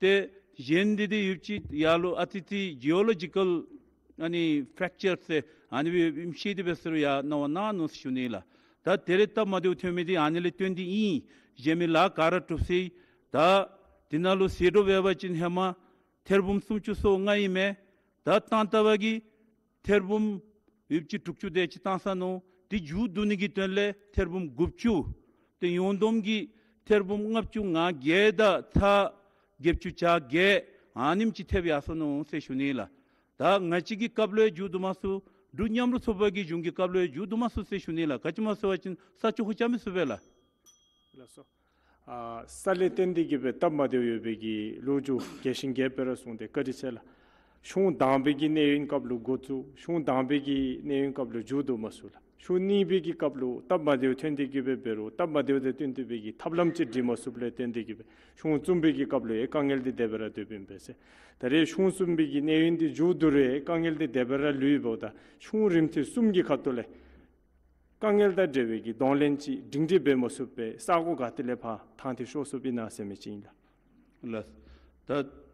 ཏེ་གཞན་འདི་ཏེ་ཡོདཔ་ཅིག་ཡར་ལུ་ཨ་ཙི་ཅིག་ཇི་ཨོ་ལོ་ཇི་ཀཱལ་ཨ་ནི་ཕྲེཀ་ཅར་ཟེར་ཨ་ནི་སྦེ་ཨིནམ་ཤེས་ཏེ་འབད་ཟེར་རུང་ཡར་གནང་བ་གནང་ནུག་ཟེར་ཞུ་ནི་ལགས། ད་ད་རེས་སྟབས་མ་བདེཝ་ཐོན་མི་འདི་ཨ་ནི་ལས་བརྟེན་ཏེ་ཨིན། གཞན་མི་ལཱ་ག་ར་གྲུབ་ཚེ་ད་དེ་ནང་ལུ་ཟད་འགྲོ་འབད་བ་ཅིན་ཧེ་མ་ཐེར་འབུམ་སུམ་ཅུ་སོ་ལྔ་ཨིན་མས། ད་ད་ལྟ་བ་གི་ཐེར་འབུམ་ཡོདཔ་ཅིག་དྲུག་ཅུ་དེ་ཅིག་བཏང་ཚར་ནུག། དེ་མཇུག་བསྡུ་ནི་གི་དོན་ལས་ཐེར་འབུམ་དགུ་བཅུ། ཏེ་ཡོངས་བསྡོམས་ཀྱིས་ཐེར་འབུམ་ལྔ་བཅུ་ང་བརྒྱད་དང་ཚག་བརྒྱད་ཅུ་གྱ་བརྒྱད་ཨ་ནེམ་ཅིག་ཐེབས་ཡར་སོ་ནུག་ཟེར་ཞུ་ནི་ལགས། ད་ང་བཅས་ཀྱི་སྐབས་ལུ་ཡང་མཇུག་བསྡུ་མ་ཚུགས། འབྲུག་མཉམ་རུབ་ཚོགས་པ་གི་གཞུང་གི་སྐབས་ལུ་ཡང་མཇུག་བསྡུ་མ་ཚུགས་ཟེར་ཞུ་ནི་ལགས། ག་ཅི་སྨོ་ཟེར་བ་ཅིན་ས་ཆ་ཁོ་རྐྱབ་མི་ཚུགས་པས་ལགས། ལགས་སོ། ཨ་ས་ལས་བརྟེན་ཏེ་གི་སྦེ་སྟབས་མ་བདེཝ་ཡོད་པའི་གི་ལོ་རྒྱུས་རྒྱས་ཤིང་རྒྱས་པ་ར་གསུངས་ཏེ་བཀའ་དྲིན་ཆེ་ལགས། གཞུང་དང་པའི་གི་གནས་ཡུན་སྐབས་ལུ་འགོ་བཙུགས། གཞུང་དང་པའི་གི་གནས་ཡུན་སྐབས་ལུ་མཇུག་བསྡུ་མ་ཚུགས་ལགས། གཞུང་གཉིས་པའི་གི་སྐབས་ལུ་སྟབས་མ་བདེཝ་ཐོན་ཏེ་གི་སྦེ་འབད་རུང་སྟབས་མ་བདེཝ་དང་བསྟུན་ཏེ་སྦེ་གི་ཐབས་ལམ་ཅིག་སྒྲིག་མ་ཚུགསཔ་ལས་བརྟེན་ཏེ་གི་སྦེ་གཞུང་གསུམ་པའི་གི་སྐབས་ལུ་ཡང་དཀའ་ངལ་འདི་དེ་སྦེ་ར་སྡོདཔ་ཨིན་པས་ཟེར། ད་རེས་གཞུང་གསུམ་པའི་གི་གནས་ཡུན་འདི་མཇུག་བསྡུ་རུང་དཀའ་ངལ་འདི་དེ་སྦེ་ར་ལུས་པའོ། ད་གཞུང་རིམ་ཐེངས་གསུམ་གྱི་ཁ་ཐུག་ལས་དཀའ་ངལ་དང་འབྲེལ་བའི་གི་གདོང་ལེན་ཅིག་སྒྲིང་སྒྲི་འབད་མ་ཚུགས་པར་ས་གོ་ག་ཏེ་ལས་ཕར་ཐང་སྟེ་ཤོར་སོཔ་ཨིན་ན་ཟེར་མི་ཅིག་ཨིན་ལགས། ལགས། ད་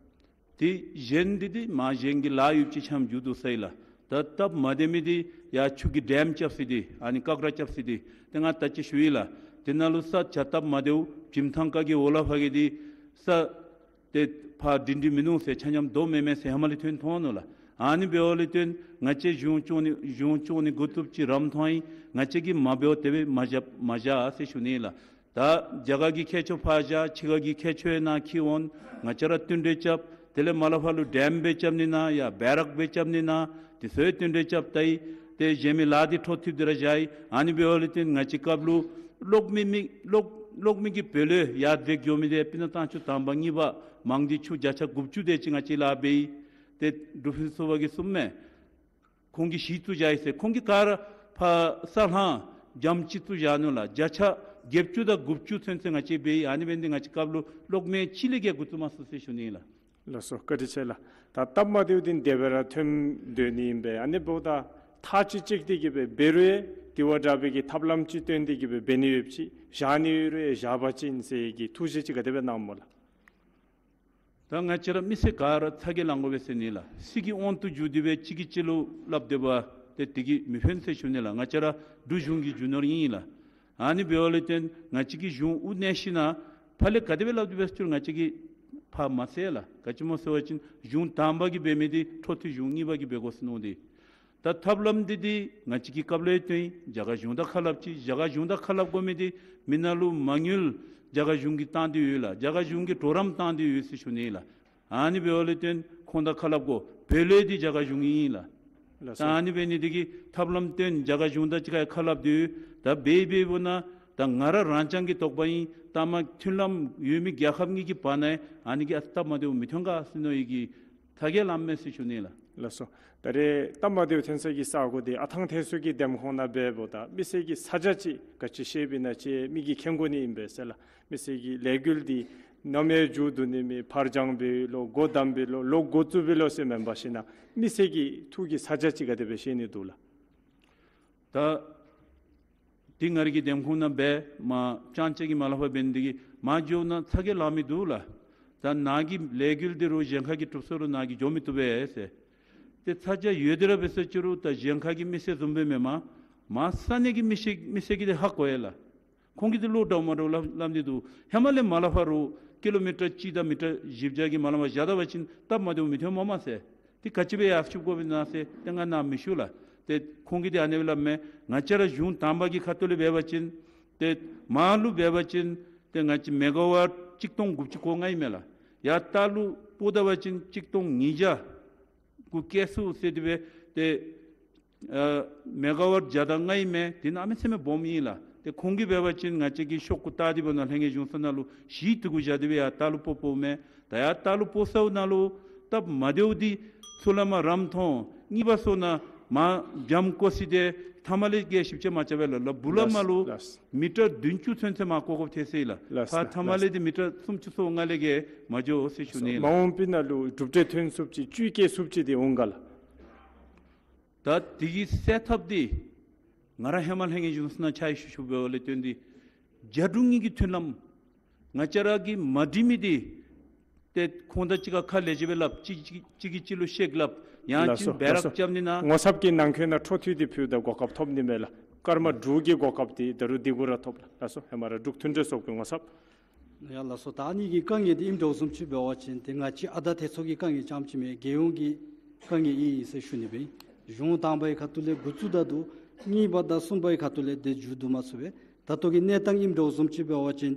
དེ་གཞན་འདི་འདི་མ་གཞན་གྱི་ལཱ་ཡོདཔ་ཅིག་ཆ་མཇུག་བསྡུ་ཚར་ཡི་ལགས། ད་སྟབས་མ་བདེ་མི་འདི་ཡར་ཆུ་གི་ཌེམ་རྐྱབ་ས་འདི་ཨ་ནི་ཀག་ར་རྐྱབ་ས་འདི་ཏེ་ང་ད་ཅི་ཞུ་ཡི་ལགས། དེ་ནང་ལུ་ས་ཆ་སྟབས་མ་བདེཝ་འཇིམ་ཐང་ཁ་གི་འོག་ལས་ཕར་གི་འདི་ས་ཏེ་ཕར་སྒྲིང་སྒྲི་མིན་ནུག་ཟེར་ཆ་མཉམ་རྡོ་མེན་མས་ཟེར་ཧེ་མ་ལས་ཐོན་ཐོན་ནུག་ལགས། ཨ་ནི་འབདཝ་ལས་ཏེ་ང་བཅས་གཞུང་སྐྱོང་ནི་གཞུང་སྐྱོང་ནི་འགོ་བཙུགསཔ་ཅིག་རམ་མཐོང་ཡི། ང་བཅས་ཀྱིས་མ་འབདཝ་དེ་སྦེ་མ་བཞག་མ་བཞག་ཟེར་ཞུ་ནི་ལགས། ད་རྒྱ་གར་གྱི་མཁས་མཆོག་ཕར་བཞག། ཕྱི་ཁ་གི་མཁས་མཆོག་ཡང་ནཱ་འཁྱིད་འོང་། ང་བཅས་ར་བསྟུན་གྲོས་རྐྱབ། དེ་ལས་མར་ལས་ཕར་ལུ་ཌེམ་སྦེ་རྐྱབ་ནི་ན་ཡ་བེ་རག་སྦེ་རྐྱབ་ནི་ན་དེ་ཚུ་ཡང་བསྟུན་གྲོས་རྐྱབ་ད་ཡི། ཏེ་གཞན་མི་ལཱ་འདི་འཕྲོ་མཐུད་དེ་ར་བཞག་ཡི། ཨ་ནི་འབདཝ་ལས་བརྟེན་ང་བཅས་སྐབས་ལུ་གློག་མེ་མེ་གློག་གློག་མེ་གི་བེ་ལོ་ཡར་འཛེགས་འགྱོ་མི་འདི་སྤུ་ན་གཙང་ཆུ་དང་པ་གཉིས་པ་མང་སྡེ་ཆུ་བརྒྱ་ཆ་དགུ་བཅུ་དེ་ཅིག་ང་བཅས་ལཱ་འབད་ཡི། ཏེ་འབྲུག་ཕུན་ཚོགས་པ་གིས་གསུངམ་མས། ཁོང་གིས་བཞི་བཙུགས་བཞག་ཡི་ཟེར། ཁོང་གིས་ག་ར་ཕར་ས་ལྷང་བརྒྱ་ཅིག་བཙུགས་བཞག་ནུག་ལགས། བརྒྱ་ཆ་བརྒྱད་ཅུ་དང་དགུ་བཅུ་ཚུན་ཚོད་ང་བཅས་འབད་ཡི། ཨ་ནི་འབད་ནི་འདི་ང་བཅས་སྐབས་ལུ་གློག་མེ་གཅིག་ལས་བརྒལ་འགོ་བཙུགས་མ་ཚུགས་ཟེར་ཞུ་ནི་ཨིན་ལགས། ལགས་སོ། བཀའ་དྲིན་ཆེ་ལགས། ད་སྟབས་མ་བདེཝ་འདི་དེ་སྦེ་ར་ཐོན་སྡོད་ནི་ཨིན་པས། ཨ་ནི་འབདཝ་ད་ཐག་ཅིག་བཅད་དེ་གི་སྦེ་འབད་རུང་དེ་བ་འདྲ་བའི་གི་ཐབས་ལམ་ཅིག་བཏོན་ཏེ་གི་སྦེ་འབད་ནི་ཡོད་པ་ཅིན་བཞག་ནི་ཡོད་རུང་བཞག་པ་ཅིན་ཟེར་གྱི་ཐུགས་བཞེད་ཅིག་ག་དེ་སྦེ་གནངམ་སྨོ་ལགས། ད་ང་བཅས་ར་མི་སེར་ག་ར་ཚ་གྱང་ལང་དགོ་པས་ཟེར་ནི་ལགས། སྲིད་ཀྱི་དབང་དུ་འགྱུར་ཏེ་སྦེ་གཅིག་གིས་གཅིག་ལུ་སླབ་སྡོད་པ་དེ་དེ་གིས་མི་ཕན་ཟེར་ཞུ་ནི་ལགས། ང་བཅས་ར་འབྲུག་གཞུང་གི་རྒྱུ་ནོར་ཨིན་ལགས། ཨ་ནི་འབདཝ་ལས་བརྟེན་ང་བཅས་ཀྱི་གཞུང་དབུ་མནན་ཞིནམ་ལས་ཕར་ལས་ག་དེ་སྦེ་སླབ་སྟེ་འབད་རུང་ང་བཅས་ཀྱིས་ཕར་མ་སེལ་ལགས། ག་ཅི་སྨོ་ཟེར་བ་ཅིན་གཞུང་དང་པ་གིས་འབད་མི་འདི་འཕྲོ་མཐུད་གཞུང་གཉིས་པ་གིས་འབད་དགོ་ཟེར་མནོ་སྟེ། ད་ཐབས་ལམ་འདི་འདི་ང་བཅས་ཀྱིས་སྐབས་ལུ་ཡང་བཏོན་ཡི། རྒྱ་གར་གཞུང་དང་ཁ་སླབ་ཅི། རྒྱ་གར་གཞུང་དང་ཁ་སླབ་དགོ་མི་འདི་མི་ནང་ལུ་མ་དངུལ་རྒྱ་གར་གཞུང་གིས་བཏང་སྟེ་ཡོད་ལགས། རྒྱ་གར་གཞུང་གིས་གྲོགས་རམ་བཏང་སྟེ་ཡོད་ཟེར་ཞུ་ནི་ལགས། ཨ་ནི་འབདཝ་ལས་བརྟེན་ཁོང་དང་ཁ་སླབ་དགོ། བེ་ལོ་འདི་རྒྱ་གར་གཞུང་གི་ཨིན་ལགས། ལགས་སོ། ད་ཨ་ནི་འབད་ནི་འདི་གིས་ཐབས་ལམ་བཏོན། རྒྱ་གར་གཞུང་དང་གཅིག་ཁར་ཁ་སླབ་སྟེ་ཡོད། ད་འབད་འབདཝ་ད་ད་ང་ར་རང་རྐྱང་གི་དོགས་པ་ཨིན། ད་མ་མཐུན་ལམ་ཡོད་མི་རྒྱལ་ཁབ་གཉིས་ཀྱི་བར་ན་ཨ་ནི་གིས་ཨ་སྟབས་མ་བདེཝ་མི་ཐོན་ག་ཟེར་མནོ་ཡི་གི་ཚ་གྱང་ལངམ་མས་ཟེར་ཞུ་ནི་ལགས། ལགས་སོ། ད་རེས་སྟབས་མ་བདེཝ་ཐོན་ས་གི་ས་གོ་འདི་ཨ་ཐང་ཐེ་སོ་གི་འདེམས་ཁོངས་ནང་འབདཝ་ད་མི་སེར་གྱི་ས་ཆ་ཅིག་ག་ཅི་བཤདཔ་ཨིན་ན་ཅིག་མི་གིས་མཁྱེན་དགོ་ནི་ཨིན་པས་ཟེར་ལགས། མི་སེར་གྱི་ལས་འགུལ་འདི་ནམ་ཡང་མཇུག་བསྡུ་ནི་མེད། ཕར་འགྱངས་འབད་ལོ་འགོ་དམ་འབད་ལོ་ལོག་འགོ་བཙུགས་འབད་ལོ་ཟེར་མེན་པར་ཞིནམ་ལས་མི་སེར་གྱི་ཐུགས་ཀྱི་ས་ཆ་ཅིག་ག་དེ་སྦེ་བཤད་ནི་འདུག་ལགས། ད་འདི་ང་རའི་གི་འདེམས་ཁོངས་ནང་འབད་མ་ཅང་ཅིག་གིས་མ་ལས་ཕར་འབད་ནི་འདི་གིས་མ་འགྱོ་ན་ཚ་གྱང་ལང་མི་འདུག་ལགས། ད་ནཱ་གི་ལས་འགུལ་འདི་རུང་གཞན་ཁ་གིས་གྲུབ་སོང་རུང་ནཱ་གིས་འགྱོ་མི་བཏུབ་པས་ཟེར། ཏེ་ཚ་གྱང་ཡོད་དེ་ར་འབད་ས་ཅི་རུང་ད་གཞན་ཁ་གི་མི་སེར་བཟུམ་སྦེ་མེན་མས། མ་ས་གནས་ཀྱི་མི་སེར་མི་སེར་གྱིས་འདི་ཧ་གོ་ཡི་ལགས། ཁོང་གིས་འདི་ལོག་འདྲཝ་མ་འདྲཝ་སླབ་སླབ་ནི་འདུག། ཧེ་མ་ལས་མ་ལས་ཕར་རུང་ཀི་ལོ་མི་ཊར་གཅིག་དང་མི་ཊར་བཞི་བརྒྱ་གི་མ་ལས་ཕར་བཞག་ད་པ་ཅིན་སྟབས་མ་བདེཝ་མི་ཐོནམ་སྨོ་ཟེར། ཏེ་ག་ཅི་སྦེ་ཡར་ཞུ་དགོཔ་ཨིན་ན་ཟེར་ཏེ་ང་ནཱ་མི་ཞུ་ལགས། ཏེ་ཁོང་གིས་འདི་ཨ་ནི་སྦེ་སླབ་མས། ང་བཅས་ར་གཞུང་དང་པ་གི་ཁ་ཐུག་ལས་འབད་བ་ཅིན་ཏེ་མར་ལུ་འབད་བ་ཅིན་ཏེ་ང་བཅས་མེ་ག་ཝཊ་གཅིག་སྟོང་དགུ་བཅུ་གོ་ལྔ་ཨིན་མས་ལགས། ཡར་ལྟག་ལུ་སྤོ་ད་པ་ཅིན་གཅིག་སྟོང་ཉིས་བརྒྱ་གུ་བཀལ་ཚུགས་ཟེར་དེ་སྦེ་ཏེ་ཨ་མེ་ག་ཝཊ་བརྒྱ་དང་ལྔ་ཨིན་མས། དེ་གནམ་མེད་ས་མེད་སྦོམ་ཨིན་ལགས། ཏེ་ཁོང་གིས་འབད་བ་ཅིན་ང་བཅས་ཀྱི་ཤོག་གུ་བཏགས་ཏེ་འབདཝ་ད་ལྷན་རྒྱས་གཞུང་ཚོགས་ནང་ལུ་གཞི་དེ་གུ་བཞག་སྟེ་སྦེ་ཡར་ལྟག་ལུ་སྤོ་སྤོཝ་མས། ད་ཡར་ལྟག་ལུ་སྤོ་ཚརཝ་ད་ལུ་སྟབས་མ་བདེཝ་འདི་ཚུར་ལས་མར་རམ་མཐོང་གཉིས་པ་སོང་ནཱ་མར་འགྱམ་བཀོ་ས་འདི་མཐའ་མ་ལས་ཀྱི་ཞིབ་དཔྱད་མ་རྐྱབ་པས་ལགས། ལགས་སྦུག་ལས་མར་ལུ་ལགས་ལགས། མི་ཊར་བདུན་ཅུ་ཚུན་ཚོད་མར་བཀོ་དགོཔ་ཐལ་ཅི་ལགས། ལགས་ཕར་མཐའ་མ་ལས་འདི་མི་ཊར་སུམ་ཅུ་སོ་ལྔ་ལས་བརྒལ་མ་འགྱོ་ཟེར་ཞུ་ནི་ལགས། མ་འོངས་པའི་ནང་ལུ་གྲུབ་འབྲས་ཐོན་ཚུགསཔ་ཅིག་བཅུད་སྐྱེ་ཚུགསཔ་ཅིག་འདི་འོང་ག་ལགས། ད་དེ་གི་སེལ་ཐབས་འདི་ང་ར་ཧེ་མ་ལྷན་རྒྱས་གཞུང་ཚོགས་ནང་ཕྱག་ཞུ་ཞུ་བའི་ལས་བརྟེན་ཏེ་རྒྱ་འབྲུག་གཉིས་ཀྱི་མཐུན་ལམ་ང་བཅས་ར་གིས་མ་འགྲིག་མི་འདི་ཏེ་ཁོང་དང་གཅིག་ཁར་ཁ་ལེགས་ཤོམ་སྦེ་སླབ། གཅིག་གཅིག་གཅིག་གིས་གཅིག་ལུ་བཤད་སླབ། ཡང་ལགས་ཅིན་སོ་བེ་རག་ལགས་སོ། རྐྱབ་ནི་ན། ངོ་ཚབ་ཀྱི་ནང་འཁོད་ནང་འཕྲོ་མཐུད་དེ་ཕུལཝ་ད་གོ་སྐབས་ཐོབ་ནི་མས་ལགས། སྐར་མ་དྲུག་གི་གོ་སྐབས་འདི་ད་རུང་འདི་གུ་ར་ཐོབ་ལགས། ལགས་སོ། ཧེ་མ་ར་འབྲུག་མཐུན་འབྲེལ་སོགས་ཀྱི་ངོ་ཚབ། ཡ་ལགས་སོ། ད་ཨ་ནི་གི་དཀའ་ངལ་འདི་ཨིནམ་འདྲཝ་བཟུམ་ཅིག་འབད་བ་ཅིན་ཏེ་ང་བཅས་ཨ་རྟག་ཐེ་ཚོམ་གྱི་དཀའ་ངལ་རྐྱངམ་ཅིག་མེན། རྒྱལ་ཡོངས་ཀྱི་དཀའ་ངལ་ཨིན་ཟེར་ཞུ་ནི་སྦེ་ཨིན། གཞུང་དང་པའི་ཁ་ཐུག་ལས་འགོ་བཙུགས་ད་འདུག། གཉིས་པ་དང་གསུམ་པའི་ཁ་ཐུག་ལས་ཏེ་མཇུག་བསྡུ་མ་ཚུགས་པས། ད་ལྟོ་གི་གནས་སྟངས་ཨིནམ་འདྲཝ་བཟུམ་ཅིག་འབད་བ་ཅིན་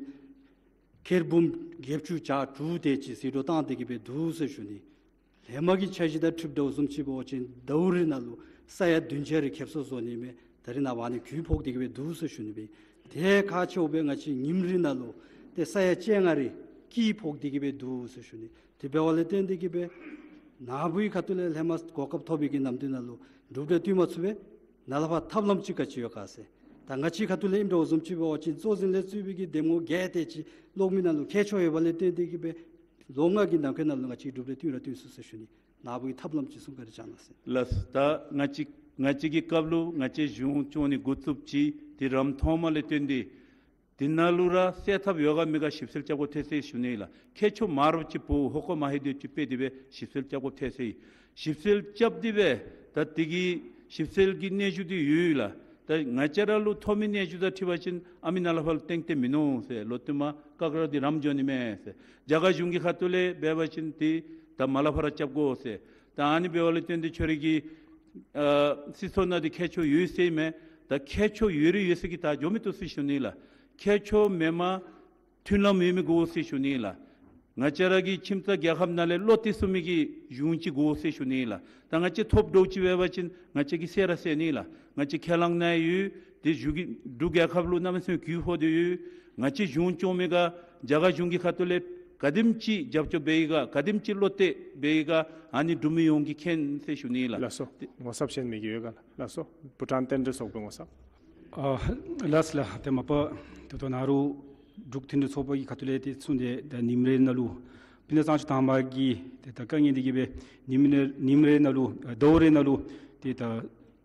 ཁེར་འབུམ་བརྒྱད་ཅུ་གྱ་དྲུག་དེ་ཅིག་ཟད་འགྲོ་བཏང་སྟེ་གི་སྦེ་འདུག་ཟེར་ཞུ་ནི། ཧེ་མ་གི་འཆར་གཞི་དང་འཁྲིལཝ་ད་བཟུམ་ཅིག་འབད་བ་ཅིན་ཟླཝ་རེ་ནང་ལུ་ས་ཡ་བདུན་ཅུ་རེ་ཁེབ་སང་བཟོ་ནི་མས། ད་རེས་ནངས་པ་ཨ་ནི་རྒུད་ཕོག་སྟེ་གི་སྦེ་འདུག་ཟེར་ཞུ་ནི་སྦེ། དེ་ཁག་ཆེཝ་སྦེ་ང་བཅས་ཉིནམ་རེ་ནང་ལུ་ཏེ་ས་ཡ་བཅོ་ལྔ་རེ་དཀྱིལ་ཕོག་སྟེ་གི་སྦེ་འདུག་ཟེར་ཞུ་ནི། དེ་འབདཝ་ལས་བརྟེན་ཏེ་གི་སྦེ་ནཱ་བུའི་ཁ་ཐུག་ལས་ལྷག་མ་གོ་སྐབས་ཐོབ་པའི་གི་ནམ་དུས་ནང་ལུ་གྲུབ་འབྲས་བཏོན་མ་ཚུགས་པས། ནཱ་ལས་ཕར་ཐབས་ལམ་ཅིག་ག་ཅི་ཡོད་ག་ཟེར། ད་ང་བཅས་ཁ་ཐུག་ལས་ཨིནམ་འདྲཝ་བཟུམ་ཅིག་འབད་བ་ཅིན་གཙོ་འཛིན་ལས་གཙོས་པའི་གི་འདེམས་ངོ་བརྒྱད་དེ་ཅིག་གློག་མེ་ནང་ལུ་མཁས་མཆོག་ཡོདཔ་ལས་བརྟེན་ཏེ་གི་སྦེ་ལོ་ལྔ་གི་ནང་འཁོད་ནང་ལུ་ང་བཅས་གྲུབ་འབྲས་བཏོན་ར་བཏོན་ཚུགས་ཟེར་ཞུ་ནི། ནཱ་བུ་གིས་ཐབས་ལམ་ཅིག་གསུང་བཀའ་དྲིན་བསྐྱང་གནང་ཟེར། ལགས། ད་ང་བཅས་ང་བཅས་ཀྱི་སྐབས་ལུ་ང་བཅས་གཞུང་སྐྱོང་ནི་འགོ་བཙུགསཔ་ཅིག་དེ་རམ་མཐོངམ་ལས་བརྟེན་ཏེ་དེ་ནང་ལུ་ར་སེལ་ཐབས་ཡོད་ག་མེད་ག་ཞིབ་འཚོལ་རྐྱབ་དགོཔ་ཐལ་ཅི་ཟེར་ཞུ་ནི་ལགས། མཁས་མཆོག་མང་རབས་ཅིག་འབོ་ཧོ་ཁོ་མ་ཧེ་དེ་ཅིག་སྤེལ་ཏེ་སྦེ་ཞིབ་འཚོལ་རྐྱབ་དགོཔ་ཐལ་ཅི། ཞིབ་འཚོལ་རྐྱབ་སྟེ་སྦེ་ད་དེ་གི་ཞིབ་འཚོལ་གྱི་གནས་ཚུལ་དེ་ཡོད་ལགས། ད་ང་བཅས་ར་ལུ་ཐོབ་མི་གནས་ཚུལ་དང་འཁྲིལ་བ་ཅིན་ཨ་མི་ནཱ་ལས་ཕར་ལུ་གཏན་གཏན་མིན་ནུག་ཟེར། ལོག་སྟེ་མར་ཀག་ར་འདི་རམ་འགྱོ་ནི་མས་ཟེར། རྒྱ་གར་གཞུང་གི་ཁ་ཐུག་ལས་འབད་བ་ཅིན་ཏེ་ད་མར་ལས་ཕར་ར་རྐྱབ་དགོ་ཟེར། ད་ཨ་ནི་འབདཝ་ལས་བརྟེན་ཏེ་ཁྱོད་རའི་གི་ཨ་སྲིད་ཚོགས་ནང་འདི་མཁས་མཆོག་ཡོད་ཟེར་མས། ད་མཁས་མཆོག་ཡོད་རུང་ཡོད་ཟེར་གྱིས་ད་འགྱོ་མི་བཏུབ་ཟེར་ཞུ་ནི་ལགས། ཁྱད་ཆོས་མེནམ་མཐུན་ལམ་ཡོད་མི་དགོ་ཟེར་ཞུ་ནི་ལགས། ང་བཅས་ར་གི་ཁྱིམ་ཚང་རྒྱལ་ཁབ་ནང་ལས་བློ་གཏད་ཚུགས་མི་གི་གཞུང་ཅིག་དགོ་ཟེར་ཞུ་ནི་ལགས། ད་ང་བཅས་ཐོབ་འདྲཝ་ཅིག་འབད་བ་ཅིན་ང་བཅས་ཀྱིས་གསལ་ར་གསལ་ནི་ལགས། ང་བཅས་ཁས་བླངས་གནང་ཡོད། དེ་གཞུང་གི་འབྲུག་རྒྱལ་ཁབ་ལུ་གནམ་མེད་ས་མེད་གུས་ཕོག་སྟེ་ཡོད། ང་བཅས་གཞུང་སྐྱོང་མི་ག་རྒྱ་གར་གཞུང་གི་ཁ་ཐུག་ལས་ག་དེམ་ཅིག་རྒྱབ་སྐྱོར་འབད་ཡི་ག་ག་དེམ་ཅིག་བློ་གཏད་འབད་ཡི་ག་ཨ་ནི་འབྲུག་མི་ཡོངས་ཀྱིས་མཁྱེན་ཟེར་ཞུ་ནི་ལགས། ལགས་སོ། ངོ་ཚབ་གཞན་མི་གི་ཡོད་ག་ལགས། ལགས་སོ། བྷུ་ཊཱན་རྟེན་འབྲེལ་ཚོགས་པའི་ངོ་ཚབ། ཨ་ལགས་ལགས། ཏེ་མ་པ་ད་ལྟོ་ནཱ་རུ་འབྲུག་མཐུན་སྒྲིལ་ཚོགས་པ་གི་ཁ་ཐུག་ལས་ཏེ་གསུངས་ཏེ་ད་ཉིནམ་རེ་ནང་ལུ་སྤུ་ན་གཙང་ཆུ་དང་པ་གི་ཏེ་ད་དཀའ་ངལ་འདི་གིས་སྦེ་ཉིནམ་རེ་ཉིནམ་རེ་ནང་ལུ་ཨ་ཟླཝ་རེ་ནང་ལུ་ཏེ་ད་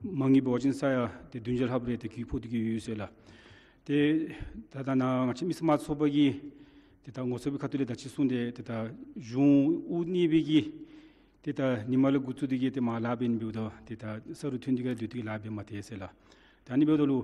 མང་ཉུང་འབད་བ་ཅིན་ས་ཡ་ཏེ་བདུན་བརྒྱ་ལྷགཔ་རེ་ཏེ་གུས་ཕོག་སྟེ་གི་ཡོད་ཟེར་ལགས། ཏེ་ད་ད་ནཱ་ང་བཅས་མི་སེར་དམངས་གཙོ་ཚོགས་པ་གི་ཏེ་ད་ངོ་ཚབ་ཀྱི་ཁ་ཐུག་ལས་ད་ཅི་གསུངས་ཏེ་ཏེ་ད་གཞུང་དབུ་བརྙེས་པའི་གི་ཏེ་ད་ཉིནམ་ལས་འགོ་བཙུགས་ཏེ་གི་ཏེ་མར་ལཱ་འབད་ནི་འབདཝ་ད་ཏེ་ད་ས་རུ་ཐོན་ཏེ་གི་སྡོད་དེ་གི་ལཱ་འབད་མ་སྟེར་ཟེར་ལགས། ད་ཨ་ནི་འབདཝ་ད་ལུ་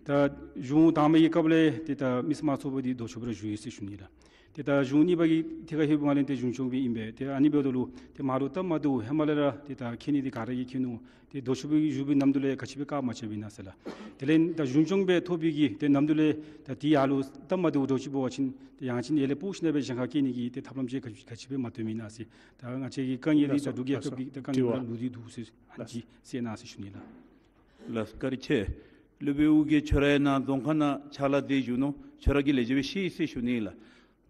ད་གཞུང་དང་པའི་སྐབས་ལས་ཏེ་ད་མི་སེར་དམངས་གཙོ་ཚོགས་པ་འདི་ལྡོག་ཕྱོགས་སྦེ་ར་བཞུགས་ཡི་ཟེར་ཞུ་ནི་ལགས། ཏེ་ད་གཞུང་གཉིས་པ་གི་ཐད་ཁར་ལྷོད་པའི་སྒང་ལས་ཏེ་གཞུང་སྐྱོང་སྦེ་ཨིན་པས། ཏེ་ཨ་ནི་འབདཝ་ད་ལུ་ཏེ་མ་ལུ་སྟབས་མ་བདེཝ་ཧེ་མ་ལས་ར་ཏེ་ད་མཁྱེན་ནི་འདི་ག་ར་གིས་མཁྱེན་ནུག། ཏེ་ལྡོག་ཕྱོགས་སྦེ་བཞུགས་པའི་ནམ་དུས་ལས་ག་ཅི་སྦེ་བཀག་མ་རྐྱབ་ཨིན་ན་ཟེར་ལགས། དེ་ལས་ད་གཞུང་སྐྱོང་སྦེ་ཐོབ་པའི་གི་ཏེ་ནམ་དུས་ལས་ད་དེ་ཡར་ལུ་སྟབས་མ་བདེཝ་འདྲཝ་ཅིག་འབད་བ་ཅིན་ཏེ་ཡང་ཅིན་ཡར་ལས་ཕོག་ཞིནམ་ལས་སྦེ་གཞན་ཁར་བསྐྱལ་ནི་གི་ཏེ་ཐབས་ལམ་ཅིག་ག་ག་ཅི་སྦེ་མ་སྟོནམ་ཨིན་ན་ཟེར། ད་ང་བཅས་ཀྱི་དཀའ་ངལ་འདི་ད་འབྲུག་རྒྱལ་ཁབ་ཀྱི་ད་དཀའ་ངལ་ལུ་འདི་འདུག་ཟེར་ཨ་ནི་ཅིག་གསན་གནང་ཟེར་ཞུ་ནི་ལགས། ལགས་བཀའ་དྲིན་ཆེ། སློབ་དཔོན་ཨོ་རྒྱན་ཁྱོད་ར་ཡང་ནཱ་རྫོང་ཁག་ནང་ཕྱག་ལཱ་མཛད་བཞུགས་ནུག། ཁྱོད་ར་གིས་ལེགས་ཤོམ་སྦེ་ཤེས་ཟེར་ཞུ་ནི་ལགས།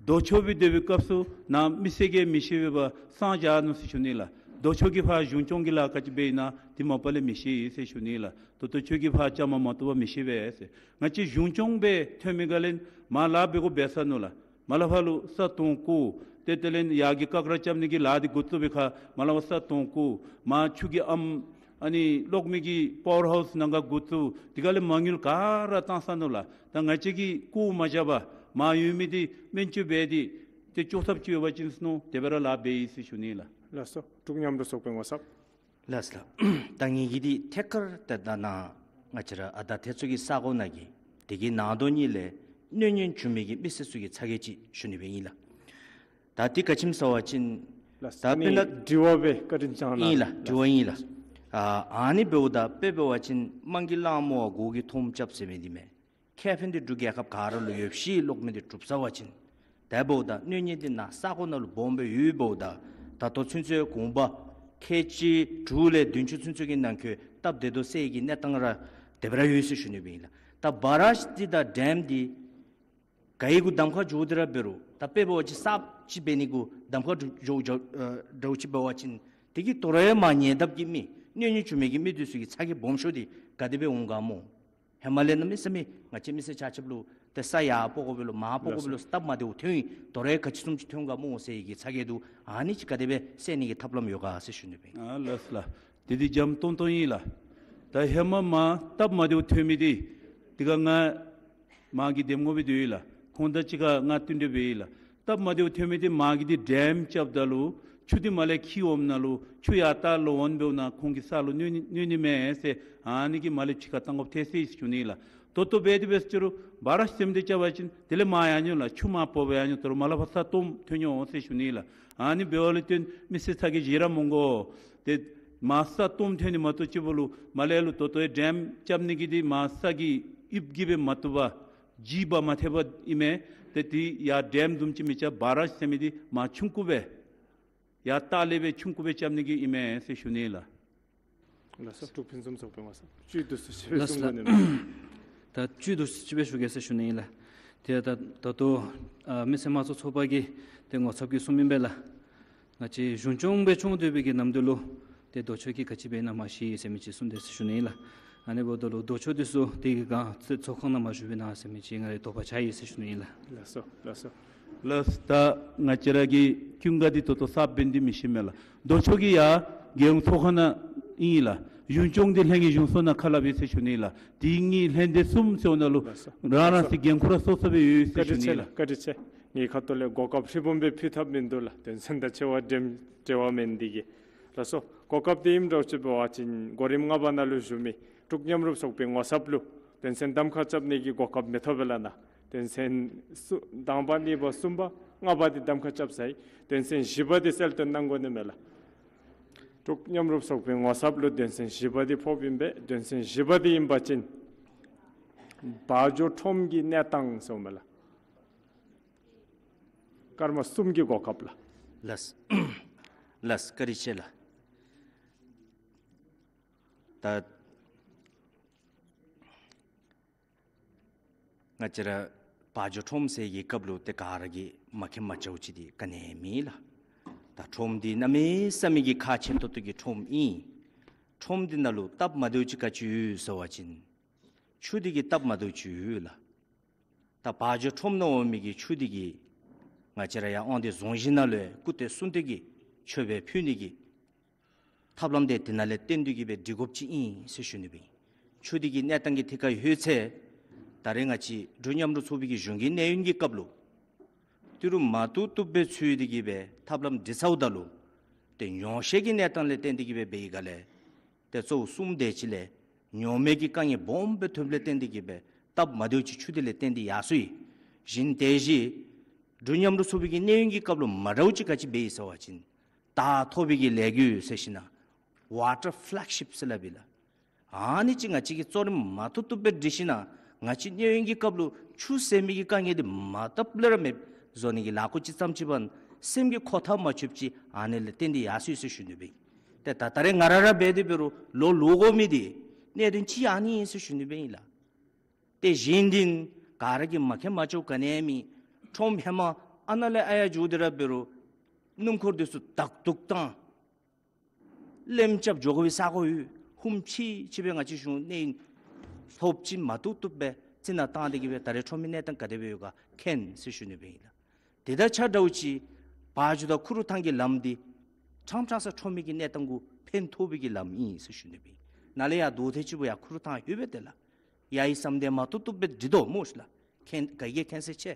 ལྡོག་ཕྱོགས་སྦེ་སྡོད་པའི་སྐབས་སུ་ནཱ་མི་སེར་གྱིས་མི་ཤེས་པར་སངས་རྒྱས་ནུག་ཟེར་ཞུ་ནི་ལགས། ལྡོག་ཕྱོགས་ཀྱི་ཕར་གཞུང་སྐྱོང་གི་ལཱ་ག་ཅི་འབད་ཨིན་ན་དེ་མ་པ་ལས་མི་ཤེས་ཟེར་ཞུ་ནི་ལགས། ད་ལྟོ་ཁྱོད་ཀྱིས་ཕར་བཅའ་མར་མ་གཏོགས་པར་མི་ཤེས་པས་ཟེར། ང་བཅས་གཞུང་སྐྱོང་སྦེ་ཐོན་མི་ག་ལས་མར་ལཱ་འབད་དགོཔ་འབད་ཚར་ནུག་ལགས། མར་ལས་ཕར་ལུ་ས་སྟོང་བརྐོ། ཏེ་དེ་ལས་ཡར་གྱི་ཀ་ཀྲ་རྐྱབ་ནི་གི་ལཱ་འདི་འགོ་བཙུགས་པའི་ཁར་མར་ལས་ཕར་ས་སྟོང་བརྐོ། མར་ཆུ་གི་ཨམ་ཨ་ནི་གློག་མེ་གི་པ་ཝར་ཧའུསི་ནང་ག་འགོ་བཙུགས། དེ་ག་ལས་མ་དངུལ་ག་ར་བཏང་ཚར་ནུག་ལགས། ད་ང་བཅས་ཀྱིས་བརྐོ་མ་བཞག་པར་མར་ཡོད་མི་འདི་སྨན་བཅོས་འབད་དེ་ཏེ་ལྕོགས་ཚབས་ཅིག་ཡོད་པ་ཅིན་ཟེར་མནོ་སྟེ་སྦེ་ར་ལཱ་འབད་ཡི་ཟེར་ཞུ་ནི་ལགས། ལགས་སོ། འབྲུག་མཉམ་རུབ་ཚོགས་པའི་ངོ་ཚབ། ལགས་ལགས། ད་ངེ་གི་འདི་ཐད་ཀར་ཏེ་ད་ནཱ་ང་བཅས་ར་ཨ་རྟག་ཏེ་ཚུ་གི་ས་གོ་ནང་གི་དེ་གི་ནང་དོན་གཉིས་ལས་གནོད་ཉེན་བྱུང་མི་གི་མི་སེར་ཚུ་གི་ཚ་གྱང་ཅིག་ཞུ་ནི་སྦེ་ཨིན་ལགས། ད་འདི་ག་ཅི་སྨོ་ཟེར་བ་ཅིན་ལགས། ད་ཨ་ནི་དཔེར་ན་དྲི་བ་སྦེ་བཀའ་དྲིན་བསྐྱང་གནང་། ཨིན་ལགས། དྲི་བ་ཨིན་ལགས། ཨ་ཨ་ནི་འབདཝ་ད་དཔེ་འབད་བ་ཅིན་དམངས་ཀྱི་གླང་མོ་མགོ་གི་ཐོམ་རྐྱབ་ཟེར་མི་འདི་མས། ཁེ་ཕན་འདི་འབྲུག་རྒྱལ་ཁབ་ག་ར་ལུ་ཡོདཔ་ཅིག་གློག་མེ་འདི་གྲུབ་ཚར་བ་ཅིན། དེ་འབདཝ་ད་གནོད་ཉེན་འདི་ནཱ་ས་གོ་ནང་ལུ་སྦོམ་སྦེ་ཡོདཔ་འབདཝ་ད་ད་ལྟོ་ཚུན་ཚོད་གོང་པ་ཁལ་གཅིག་དྲུག་ལས་བདུན་ཅུ་ཚུན་ཚོད་ཀྱི་ནང་འཁོད་སྟབས་བདེ་ཏོག་ཏོ་སེལ་གྱི་གནས་སྟངས་ར་དེ་སྦེ་ར་ཡོད་ཟེར་ཞུ་ནི་སྦེ་ཨིན་ལགས། ད་བར་ཌེམ་འདི་ད་ག་ཡི་གུ་གདམ་ཁ་འགྱོ་སྟེ་ར་འབད་རུང་ད་དཔེ་འབད་བ་ཅིན་གསརཔ་ཅིག་འབད་ནི་གུ་གདམ་ཁ་འགྱོ་འགྱོ་འགྱོ་ཨ་འདྲཝ་ཅིག་འབད་བ་ཅིན་དེ་གི་དོ་རུང་མར་ཉེ་འདབས་ཀྱི་མི་གནོད་ཉེན་བྱུང་མི་གི་མི་འདི་ཚུ་གི་ཚ་གྱང་སྦོམ་ཤོས་འདི་ག་དེ་སྦེ་འོང་ག་སྨོ། ཧེ་མ་ལས་གནམ་མེད་ས་མེད་ང་བཅས་མི་སེར་ཆ་ཁྱབ་ལུ་ཏེ་ས་ཡར་སྤོ་དགོཔ་ལུ་མར་སྤོ་དགོཔ་ལུ་སྟབས་མ་བདེཝ་ཐོན་ཡི། དོ་རུང་ག་ཅི་བཟུམ་ཅིག་ཐོན་ག་སྨོ་ཟེར་གྱི་ཚ་གྱང་འདུག། ཨ་ནི་ཅིག་ག་དེ་སྦེ་སེལ་ནི་གི་ཐབས་ལམ་ཡོད་ག་ཟེར་ཞུ་ནི་སྦེ། ཨ་ལགས་ལགས། དེ་འདི་འཇམ་ཏོང་ཏོ་ཨིན་ལགས། ད་ཧེ་མ་མར་སྟབས་མ་བདེཝ་ཐོན་མི་འདི་དེ་ཁར་ང་མར་གྱི་འདེམས་ངོ་སྦེ་སྡོད་ཡི་ལགས། ཁོང་དང་གཅིག་ཁར་ང་བསྟུན་གྲོས་འབད་ཡི་ལགས། སྟབས་མ་བདེཝ་ཐོན་མི་འདི་མར་གྱི་འདི་ཌེམ་རྐྱབ་ད་ལུ་ཆུ་འདི་མར་ལས་འཁྱིལ་འོངམ་ད་ལུ་ཆུ་ཡར་ལྟག་ལུ་འོང་འབདཝ་ད་ཁོང་གི་ས་ལུ་གནོད་ནི་གནོད་ནི་མས་ཟེར་ཨ་ནི་གིས་མར་ལས་ཕྱི་ཁར་བཏང་དགོཔ་ཐལ་ཟེར་ཞུ་ནི་ལགས། ད་ལྟོ་འབད་དེ་འབད་ཟེར་རུང་བར་ཌེམ་ཟེར་མི་འདི་རྐྱབ་པ་ཅིན་དེ་ལས་མར་ཡར་འགྱོ་ལགས། ཆུ་མར་སྤོ་སྦེ་ཡར་འགྱོ། ད་རུང་མར་ལས་ཕར་ས་སྟོངམ་ཐོན་འོང་ཟེར་ཞུ་ནི་ལགས། ཨ་ནི་འབདཝ་ལས་བརྟེན་མི་སེར་ཚ་གྱང་བཞེས་ར་མི་དགོ། ཏེ་མར་ས་སྟོངམ་ཐོན་ནི་མ་གཏོགས་ཅིག་འབདཝ་ལུ་མར་ལས་ལུ་ད་ལྟོ་ཡང་ཌེམ་རྐྱབ་ནི་གི་འདི་མར་ས་གི་དབྱིབས་ཀྱིས་སྦེ་མ་བཏུབ་པར་ལྗིད་པ་མ་ཐེབས་པ་ཨིན་མས། ཏེ་དེ་ཡར་ཌེམ་བཟུམ་ཅིག་མི་རྐྱབ། བར་ཌེམ་ཟེར་མི་འདི་མར་ཆུང་ཀུ་སྦེ་ཡར་ལྟག་ལས་སྦེ་ཆུང་ཀུ་སྦེ་རྐྱབ་ནི་གི་ཨིན་མས་ཟེར་ཞུ་ནི་ལགས། ལགས་སོ། འབྲུག་ཕུན་སུམ་ཚོགས་པའི་ངོ་ཚབ། བཅུད་བསྡུ་སུ་ཅིག་སྦེ་ལགས་གསུང་ལགས། དགོ་ནི་མས། ད་བཅུད་བསྡུ་སུ་ཅིག་སྦེ་ཞུ་གེ་ཟེར་ཞུ་ནི་ཨིན་ལགས། ཏེ་ད་ད་ལྟོ་ཨ་མི་སེར་དམངས་གཙོ་ཚོགས་པ་གི་ཏེ་ངོ་ཚབ་ཀྱིས་གསུངམ་ཨིན་པས་ལགས། ང་བཅས་གཞུང་སྐྱོང་སྦེ་སྐྱོང་སྡོད་པའི་གི་ནམ་དུས་ལུ་ཏེ་ལྡོག་ཕྱོགས་ཀྱིས་ག་ཅི་འབད་ན་མ་ཤེས་ཟེར་མི་ཅིག་གསུངས་ཏེ་ཟེར་ཞུ་ནི་ཨིན་ལགས། ཨ་ནི་འབདཝ་ད་ལུ་ལྡོག་ཕྱོགས་འདི་ཚུ་དེ་གི་སྒང་ཚོགས་ཁང་ནང་མ་བཞུགས་པའི་ནང་ཟེར་མི་ཅིག་ང་རའི་དོགས་པ་ཆགས་ཡི་ཟེར་ཞུ་ནི་ཨིན་ལགས། ལགས་སོ། ལགས་སོ། ལགས། ད་ང་བཅས་ར་གི་ཀུན་དགའ་འདི་ད་ལྟོ་གསརཔ་འབད་ནི་འདི་མི་ཤེས་མས་ལགས། ལྡོག་ཕྱོགས་ཀྱི་ཡར་རྒྱལ་ཡོངས་ཚོགས་ཁང་ནང་ཨིན་ལགས། གཞུང་སྐྱོང་འདི་ལྷན་རྒྱས་གཞུང་ཚོགས་ནང་ཁ་སླབ་ཡི་ཟེར་ཞུ་ནི་ལགས། དེ་གཉིས་ལྷན་སྡེ་གསུམ་ཟེརཝ་ད་ལུ་ལགས་སོ། རང་རང་སོའི་འགན་ཁུར་ར་སོ་སོ་སྦེ་ཡོད་ཟེར་ཞུ་ནི་ལགས། བཀའ་དྲིན་ཆེ། ངེའི་ཁ་ཐུག་ལས་གོ་སྐབས་ཧྲིལ་བུམ་སྦེ་ཕུལ་ཐབས་མིན་འདུག་ལགས། དོན་ཚན་དང་ཆེ་བ་འབྲེལ་འབྲེལ་བ་མེད་ནི་འདི་གིས། ལགས་སོ། གོ་སྐབས་འདི་ཨིནམ་འདྲཝ་ཅིག་འབད་བ་ཅིན་གོ་རིམ་ལྔ་པ་ནང་ལུ་བཞུགས་མི་འབྲུག་མཉམ་རུབ་ཚོགས་པའི་ངོ་ཚབ་ལུ་དོན་ཚན་གདམ་ཁ་རྐྱབ་ནི་གི་གོ་སྐབས་མི་ཐོབ་པས་ལགས་ན། དོན་ཚན་གསུ་དང་པ་གཉིས་པ་གསུམ་པ་ལྔ་པ་འདི་གདམ་ཁ་རྐྱབ་ཚར་ཡི། དོན་ཚན་བཞི་པ་འདི་གསལ་སྟོན་གནང་དགོ་ནི་མས་ལགས། འབྲུག་མཉམ་རུབ་ཚོགས་པའི་ངོ་ཚབ་ལུ་དོན་ཚན་བཞི་པ་འདི་ཕོགཔ་ཨིན་པས། དོན་ཚན་བཞི་པ་འདི་ཨིན་པ་ཅིན་ བ་འཇོ་ཁྲོམ་གྱི་གནས་སྟངས་ཟེརཝ་མས་ལགས། སྐར་མ་གསུམ་གྱི་གོ་སྐབས་ལགས། ལགས། ལགས། བཀའ་དྲིན་ཆེ་ལགས། ད་ང་བཅས་ར་བ་འཇོ་ཁྲོམ་ཟེར་གྱི་སྐབས་ལུ་ཏེ་ག་ར་གིས་མ་མཁྱེན་མ་མཁྱེནམ་ཅིག་འདི་ག་ནི་ཡང་མེད་ལགས། ད་ཁྲོམ་འདི་གནམ་མེད་ས་མེད་ཀྱི་ཁག་ཆེ་ཏོག་ཏོ་གི་ཁྲོམ་ཨིན། ཁྲོམ་འདི་ནང་ལུ་སྟབས་མ་བདེཝ་ཅིག་ག་ཅི་ཡོད་ཟེར་བ་ཅིན་ཆུ་འདི་གི་སྟབས་མ་བདེཝ་ཅིག་ཡོད་ལགས། ད་བ་འཇོ་ཁྲོམ་ནང་འོང་མི་གི་ཆུ་འདི་གིས་ང་བཅས་ར་ཡར་དབང་འདུས་རྫོང་གཞི་ནང་ལུ་སྐུ་སྟོད་གསུང་སྟོད་ཀྱི་མཆོད་པ་ཕུལ་ནི་གི་ཐབས་ལམ་འདི་དེ་ནང་ལས་བརྟེན་ཏེ་གི་སྦེ་སྒྲིག་དགོཔ་ཅིག་ཨིན་ཟེར་ཞུ་ནི་སྦེ་ཨིན། ཆུ་འདི་གི་གནས་སྟངས་ཀྱི་ཐད་ཁར་ལྷོད་ཚེ་ད་རེས་ང་བཅས་འབྲུག་མཉམ་རུབ་ཚོགས་པའི་གི་གཞུང་གི་གནས་ཡུན་གྱི་སྐབས་ལུ་ཏི་རུ་མ་བཏུབ་བཏུབ་སྦེ་འཚོལ་ཏེ་གི་སྦེ་ཐབས་ལམ་སྒྲིག་ཚརཝ་ད་ལུ་ཏེ་ཉོགས་བཤད་ཀྱི་གནས་སྟངས་ལས་བརྟེན་ཏེ་གི་སྦེ་འབད་ཡི་ག་ལས་ཏེ་གཙོ་བོ་གསུམ་དེ་ཅིག་ལས་ཉོགས་མེད་ཀྱི་དཀའ་ངལ་སྦོམ་སྦེ་ཐོནམ་ལས་བརྟེན་ཏེ་གི་སྦེ་སྟབས་མ་བདེཝ་ཅིག་ཆུ་འདི་ལས་བརྟེན་ཏེ་ཡར་སོ་ཡི། གཞན་དེ་བཞིན་འབྲུག་མཉམ་རུབ་ཚོགས་པའི་གི་གནས་ཡུན་གྱི་སྐབས་ལུ་མ་འདྲཝ་ཅིག་ག་ཅི་འབད་ཡི་ཟེར་བ་ཅིན་དར་ཐོབ་པའི་གི་ལས་འགུལ་ཟེར་ཞིན་ན་ཝ་ཊར་ཕ་ལེག་ཤིཔ་ཟེར་སླབ་ཨིན་ལགས། ཨ་ནི་ཅིག་ང་བཅས་ཀྱིས་གཙོ་རིམ་མ་བཏུབ་བཏུབ་སྦེ་སྒྲིག་ཞིན་ན་ང་བཅས་གནས་ཡུན་གྱི་སྐབས་ལུ་ཆུ་ཟེར་མི་གི་དཀའ་ངལ་འདི་མ་བཏབ་ལས་ར་མེདཔ་བཟོ་ནི་གི་ལཱ་འགོ་ཅིག་བརྩམས་ཅི་པ་ན་སེམས་ཀྱི་ཁོ་ཐག་མ་ཆོདཔ་ཅིག་ཨ་ནི་ལས་བརྟེན་ཏེ་ཡར་སོ་ཡི་ཟེར་ཞུ་ནི་སྦེ་ཨིན། ཏེ་ད་ད་རེས་ང་ར་ར་འབད་དེ་འབད་རུང་ལོ་ལུ་འགོར་མི་འདི་གནད་དོན་གཅིག་ཨ་ནི་ཨིན་ཟེར་ཞུ་ནི་སྦེ་ཨིན་ལགས། ཏེ་གཞན་འདི་ག་ར་གིས་མ་མཁྱེན་མ་མཁྱེནམ་ག་ནི་ཡང་མེད། ཁྲོམ་ཧེ་མ་ཨ་ནཱ་ལས་ཨ་ཡར་འགྱོ་སྟེ་ར་འབད་རུང་སྣུམ་འཁོར་འདི་ཚུ་བདག་འདུག་བཏང་ལེན་རྐྱབ་འགྱོ་དགོ་པའི་ས་གོ་ཡོད། ཧུམ་ཕྱིས་ཕྱིས་སྦེ་ང་བཅས་གཞུང་གནས་ཡུན་ལྷོདཔ་ཅིག་མ་བཏུབ་བཏུབ་སྦེ་རྩི་ནག་བཏང་སྟེ་གི་སྦེ་ད་རེས་ཁྲོམ་གྱི་གནས་སྟངས་ག་དེ་སྦེ་ཡོད་ག་མཁྱེན་ཟེར་ཞུ་ནི་སྦེ་ཨིན་ལགས། དེ་དང་ཆ་འདྲཝ་ཅིག་བ་འཇོ་དང་ཁུ་རུ་ཐང་གི་ལམ་འདི་ཕྲང་ཕྲང་ས་ཁྲོམ་གྱི་གནས་སྟངས་གུ་ཕན་ཐོགས་པའི་གི་ལམ་ཨིན་ཟེར་ཞུ་ནི་སྦེ་ཨིན། ནཱ་ལས་ཡར་རྡོ་ཐེ་ཅིག་བུ་ཡར་ཁུ་རུ་ཐང་ལྷོད་པས་ཏེ་ལགས། ཡར་ཡི་ཟམ་དེ་མ་བཏུབ་བཏུབ་སྦེ་སྒྲིག་དོ་སྨོ་ཤིག་ལགས། མཁྱེན་ག་གིས་མཁྱེན་གསལ་ཆེ།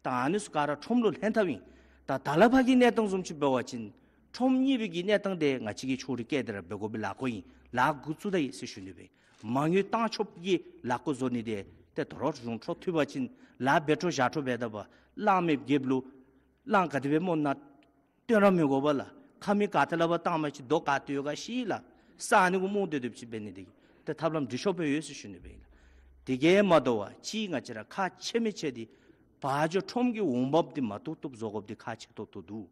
ད་ཨ་ནི་ཚུ་ག་ར་ཁྲོམ་ལུ་ལྷོད་དཔ་ཨིན། ད་ད་ལས་ཕར་གྱི་གནས་སྟངས་བཟུམ་ཅིག་འབད་བ་ཅིན་ཁྲོམ་གཉིས་པའི་གི་གནས་སྟངས་དེ་ང་བཅས་ཀྱིས་ཕྱོགས་རིས་བཀལ་ཏེ་ར་འབད་དགོ་པའི་ལཱ་འགོ་ཨིན། ལཱ་འགོ་བཙུགས་ད་ཡི་ཟེར་ཞུ་ནི་སྦེ་ཨིན། མ་དངུལ་བཏང་ཆོགཔ་གི་ལཱ་འགོ་བཟོ་ནི་དེ་ཏེ་དོ་རུང་གཞུང་འཕྲོ་མཐུད་པ་ཅིན་ལཱ་འབད་འཕྲོ་བཞག་འཕྲོ་འབད་ད་པ་གླང་མེདཔ་རྒྱལཔོ་ལུ་གླང་ག་དེ་སྦེ་རྨོ་ན་བཏོན་ར་མི་དགོ་པས་ལགས། ཁ་མིག་ག་ཏེ་ལས་ཕར་བཏང་པ་ཅིན་རྡོ་ག་ཏེ་ཡོད་ག་ཤེས་ལགས། ས་ཨ་ནི་གུ་རྨོ་སྡོད་སྡོདཔ་ཅིག་འབད་ནི་དེ་གིས་ཏེ་ཐབས་ལམ་སྒྲིག་ཆོགཔ་སྦེ་ཡོད་ཟེར་ཞུ་ནི་སྦེ་ཨིན་ལགས། དེ་གིས་མ་དོ་བར་གཅིག་ང་བཅས་ར་ཁག་ཆེ་མི་ཆེ་འདི་བ་འཇོ་ཁྲོམ་གྱི་འོང་འབབ་འདི་མ་བཏུབ་བཏུབ་བཟོ་དགོཔ་འདི་ཁག་ཆེ་ཏོག་ཏོ་འདུག།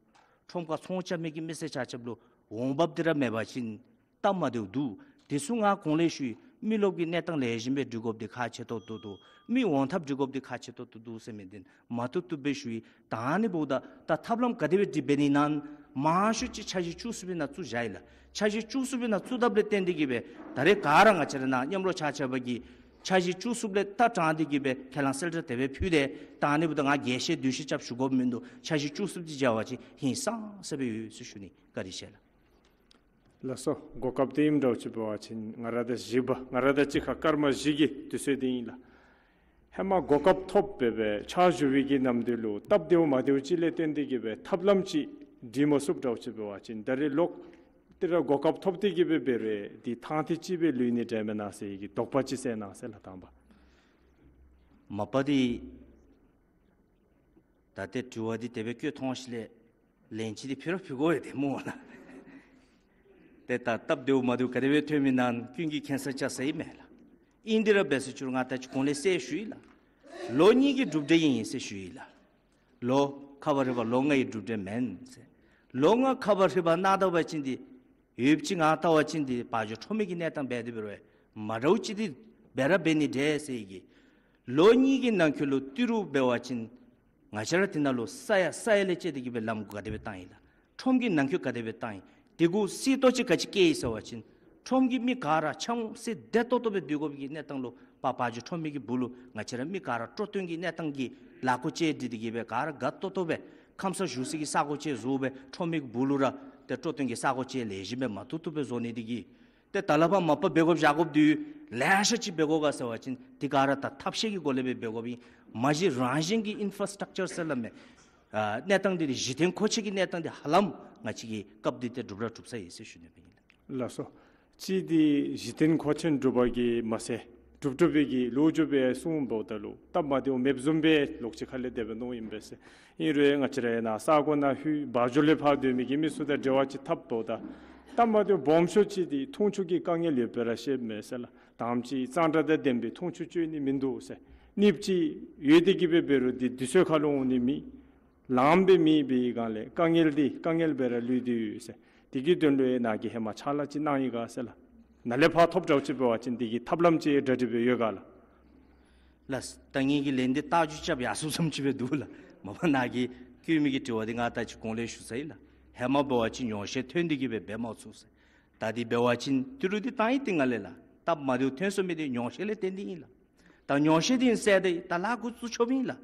ཁྲོམ་ཁར་ཚོང་རྐྱབ་མི་གི་མི་སེར་ཆ་ཁྱབ་ལུ་འོང་འབབ་འདི་ར་མེད་པ་ཅིན་སྟབས་མ་བདེཝ་འདུག། དེ་ཚུ་ང་གོང་ལས་ཞུ་ཡི། མི་རློབས་ཀྱི་གནས་སྟངས་ལེགས་ཤོམ་སྦེ་སྒྲིག་དགོཔ་འདི་ཁག་ཆེ་ཏོག་ཏོ་འདུག། མི་འོང་ཐབས་སྒྲིག་དགོཔ་འདི་ཁག་ཆེ་ཏོག་ཏོ་འདུག་ཟེར་མི་འདི་མ་བཏུབ་བཏུབ་སྦེ་ཞུ་ཡི། ད་ཨ་ནི་འབདཝ་ད་ད་ཐབས་ལམ་ག་དེ་སྦེ་སྒྲིག་འབད་ནི་ཨིན་ན་མང་ཤོས་ཅིག་འཆར་གཞི་བཅུ་གསུམ་པའི་ནང་བཙུགས་བཞག་ཡི་ལགས། འཆར་གཞི་བཅུ་གསུམ་པའི་ནང་བཙུགས་དཔ་ལས་བརྟེན་ཏེ་གི་སྦེ་ད་རེས་ག་ར་ང་བཅས་ར་ནཱ་མཉམ་རོགས་ཆ་ཁྱབ་ཀྱིས་འཆར་གཞི་བཅུ་གསུམ་ལས་ད་དྲངས་ཏེ་གི་སྦེ་ཁས་བླངས་གསལ་བསྒྲགས་དེ་སྦེ་ཕུལ་ཏེ། ད་ཨ་ནི་འབདཝ་ད་ང་རྒྱས་བཤད་བསྡུས་བཤད་རྐྱབ་ཞུ་དགོཔ་མིན་འདུག། འཆར་གཞི་བཅུ་གསུམ་འདི་མཇལ་བ་ཅིན་ཧིང་སངས་ས་སྦེ་ཡོད་ཟེར་ཞུ་ནི། བཀའ་དྲིན་ཆེ་ལགས། ལགས་སོ། གོ་སྐབས་དེ་ཨིནམ་འདྲཝ་ཅིག་འབད་བ་ཅིན་ང་ར་དང་གཞིས་པ་ང་ར་དང་གཅིག་ཁར་སྐར་མ་བཞི་གི་དུས་ཚོད་འདི་ཨིན་ལགས། ཧེ་མ་གོ་སྐབས་ཐོབ་སྦེ་སྦེ་ཕྱག་ཞུ་བའི་གི་ནམ་དུས་ལུ་སྟབས་བདེཝ་མ་བདེཝ་ཅིག་ལས་བརྟེན་ཏེ་གི་སྦེ་ཐབས་ལམ་ཅིག་སྒྲིག་མ་ཚུགསཔ་འདྲཝ་ཅིག་འབད་བ་ཅིན་ད་རེས་ལོག་སྟེ་ར་གོ་སྐབས་ཐོབ་སྟེ་གི་སྦེ་འབད་རུང་འདི་ཐང་ཐིག་ཅིག་སྦེ་ལུས་ནི་འདྲས་མེན་ན་ཟེར་བའི་གི་དོགས་པ་ཅིག་སེལ་གནང་ཟེར་ལགས། དང་པ། མ་པ་འདི་ད་ཏེ་དྲི་བ་འདི་དེ་སྦེ་བཀོད་ཐོན་ཞིནམ་ལས་ལན་ཅིག་འདི་ཕུལ་ར་ཕུལ་དགོ་ཡི་ཏེ་སྨོ་ལགས། ཏེ་ད་སྟབས་བདེཝ་མ་བདེཝ་ག་དེ་སྦེ་ཐོན་མི་ཨིན་ན་ཀུན་གྱིས་མཁྱེན་ས་ཅིག་ཟེར་ཨིན་མས་ལགས། ཨིན་དེ་ར་འབད་ཟེར་ཅི་རུང་ང་ད་ཅི་གོང་ལས་གསལ་ཞུ་ཡི་ལགས། ལོ་གཉིས་ཀྱི་གྲུབ་འབྲས་ཨིན་ཟེར་ཞུ་ཡི་ལགས། ལོ་ཁ་བ་རི་བ་ལོ་ལྔའི་གྲུབ་འབྲས་མེན་ཟེར། ལོ་ལྔ་ཁ་བ་རི་བ་གནང་ད་པ་ཅིན་འདི་ཡོདཔ་ཅིག་ང་བལྟ་བ་ཅིན་འདི་བ་འཇོ་ཁྲོམ་གྱི་གནས་སྟངས་འབད་དེ་འབད་རུང་མ་འདྲཝ་ཅིག་འདི་འབད་ར་འབད་ནི་འདྲས་ཟེར་གི། ལོ་གཉིས་ཀྱི་ནང་འཁོད་ལུ་ཏི་རུ་འབད་བ་ཅིན་ང་བཅས་ར་དེ་ནང་ལུ་ས་ཡ་ས་ཡ་ལས་བཅད་དེ་གི་སྦེ་ལམ་གུ་ག་དེ་སྦེ་བཏང་ཡི་ལགས། ཁྲོམ་གྱི་ནང་འཁོད་ག་དེ་སྦེ་བཏང་ཡི། དེ་གུ་སི་ཏོག་ཅིག་ག་ཅི་བཀལ་ཡི་ཟེར་བ་ཅིན་ཁྲོམ་གྱི་མི་ག་ར་ཆང་སི་བདེ་ཏོག་ཏོ་སྦེ་སྡོད་དགོ་པའི་གི་གནས་སྟངས་ལུ་པ་བ་འཇོ་ཁྲོམ་གྱི་སྦུག་ལུ་ང་བཅས་ར་མི་ག་ར་སྤྲོ་སྟོན་གྱི་གནས་སྟངས་ཀྱི་ལཱ་འགོ་ཅིག་སྒྲིག་སྟེ་གི་སྦེ་ག་ར་དགའ་ཏོག་ཏོ་སྦེ་ཁམས་སངས་བཞུགས་སའི་གི་ས་གོ་ཅིག་བཟོ་སྦེ་ཁྲོམ་གྱི་སྦུག་ལུ་ར་ཏེ་སྤྲོ་སྟོན་གྱི་ས་གོ་ཅིག་ལེགས་ཤོམ་སྦེ་མ་བཏུབ་བཏུབ་སྦེ་བཟོ་ནི་དེ་གིས་ཏེ་ད་ལས་ཕར་མ་པ་འབད་དགོཔ་བཞག་དགོཔ་འདི་ལེ་ཤ་ཅིག་འབད་དགོ་ག་ཟེར་བ་ཅིན་དེ་ག་ར་ད་ཐབས་ཤེས་ཀྱི་སྒོ་ལས་སྦེ་འབད་དགོཔ་ཨིན། མ་གཞི་རང་བཞིན་གྱི་ཨིན་ཕ་ར་སི་ཊག་ཅར་ཟེར་སླབ་མི་ཨ་གནས་སྟངས་འདི་གཞི་རྟེན་མཁོ་ཆས་ཀྱི་གནས་སྟངས་འདི་ཧ་ལམ་ང་བཅས་ཀྱི་སྐབས་འདི་ཏེ་གྲུབ་ར་གྲུབ་ཚར་ཡི་ཟེར་ཞུ་ནི་སྦེ་ཨིན་ལགས། ལགས་སོ། གཅིག་འདི་གཞི་རྟེན་མཁོ་ཆས་གྲུབ་པ་གིས་མ་ཚད་གྲུབ་གྲུབ་པའི་གི་ལོ་རྒྱུས་སྦེ་གསུངམ་ད་ལུ་སྟབས་མ་བདེཝ་མེདཔ་བཟུམ་སྦེ་ལོག་ཅིག་ཁ་ལས་དེ་སྦེ་མནོཝ་ཨིན་པས་ཟེར། ཨིན་རུང་ང་བཅས་ར་ཡང་ན་ས་གོ་ནང་ལྷོད་བ་འཇོ་ལས་ཕར་སྡོད་མི་གི་མི་ཚུ་དང་འབྲེལ་བ་ཅིག་འཐབ་འབདཝ་ད་ སྟབས་མ་བདེཝ་སྦོམ་ཤོས་ཅིག་འདི་འཐུང་ཆུ་གི་དཀའ་ངལ་ཡོདཔ་སྦེ་ར་བཤདཔ་མས་ཟེར་ལགས། དང་པ་ཅིག་གཙང་སྦྲ་དང་ལྡན་པའི་འཐུང་ཆུ་སྤྱོད་ནི་མིན་འདུག་ཟེར། གཉིས་པ་ཅིག་ཡོད་དེ་གིས་སྦེ་འབད་རུང་འདི་དུས་ཚོད་ཁར་ལུ་འོང་ནི་མེད། ལངམ་སྦེ་མེད་པའི་སྒང་ལས་དཀའ་ངལ་འདི་དཀའ་ངལ་སྦེ་ར་ལུས་ཏེ་ཡོད་ཟེར། དེ་གི་དོན་ལུ་ཡང་ནཱ་གིས་ཧེ་མ་ཕྱག་ལཱ་ཅིག་གནང་ཡི་ག་ཟེར་ལགས། ནཱ་ལས་ཕར་ཐོབ་འདྲཝ་ཅིག་འབད་བ་ཅིན་དེ་གི་ཐབས་ལམ་ཅིག་གྲ་སྒྲིག་འབད་ཡོད་ག་ལགས། ལགས། ད་ངེ་གི་ལན་འདི་རྟགས་འཇུ་རྐྱབ་ཡར་སོཔ་བཟུམ་ཅིག་སྦེ་འདུག་ལགས། མ་པ་ནཱ་གིས་བཀོད་མི་གི་དྲི་བ་འདི་ང་ད་ཅི་གོང་ལས་ཞུ་ཚར་ཡི་ལགས། ཧེ་མ་འབད་བ་ཅིན་ཉོགས་བཤད་ཐོན་ཏེ་གིས་སྦེ་འབད་མ་ཚུགས་ཟེར། ད་འདི་འབད་བ་ཅིན་ཏི་རུ་འདི་བཏང་ཡི། དེ་ནང་ལས་ལགས་སྟབས་མ་བདེཝ་ཐོན་སོང་མི་འདི་ཉོགས་བཤད་ལས་བརྟེན་ཏེ་ཨིན་ལགས། ད་ཉོགས་བཤད་འདི་ཨིན་ཟེར་ཏེ་ད་ལཱ་འགོ་བཙུགས་ཆོགཔ་ཨིན་ལགས།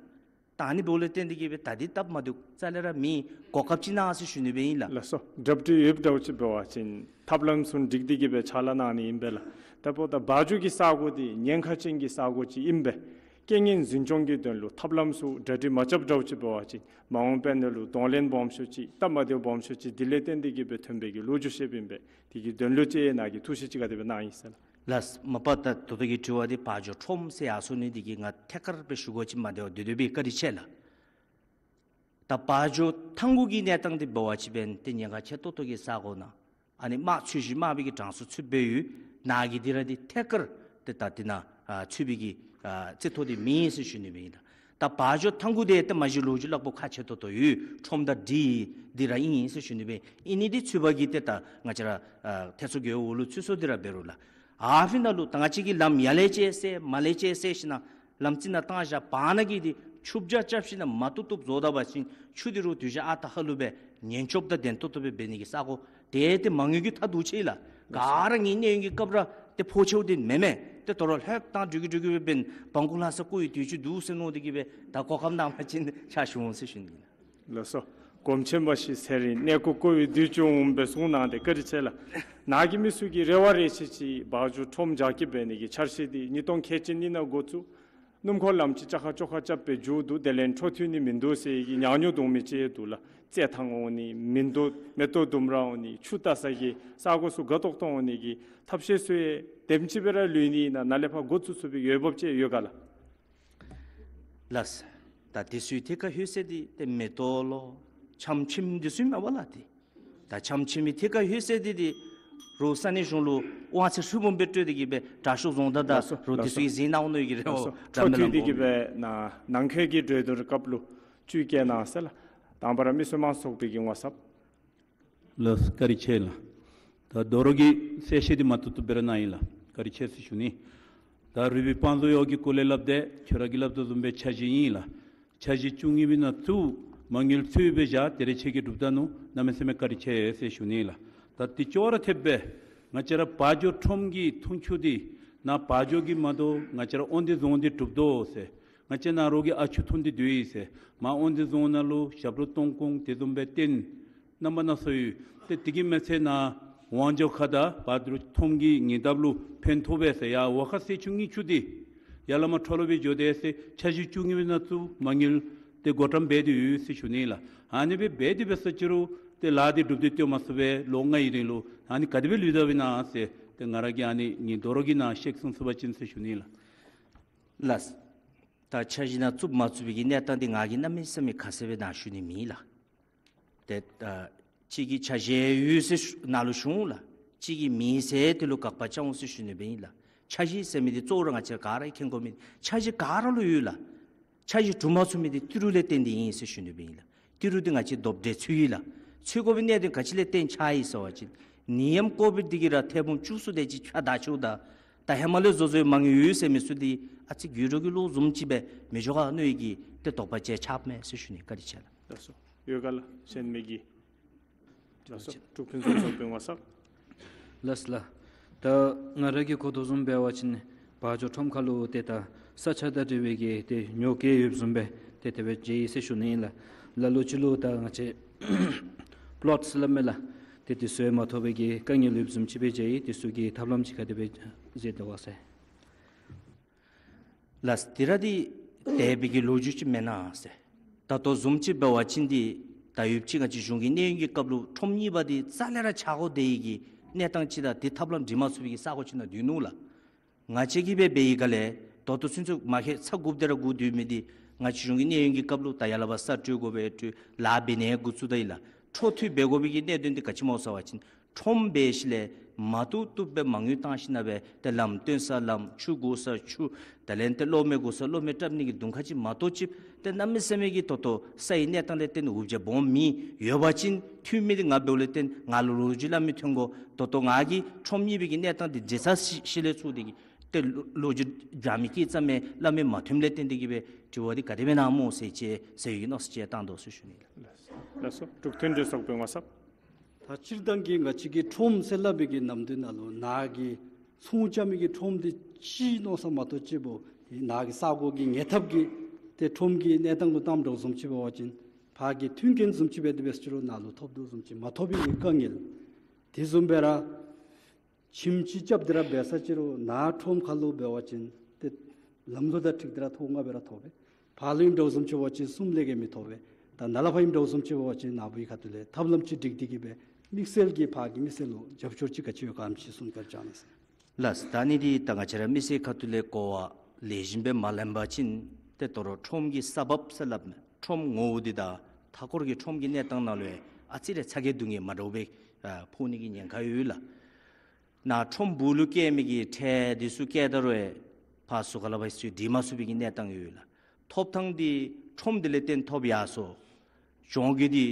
ད་ཨ་ནི་འབདཝ་ལས་བརྟེན་ཏེ་གིས་སྦེ་ད་འདི་སྟབས་མ་བདེཝ་རྩ་ལས་ར་མེད། གོ་སྐབས་ཅིག་གནང་ཟེར་ཞུ་ནི་སྦེ་ཨིན་ལགས། ལགས་སོ། གྲ་སྒྲིག་ཡོདཔ་འདྲཝ་ཅིག་འབད་བ་ཅིན་ཐབས་ལམ་ཚུ་སྒྲིག་སྟེ་གིས་སྦེ་ཕྱག་ལཱ་གནང་ནི་ཨིན་པས་ལགས། ད་འབདཝ་ད་བག་འགྱོ་གི་ས་གོ་འདི་ཉེན་ཁ་ཅན་གྱི་ས་གོ་ཅིག་ཨིན་པས། རྐྱེན་ངན་འཛིན་སྐྱོང་གི་དོན་ལུ་ཐབས་ལམ་ཚུ་གྲ་སྒྲིག་མ་རྐྱབ་འདྲཝ་ཅིག་འབད་བ་ཅིན་མ་འོངས་པ་ནང་ལུ་གདོང་ལེན་སྦོམ་ཤོས་ཅིག་སྟབས་མ་བདེཝ་སྦོམ་ཤོས་ཅིག་དེ་ལས་བརྟེན་ཏེ་གིས་སྦེ་ཐོན་པའི་གི་ལོ་རྒྱུས་བཤདཔ་ཨིན་པས། དེ་གི་དོན་ལུ་ཅིག་ནཱ་གིས་ཐུགས་བཞེད་ཅིག་ག་དེ་སྦེ་གནང་ཡི་ཟེར་ལགས། ལགས། མ་པ་ད་ད་ལྟོ་གི་དྲི་བ་འདི་བག་འགྱོ་ཁྲོམ་ཟེར་ཡར་སོང་ནི་འདི་གིས་ང་ཐད་ཀར་སྦེ་ཞུ་དགོཔ་ཅིག་མ་སྡོད་པས། བཀའ་དྲིན་ཆེ་ལགས། ད་བག་འགྱོ་ཐང་གུ་གི་གནས་སྟངས་འདི་འབད་བ་ཅིན་འབདན་ཏེ་ཉེན་ཁ་ཆེ་ཏོག་ཏོ་གི་ས་གོ་ནང་ཨ་ནི་དམག་ཚུ་ཞིནམ་དམག་པའི་གི་གྲངས་སུ་ཚུདཔ་སྦེ་ཡོད། ནཱ་གིས་འདི་ར་འདི་ཐད་ཀར་ཏེ་ད་འདི་ནང་ཨ་ཚུད་པའི་གི་ཨ་རྩིས་ཐོ་འདི་མེད་ཟེར་ཞུ་ནི་སྦེ་ཨིན་ལགས། ད་བག་འགྱོ་ཐང་གུ་འདི་ཏེ་མ་གཞི་ལོ་རྒྱུས་སླབ་དགོཔ་ཁག་ཆེ་ཏོག་ཏོ་ཡོད། ཁྲོམ་དང་འདི་འདི་ར་ཨིན་ཟེར་ཞུ་ནི་སྦེ་ཨིན། ཨ་ནི་འདི་ཚུད་པ་གིས་ཏེ་ད་ང་བཅས་ར་ཨ་ཐེ་ཚོམ་གྱི་འོག་ལུ་ཚུད་སོང་། འདི་ར་འབད་རུང་ལགས། ཨ་ཕི་ནང་ལུ་ད་ང་བཅས་ཀྱིས་ལམ་ཡར་ལས་བཅད་ཟེར་མར་ལས་བཅད་ཟེར་ཞིནམ་ལམ་རྩེ་ནང་བཏང་བཞག་བར་ན་གི་འདི་ཆུ་བརྒྱ་རྐྱབ་ཞིནམ་མ་བཏུབ་བཏུབ་བཟོ་ད་པ་ཅིན་ཆུ་འདི་རུང་དུས་ཅི་ཨ་རྟག་ཧ་ལུགས་སྦེ་ཉེན་སྐྱོབ་དང་ལྡན་ཏོག་ཏོ་སྦེ་འབད་ནི་གི་ས་གོ་ཏེ་ཏེ་མ་དངུལ་གྱི་ཐག་འདུག་ཅི་ལགས། ག་ར་ངེའི་གནས་ཡུན་གྱི་སྐབས་ར་ཏེ་ཕོག་ཆེཝ་འདི་མེན་མས། ཏེ་དོ་རུང་ལྷོདཔ་ད་འགྱོ་གི་འགྱོ་གི་སྦེ་འབདན་བང་ཀུ་ལྷ་ས་བསྐོར་བའི་དུས་ཚོད་འདུག་ཟེར་མནོ་སྟེ་གིས་སྦེ་ད་གོ་སྐབས་གནང་པ་ཅིན་ཕྱག་ཞུ་འོང་ཟེར་ཞུ་ནི་ཨིན་ལགས། ལགས་སོ། སྒོམ་ཆེན་པ་ཞིག་ཟེར་རིན་གནས་སྐོར་བསྐོར་བའི་དུས་ཅིག་འོང་པས་གསུངས་གནང་སྟེ། བཀའ་དྲིན་ཆེ་ལགས། ནཱ་གི་མི་ཚུ་གིས་རེ་བ་རེ་ཆེ་ཅིག་བག་འགྱོ་ཁྲོམ་རྒྱ་སྐྱེད་འབད་ནི་གི་འཆར་གཞི་འདི་ཉིས་སྟོང་ཁལ་གཅིག་གཉིས་ནང་འགོ་བཙུགས། སྣུམ་འཁོར་ལམ་ཅིག་བཅག་ཁ་བཅོ་ཁ་རྐྱབ་སྦེ་མཇུག་བསྡུ། དེ་ལས་འཕྲོ་མཐུད་ནི་མིན་འདུག་ཟེར་གྱི་ཉམས་མྱོང་འདུག་མི་ཅིག་འདུག་ལགས། རྩེད་ཐང་འོང་ནི་མེ་ཏོག་མེ་ཏོག་ལྡུམ་ར་འོང་ནི་ཆུ་བལྟ་ས་གི་ས་གོ་ཚུ་དགའ་ཏོག་ཏོ་འོང་ནི་གི་ཐབས་ཤེས་ཚུ་ཡང་དེམ་ཅིག་སྦེ་ར་ལུས་ནི་ཨིན་ན། ནཱ་ལས་ཕར་འགོ་བཙུགས་ཚུགས་པའི་འོས་འབབ་ཅིག་ཡོད་ག་ལགས། ལགས། ད་འདི་ཚུ་ཐད་ཁར་ལྷོད་ས་འདི་ཏེ་མེ་ཏོག་ལོ་ཆམ་ཆིམ་འདི་ཚུ་མས་པ་ལགས། ཏེ་ད་ཆམ་ཆིམ་གྱི་ཐད་ཁར་ལྷོད་ས་འདི་འདི་རུང་ས་གནས་གཞུང་ལུ་དབང་ཚད་ཧྲིལ་བུམ་སྦེ་སྤྲོད་དེ་གིས་སྦེ་དྲག་ཤོས་རྫོང་བདག་དང་ལགས་སོ། རུང་ལགས་འདི་ཚུ་གི་གཟིགས་གནང་འོང་མནོ་ཡི་གི་རེ་བ་ལགས་སོ། འཕྲོ་མཐུད་དེ་གིས་སྦེ་ནཱ་ནང་འཁོད་ཀྱི་གྲོས་བསྡུར་སྐབས་ལུ་བཅུད་བསྐྱལ་གནང་ཟེར་ལགས། དང་པ་ར་མི་སེར་དམངས་ཚོགས་པའི་གི་ངོ་ཚབ། ལགས་བཀའ་དྲིན་ཆེ་ལགས། ད་དོ་རུང་གི་གསལ་བཤད་འདི་མ་ཐུབ་ཐུབ་སྦེ་ར་གནང་ཡི་ལགས། བཀའ་དྲིན་ཆེ་ཟེར་ཞུ་ནི། ད་རུས་པའི་བང་མཛོད་གཡོག་གི་སྐོར་ལས་སླབ་སྟེ་ཁྱོད་ར་གིས་སླབ་དོ་བཟུམ་སྦེ་འཆར་གཞི་ཨིན་ལགས། འཆར་གཞི་བཅུ་གཉིས་པའི་ནང་བཙུགས་མ་དངུལ་ཚུད་སྦེ་བཞག། དེ་ར་ཁྱོད་ཀྱིས་སྒྲུབ་ད་ནུག། གནམ་མེད་ས་མེད་བཀའ་དྲིན་ཆེ་ཟེར་ཞུ་ནི་ལགས། ད་དེ་ཅོག་ར་འཐདཔ་སྦེ་ང་བཅས་ར་བ་འཇོ་ཁྲོམ་གྱི་འཐུང་ཆུ་འདི་ནཱ་བ་འཇོ་གི་མ་དོ་ང་བཅས་ར་དབང་འདུས་རྫོང་འདི་གྲུབ་དོ་ཟེར། ང་བཅས་ནཱ་རོགས་ཀྱིས་ཨ་ཆུ་འཐུང་སྟེ་སྡོད་ཡི་ཟེར། མར་དབང་འདུས་རྫོང་ནང་ལུ་ཞབས་ལུ་གཏོང་ཁུངས་དེ་བཟུམ་སྦེ་རྟེན་རྣམ་པ་སྣ་ཚོགས་ཡོད། ཏེ་དེ་གིས་མ་ཚད་ནཱ་ཝང་ཇོ་ཁ་དང་བ་འཇོ་ཁྲོམ་གྱི་ཉེ་འདབས་ལུ་ཕན་ཐོགས་པས་ཟེར། ཡར་ཝ་ཁ་སེ་ཆུ་གཉིས་ཆུ་འདི་ཡར་ལས་མར་འཕྲོ་ལུ་སྦེ་འགྱོ་དེས་ཟེར། འཆར་གཞི་བཅུ་གཉིས་པའི་ནང་བཙུགས་མ་དངུལ་ཏེ་བགོ་བཀྲམ་འབད་དེ་ཡོད་ཟེར་ཞུ་ནི་ལགས། ཨ་ནི་སྦེ་འབད་དེ་འབད་ས་ཅི་རུང་ཏེ་ལཱ་འདི་སྒྲུབ་སྟེ་སྡོད་མ་ཚུགས་པས། ལོ་ལྔའི་རིང་ལུ་ཨ་ནི་ག་དེ་སྦེ་ལུས་ད་པས་ན་ཟེར་ཏེ་ང་ར་གིས་ཨ་ནི་ངེའི་དོ་རུང་གི་ནང་གཤེགས་གསུང་ཚུགས་པ་ཅིན་ཟེར་ཞུ་ནི་ལགས། ལགས། ད་འཆར་གཞི་ནང་བཙུགས་མ་ཚུགས་པའི་གི་གནས་སྟངས་འདི་ང་གིས་གནམ་མེད་ས་མེད་ཁ་གསལ་སྦེ་ནཱ་ཞུ་ནི་མེད་ལགས། ཏེ་ཨ་གཅིག་གིས་འཆར་གཞི་ཡོད་ཟེར་ཞུ་ནཱ་ལུ་ཞུ་འོང་ལགས། གཅིག་གིས་མེད་ཟེར་དེ་ལུ་དགག་པ་རྐྱབ་འོང་ཟེར་ཞུ་ནི་སྦེ་ཨིན་ལགས། འཆར་གཞི་ཟེར་མི་འདི་གཙོ་བོ་ར་ང་བཅས་ག་ར་མཁྱེན་དགོ་མི་འཆར་གཞི་ག་ར་ལུ་ཡོད་ལགས། འཆར་གཞི་གྲུབ་མ་ཚུགས་མི་འདི་ཏི་རུ་ལས་བརྟེན་ཏེ་ཨིན་ཟེར་ཞུ་ནི་སྦེ་ཨིན་ལགས། ཏི་རུ་འདི་ང་བཅས་རྡོབ་འགྲེལ་ཚུད་ཡི་ལགས། ཚུད་དགོ་པའི་གནད་དོན་ག་ཅི་ལས་བརྟེན་ཆགས་ཡི་ཟེར་བ་ཅིན་ནད་ཡམས་ཀོ་བིཌ་འདི་གིས་ར་ཐེར་འབུམ་བཅུ་གསུམ་དེ་ཅིག་ཕྱགས་བདའ་ཅི་ད། ད་ཧེ་མ་ལས་བཟོ་བཟོཝ་མ་དངུལ་ཡོད་ཟེར་མི་ཚུ་འདི་ཨ་ཙི་གུ་རུ་གི་ལོ་བཟུམ་ཅིག་སྦེ་མི་འགྱོ་ག་མནོ་ཡི་གི་ཏེ་དོགས་པ་ཅིག་ཆགསཔ་མས་ཟེར་ཞུ་ནི། བཀའ་དྲིན་ཆེ་ལགས། ལགས་སོ། ཡོད་ག་ལགས། གཞན་མི་གི། ལགས་སོ། འབྲུག་ཕུན་སུམ་ཚོགས་པའི་ངོ་ཚབ། ལགས་ལགས། ད་ང་ར་གིས་གོ་དོ་བཟུམ་འབད་བ་ཅིན་བ་འཇོ་ཁྲོམ་ཁ་ལུ་ཏེ་ད་ས་ཆ་དང་འབྲེལ་བའི་གི་ཏེ་ཉོ་སྐལ་ཡོདཔ་བཟུམ་སྦེ་ཏེ་དེ་སྦེ་མཇལ་ཡི་ཟེར་ཞུ་ནི་ཨིན་ལགས། ལ་ལུ་ཅིག་ལུ་ད་ང་བཅས་པློཊ་ཟེར་སླབ་མས་ལགས། ཏེ་དེ་ཚུ་ཡང་མ་ཐོབ་པའི་གི་དཀའ་ངལ་ཡོདཔ་བཟུམ་ཅིག་སྦེ་མཇལ་ཡི། དེ་ཚུ་གི་ཐབས་ལམ་ཅིག་ག་དེ་སྦེ་མཛད་དོ་ག་ཟེར། ལགས། དེ་ར་འདི་དེ་སྦེ་གི་ལོ་རྒྱུས་ཅིག་མེན་ན་ཟེར། ད་ལྟོ་བཟུམ་ཅིག་འབད་བ་ཅིན་འདི་ད་ཡུདཔ་ཅིག་ང་བཅས་གཞུང་གི་གནས་ཡུན་གྱི་སྐབས་ལུ་ཁྲོམ་གཉིས་པ་འདི་རྩ་ལས་ར་ཆག་སྒོ་དེ་གི་གནས་སྟངས་ཅིག་དང་འདི་ཐབས་ལམ་སྒྲིག་མ་ཚུགས་པའི་གི་ས་གོ་ཅིག་ནང་སྡོད་ནུག་ལགས། ང་བཅས་ཀྱིས་སྦེ་འབད་བའི་སྒང་ལས་ད་ལྟོ་ཚུན་ཚོད་མ་ཁེ་ཚར་དགུ་དེ་ར་དགུ་སྡོད་མི་འདི་ང་བཅས་གཞུང་གི་གནས་ཡུན་གྱི་སྐབས་ལུ་ད་ཡར་ལས་ཕར་ས་སྤྲོད་དགོ་པས། སྤྲོད་ལཱ་འབད་ནི་འགོ་བཙུགས་ད་ཡི་ལགས། འཕྲོ་མཐུད་འབད་དགོ་པའི་གི་གནད་དོན་འདི་ག་ཅི་སྨོ་ཟེར་བ་ཅིན་ ཁྲོམ་འབད་ཞིནམ་ལས་མ་བཏུབ་བཏུབ་སྦེ་མ་དངུལ་བཏང་ཞིནམ་ལས་ཏེ་ལམ་སྟོན་ས་ལམ་ཆུ་དགོ་ས་ཆུ་དེ་ལས་ཏེ་གློག་མེ་དགོ་ས་གློག་མེ་བཏབ་ནི་གི་དུང་ཁ་ཅིག་མ་གཏོགས་ཅིག་ཏེ་གནམ་མེད་ས་མེད་ཀྱི་ད་ལྟོ་ས་ཡི་གནས་སྟངས་ལས་བརྟེན་འུ་ཅག་སྦོམ་མི་ཡོད་པ་ཅིན་འཐུས་མི་འདི་ང་འབདཝ་ལས་བརྟེན་ང་ལུ་ལོ་རྒྱུས་སླབ་མི་ཐོན་དགོ། ད་ལྟོ་ང་གིས་ཁྲོམ་གཉིས་པའི་གི་གནས་སྟངས་འདི་མཇལ་ས་ཤི་ལས་ཚུར་འདི་གི་ཏེ་ལོ་ལོ་རྒྱུས་རྒྱ་མི་སྐད་ཙམ་མེ་སླབ་མི་མ་ཐོནམ་ལས་བརྟེན་འདི་གིས་སྦེ་དྲི་བ་འདི་ག་དེ་སྦེ་གནང་སྨོ་ཟེར་ཅིག་ཟེར་བའི་མནོ་བསམ་ཅིག་བཏང་དོ་ཟེར་ཞུ་ནི་ལགས། ལགས་སོ། འབྲུག་མཐུན་སྒྲིལ་ཚོགས་པའི་ངོ་ཚབ། ད་སྤྱིར་བཏང་གི་ང་བཅས་ཀྱི་ཁྲོམ་ཟེར་སླབ་པའི་གི་ནམ་དུས་ནང་ལུ་ནཱ་གི་ཚོང་རྐྱབ་མི་གི་ཁྲོམ་འདི་ཅིག་མནོ་བསམ་མ་གཏོགས་ཅིག་འབདཝ་ད་ནཱ་གི་ས་གོ་གི་ཉེ་འདབས་ཀྱི་ཏེ་ཁྲོམ་གྱི་གནས་སྟངས་ལུ་བལྟ་འགྱོ་བཟུམ་ཅིག་འབད་བ་ཅིན་ཕར་གྱི་མཐུན་རྐྱེན་བཟུམ་ཅིག་འབད་དེ་འབད་ཟེར་རུང་ནཱ་ལུ་ཐོབ་དོ་བཟུམ་ཅིག་མ་ཐོབ་པའི་གི་དཀའ་ངལ། དེ་བཟུམ་སྦེ་ར་ཁྱིམ་ཅིག་རྐྱབ་སྟེ་ར་འབད་ས་ཅིག་རུང་ནཱ་ཁྲོམ་ཁ་ལུ་འབད་བ་ཅིན་ཏེ་ལམ་ལུགས་དང་འཁྲིལ་ཏེ་ར་ཐོག་ལྔ་སྦེ་ར་ཐོབ་པས། ཕར་ལུ་ཨིནམ་འདྲཝ་བཟུམ་ཅིག་འབད་བ་ཅིན་གསུམ་ལས་བརྒལ་མི་ཐོབ་པས། ད་ནཱ་ལས་ཕར་ཨིནམ་འདྲཝ་བཟུམ་ཅིག་འབད་བ་ཅིན་ནཱ་བུ་གི་ཁ་ཐུག་ལས་ཐབས་ལམ་ཅིག་སྒྲིག་སྟེ་གིས་སྦེ་དམིགས་བསལ་གྱིས་ཕར་གྱི་མི་སེར་ལུ་རྒྱབ་སྐྱོར་ཅིག་ག་ཅི་ཡོད་ག་ཨ་ནེམ་ཅིག་གསུང་བཀའ་དྲིན་བསྐྱང་གནང་ཟེར། ལགས། ད་ཨ་ནི་འདི་ད་ང་བཅས་ར་མི་སེར་ཁ་ཐུག་ལས་གོ་བ་ལེགས་ཤོམ་སྦེ་མ་ལེན་པ་ཅིན་ཏེ་ད་རུང་ཁྲོམ་གྱི་ས་བབ་ཟེར་སླབ་མི་ཁྲོམ་ངོ་བོ་འདི་དང་མཐའ་འཁོར་གྱི་ཁྲོམ་གྱི་གནས་སྟངས་ནང་ལུ་ཡང་ཨ་ཙི་རེ་ཚ་གྱང་སྡུག་བསྔལ་མ་འདྲཝ་སྦེ་ཨ་ཕོག་ནི་གི་ཉེན་ཁ་ཡོད་ལགས། ནཱ་ཁྲོམ་སྦུག་ལུ་བཀལ་མི་གི་ཁྲལ་འདི་ཚུ་བཀལ་ད་རུང་ཕར་ཟུར་ཁ་ལས་ཕར་ཚུར་སྒྲིག་མ་ཚུགས་པའི་གི་གནས་སྟངས་ཡོད་ལགས། ཐོབ་ཐང་འདི་ཁྲོམ་འདི་ལས་བརྟེན་ཐོབ་ཡར་སོ། གཞུང་གི་འདི་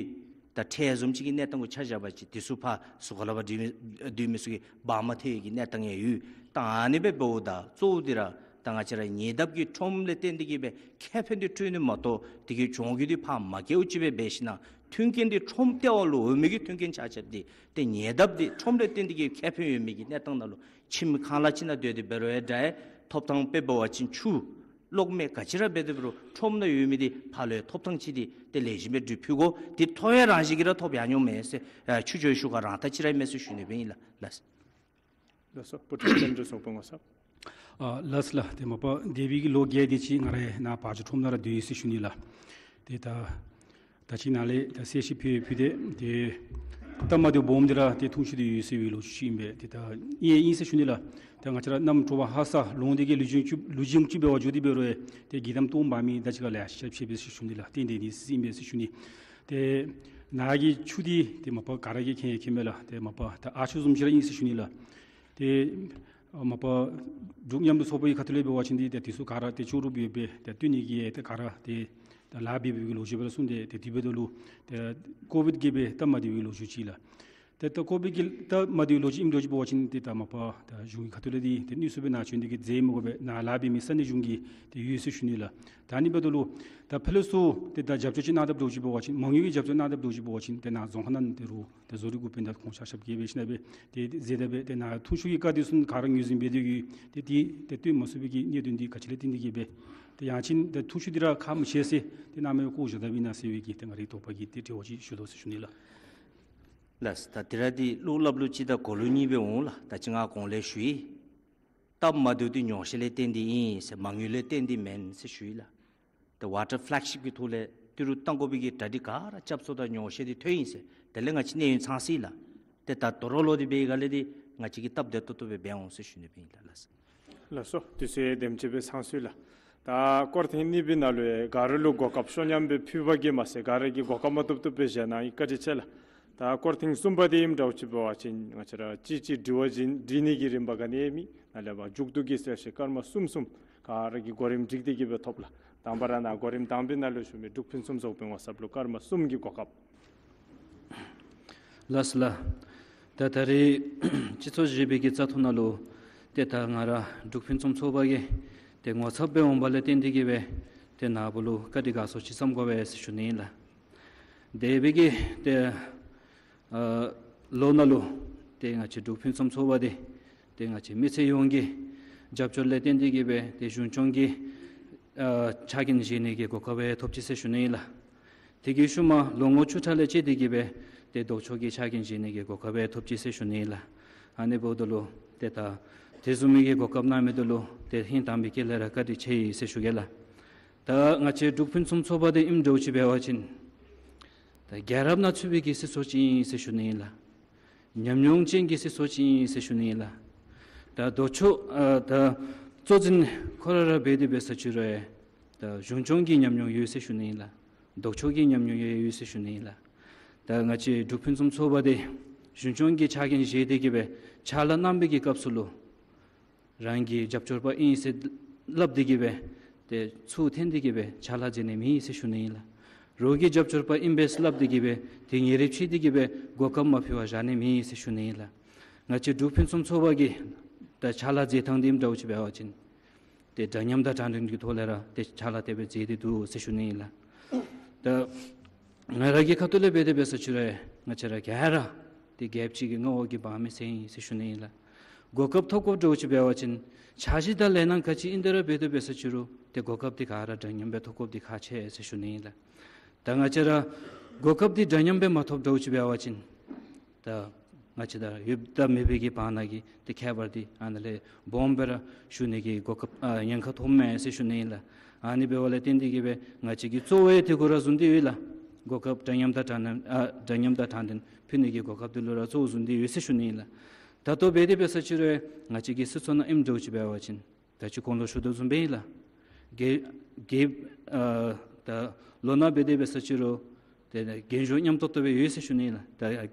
ད་ཁྲལ་བཟུམ་ཅིག་གི་གནས་སྟངས་གུ་ཆ་བཞག་པ་ཅིན་འདི་ཚུ་ཕར་ཟུར་ཁ་ལས་ཕར་སྡོད་མི་སྡོད་མི་ཚུ་གིས་འབག་མ་ཐེག་གི་གནས་སྟངས་ཡང་ཡོད། ད་ཨ་ནི་སྦེ་འབདཝ་ད་གཙོ་བོ་འདི་ར་ད་ང་བཅས་ར་ཉེ་འདབས་ཀྱི་ཁྲོམ་ལས་བརྟེན་ཏེ་གིས་སྦེ་ཁེ་ཕན་འདི་སྤྲོད་ནི་མ་གཏོགས་དེ་གིས་གཞུང་གི་འདི་ཕར་མ་བཀལཝ་ཅིག་སྦེ་འབད་ཞིན་ན་མཐུན་རྐྱེན་འདི་ཁྲོམ་ལྟེ་བ་ལུ་འོང་མི་གི་མཐུན་རྐྱེན་ཆ་ཁྱབ་འདི་ཏེ་ཉེ་འདབས་འདི་ཁྲོམ་ལས་བརྟེན་ཏེ་གིས་ཁེ་ཕན་ཡོད་མི་གི་གནས་སྟངས་ནང་ལུ་ཁྱིམ་ཁང་གླ་ཅིག་ནང་སྡོད་དེ་འབད་རུང་ཡང་འདྲ། ཐོབ་ཐང་དཔེ་འབད་བ་ཅིན་ཆུ་གློག་མེ་ག་ཅི་ར་འབད་དེ་འབད་རུང་ཁྲོམ་ནང་ཡོད་མི་འདི་ཕར་ལུ་ཡང་ཐོབ་ཐང་ཅིག་འདི་ཏེ་ལེགས་ཤོམ་སྦེ་སྒྲུབ་ཕུལ་དགོ། འདི་ཐོབ་ཡང་རང་བཞིན་གྱིས་ར་ཐོབ་ཡར་འགྱོཝ་མས་ཟེར་ཨ་ཆུ་ཚོད་ཤུགས་ཁ་རང་ལྟ་ཅིག་ར་ཨིན་མས་ཟེར་ཞུ་ནི་སྦེ་ཨིན་ལགས། ལགས། ལགས་སོ། བུ་ཁྲིད་བསྟན་འཛིན་སོགས་པོ་ངོ་ཚབ། ཨ་ལགས་ལགས། ཏེ་མ་པ་འདས་པའི་གི་ལོ་བརྒྱད་དེ་ཅིག་ང་ར་ནཱ་བ་ཕྱི་ཁྲོམ་ནང་ར་སྡོད་ཡི་ཟེར་ཞུ་ནི་ལགས། ཏེ་ད་ད་ཅི་ནཱ་ལས་ད་གསལ་བཤད་ཕུལ་ཕུལ་ཏེ་ཏེ་སྟབས་མ་བདེཝ་སྦོམ་འདི་ར་ཏེ་ཐུང་ཤོས་འདི་ཡོད་ཟེར་བའི་ལོ་རྒྱུས་ཅིག་ཨིན་པས། ཏེ་ད་ཨིན་ཨིན་ཟེར་ཞུ་ནི་ལགས། ད་ང་བཅས་ར་གནམ་དྲོ་པ་ཧ་སག་ལོང་སྟེ་གིས་ལུག་གཞུང་ཅིག་ལུག་གཞུང་ཅིག་འབད་བར་འགྱོ་སྟེ་འབད་རུང་ཡང་ཏེ་གི་དམ་སྟོངམ་འབག་མི་ད་ཅི་ག་ལེ་ཤ་ཅིག་ཕྱད་པས་ཟེར་ཞུ་ནི་ལགས། ཏན་ཏན་ཨིན་ཟེར་ཨིན་པས་ཟེར་ཞུ་ནི། ཏེ་ནཱ་གི་ཆུ་འདི་ཏེ་མ་པ་ག་ར་གིས་མཁྱེན་མཁྱེན་མས་ལགས། ཏེ་མ་པ་ད་ཨ་ཆུ་བཟུམ་ཅིག་ར་ཨིན་ཟེར་ཞུ་ནི་ལགས། ཏེ་མ་པ་འབྲུག་མཉམ་འབྲེལ་ཚོགས་པའི་ཁ་ཐུག་ལས་འབད་བ་ཅིན་འདི་ཏེ་དེ་ཚུ་ག་ར་ཏེ་ལྕོགས་གྲུབ་ཡོདཔ་སྦེ་ཏེ་བཏོན་ནི་གི་ཏེ་ག་ར་ཏེ་ད་ལཱ་འབད་བའི་གི་ལོ་རྒྱུས་སྦེ་ར་གསུངས་ཏེ་ཏེ་དེ་འབདཝ་ད་ལུ་ཏེ་ཀོ་བིཌ་གིས་སྦེ་སྟབས་མ་བདེ་བའི་ལོ་རྒྱུས་ཅིག་ལགས། ཏེ་ད་ཀོ་བིཌ་གིས་སྟབས་མ་བདེ་བའི་ལོ་རྒྱུས་ཨིནམ་འདྲཝ་ཅིག་འབད་བ་ཅིན་ཏེ་ད་མ་པ་ད་གཞུང་གི་ཁ་ཐུག་ལས་འདི་ཏེ་དངོས་སུ་སྦེ་ནཱ་བྱོན་ཏེ་གིས་མཛད་མི་དགོ་པས། ནཱ་ལཱ་འབད་མི་ས་གནས་གཞུང་གིས་ཏེ་ཡོད་ཟེར་ཞུ་ནི་ལགས། ད་ཨ་ནི་འབདཝ་ད་ལུ་ད་ཕར་ལས་ཚུར་ཏེ་ད་རྒྱབ་སྐྱོར་ཅིག་གནང་དཔ་འདྲཝ་ཅིག་འབད་བ་ཅིན་མ་དངུལ་གྱི་རྒྱབ་སྐྱོར་གནང་དཔ་འདྲཝ་ཅིག་འབད་བ་ཅིན་ཏེ་ནཱ་རྫོང་ཁག་ནང་ཏེ་རུང་ཏེ་བཟོ་རིག་འགོ་དཔོན་དང་ཁོང་ཆ་ཁྱབ་ཀྱིས་འབད་ཞིན་ན་སྦེ་ཏེ་མཛད་དེ་སྦེ་ཏེ་ནཱ་ཐུང་ཤོས་ཀྱི་བཀའ་དེ་ཚུ་ག་ར་ངོས་འཛིན་འབད་དེ་གིས་ཏེ་ཏེ་ཏེ་བཏོན་མ་ཚུགས་པའི་གི་གནད་དོན་འདི་ག་ཅི་ལས་བརྟེན་ཏེ་གིས་སྦེ་ཏེ་ཡང་ཅིན་ཏེ་ཐུང་ཤོས་འདི་ར་ཁ་མི་ཕྱེ་ཟེར་ཏེ་ནཱ་མེན་བཀོ་བཞག་དཔ་ཨིན་ན་ཟེར་བའི་གི་ཏེ་ང་རའི་དོགས་པ་གིས་ཏེ་དྲི་བ་ཅིག་ཞུ་དོ་ཟེར་ཞུ་ནི་ལགས། ལགས། ད་དེ་ར་འདི་བློ་སླབ་ལུ་ཅིག་དང་གོ་ལུ་གཉིས་སྦེ་འོང་ལགས། ད་ཅི་ང་གོང་ལས་ཞུ་ཡི། སྟབས་མ་བདེཝ་འདི་ཉོགས་བཤད་ལས་བརྟེན་ཏེ་ཨིན་ཟེར་མ་དངུལ་ལས་བརྟེན་ཏེ་མེན་ཟེར་ཞུ་ཡི་ལགས། ཏེ་ཝ་ཊར་ཕླེག་ཤིཔ་གི་ཐོག་ལས་ཏི་རུ་བཏང་དགོ་པའི་གི་གྲ་སྒྲིག་ག་ར་རྐྱབ་ཚརཝ་ད་ཉོགས་བཤད་འདི་ཐོན་ཡི་ཟེར་དེ་ལས་ང་བཅས་གནས་ཡུན་ཚང་སོ་ཡི་ལགས། ཏེ་ད་དོ་རུང་ལོག་སྟེ་འབད་བའི་སྒང་ལས་འདི་ང་བཅས་ཀྱིས་སྟབས་བདེ་ཏོག་ཏོ་སྦེ་འབད་འོང་ཟེར་ཞུ་ནི་སྦེ་ཨིན་ལགས། ལགས། ལགས་སོ། དུས་ཚོད་དེམ་ཅིག་སྦེ་ཚང་སོ་ཡི་ལགས། ད་སྐོར་ཐེངས་གཉིས་པའི་ནང་ལུ་ཡང་ག་ར་ལུ་གོ་སྐབས་ཤོ་ཉམས་སྦེ་ཕུལ་བ་གིས་མ་ཚད་ག་ར་གིས་གོ་སྐབས་མ་ཐོབ་ཐོབ་སྦེ་བཞག་གནང་ཡི། བཀའ་དྲིན་ཆེ་ལགས། ད་སྐོར་ཐེངས་གསུམ་པ་འདི་ཨིནམ་འདྲཝ་ཅིག་འབད་བ་ཅིན་ང་བཅས་ར་གཅིག་གཅིག་དྲི་བ་དྲི་ནི་གི་རིམ་པ་ག་ནི་ཡང་མེད། ནཱ་ལས་ཕར་མཇུག་བསྡུ་གི་གསལ་བཤད་སྐར་མ་གསུམ་གསུམ་ག་ར་གིས་གོ་རིམ་སྒྲིག་སྟེ་གིས་སྦེ་ཐོབ་ལགས། དང་པ་ར་ནཱ་གོ་རིམ་དང་པའི་ནང་ལུ་བཞུགས་མི་འབྲུག་ཕུན་སུམ་ཚོགས་པའི་ངོ་ཚབ་ལུ་སྐར་མ་གསུམ་གྱི་གོ་སྐབས། ལགས་ལགས། ད་ད་རེས་སྤྱི་ཚོགས་བཞི་པའི་གི་བཙག་འཐུ་ནང་ལུ་ཏེ་ད་ང་ར་འབྲུག་ཕུན་སུམ་ཚོགས་པ་གི་ཏེ་ངོ་ཚབ་སྦེ་འོངམ་ལས་བརྟེན་ཏེ་གིས་སྦེ་ཏེ་ནཱ་བུ་ལུ་བཀའ་དྲིན་དགའ་ཚོར་ཅིག་བསམ་དགོ་པས་ཟེར་ཞུ་ནི་ལགས། འདས་པའི་གི་ཏེ་ཨ་ལོ་ནང་ལུ་ཏེ་ང་བཅས་འབྲུག་ཕུན་སུམ་ཚོགས་པ་འདི་ཏེ་ང་བཅས་མི་སེར་ཡོངས་ཀྱི་རྒྱབ་སྐྱོར་ལས་བརྟེན་ཏེ་གིས་སྦེ་ཏེ་གཞུང་སྐྱོང་གི་ཨ་ཕྱག་འགན་བཞེས་ནི་གི་གོ་སྐབས་ཡང་ཐོབ་ཅི་ཟེར་ཞུ་ནི་ལགས། དེ་གི་ཤུལ་མ་ལོ་ངོ་བཅུ་ཕྲག་ལས་བཅད་དེ་གིས་སྦེ་ཏེ་ལྡོག་ཕྱོགས་ཀྱི་ཕྱག་འགན་བཞེས་ནི་གི་གོ་སྐབས་ཡང་ཐོབ་ཅི་ཟེར་ཞུ་ནི་ལགས། ཨ་ནི་འབདཝ་ད་ལུ་ཏེ་ད་དེ་བཟུམ་མའི་གི་གོ་སྐབས་གནང་མི་འདི་ལུ་ཏེ་ཧིང་དྭངས་པའི་དཀྱིལ་ལས་ར་བཀའ་དྲིན་ཆེ་ཡི་ཟེར་ཞུ་གེ་ལགས། ད་ང་བཅས་འབྲུག་ཕུན་སུམ་ཚོགས་པ་འདི་ཨིནམ་འདྲཝ་ཅིག་འབད་བ་ཅིན་ད་རྒྱལ་རབས་ནང་ཚུད་པའི་གི་སྲིད་ཚོགས་ཅིག་ཨིན་ཟེར་ཞུ་ནི་ལགས། ཉམས་མྱོང་ཅན་གྱི་སྲིད་ཚོགས་ཅིག་ཨིན་ཟེར་ཞུ་ནི་ལགས། ད་ལྡོག་ཕྱོགས་ཨ་ད་གཙོ་འཛིན་ཁོ་ར་ར་འབད་དེ་འབད་ས་ཅིག་རུང་ཡང་ད་གཞུང་སྐྱོང་གི་ཉམས་མྱོང་ཡོད་ཟེར་ཞུ་ནི་ལགས། ལྡོག་ཕྱོགས་ཀྱི་ཉམས་མྱོང་ཡང་ཡོད་ཟེར་ཞུ་ནི་ལགས། ད་ང་བཅས་འབྲུག་ཕུན་སུམ་ཚོགས་པ་འདི་ གཞུང་སྐྱོང་གི་ཕྱག་འགན་བཞེས་ཏེ་གི་སྦེ་ཕྱག་ལཱ་གནང་བའི་གི་སྐབས་སུ་ལུ་རང་གི་རྒྱབ་སྐྱོར་པ་ཨིན་ཟེར་སླབ་སྟེ་གི་སྦེ་ཏེ་ཚུར་འཐེན་ཏེ་གི་སྦེ་ཕྱག་ལཱ་མཛད་ནི་མེད་ཟེར་ཞུ་ནི་ཨིན་ལགས། རོགས་ཀྱི་རྒྱབ་སྐྱོར་པ་ཨིན་པས་སླབ་སྟེ་གི་སྦེ་ཏེ་ཉེ་རིང་ཕྱེ་སྟེ་གི་སྦེ་གོ་སྐབས་མ་ཕུལ་བར་བཞག་ནི་མེད་ཟེར་ཞུ་ནི་ཨིན་ལགས། ང་བཅས་འབྲུག་ཕུན་སུམ་ཚོགས་པ་གི་ད་ཕྱག་ལཱ་མཛད་ཐངས་འདི་ཨིནམ་འདྲཝ་ཅིག་འབད་བ་ཅིན་ཏེ་འདྲ་མཉམ་དང་དྲང་བདེན་གྱི་ཐོག་ལས་ར་ཏེ་ཕྱག་ལཱ་དེ་སྦེ་མཛད་དེ་འདུག་ཟེར་ཞུ་ནི་ཨིན་ལགས། ད་ང་ར་གི་ཁ་ཐུག་ལས་འབད་དེ་འབད་ས་ཅིག་རུང་ང་བཅས་ར་ག་ར་ཏེ་རྒྱལཔོ་གཅིག་གི་མངའ་འོག་གི་འབངས་མི་སེར་ཨིན་ཟེར་ཞུ་ནི་ཨིན་ལགས། གོ་སྐབས་ཐོབ་དགོཔ་འདྲཝ་ཅིག་འབད་བ་ཅིན་འཆར་གཞི་དང་ལས་སྣ་ག་ཅི་ཨིན་ཏེ་ར་འབད་དེ་འབད་ས་ཅིག་རུང་ཏེ་གོ་སྐབས་འདི་ག་ར་འདྲ་མཉམ་སྦེ་ཐོབ་དགོཔ་འདི་ཁག་ཆེ་ཟེར་ཞུ་ནི་ཨིན་ལགས། ད་ང་བཅས་ར་གོ་སྐབས་འདི་འདྲ་མཉམ་སྦེ་མ་ཐོབ་འདྲཝ་ཅིག་འབད་བ་ཅིན་ད་ང་བཅས་དང་ཡོདཔ་དང་མེད་པའི་གི་བར་ན་གི་ཏེ་ཁྱད་པར་འདི་ཨ་ནཱ་ལས་སྦོམ་སྦེ་ར་ཞུ་ནི་གི་གོ་སྐབས་ཨ་ཉེན་ཁ་ཐོབ་མས་ཟེར་ཞུ་ནི་ཨིན་ལགས། ཨ་ནི་འབདཝ་ལས་བརྟེན་ཏེ་གི་སྦེ་ང་བཅས་ཀྱི་གཙོ་བོ་ཡང་དེ་གུ་ར་བཟུང་སྟེ་ཡོད་ལགས། གོ་སྐབས་འདྲ་མཉམ་དང་དྲང་བདེན་ཨ་འདྲ་མཉམ་དང་དྲང་བདེན་ཕུལ་ནི་གི་གོ་སྐབས་འདི་ལུ་ར་གཙོ་བོ་བཟུང་སྟེ་ཡོད་ཟེར་ཞུ་ནི་ཨིན་ལགས། ད་ལྟོ་འབད་དེ་འབད་ས་ཅིག་རུང་ང་བཅས་ཀྱི་སྲིད་ཚོགས་ནང་ཨིནམ་འདྲཝ་ཅིག་འབད་བ་ཅིན་ད་ཅི་གོང་ལུ་ཞུ་དོ་བཟུམ་སྦེ་ཨིན་ལགས། རྒྱལ་རྒྱལ་ཨ་ད་ལོ་ན་འབད་དེ་འབད་ས་ཅིག་རུང་ཏེ་རྒན་གཞོན་མཉམ་ཏོག་ཏོ་སྦེ་ཡོད་ཟེར་ཞུ་ནི་ཨིན་ལགས། ད་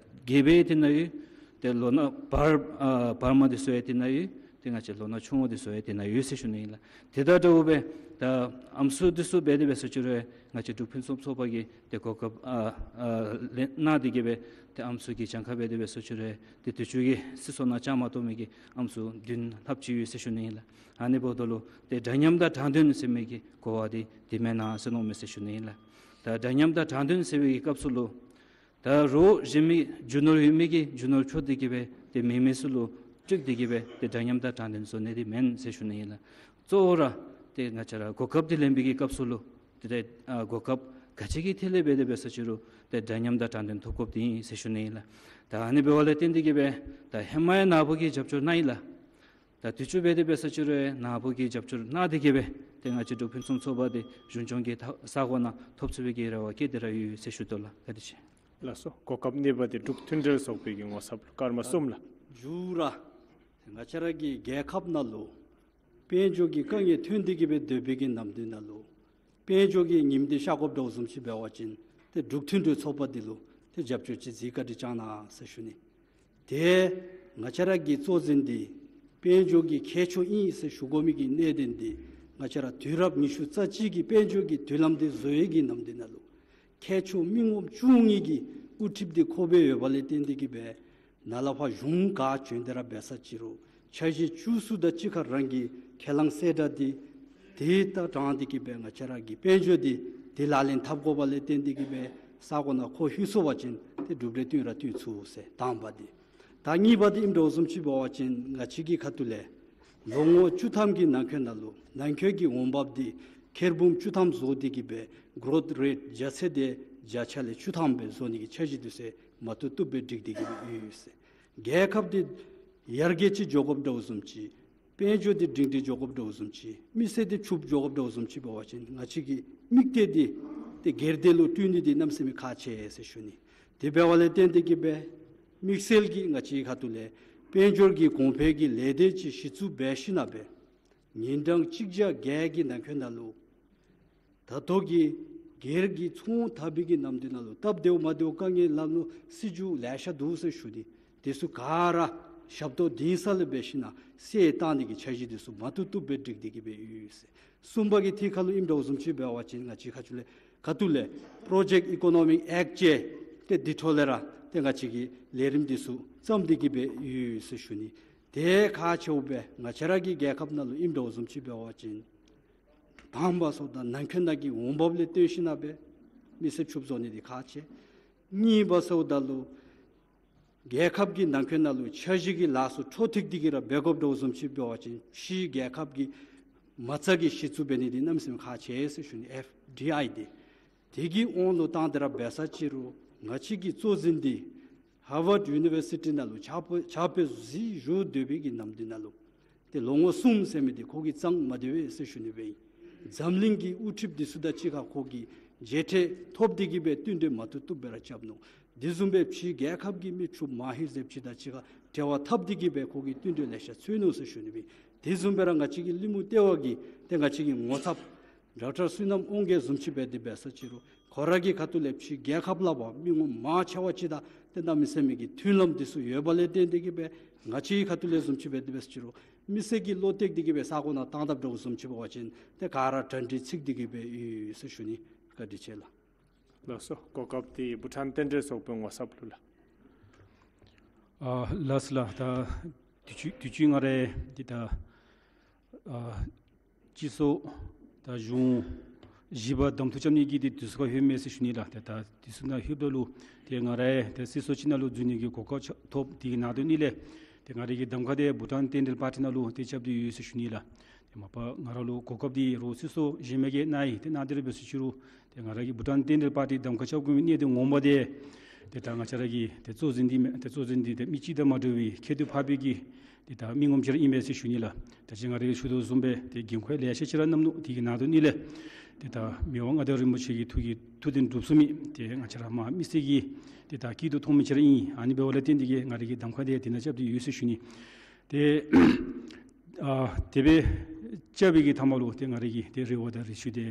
རྒས་པའི་དེ་ནང་ཡོད། ཏེ་ལོ་ན་བར་ཨ་བར་མ་འདི་ཚུ་ཡང་དེ་ནང་ཡོད། ཏེ་ང་བཅས་ལོ་ན་ཆུང་བ་འདི་ཚུ་ཡང་དེ་ནང་ཡོད་ཟེར་ཞུ་ནི་ཨིན་ལགས། དེ་དང་འདྲཝ་སྦེ་ད་ཨམ་སྲུ་འདི་ཚུ་འབད་དེ་འབད་ས་ཅིག་རུང་ང་བཅས་འབྲུག་ཕུན་སུམ་ཚོགས་པ་གིས་ཏེ་གོ་སྐབས་ཨ་ཨ་ལེན་གནང་སྟེ་གི་སྦེ་ཏེ་ཨམ་སྲུ་གི་གྱངས་ཁ་འབད་དེ་འབད་ས་ཅིག་རུང་ཏེ་དུས་ཅི་གི་སྲིད་ཚོགས་ནང་བཅའ་མར་གཏོགས་མི་གི་ཨམ་སྲུ་བདུན་ལྷགཔ་ཅིག་ཡོད་ཟེར་ཞུ་ནི་ཨིན་ལགས། ཨ་ནི་འབདཝ་ད་ལུ་ཏེ་འདྲ་མཉམ་དང་དྲང་བདེན་ཟེར་མི་གི་གོ་བ་འདི་དེ་མེན་ན་ཟེར་མནོཝ་མས་ཟེར་ཞུ་ནི་ཨིན་ལགས། ད་འདྲ་མཉམ་དང་དྲང་བདེན་ཟེར་བའི་གི་སྐབས་སུ་ལུ་ད་རོགས་གཞན་མི་རྒྱུ་ནོར་ཡོད་མི་གིས་རྒྱུ་ནོར་འཕྱོག་སྟེ་གི་སྦེ་ཏེ་མེད་མི་ཚུ་ལུ་སྤྲོད་དེ་གི་སྦེ་ཏེ་འདྲ་མཉམ་དང་དྲང་བདེན་བཟོ་ནི་འདི་མེན་ཟེར་ཞུ་ནི་ཨིན་ལགས། གཙོ་བོ་ར་ཏེ་ང་བཅས་ར་གོ་སྐབས་འདི་ལེན་པའི་གི་སྐབས་སུ་ལུ་ཏེ་ཏེ་ཨ་གོ་སྐབས་ག་ཅི་གི་ཐད་ལས་འབད་དེ་འབད་ས་ཅིག་རུང་ཏེ་འདྲ་མཉམ་དང་དྲང་བདེན་ཐོབ་དགོཔ་འདི་ཨིན་ཟེར་ཞུ་ནི་ཨིན་ལགས། ད་ཨ་ནི་འབདཝ་ལས་བརྟེན་ཏེ་གི་སྦེ་ད་ཧེ་མ་ཡང་ནཱ་བུ་གིས་རྒྱབ་སྐྱོར་གནང་ཡི་ལགས། ད་དུས་ཅི་འབད་དེ་འབད་ས་ཅིག་རུང་ནཱ་བུ་གིས་རྒྱབ་སྐྱོར་གནང་སྟེ་གི་སྦེ་ཏེ་ང་བཅས་འབྲུག་ཕུན་སུམ་ཚོགས་པ་འདི་གཞུང་སྐྱོང་གི་ས་གོ་ནང་ཐོབ་ཚུགས་པའི་གི་རེ་བ་བསྐྱེད་དེ་ར་ཡོད་ཟེར་ཞུ་དོ་ལགས། བཀའ་དྲིན་ཆེ། ལགས་སོ། གོ་སྐབས་གཉིས་པ་འདི་འབྲུག་མཐུན་འབྲེལ་ཚོགས་པའི་གི་ངོ་ཚབ་ལུ་སྐར་མ་གསུམ་ལགས། མཇུག་ར་ང་བཅས་ར་གི་རྒྱལ་ཁབ་ནང་ལུ་དཔལ་འབྱོར་གྱི་དཀའ་ངལ་ཐོན་ཏེ་གི་སྦེ་སྡོད་པའི་གི་ནམ་དུས་ནང་ལུ་དཔལ་འབྱོར་གྱི་ཉིམ་འདི་ཤར་དགོཔ་འདྲཝ་བཟུམ་ཅིག་འབད་བ་ཅིན་ཏེ་འབྲུག་མཐུན་འབྲེལ་ཚོགས་པ་འདི་ལུ་ཏེ་རྒྱབ་སྐྱོར་ཅིག་གཟིགས་བཀའ་དྲིན་བསྐྱང་གནང་ཟེར་ཞུ་ནི། ཏེ་ང་བཅས་ར་གི་གཙོ་འཛིན་འདི་དཔལ་འབྱོར་གྱི་མཁས་མཆོག་ཨིན་ཟེར་ཞུ་དགོ་མི་གི་གནད་དོན་འདི་ང་བཅས་ར་དུས་རབས་ཉི་ཤུ་རྩ་གཅིག་གི་དཔལ་འབྱོར་གྱི་དུས་ལམ་འདི་བཟོ་བའི་གི་ནམ་དུས་ནང་ལུ་མཁས་མཆོག་མི་ངོམ་བཅུ་གཉིས་ཀྱི་དབུ་ཁྲིདཔ་འདི་འཁོད་སྦེ་ཡོད་པ་ལས་བརྟེན་ཏེ་གི་སྦེ་ནཱ་ལས་ཕར་གཞུང་ག་བྱོན་ཏེ་ར་འབད་ས་ཅིག་རུང་འཆར་གཞི་བཅུ་གསུམ་དང་གཅིག་ཁར་རང་གི་ཁས་བླངས་གསལ་བསྒྲགས་འདི་དེ་ལྟར་དྲངས་ཏེ་གི་སྦེ་ང་བཅས་ར་གི་དཔལ་འབྱོར་འདི་དེ་ལག་ལེན་འཐབ་དགོ་པ་ལས་བརྟེན་ཏེ་གི་སྦེ་ས་གོ་ནང་ཁོ་ལྷོད་སོང་པ་ཅིན་ཏེ་གྲུབ་འབྲས་བཏོན་ར་བཏོན་ཚུགས་ཟེར་དང་པ་འདི། ད་གཉིས་པ་འདི་ཨིནམ་འདྲཝ་བཟུམ་ཅིག་འབད་བ་ཅིན་ང་བཅས་ཀྱི་ཁ་ཐུག་ལས་ལོ་ངོ་བཅུ་ཐམ་གྱི་ནང་འཁོད་ནང་ལུ་ནང་འཁོད་ཀྱི་འོང་འབབ་འདི་ཁེར་འབུམ་བཅུ་ཐམ་བཟོ་སྟེ་གི་སྦེ་གོ་རོཐ་རེཊ་བརྒྱ་ཚད་དེ་བརྒྱ་ཆ་ལས་བཅུ་ཐམ་སྦེ་བཟོ་ནི་གི་འཆར་གཞི་འདི་ཚུ་མ་བཏུབ་བཏུབ་སྦེ་སྒྲིག་སྟེ་གི་སྦེ་ཡོད་ཟེར། རྒྱལ་ཁབ་འདི་ཡར་རྒྱས་ཅིག་འགྱོ་དགོཔ་འདྲཝ་བཟུམ་ཅིག་དཔལ་འབྱོར་འདི་སྒྲིང་སྒྲི་འགྱོ་དགོཔ་འདྲཝ་བཟུམ་ཅིག་མི་སེར་འདི་ཕྱུགཔོ་འགྱོ་དགོཔ་འདྲཝ་བཟུམ་ཅིག་འབད་བ་ཅིན་ང་བཅས་ཀྱི་དམིགས་གཏད་འདི་ཏེ་སྒེར་སྡེ་ལུ་བསྟུན་ནི་འདི་གནམ་མེད་ས་མེད་ཁག་ཆེ་ཟེར་ཞུ་ནི། དེ་འབདཝ་ལས་བརྟེན་ཏེ་གི་སྦེ་དམིགས་བསལ་གྱིས་ང་བཅས་ཁ་ཐུག་ལས་དཔལ་འབྱོར་གྱི་གོང་འཕེལ་གྱི་ལས་སྡེ་ཅིག་གཞི་བཙུགས་འབད་ཞིན་ན་སྦེ་ཉིན་གྲངས་གཅིག་བརྒྱ་བརྒྱད་ཀྱི་ནང་འཁོད་ནང་ལུ་ད་ལྟོ་གི་སྒེར་གྱི་ཚོང་འཐབ་པའི་གི་ནམ་དུས་ནང་ལུ་སྟབས་བདེཝ་མ་བདེཝ་དཀའ་ངལ་ལམ་ལུགས་སྲིད་བྱུས་ལེ་ཤ་འདུག་ཟེར་ཞུ་ནི། དེ་ཚུ་ག་ར་ཞབས་ཏོག་འདིང་ས་ལས་འབད་ཞིན་ན་སེལ་བཏང་ནི་གི་འཆར་གཞི་དེ་ཚུ་མ་བཏུབ་བཏུབ་སྦེ་སྒྲིག་སྟེ་གི་སྦེ་ཡོད་ཟེར། གསུམ་པ་གི་ཐད་ཁར་ལུ་ཨིནམ་འདྲཝ་བཟུམ་ཅིག་འབད་བ་ཅིན་ང་བཅས་ཁ་ཐུག་ལས་ཁ་ཐུག་ལས་པྲོ་ཇེཀཊ་ཨི་ཀོ་ནོ་མིཀ་ཨེཀཊ་ཅིག་ཏེ་འདི་འཕྲོ་ལས་ར་ཏེ་ང་བཅས་ཀྱི་ལས་རིམ་དེ་ཚུ་བརྩམས་ཏེ་གི་སྦེ་ཡོད་ཟེར་ཞུ་ནི། དེ་ཁག་ཆེཝ་སྦེ་ང་བཅས་ར་གི་རྒྱལ་ཁབ་ནང་ལུ་ཨིནམ་འདྲཝ་བཟུམ་ཅིག་འབད་བ་ཅིན་དང་པ་སོངམ་ད་ནང་འཁོད་ནང་གི་འོང་འབབ་ལས་བརྟེན་ཞིན་ན་སྦེ་མི་སེར་ཕྱུགཔོ་བཟོ་ནི་འདི་ཁག་ཆེ། གཉིས་པ་སོངམ་ད་ལུ་རྒྱལ་ཁབ་ཀྱི་ནང་འཁོད་ནང་ལུ་འཆར་གཞི་གི་ལཱ་ཚུ་འཕྲོ་མཐུད་དེ་གི་ར་འབད་དགོཔ་འདྲཝ་བཟུམ་ཅིག་འབད་བ་ཅིན་ཕྱིའི་རྒྱལ་ཁབ་ཀྱི་མ་རྩ་གི་གཞི་བཙུགས་འབད་ནི་འདི་གནམ་མེད་ས་མེད་ཁག་ཆེ་ཟེར་ཞུ་ནི། ཨེཕ་ཌི་ཨའི་འདི་དེ་གི་དབང་ལུ་བཏང་སྟེ་ར་འབད་ས་ཅིག་རུང་ང་བཅས་ཀྱི་གཙོ་འཛིན་འདི་ཧར་ཝརཌ་ཡུ་ནི་ཝར་སི་ཊི་ནང་ལུ་ཕྱག་ཕྱག་དཔེ་གཟིགས་བཞུགས་སྡོད་པའི་གི་ནམ་དུས་ནང་ལུ་ཏེ་ལོ་ངོ་གསུམ་ཟེར་མི་འདི་ཁོ་གིས་གཙང་མ་སྡོད་པས་ཟེར་ཞུ་ནི་སྦེ་ཨིན། འཛམ་གླིང་གི་དབུ་ཁྲིདཔ་འདི་ཚུ་དང་གཅིག་ཁར་ཁོ་གིས་མཇལ་འཕྲད་ཐོབ་སྟེ་གི་སྦེ་བསྟུན་གྲོས་མ་བཏུབ་བཏུབ་སྦེ་ར་རྐྱབ་ནུག། དེ་བཟུམ་སྦེ་ཕྱིའི་རྒྱལ་ཁབ་ཀྱི་མི་ཕྱུགཔོ་མ་ཧེ་ཟེར་ཅིག་དང་གཅིག་ཁར་འབྲེལ་བ་འཐབ་སྟེ་གི་སྦེ་ཁོ་གིས་བསྟུན་གྲོས་ལེ་ཤ་འཚོལ་ནུག་ཟེར་ཞུ་ནི་སྦེ་ཨིན། དེ་བཟུམ་སྦེ་ར་ང་བཅས་ཀྱི་གླིང་མུ་ལྟེ་བ་གི་ཏེ་ང་བཅས་ཀྱི་ངོ་ཚབ་ཌོག་ཊར་བསོད་ནམས་དབང་རྒྱལ་བཟུམ་ཅིག་འབད་དེ་འབད་ས་ཅིག་རུང་ཁོ་ར་གི་ཁ་ཐུག་ལས་ཕྱིའི་རྒྱལ་ཁབ་ལས་ཕར་མི་ངོམ་མང་ཆེ་བ་ཅིག་དང་ གནམ་མེད་ས་མེད་ཀྱི་མཐུན་ལམ་འདི་ཚུ་ཡོད་པ་ལས་བརྟེན་ཏེ་གིས་སྦེ་ང་བཅས་ཁ་ཐུག་ལས་བཟུམ་ཅིག་སྦེ་དེ་སྦེ་ཟེར་ཅི་རུང་མི་སེར་གྱིས་བློ་གཏད་དེ་གིས་སྦེ་ས་གོ་ནང་བཏང་དཔ་འདྲཝ་བཟུམ་ཅིག་འབད་བ་ཅིན་ཏེ་ག་ར་གྲ་སྒྲིག་ཚུགས་ཏེ་གིས་སྦེ་ཡོད་ཟེར་ཞུ་ནི། བཀའ་དྲིན་ཆེ་ལགས། ལགས་སོ། གོ་སྐབས་འདི་བྷུ་ཊཱན་རྟེན་འབྲེལ་ཚོགས་པའི་ངོ་ཚབ་ལུ་ལགས། ཨ་ལགས་སོ་ལགས། ད་དུས་ཅི་དུས་ཅི་ང་ར་འདི་ད་ཨ་སྤྱི་ཚོགས་ད་གཞུང་བཞི་པ་གདམ་འཐུ་རྐྱབ་ནི་གི་འདི་དུས་ཚོད་ཁར་ལྷོད་མས་ཟེར་ཞུ་ནི་ལགས། ཏེ་ད་དུས་ཚོད་ནང་ལྷོདཔ་ད་ལུ་ཏེ་ང་ར་ཏེ་སྲིད་ཚོགས་ཅིག་ནང་ལུ་འཛུལ་ནི་གི་གོ་སྐབས་ཐོབ། དེ་གི་ནང་དོན་ལས་ཏེ་ང་ར་གི་གདམ་ཁ་འདི་བྷུ་ཊཱན་རྟེན་འབྲེལ་པར་ཊི་ནང་ལུ་ཏེ་རྐྱབ་སྟེ་ཡོད་ཟེར་ཞུ་ནི་ལགས། ཏེ་མ་པ་ང་ར་ལུ་གོ་སྐབས་འདི་རོགས་སྲིད་ཚོགས་གཞན་མི་གིས་གནང་ཡི། ཏེ་གནང་སྟེ་ར་འབད་ཟེར་ཅི་རུང་ཏེ་ང་ར་གིས་བྷུ་ཊཱན་རྟེན་འབྲེལ་པར་ཊི་གདམ་ཁ་རྐྱབ་དགོ་མི་གནད་དོན་ངོ་མ་འདི་ཏེ་ད་ང་བཅས་ར་གི་ཏེ་གཙོ་འཛིན་འདི་མས། ཏེ་གཙོ་འཛིན་འདི་ཏེ་མི་གཅིག་དང་མ་འདྲ་བའི་ཁྱད་དུ་འཕགས་པའི་གི་ཏེ་ད་མི་ངོམ་ཅིག་ར་ཨིན་པས་ཟེར་ཞུ་ནི་ལགས། ད་ཅི་ང་ར་གིས་ཞུ་དོ་བཟུམ་སྦེ་ཏེ་འགན་ཁུར་ལེ་ཤ་ཅིག་ར་བསྣམས་ནུག། དེ་གི་ནང་དོན་ལས་ཏེ་ད་མི་དབང་མངའ་བདག་རིན་པོ་ཆེ་གི་ཐུགས་ཀྱི་ཐུགས་དོན་སྒྲུབ་ཚུགས་མི་ཏེ་ང་བཅས་ར་མ་མི་སེར་གྱི་ཏེ་ད་སྐྱིད་སྡུག་མཐོང་མི་ཅིག་ར་ཨིན། ཨ་ནི་འབདཝ་ལས་བརྟེན་ཏེ་གིས་ང་ར་གིས་གདམ་ཁ་འདི་དེ་ནང་རྐྱབ་སྟེ་ཡོད་ཟེར་ཞུ་ནི། ཏེ་ཨ་དེ་སྦེ་རྐྱབ་པའི་གི་མཐའ་མ་ལུ་ཏེ་ང་ར་གི་ཏེ་རེ་བ་དང་རེ་ཆེ་འདི་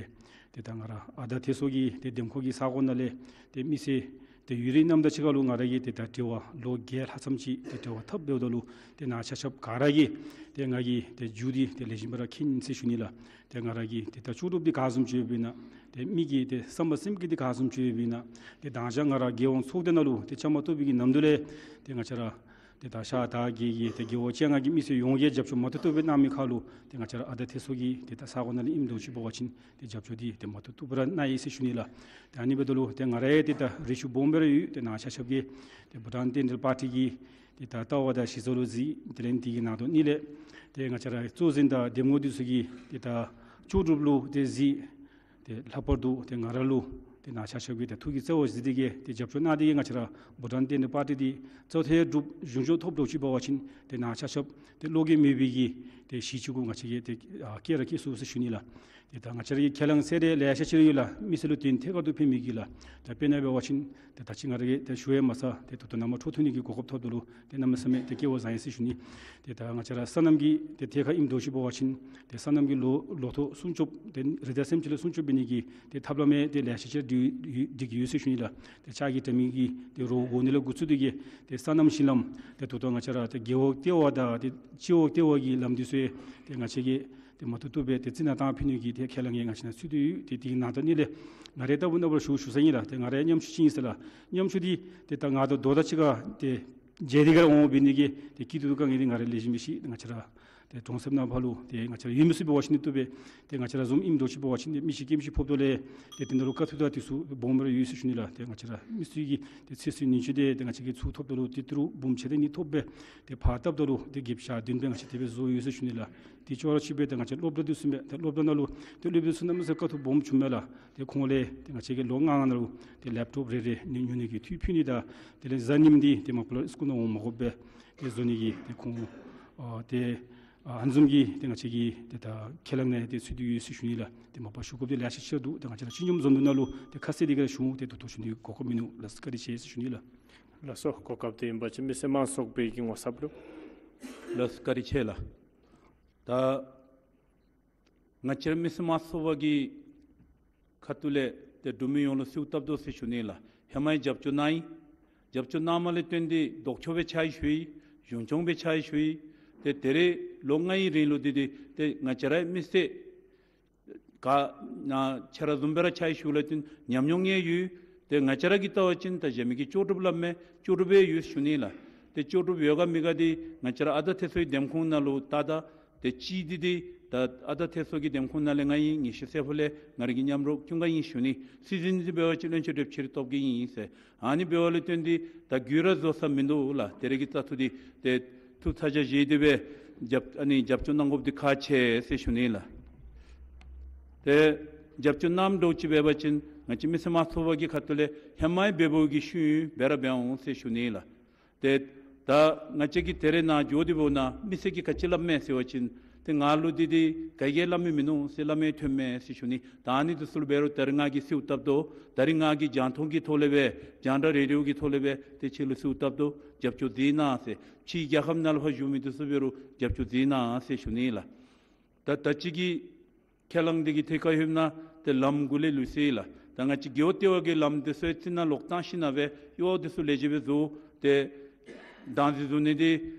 ཏེ་ད་ང་ར་ཨ་ད་ཐེ་སོ་གི་ཏེ་འདེམས་ཁོངས་ཀྱི་ས་གོ་ནང་ལས་ཏེ་མི་སེར་ཏེ་ཡུན་རིང་གནངམ་དང་གཅིག་ཁར་ལུ་ང་ར་གིས་ཏེ་ད་འབྲེལ་བ་ལོ་བརྒྱད་ལྷག་ཙམ་ཅིག་ཏེ་འབྲེལ་བ་འཐབ་འབདཝ་ད་ལུ་ཏེ་ནཱ་ཆ་ཁྱབ་ག་ར་གིས་ཏེ་ང་གི་ཏེ་མཇུག་འདི་ཏེ་ལེགས་ཤོམ་སྦེ་ར་མཁྱེན་ཟེར་ཞུ་ནི་ལགས། ཏེ་ང་ར་གི་ཏེ་ད་ལྕོགས་གྲུབ་འདི་ག་བཟུམ་ཅིག་ཡོདཔ་ཨིན་ན། ཏེ་མི་གི་ཏེ་བསམ་པ་སེམས་བསྐྱེད་འདི་ག་བཟུམ་ཅིག་ཡོདཔ་ཨིན་ན། ཏེ་མདང་ཞག་ང་ར་རྒྱལ་ཡོངས་ཚོགས་སྡེ་ནང་ལུ་ཏེ་བཅའ་མར་གཏོགས་པའི་གི་ནམ་དུས་ལས་ཏེ་ང་བཅས་ར་ཏེ་ད་ཤར་དར་བརྒྱད་ཀྱི་ཏེ་རྒེད་འོག་བཅོ་ལྔ་གི་མི་སེར་ཡོངས་ཀྱིས་རྒྱབ་སྐྱོར་མ་བཏུབ་བཏུབ་སྦེ་གནང་མི་ཁར་ལུ་ཏེ་ང་བཅས་ར་ཨ་ད་ཐེ་སོ་གི་ཏེ་ད་ས་གོ་ནང་ལས་ཨིནམ་འདྲཝ་ཅིག་འབད་བ་ཅིན་ཏེ་རྒྱབ་སྐྱོར་འདི་ཏེ་མ་བཏུབ་བཏུབ་སྦེ་ར་གནང་ཡི་ཟེར་ཞུ་ནི་ལགས། ཏེ་ཨ་ནི་འབདཝ་ད་ལུ་ཏེ་ང་ར་ཡང་ཏེ་ད་རེ་ཆེ་སྦོམ་སྦེ་ར་ཡོད། ཏེ་ནཱ་ཆ་ཁྱབ་ཀྱིས་ཏེ་བྷུ་ཊཱན་རྟེན་འབྲེལ་པར་ཊི་གི་ཏེ་ད་ལྟ་བ་དང་གཞི་རྩ་ལུ་གཟིགས། དེ་ལས་དེ་གི་ནང་དོན་ལས་ཏེ་ང་བཅས་ར་གཙོ་འཛིན་དང་འདེམས་ངོ་འདི་ཚུ་གི་ཏེ་ད་ལྕོགས་གྲུབ་ལུ་ཏེ་གཟིགས། ཏེ་ལྷག་པར་དུ་ཏེ་ང་ར་ལུ་ཏེ་ནཱ་ཆ་ཁྱབ་ཀྱིས་ཏེ་ཐུགས་ཀྱི་བརྩེ་བ་གཟིགས་ཏེ་གིས་ཏེ་རྒྱབ་སྐྱོར་གནང་སྟེ་གིས་ང་བཅས་ར་བྷུ་ཊཱན་རྟེན་འབྲེལ་པར་ཊི་འདི་རྩ་ཐེ་གྲུབ་གཞུང་འབྱོར་ཐོབ་འདྲཝ་ཅིག་འབད་བ་ཅིན་ཏེ་ནཱ་ཆ་ཁྱབ་ཏེ་བློ་འགྱོད་མེད་པའི་གི་ཏེ་གཞི་ཅིག་གུ་ང་བཅས་ཀྱིས་ཏེ་ཨ་བསྐྱེད་ར་བསྐྱེད་ཚུགས་ཟེར་ཞུ་ནི་ལགས། ཏེ་ད་ང་བཅས་ར་གི་ཁས་བླངས་ཟེར་ཏེ་ལེ་ཤ་ཅིག་ར་ཡོད་ལགས། མི་སེར་ལུ་དོན་ཐད་ཀར་དུ་ཕན་མི་གི་ལགས། ད་དཔེར་ན་འབད་བ་ཅིན་ཏེ་ད་ཅི་ང་ར་གིས་ཏེ་ཞུ་ཡང་མ་ཚར། ཏེ་ད་ལྟོ་ནཱ་མར་འཕྲོ་མཐུད་ནི་གི་གོ་སྐབས་ཐོབ་ད་ལུ་ཏེ་གནམ་མེད་ས་མེད་ཏེ་སྐལ་བ་བཟང་ཡི་ཟེར་ཞུ་ནི། ཏེ་ད་ང་བཅས་ར་སོ་ནམ་གྱི་ཏེ་ཐད་ཁར་ཨིནམ་འདྲཝ་ཅིག་འབད་བ་ཅིན་ཏེ་སོ་ནམ་གྱི་ལོ་ལོ་ཐོག་སྲུང་སྐྱོབ་ཏེ་རི་དྭགས་སེམས་ཅན་ལུ་སྲུང་སྐྱོབ་འབད་ནི་གི་ཏེ་ཐབས་ལམ་ཡང་ཏེ་ལེ་ཤ་ཅིག་སྒྲིག་སྒྲིག་གི་ཡོད་ཟེར་ཞུ་ནི་ལགས། ཏེ་ལྕགས་ཀྱི་དྲ་མིག་གི་ཏེ་རོགས་འགོ་ནི་ལས་འགོ་བཙུགས་ཏེ་གིས་ཏེ་སོ་ནམ་ཞིང་ལམ་ཏེ་ད་ལྟོ་ང་བཅས་ར་ཏེ་རྒེད་འོག་ལྟེ་བ་དང་ཏེ་སྤྱི་འོག་ལྟེ་བ་གི་ལམ་འདི་ཚུ་ཡང་ཏེ་ང་བཅས་ཀྱིས་ཏེ་མ་བཏུབ་བཏུབ་སྦེ་ཏེ་རྩི་ནག་བཏང་ཕུལ་ནི་གི་ཏེ་ཁས་བླངས་ཡང་ང་བཅས་ནང་ཚུད་དེ་ཡོད། ཏེ་དེ་གི་ནང་དོན་ལས་ང་ར་ལྟ་བུ་ནཱ་འབད་རུང་ཞུ་ཞུ་ས་ཨིན་ལགས། ཏེ་ང་ར་ཡང་མཉམ་ཞུགས་ཅིག་ཨིན་ཟེར་ལགས། མཉམ་ཞུགས་འདི་ཏེ་ད་ང་དང་རྡོག་རྩ་གཅིག་ཁར་ཏེ་མཇལ་ཏེ་གིས་ར་འོང་འབད་ནི་གིས་ཏེ་སྐྱིད་སྡུག་དཀའ་ངལ་འདི་ང་ར་ལེགས་ཤོམ་སྦེ་ཤེས། ང་བཅས་ར་ཏེ་གྲོང་གསེབ་ནང་ཕར་ལུ་ཏེ་ང་བཅས་ར་ཡོད་མི་ཚུ་འབད་བ་ཅིན་ནི་བཏུབ་པས། ཏེ་ང་བཅས་ར་བཟུམ་ཨིནམ་འདྲཝ་ཅིག་འབད་བ་ཅིན་ཏེ་མི་ཤི་རྐྱེན་མི་ཤི་ཕོགཔ་ད་ལས་ཏེ་དེ་ནང་ལུ་དཀའ་ཐུབ་དང་དེ་ཚུ་སྦོམ་ར་ཡོད་ཟེར་ཞུ་ནི་ལགས། ཏེ་ང་བཅས་ར་མི་སེར་གྱི་ཏེ་ཚེ་སྲོག་ཉེན་བཅོལ་འདི་ཏེ་ང་བཅས་ཀྱིས་ཚུར་ཐོབ་ད་ལུ་ཏེ་ཏི་རུ་འབུམ་ཕྱེད་དང་གཉིས་ཐོབ་སྦེ་ཏེ་ཕར་བཏབ་ད་ལུ་ཏེ་བརྒྱད་ཞག་བདུན་སྦེ་ང་བཅས་དེ་སྦེ་བཟོ་ཡོད་ཟེར་ཞུ་ནི་ལགས། དེ་ཅོག་ར་གཅིག་སྦེ་ཏེ་ང་བཅས་སློབ་གྲྭ་འདི་ཚུ་མས། ཏེ་སློབ་གྲྭ་ནང་ལུ་ཏེ་སློབ་དཔོན་ཚུ་གནམ་མེད་ས་མེད་དཀའ་ཐུབ་སྦོམ་བྱུངམ་མས་ལགས། ཏེ་ཁོང་ལས་ཏེ་ང་བཅས་ཀྱིས་ལོ་ལྔ་ལྔ་ནང་ལུ་ཏེ་ལེབ་ཊོབ་རེ་རེ་ཉོ་ཉོ་ནི་གི་འཐུས་ཕུལ་ནི་དང་དེ་ལས་གཟའ་ཉིམ་འདི་ཏེ་མ་པ་ལས་སི་ཀུལ་ནང་འོང་མ་དགོཔ་སྦེ་ཏེ་བཟོ་ནི་གི་ཏེ་ཁོང་ཨ་ཏེ་ཨ་ཨ་ནི་བཟུམ་གྱི་ཏེ་ང་བཅས་ཀྱི་ཏེ་ད་ཁས་བླངས་ནང་ཏེ་ཚུད་དེ་ཡོད་ཟེར་ཞུ་ནི་ལགས། ཏེ་མ་པ་ཞུ་དགོཔ་འདི་ལེ་ཤ་ཅིག་འདུག། ཏེ་ང་བཅས་ར་སྤྱི་སྙོམས་འཛོམས་འདུ་ནང་ལུ་ཏེ་ཁ་གསལ་འདི་ག་ར་ཞུ་འོང་། ཏེ་ད་ལྟོ་ཞུ་ནི་གོ་སྐབས་མིན་ནུག་ལགས། བཀའ་དྲིན་ཆེ་ཟེར་ཞུ་ནི་ལགས། ལགས་སོ། གོ་སྐབས་འདི་ཨིན་པ་ཅིན་མི་སེར་དམངས་ཚོགས་པའི་གི་ངོ་ཚབ་ལུ། ལགས་སོ། བཀའ་དྲིན་ཆེ་ལགས། ད་ང་བཅས་ར་མི་སེར་དམངས་ཚོགས་པ་གི་ཁ་ཐུག་ལས་ཏེ་འབྲུག་མི་ཡོངས་ལུ་གསོལཝ་བཏབ་དོ་ཟེར་ཞུ་ནི་ལགས། ཧེ་མ་ཡང་རྒྱབ་སྐྱོར་གནང་ཡི། རྒྱབ་སྐྱོར་གནངམ་ལས་བརྟེན་ཏེ་ལྡོག་ཕྱོགས་སྦེ་ཕྱག་ཞུ་ཡི། གཞུང་སྐྱོང་སྦེ་ཕྱག་ཞུ་ཡི། ཏེ་ད་རེས་ལོ་ལྔའི་རིང་ལུ་འདི་འདི་ཏེ་ང་བཅས་རའི་མི་སེར་ག་ནཱ་ཁྱེད་ར་བཟུམ་སྦེ་ར་ཕྱག་ཞུཝ་ལས་བརྟེན་ཉམས་མྱོང་ཡང་ཡོད། ཏེ་ང་བཅས་ར་གིས་བལྟ་བ་ཅིན་ད་གཞན་མི་གིས་ལྕོགས་གྲུབ་སླབ་མས། ལྕོགས་གྲུབ་སྦེ་ཡོད་ཟེར་ཞུ་ནི་ལགས། ཏེ་ལྕོགས་གྲུབ་ཡོད་ག་མེད་ག་འདི་ང་བཅས་ར་ཨ་ད་ཐེ་སོའི་འདེམས་ཁོངས་ནང་ལུ་ད་ད་ཏེ་གཅིག་འདི་འདི་ད་ཨ་ད་ཐེ་སོ་གི་འདེམས་ཁོངས་ནང་ལས་ང་ཨིན། ཉི་ཤུ་སེར་པོ་ལས་ང་རའི་གི་མཉམ་རོགས་ཀུན་ག་ཨིན་ཟེར་ཞུ་ནི། སྲིད་འཛིན་འདི་འབད་བ་ཅིན་བློན་ཆེན་བགྲེསཔ་ཆེ་རིགས་སྟོབས་རྒྱས་ཨིན་ཟེར། ཨ་ནི་འབདཝ་ལས་བརྟེན་ཏེ་ད་རྒུད་ར་བཟོ་ས་མིན་འདུག་ལགས། ད་རེས་ཀྱི་བཙག་འཐུ་འདི་ཏེ་ཐུགས་ཚ་གྱང་བཞེས་ཏེ་སྦེ་རྒྱབ་ཨ་ནི་རྒྱབ་སྐྱོར་གནང་དགོཔ་འདི་ཁག་ཆེ་ཟེར་ཞུ་ནི་ལགས། ཏེ་རྒྱབ་སྐྱོར་གནངམ་འདྲཝ་ཅིག་འབད་བ་ཅིན་ང་བཅས་མི་སེར་དམངས་ཚོགས་པ་གི་ཁ་ཐུག་ལས་ཧེ་མའི་འབད་འབདཝ་གི་ཤུལ་འབད་ར་འབད་འོང་ཟེར་ཞུ་ནི་ལགས། ཏེ་ད་ང་བཅས་ཀྱིས་ད་རེས་ནཱ་འགྱོ་སྟེ་འབདཝ་ད་མི་སེར་གྱིས་ག་ཅི་སླབ་མས་ཟེར་བ་ཅིན་ཏེ་ང་ལུ་འདི་འདི་ག་གིས་སླབ་མི་མིན་ནུག་ཟེར་སླབ་མི་ཐོན་མས་ཟེར་ཞུ་ནི། ད་ཨ་ནི་འདི་ཚུ་ལུ་འབད་རུང་ད་རིས་ང་གིས་གསོལཝ་བཏབ་དོ། ད་རིས་ང་གིས་རྒྱང་མཐོང་གི་ཐོག་ལས་སྦེ་རྒྱང་བསྒྲགས་རེ་ཌི་ཡོ་གི་ཐོག་ལས་སྦེ་ཏེ་ཁྱེད་ལུ་གསོལཝ་བཏབ་དོ། རྒྱབ་སྐྱོར་མཛད་གནང་ཟེར། ཕྱི་རྒྱལ་ཁབ་ནང་ལུ་ཕར་བཞུགས་མི་འདི་ཚུ་འབད་རུང་རྒྱབ་སྐྱོར་མཛད་གནང་ཟེར་ཞུ་ནི་ལགས། ད་ད་ཅི་གི་ཁས་བླངས་འདི་གི་ཐད་ཁར་ལྷོདཔ་ད་ཏེ་ལམ་གུ་ལས་ལུས་སོ་ཡི་ལགས། ད་ང་བཅས་རྒེད་འོག་ལྟེ་བ་གི་ལམ་འདི་ཚུ་ཡང་རྩི་ནག་ལོག་བཏང་ཞིནམ་ལས་གཡོག་འདི་ཚུ་ལེགས་ཤོམ་སྦེ་བཟོ་སྟེ་བདག་འཛིན་བཟོ་ནི་འདི་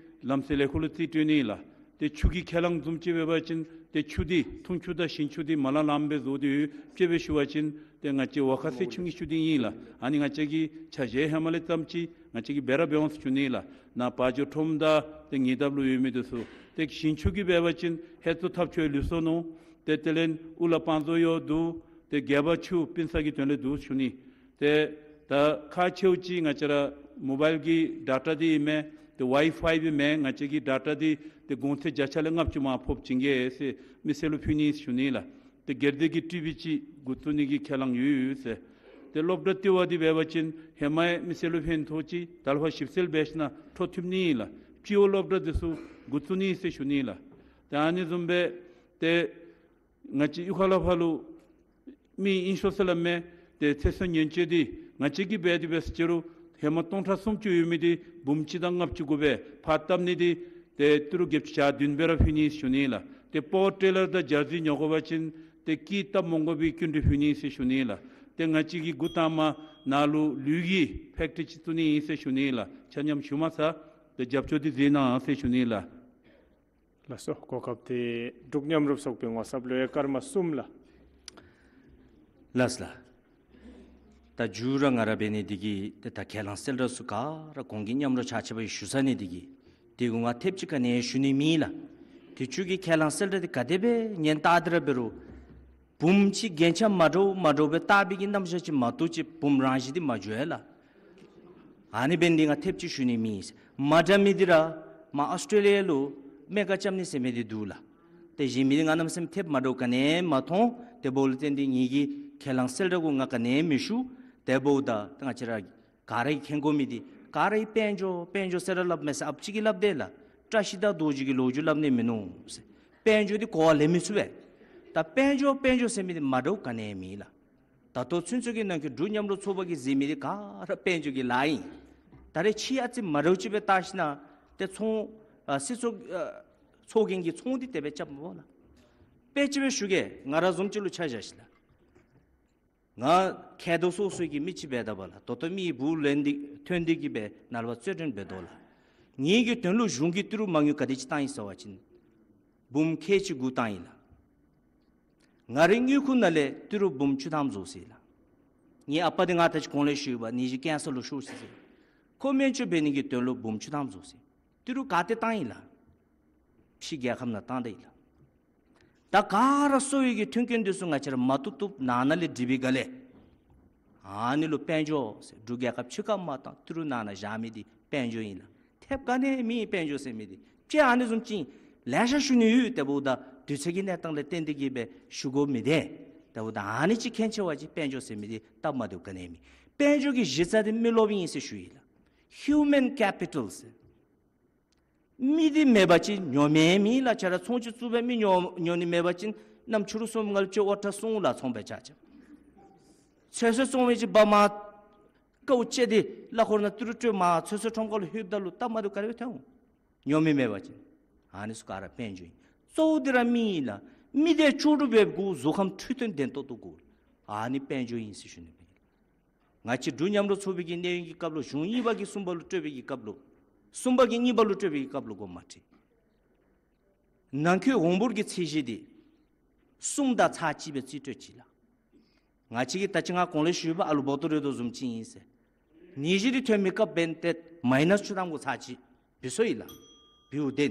ལམ་སེལ་ལས་ཁུངས་ལུ་རྩིས་སྤྲོད་ནི་ཨིན་ལགས། ཏེ་ཆུ་གི་ཁས་ལེན་བཟུམ་ཅིག་འབད་བ་ཅིན་ཏེ་ཆུ་འདི་འཐུང་ཆུ་དང་ཞིང་ཆུ་འདི་མ་ལང་ལངམ་སྦེ་བཟོ་སྟེ་ཡོད། དཔྱེ་སྦེ་ཞུ་བ་ཅིན་ཏེ་ང་བཅས་ཝ་ཁ་སེ་ཆུ་གི་ཆུ་འདི་ཨིན་ལགས། ཨ་ནི་ང་བཅས་ཀྱིས་ཆ་བཞག་ཧེ་མ་ལས་ཙམ་ཅིག་ང་བཅས་ཀྱིས་འབད་ར་འབད་འོང་ཟེར་ཞུ་ནི་ལགས། ནཱ་བ་འཇོ་ཁྲོམ་དང་ཏེ་ཉེ་འདབས་ལུ་ཡོད་མི་འདི་ཚུ། ཏེ་ཞིང་ཆུ་གི་འབད་བ་ཅིན་ཧེ་ཙོ་ཐབས་ཆོས་ལུས་སོ་ནུ། ཏེ་དེ་ལས་ཨུ་ལ་བང་མཛོད་ཡོད་འདུག། ཏེ་སྒལ་པ་ཆུ་སྤུན་ས་གི་དོན་ལས་འདུག་ཞུ་ནི། ཏེ་ད་ཁག་ཆེཝ་ཅིག་ང་བཅས་ར་མོ་བཱའིལ་གྱི་ཌེ་ཊ་འདི་ཨིན་མས། ཏེ་ཝའི་ཕའི་འབད་མས། ང་བཅས་ཀྱི་ཌེ་ཊ་འདི་ཏེ་གོང་ཚད་བརྒྱ་ཆ་ལས་ལྔ་བཅུ་མར་ཕབ་བྱིན་གེ་ཟེར་མི་སེར་ལུ་ཕུལ་ནི་ཞུ་ནི་ལགས། ཏེ་སྒེར་སྡེ་གི་ཊི་བི་ཅིག་འགོ་བཙུགས་ནི་གི་ཁས་ལེན་ཡོད་ཟེར། ཏེ་སློབ་གྲྭ་ལྟེ་བ་འདི་འབད་བ་ཅིན་ཧེ་མ་ཡང་མི་སེར་ལུ་ཕན་ཐོགས་ཅི། ད་ལས་ཕར་ཞིབ་འཚོལ་འབད་ཞིནམ་ལས་འཕྲོ་མཐུད་ནི་ཨིན་ལགས། སྤྱི་འོག་སློབ་གྲྭ་འདི་ཚུ་འགོ་བཙུགས་ནི་ཟེར་ཞུ་ནི་ལགས། ཏེ་ཨ་ནི་བཟུམ་སྦེ་ཏེ་ང་བཅས་གཡུས་ཁ་ལས་ཕར་ལུ་མི་ཨིན་ཤོ་ཟེར་སླབ་མས། ཏེ་ཚེ་སྲོག་ཉེན་བཅོལ་འདི་ང་བཅས་ཀྱིས་འབད་དེ་འབད་ཟེར་ཅི་རུང་ཧེ་མ་སྟོང་ཕྲག་སུམ་ཅུ་ཡོད་མི་འདི་འབུམ་གཅིག་དང་ལྔ་བཅུ་དགུ་སྦེ་ཕར་བཏབ་ནི་འདི་ཏེ་ཏི་རུ་བརྒྱད་ཅུ་གྱ་བདུན་སྦེ་ར་ཕུལ་ནི་ཞུ་ནི་ལགས། ཏེ་པ་ཝར་ཊི་ལར་དང་ཇར་སི་ཉོ་དགོ་པ་ཅིན་ཏེ་ཀིཊ་བཏབ་མ་དགོ་པའི་སྐྱིན་འགྲུལ་ཕུལ་ནི་ཟེར་ཞུ་ནི་ལགས། ཏེ་ང་བཅས་ཀྱིས་འགོ་དང་པ་ནཱ་ལུ་ལུད་ཀྱི་ཕེཀ་ཊི་རི་ཅིག་བཙུགས་ནི་ཨིན་ཟེར་ཞུ་ནི་ལགས། ཆ་མཉམ་ཞུ་མ་ཚར། ཏེ་རྒྱབ་སྐྱོར་འདི་མཛད་གནང་ཟེར་ཞུ་ནི་ལགས། ལགས་སོ། གོ་སྐབས་འདི་འབྲུག་མཉམ་རུབ་ཚོགས་པའི་ངོ་ཚབ་ལུ་ཡང་སྐར་མ་གསུམ་ལགས། ལགས་ལགས། ད་མཇུག་ར་ང་ར་འབད་ནི་འདི་གིས་ཏེ་ད་ཁས་བླངས་གསལ་བསྒྲགས་ཚུ་ག་ར་གོང་གི་མཉམ་རོགས་ཆ་ཁྱབ་ཞུ་ཚར་ནི་འདི་གིས་དེ་གུ་ང་ཐེབས་ཅིག་ག་ནི་ཞུ་ནི་མེད་ལགས། དུས་ཅི་གི་ཁས་བླངས་གསལ་བསྒྲགས་འདི་ག་དེ་སྦེ་ཉན་ལྟ་སྟེ་ར་འབད་རུང་འབུམ་ཅིག་རྒྱན་ཆ་མ་འདྲཝ་མ་འདྲཝ་སྦེ་བཏགས་པའི་གི་རྣམ་གཞག་ཅིག་མ་གཏོགས་ཅིག་འབུམ་རང་བཞིན་འདི་མ་འགྱོ་ཡ་ལགས། ཨ་ནི་འབད་ནི་འདི་ང་ཐེབས་ཅིག་ཞུ་ནི་མེད། མ་འདྲ་མི་འདི་ར་མར་ཨོསི་ཊྲེ་ལི་ཡ་ལུ་མེ་ཀ་རྐྱབ་ནི་ཟེར་མི་འདི་འདུག་ལགས། ཏེ་གཞན་མི་འདི་ང་གནམ་མེད་ས་མེད་ཐེབས་མ་འདྲཝ་ག་ནི་མ་མཐོང་། དེ་འབདཝ་ལས་བརྟེན་ཏེ་ངེ་གི་ཁས་བླངས་གསལ་བསྒྲགས་གུ་ང་ག་ནི་མི་ཞུ། དེ་འབདཝ་ད་ང་བཅས་ར་ག་ར་གིས་མཁྱེན་དགོ་མི་འདི་ག་ར་གིས་དཔལ་འབྱོར་དཔལ་འབྱོར་ཟེར་ར་སླབ་མས་ཟེར་ཨཔ་ཅིག་གིས་སླབ་དེས་ལགས། བཀྲ་ཤིས་དང་རྡོ་རྗེ་གི་ལོ་རྒྱུས་སླབ་ནི་མིན་ནུག་ཟེར། དཔལ་འབྱོར་འདི་གོ་བ་ལེན་མི་ཚུགས་པས། ད་དཔལ་འབྱོར་དཔལ་འབྱོར་ཟེར་མི་འདི་མ་འདྲཝ་ག་ནི་མེད་ལགས། ད་ལྟོ་ཚུན་ཚོད་ཀྱི་ནང་གི་འབྲུག་མཉམ་རོགས་ཚོགས་པ་གིས་མཛད་མི་འདི་ག་ར་དཔལ་འབྱོར་གྱི་ལཱ་ཨིན། ད་རེས་ཕྱི་ཨ་ཙི་མ་འདྲཝ་ཅིག་སྦེ་བལྟ་ཞིན་ན་ཏེ་ཚོང་ཨ་སྲིད་ཚོགས་ཨ་ཚོགས་རྒྱན་གྱི་ཚོང་འདི་དེ་སྦེ་རྐྱབ་མི་འོང་ལགས། དཔེ་ཅིག་སྦེ་ཞུ་གེ། ང་ར་བཟུམ་ཅིག་ལུ་ཆ་བཞག་ཞིན་ན་ང་མཁལ་རྡོག་སོ་སོའི་གི་མི་ཅིག་འབད་ད་པ་ལགས། ད་ལྟོ་མི་བུ་ལོན་འདི་ཐོན་འདི་གིས་སྦེ་ནཱ་ལས་ཕར་རྩོད་འགྲན་འབད་དོ་ལགས། ངེ་གི་དོན་ལུ་གཞུང་གིས་ཏི་རུ་མ་དངུལ་ག་དེ་ཅིག་བཏང་ཡི་ཟེར་བ་ཅིན་འབུམ་ཁལ་གཅིག་དགུ་བཏང་ཡི་ལགས། ང་རའི་དངུལ་ཁུག་ནང་ལས་ཏི་རུ་འབུམ་བཅུ་ཐམ་རྫོགས་ཅི་ལགས། ངེའི་ཨ་པ་འདི་ང་ད་ཅི་གོང་ལས་ཞུ་བ་ནད་གཞི་ཀེན་སར་ལུ་ཤོར་ཅི་ཟེར། ཁོ་སྨན་བཅོས་འབད་ནི་གི་དོན་ལུ་འབུམ་བཅུ་ཐམ་རྫོགས་ཅི། ཏི་རུ་ག་ཏེ་བཏང་ཡི་ལགས། ཕྱི་རྒྱལ་ཁབ་ནང་བཏང་ད་ཡི་ལགས། ད་ག་ར་གསོ་བའི་གི་མཐུན་རྐྱེན་འདི་ཚུ་ང་བཅས་ར་མ་བཏུབ་བཏུབ་ནང་ན་ལས་སྒྲིག་པའི་སྒང་ལས་ཨ་ནི་ལུ་དཔལ་འབྱོར་ཟེར། འབྲུག་རྒྱལ་ཁབ་ཕྱི་ཁར་མ་བཏང་ཏི་རུ་ནང་ན་བཞག་མི་འདི་དཔལ་འབྱོར་ཨིན་ལགས། ཐེབས་ག་ནི་མེད་དཔལ་འབྱོར་ཟེར་མི་འདི། ཅིག་ཨ་ནི་བཟུམ་ཅིག་ལེ་ཤ་ཞུ་ནི་ཡོད། དེ་འབདཝ་ད་དུས་ཚོད་ཀྱི་གནས་སྟངས་ལས་བརྟེན་ཏེ་གིས་སྦེ་ཞུ་དགོ་མི་འདི། དེ་འབདཝ་ད་ཨ་ནི་ཅིག་མཁྱེན་ཆེ་བ་ཅིག་དཔལ་འབྱོར་ཟེར་མི་འདི་སྟབས་མ་བདེཝ་ག་ནི་མེད། དཔལ་འབྱོར་གྱི་གཞི་རྩ་འདི་མི་རློབས་ཨིན་ཟེར་ཞུ་ཡི་ལགས། Human capital ཟེར། མི་འདི་མེད་པ་ཅིན་ཉོ་མི་མེད་ལགས། ཆ་ར་ཚོང་ཅིག་བཙུགས་སྦེ་མི་ཉོ་ཉོ་ནི་མེད་པ་ཅིན་གནམ་ཕྱི་རུ་སོངམ་ང་ལུ་ཅིག་ཨོ་ཊར་སོང་ལགས། ཚོང་པའི་ཆ་ཁྱབ་ཚོད་བསྲེ་བཙོང་མི་ཅིག་འབག་མར་ཀཝ་བཅད་དེ་གླ་འཁོར་ནང་ཏི་རུ་སྤྲོད་མར་ཚོད་བསྲེ་ཁྲོམ་ཁ་ལུ་ལྷོདཔ་ད་ལུ་སྟབས་མ་བདེཝ་ག་ར་སྦེ་ཐོན་འོང་། ཉོ་མི་མེད་པ་ཅིན། ཨ་ནི་ཚུ་ག་ར་དཔལ་འབྱོར་ཨིན། གཙོ་བོ་འདི་ར་མི་ཨིན་ལགས། མི་འདི་ལྕོགས་གྲུབ་སྦེ་དགོ། གཟུགས་ཁམས་འཕྲོད་བསྟེན་ལྡན་ཏོག་ཏོ་དགོ། ཨ་ནི་དཔལ་འབྱོར་ཨིན་ཟེར་ཞུ་ནི་སྦེ་ཨིན། ང་བཅས་འབྲུག་མཉམ་རོགས་ཚོགས་པའི་གི་གནས་ཡུན་གྱི་སྐབས་ལུ་གཞུང་གཉིས་པ་གི་གསུམ་པ་ལུ་སྤྲོད་པའི་གི་སྐབས་ལུ་གསུམ་པ་གི་གཉིས་པ་ལུ་སྤྲོད་པའི་གི་སྐབས་ལུ་དགོངསམ་མ་ཁྲེལ། ནང་འཁོད་འོང་འབོར་གྱི་ཚད་གཞི་འདི་གསུམ་དང་ཚག་གཅིག་སྦེ་རྩིས་སྤྲོད་ཅི་ལགས། ང་བཅས་ཀྱིས་ད་ཅི་ང་གོང་ལས་ཞུ་བ་ཨ་ལུ་བོ་ཏོ་རེ་དོ་བཟུམ་ཅིག་ཨིན་ཟེར། ནད་གཞི་འདི་ཐོན་མི་སྐབས་འབདན་ཏེ་མའི་ནཱས་བཅུ་ཐམ་གུ་ཚག་གཅིག་བུད་སོ་ཡི་ལགས། བུད་དེ་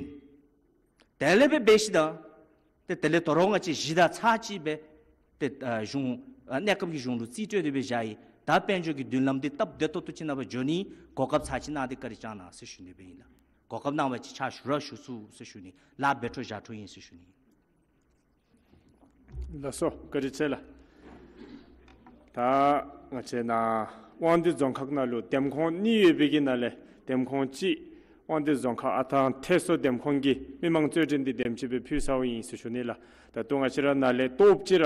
དེ་ལས་འབད་འབད་ཞིནམ་ད་ཏེ་དེ་ལས་དོ་རུང་ང་བཅས་གཞི་དང་ཚག་གཅིག་སྦེ་ཏེ་ཨ་གཞུང་ཨ་གནས་སྐབས་ཀྱི་གཞུང་ལུ་རྩིས་སྤྲོད་དེ་སྦེ་བཞག་ཡི། ད་དཔལ་འབྱོར་གྱི་མདུན་ལམ་འདི་སྟབས་བདེ་ཏོག་ཏོ་ཅིག་ནང་སྦེ་འགྱོ་ནི་གོ་སྐབས་ཚར་ཅིག་གནང་སྟེ་བཀའ་དྲིན་བསྐྱང་གནང་ཟེར་ཞུ་ནི་སྦེ་ཨིན་ལགས། གོ་སྐབས་གནང་བ་ཅིན་ཕྱག་ཞུ་ར་ཞུ་ཚུགས་ཟེར་ཞུ་ནི། ལཱ་འབད་འཕྲོ་བཞག་འཕྲོ་ཨིན་ཟེར་ཞུ་ནི། ལགས་སོ། བཀའ་དྲིན་ཆེ་ལགས། ད་ང་བཅས་ནཱ་དབང་འདུས་རྫོང་ཁག་ནང་ལུ་འདེམས་ཁོངས་གཉིས་ཡོད་པའི་གི་ནང་ལས་འདེམས་ཁོངས་གཅིག་དབང་འདུས་རྫོང་ཁག་ཨ་ཐང་ཐེ་སོ་འདེམས་ཁོངས་ཀྱི་མི་མང་རྩོད་འགྲན་འདི་དེམ་ཅིག་སྦེ་ཕུལ་ཚརཝ་ཨིན་ཟེར་ཞུ་ནི་ལགས། ད་ལྟོ་ང་བཅས་ར་ནཱ་ལས་སྟོབས་ཅིག་ར་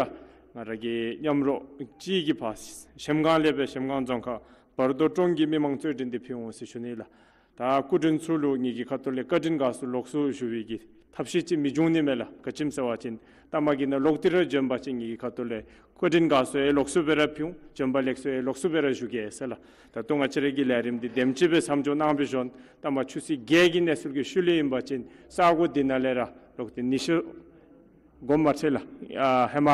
ང་ར་གི་མཉམ་རོགས་གཅིག་གིས་ཕར་གཞལམ་སྒང་ལས་སྦེ་གཞལམ་སྒང་རྫོང་ཁག་བར་དོ་ཀྲོང་གི་མི་མང་རྩོད་འགྲན་འདི་ཕུལ་འོང་ཟེར་ཞུ་ནི་ལགས། ད་སྐུ་མགྲོན་ཚུ་ལུ་ངེ་གི་ཁ་ཐུག་ལས་བཀའ་དྲིན་དགའ་ཚོར་ལོགས་སུ་ཞུ་བའི་གི་ ཐབས་ཤེས་ཅིག་མི་འབྱུང་ནི་མས་ལགས། ག་ཅི་སྨོ་ཟེར་བ་ཅིན་ལྟ་མ་གི་ནང་ལོག་སྟེ་ར་བྱོན་པ་ཅིན་ངེ་གི་ཁ་ཐུག་ལས་བཀའ་དྲིན་དགའ་ཚོར་ཡང་ལོགས་སུ་སྦེ་ར་ཕུལ་འོང་། བྱོན་པ་ལེགས་སོ་ཡང་ལོགས་སུ་སྦེ་ར་ཞུ་གེ་ཟེར་ལགས། ད་ལྟོ་ང་བཅས་ར་གི་ལས་རིམ་འདི་དེམ་ཅིག་སྦེ་མཚམས་འཇོག་གནང་བའི་ཤུལ་ལས་ལྟ་མ་ཆུ་ཚོད་བརྒྱད་ཀྱི་གནས་ཚུལ་གྱི་ཤུལ་ལས་ཨིན་པ་ཅིན་ས་གོ་འདི་ནང་ལས་ར་ལོག་སྟེ་ཉི་ཤུ་དགོངསམ་མ་ཁྲེལ་ལགས། ཨ་ཧེ་མ་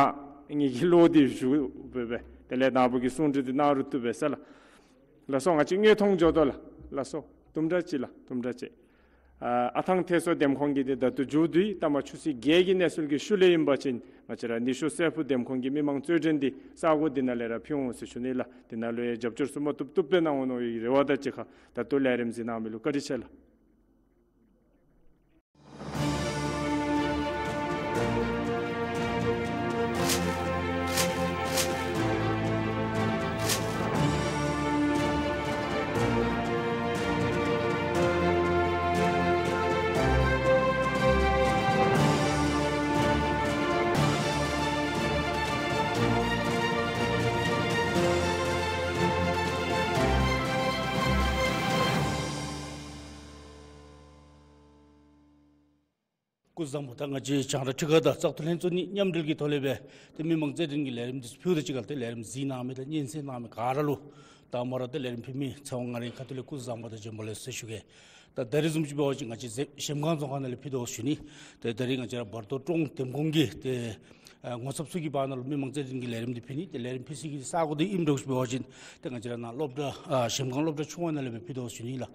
ངེ་གི་བློ་འདི་ཞུ་སྦེ་སྦེ་དེ་ལས་ནཱ་བུ་གིས་གསུང་གྲོས་འདི་གནང་རུང་བཏུབ་པས་ཟེར་ལགས། ལགས་སོ། ང་བཅས་དངོས་མཐོང་འགྱོ་དོ་ལགས། ལགས་སོ། དུམ་གྲ་ཅིག་ལགས། དུམ་གྲ་ཅིག། ཨ་ཨ་ཐང་ཐེ་སོ་འདེམས་ཁོངས་ཀྱི་འདི་ད་ལྟོ་མཇུག་བསྡུ་ཡི། ལྟ་མ་ཆུ་ཚོད་བརྒྱད་ཀྱི་གནས་ཚུལ་གྱི་ཤུལ་ལས་ཨིན་པ་ཅིན་ང་བཅས་ར་ནུས་ཤུགས་སེར་པོ་འདེམས་ཁོངས་ཀྱི་མི་མང་རྩོད་འགྲན་འདི་ས་གོ་འདི་ནང་ལས་ར་ཕུལ་འོང་ཟེར་ཞུ་ནི་ལགས། འདི་ནང་ལུ་ཡང་རྒྱབ་སྐྱོར་ཚུ་མ་བཏུབ་བཏུབ་སྦེ་གནང་འོང་མནོ་བའི་རེ་བ་དང་གཅིག་ཁར་ད་ལྟོ་ལས་རིམ་གཟིགས་གནང་མི་ལུ་བཀའ་དྲིན་ཆེ་ལགས། སྐུ་གཟུགས་བཟང་པོ། ད་ང་བཅས་རྒྱང་བསྒྲགས་ཁྲི་ཁ་དང་བཙག་འཐུ་ལྷན་ཚོགས་གཉིས་མཉམ་འབྲེལ་གྱི་ཐོག་ལས་སྦེ་ཏེ་མི་མང་རྩོད་འགྲན་གྱི་ལས་རིམ་འདི་ཚུ་ཕུལཝ་ད་གཅིག་ཁར་ཏེ་ལས་རིམ་གཟིགས་གནང་མི་དང་སྙན་གསན་གནང་མི་ག་ར་ལུ་དང་པ་ར་ཏེ་ལས་རིམ་ཕུལ་མི་ཚེ་དབང་མངའ་རིས་ཁ་ཐུག་ལས་སྐུ་གཟུགས་བཟང་པོ་དང་བྱོན་པ་ལེགས་སོ་ཟེར་ཞུ་གེ། ད་ད་རེས་བཟུམ་ཅིག་འབད་བ་ཅིན་ང་བཅས་གཞལམ་སྒང་རྫོང་ཁག་ནང་ལས་ཕུལ་དོ་ཞུ་ནི། ཏེ་ད་རེས་ང་བཅས་ར་བར་སྟོང་ཀྲོང་འདེམས་ཁོངས་ཀྱི་ཏེ་ཨ་ངོ་ཚབ་ཚུ་གི་བར་ན་ལུ་མི་མང་རྩོད་འགྲན་གྱི་ལས་རིམ་འདི་ཕུལ་ནི། ཏེ་ལས་རིམ་ཕུལ་ས་གི་ས་གོ་འདི་ཨིནམ་འདྲཝ་ཅིག་འབད་བ་ཅིན་ཏེ་ང་བཅས་ར་ནཱ་སློབ་གྲྭ་ཨ་གཞལམ་སྒང་སློབ་གྲྭ་ཆུང་བ་ནང་ལས་སྦེ་ཕུལ་དོ་ཞུ་ནི་ལགས།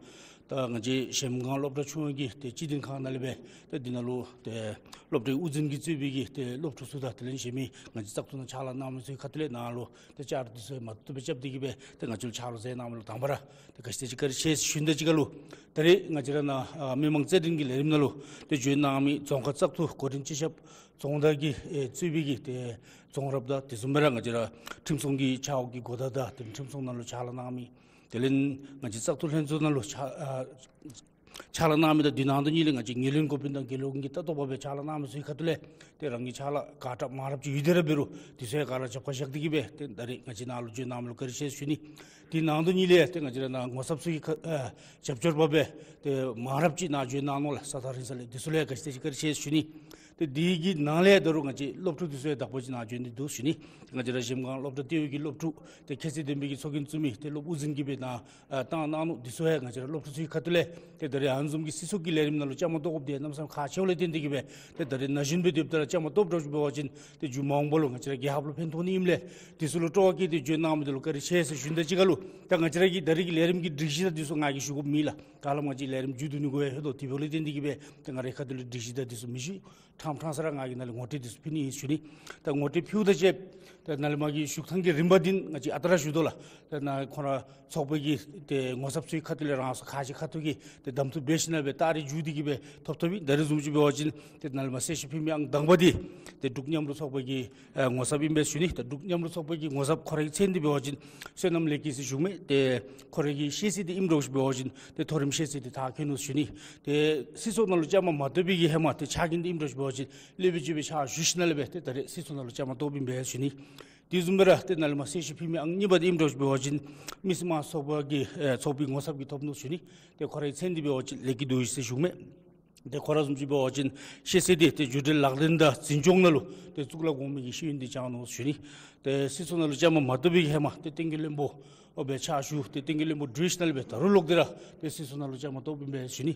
ད་ང་བཅས་གཞལམ་སྒང་སློབ་གྲྭ་ཆུང་བ་གི་ཏེ་སྤྱི་དོན་ཁང་ནང་ལས་སྦེ་ཏེ་འདི་ནང་ལུ་ཏེ་སློབ་གྲྭའི་དབུ་འཛིན་གྱིས་གཙོས་པའི་གི་ཏེ་སློབ་ཕྲུག་ཚུ་དང་དེ་ལས་གཞན་མི་ང་བཅས་བཙག་འཐུ་ནང་ཕྱག་ལཱ་གནང་མི་ཚུ་གི་ཁ་ཐུག་ལས་ནཱ་ལུ་ཏེ་བཅར་འདྲི་ཚུ་མ་བཏུབ་སྦེ་རྐྱབ་སྟེ་གི་སྦེ་ཏེ་ང་བཅས་ལུ་ཕྱག་རོགས་མཛད་གནང་མི་ལུ་དང་པ་ར་ཏེ་ག་ཅི་དེ་ཅིག་བཀའ་དྲིན་ཆེ་ཟེར་ཞུ་ནི་དང་གཅིག་ཁར་ལུ་ད་རེས་ང་བཅས་ར་ནཱ་ཨ་མི་མང་རྩོད་འགྲན་གྱི་ལས་རིམ་ནང་ལུ་ཏེ་བྱོན་གནང་མི་རྫོང་ཁག་བཙག་འཐུ་འགོ་འདྲེན་སྤྱི་ཁྱབ་རྫོང་བདག་གིས་ཨེ་གཙོས་པའི་གི་ཏེ་རྫོང་རབ་དང་དེ་བཟུམ་སྦེ་ར་ང་བཅས་ར་ཁྲིམས་སྲུང་གི་ཆ་འོག་གི་འགོ་བདག་དང་དེ་ཁྲིམས་སྲུང་ནང་ལུ་ཕྱག་ལཱ་གནང་མི་དེ་ལས་ང་བཅས་བཙག་འཐུ་ལྷན་ཚོགས་ནང་ལུ་ཕྱག་ཨ་ཕྱག་ལཱ་གནང་མི་དང་དེ་ནང་དོན་གཉིས་ལས་ང་བཅས་ངོས་ལེན་འགོ་དཔོན་དང་དགེ་སློང་གི་ལྟ་རྟོག་པ་སྦེ་ཕྱག་ལཱ་གནང་མི་ཚུ་གི་ཁ་ཐུག་ལས་ཏེ་རང་གི་ཕྱག་ལཱ་དགའ་དྲགས་མང་རབས་ཅིག་ཡོད་དེ་ར་འབད་རུང་དེ་ཚུ་ཡང་ག་ར་རྒྱབ་ཁར་བཞག་སྟེ་གི་སྦེ་ཏེ་ད་རེས་ང་བཅས་ནཱ་ལུ་བྱོན་གནང་མི་ལུ་བཀའ་དྲིན་ཆེ་ཟེར་ཞུ་ནི། དེ་ནང་དོན་གཉིས་ལས་ཏེ་ང་བཅས་ར་ནཱ་ངོ་ཚབ་ཚུ་གི་ཁ་ཨ་རྒྱབ་སྐྱོར་པ་སྦེ་ཏེ་མང་རབས་ཅིག་ནཱ་བྱོན་གནང་ནུག་ལགས། ས་ཐག་རིང་ས་ལས་དེ་ཚུ་ལུ་ཡང་ག་ཅི་དེ་ཅིག་བཀའ་དྲིན་ཆེ་ཟེར་ཞུ་ནི། ཏེ་དེ་གི་ནང་ལས་ད་རུང་ང་བཅས་སློབ་ཕྲུག་དེ་ཚུ་ཡང་དག་པ་ཅིག་ནཱ་བྱོན་ཏེ་འདུག་ཞུ་ནི། ང་བཅས་ར་གཞལམ་སྒང་སློབ་གྲྭ་ལྟེ་བའི་གི་སློབ་ཕྲུག་ཏེ་ཁྱད་ཚད་ལྡན་པའི་གི་ཚོགས་རྒྱན་བཙུགས་མི་ཏེ་སློབ་དབུ་འཛིན་གྱིས་སྦེ་ནཱ་ཨ་བཏང་གནང་ནུག། དེ་ཚུ་ཡང་ང་བཅས་ར་སློབ་ཕྲུག་ཚུ་གི་ཁ་ཐུག་ལས་ཏེ་ད་རེས་ཨ་ནི་བཟུམ་གྱི་སྲིད་ཚོགས་ཀྱི་ལས་རིམ་ནང་ལུ་བཅའ་མར་གཏོགས་དགོཔ་འདི་གནམ་མེད་ས་མེད་ཁག་ཆེཝ་ལས་བརྟེན་ཏེ་གི་སྦེ་ཏེ་ད་རེས་ན་གཞོན་སྦེ་སྡོདཔ་ད་ར་བཅའ་མར་གཏོགས་དྲགས་ཅིག་འབད་བ་ཅིན་ཏེ་མཇུག་མ་འོངས་པ་ལུ་ང་བཅས་ར་རྒྱལ་ཁབ་ལུ་ཕན་ཐོགས་ནི་ཨིནམ་ལས་དེ་ཚུ་ལུ་སྤྲོ་བ་བསྐྱེད་དེ་བྱོན་གནང་མི་འདི་ལུ་བཀའ་དྲིན་ཆེ་ཟེར་ཞུ་ནི་དང་གཅིག་ཁར་ལུ་ད་ང་བཅས་ར་གི་ད་རེས་ཀྱི་ལས་རིམ་གྱི་སྒྲིག་གཞི་དང་དེ་ཚུ་ང་གིས་ཞུ་དགོཔ་མེད་ལགས། ག་ལས་ང་བཅས་ལས་རིམ་མཇུག་བསྡུ་ནི་གུ་ཡང་ལྷོད་དོ། དེ་འབདཝ་ལས་བརྟེན་ཏེ་གི་སྦེ་ཏེ་ང་རའི་ཁ་ཐུག་ལུ་སྒྲིག་གཞི་དང་དེ་ཚུ་མི་ཞུ། ཕྲང་ཕྲང་ས་ར་ང་གིས་ནཱ་ལས་ངོ་སྤྲོད་དེ་ཚུ་ཕུལ་ནི་ཨིན་ཞུ་ནི། ད་ངོ་སྤྲོད་ཕུལཝ་དང་གཅིག་ཁར་ད་ནཱ་ལས་མར་གྱི་བཞུགས་ཐངས་ཀྱི་རིམ་པ་འདི་ང་བཅས་ཨ་རྟག་ར་ཞུ་དོ་ལགས། ད་ནཱ་ཁོང་ར་ཚོགས་པའི་གི་ཏེ་ངོ་ཚབ་ཚུ་གི་ཁ་ཐུག་ལས་རང་སོ་ཁག་ཅིག་ཁ་ཐུག་གི་ཏེ་གདམ་འཐུ་འབད་ཞིནམ་ལས་སྦེ་ད་རེས་མཇུག་བསྡུ་སྟེ་གི་སྦེ་ཐོབ་ཐོབ་ཨིན། ད་རེས་བཟུམ་ཅིག་འབད་བ་ཅིན་ཏེ་ནཱ་ལས་མར་གསལ་ཞུ་ཕུལ་མི་ཨང་དང་པ་འདི་ཏེ་འབྲུག་མཉམ་རུབ་ཚོགས་པ་གི་ཨེ་ངོ་ཚབ་ཨིན་པས་ཞུ་ནི། ད་འབྲུག་མཉམ་རུབ་ཚོགས་པ་གི་ངོ་ཚབ་ཁོ་རའི་མཚན་འདི་འབད་བ་ཅིན་བསོད་ནམས་ལེགས་སྐྱིད་ཟེར་ཞུཝ་མས། ཏེ་ཁོ་རའི་གི་ཤེས་ཚད་འདི་ཨིནམ་འདྲཝ་ཅིག་འབད་བ་ཅིན་ཏེ་མཐོ་རིམ་ཤེས་ཚད་འདི་མཐར་འཁྱོལ་ནུག་ཞུ་ནི། ཏེ་སྲིད་ཚོགས་ནང་ལུ་བཅའ་མར་མ་གཏོགས་པའི་གི་ཧེ་མ་ཏེ་ཕྱག་འགན་འདི་ཨིནམ་འདྲཝ་ཅིག་འབད་བ་ཅིན་སློབ་དཔོན་ཅིག་སྦེ་ཕྱག་ཞུ་ཞིནམ་ལས་སྦེ་ཏེ་ད་རེས་སྲིད་ཚོགས་ནང་ལུ་བཅའ་མར་གཏོགསཔ་ཨིན་པས་ཞུ་ནི། དེ་བཟུམ་སྦེ་ར་ཏེ་ནཱ་ལས་མར་གསལ་ཞུ་ཕུལ་མི་ཨང་གཉིས་པ་འདི་ཨིནམ་འདྲཝ་ཅིག་འབད་བ་ཅིན་མི་སེར་དམངས་ཚོགས་པ་གི་ཨེ་ཚོགས་པའི་ངོ་ཚབ་ཀྱིས་ཐོབ་ནུག་ཞུ་ནི། ཏེ་ཁོ་རའི་མཚན་འདི་འབད་བ་ཅིན་ལེགས་སྐྱིད་རྡོ་རྗེ་ཟེར་ཞུཝ་མས། ཏེ་ཁོ་ར་བཟུམ་ཅིག་འབད་བ་ཅིན་ཤེས་ཚད་འདི་ཏེ་བརྒྱུད་འབྲེལ་ལག་ལེན་དང་འཛིན་སྐྱོང་ནང་ལུ་ཏེ་གཙུག་ལག་གོང་མའི་གི་ཤེས་ཡོན་འདི་སྦྱངས་ནུག་ཞུ་ནི། ཏེ་སྲིད་ཚོགས་ནང་ལུ་བཅའ་མར་མ་གཏོགས་པའི་གི་ཧེ་མ་ཏེ་བསྟན་རྒྱས་བློན་པོ་ཨོ་སྦེ་ཕྱག་ཞུ། ཏེ་བསྟན་རྒྱས་བློན་པོ་གྲོལ་ཞིནམ་ལས་སྦེ་ད་རུང་ལོག་སྟེ་ར་ཏེ་སྲིད་ཚོགས་ནང་ལུ་བཅའ་མར་གཏོགསཔ་ཨིན་པས་ཞུ་ནི།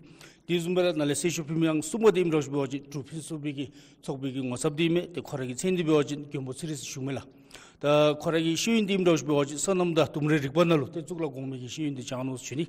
དེ་བཟུམ་སྦེ་ར་ནཱ་ལས་གསལ་ཞུ་ཕུལ་མི་ཨང་གསུམ་པ་འདི་ཨིནམ་འདྲཝ་ཅིག་འབད་བ་ཅིན་འབྲུག་ཕུན་སུམ་ཚོགས་པའི་གི་ཚོགས་པའི་གི་ངོ་ཚབ་འདི་ཨིན་མས། ཏེ་ཁོ་རའི་གི་མཚན་འདི་འབད་བ་ཅིན་མགོན་པོ་ཚེ་རིང་ཟེར་ཞུཝ་མས་ལགས། ད་ཁོ་རའི་གི་ཤེས་ཡོན་འདི་ཨིནམ་འདྲཝ་ཅིག་འབད་བ་ཅིན་སོ་ནམ་དང་ལྡུམ་རའི་རིག་པ་ནང་ལུ་ཏེ་གཙུག་ལག་གོང་མའི་གི་ཤེས་ཡོན་འདི་སྦྱངས་ནུག་ཞུ་ནི།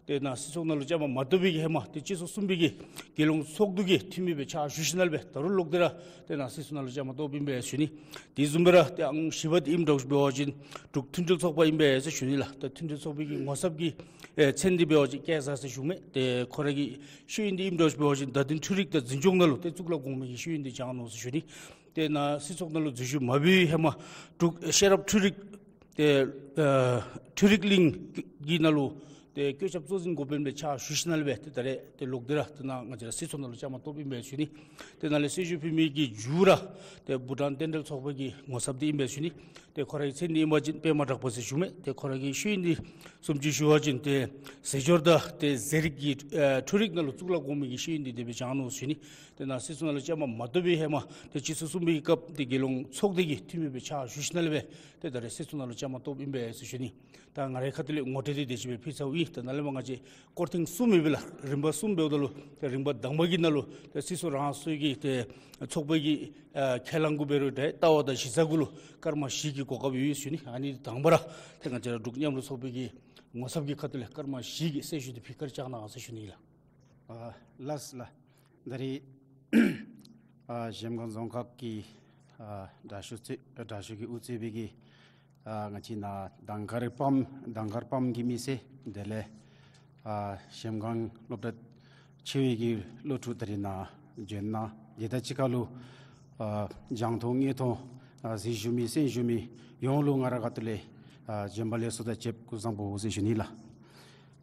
ཏེ་ནཱ་སྲིད་ཚོགས་ནང་ལུ་བཅའ་མར་མ་གཏོགས་པའི་གི་ཧེ་མ་ཏེ་སྤྱི་ཚོགས་གསུམ་པའི་གི་རྒྱལ་ཡོངས་ཚོགས་འདུ་གི་འཐུས་མི་སྦེ་ཕྱག་ཞུ་ཞིནམ་ལས་སྦེ་ད་རུང་ལོག་སྟེ་ར་ཏེ་ནཱ་སྲིད་ཚོགས་ནང་ལུ་བཅའ་མར་གཏོགསཔ་ཨིན་པས་ཞུ་ནི། དེ་བཟུམ་སྦེ་ར་ཏེ་ཨང་བཞི་པ་འདི་ཨིནམ་འདྲཝ་ཅིག་འབད་བ་ཅིན་འབྲུག་མཐུན་སྒྲིལ་ཚོགས་པ་ཨིན་པས་ཟེར་ཞུ་ནི་ལགས། ད་མཐུན་སྒྲིལ་ཚོགས་པའི་གི་ངོ་ཚབ་ཀྱི་ཨེ་མཚན་འདི་འབད་བ་ཅིན་སྐལ་བཟང་ཟེར་ཞུཝ་མས། ཏེ་ཁོ་རའི་གི་ཤེས་ཡོན་འདི་ཨིནམ་འདྲཝ་ཅིག་འབད་བ་ཅིན་བརྡ་དོན་འཕྲུལ་རིག་དང་འཛིན་སྐྱོང་ནང་ལུ་ཏེ་གཙུག་ལག་གོང་མའི་གི་ཤེས་ཡོན་འདི་སྦྱངས་ནུག་ཟེར་ཞུ་ནི། ཏེ་ནཱ་སྲིད་ཚོགས་ནང་ལུ་འཛུལ་ཞུགས་མ་འབད་བའི་ཧེ་མ་འབྲུག་ཤེས་རབ་འཕྲུལ་རིག་ཏེ་ཨ་འཕྲུལ་རིག་གླིང་གི་ནང་ལུ་ཏེ་བཀོད་ཁྱབ་གཙོ་འཛིན་འགོ་དཔོན་སྦེ་ཕྱག་ཞུ་ཞིནམ་ལས་སྦེ་ཏེ་ད་རེས་ཏེ་ལོག་སྟེ་ར་ཏེ་ནཱ་ང་བཅས་ར་སྲིད་ཚོགས་ནང་ལུ་བཅའ་མར་གཏོགསཔ་ཨིན་པས་ཞུ་ནི། ཏེ་ནཱ་ལས་གསལ་ཞུ་ཕུལ་མི་གི་མཇུག་ར་ཏེ་བྷུ་ཊཱན་རྟེན་འབྲེལ་ཚོགས་པ་གི་ངོ་ཚབ་འདི་ཨིན་པས་ཞུ་ནི། ཏེ་ཁོ་རའི་མཚན་འདི་ཨིན་པ་ཅིན་པདྨ་གྲགས་པ་ཟེར་ཞུ་མི། ཏེ་ཁོ་ར་གི་ཤེས་ཡོན་འདི་བཟུམ་ཅིག་ཞུ་བ་ཅིན་ཏེ་ཟས་སྦྱོར་དང་ཏེ་ཟས་རིགས་ཀྱི་ཨ་འཕྲུལ་རིག་ནང་ལུ་གཙུག་ལག་གོང་མའི་གི་ཤེས་ཡོན་འདི་དེ་སྦེ་སྦྱང་ནུག་ཟེར་ཞུ་ནི། ཏེ་ནཱ་སྲིད་ཚོགས་ནང་ལུ་བཅའ་མར་མ་གཏོགས་པའི་ཧེ་མ་ཏེ་ཕྱི་ཚུ་གསུམ་པའི་སྐབས་ཏེ་རྒྱལ་ཡོངས་ཚོགས་སྡེ་གི་འཐུས་མི་སྦེ་ཕྱག་ཞུ་ཞིནམ་ལས་སྦེ་ཏེ་ད་རེས་སྲིད་ཚོགས་ནང་ལུ་བཅའ་མར་གཏོགསཔ་ཨིན་པས་ཟེར་ཞུ་ནི། ད་ང་རའི་ཁ་ཐུག་ལས་ངོ་སྤྲོད་འདི་དེ་ཅིག་སྦེ་ཕུལ་ཚརཝ་ཨིན། ད་ནཱ་ལས་མར་ང་བཅས་སྐོར་ཐེངས་གསུམ་ཨིན་པས་ལགས། རིམ་པ་གསུམ་འབདཝ་ད་ལུ་ཏེ་རིམ་པ་དང་པ་གི་ནང་ལུ་ཏེ་སྲིད་ཚོགས་རང་སོའི་གི་ཏེ་ཚོགས་པའི་གི་ཨ་ཁས་བླངས་གུ་འབད་རུང་ཏེ་ལྟ་བ་དང་གཞི་རྩ་གུ་ལུ་སྐར་མ་བཞི་གི་གོ་སྐབས་ཡོད་ཟེར་ཞུ་ནི། ཨ་ནི་དང་པ་ར་ཏེ་ང་བཅས་ར་འབྲུག་མཉམ་རུབ་ཚོགས་པའི་གི་ངོ་ཚབ་ཀྱི་ཁ་ཐུག་ལས་སྐར་མ་བཞི་གི་གསལ་ཞུ་འདི་ཕུལ་བཀའ་དྲིན་བསྐྱང་གནང་ཟེར་ཞུ་ནི་ལགས། ཨ་ལགས་ལགས། ད་རེས་ཨ་གཞལམ་སྒང་རྫོང་ཁག་གི་ཨ་དྲག་ཤོས་ཚེ་དྲག་ཤོས་ཀྱིས་དབུ་གཙོས་པའི་གི་ཨ་ང་བཅས་ནཱ་དང་དཀར་སྤམ་དང་དཀར་སྤམ་གྱི་མི་སེར་དེ་ལས་ཨ་གཞལམ་སྒང་སློབ་གྲྭ་ཆེ་བའི་གི་སློབ་ཕྲུག་ད་རེས་ནཱ་འབྱོན་གནང་། དེ་དང་གཅིག་ཁར་ལུ་ཨ་རྒྱང་མཐོང་དངོས་མཐོང་ཨ་གཟིགས་བཞུགས་མི་གསན་བཞུགས་མི་ཡོངས་ལུ་ང་ར་ཁ་ཐུག་ལས་ཨ་བྱོན་པ་ལེགས་སོ་དང་བཅས་པ་སྐུ་གཟུགས་བཟང་པོ་ཟེར་ཞུ་ནི་ལགས།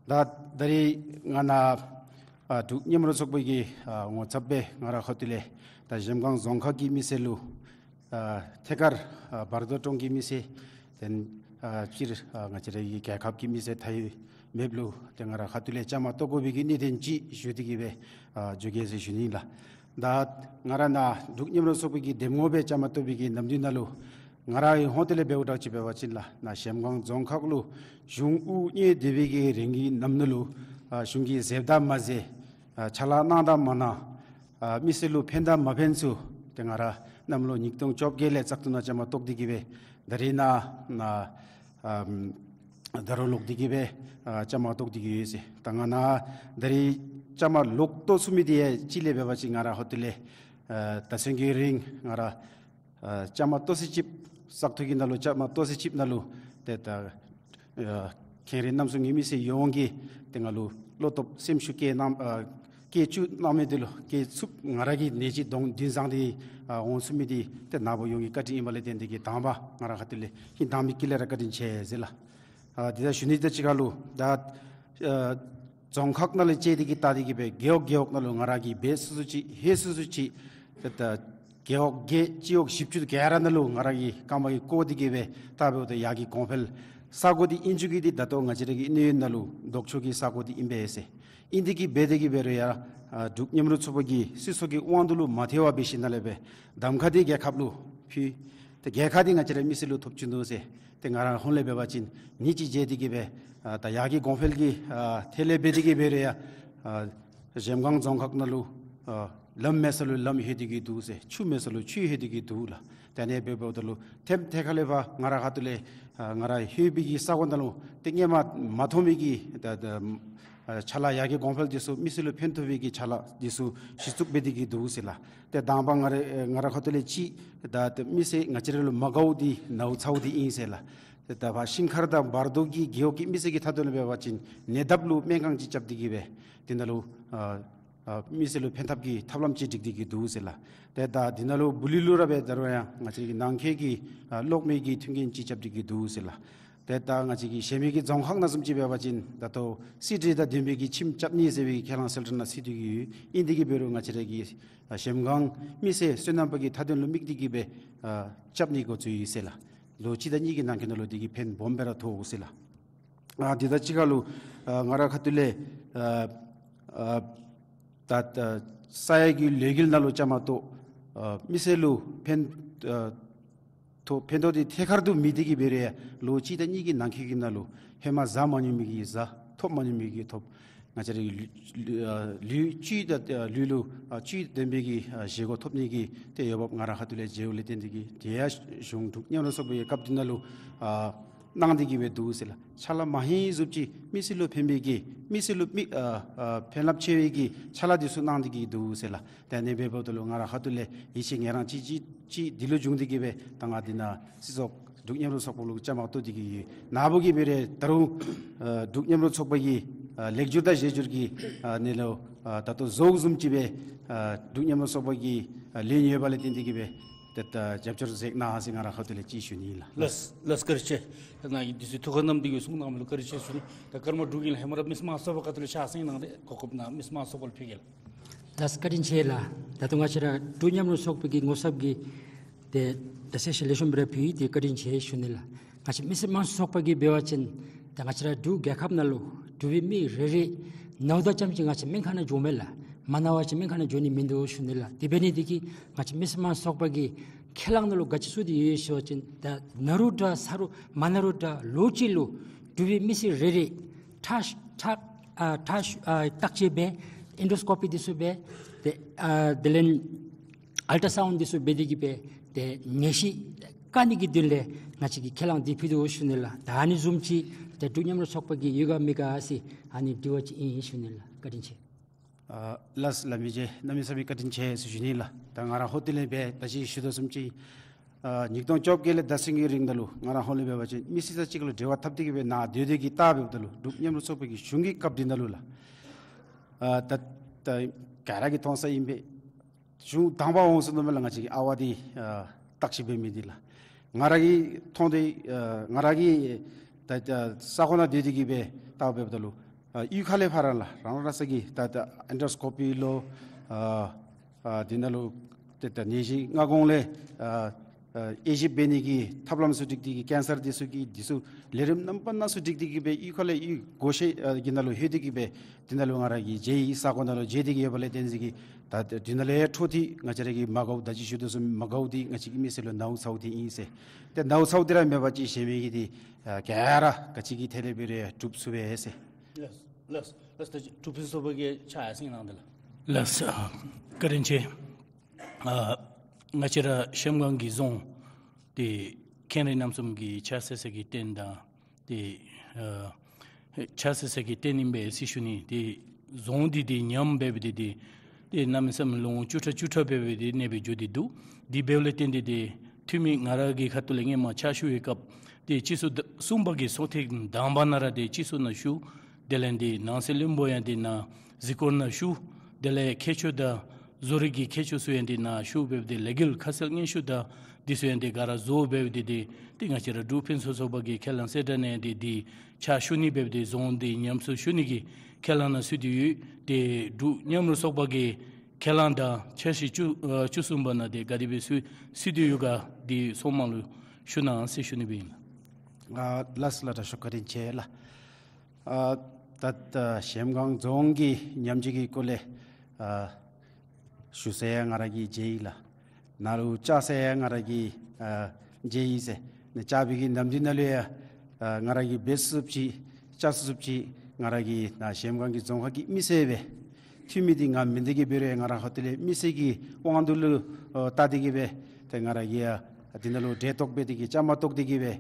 ད་ད་རེས་ང་ནཱ་ཨ་འབྲུག་མཉམ་རུབ་ཚོགས་པའི་གི་ཨ་ངོ་ཚབ་སྦེ་ང་ར་ཁ་ཐུག་ལས་ད་གཞལམ་སྒང་རྫོང་ཁག་གི་མི་སེར་ལུ་ཨ་ཐད་ཀར་ཨ་བར་དོ་གྲོང་གི་མི་སེར་དེ་ལས་ཨ་སྤྱིར་ཨ་ང་བཅས་རའི་རྒྱལ་ཁབ་ཀྱི་མི་སེར་མཐའ་དབུས་མེདཔ་ལུ་ཏེ་ང་ར་ཁ་ཐུག་ལས་བཅའ་མར་གཏོགས་དགོ་པའི་གི་གནད་དོན་ཅིག་ཞུ་སྟེ་གི་སྦེ་ཨ་འགྱོ་གེ་ཟེར་ཞུ་ནི་ལགས། ད་ང་ར་ནཱ་འབྲུག་མཉམ་རུབ་ཚོགས་པའི་གི་འདེམས་ངོ་སྦེ་བཅའ་མར་གཏོགས་པའི་གི་ནམ་དུས་ནང་ལུ་ང་རའི་ཧོངས་ཏེ་ལས་འབདཝ་ད་ཅིག་འབད་བ་ཅིན་ལགས་ནཱ་གཞལམ་སྒང་རྫོང་ཁག་ལུ་གཞུང་དབུ་བརྙེས་སྡོད་པའི་གི་རིང་གི་ནམ་དུས་ལུ་ཨ་གཞུང་གིས་མཛདཔ་དང་མ་མཛད་ཨ་ཕྱག་ལཱ་གནང་དང་མ་གནང་ཨ་མི་སེར་ལུ་ཕན་དང་མ་ཕན་ཚུ་ཏེ་ང་ར་གནམ་ལོ་ཉིས་སྟོང་བཅོ་བརྒྱད་ལས་བཙག་འཐུ་ནང་བཅའ་མར་གཏོགས་ཏེ་གི་སྦེ་ད་རེས་ནཱ་ནཱ་ཨམ་ད་རུང་ལོག་སྟེ་གི་སྦེ་ཨ་བཅའ་མར་གཏོགས་ཏེ་གི་ཡོད་ཟེར། ད་ང་ནཱ་ད་རེས་བཅའ་མར་ལོག་གཏོགས་ཚུགས་མི་འདི་ཡང་གཅིག་ལས་འབད་བ་ཅིན་ང་ར་ཧོངས་ཏེ་ལས་ཨ་ད་ཚུན་གྱི་རིང་ང་ར་ཨ་བཅའ་མར་གཏོགས་ཚར་ཅིག་བཙག་འཐུ་གི་ནང་ལུ་བཅའ་མར་གཏོགས་ཚར་ཅིག་ནང་ལུ་ཏེ་ད་ཨ་མཁན་རིན་རྣམ་གསུམ་གྱི་མི་སེར་ཡོངས་ཀྱིས་ཏེ་ང་ལུ་བློ་སྟོབས་སེམས་ཤུགས་བསྐྱེད་གནང་ཨ་བསྐྱེད་བཅུག་གནང་མི་འདི་ལུ་བསྐྱེད་ཚུགསཔ་ང་ར་གི་ནད་གཅིག་གདོང་འདི་བཟང་སྟེ་ཨ་འོང་ཚུགས་མི་འདི་ཏེ་ནཱ་བུ་ཡོངས་ཀྱི་བཀའ་དྲིན་ཨིན་པ་ལས་བརྟེན་ཏེ་གི་དང་པ་ང་ར་ཁ་ཐུག་ལས་ཧིང་དྭངས་མའི་དཀྱིལ་ལས་ར་བཀའ་དྲིན་ཆེ་ཟེར་ལགས། ཨ་དེ་དང་ཞུ་ནི་དང་གཅིག་ཁར་ལུ་ད་ཨ་རྫོང་ཁག་ནང་ལས་བཅད་དེ་གི་བལྟ་སྟེ་གི་སྦེ་རྒེད་འོག་རྒེད་འོག་ནང་ལུ་ང་ར་གིས་འབད་ཚུགས་ཚུགས་ཅིག་ཧེ་ཚུགས་ཚུགས་ཅིག་ཏེ་ད་རྒེད་འོག་བརྒྱད་སྤྱི་འོག་བཞི་བཅུ་ག་ར་ནང་ལུ་ང་ར་གིས་རྐངམ་གིས་བསྐོར་ཏེ་གི་སྦེ་བལྟ་འབདཝ་ད་ཡར་གྱི་གོང་འཕེལ་ས་གོ་འདི་ཨིན་རྒྱུ་གི་འདི་ད་ལྟོ་ང་བཅས་ར་གི་གནས་ཡུལ་ནང་ལུ་ལྡོག་ཕྱོགས་ཀྱི་ས་གོ་འདི་ཨིན་པས་ཟེར། ཨིན་ཏེ་གི་འབད་དེ་གི་འབད་རུང་ཡང་ཨ་འབྲུག་མཉམ་རུབ་ཚོགས་པ་གིས་སྲིད་ཚོགས་ཀྱི་དབང་དུ་ལུ་མ་ཐལ་བར་འབད་ཞིནམ་ལས་སྦེ་གདམ་ཁ་འདི་རྒྱལ་ཁབ་ལུ་ཕུལ། ཏེ་རྒྱལ་ཁ་འདི་ང་བཅས་རའི་མི་སེར་ལུ་ཐོབ་བཅུག་ནུག་ཟེར། ཏེ་ང་ར་ཧོངས་ལས་འབད་བ་ཅིན་ཉིནམ་གཅིག་མཇལ་ཏེ་གི་སྦེ་ཨ་ད་ཡར་གྱི་གོང་འཕེལ་གྱི་ཨ་ཐད་ལས་འབད་དེ་གི་འབད་རུང་ཡང་ཨ་གཞལམ་སྒང་རྫོང་ཁག་ནང་ལུ་ཨ་ལམ་མེད་ས་ལུ་ལམ་ལྷོད་དེ་གི་འདུག་ཟེར། ཆུ་མེད་ས་ལུ་ཆུ་ལྷོད་དེ་གི་འདུག་ལགས། ཏེ་ཨ་ནི་འབདཝ་ད་ལུ་ཐེམ་ཐད་ཁ་ལས་ཕར་ང་ར་ཁ་ཐུག་ལས་ཨ་ང་ར་ལྷོད་པའི་གི་ས་གོ་ནང་ལུ་ཏེ་སྔོན་མ་མ་མཐོང་མི་གི་ད་ད་ཨ་ཕྱག་ལཱ་ཡར་གྱི་གོང་འཕེལ་འདི་ཚུ་མི་སེར་ལུ་ཕན་ཐོགས་པའི་གི་ཕྱག་ལཱ་འདི་ཚུ་གཞི་བཙུགས་འབད་དེ་གི་འདུག་ཟེར་ལགས། ཏེ་དང་པ་ང་ར་ཨེ་ང་ར་ཁ་ཐུག་ལས་ཅིག་ད་ཏེ་མི་སེར་ང་བཅས་ར་ལུ་མ་དགའཝ་འདི་ནཝ་ཚཝ་འདི་ཨིན་ཟེར་ལགས། ཏེ་ད་ཕར་ཤིང་མཁར་དང་བར་དོ་གི་རྒེད་འོག་གི་མི་སེར་གྱི་ཐད་དུ་ལུ་འབད་བ་ཅིན་ཉེ་འདབས་ལུ་སྨན་ཁང་ཅིག་རྐྱབ་སྟེ་གི་སྦེ་འདི་ནང་ལུ་ཨ་ཨ་མི་སེར་ལུ་ཕན་ཐབས་ཀྱི་ཐབས་ལམ་ཅིག་སྒྲིག་སྟེ་གི་འདུག་ཟེར་ལགས། ཏེ་ད་འདི་ནང་ལུ་སྦུག་ལུང་ལུ་ར་འབད་ད་རུང་ཡང་ང་བཅས་ཀྱི་ནང་འཁོད་ཀྱི་ཨ་གློག་མེ་གི་མཐུན་རྐྱེན་ཅིག་རྐྱབ་སྟེ་གི་འདུག་ཟེར་ལགས། ཏེ་ད་ང་བཅས་ཀྱི་གཞན་མི་གི་རྫོང་ཁག་ནང་བཟུམ་ཅིག་འབད་བ་ཅིན་ད་ལྟོ་སི་ཌི་དང་ལྡན་པའི་གི་ཁྱིམ་རྐྱབ་ནི་ཟེར་བའི་ཁས་བླངས་གསལ་བསྒྲགས་ནང་གཟིགས་ཏེ་གི་ཡོད། ཨིན་ཏེ་གི་འབད་རུང་ང་བཅས་ར་གི་ཨ་གཞལམ་སྒང་མི་སེར་སོ་ནམ་པ་གི་མཐའ་དོན་ལུ་དམིགས་ཏེ་གི་སྦེ་ཨ་རྐྱབ་ནི་འགོ་བཙུགས་ཡི་ཟེར་ལགས། ལོ་གཅིག་དང་གཉིས་ཀྱི་ནང་འཁོད་ནང་ལུ་འདི་གིས་ཕན་སྦོམ་སྦེ་ར་ཐོགས་འོང་ཟེར་ལགས། ཨ་འདི་དང་གཅིག་ཁར་ལུ་ཨ་ང་ར་ཁ་ཐུག་ལས་ཨ་ཨ་ད་ད་ས་ཡ་གི་ལས་འགུལ་ནང་ལུ་བཅའ་མར་གཏོགས་ཨ་མི་སེར་ལུ་ཕན་ཨ་ཐོགས་ཕན་ཐོགས་འདི་ཐད་ཀར་དུ་མེད་དེ་གི་འབད་རུང་ལོ་གཅིག་དང་གཉིས་ཀྱི་ནང་འཁོད་ཀྱི་ནང་ལུ་ཧེ་མ་བཟའ་མ་མྱོང་མི་གི་བཟའ་ཐོབ་མ་མྱོང་མི་གི་ཐོབ། ང་བཅས་རའི་ལུས་ལུས་ཨ་ལུས་བཅུད་དང་ཨ་ལུས་ལུ་ཨ་བཅུད་ལྡན་པའི་གི་ཨ་བཞེས་སྒོ་ཐོབ་ནི་གི་ཏེ་འོས་འབབ་ང་ར་ཁ་ཐུག་ལས་མཇལཝ་ལས་བརྟེན་ཏེ་གི་དེ་ཡང་གཞུང་འབྲུག་མཉམ་རུབ་ཚོགས་པའི་སྐབས་འདི་ནང་ལུ་ཨ་གནང་སྟེ་གི་སྦེ་འདུག་ཟེར་ལགས། ཕྱག་ལཱ་མ་ཧེང་བཟུམ་ཅིག་མི་སེར་ལུ་ཕན་པའི་གི་མི་སེར་ལུ་མི་ཨ་ཨ་ཕན་རླབས་ཆེ་བའི་གི་ཕྱག་ལཱ་འདི་ཚུ་གནང་སྟེ་གི་འདུག་ཟེར་ལགས། ཏེ་ཨ་ནི་འབདཝ་ད་ལུ་ང་ར་ཁ་ཐུག་ལས་ཡིད་ཆེས་ངལ་རངས་ཅིག་ཅིག་ཅིག་འདི་ལུ་བྱུང་སྟེ་གི་སྦེ་ད་ང་འདི་ནཱ་སྲིད་ཚོགས་འབྲུག་མཉམ་རུབ་ཚོགས་པ་ལུ་བཅའ་མར་གཏོགས་ཏེ་གི་ཡོད། ནཱ་བུ་གིས་འབད་རུང་ད་རུང་ཨ་འབྲུག་མཉམ་རུབ་ཚོགས་པ་གི་ཨ་ལེགས་སྒྱུར་དང་བཞད་སྒྱུར་གྱི་ཨ་ནི་ལུ་ཨ་ད་ལྟོ་བཟོཝ་བཟུམ་ཅིག་སྦེ་ཨ་འབྲུག་མཉམ་རུབ་ཚོགས་པ་གི་ཨ་ལས་ཡོད་པ་ལས་བརྟེན་ཏེ་གི་སྦེ་ཏེ་ད་རྒྱབ་སྐྱོར་མཛད་གནང་ཟེར་ང་ར་ཁ་ཐུག་ལས་ཅིག་ཞུ་ནི་ལགས། ལགས་ལགས་བཀའ་དྲིན་ཆེ། ད་ནཱ་གིས་འདི་ཚུ་ཐུགས་ཁར་བསྣམས་ཏེ་གི་གསུང་གནང་མི་ལུ་བཀའ་དྲིན་ཆེ་ཞུ་ནི། ད་སྐར་མ་དྲུག་གི་ལྷག་མ་ར་མི་སེར་དམངས་ཚོགས་པ་ཁ་ཐུག་ལས་ཕྱག་སེང་གནང་སྟེ་གོ་སྐབས་ནཱ་མི་སེར་དམངས་ཚོགས་པ་ལུ་ཕུལ་གེ་ལགས། ལགས་བཀའ་དྲིན་ཆེ་ལགས། ད་ལྟོ་ང་བཅས་ར་འབྲུག་མཉམ་རུབ་ཚོགས་པའི་གི་ངོ་ཚབ་ཀྱིས་ ཏེ་ད་གསལ་བཤད་ལེགས་ཤོམ་སྦེ་ར་ཕུལ་ཏེ་བཀའ་དྲིན་ཆེ་ཞུ་ནི་ལགས། ང་བཅས་མི་སེར་དམངས་གཙོའི་ཚོགས་པ་གིས་འབད་བ་ཅིན་ད་ང་བཅས་ར་འབྲུག་རྒྱལ་ཁབ་ནང་ལུ་འབྲུག་པའི་མི་རེ་རེ་ནཝ་ད་ཙམ་ཅིག་ང་བཅས་སྨན་ཁང་ནང་འགྱོཝ་མས་ལགས། མ་ན་བ་ཅིན་སྨན་ཁང་ནང་འགྱོ་ནི་མིན་འདུག་ཞུ་ནི་ལགས། དེ་འབད་ནི་དེ་གིས་ང་བཅས་མི་སེར་དམངས་གཙོའི་ཚོགས་པ་གི་ཁས་བླངས་ནང་ལུ་ག་ཅི་ཚུད་དེ་ཡོད་ཟེར་བ་ཅིན་ད་ན་རུང་འདྲ་ཚ་རུང་མ་ན་རུང་འདྲ་ལོ་གཅིག་ལུ་འབྲུག་པའི་མི་སེར་རེ་རེ་ཁྲག་ཁྲག་ཨ་ཁྲག་ཨ་བརྟག་དཔྱད་འབད་ཨིན་ཌོ་སི་ཀོ་པི་འདི་ཚུ་འབད་ཏེ་ཨ་དེ་ལས་ཨལ་ཊ་སའུནཌ་འདི་ཚུ་འབད་དེ་གིས་འབད་ཏེ་ནད་གཞི་བཀག་ནི་གི་དོན་ལས་ང་བཅས་ཀྱིས་ཁས་བླངས་འདི་ཕུལ་དོ་ཞུ་ནི་ལགས། ད་ཨ་ནི་བཟུམ་ཅིག་ཏེ་འབྲུག་མཉམ་རུབ་ཚོགས་པ་གི་ཡོད་ག་མེད་ག་ཟེར་ཨ་ནི་དྲི་བ་ཅིག་ཨིན་ཞུ་ནི་ལགས། བཀའ་དྲིན་ཆེ། ཨ་ལགས་སོ་ལགས། མི་རྗེ་གནམ་མེད་ས་མེད་བཀའ་དྲིན་ཆེ་ཟེར་ཞུ་ནི་ལགས། ད་ང་ར་ཧོ་ཏེ་ལས་འབད་ད་ཅི་ཞུ་དོ་བཟུམ་ཅིག་ཨ་ཉིས་སྟོང་བཅོ་བརྒྱད་ལས་ད་ཚུན་གྱི་རིང་ནང་ལུ་ང་ར་ཧོ་ལས་འབད་བ་ཅིན་མི་སེར་དང་གཅིག་ལུ་འབྲེལ་བ་འཐབ་སྟེ་གིས་འབད་ནཱ་སྡོད་དེ་གིས་བལྟ་འབདཝ་ད་ལུ་འབྲུག་མཉམ་རུབ་ཚོགས་པ་གི་གཞུང་གི་སྐབས་འདི་ནང་ལུ་ལགས། ཨ་ད་ད་ག་ར་གིས་མཐོང་ས་ཨིན་པས། གཞུང་དང་པ་འོང་ས་ནང་མ་ལས་ང་བཅས་ཀྱི་ཨ་ཝ་འདི་ཨ་བརྟག་དཔྱད་འབད་མི་འདི་ལགས། ང་ར་གིས་མཐོང་སྟེ་ཨ་ང་ར་གིས་ད་ད་ས་གོ་ནང་སྡོད་དེ་གིས་འབད་བལྟ་འབདཝ་ད་ལུ་ཨ་གཡུས་ཁ་ལས་ཕར་ལགས་རང་རང་སོ་གི་ད་ད་ཨིན་ཌོ་སི་ཀོ་པི་ལོ་ཨ་ཨ་འདི་ནང་ལུ་ཏེ་ད་ནད་གཞི་སྔ་གོང་ལས་ཨ་ཨ་དབྱེ་ཞིབ་འབད་ནི་གི་ཐབས་ལམ་ཚུ་སྒྲིག་སྟེ་གིས་ཀེན་སར་འདི་ཚུ་གི་འདི་ཚུ་ལས་རིམ་རྣམ་པ་སྣ་ཚུ་སྒྲིག་སྟེ་གིས་འབད་གཡུས་ཁ་ལས་གཡུས་སྒོ་ཤེས་ཨ་གི་ནང་ལུ་ལྷོད་དེ་གིས་འབད་འདི་ནང་ལུ་ང་ར་གིས་མཇལ་ཡི། ས་གོ་ནང་ལུ་མཇལ་ཏེ་གིས་ཡོད་པ་ལས་བརྟེན་ཏེ་གིས་ད་འདི་ནང་ལས་འཕྲོ་འདི་ང་བཅས་ར་གི་མ་དགའཝ་ད་ཅི་ཞུ་དོ་བཟུམ་མ་དགའཝ་འདི་ང་བཅས་ཀྱི་མི་སེར་ལུ་ནཝ་ཚཝ་འདི་ཨིན་ཟེར། ཏེ་ནཝ་ཚཝ་འདི་ར་མེད་པ་ཅིག་གཞན་མི་གི་འདི་ཨ་ག་ར་ག་ཅི་གི་ཐད་ལས་འབད་རུང་གྲུབ་ཚུགས་པས་ཟེར། ལགས་ལགས་ལགས། ད་འབྲུག་ཕུན་སུམ་ཚོགས་པ་གིས་ཕྱག་ཡར་སེང་གནང་དེ་ལགས། ལགས་སོ། བཀའ་དྲིན་ཆེ། ཨ་ང་བཅས་ར་གཞལམ་སྒང་གི་རྫོང་འདི་མཁན་རིགས་རྣམ་གསུམ་གྱིས་ཕྱག་འཚལ་ས་གི་རྟེན་དང་འདི་ཨ་ཕྱག་འཚལ་ས་གི་རྟེན་ཨིན་པས་ཟེར་ཞུ་ནི། འདི་རྫོང་འདི་འདི་ཉམས་འབད་འབད་དེ་འདི་འདི་གནམ་མེད་ས་མེད་ལོ་ངོ་བཅུ་ཕྲག་བཅུ་ཕྲག་འབད་འབད་དེ་གནས་སྦེ་འགྱོ་སྟེ་འདུག། འདི་འབདཝ་ལས་བརྟེན་ཏེ་འདི་འཐུས་མི་ང་ར་གི་ཁ་ཐུག་ལས་སྔོན་མ་ཕྱག་ཞུ་བའི་སྐབས་འདི་སྤྱི་ཚོགས་གསུམ་པ་གི་ཚོགས་ཐེངས་དང་པ་ནང་ར་འདི་སྤྱི་ཚོགས་ནང་ཞུ། དེ་ལས་འདི་ནང་སྲིད་བློན་པོ་ཡང་འདི་ནཱ་གཟིགས་སྐོར་ནང་ཞུ། དེ་ལས་མཁས་མཆོག་དང་བཟོ་རིག་གི་མཁས་མཆོག་ཚུ་ཡང་འདི་ནཱ་ཞུ་འབད་འབད་དེ་ལས་འགུལ་ཁ་གསལ་སྙན་ཞུ་དང་འདི་ཚུ་ཡང་འདི་ག་ར་བཟོ་འབད་འབད་དེ་འདི་ཏེ་ང་བཅས་ར་འབྲུག་ཕུན་སུམ་ཚོགས་པ་གི་ཁས་བླངས་གསལ་བསྒྲགས་ནང་ཡང་འདི་འདི་ཕྱག་ཞུ་ནི་འབད་འབད་དེ་རྫོང་འདི་ཉམས་གསོ་ཞུ་ནི་གི་ཁས་བླངས་ནང་ཚུད་དེ་ཡོད། ཏེ་འབྲུག་མཉམ་རུབ་ཚོགས་པ་གི་ཁས་བླངས་དང་འཆར་གཞི་བཅུ་ཨ་བཅུ་གསུམ་པ་ནང་འདི་ག་དེ་སྦེ་ཚུད་ཚུད་དེ་ཡོད་ག་འདི་ཚང་མ་ལུ་ཞུ་གནང་ཟེར་ཞུ་ནི་སྦེ་ཨིན། ཨ་ལགས་སོ་ལགས། དྲག་ཤོས་བཀའ་དྲིན་ཆེ་ལགས། ཨ་ད་ད་གཞལམ་སྒང་རྫོང་གི་ཉམས་བཅོས་ཀྱི་སྐོར་ལས་ཨ་ཞུ་ས་ཡང་ང་ར་གིས་མཇལ་ཡི་ལགས། ནཱ་ལུ་བཅར་ས་ཡང་ང་ར་གིས་ཨ་མཇལ་ཡི་ཟེར། ནཱ་བཅར་བའི་གི་ནམ་དུས་ནང་ལུ་ཡང་ཨ་ང་ར་གིས་འབད་ཚུགསཔ་ཅིག་བཅར་ཚུགསཔ་ཅིག་ང་ར་གིས་ནཱ་གཞལམ་སྒང་གི་རྫོང་ཁག་གི་མི་སེར་སྦེ་འཐུས་མི་འདི་ང་མེན་ཏེ་གིས་འབད་རུང་ཡང་ང་ར་ཧོ་ཏེ་ལས་མི་སེར་གྱི་དབང་དུ་ལུ་ཨ་བལྟ་སྟེ་གིས་སྦེ་ཏེ་ང་ར་གིས་ཡང་འདི་ནང་ལུ་འབྲེལ་གཏོགས་འབད་དེ་གིས་བཅའ་མར་གཏོགས་ཏེ་གིས་སྦེ་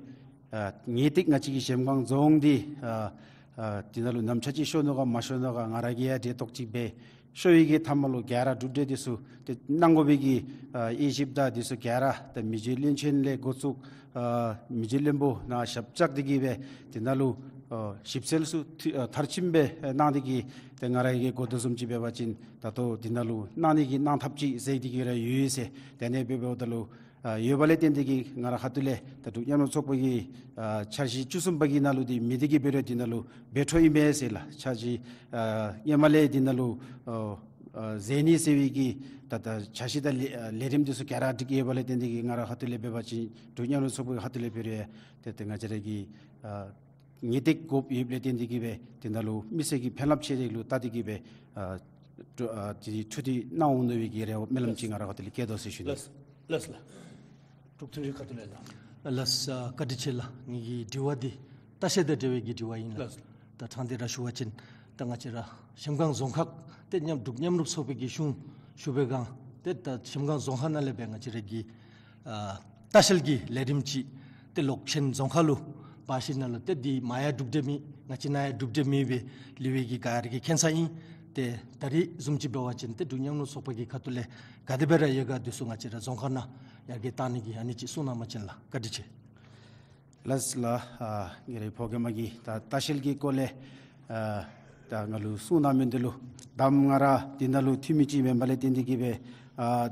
ཨ་ངེས་ཏིག་ང་བཅས་ཀྱི་གཞལམ་སྒང་རྫོང་འདི་ཨ་ཨ་འདི་ནང་ལུ་གནམ་ཆ་ཅིག་ཤོར་ནུག་ག་མ་ཤོར་ནུག་ག་ང་ར་གིས་ཡང་འབྲེལ་གཏོགས་ཅིག་འབད། ཤོར་བའི་གི་མཐའ་མ་ལུ་ག་ར་གྲུབ་འབྲས་འདི་ཚུ་ཏེ་གནང་དགོ་པའི་གི་ཨ་དབྱེ་ཞིབ་དང་འདི་ཚུ་ག་ར་ཏེ་མི་རྗེ་བློན་ཆེན་ལས་འགོ་བཙུགས་ཨ་མི་རྗེ་བློན་པོ་ནཱ་ཞབས་བཅགས་ཏེ་གིས་སྦེ་འདི་ནང་ལུ་ཨ་ཞིབ་འཚོལ་ཚུ་ཐུ་ཨ་མཐར་ཕྱིནམ་སྦེ་ཨ་གནང་སྟེ་གིས་ཏེ་ང་ར་གིས་གོ་དོ་བཟུམ་ཅིག་འབད་བ་ཅིན་ད་ལྟོ་འདི་ནང་ལུ་གནང་ནི་གི་གནང་ཐབས་ཅིག་མཛད་དེ་གིས་ར་ཡོད་ཟེར། དེ་ནང་འབད་འབདཝ་ད་ལུ་ཨ་ཡོད་པ་ལས་བརྟེན་ཏེ་གིས་ང་ར་ཁ་ཐུག་ལས་ད་འབྲུག་མཉམ་རུབ་ཚོགས་པ་གི་ཨ་འཆར་གཞི་བཅུ་གསུམ་པ་གི་ནང་ལུ་འདི་མེད་དེ་གིས་འབད་རུང་འདི་ནང་ལུ་འབད་འཕྲོ་ཨིན་མས་ཟེར་ལགས། འཆར་གཞི་ཨ་སྔོན་མ་ལས་འདི་ནང་ལུ་ཨ་ཨ་མཛད་ནི་ཟེར་བའི་གི་ད་ད་འཆར་གཞི་དང་ལས་ཨ་ལས་རིམ་འདི་ཚུ་ག་ར་སྒྲིག་ཡོད་པ་ལས་བརྟེན་ཏེ་གིས་ང་ར་ཁ་ཐུག་ལས་འབད་བ་ཅིན་འབྲུག་མཉམ་རུབ་ཚོགས་པ་གི་ཁ་ཐུག་ལས་འབད་རུང་ཡང་ཏེ་ཏེ་ང་བཅས་ར་གི་ཨ་ངེས་ཏིག་དགོཔ་ཡོདཔ་ལས་བརྟེན་ཏེ་གིས་སྦེ་འདི་ནང་ལུ་མི་སེར་གྱི་ཕན་རླབས་ཆེ་རིགས་ལུ་བལྟ་སྟེ་གིས་སྦེ་ཨ་འབྲུ་ཨ་འདི་འཕྲོ་འདི་གནང་འོང་མནོ་བའི་གི་རེ་བ་སྨོན་ལམ་ཅིག་ང་ར་ཁ་ཐུག་ལས་བསྐྱེད་དོ་ཟེར་ཞུ་ནི། ལགས་ལགས་ལགས། འབྲུག་མཐུན་སྒྲིལ་ཁ་ཐུག་ལས་ལགས། ལགས་སོ་བཀའ་དྲིན་ཆེ་ལགས། ངེ་གི་དྲི་བ་འདི་ལྟ་བཤལ་དང་འབྲེལ་བའི་གི་དྲི་བ་ཨིན་ལགས། ལགས་སོ། ད་ཕྲང་སྟེ་ར་ཞུ་བ་ཅིན་ད་ང་བཅས་ར་གཞལམ་སྒང་རྫོང་ཁག་ཏེ་མཉམ་འབྲུག་མཉམ་རུབ་ཚོགས་པའི་གི་གཞུང་ཞུ་བའི་སྒང་ཏེ་ད་གཞལམ་སྒང་རྫོང་ཁག་ནང་ལས་སྦེ་ང་བཅས་ར་གི་ཨ་ལྟ་བཤལ་གྱི་ལས་རིམ་ཅིག་ཏེ་ལོག་ཆེན་རྫོང་ཁག་ལུ་འབག་ཞིནམ་ལས་ཏེ་འདི་མར་ཡང་གྲུབ་འབྲས་མེད་ང་བཅས་ནཱ་ཡང་གྲུབ་འབྲས་མེད་སྦེ་ལུས་པའི་གི་ག་ར་གིས་མཁྱེན་ས་ཨིན། ཏེ་ད་རིས་བཟུམ་ཅིག་འབད་བ་ཅིན་ཏེ་འབྲུག་མཉམ་རུབ་ཚོགས་པ་གི་ཁ་ཐུག་ལས་ག་དེ་སྦེ་ར་ཡོད་ག་འདི་ཚུ་ང་བཅས་ར་རྫོང་ཁག་ནང་ཡར་རྒྱས་གཏང་ནི་གི་ཨ་ནི་ཅིག་གསུང་གནང་བ་ཅིན་ལགས། བཀའ་དྲིན་ཆེ། ལགས་ལགས། ཨ་ངེ་རའི་ཕོ་རྒནམ་གིས་ད་ལྟ་བཤལ་གྱི་སྐོར་ལས་ཨ་ད་ང་ལུ་གསུང་གནང་མི་འདི་ལུ་ད་ང་ར་འདི་ནང་ལུ་འཐུས་མི་ཅིག་མེན་པ་ལས་བརྟེན་ཏེ་གིས་སྦེ་ཨ་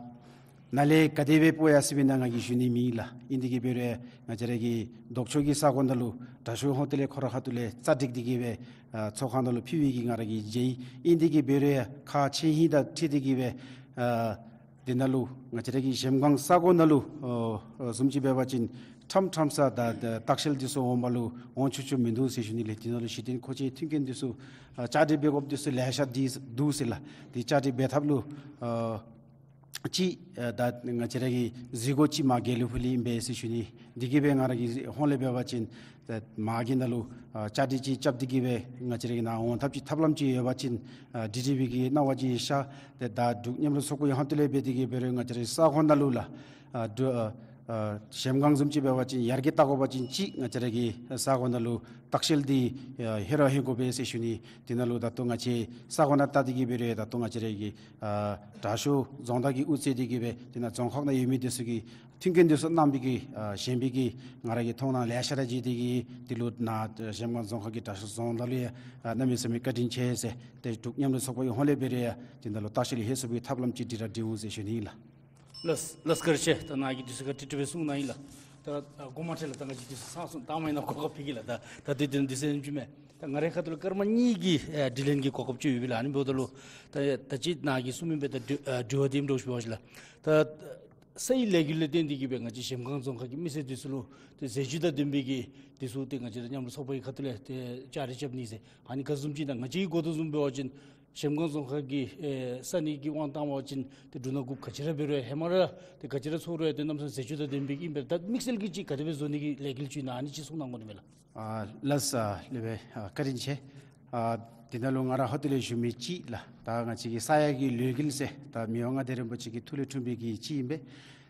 ནཱ་ལས་ག་དེ་སྦེ་སྤོ་ཡར་སོ་ཡི་ན་ང་གིས་ཞུ་ནི་མེད་ལགས། ཨིན་ཏེ་གིས་འབད་རུང་ང་བཅས་ར་གི་ལྡོག་ཕྱོགས་ཀྱི་ས་གོ་ནང་ལུ་དྲག་ཤོས་ཧོ་ཏེ་ལས་ཁོ་ར་ཁ་ཐུག་ལས་རྩ་སྒྲིག་སྟེ་གིས་སྦེ་ཨ་ཚོགས་ཁང་ནང་ལུ་ཕུལ་བའི་གི་ང་ར་གིས་མཇལ་ཡི། ཨིན་ཏེ་གིས་འབད་རུང་ཁག་ཆེ་ཧིང་དང་འཁྲིལ་ཏེ་གིས་སྦེ་ཨ་ དེ་ནང་ལུ་ང་བཅས་ར་གི་གཞལམ་སྒང་ས་གོ་ནང་ལུ་ཨ་ཨ་བཟུམ་ཅིག་འབད་བ་ཅིན་ཁྲམ་ཁྲམ་ས་ད་ད་ལྟ་བཤལ་འདི་ཚུ་འོང་མ་ལུ་འོང་ཆོག་ཆོག་མིན་འདུག་ཟེར་ཞུ་ནི་ལགས། དེ་ནང་ལུ་གཞི་རྟེན་མཁོ་ཆས་མཐུན་རྐྱེན་འདི་ཚུ་ཨ་བཅའ་སྒྲིག་འབད་དགོཔ་འདི་ཚུ་ལེ་ཤ་འདི་འདུག་ཟེར་ལགས། དེ་བཅའ་སྒྲིག་འབད་ཐབས་ལུ་ཨ་ཅིག་ཨ་ད་ང་བཅས་ར་གི་གཟིགས་སྒོ་ཅིག་མར་དགེ་ལེགས་ཕུག་ལས་ཨིན་པས་ཟེར་ཞུ་ནི། དེ་གིས་སྦེ་ང་ར་གི་ཧོངས་ལས་འབད་བ་ཅིན་ཏེ་མར་གྱི་ནང་ལུ་ཨ་བཅའ་སྒྲིག་ཅིག་རྐྱབ་སྟེ་གིས་སྦེ་ང་བཅས་ར་གི་ནཱ་འོང་ཐབས་ཅིག་ཐབས་ལམ་ཅིག་ཡོད་པ་ཅིན་ཨ་དེ་འབད་བའི་གི་གནང་བ་ཅིག་ཤར། ཏེ་ད་འབྲུག་མཉམ་རུབ་ཚོགས་པའི་ཧོངས་ལས་འབད་དེ་གིས་འབད་རུང་ང་བཅས་ར་གི་ས་གོ་ནང་ལུ་ལགས། ཨ་འབྲུག་ཨ་ཨ་གཞལམ་སྒང་བཟུམ་ཅིག་འབད་བ་ཅིན་ཡར་རྒྱས་བལྟ་དགོ་པ་ཅིན་ཅིག་ང་བཅས་ར་གི་ས་གོ་ནང་ལུ་ལྟ་བཤལ་འདི་ཨ་ཧེ་ར་ཧེ་དགོ་པས་ཟེར་ཞུ་ནི། དེ་ནང་ལུ་ད་ལྟོ་ང་བཅས་ས་གོ་ནང་བལྟ་སྟེ་གིས་འབད་རུང་ད་ལྟོ་ང་བཅས་ར་གི་ཨ་དྲག་ཤོས་རྫོང་བདག་གིས་དབུ་བཙུགས་ཏེ་གིས་སྦེ་དེ་ནང་རྫོང་ཁག་ནང་ཡོད་མི་འདི་ཚུ་གིས་མཐུན་རྐྱེན་འདི་ཚུ་གནང་བའི་གི་ཨ་བཞེངས་པའི་གི་ང་ར་གིས་མཐོང་སྣང་ལེ་ཤ་ར་མཇལ་ཏེ་གིས་དེ་ལུ་ནཱ་གཞལམ་སྒང་རྫོང་ཁག་གི་དྲག་ཤོས་རྫོང་བདག་ལུ་ཡང་ཨ་གནམ་མེད་ས་མེད་བཀའ་དྲིན་ཆེ་ཟེར། ཏེ་འབྲུག་མཉམ་རུབ་ཚོགས་པའི་ཧོངས་ལས་འབད་རུང་ཡང་དེ་ནང་ལུ་ལྟ་བཤལ་ལུ་ལྷོད་ཚུགས་པའི་ཐབས་ལམ་ཅིག་སྒྲིག་ར་སྒྲིག་འོང་ཟེར་ཞུ་ནི་ཨིན་ལགས། ལགས་ལགས་བཀའ་དྲིན་ཆེ། ད་ནཱ་གིས་དུས་ཚོད་ཁར་ཏིག་ཏིག་སྦེ་གསུང་གནང་ཡི་ལགས། ད་ཨ་གོ་མ་ཐལ་ལགས། ད་ང་བཅས་དུས་ཚོད་ཚང་སོང་། ད་མ་ཨིན་ན་གོ་སྐབས་ཕུལ་གེ་ལགས། ད་ད་དུས་དུས་དུས་ཚོད་ཨིན་ཅི་མས། ད་ང་རའི་ཁ་ཐུག་ལས་སྐར་མ་གཉིས་ཀྱི་ཨ་དྲི་ལན་གྱི་གོ་སྐབས་ཅིག་ཡོད་པས་ལགས། ཨ་ནི་འབདཝ་ད་ལུ་ད་ད་ཅི་ནཱ་གིས་གསུངས་མི་སྦེ་ད་དྲི་ཨ་དྲི་བ་འདི་ཨིནམ་འདྲཝ་ཅིག་འབད་བ་ཅིན་ལགས། ད་ས་ཡི་ལས་འགུལ་ལས་བརྟེན་ཏེ་གིས་སྦེ་ང་བཅས་གཞལམ་སྒང་རྫོང་ཁག་གི་མི་སེར་འདི་ཚུ་ལུ་ཏེ་ཟས་བཅུད་དང་ལྡན་པའི་གི་འདི་ཚུ་ཏེ་ང་བཅས་ར་མཉམ་རུབ་ཚོགས་པའི་ཁ་ཐུག་ལས་ཏེ་བཅའ་སྒྲིག་རྐྱབ་ནི་ཟེར། ཨ་ནི་ག་བཟུམ་ཅིག་ད་ང་བཅས་ཀྱིས་གོ་དོ་བཟུམ་འབད་བ་ཅིན་གཞལམ་སྒང་རྫོང་ཁག་གི་ཨེ་ས་གནས་ཀྱི་དབང་བཏང་བ་ཅིན་ཏེ་འབྲུ་སྣ་དགུ་ག་ཅི་ར་འབད་རུང་ཧེ་མ་ར་ཏེ་ག་ཅི་ར་ཚོར་རུང་ཏེ་གནམ་མེད་ས་མེད་ཟས་བཅུད་དང་ལྡན་པའི་ཨིན་པས། ད་དམིགས་བསལ་གྱིས་ཅིག་ག་དེ་སྦེ་བཟོ་ནི་གི་ལས་འགུལ་ཅིག་ཨིན་ན་ཨ་ནི་ཅིག་གསུང་གནང་དགོ་ནི་མས་ལགས། ཨ་ལགས་སོ་ལགས་སྦེ་ཨ་བཀའ་དྲིན་ཆེ། ཨ་དེ་ནང་ལུ་ང་ར་ཧོངས་ལས་ཞུ་མི་ཅིག་ལགས། ད་ང་བཅས་ཀྱི་ས་ཡ་གི་ལས་འགུལ་ཟེར་ད་མི་དབང་མངའ་བདག་རིན་པོ་ཆེ་གི་ཐུགས་ལས་འཁྲུངས་པའི་གི་ཅིག་ཨིན་པས།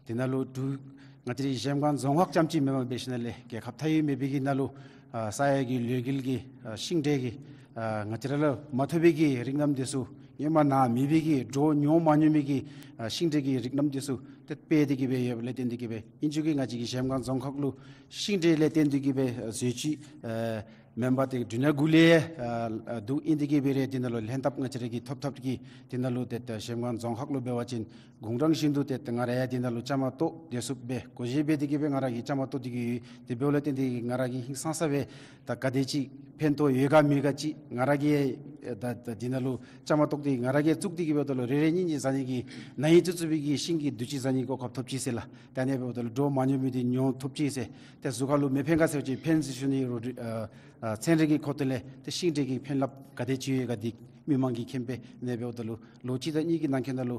དེ་ནང་ལུ་འབྲུག་ང་བཅས་རའི་གཞལམ་སྒང་རྫོང་ཁག་རྐྱངམ་ཅིག་མེན་པར་འབད་ཞིནམ་ལས་རྒྱལ་ཁབ་མཐའ་དབུས་མེད་པའི་གི་ནང་ལུ་ཨ་ས་ཡ་གི་ལས་འགུལ་གྱི་ཨ་ཤིང་འབྲས་ཀྱི་ཨ་ང་བཅས་ར་ལུ་མ་ཐོབ་པའི་གི་རིགས་རྣམ་འདི་ཚུ་ཧེ་མ་ནཱ་མེད་པའི་གི་འགྲོ་མྱོང་མ་མྱོང་མི་གི་ཨ་ཤིང་འབྲས་ཀྱི་རིགས་རྣམ་འདི་ཚུ་ཏེ་སྤེལ་ཏེ་གིས་སྦེ་ཡོདཔ་ལས་བརྟེན་ཏེ་གིས་སྦེ་ཨིན་ཅི་གི་ང་བཅས་ཀྱི་གཞལམ་སྒང་རྫོང་ཁག་ལུ་ཤིང་འབྲས་ལས་བརྟེན་ཏེ་གིས་སྦེ་ཨ་ཟས་བཅུད་ཨ་མེན་པར་ཏེ་འབྲུ་སྣ་དགུ་ལས་ཨ་ཨ་འདུག། ཨིན་ཏེ་གིས་སྦེ་ར་དེ་ནང་ལུ་ལྷན་ཐབས་ང་བཅས་ར་གིས་ཐོབ་ཐོབ་ཀྱི་དེ་ནང་ལུ་ཏེ་ད་གཞལམ་སྒང་རྫོང་ཁག་ལུ་འབད་བ་ཅིན་དགུང་གྲངས་བཞིན་དུ་ཏེ་ད་ང་ར་ཡང་དེ་ནང་ལུ་བཅའ་མར་གཏོགས་དེ་ཚུ་སྦེ་གོ་བཞེས་འབད་དེ་གིས་སྦེ་ང་ར་གིས་བཅའ་མར་གཏོགས་ཏེ་གིས་ཡོད། དེ་འབདཝ་ལས་བརྟེན་ཏེ་ང་ར་གིས་ཧིང་སངས་ས་སྦེ་ད་ག་དེ་ཅིག་ཕན་ཐོགས་ཡོད་ག་མེད་ག་ཅིག་ང་ར་གིས་ད་ད་དེ་ནང་ལུ་བཅའ་མར་གཏོགས་ཏེ་ང་ར་གིས་བཙུགས་ཏེ་གིས་འབདཝ་ད་ལུ་རེ་རེ་གཉིས་གཉིས་བཟའ་ནི་གི་ནང་ཡང་བཙུགས་བཙུགས་པའི་གི་ཤིང་གི་འདུ་ཅིག་བཟའ་ནི་གི་གོ་སྐབས་ཐོབ་ཅི་ཟེར་ལགས། ད་ཨ་ནི་འབདཝ་ད་ལུ་འགྲོ་མ་མྱོང་མི་འདི་མྱོང་ཐོབ་ཅི་ཟེར། ཏེ་གཟུགས་ཁར་ལུ་མི་ཕན་ག་ཟེར་བ་ཅིན་ཕན་ཟེར་ཞུ་ནི་རུང་ཨ་ཨ་ཚན་རིག་གི་ཁ་ཐུག་ལས་ཏེ་ཤིང་འབྲས་ཀྱི་ཕན་རླབས་ག་དེ་ཅིག་ཡོད་ག་འདི་མི་མང་གིས་མཁྱེན་པས། ཨ་ནི་འབདཝ་ད་ལུ་ལོ་གཅིག་དང་གཉིས་ཀྱི་ནང་འཁོད་ནང་ལུ་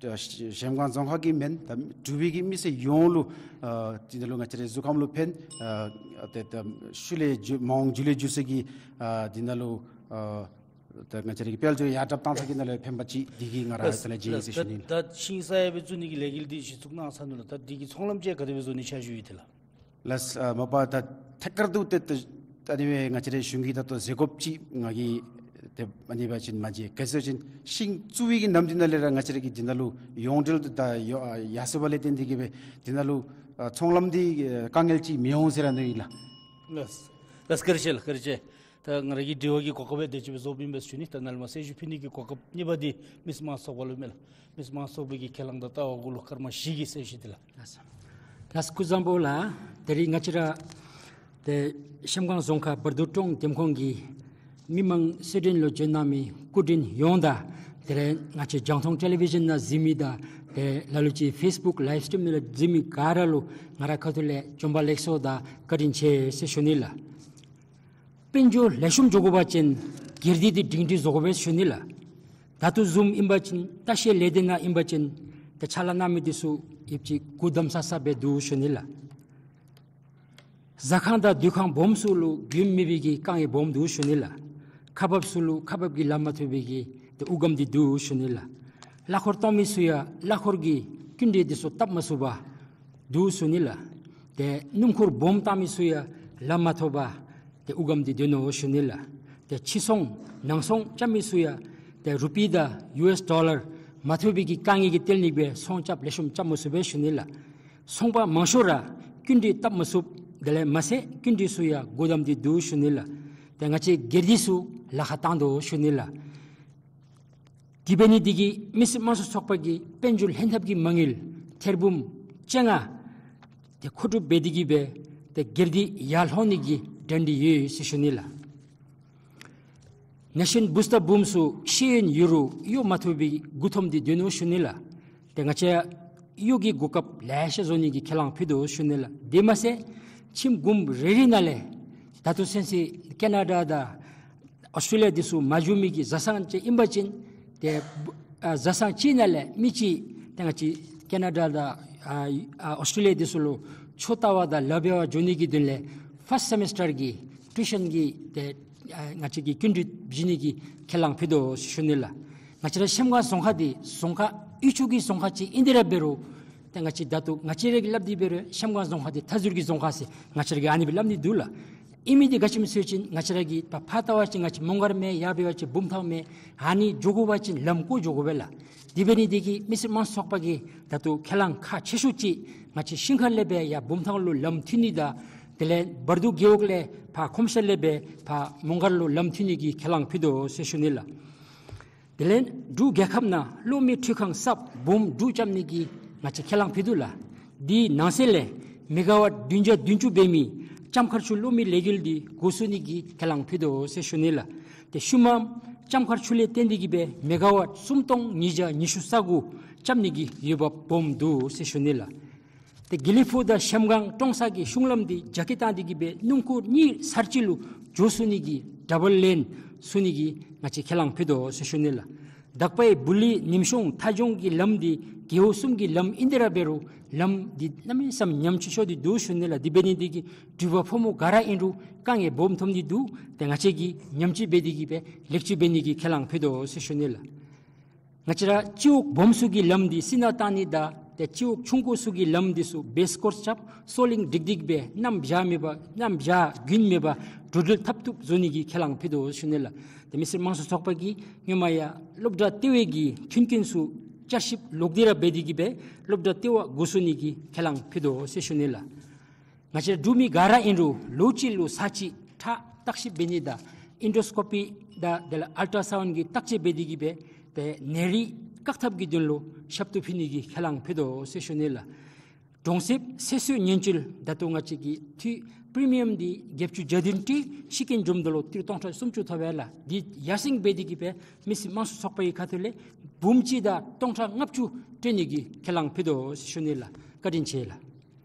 ཨ་གཞལམ་སྒང་རྫོང་ཁག་གི་མེན་ད་འབྲུག་པའི་གི་མི་སེར་ཡོངས་ལུ་ཨ་དེ་ནང་ལུ་ང་བཅས་རའི་གཟུགས་ཁམས་ལུ་ཕན་ཨ་ཏེ་ད་ཤུལ་ལས་འཇུ་མ་འོངས་རྒྱུན་ལས་འགྱོ་ས་གི་ཨ་དེ་ནང་ལུ་ཨ་ད་ང་བཅས་རའི་གི་དཔལ་འབྱོར་ཡར་དྲགཔ་བཏང་ས་གི་ནང་ལུ་ཕན་པ་ཅིག་འདི་གིས་ང་ར་ལགས་དེ་ལས་མཇལ་ཡི་ཟེར་ཞུ་ནི་ལགས། ད་ཤིང་ས་ཡ་སྦེ་བཙུགས་ནི་གི་ལས་འགུལ་འདི་གཞི་བཙུགས་གནང་ཚར་ནུག་ལགས། ད་འདི་གི་ཚོང་ལམ་ཅིག་ག་དེ་སྦེ་བཟོ་ནི་འཆར་གཞི་ཡོད་དེ་ལགས། ལགས་ཨ་མ་པ་ད་ཐད་ཀར་དུ་ཏེ་ཏེ་ད་ཨ་ནི་སྦེ་ང་བཅས་རའི་གཞུང་གིས་ད་ལྟོ་བཟོ་དགོཔ་ཅིག་ང་གིས་ཏེ་ཨ་ནི་འབད་བ་ཅིན་མ་མཇལ། ག་ཅི་ཟེར་བ་ཅིན་ཤིང་བཙུགས་པའི་གི་ནམ་དུས་ནང་ལས་ར་ང་བཅས་ར་གི་དེ་ནང་ལུ་ཡོངས་འབྲེལ་དུ་ད་ཡོ་ཨ་ཡར་སོང་བ་ལས་བརྟེན་ཏེ་གིས་སྦེ་དེ་ནང་ལུ་ཨ་ཚོང་ལམ་འདི་ཨ་དཀའ་ངལ་ཅིག་མི་འོང་ཟེར་ར་མནོ་ཡི་ལགས། ལགས་ལགས་བཀའ་དྲིན་ཆེ་ལགས། བཀའ་དྲིན་ཆེ། ད་ང་ར་གི་དྲི་བ་གི་གོ་སྐབས་དེ་ཅིག་སྦེ་རྫོགསཔ་ཨིན་པས་ཟེར་ཞུ་ནི། ད་ནཱ་ལས་མར་གསལ་ཞུ་ཕུལ་ནི་གི་གོ་སྐབས་གཉིས་པ་འདི་མི་སེར་དམངས་ཚོགས་པ་ལུ་མས་ལགས། མི་སེར་དམངས་ཚོགས་པའི་གི་ཁས་བླངས་དང་ལྟ་བ་གུ་ལུ་སྐར་མ་བཞི་གི་གསལ་ཞུ་འདི་ལགས། ལགས་སོ། ལགས་སོ་སྐུ་གཟུགས་བཟང་པོ་ལགས། ད་རིས་ང་བཅས་ར་ཏེ་གཞལམ་སྒང་རྫོང་ཁག་བར་དུ་ཀྲོང་འདེམས་ཁོངས་ཀྱི་མི་མང་གསོལ་སྟོན་ལུ་བྱོན་གནང་མི་སྐུ་མགྲོན་ཡོངས་དང་དེ་ལས་ང་བཅས་རྒྱང་མཐོང་ཊེ་ལི་བི་ཞཱན་ནང་གཟིགས་མི་དང་ཏེ་ལ་ལུ་ཅིག་ཕེསི་བུཀ་ལའིབ་སི་ཊིམ་ལུ་གཟིགས་མི་ག་ར་ལུ་ང་རའི་ཁ་ཐུག་ལས་བྱོན་པ་ལེགས་སོ་དང་བཀའ་དྲིན་ཆེ་ཟེར་ཞུ་ནི་ལགས། དཔལ་འབྱོར་ལེགས་ཤོམ་འགྱོ་དགོ་པ་ཅིན་སྒེར་སྡེ་འདི་སྒྲིང་སྒྲི་བཟོ་དགོ་པས་ཞུ་ནི་ལགས། ད་ལྟོ་བཟུམ་ཨིན་པ་ཅིན་ལྟ་བཤལ་ལས་སྡེ་ནང་ཨིན་པ་ཅིན་ཏེ་ཕྱག་ལཱ་གནང་མི་འདི་ཚུ་ཡོདཔ་ཅིག་གུ་དམ་ས་ས་སྦེ་འདུག་ཞུ་ནི་ལགས། ཟ་ཁང་དང་དུད་ཁང་སྦོམ་ཚུ་ལུ་རྒྱུན་མེད་པའི་གི་དཀའ་ངལ་སྦོམ་འདུག་ཞུ་ནི་ལགས། ཁག་འབགཔ་ཚུ་ལུ་ཁག་འབགཔ་གི་ལམ་མ་ཐོབ་པའི་གི་ཏེ་དབུགས་སྒམ་འདི་འདུག་ཞུ་ནི་ལགས། གླ་འཁོར་གཏང་མི་ཚུ་ཡང་གླ་འཁོར་གྱི་སྐྱིན་འགྲུལ་འདི་ཚུ་བཏབ་མ་ཚུགས་པར་འདུག་ཞུ་ནི་ལགས། ཏེ་སྣུམ་འཁོར་སྦོམ་གཏང་མི་ཚུ་ཡང་ལམ་མ་ཐོབ་པར་ཏེ་དབུགས་སྒམ་འདི་སྡོད་ནུག་ཞུ་ནི་ལགས། ཏེ་ཕྱི་ཚོང་ནང་ཚོང་རྐྱབ་མི་ཚུ་ཡང་ཏེ་རུ་པི་དང་ཡུ་ཨེསི་ཌོ་ལར་མ་ཐོབ་པའི་གི་དཀའ་ངལ་གྱིས་བརྟེན་ནི་སྦེ་ཚོང་རྐྱབ་ལེགས་ཤོམ་རྐྱབ་མ་ཚུགས་པས་ཞུ་ནི་ལགས། ཚོང་པ་མང་ཤོས་ར་སྐྱིན་འགྲུལ་བཏབ་མ་ཚུགས། དེ་ལས་མ་ཚད་སྐྱིན་འགྲུལ་ཚུ་ཡང་གུ་དམ་སྟེ་འདུག་ཞུ་ནི་ལགས། ཏེ་ང་བཅས་སྒེར་སྡེ་ཚུ་ལཱ་ཁག་བཏང་དོ་ཞུ་ནི་ལགས། དེ་འབད་ནི་འདི་གིས་མི་སེར་དམངས་གཙོའི་ཚོགས་པ་གིས་དཔལ་འབྱོར་ལྷན་ཐབས་ཀྱི་མ་དངུལ་ཐེར་འབུམ་བཅོ་ལྔ་ཏེ་མཁོ་སྒྲུབ་འབད་དེ་གིས་སྦེ་ཏེ་སྒེར་སྡེ་ཡར་ལྷོ་ནི་གི་གྲ་སྒྲིག་ཡོད་ཟེར་ཞུ་ནི་ལགས། ནེ་ཤན་བུསྟར་འབུམ་ཚུ་ཤེས་ཡོན་ཡོད་རུང་གཡོག་མ་ཐོབ་པའི་མགུ་འཐོམས་ཏེ་སྡོད་ནུག་ཞུ་ནི་ལགས། ང་བཅས་གཡོག་གི་གོ་སྐབས་ལེ་ཤ་བཟོ་ནི་གི་ཁས་བླངས་ཕུལ་དོ་ཟེར་ཞུ་ནི་ལགས། དེ་མ་ཚད་ཁྱིམ་གུང་རེ་རེ་ནང་ལས་ད་ལྟོ་ཚུན་ཚོད་ཁེ་ན་ཌ་དང་ཨོསི་ཊྲེ་ལི་ཡ་འདི་ཚུ་མ་འགྱོ་མི་གི་བཟའ་ཚང་ཅིག་ཨིན་པ་ཅིན་ཏེ་ཨ་བཟའ་ཚང་གཅིག་ནང་ལས་མི་གཅིག་ཏེ་ང་བཅས་ཁེ་ན་ཌ་དང་ཨ་ཨ་ཨོསི་ཊྲེ་ལི་ཡ་འདི་ཚུ་ལུ་ཆོས་ལྟ་བ་དང་ལཱ་འབད་བར་འགྱོ་ནི་གི་དོན་ལས་ཕཱསཊ་སེ་མེསི་ཊར་གྱི་ཊིའུ་ཤཱན་གྱི་ཏེ་ཨ་ང་བཅས་ཀྱིས་སྐྱིན་འགྲུལ་བྱིན་ནི་གི་ཁས་བླངས་ཕུལ་དོ་ཟེར་ཞུ་ནི་ལགས། ང་བཅས་ར་གཤམ་སྒང་རྫོང་ཁག་འདི་རྫོང་ཁག་དབུས་ཕྱོགས་ཀྱི་རྫོང་ཁག་ཅིག་ཨིན་ཏེ་ར་འབད་རུང་ཏེ་ང་བཅས་ད་ལྟོ་ང་བཅས་ར་གིས་སླབ་སྟེ་འབད་རུང་གཤམ་སྒང་རྫོང་ཁག་འདི་མཐའ་ཟུར་གྱི་རྫོང་ཁག་ཟེར་ང་བཅས་ར་གིས་ཨ་ནི་སྦེ་སླབ་ནི་འདུག་ལགས། ཨིན་མི་འདི་ག་ཅི་སྨོ་ཟེར་བ་ཅིན་ང་བཅས་ར་གི་ཕར་ཕར་ལྟ་བ་ཅིན་ང་བཅས་མོང་སྒར་མས། ཡར་འབད་བ་ཅིན་བུམ་ཐང་མས། ཨ་ནི་འགྱོ་དགོ་པ་ཅིན་ལམ་བཀོག་འགྱོ་དགོ་པས་ལགས། དེ་འབད་ནི་འདི་གིས་མི་སེར་དམངས་གཙོ་ཚོགས་པ་གིས་ད་ལྟོ་ཁས་བླངས་ཁག་ཆེ་ཤོས་ཅིག་ང་བཅས་ཤིང་མཁར་ལས་སྦེ་ཡར་བུམ་ཐང་ལུ་ལམ་མཐུད་ནི་དང་དེ་ལས་བར་དུ་རྒེད་འོག་ལས་ཕར་ཁོམ་ཤར་ལས་སྦེ་ཕར་མོང་སྒར་ལུ་ལམ་མཐུད་ནི་གི་ཁས་བླངས་ཕུལ་དོ་ཟེར་ཞུ་ནི་ལགས། དེ་ལས་འབྲུག་རྒྱལ་ཁབ་ནང་གློག་མེ་འཕྲུལ་ཁང་གསརཔ་འབུམ་དྲུག་རྐྱབ་ནི་གི་ང་བཅས་ཁས་བླངས་ཕུལ་དོ་ལགས། དེ་ནང་གསེས་ལས་མེ་ག་ཝཊ་བདུན་བརྒྱ་བདུན་ཅུ་འབད་མི་ལྕམ་མཁར་ཆུ་གློག་མེ་ལས་འགུལ་འདི་འགོ་བཙུགས་ནི་གི་ཁས་བླངས་ཕུལ་དོ་ཟེར་ཞུ་ནི་ལགས། ཏེ་ཤུལ་མམ་ལྕམ་མཁར་ཆུ་ལས་བརྟེན་ཏེ་གིས་སྦེ་མེ་ག་ཝཊ་སུམ་སྟོང་ཉིས་བརྒྱ་ཉི་ཤུ་རྩ་དགུ་རྐྱབ་ནི་གི་འོས་འབབ་སྦོམ་འདུག་ཟེར་ཞུ་ནི་ལགས། ཏེ་དགེ་ལེགས་ཕུག་དང་གཤམ་སྒང་ཀྲོང་གསར་གྱི་གཞུང་ལམ་འདི་རྒྱ་སྐྱེད་བཏང་སྟེ་གིས་སྦེ་སྣུམ་འཁོར་གཉིས་ཚར་གཅིག་ལུ་འགྱོ་ཚུགས་ནི་གི་ཌབ་བཱལ་ལེན་བཟོ་ནི་གི་ང་བཅས་ཁས་བླངས་ཕུལ་དོ་ཟེར་ཞུ་ནི་ལགས། དག་པའི་སྦུ་ལི་ཉིམ་གཤོང་ཐ་ལྗོངས་ཀྱི་ལམ་འདི་རྒེད་འོག་གསུམ་གྱི་ལམ་ཨིན་ཏེ་ར་འབད་རུང་ལམ་འདི་གནམ་མེད་ས་མེད་ཉམས་བཅོས་ཤོར་ཏེ་འདུག་ཟེར་ཞུ་ནི་ལགས། དེ་འབད་ནི་འདི་གིས་འབྲུག་པ་ཕོ་མོ་ག་ར་ཨིན་རུང་དཀའ་ངལ་སྦོམ་ཐོབ་ནི་འདུག། ཏེ་ང་བཅས་ཀྱིས་ཉམས་བཅོས་འབད་དེ་གིས་སྦེ་ལེགས་བཅོས་འབད་ནི་གི་ཁས་བླངས་ཕུལ་དོ་ཟེར་ཞུ་ནི་ལགས། ང་བཅས་ར་སྤྱི་འོག་སྦོམ་ཚུ་གི་ལམ་འདི་སི་ནཱ་བཏང་ནི་དང་ཏེ་སྤྱི་འོག་ཆུང་ཀུ་ཚུ་གི་ལམ་འདི་ཚུ་བེསི་ཀོརསི་རྐྱབ་སོ་ལིང་སྒྲིག་སྒྲིག་སྦེ་གནམ་བྱཱར་མེད་པར་གནམ་བྱཱར་དགུན་མེད་པར་འགྲོ་འགྲུལ་འཐབ་ཐུབ་བཟོ་ནི་གི་ཁས་བླངས་ཕུལ་དོ་ཟེར་ཞུ་ནི་ལགས། ཏེ་མི་སེར་དམངས་གཙོ་ཚོགས་པ་གིས་སྔོན་མ་ཡང་སློབ་གྲྭ་ལྟེ་བའི་གི་མཐུན་རྐྱེན་ཚུ་བསྐྱར་ཞིབ་ལོག་སྟེ་ར་འབད་དེ་གིས་སྦེ་སློབ་གྲྭ་ལྟེ་བ་འགོ་བཙུགས་ནི་གི་ཁས་བླངས་ཕུལ་དོ་ཟེར་ཞུ་ནི་ལགས། ང་བཅས་འབྲུག་མི་ག་ར་ཨིན་རུང་ལོ་གཅིག་ལུ་ཚར་གཅིག་ཁྲག་བརྟག་ཞིབ་འབད་ནི་དང་ཨིན་ཌོ་སི་ཀོ་པི་དང་དེ་ལས་ཨལ་ཊ་སའུནཌ་གི་བརྟག་དཔྱད་འབད་དེ་གིས་སྦེ་ཏེ་ནད་རིགས་བཀག་ཐབས་ཀྱི་དོན་ལུ་ཞབས་ཏོག་ཕུལ་ནི་གི་ཁས་བླངས་ཕུལ་དོ་ཟེར་ཞུ་ནི་ལགས། གྲོང་གསེབ་ཚེ་སྲོག་ཉེན་བཅོལ་ད་ལྟོ་ང་བཅས་ཀྱི་འཐུས་པི་རི་མི་ཡམ་འདི་བརྒྱད་ཅུ་གྱ་བདུན་སྤྲོད་ཤི་རྐྱེན་འབྱུངམ་ད་ལུ་ཏི་རུ་སྟོང་ཕྲག་སུམ་ཅུ་ཐོབ་པས་ལགས། འདི་ཡར་སེང་འབད་དེ་གིས་སྦེ་མི་སེར་དམངས་གཙོ་ཚོགས་པ་གི་ཁ་ཐུག་ལས་འབུམ་གཅིག་དང་སྟོང་ཕྲག་ལྔ་བཅུ་སྤྲོད་ནི་གི་ཁས་བླངས་ཕུལ་དོ་ཟེར་ཞུ་ནི་ལགས། བཀའ་དྲིན་ཆེ་ལགས།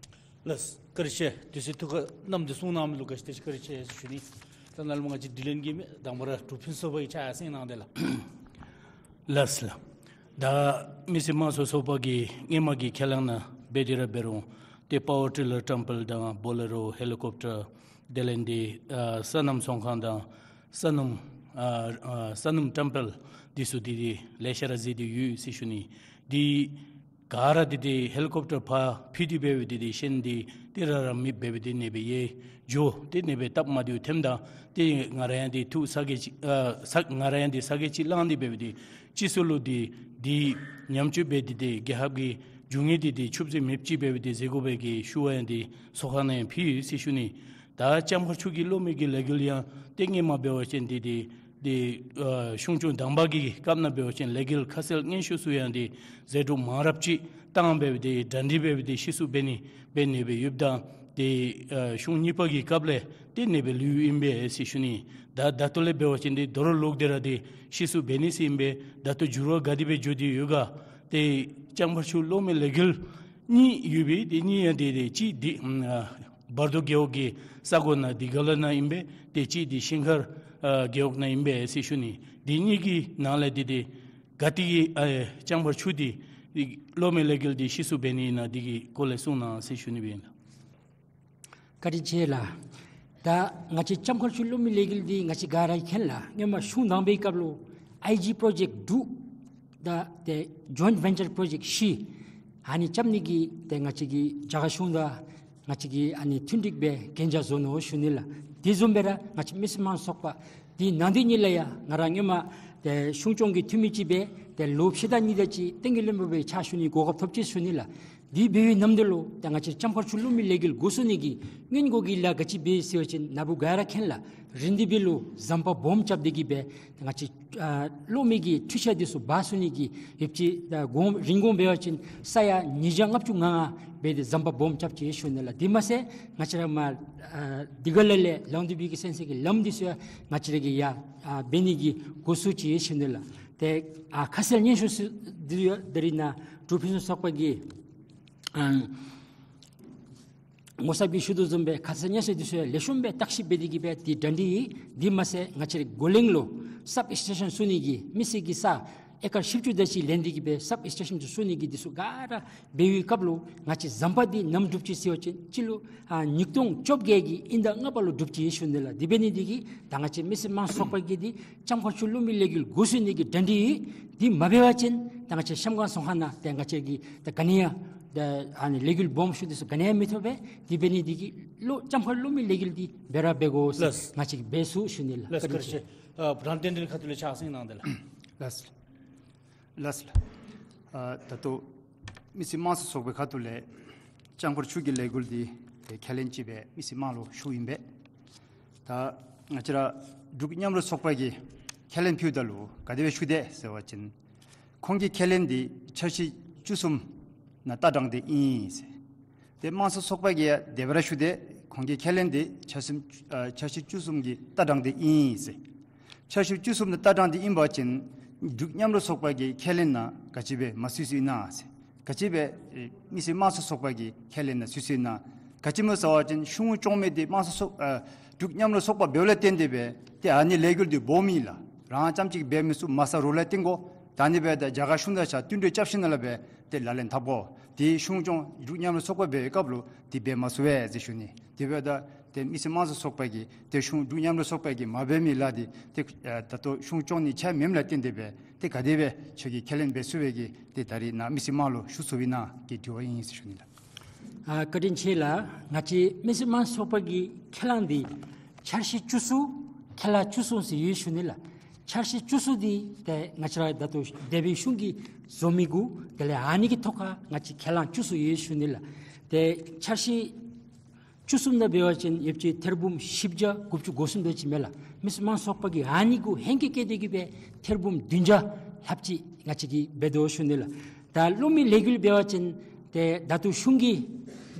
ལགས་སོ། བཀའ་དྲིན་ཆེ། དུས་ཚོད་ཐུགས་ཁར་བསྣམས་ཏེ་གསུང་གནང་མི་ལུ་བཀའ་དྲིན་ཆེ། བཀའ་དྲིན་ཆེ་ཟེར་ཞུ་ནི། ད་ནཱ་ལུ་ང་བཅས་དྲི་ལན་གྱི་མི་དང་པ་ར་འབྲུག་ཕུན་ཚོགས་པ་གིས་ཕྱག་གསེང་གནང་སྟེ་ལགས། ལགས་སོ་ལགས། ད་མི་སེར་དམངས་གཙོ་ཚོགས་པ་གིས་སྔོན་མ་གི་ཁས་བླངས་ནང་འབད་དེ་ར་འབད་རུང་ཏེ་པ་ཝར་ཊི་ལར་ཊམ་པལ་དང་བོ་ལེ་རོ་ཧེ་ལི་ཀོབ་ཊར་དེ་ལས་འདི་ཨ་སོ་ནམ་ཚོང་ཁང་དང་སོ་ནམ་ཨ་ཨ་སོ་ནམ་ཊམ་པལ་འདི་ཚུ་འདི་འདི་ལེ་ཤ་ར་བཟོ་སྟེ་ཡོད་ཟེར་ཞུ་ནི། འདི་ག་ར་འདི་འདི་ཧེ་ལི་ཀོབ་ཊར་ཕར་ཕུད་དེ་འབད་བའི་འདི་འདི་ཤིང་འདི་ཏེ་ར་ར་མེདཔ་འབད་བའི་འདི་ཨ་ནི་སྦེ་ཡལ་འགྱོ། ཏེ་ཨ་ནི་སྦེ་སྟབས་མ་བདེཝ་ཐོནམ་ད་ཏེ་ང་ར་ཡང་འདི་ཐུགས་ཚ་གྱང་ཅིག་ཨ་ཚ་ང་ར་ཡང་འདི་ཚ་གྱང་ཅིག་ལང་སྟེ་འབད་བའི་འདི་སྤྱི་ཚོགས་ལུ་འདི་འདི་ཉམས་བཅོས་འབད་དེ་འདི་རྒྱལ་ཁབ་ཀྱི་རྒྱུ་དངོས་འདི་འདི་ཕྱུགཔོ་ཅིག་མེདཔ་ཅིག་འབད་བའི་འདི་བཟོ་དགོ་པའི་གི་ཞུ་བ་ཡང་འདི་ཚོགས་ཁང་ནང་ཡང་ཕུལ་ཡི་ཟེར་ཞུ་ནི། ད་ལྕམ་མཁར་ཆུ་གི་གློག་མེ་གི་ལས་འགུལ་ཡང་ཏེ་སྔོན་མ་འབད་བ་ཅིན་འདི་འདི་འདི་ཨ་གཞུང་སྐྱོང་དང་པ་གི་སྐབས་ནང་འབད་བ་ཅིན་ལས་འགུལ་ཁ་གསལ་སྙན་ཞུ་ཚུ་ཡང་འདི་ཟད་འགྲོ་མང་རབས་ཅིག་བཏང་འབད་བའི་འདི་གྲ་སྒྲིག་འབད་བའི་འདི་ཤེས་ཚུགས་འབད་ནི་འབད་ནི་སྦེ་ཡོདཔ་ད་འདི་ཨ་གཞུང་གཉིས་པ་གི་སྐབས་ལས་ཏེ་ཨ་ནི་སྦེ་ལུས་ཨིན་པས་ཟེར་ཞུ་ནི། ད་ད་ལྟོ་ལས་འབད་བ་ཅིན་འདི་དོ་རུང་ལོག་སྟེ་ར་འདི་ཤེས་ཚུགས་འབད་ནི་ཟེར་ཨིན་པས། ད་ལྟོ་འགྱུར་བ་ག་དེ་སྦེ་འགྱོ་སྟེ་ཡོད་ག། ཏེ་ལྕམ་མཁར་ཆུ་གློག་མེ་ལས་འགུལ་གཉིས་ཡོད་པས། ཏེ་གཉིས་ཡང་འདི་འདི་གཅིག་འདི་ཨ་བར་དོ་རྒེད་འོག་གི་ས་གོ་ནང་འདི་ག་ལ་ནང་ཨིན་པས། ཏེ་གཅིག་འདི་ཤིང་མཁར་ཨ་རྒེད་འོག་ནང་ཨིན་པས་ཟེར་ཞུ་ནི། འདི་གཉིས་ཀྱི་ནང་ལས་འདི་འདི་ག་ཏེ་གི་ཨ་ལྕམ་མཁར་ཆུ་འདི་འདི་གློག་མེ་ལས་འགུལ་འདི་ཤེས་ཚུགས་འབད་ནི་ཨིན་ན་འདི་གི་སྐོར་ལས་གསུང་གནང་ཟེར་ཞུ་ནི་སྦེ་ཨིན་ལགས། བཀའ་དྲིན་ཆེ་ལགས། ད་ང་བཅས་ལྕམ་མཁར་ཆུ་གློག་མེ་ལས་འགུལ་འདི་ང་བཅས་ག་ར་མཁྱེན་ལགས། སྔོན་མ་གཞུང་དང་པའི་སྐབས་ལུ་ཨའི་ཇི་པྲོ་ཇེཀཊ་དྲུག་དང་ཏེ་ཇོའིནཊ་ཝེན་ཅར་པྲོ་ཇེཀཊ་བཞི་ཨ་ནི་རྐྱབ་ནི་གི་ཏེ་ང་བཅས་ཀྱི་རྒྱ་གར་གཞུང་དང་ང་བཅས་ཀྱིས་ཨ་ནི་མཐུན་འགྲིག་སྦེ་གན་རྒྱ་བཟོ་ནུག་ཞུ་ནི་ལགས། དེ་བཟུམ་སྦེ་ར་ང་བཅས་མི་སེར་དམངས་ཚོགས་པ་འདི་ནང་འདི་གཉིས་ལུ་ཡང་ང་ར་སྔོན་མ་ཏེ་གཞུང་སྐྱོང་གི་འཐུས་མི་ཅིག་སྦེ་ཏེ་ལོ་ཕྱེད་དང་གཉིས་དེ་ཅིག་བསྟན་རྒྱས་བློན་པོ་སྦེ་ཕྱག་ཞུ་ནི་གོ་སྐབས་ཐོབ་ཅི་ཞུ་ནི་ལགས། དེ་འབད་བའི་ནམ་དུས་ལུ་ད་ང་བཅས་ལྕམ་མཁར་ཆུ་གློག་མེ་ལས་འགུལ་འགོ་བཙུགས་ནི་གི་སྔོན་འགོ་གི་ལཱ་ག་ཅི་འབད་ཟེར་བ་ཅིན་ནཱ་བུ་ག་ར་མཁྱེན་ལགས། རིན་དི་བི་ལུ་ཟམ་པ་སྦོམ་རྐྱབ་སྟེ་གིས་སྦེ་ང་བཅས་ཨ་གློག་མེ་གི་འཕྲུལ་ཆས་འདི་ཚུ་འབག་ཚུགས་ནི་གི་ཡོདཔ་ཅིག་ད་གོང་རིན་གོང་འབད་བ་ཅིན་ས་ཡ་ཉིས་བརྒྱ་ལྔ་བཅུ་ང་ལྔ་འབད་དེ་ཟམ་པ་སྦོམ་རྐྱབ་ཅི་ཞུ་ནི་ལགས། དེ་མ་ཚད་ང་བཅས་ར་མར་ཨ་དི་ག་ལ་ལས་ལང་དུ་བི་གི་སེམས་སི་གི་ལམ་འདི་ཚུ་ཡང་ང་བཅས་ར་གིས་ཡར་ཨ་འབད་ནི་གི་འགོ་བཙུགས་ཅི་ཞུ་ནི་ལགས། ཏེ་ཨ་ཁ་གསལ་སྙན་ཞུ་ཟེར་འདི་ཡང་ད་རིས་ནཱ་འབྲུག་ཕུན་སུམ་ཚོགས་པ་གི་ཨ་ངོ་ཚབ་ཀྱིས་ཞུ་དོ་བཟུམ་སྦེ་ཁ་གསལ་སྙན་ཞུ་འདི་ཚུ་ཡང་ལེགས་ཤོམ་སྦེ་བརྟག་ཞིབ་འབད་དེ་གིས་སྦེ་འདི་གྲ་སྒྲིག་ཡོད། འདི་མ་ཚད་ང་བཅས་རའི་གོ་གླིང་ལུ་སབ་སི་ཊེ་ཤཱན་བཙུགས་ནི་གི་མི་སེར་གྱི་ས་ཨེ་ཀར་བཞི་བཅུ་དེ་ཅིག་ལེན་ཏེ་གིས་སྦེ་སབ་སི་ཊེ་ཤཱན་འདི་བཙུགས་ནི་གི་འདི་ཚུ་ག་ར་འབད་བའི་སྐབས་ལུ་ང་བཅས་ཟམ་པ་འདི་ནམ་འགྲུབ་ཅི་ཟེར་བ་ཅིན་སྤྱི་ལོ་ཨ་ཉིས་སྟོང་བཅོ་བརྒྱད་ཀྱི་དབྱིན་ཟླ་ལྔ་པ་ལུ་འགྲུབ་ཅི་ཞུ་ནི་ལགས། དེ་འབད་ནི་འདི་གིས་ད་ང་བཅས་མི་སེར་དམངས་གཙོ་ཚོགས་པ་གིས་འདི་ལྕམ་མཁར་ཆུ་གློག་མེ་ལས་འགུལ་འགོ་བཙུགས་ནི་གི་གྲ་སྒྲིག་ཡོད། འདི་མ་འབད་བ་ཅིན་ད་ང་བཅས་གཤམ་སྒང་རྫོང་ཁག་ནང་ཏེ་ང་བཅས་ཀྱི་ད་ག་ནི་ཡང་ད་ཨ་ནི་ལས་འགུལ་སྦོམ་ཤོས་འདི་ཚུ་ག་ནི་ཡང་མི་ཐོབ་པས། དེ་འབད་ནི་འདི་གིས་གློག་ལྕམ་མཁར་གློག་མེ་ལས་འགུལ་འདི་འབད་ར་འབད་དགོ་ཟེར་ལགས། ང་བཅས་ཀྱིས་འབད་ཚུགས་ཞུ་ནི་ལགས། ལགས། བཀའ་དྲིན་ཆེ། ཨ་རང་བདེན་ལྷན་ཁག་ཁ་ཐུག་ལས་ཕྱག་སེང་གནང་དེ་ལགས། ལགས། ལགས་ལགས། ཨ་ད་ལྟོ་མི་སེར་དམངས་གཙོ་ཚོགས་པའི་ཁ་ཐུག་ལས་ལྕམ་མཁར་ཆུ་གི་ལས་འགུལ་འདི་ཏེ་ཁས་ལེན་ཅིག་སྦེ་མི་སེར་དམངས་ལུ་ཞུཝ་ཨིན་པས། ད་ང་བཅས་ར་འབྲུག་མཉམ་རུབ་ཚོགས་པ་གིས་ཁས་ལེན་ཕུལཝ་ད་ལུ་ག་དེ་སྦེ་ཞུ་དེས་ཟེར་བ་ཅིན་ཁོང་གི་ཁས་ལེན་འདི་འཆར་གཞི་བཅུ་གསུམ་ནང་ལྟ་སྟངས་འདི་ཨིན་ཟེར། ཏེ་དམངས་གཙོ་ཚོགས་པ་གིས་ཡང་དེ་སྦེ་ར་ཞུ་དེས། ཁོང་གི་ཁས་ལེན་འདི་འཆར་གཞི་ཨ་འཆར་གཞི་བཅུ་གསུམ་གྱི་ལྟ་སྟངས་འདི་ཨིན་ཟེར། འཆར་གཞི་བཅུ་གསུམ་ནང་ལྟ་སྟངས་འདི་ཨིན་པ་ཅིན་འབྲུག་མཉམ་རུབ་ཚོགས་པ་གི་ཁས་ལེན་ནང་ག་ཅི་སྦེ་མ་ཚུད་ཚུདཔ་ཨིན་ན་ཟེར། ག་ཅི་སྦེ་ཨེ་མི་སེར་དམངས་གཙོ་ཚོགས་པ་གི་ཁས་ལེན་ནང་ཚུད་ཚུདཔ་ཨིན་ན། ག་ཅི་སྨོ་ཟེར་བ་ཅིན་གཞུང་སྐྱོང་མི་འདི་དམངས་གཙོ་ཚོགས་ཨ་འབྲུག་མཉམ་རུབ་ཚོགས་པ་འབདཝ་ལས་བརྟེན་ཏེ་སྦེ་ཏེ་ཨ་ནི་ལས་འགུལ་འདི་སྦོམ་ཨིན་ལགས། རང་རྐྱངམ་གཅིག་འབད་མི་ཚུགས། མ་ས་རོགས་ལས་བརྟེན་དགོ། ད་ཨ་ནི་འབདཝ་ད་རྒྱ་གར་གཞུང་དང་གཅིག་ཁར་མཐུན་གྲོས་རྐྱབ་ཞིནམ་ལས་སྦེ་ཏེ་ལག་ལེན་འཐབ་དགོ། ཏེ་གཞུང་སྐྱོང་འབྲུག་མཉམ་རུབ་ཚོགས་པ་འབད་བའི་སྐབས་ལུ་ཏེ་འབད་མ་ཚུགས་པས་ཟེར་ཞུ་ནི། དེ་འབདཝ་ད་ཏེ་མི་སེར་དམངས་གཙོ་ཚོགས་པ་གིས་ཏེ་གཞུང་འབྲུག་མཉམ་རུབ་ཚོགས་པ་གིས་མ་འབད་མི་ལཱ་འདི་ཏེ་ཨ་ད་ལྟོ་གཞུང་སྐྱོང་ནི་ཁྱོད་མེནམ་ལས་བརྟེན་ཏེ་སྦེ་ཏེ་ག་དེ་སྦེ་ཁྱོད་ཀྱིས་ཁས་ལེན་འབད་ཚུགས་པས་གི་ཏེ་ད་རིས་ནཱ་མི་སེར་དམངས་ལུ་ཞུ་ཚུགསཔ་ཨིན་ན་གི་དྲི་བ་ཨིན་ཟེར་ཞུ་ནི་ལགས། ཨ་བཀའ་དྲིན་ཆེ་ལགས། ང་བཅས་མི་སེར་དམངས་གཙོ་ཚོགས་པ་གི་ཁས་བླངས་འདི་འཆར་གཞི་བཅུ་གསུམ་ཁས་བླངས་བཅུ་གསུམ་ཟེར་ཡོད་ཞུ་ནི་ལགས། འཆར་གཞི་བཅུ་གསུམ་འདི་ཏེ་ང་བཅས་ར་ད་ལྟོ་འདས་པའི་གཞུང་གིས་བཟོ་མི་གུ་དེ་ལས་ཨ་ནི་གི་ཐོག་ཁར་ང་བཅས་ཁས་བླངས་བཅུ་གསུམ་ཡོད་ཞུ་ནི་ལགས། ཏེ་འཆར་གཞི་བཅུ་གསུམ་ནང་འབད་བ་ཅིན་ཡོདཔ་ཅིག་ཐེར་འབུམ་བཞི་བརྒྱ་དགུ་བཅུ་གོ་གསུམ་དེ་ཅིག་མས་ལགས། མི་སེར་དམངས་གཙོ་ཚོགས་པ་གིས་ཨ་ནི་གུ་ཧེང་སྐལ་བཀལ་ཏེ་གིས་སྦེ་ཐེར་འབུམ་བདུན་བརྒྱ་ལྷགཔ་ཅིག་ང་བཅས་ཀྱིས་འབད་དོ་ཞུ་ནི་ལགས། ད་གློག་མེ་ལས་འགུལ་འབད་བ་ཅིན་ཏེ་ད་ལྟོ་གཞུང་གིས་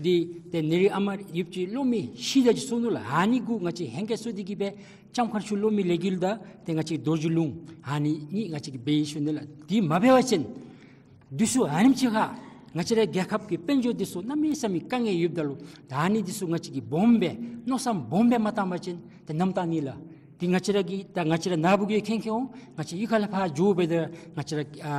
འདི་ཏེ་ནེ་རི་ཨ་མར་ཡོདཔ་ཅིག་གློག་མེ་གཞི་དེ་ཅིག་བཙུགས་ནུག་ལགས། ཨ་ནི་གུ་ང་བཅས་ཧེང་སྐལ་བཙུགས་ཏེ་གིས་སྦེ་ལྕམ་མཁར་ཆུ་གློག་མེ་ལས་འགུལ་དང་ཏེ་ང་བཅས་རྡོ་རྗེ་ལུང་ཨ་ནི་གཉིས་ང་བཅས་ཀྱིས་འབད་ཡི་ཞུ་ནི་ལགས། འདི་མ་འབད་བ་ཅིན་དུས་ཚོད་ཨ་ནེམ་ཅིག་ཁར་ང་བཅས་རའི་རྒྱལ་ཁབ་ཀྱི་དཔལ་འབྱོར་འདི་ཚུ་གནམ་མེད་ས་མེད་དཀའ་ངལ་ཡོདཔ་ད་ལུ་ད་ཨ་ནི་འདི་ཚུ་ང་བཅས་ཀྱིས་སྦོམ་སྦེ་མནོ་བསམ་སྦོམ་སྦེ་མ་བཏང་པ་ཅིན་ཏེ་ནམ་བཏང་ནི་ལགས། འདི་ང་བཅས་ར་གི་ད་ང་བཅས་ར་ནཱ་བུ་གི་མཁྱེན་མཁྱེན་འོང་། ང་བཅས་གཡུས་ཁ་ལས་ཕར་འགྱོ་སྦེ་ད་ང་བཅས་ར་ཨ་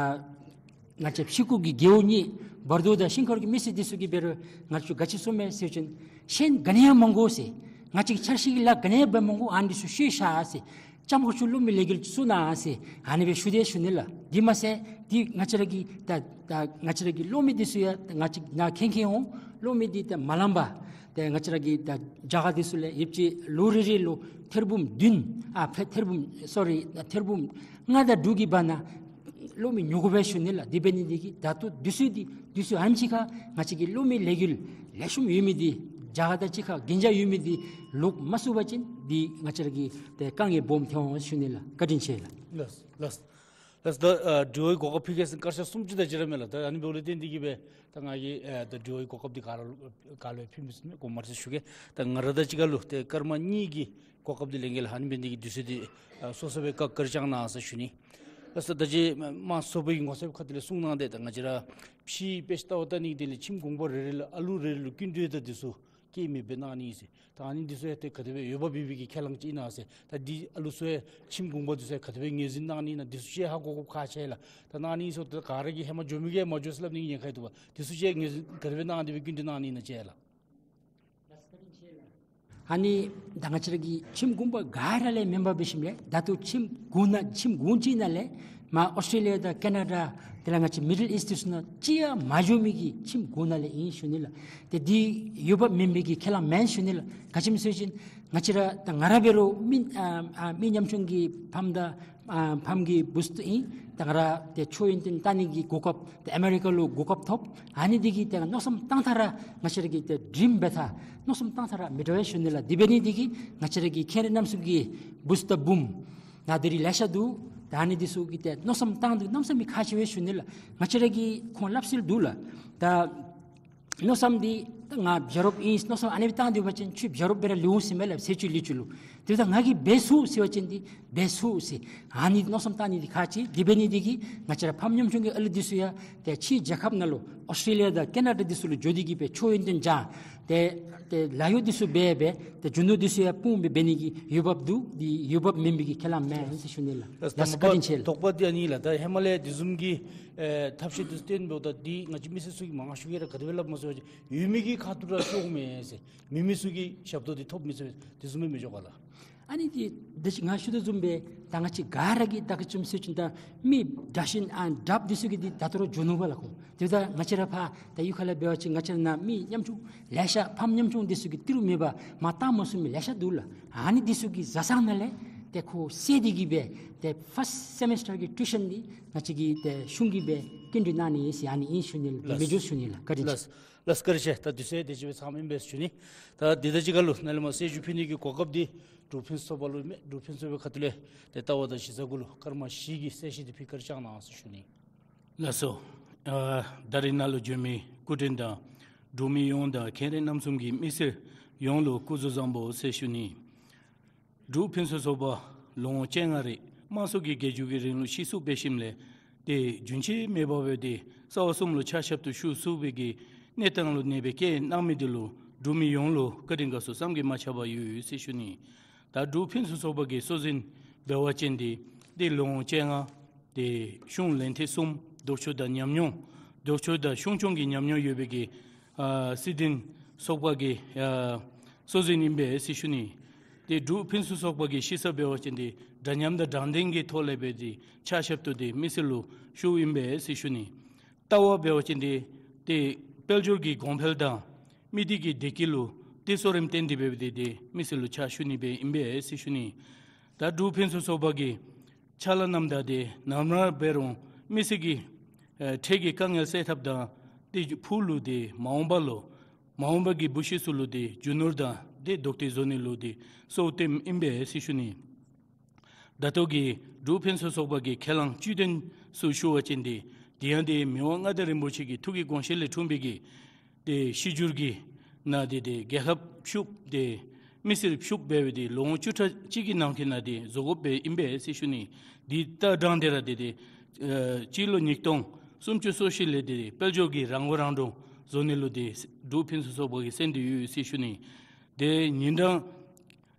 ང་བཅས་ཕྱི་ཁུག་གི་རྒེད་འོག་གཉིས་བར་དོ་དང་ཤིང་མཁར་གྱི་མི་སེར་འདི་ཚུ་གིས་འབད་རུང་ང་བཅས་ག་ཅི་གསུངམ་མས་ཟེར་བ་ཅིན་གཞན་ག་ནི་ཡང་མ་དགོ་ཟེར། ང་བཅས་ཀྱི་འཆར་གཞི་གི་ལཱ་ག་ནི་ཡང་འབད་མ་དགོ། ཨ་ནི་འདི་ཚུ་བཤུད་བཞག་ཟེར། ལྕམ་མཁར་ཆུ་གློག་མེ་ལས་འགུལ་བཙུགས་གནང་ཟེར་ཨ་ནི་སྦེ་ཞུ་དེས་ཞུ་ནི་ལགས། འདི་མ་ཚད་འདི་ང་བཅས་ར་གི་ད་ད་ང་བཅས་ར་གི་གློག་མེ་འདི་ཚུ་ཡང་ང་བཅས་ནཱ་མཁྱེན་མཁྱེན་འོང་། གློག་མེ་འདི་ད་མ་ལངམ་པར་ཏེ་ང་བཅས་ར་གི་ད་རྒྱ་གར་འདི་ཚུ་ལས་ཡོདཔ་ཅིག་ལོ་རེ་རེ་ལུ་ཐེར་འབུམ་བདུན་ཨ་ཕེ་ཐེར་འབུམ་སོ་རི་ཐེར་འབུམ་ལྔ་དང་དྲུག་གི་བར་ན་གློག་མེ་ཉོ་དགོ་པས་ཞུ་ནི་ལགས། དེ་འབད་ནི་འདི་གིས་ད་ལྟོ་དུས་ཚོད་འདི་དུས་ཚོད་ཨ་ནེམ་ཅིག་ཁར་ང་བཅས་ཀྱི་གློག་མེ་ལས་འགུལ་ལེགས་ཤོམ་ཡོད་མི་འདི་རྒྱ་གར་དང་གཅིག་ཁར་གན་རྒྱ་ཡོད་མི་འདི་ལོག་མ་ཚུགས་པ་ཅིན་འདི་ང་བཅས་ར་གི་ཏེ་དཀའ་ངལ་སྦོམ་ཐོན་འོང་ཞུ་ནི་ལགས། བཀའ་དྲིན་ཆེ་ལགས། ལགས་ལགས་ལགས། ད་ཨ་དྲི་བའི་གོ་སྐབས་ཕུལ་གེ་ཟེར་སྐར་ཆ་སུམ་ཅུ་དེ་ཅིག་ར་མས་ལགས། ད་ཨ་ནི་འབདཝ་ལས་བརྟེན་ཏེ་གིས་སྦེ་ད་ང་གིས་ཨ་ད་དྲི་བའི་གོ་སྐབས་འདི་ག་ར་ལུ་ག་ལུ་ཡང་ཕུལ་མི་ཚུགས་མས། དགོངསམ་མ་ཚུགས་ཞུ་གེ། ད་ང་ར་དང་གཅིག་ཁར་ལུ་ཏེ་སྐར་མ་གཉིས་ཀྱི་གོ་སྐབས་འདི་ལེན་གེ་ལགས། ཨ་ནི་འབད་ནི་འདི་གིས་དུས་ཚོད་འདི་ཨ་སོ་སོ་སྦེ་བཀག་བཀག་རྐྱབ་གནང་ཟེར་ཞུ་ནི། ལགས་སོ། ད་ཅི་དམངས་གཙོ་ཚོགས་པའི་ངོ་ཚབ་ཁ་ཐུག་ལས་གསུང་གནང་སྟེ་ད་ང་བཅས་ར་ཕྱིའི་དཔེ་ཆ་ལྟ་བ་ལྟ་ནི་དེ་ལས་ཁྱིམ་གུང་པ་རེ་རེ་ལུ་ཨ་ལུ་རེ་རེ་ལུ་སྐྱིན་འགྲུལ་དང་འདི་ཚུ་སྐྱེད་མེད་པའི་གནང་ནི་ཨིན་ཟེར། ད་ཨ་ནི་འདི་ཚུ་ཡང་ཏེ་ག་དེ་སྦེ་འོས་འབབ་ཡོད་པའི་གི་ཁས་བླངས་ཅིག་ཨིན་ན་ཟེར། ད་འདི་ཨ་ལུ་ཚུ་ཡང་ཁྱིམ་གུང་པ་འདི་ཚུ་ཡང་ག་དེ་སྦེ་ངོས་འཛིན་གནང་ནི་ཨིན་ན་འདི་ཚུ་ཅིག་ཧ་གོ་དགོཔ་ཁག་ཆེ་ལགས། ད་གནང་ནི་ཨིན་ཟེར་ད་ག་ར་གིས་ཧེ་མ་འགྱོ་མི་གིས་མ་འགྱོ་ཟེར་སླབ་ནི་གི་ཉེན་ཁ་ཡོད་འདུག་པ། འདི་ཚུ་ཅིག་ངོས་འཛིན་ག་དེ་སྦེ་གནང་སྟེ་སྦེ་སྐྱིན་འགྲུལ་གནང་ནི་ཨིན་ན་ཅིག་ལགས། ཨ་ནི་ད་ང་བཅས་ར་གི་ཁྱིམ་གུང་པ་ག་ར་ལས་མེན་པར་འབད་ཞིནམ་ལས་ད་ལྟོ་ཁྱིམ་གུང་ནང་ཁྱིམ་གུང་ཅིག་ནང་ལས་མར་ཨོསི་ཊྲེ་ལི་ཡ་དང་ཀེ་ན་ཌ་དེ་ལས་ང་བཅས་མི་ཌལ་ཨིསཊ་འདི་ཚུ་ནང་ཅིག་ཡང་མ་འགྱོ་མི་གི་ཁྱིམ་གུང་ནང་ལས་ཨིན་ཞུ་ནི་ལགས། ཏེ་འདི་འོས་འབབ་མེན་པའི་གི་ཁས་བླངས་མེན་ཞུ་ནི་ལགས། ག་ཅི་སྨོ་ཟེར་བ་ཅིན་ང་བཅས་ར་ད་ང་ར་འབད་རུང་མི་ཨ་ཨ་མི་ཉམ་ཆུང་གི་ཕམ་དང་ཨ་ཕམ་གྱི་བུཚ་ཨིན། ད་ང་ར་ཏེ་མཆོད་ཡོན་ཏན་བཏང་ནི་གི་གོ་སྐབས་ཏེ་ཨ་མི་རི་ཀ་ལུ་གོ་སྐབས་ཐོབ། ཨ་ནི་འདི་གིས་ཏེ་མནོ་བསམ་བཏང་ཐངས་ར་ང་བཅས་ར་གི་ཏེ་ཌྲིམ་འབད་ཐངས་མནོ་བསམ་བཏང་ཐངས་ར་མི་འདྲ་བས་ཞུ་ནི་ལགས། དེ་འབད་ནི་འདི་གིས་ང་བཅས་ར་གི་མཁན་རིན་རྣམ་གསུམ་གྱི་བུཚ་དང་བུམོ་ནཱ་ད་རིས་ལེ་ཤ་འདུག། ད་ཨ་ནི་འདི་ཚུ་གིས་ཏེ་མནོ་བསམ་བཏང་སྟེ་གནམ་མེད་ས་མེད་ཁག་ཆེ་བས་ཞུ་ནི་ལགས། ང་བཅས་ར་གིས་ཁོང་སླབ་སྲོལ་འདུག་ལགས། ད་མནོ་བསམ་འདི་ ད་ང་བྱ་རོགཔ་ཨིན་མནོ་བསམ་ཨ་ནི་སྦེ་བཏང་སྡོད་པ་ཅིན་ཁྱོད་བྱ་རོགཔ་སྦེ་ར་ལུས་འོང་ཟེར་མས་ལགས། ས་ཆུ་ལུ་ཆུ་ལུ། དེ་ད་ང་གིས་འབད་ཚུགས་ཟེར་བ་ཅིན་འདི་འབད་ཚུགས་ཟེར། ཨ་ནི་མནོ་བསམ་བཏང་ནི་འདི་ཁག་ཆེ། དེ་འབད་ནི་འདི་གིས་ང་བཅས་ར་ཕམ་ཉམ་ཆུང་གི་ཨ་ལུ་འདི་ཚུ་ཡང་ཏེ་ཕྱི་རྒྱལ་ཁབ་ནང་ལུ་ཨོསི་ཊེ་ལི་ཡ་དང་ཀེ་ན་ཌ་འདི་ཚུ་ལུ་འགྱོ་སྟེ་གིས་སྦེ་ཆོས་ཡོན་ཏན་སྦྱང་། ཏེ་ཏེ་ལཱ་གཡོག་འདི་ཚུ་འབད་སྦེ་ཏེ་རྒྱུ་ནོར་འདི་ཚུ་ཡང་སྤུངས་སྦེ་འབད་ནི་གི་འོས་འབབ་འདུག། འདི་འོས་འབབ་མེན་པའི་གི་ཁས་བླངས་མེན་ཟེར་ཞུ་ནི་ལགས། ལགས་སོ། ལགས་སོ། བཀའ་དྲིན་ཆེ་ལགས། དོགས་པ་འདི་ཨ་ནི་ལགས། ད་ཧེ་མ་ལས་དེ་བཟུམ་གྱི་ཨེ་ཐབས་ཤེས་འདི་བསྟེན་འབདཝ་ད་འདི་ང་བཅས་མི་སེར་ཚུ་གིས་མང་ཤོས་ཀྱིས་ར་ག་དེ་སྦེ་སླབ་མས་ཟེར་བ་ཅིན་ཡོད་མི་གི་ཁ་ཐུག་ར་ཤོར་མས་ཟེར། མེད་མི་ཚུ་གིས་ཞབས་ཏོག་འདི་ཐོབ་མི་ཚུ་དེ་བཟུམ་སྦེ་མི་འགྱོ་ག་ལགས། ཨ་ནི་འདི་ད་ཅི་ང་ཞུ་དོ་བཟུམ་སྦེ་ད་ང་བཅས་ག་ར་གིས་ད་ག་ཅི་སྨོ་ཟེར་བ་ཅིན་ད་མི་དྲག་ཞན་ཨ་དྲགཔ་འདི་ཚུ་གིས་འདི་ད་ལྟོ་ར་འགྱོ་ནུག་པ་ལགས་ཁོང་། དེ་ད་ང་བཅས་ར་ཕར་ད་གཡུས་ཁ་ལས་འབད་བ་ཅིན་ང་བཅས་ར་ནཱ་མི་ཉམ་ཆུང་ལེ་ཤ་ཕམ་ཉམ་ཆུང་འདི་ཚུ་གིས་ཏི་རུ་མེད་པར་མར་བཏང་མ་ཚུགས་མི་ལེ་ཤ་འདུག་ལགས། ཨ་ནི་འདི་ཚུ་གི་བཟའ་ཚང་ནང་ལས་ཏེ་ཁོ་བསད་དེ་གིས་སྦེ་ཏེ་ཕཱསཊ་སེ་མེསི་ཊར་གྱི་ཊིའུ་ཤཱན་འདི་ང་བཅས་ཀྱིས་ཏེ་གཞུང་གིས་སྦེ་སྐྱིན་འགྲུལ་གནང་ནི་ཨིན་ཟེར་ཨ་ནི་ཨིན་ཞུ་ནི་ལགས། ལགས། མི་འགྱོ་ཞུ་ནི་ལགས། བཀའ་དྲིན་ཆེ། ལགས། ལགས་བཀའ་དྲིན་ཆེ། ད་དུས་ཚོད་དེ་ཅིག་སྦེ་ཚངམ་ཨིན་པས་ཟེར་ཞུ་ནི། ད་འདི་དང་གཅིག་ཁར་ལུ་ནཱ་ལས་མར་གསལ་ཞུ་ཕུལ་ནི་གི་གོ་སྐབས་འདི་འབྲུག་ཕུན་སུམ་ཚོགས་པ་ལུ་མས། འབྲུག་ཕུན་སུམ་ཚོགས་པའི་ཁ་ཐུག་ལས་ཏེ་ལྟ་བ་དང་གཞི་རྩ་གུ་ལུ་སྐར་མ་བཞི་གི་གསལ་བཤད་འདི་ཕུལ་བཀའ་དྲིན་བསྐྱང་གནང་ཟེར་ཞུ་ནི། ལགས་སོ། ཨ་ད་རིས་ནཱ་ལུ་བྱོན་མི་སྐུ་མགྲོན་དང་འབྲུག་མི་ཡོངས་དང་མཁན་རིགས་རྣམ་གསུམ་གྱི་མི་སེར་ཡོངས་ལུ་སྐུ་གཟུགས་བཟང་པོ་ཟེར་ཞུ་ནི། འབྲུག་ཕུན་སུམ་ཚོགས་པ་ལོ་ངོ་བཅོ་ལྔ་རེ་དམངས་གཙོ་གི་རྒྱལ་བརྒྱུད་ཀྱི་རིང་ལུགས་སྤྱི་སྲུང་འབད་ཞིནམ་ལས་ཏེ་རྒྱུན་ཆད་མེད་པར་སྦེ་ཏེ་རྩ་བ་གསུམ་ལུ་ཕྱག་ཞབས་ཏོག་ཞུ་ཚུགས་པའི་གི་གནས་སྟངས་ལུ་གནས་པའི་བཀའ་གནང་མི་འདི་ལུ་འབྲུག་མི་ཡོངས་ལུ་བཀའ་དྲིན་དགའ་ཚོར་བསམ་གྱིས་མ་ཁྱབ་པ་ཡོད་ཟེར་ཞུ་ནི། ད་འབྲུག་ཕུན་སུམ་ཚོགས་པ་གི་སྲོལ་འཛིན་འབད་བ་ཅིན་འདི་ཏེ་ལོ་ངོ་བཅོ་ལྔ་ཏེ་གཞུང་ལན་ཐེངས་གསུམ་ལྡོག་ཕྱོགས་དང་ཉམས་མྱོང་ལྡོག་ཕྱོགས་དང་གཞུང་སྐྱོང་གི་ཉམས་མྱོང་ཡོད་པའི་གི་ཨ་སྲིད་དོན་ཚོགས་པ་གི་ཨ་སྲོལ་འཛིན་ཨིན་པས་ཟེར་ཞུ་ནི། ཏེ་འབྲུག་ཕུན་སུམ་ཚོགས་པ་གི་ཞིབ་ཚགས་འབད་བ་ཅིན་འདི་འདྲ་མཉམ་དང་དྲང་བདེན་གྱི་ཐོག་ལས་སྦེ་འདི་ཕྱག་ཞབས་ཏོག་འདི་མི་སེར་ལུ་ཞུཝ་ཨིན་པས་ཟེར་ཞུ་ནི། ལྟ་བ་འབད་བ་ཅིན་འདི་ཏེ་དཔལ་འབྱོར་གྱི་གོང་འཕེལ་དང་མི་སྡེ་གི་བདེ་སྐྱིད་ལུ་ཏེ་གཙོ་རིམ་བཏོན་ཏེ་འབད་སྦེ་འདི་ཏེ་མི་སེར་ལུ་ཕྱག་ཞུ་ནི་སྦེ་ཨིན་པས་ཟེར་ཞུ་ནི། ད་འབྲུག་ཕུན་སུམ་ཚོགས་པ་གི་ཕྱག་ལཱ་གནངམ་ད་འདི་ནམ་ར་འབད་རུང་མི་སེར་གྱི་ཨེ་འཕྲལ་གྱི་དཀའ་ངལ་སེལ་ཐབས་དང་ཏེ་ཕུགས་ལུ་འདི་མ་འོངས་པ་ལུ་མ་འོངས་པ་གི་བུ་གཞི་ཚུ་ལུ་འདི་རྒྱུ་ནོར་དང་འདི་རྡོག་ཏེ་བཟོ་ནི་ལུ་འདི་གཙོ་བོ་བཏོནམ་ཨིན་པས་ཟེར་ཞུ་ནི། ད་ལྟོ་གི་འབྲུག་ཕུན་སུམ་ཚོགས་པ་གི་ཁས་བླངས་བཅུད་དོན་ཚུ་ཞུ་བ་ཅིན་འདི་འདི་ཡང་འདི་མི་དབང་མངའ་བདག་རིན་པོ་ཆེ་གི་ཐུགས་ཀྱི་དགོངས་བཞེད་ལས་འཁྲུངས་པའི་གི་ཏེ་ཤིས་བསྒྱུར་གྱི་ནང་འདི་ཏེ་རྒྱལ་ཁབ་ཕྱུགཔོ་ཏེ་མི་སེར་ཕྱུགཔོ་འབད་བའི་འདི་ལོ་ངོ་བཅུ་ཕྲག་གཅིག་གི་ནང་འཁོད་ནང་འདི་བཟོ་དགོཔ་སྦེ་ཨིན་པས་ཟེར་ཞུ་ནི། འདི་ལྟ་སྟངས་འདི་ར་འདི་ཏེ་ཨེ་སྤྱི་ལོ་ཉིས་སྟོང་སུམ་ཅུ་སོ་བཞི་ལས་འདི་ཏེ་དཔལ་འབྱོར་གྱི་རང་མགོ་རང་འདྲོངས་བཟོ་ནི་ལུ་འདི་འབྲུག་ཕུན་སུམ་ཚོགས་པ་གིས་གསན་ཏེ་ཡོད་ཟེར་ཞུ་ནི། ཏེ་ཉིན་གྲངས་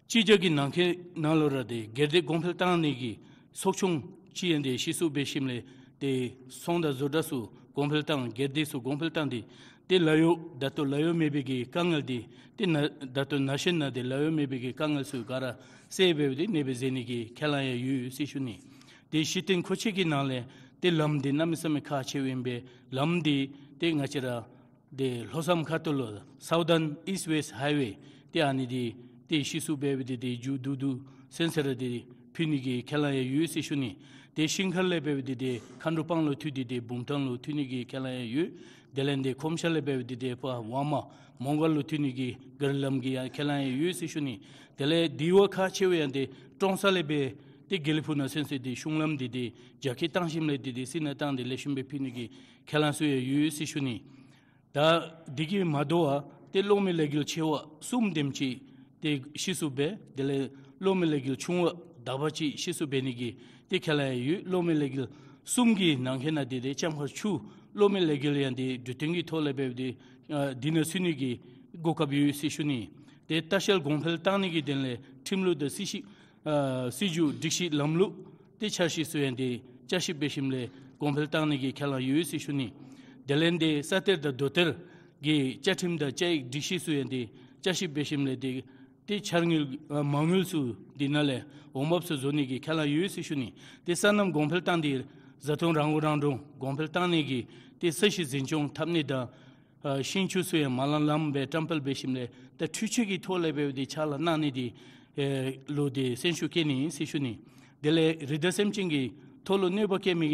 གཅིག་བརྒྱ་གི་ནང་འཁོད་ནང་ལུ་ར་ཏེ་སྒེར་སྡེ་གོང་འཕེལ་བཏང་ནི་གི་ཚོགས་ཆུང་ཅིག་ཡང་ཏེ་གཞི་བཙུགས་འབད་ཞིནམ་ལས་ཏེ་ཚོང་དང་བཟོ་གྲྭ་ཚུ་གོང་འཕེལ་བཏང་སྒེར་སྡེ་ཚུ་གོང་འཕེལ་བཏང་སྟེ་ཏེ་ལཱ་གཡོག་ད་ལྟོ་ལཱ་གཡོག་མེད་པའི་གི་དཀའ་ངལ་འདི་ཏེ་ན་ད་ལྟོ་ནང་ཞིན་ན་ཏེ་ལཱ་གཡོག་མེད་པའི་གི་དཀའ་ངལ་ཚུ་ག་ར་སེལ་འབད་སྦེ་ཏེ་གནས་སྦེ་མཛད་ནི་གི་ཁས་བླངས་ཡང་ཡོད་ཟེར་ཞུ་ནི། ཏེ་གཞི་རྟེན་མཁོ་ཆས་ཀྱི་ནང་ལས་ཏེ་ལམ་འདི་གནམ་མེད་ས་མེད་ཁག་ཆེཝ་ཨིན་པས། ལམ་འདི་ཏེ་ང་བཅས་ར་ཏེ་ལྷོ་མཚམས་ཁ་ཐུག་ལུ་Southern East West Highway ཏེ་ཨ་ནི་འདི་ཏེ་གཞི་བཙུགས་འབད་སྦེ་འདི་ཏེ་མཇུག་བསྡུ་བསྡུ་ཚུན་ཚོད་ར་འདི་ཕུལ་ནི་གི་ཁས་བླངས་ཡང་ཡོད་ཟེར་ཞུ་ནི། ཏེ་ཤིང་མཁར་ལས་འབད་སྦེ་འདི་ཏེ་མཁའ་འགྲོ་སྤང་ལུ་མཐུད་དེ་ཏེ་བུམ་ཐང་ལུ་མཐུད་ནི་གི་ཁས་བླངས་ཡང་ཡོད། དེ་ལས་འདི་ཁོམ་ཤ་ལས་འབད་སྦེ་འདི་ཏེ་ཕར་ཝར་མ་མོང་སྒར་ལུ་མཐུད་ནི་གི་ག་རི་ལམ་གྱི་ཡང་ཁས་བླངས་ཡང་ཡོད་ཟེར་ཞུ་ནི། དེ་ལས་འདི་བ་ཁག་ཆེཝ་ཡང་འདི་ཀྲོང་གསར་ལས་འབད་ཏེ་དགེ་ལེགས་ཕུག་ནང་ཚུན་ཚོད་འདི་གཞུང་ལམ་འདི་ཏེ་རྒྱ་སྐྱེད་བཏང་ཞིནམ་ལས་འདི་ཏེ་སི་ན་བཏང་སྟེ་ལེགས་ཤོམ་སྦེ་ཕུལ་ནི་གི་ཁས་བླངས་ཚུ་ཡང་ཡོད་ཟེར་ཞུ་ནི། ད་འདི་གིས་མ་དོ་བར་ཏེ་གློག་མེ་ལས་འགུལ་ཆེ་བ་གསུམ་དེམ་ཅིག་ཏེ་གཞི་བཙུགས་འབད། དེ་ལས་གློག་མེ་ལས་འགུལ་ཆུང་བ་དག་པ་ཅིག་གཞི་བཙུགས་འབད་ནི་གི་ཏེ་ཁས་བླངས་ཡང་ཡོད། གློག་མེ་ལས་འགུལ་གསུམ་གྱི་ནང་འཁོད་ནང་འདི་ཏེ་ལྕང་མཁར་ཆུ་གློག་མེ་ལས་འགུལ་ཡང་འདི་འབྲུག་སྟོད་ཀྱི་ཐོག་ལས་འབད་སྦེ་ཏེ་ཨ་འདི་ནང་ཚུད་ནི་གི་གོ་སྐབས་ཡོད་ཟེར་ཞུ་ནི། ཏེ་ལྟ་བཤལ་གོང་འཕེལ་བཏང་ནི་གི་དོན་ལས་ཁྲིམས་ལུགས་དང་སྲིད་བྱུས་ཨ་སྲིད་བྱུས་སྒྲིག་གཞི་ལམ་ལུགས་ཏེ་འཆར་གཞི་ཚུ་ཡང་འདི་བསྐྱར་ཞིབ་འབད་ཞིནམ་ལས་གོང་འཕེལ་བཏང་ནི་གི་ཁས་བླངས་ཡོད་ཟེར་ཞུ་ནི། དེ་ལས་འདི་ས་གཏེར་དང་རྡོ་གཏེར་གྱི་བཅའ་ཁྲིམས་དང་བཅའ་ཡིག་སྒྲིག་གཞི་ཚུ་ཡང་འདི་བསྐྱར་ཞིབ་འབད་ཞིནམ་ལས་འདི་ཏེ་འཆར་དངུལ་ཨ་མ་དངུལ་ཚུ་འདི་ནང་ལས་འོང་འབབ་ཚུ་བཟོ་ནི་གི་ཁས་བླངས་ཡོད་ཟེར་ཞུ་ནི། ཏེ་སོ་ནམ་གོང་འཕེལ་བཏང་སྟེ་བཟའ་འཐུང་རང་མགོ་རང་འདྲོངས་གོང་འཕེལ་བཏང་ནི་གི་ཏེ་ས་གཞི་འཛིན་སྐྱོང་འཐབ་ནི་དང་ཨ་ཤིང་ཆུ་ཚུ་ཡང་མ་ལང་ལངམ་སྦེ་བཀྲམ་སྤེལ་འབད་ཞིནམ་ལས་ད་འཕྲུལ་ཆས་ཀྱི་ཐོག་ལས་འབད་སྦེ་འདི་ཕྱག་ལཱ་གནང་ནི་འདི་ཨེ་ལུ་འདི་སེམས་ཤུགས་བསྐྱེད་ནི་ཨིན་ཟེར་ཞུ་ནི། དེ་ལས་རི་དྭགས་སེམས་ཅན་གྱི་ཐོག་ལུ་གནོད་པ་བཀལ་མི་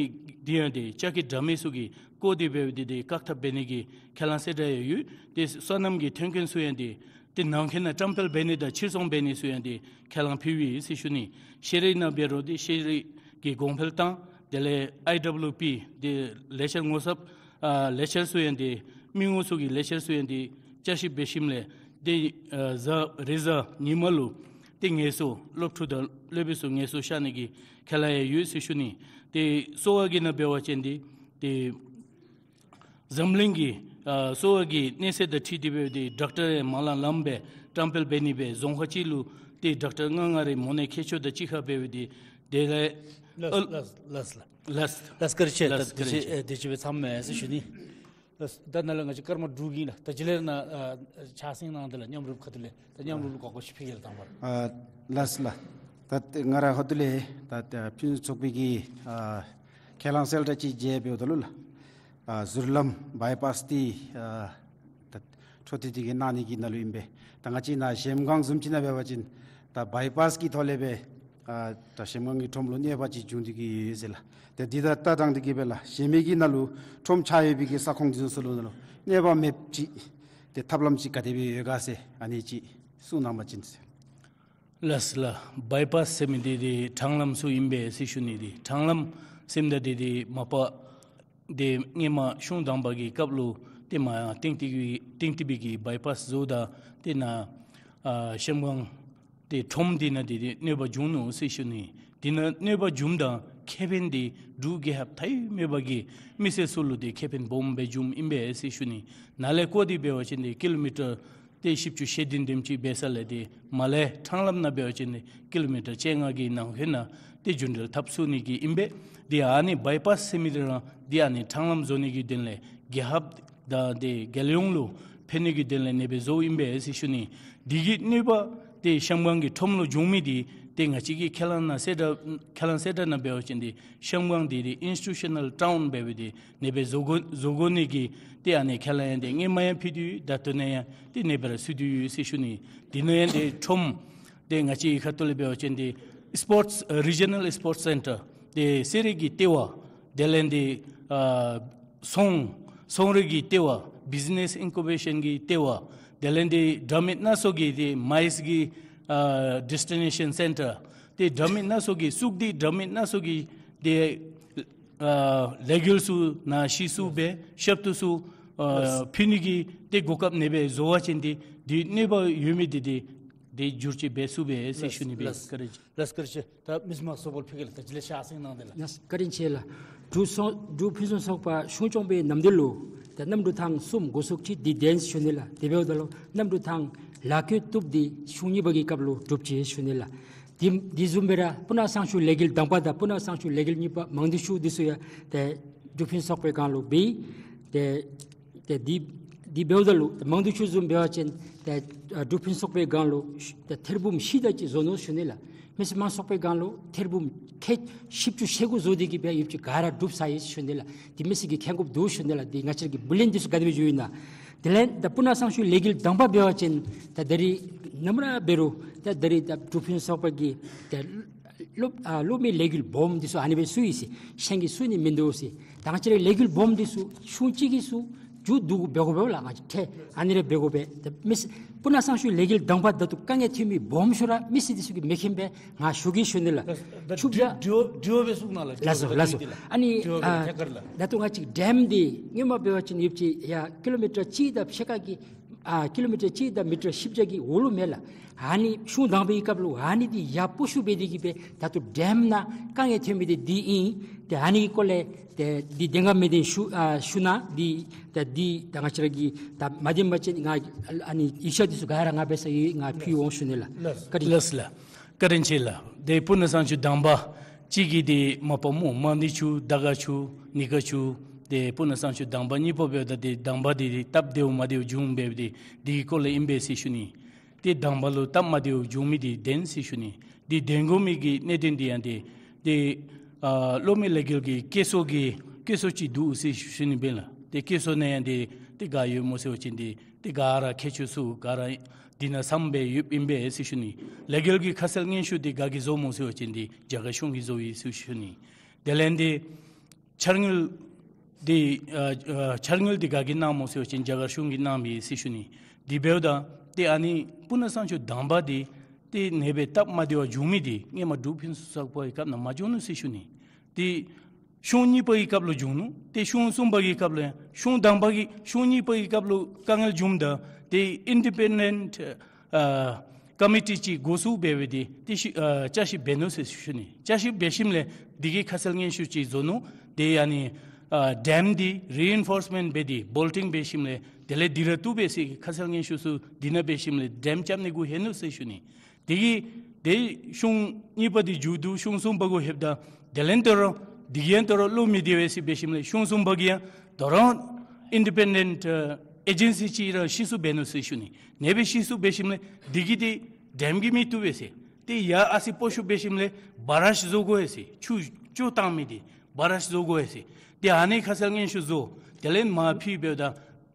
འདི་ཡང་འདི་ལྕགས་ཀྱི་དྲ་མིག་ཚུ་གིས་བསྐོར་ཏེ་འབད་སྦེ་འདི་འདི་བཀག་ཐབས་འབད་ནི་གི་ཁས་བླངས་གསལ་བསྒྲགས་ཡང་ཡོད། ཏེ་སོ་ནམ་གྱི་ཐོན་ཁུངས་ཚུ་ཡང་འདི་ཏེ་ནང་འཁོད་ནང་བཀྲམ་སྤེལ་འབད་ནི་དང་ཕྱིར་ཚོང་འབད་ནི་ཚུ་ཡང་འདི་ཁས་བླངས་ཕུལ་བའི་ཨིན་ཟེར་ཞུ་ནི། ཤེས་རིག་ནང་འབད་རུང་འདི་ཤེས་རིག་གི་གོང་འཕེལ་བཏང་། དེ་ལས་ཨའི་ཌབ་ལུ་པི་འདི་ལས་འཆར་ངོ་ཚབ་ཨ་ལས་འཆར་ཚུ་ཡང་འདི་མི་ངོ་ཚུ་གི་ལས་འཆར་ཚུ་ཡང་འདི་ བསྐྱར་ཞིབ་འབད་ཞིནམ་ལས་ཏེ་ཨ་གཟའ་རེས་གཟའ་ཉིན་མ་ལུ་ཏེ་ངལ་གསོ་སློབ་ཕྲུག་དང་སློབ་དཔོན་ཚུ་ངལ་གསོ་བཞག་ནི་གི་ཁས་བླངས་ཡང་ཡོད་ཟེར་ཞུ་ནི། ཏེ་གསོ་བ་གི་ནང་འབད་བ་ཅིན་འདི་ཏེ་འཛམ་གླིང་གི་ཨ་གསོ་བ་གི་གནས་ཚད་དང་འཁྲིལ་ཏེ་འབད་དེ་ཌོག་ཊར་ཡང་མ་ལང་ལངམ་སྦེ་བཀྲམ་སྤེལ་འབད་ནི་སྦེ་རྫོང་ཁག་གཅིག་ལུ་ཏེ་ཌོག་ཊར་ལྔ་ལྔ་རེ་མོ་ནས་ཁྱད་ཆོས་དང་གཅིག་ཁར་འབད་དེ་དེ་ལས་ལགས་ལགས་ལགས་ལགས། ལགས་ལགས། བཀའ་དྲིན་ཆེ། ལགས་བཀའ་དྲིན་ཆེ། ཏེ་དེ་ཅིག་སྦེ་ཚངམ་མས་ཟེར་ཞུ་ནི། ལགས། ད་ནཱ་ལས་ང་བཅས་སྐར་མ་དྲུག་གི་ལགས། ད་ཅི་ལས་ནཱ་ཨ་ཕྱག་སེང་གནང་སྟེ་ལགས་མཉམ་རུབ་ཁ་ཐུག་ལས་ད་མཉམ་རུབ་ལུ་གོ་སྐབས་ཅིག་ཕུལ་གེ་ལགས་དང་པ་ར། ཨ་ལགས་ལགས། ད་ང་ར་ཧོ་ཏུ་ལས་ད་ཕུན་སུམ་ཚོགས་པའི་གི་ཨ་ཁས་བླངས་གསལ་བསྒྲགས་ཅིག་མཇལ་འབདཝ་ད་ལུ་ལགས། ཨ་ཟུར་ལམ་བའི་པཱསི་འདི་ཨ་ད་འཕྲོ་མཐུད་དེ་གི་གནང་ནི་གི་ནང་ལུ་ཨིན་པས། ད་ང་བཅས་ནཱ་གཞལམ་སྒང་བཟུམ་ཅིག་ནང་འབད་བ་ཅིན་ད་བའི་པཱསི་གི་ཐོག་ལས་སྦེ་ཨ་ད་གཞལམ་སྒང་གི་ཁྲོམ་ལུ་གནོད་པ་ཅིག་འབྱུང་སྟེ་གི་ཡོད་ཟེར་ལགས། ཏེ་འདི་དང་ལྟ་སྟངས་འདི་གིས་སྦེ་ལགས་གཞལ་མེད་ཀྱི་ནང་ལུ་ཁྲོམ་ཆགས་ཡོད་པའི་གི་ས་ཁོངས་འདི་ཚུ་ལུ་ནང་ལུ་གནོད་པ་མེདཔ་ཅིག་ཏེ་ཐབས་ལམ་ཅིག་ག་དེ་སྦེ་ཡོད་ག་ཟེར་ཨ་ནི་ཅིག་གསུང་གནང་བ་ཅིན་ཟེར། ལགས་ལགས། བའི་པཱསི་ཟེར་མི་འདི་འདི་ཊང་ལམ་ཚུ་ཨིན་པས་ཟེར་ཞུ་ནི། འདི་ཊང་ལམ་ཟེར་མི་འདི་འདི་མ་པ་འདི་སྔོན་མ་གཞུང་དང་པ་གི་སྐབས་ལུ་ཏེ་མར་ཡར་བཏིང་སྟེ་གི་བཏིང་སྟེ་སྦེ་གི་བའི་པཱསི་བཟོཝ་ད་ཏེ་ནཱ་ཨ་གཞལམ་སྒང་ཏེ་ཁྲོམ་འདི་ནང་འདི་འདི་གནོད་པ་འབྱུང་ནུག་ཟེར་ཞུ་ནི། འདི་ནང་གནོད་པ་འབྱུངམ་ད་ཁེ་ཕན་འདི་འབྲུག་རྒྱལ་ཁབ་མཐའ་དབུས་མེད་པ་གི་མི་སེར་ཚུ་ལུ་འདི་ཁེ་ཕན་སྦོམ་སྦེ་འབྱུངམ་ཨིན་པས་ཟེར་ཞུ་ནི། ནཱ་ལས་བཀོད་དེ་འབད་བ་ཅིན་འདི་ཀི་ལོ་མི་ཊར་ཏེ་བཞི་བཅུ་ཞེ་བདུན་དེམ་ཅིག་འབད་ས་ལས་ཏེ་མར་ལས་ཊང་ལམ་ནང་འབད་བ་ཅིན་ཏེ་ཀི་ལོ་མི་ཊར་བཅོ་ལྔ་གི་ནང་འཁོད་ནང་ཏེ་རྒྱུན་འགྲུལ་འཐབ་ཚུགས་ནི་གི་ཨིན་པས། ཏེ་ཨ་ནི་བའི་པཱསི་ཟེར་མི་འདི་ར་ཏེ་ཨ་ནི་ཊང་ལམ་བཟོ་ནི་གི་དོན་ལས་རྒྱལ་ཁབ་དང་ཏེ་རྒྱལ་ཡོངས་ལུ་ཕན་ནི་གི་དོན་ལས་ཨ་ནི་སྦེ་བཟོཝ་ཨིན་པས་ཟེར་ཞུ་ནི། འདི་གི་གནོད་པ་ཏེ་གཞལམ་སྒང་གི་ཁྲོམ་ལུ་འབྱུང་མི་འདི་ཏེ་ང་བཅས་ཀྱི་ཁས་བླངས་ནང་གསལ་བསྒྲགས་ཁས་བླངས་གསལ་བསྒྲགས་ནང་འབད་བ་ཅིན་འདི་གཞལམ་སྒང་འདི་ཏེ་ཨིནསི་ཊི་ཊུ་ཤ་ནཱལ་ཊའུན་འབད་བའི་འདི་ཨ་ནི་སྦེ་བཟོ་དགོ་བཟོ་དགོ་ནི་གི་ཏེ་ཨ་ནི་ཁས་བླངས་ཡང་ཏེ་སྔོན་མ་ཡང་ཕུལ་ཏེ་ཡོད། ད་ལྟོ་ནང་ཡང་ཏེ་ཨ་ནི་སྦེ་ར་ཚུད་དེ་ཡོད་ཟེར་ཞུ་ནི། འདི་ནང་ཡང་ཏེ་ཁྲོམ་ཏེ་ང་བཅས་ཁ་ཐུག་ལས་འབད་བ་ཅིན་ཏེ་སི་པོརཊསི་ཨ་རི་ཇི་ནཱལ་སི་པོརཊསི་སེན་ཊར་ཏེ་གསེར་རི་གི་ལྟེ་བ་དེ་ལས་ཏེ་ཨ་ཚོང་ཚོང་རའི་གི་ལྟེ་བ་བིཛི་ནེསི་ཨིན་ཀུ་བེ་ཤཱན་གི་ལྟེ་བ་དེ་ལས་ཏེ་འདྲ་མིན་སྣ་ཚོགས་ཀྱི་ཏེ་མའིཛ་གི་ཨ་ཌེསི་ཊི་ནེ་ཤཱན་སེན་ཊར་ཏེ་འདྲ་མིན་སྣ་ཚོགས་ཀྱི་ཚོགས་སྡེ་འདྲ་མིན་སྣ་ཚོགས་ཀྱི་ཏེ་ཨ་ལས་འགུལ་ཚུ་ནང་གཞི་བཙུགས་སྦེ་ཞབས་ཏོག་ཚུ་ཨ་ཕུལ་ནི་གི་ཏེ་གོ་སྐབས་ཨ་ནི་སྦེ་བཟོ་བ་ཅིན་ཏེ་འདི་གནོད་པ་ཡོད་མི་འདི་ཏེ་ཏེ་བསྒྱུར་བཅོས་འབད་ཚུགས་པས་ཟེར་ཞུ་ནི་སྦེ། ལགས་བཀའ་དྲིན་ཆེ། ལགས་བཀའ་དྲིན་ཆེ། ད་མི་དམངས་ཚོགས་པ་ལུ་ཕུལ་གེ་ལགས། ད་ཅི་ལས་ཤ་སེང་གནང་སྟེ་ལགས། ལགས་བཀའ་དྲིན་ཆེ་ལགས། འབྲུག་ཚོགས་འབྲུག་ཕུན་སུམ་ཚོགས་པ་གཞུང་སྐྱོང་པའི་ནམ་དུས་ལུ་ད་གནམ་གྲུ་ཐང་གསུམ་འགོ་བཙུགས་ཅིག་འདི་བདེན་ཞུ་ནི་ལགས། དེ་འབདཝ་ད་ལུ་གནམ་གྲུ་ཐང་ལག་བཀོད་བཏུབ་འདི་གཞུང་གཉིས་པ་གི་སྐབས་ལུ་གྲུབ་ཅི་ཞུ་ནི་ལགས། འདི་འདི་བཟུམ་སྦེ་ར་སྤུ་ན་གཙང་ཆུ་ལས་འགུལ་དང་པ་དང་སྤུ་ན་གཙང་ཆུ་ལས་འགུལ་གཉིས་པ་མང་སྡེ་ཆུ་འདི་ཚུ་ཡང་ཏེ་འབྲུག་ཕུན་སུམ་ཚོགས་པའི་སྒང་ལུ་འབད་ཏེ་ཏེ་འདི་འདི་འབདཝ་ད་ལུ་ཏེ་མང་སྡེ་ཆུ་བཟུམ་འབད་བ་ཅིན་ཏེ་ཨ་འབྲུག་ཕུན་སུམ་ཚོགས་པའི་སྒང་ལུ་ཏེ་ཐེར་འབུམ་བཞི་དེ་ཅིག་བཟོ་ནུག་ཞུ་ནི་ལགས། མི་དམངས་ཚོགས་པའི་སྒང་ལུ་ཐེར་འབུམ་ཁལ་བཞི་བཅུ་ཞེ་དགུ་བཟོ་སྟེ་གི་སྦེ་ཡོདཔ་ཅིག་ག་ར་གྲུབ་ཚར་ཡི་ཞུ་ནི་ལགས། འདི་མི་སེར་གྱིས་མཁྱེན་དགོཔ་འདུག་ཞུ་ནི་ལགས། འདི་ང་བཅས་ཀྱི་བུ་ལོན་འདི་ཚུ་ག་དེ་སྦེ་འགྱོ་ཡི་ན། དེ་ལས་ད་སྤུ་ན་གཙང་ཆུ་ལས་འགུལ་དང་པ་འབད་བ་ཅིན་ད་ད་རིས་ནམ་ར་འབད་རུང་ད་ད་རིས་ད་འབྲུག་ཕུན་སུམ་ཚོགས་པ་གི་ད་གློག་ཨ་གློག་མེ་ལས་འགུལ་སྦོམ་འདི་ཚུ་ཨ་ནི་སྦེ་ཚུ་ཡི་ཟེར་ཤེས་ཀྱི་ཚུ་ནི་མིན་འདུག་ཟེར། ད་ང་བཅས་རའི་ལས་འགུལ་སྦོམ་འདི་ཚུ་གཞུང་གཅིག་གིས་ཚུ་མཇུག་བསྡུ་འབད་དགོ་པས་ལགས། ང་བཅས་ཏེ་ཨ་ནི་རེ་འབད་དགོ་པས། ད་མི་སེར་སྤུ་ན་གཙང་ཆུ་ལས་འགུལ་དང་པ་ད་ལྟོ་དཀའ་ངལ་ཐོན་མི་སྦོམ་ཤོས་ར་མི་སེར་འདི་ཚུ་གིས་མི་མཁྱེན་པས། ང་ཞུ་གེ་ཞུ་ནི་ལགས། ད་ཆུ་བྱ་དྲི་བ་དྲི་བ་སྦེ་གསུང་གནང་ལགས། ལགས་སོ་ལགས་སོ། ཨ་ནི་དྲི་བ་ཨ་ཐད་ཀར་ལགས། ད་ལྟོ་ང་བཅས་ཌེམ་འདི་སྔོན་མ་འབད་བ་ཅིན་ཡོདཔ་ཅིག་ཡར་ཀི་ལོ་མི་ཊར་གཅིག་དང་ཕྱེད་ཀ་གི་ཨ་ཀི་ལོ་མི་ཊར་གཅིག་དང་མི་ཊར་བཞི་བརྒྱ་གི་འོག་ལུ་མས་ལགས། ཨ་ནི་གཞུང་དང་པའི་སྐབས་ལུ་ཨ་ནི་འདི་ཡར་སྤོ་བཤུད་འབད་དེ་གི་སྦེ་ད་ལྟོ་ཌེམ་ནང་དཀའ་ངལ་ཐོན་མི་འདི་འདི་ཨིན། ཏེ་ཨ་ནི་གི་སྐོར་ལས་ཏེ་འདི་བདེན་ག་མེན་བདེན་ཞུ་ཨ་ཞུ་ན་འདི་ཏེ་འདི་ད་ང་བཅས་ར་གིས་ད་མ་བདེན་པ་ཅིན་ང་ཨ་ནི་ཡིག་ཆ་འདི་ཚུ་ག་ར་ང་འབད་ས་ཡོད། ང་ཕུལ་འོང་ཞུ་ནི་ལགས། ལགས། བཀའ་དྲིན། ལགས་ལགས། བཀའ་དྲིན་ཆེ་ལགས། ཏེ་སྤུ་ན་གཙང་ཆུ་དང་པ་གཅིག་གི་འདི་མ་པ་སྨོ་མང་སྡེ་ཆུ་དར་དཀར་ཆུ་ནི་ཀ་ཆུ་ཏེ་སྤུ་ན་གཙང་ཆུ་དང་པ་གཉིས་པོ་འབདཝ་ད་ཏེ་དང་པ་འདི་སྟབས་བདེཝ་མ་བདེཝ་བྱུང་འབདཝ་འདི་འདི་གི་སྐོར་ལས་ཨིན་པས་ཟེར་ཞུ་ནི། ཏེ་དང་པ་ལུ་སྟབས་མ་བདེཝ་བྱུང་མི་འདི་བདེན་ཟེར་ཞུ་ནི། འདི་བདེན་དགོ་མི་གི་གནད་དོན་འདི་ཡང་ཏེ་ཏེ་ཨ་གློག་མེ་ལས་འགུལ་གྱི་བཀོད་ཚོགས་ཀྱི་བཀོད་ཚོགས་ཅིག་འདུག་ཟེར་ཞུ་ནི་སྦེ་ལགས། ཏེ་བཀོད་ཚོགས་ནང་ཡང་ཏེ་ཏེ་ག་ཡོད་སྨོ་ཟེར་བ་ཅིན་ཏེ་ཏེ་ག་ར་མཁས་མཆོག་ཚུ་ག་ར་འདི་ནང་ཚངམ་སྦེ་ཡོདཔ་ཨིན་པས་ཟེར་ཞུ་ནི། ལས་འགུལ་གྱི་ཁ་གསལ་སྙན་ཞུ་འདི་ག་གིས་བཟོཝ་སྨོ་ཟེར་བ་ཅིན་ཏེ་རྒྱ་གར་གཞུང་གིས་བཟོ་ཡི་ཟེར་ཞུ་ནི། དེ་ལས་ཏེ་འཆར་དངུལ་འདི་ཨ་ཨ་འཆར་དངུལ་འདི་ག་གིས་གནངམ་སྨོ་ཟེར་བ་ཅིན་རྒྱ་གར་གཞུང་གིས་གནངམ་ཨིན་ཟེར་ཞུ་ནི། དེ་འབདཝ་ད་ཏེ་ཨ་ནི་སྤུ་ན་གཙང་ཆུ་དང་པ་འདི་ཏེ་ཨ་ནེ་སྦེ་སྟབས་མ་བདེཝ་བྱུང་མི་འདི་སྔོན་མ་འབྲུག་ཕུན་སུམ་ཚོགས་པའི་སྐབས་ནང་མ་བྱུང་ནུག་ཟེར་ཞུ་ནི། ཏེ་ གཞུང་གཉིས་པ་གི་སྐབས་ལུ་བྱུང་ནུག། ཏེ་གཞུང་གསུམ་པ་གི་སྐབས་ལུ་ཡང་གཞུང་དང་པ་གི་གཞུང་གཉིས་པ་གི་སྐབས་ལུ་དཀའ་ངལ་བྱུངམ་ད་ཏེ་ཨིན་ཌི་པེན་ཌེནཊ་ཨ་ཀོ་མི་ཊི་ཅིག་འགོ་བཙུགས་འབད་བའི་ཏེ་ཏེ་ཤི་ཨ་བསྐྱར་ཞིབ་འབད་ནུག་ཟེར་ཞུ་ནི། བསྐྱར་ཞིབ་འབད་ཞིནམ་ལས་དེ་གི་ཁ་གསལ་སྙན་ཞུ་ཅིག་བཟོ་ནུག། ཏེ་ཨ་ནི་ཨ་ཌེམ་འདི་རི་ཨིན་ཕོརསི་མེནཊ་འབད་དེ་བོལ་ཊིང་འབད་ཞིནམ་ལས་དེ་ལས་འདི་ར་བཏུབ་པས་ཟེར་ཁ་གསལ་སྙན་ཞུ་ཚུ་འདི་ནང་འབད་ཞིནམ་ལས་ཌེམ་རྐྱབ་ནི་གུ་ལྷོད་ནུག་ཟེར་ཞུ་ནི། དེ་གིས་ཏེ་གཞུང་གཉིས་པ་འདི་མཇུག་བསྡུ་གཞུང་གསུམ་པ་གུ་ལྷོདཔ་ད་དེ་ལས་དོ་རུང་དེ་གིས་ཡང་དོ་རུང་བློ་མི་བདེ་བས་ཟེར་འབད་ཞིནམ་ལས་གཞུང་གསུམ་པ་གིས་ཡང་དོ་རུང་ཨིན་ཌི་པེན་ཌེནཊ་ཨེ་ཇེན་སི་ཅིག་ར་ཤེས་སུ་འབད་ནུག་ཟེར་ཞུ་ནི། ཨ་ནེ་སྦེ་ཤེས་སུ་འབད་ཞིནམ་ལས་དེ་གིས་ཏེ་ཌེམ་གིས་མི་བཏུབ་པས་ཟེར། ཏེ་ཡར་ཨ་ཙི་སྤོ་ཤུགས་འབད་ཞིནམ་ལས་བ་རཱཇ་བཟོ་དགོ་པས་ཟེར། ཆུ་ཆུ་བཏང་མི་འདི་བ་རཱཇ་བཟོ་དགོ་པས་ཟེར། ཏེ་ཨ་ནི་ཁ་གསལ་སྙན་ཞུ་བཟོ། དེ་ལས་མར་ཕུལ་འབདཝ་ད་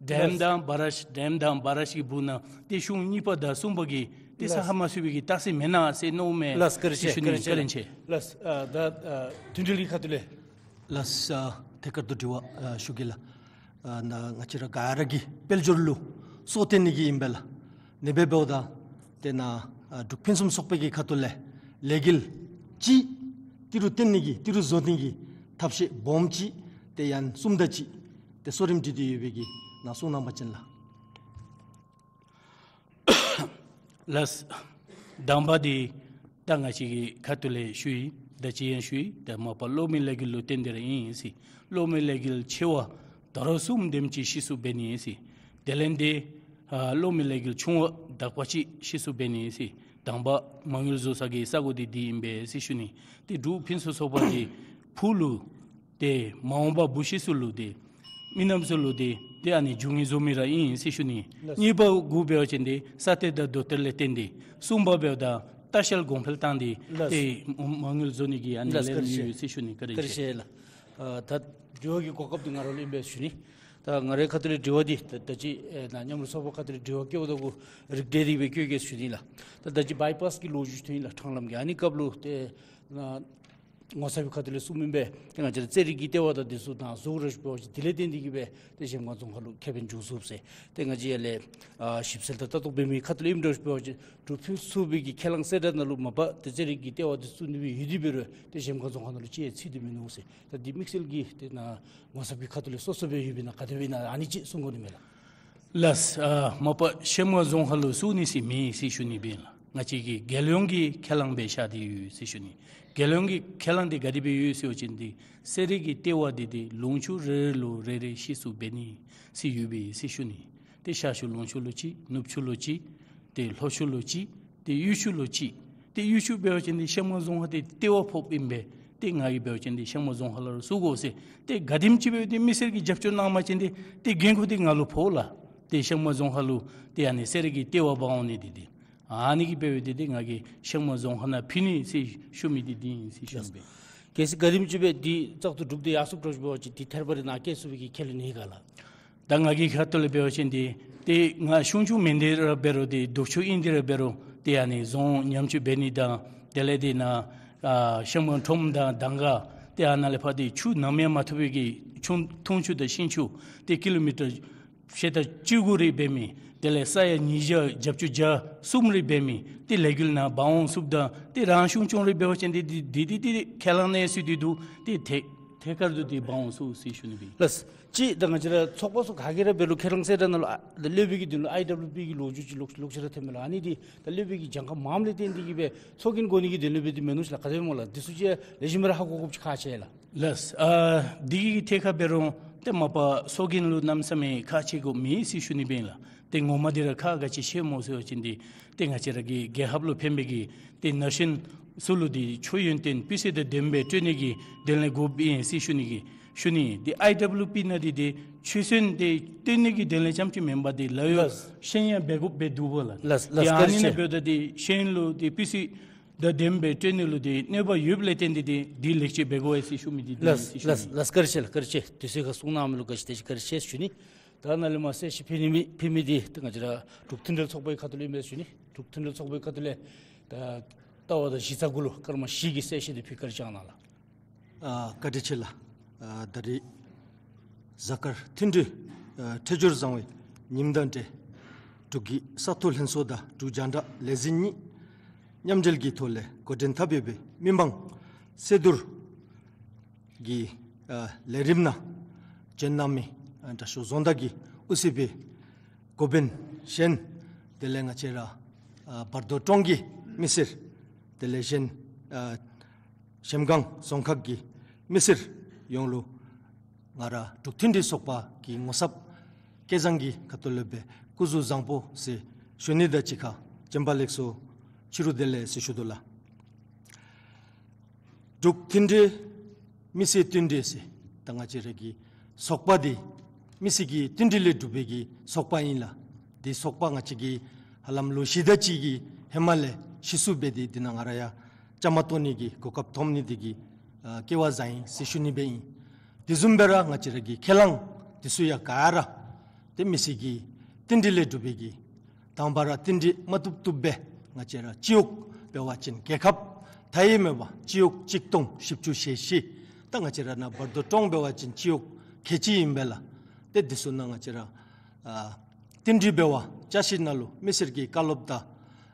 ཌེམ་དང་བ་རཱཇ་ཌེམ་དང་བ་རཱཇ་གི་སྦུག་ནང་ཏེ་གཞུང་གཉིས་པ་དང་གསུམ་པ་གིས་ཏེ་ས་ཧ་མ་སུ་བའི་གི་རྟགས་མཚན་མེན་ན་ཟེར་མནོཝ་མས་ལགས། བཀའ་དྲིན་ཆེ། ཞུ་ནི། བཀའ་དྲིན་ཆེ། ལགས། ཨ་ད་ཨ་མཐུན་སྒྲིལ་གྱི་ཁ་ཐུག་ལས། ལགས། ཨ་ཐད་ཀར་དུ་དྲི་བ་ཨ་ཞུ་གེ་ལགས། ཨ་ནཱ་ང་བཅས་ར་ག་ར་གིས་དཔལ་འབྱོར་ལུ་སོ་བརྟེན་ནི་གི་ཨིན་པས་ལགས། ཨ་ནེ་སྦེ་འབདཝ་ད་ཏེ་ནཱ་ཨ་འབྲུག་ཕུན་སུམ་ཚོགས་པའི་གི་ཁ་ཐུག་ལས་ལས་འགུལ་ཅིག་ཏི་རུ་བརྟན་ནི་གི་ཏི་རུ་བཟོ་ནི་གི་ཐབས་ཤེས་སྦོམ་ཅིག་ཏེ་ཡང་གསུམ་དང་ཅིག་ཏེ་གསོ་རིམ་སྒྲིག་སྟེ་ཡོད་པའི་གི་ནཱ་གསུང་གནང་པ་ཅིན་ལགས། ལགས། དང་པ་འདི་ད་ང་བཅས་ཀྱི་ཁ་ཐུག་ལས་ཞུ་ཡི། ད་ཅི་ཡང་ཞུ་ཡི། ད་མ་པ་གློག་མེ་ལས་འགུལ་ལུ་བརྟེན་ཏེ་ར་ཨིན་ཟེར། གློག་མེ་ལས་འགུལ་ཆེ་བ་དོ་རུང་གསུམ་དེམ་ཅིག་ཤེས་སུ་འབད་ནི་ཨིན་ཟེར། དེ་ལས་འདི་ཨ་གློག་མེ་ལས་འགུལ་ཆུང་བ་དག་པ་ཅིག་ཤེས་སུ་འབད་ནི་ཨིན་ཟེར། དང་པ་མ་དངུལ་བཟོ་ས་གི་ས་གོ་འདི་འདི་ཨིན་པས་ཟེར་ཞུ་ནི། ཏེ་འབྲུག་ཕུན་སུམ་ཚོགས་པ་འདི་ཕུགས་ལུ་ཏེ་མ་འོངས་པ་བུ་གཞི་ཚུ་ལུ་ཏེ་མི་རྣམས་ཚུ་ལུ་ཏེ་ཏེ་ཨ་ནི་རྒྱུ་དངོས་བཟོ་མི་ར་ཨིན་ཟེར་ཞུ་ནི། ལགས། གཉིས་པ་གུ་འབད་བ་ཅིན་ཏེ་ས་གཏེར་དང་རྡོ་གཏེར་ལས་བརྟེན་ཏེ། གསུམ་པ་འབདཝ་ད་ལྟ་བཤལ་གོང་འཕེལ་བཏང་སྟེ། ལགས། ཏེ་མ་དངུལ་བཟོ་ནི་གི་ཨ་ནི་ལས་རིམ་ཡོད་ཟེར་ཞུ་ནི། བཀའ་དྲིན་ཆེ། བཀའ་དྲིན་ཆེ་ལགས། ཨ་ད་དྲི་བ་གི་གོ་སྐབས་འདི་ང་ར་ལུ་ཨིན་པས་ཞུ་ནི། ད་ང་རའི་ཁ་ཐུག་ལས་དྲི་བ་འདི་ད་ད་ཅི་ཨེ་ནཱ་མཉམ་རུབ་ཚོགས་པ་ཁ་ཐུག་ལས་དྲི་བ་བཀོདཔ་ད་གུ་རིགས་བསྒྲེས་ཏེ་སྦེ་བཀོད་གེ་ཞུ་ནི་ལགས། ད་ད་ཅི་བའི་པཱསི་གི་ལོ་རྒྱུས་ཐོན་ཡི་ལགས། ཁྲང་ལམ་གྱི། ཨ་ནི་སྐབས་ལུ་ཏེ་ནཱ་ངོ་ཚབ་པའི་ཁ་ཐུག་ལས་གསུངམ་ཨིན་པས། ཏེ་ང་བཅས་ར་རྩེད་རིགས་ཀྱི་ལྟེ་བ་དང་འདི་ཚུ་ནཱ་བཟོ་རུང་འབད་བ་ཅིན་དེ་ལས་བརྟེན་ཏེ་གིས་སྦེ་ཏེ་གཞལམ་སྒང་རྫོང་ཁག་ལུ་ཁེ་ཕན་འབྱུང་ཚུགས་ཟེར། ཏེ་ང་བཅས་ཡར་ལས་ཨ་ཞིབ་འཚོལ་དང་ལྟ་རྟོག་འབད་མི་ཁ་ཐུག་ལས་ཨིནམ་འདྲཝ་ཅིག་འབད་བ་ཅིན་འབྲུག་ཕུན་སུམ་ཚོགས་པའི་གི་ཁས་བླངས་གསལ་བསྒྲགས་ནང་ལུ་མ་པ་ཏེ་རྩེད་རིགས་ཀྱི་ལྟེ་བ་འདི་བཙུགས་ནི་སྦེ་ཡོད་དེ་འབད་རུང་ཏེ་གཞལམ་སྒང་རྫོང་ཁག་ནང་ལུ་ཅིག་ཡང་ཚུད་དེ་མིན་འདུག་ཟེར། ད་འདི་དམིགས་བསལ་གྱིས་ཏེ་ནཱ་ངོ་ཚབ་པའི་ཁ་ཐུག་ལས་སོ་སོ་སྦེ་ཡོདཔ་ཨིན་ན་ག་དེ་སྦེ་ཨིན་ན་ཨ་ནི་ཅིག་གསུང་དགོ་ནི་མས་ལགས། ལགས། ཨ་མ་པ་གཞལམ་སྒང་རྫོང་ཁག་ལུ་བཙུགས་ནི་ཟེར་མེད་ཟེར་ཞུ་ནི་སྦེ་ཨིན་ལགས། ང་བཅས་ཀྱི་རྒྱལ་ཡོངས་ཀྱི་ཁས་བླངས་སྦེ་བཞག་སྟེ་ཡོད་ཟེར་ཞུ་ནི། རྒྱལ་ཡོངས་ཀྱི་ཁས་བླངས་འདི་ག་དེ་སྦེ་ཡོད་ཟེར་བ་ཅིན་ཏེ་རྩེད་རིགས་ཀྱི་ལྟེ་བ་འདི་ཏེ་ལུང་ཕྱོགས་རེ་རེ་ལུ་རེ་རེ་ཤེས་སུ་འབད་ནི་ཟེར་ཡོད་པས་ཟེར་ཞུ་ནི། ཏེ་ཤར་ཕྱོགས་ལུང་ཕྱོགས་ལུ་གཅིག། ནུབ་ཕྱོགས་ལུ་གཅིག། ཏེ་ལྷོ་ཕྱོགས་ལུ་གཅིག། ཏེ་དབུས་ཕྱོགས་ལུ་གཅིག། ཏེ་དབུས་ཕྱོགས་འབད་བ་ཅིན་ཏེ་གཞལམ་སྒང་རྫོང་ཁག་འདི་ལྟེ་བ་ཕོགཔ་ཨིན་པས། ཏེ་ང་གིས་འབད་བ་ཅིན་ཏེ་གཞལམ་སྒང་རྫོང་ཁག་ལུ་བཙུགས་དགོ་ཟེར། ཏེ་ག་དེམ་ཅིག་འབད་དེ་མི་སེར་གྱིས་རྒྱབ་སྐྱོར་གནང་པ་ཅིན་ཏེ་ཏེ་འགན་ཁུར་འདི་ང་ལུ་ཕོག་ལགས། ཏེ་གཞལམ་སྒང་རྫོང་ཁག་ལུ་ཏེ་ཨ་ནི་རྩེད་རིགས་ཀྱི་ལྟེ་བ་འབག་འོང་ནི་འདི་ཏེ། ཨ་ནི་གིས་འབད་དེ་ཏེ་ང་གིས་གཞལམ་སྒང་རྫོང་ཁག་ནང་ཕུལ་ནི་ཟེར་ཞུ་མི་འདི་འདི་ཨིན་ཟེར་ཞུ་ནི་སྦེ། གལ་སྲིད་ག་དེམ་ཅིག་འབད་དེ་བཙག་འཐུ་གྲུབ་སྟེ་ཡར་སོངམ་འདྲཝ་ཅིག་འབད་བ་ཅིན་ཏེ་ཐད་རི་བ་རི་ནཱ་བཀལ་ཚུགས་པའི་གི་ཁས་ལེན་ཨིན་ག་ལགས། ད་ང་གི་ཁ་ཐུག་ལས་འབད་བ་ཅིན་ཏེ་ཏེ་ང་གཞུང་ཆུང་མེན་ཏེ་ར་འབད་རུང་ཏེ་ལྡོག་ཕྱོགས་ཨིན་ཏེ་ར་འབད་རུང་ཏེ་ཨ་ནི་རྫོང་ཉམས་བཅོས་འབད་ནི་དང་དེ་ལས་ཏེ་ནཱ་ཨ་གཞལམ་སྒང་ཁྲོམ་དང་དང་ག་ཏེ་ཨ་ནཱ་ལས་ཕར་ཏེ་ཆུ་ནམ་ཡང་མ་ཐུག་པའི་གི་ཆུ་འཐུང་ཆུ་དང་ཤིང་ཆུ་ཏེ་ཀི་ལོ་མི་ཊར་ཕྱེད་དང་བཅུ་དགུ་རེ་འབད་མི་དེ་ལས་ས་ཡ་ཉིས་བརྒྱ་བརྒྱད་ཅུ་གྱ་གསུམ་རེ་འབད་མི་ཏེ་ལས་འགུལ་ནང་འབག་འོང་ཚུགསཔ་ད་ཏེ་རང་གཞུང་ཆུང་རེ་འབད་བ་ཅིན་ཏེ་འདི་འདི་འདི་ཁས་བླངས་གནས་ཚུལ་འདི་འདུག། ཏེ་ཐད་ཐད་ཀར་དུ་ཏེ་འབག་འོང་ཚུགས་ཟེར་ཞུ་ནི་སྦེ། ལགས། ཅིག་ད་ང་བཅས་ར་ཚོགས་པ་ཚུ་ག་གིས་ར་འབད་རུང་ཁས་བླངས་གསལ་བསྒྲགས་ནང་ལུ་ཨ་ད་སློབ་དཔོན་གྱི་དོན་ལུ་ཨའི་ཌབ་ལུ་པི་གི་ལོ་རྒྱུས་ཅིག་ལོག་ལོག་ཅི་ར་ཐོནམ་མས་ལགས། ཨ་ནི་འདི་ད་སློབ་དཔོན་གྱིས་གྱངས་ཁ་མངམ་ལས་བརྟེན་ཏེ་གིས་སྦེ་ཚོགས་རྒྱན་དགོ་ནི་གི་དོན་ལུ་སྦེ་འདི་མེན་ནུག་ལགས། ག་དེ་སྦེ་སྨོ་ལགས། འདི་ཚུ་ཅིག་ལེགས་ཤོམ་སྦེ་ར་ཧ་གོ་དགོཔ་ཅིག་ཁག་ཆེ་ལགས། ལགས། ཨ་འདི་གི་ཐད་ཁར་འབད་རུང་ཏེ་མ་པ་ཚོགས་རྒྱན་ལུ་གནམ་མེད་ས་མེད་ཁག་ཆེ་དགོཔ་མེད་ཟེར་ཞུ་ནི་སྦེ་ཨིན་ལགས། ཏེ་ངོ་མ་འདི་ར་ཁག་ག་ཅི་ཆེ་སྨོ་ཟེར་བ་ཅིན་འདི་ཏེ་ང་བཅས་ར་གི་རྒྱལ་ཁབ་ལུ་ཕན་པའི་གི་ཏེ་ན་གཞོན་ཚུ་ལུ་འདི་ཆོས་ཡོན་ཏན་སྤུས་ཚད་དང་ལྡནམ་སྦེ་སྤྲོད་ནི་གི་དོན་ལས་དགོཔ་ཨིན་ཟེར་ཞུ་ནི་གི་ཞུ་ནི། འདི་ཨའི་ཌབ་ལུ་པི་ནང་འདི་ཏེ་ཆོས་ཚན་འདི་སྤྲོད་ནི་གི་དོན་ལས་རྐྱངམ་ཅིག་མེན་པར་འདི་ལཱ་གཡོག་ལགས། ཤེས་ཡོན་འབད་དགོཔ་སྦེ་འདུག་པ་ལགས། ལགས་ལགས། ཏེ་ཨ་ནི་ནང་འབདཝ་ད་འདི་ཤེས་ཡོན་ལུ་འདི་སྤུས་ཚད་དང་ལྡནམ་སྦེ་སྤྲོད་ནི་ལུ་འདི་གནོད་པ་ཡོདཔ་ལས་བརྟེན་ཏེ་འདི་འདི་ལེགས་བཅོས་འབད་དགོ་པས་ཟེར་ཞུ་མི་འདི་འདི་ལགས་ཟེར་ཞུ་ལགས་ནི། ལགས། བཀའ་དྲིན་ཆེ་ལགས། བཀའ་དྲིན་ཆེ། དུས་ཚོད་ཁར་གསུང་གནང་མི་ལུ་བཀའ་དྲིན་ཆེ་བཀའ་དྲིན་ཆེ་ཞུ་ནི། ད་ནཱ་ལས་མར་གསལ་བཤད་ཕུལ་ནི་མི་ཕུལ་མི་འདི་ཏེ་ང་བཅས་ར་འབྲུག་མཐུན་སྒྲིལ་ཚོགས་པའི་ཁ་ཐུག་ལས་ཨིན་པས་ཞུ་ནི། འབྲུག་མཐུན་སྒྲིལ་ཚོགས་པའི་ཁ་ཐུག་ལས་ད་ལྟ་བ་དང་གཞི་རྩ་གུ་ལུ་སྐར་མ་བཞི་གི་གསལ་བཤད་འདི་ཕུལ་བཀའ་དྲིན་བསྐྱང་གནང་ལགས། ཨ་བཀའ་དྲིན་ཆེ་ལགས། ཨ་ད་རིས་གཟའ་སྐར་མཐུན་སྒྲིལ་ཨ་འཕྲོད་སྦྱོར་བཟང་བའི་ཉིནམ་དང་འབྲེལ་འབྲུག་གི་ས་མཐོ་ལྷན་ཚོགས་དང་འབྲུག་རྒྱང་བསྒྲགས་ལས་འཛིན་གཉིས་མཉམ་འབྲེལ་གྱི་ཐོག་ལས་འགོ་འདྲེན་འཐབ་ཡོད་པའི་མི་མང་སེར་སྡོང་གི་ ཨ་ལས་རིམ་ནང་བྱོན་གནང་མི་ཨ་དྲག་ཤོས་རྫོང་བདག་གིས་ཨུ་སི་པི་འགོ་དཔོན་གཞན་དེ་ལས་ང་བཅས་ར་ཨ་བར་དོ་ཀྲོང་གི་མི་སེར་དེ་ལས་གཞན་ཨ་གཞལམ་སྒང་རྫོང་ཁག་གི་མི་སེར་ཡོངས་ལུ་ང་ར་འབྲུག་མཐུན་སྒྲིལ་ཚོགས་པ་གི་ངོ་ཚབ་སྐལ་བཟང་གི་ཁ་ཐུག་ལས་སྦེ་སྐུ་གཟུགས་བཟང་པོ་ཟེར་ཞུ་ནི་དང་གཅིག་ཁར་བྱོན་པ་ལེགས་སོ། ཕྱི་རུ་བདེ་ལེགས་ཟེར་ཞུ་དོ་ལགས། འབྲུག་མཐུན་སྒྲིལ་མི་སེར་མཐུན་སྒྲིལ་ཟེར་ད་ང་བཅས་ར་གི་ཚོགས་པ་འདི་མི་སེར་གྱི་མཐུན་སྒྲིལ་ལས་གྲུབ་པའི་གི་ཚོགས་པ་ཨིན་ལགས། འདི་ཚོགས་པ་ང་བཅས་ཀྱིས་ཧ་ལམ་ལོ་བཞི་དེ་ཅིག་གི་ཧེ་མ་ལས་གཞི་བཙུགས་འབད་དེ་འདི་ནང་ང་ར་ཡང་བཅའ་མར་གཏོགས་ནི་གི་གོ་སྐབས་ཐོབ་ནི་འདི་གིས་ཨ་སྐལ་བ་བཟང་ཡི་ཟེར་ཞུ་ནི་སྦེ་ཨིན། དེ་བཟུམ་སྦེ་ར་ང་བཅས་ར་གི་ཁས་བླངས་འདི་ཚུ་ཡང་ག་ར་ཏེ་མི་སེར་གྱི་མཐུན་སྒྲིལ་ལས་གྲུབ་པའི་གི་དང་པ་ར་མཐུན་སྒྲིལ་མ་བཏུབ་བཏུབ་སྦེ་ང་བཅས་ར་སྤྱི་འོག་འབད་བ་ཅིན་རྒྱལ་ཁབ་མཐའ་ཡས་མེད་པ་སྤྱི་འོག་གཅིག་སྟོང་བཞི་བཅུ་ཞེ་བཞི། ད་ང་བཅས་ར་ནཱ་བར་དོ་ཀྲོང་འབད་བ་ཅིན་སྤྱི་འོག་ཁལ་གཅིག་ཨིན་པས་ལགས། ཏེ་འདི་ཚུ་ནང་ང་བཅས་ར་ཨ་མཐུན་སྒྲིལ་འབད་བར་བཅའ་ཞིནམ་ལས་མི་སེར་གྱི་བཀའ་སློབ་དང་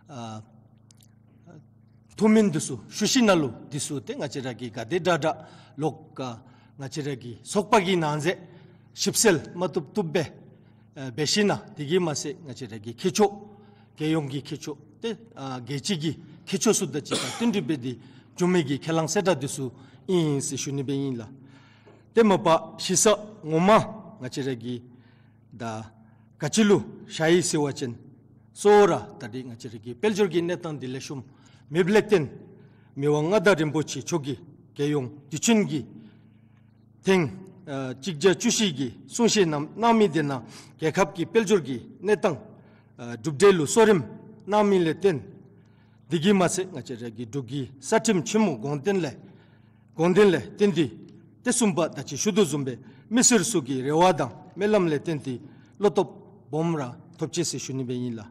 ཨ་ཐུགས་སྨོན་འདི་ཚུ་ཞུ་ཞིནམ་ལས་འདི་ཚུ་ཏེ་ང་བཅས་ར་གི་ག་དེ་དྲག་དྲག་ལོག་ང་བཅས་ར་གི་ཚོགས་པ་གི་ནང་གསེས་ཞིབ་འཚོལ་མ་བཏུབ་བཏུབ་སྦེ་ཨ་འབད་ཞིནམ་ལས་དེ་གིས་མ་ཚད་ང་བཅས་ར་གི་མཁས་མཆོག་རྒྱལ་ཡོངས་ཀྱི་མཁས་མཆོག་ཏེ་ཨ་རྒྱལ་སྤྱི་གི་མཁས་མཆོག་ཚུ་དང་གཅིག་ཁར་བསྟུན་གྲོས་འབད་དེ་བྱུང་མི་གི་ཁས་བླངས་གསལ་བསྒྲགས་འདི་ཚུ་ཨིན་ཟེར་ཞུ་ནི་སྦེ་ཨིན་ལགས། ཏེ་མ་པ་གཞི་རྩ་ངོ་མ་ང་བཅས་ར་གི་ད་ག་ཅི་ལུ་བཞག་ཡི་ཟེར་བ་ཅིན་གཙོ་བོ་ར་ད་རེས་ང་བཅས་ར་གི་དཔལ་འབྱོར་གྱི་གནས་སྟངས་འདི་ལེགས་ཤོམ་མེདཔ་ལས་བརྟེན་མི་དབང་མངའ་བདག་རིན་པོ་ཆེ་མཆོག་གིས་རྒྱལ་ཡོངས་དུས་ཆེན་གྱི་ཐེངས་ཨ་གཅིག་བརྒྱ་བཅུ་བཞི་གི་གསུང་བཤད་གནང་གནང་མི་དེ་ནང་རྒྱལ་ཁབ་ཀྱི་དཔལ་འབྱོར་གྱི་གནས་སྟངས་ཨ་གྲུབ་འབྲས་ལུ་གསོ་རིམ་གནང་མི་ལས་བརྟེན་དེ་གིས་མ་ཚད་ང་བཅས་ར་གི་འབྲུག་གི་རྩ་ཁྲིམས་ཆེན་མོ་དགོངས་དོན་ལས་དགོངས་དོན་ལས་བརྟེན་ཏེ་ཏེ་གསུམ་པ་ད་ཅི་ཞུ་དོ་བཟུམ་སྦེ་མི་སེར་ཚུ་གི་རེ་བ་དང་སྨོན་ལམ་ལས་བརྟེན་ཏེ་བློ་སྟོབས་སྦོམ་ར་ཐོབ་ཅི་ཟེར་ཞུ་ནི་སྦེ་ཨིན་ལགས།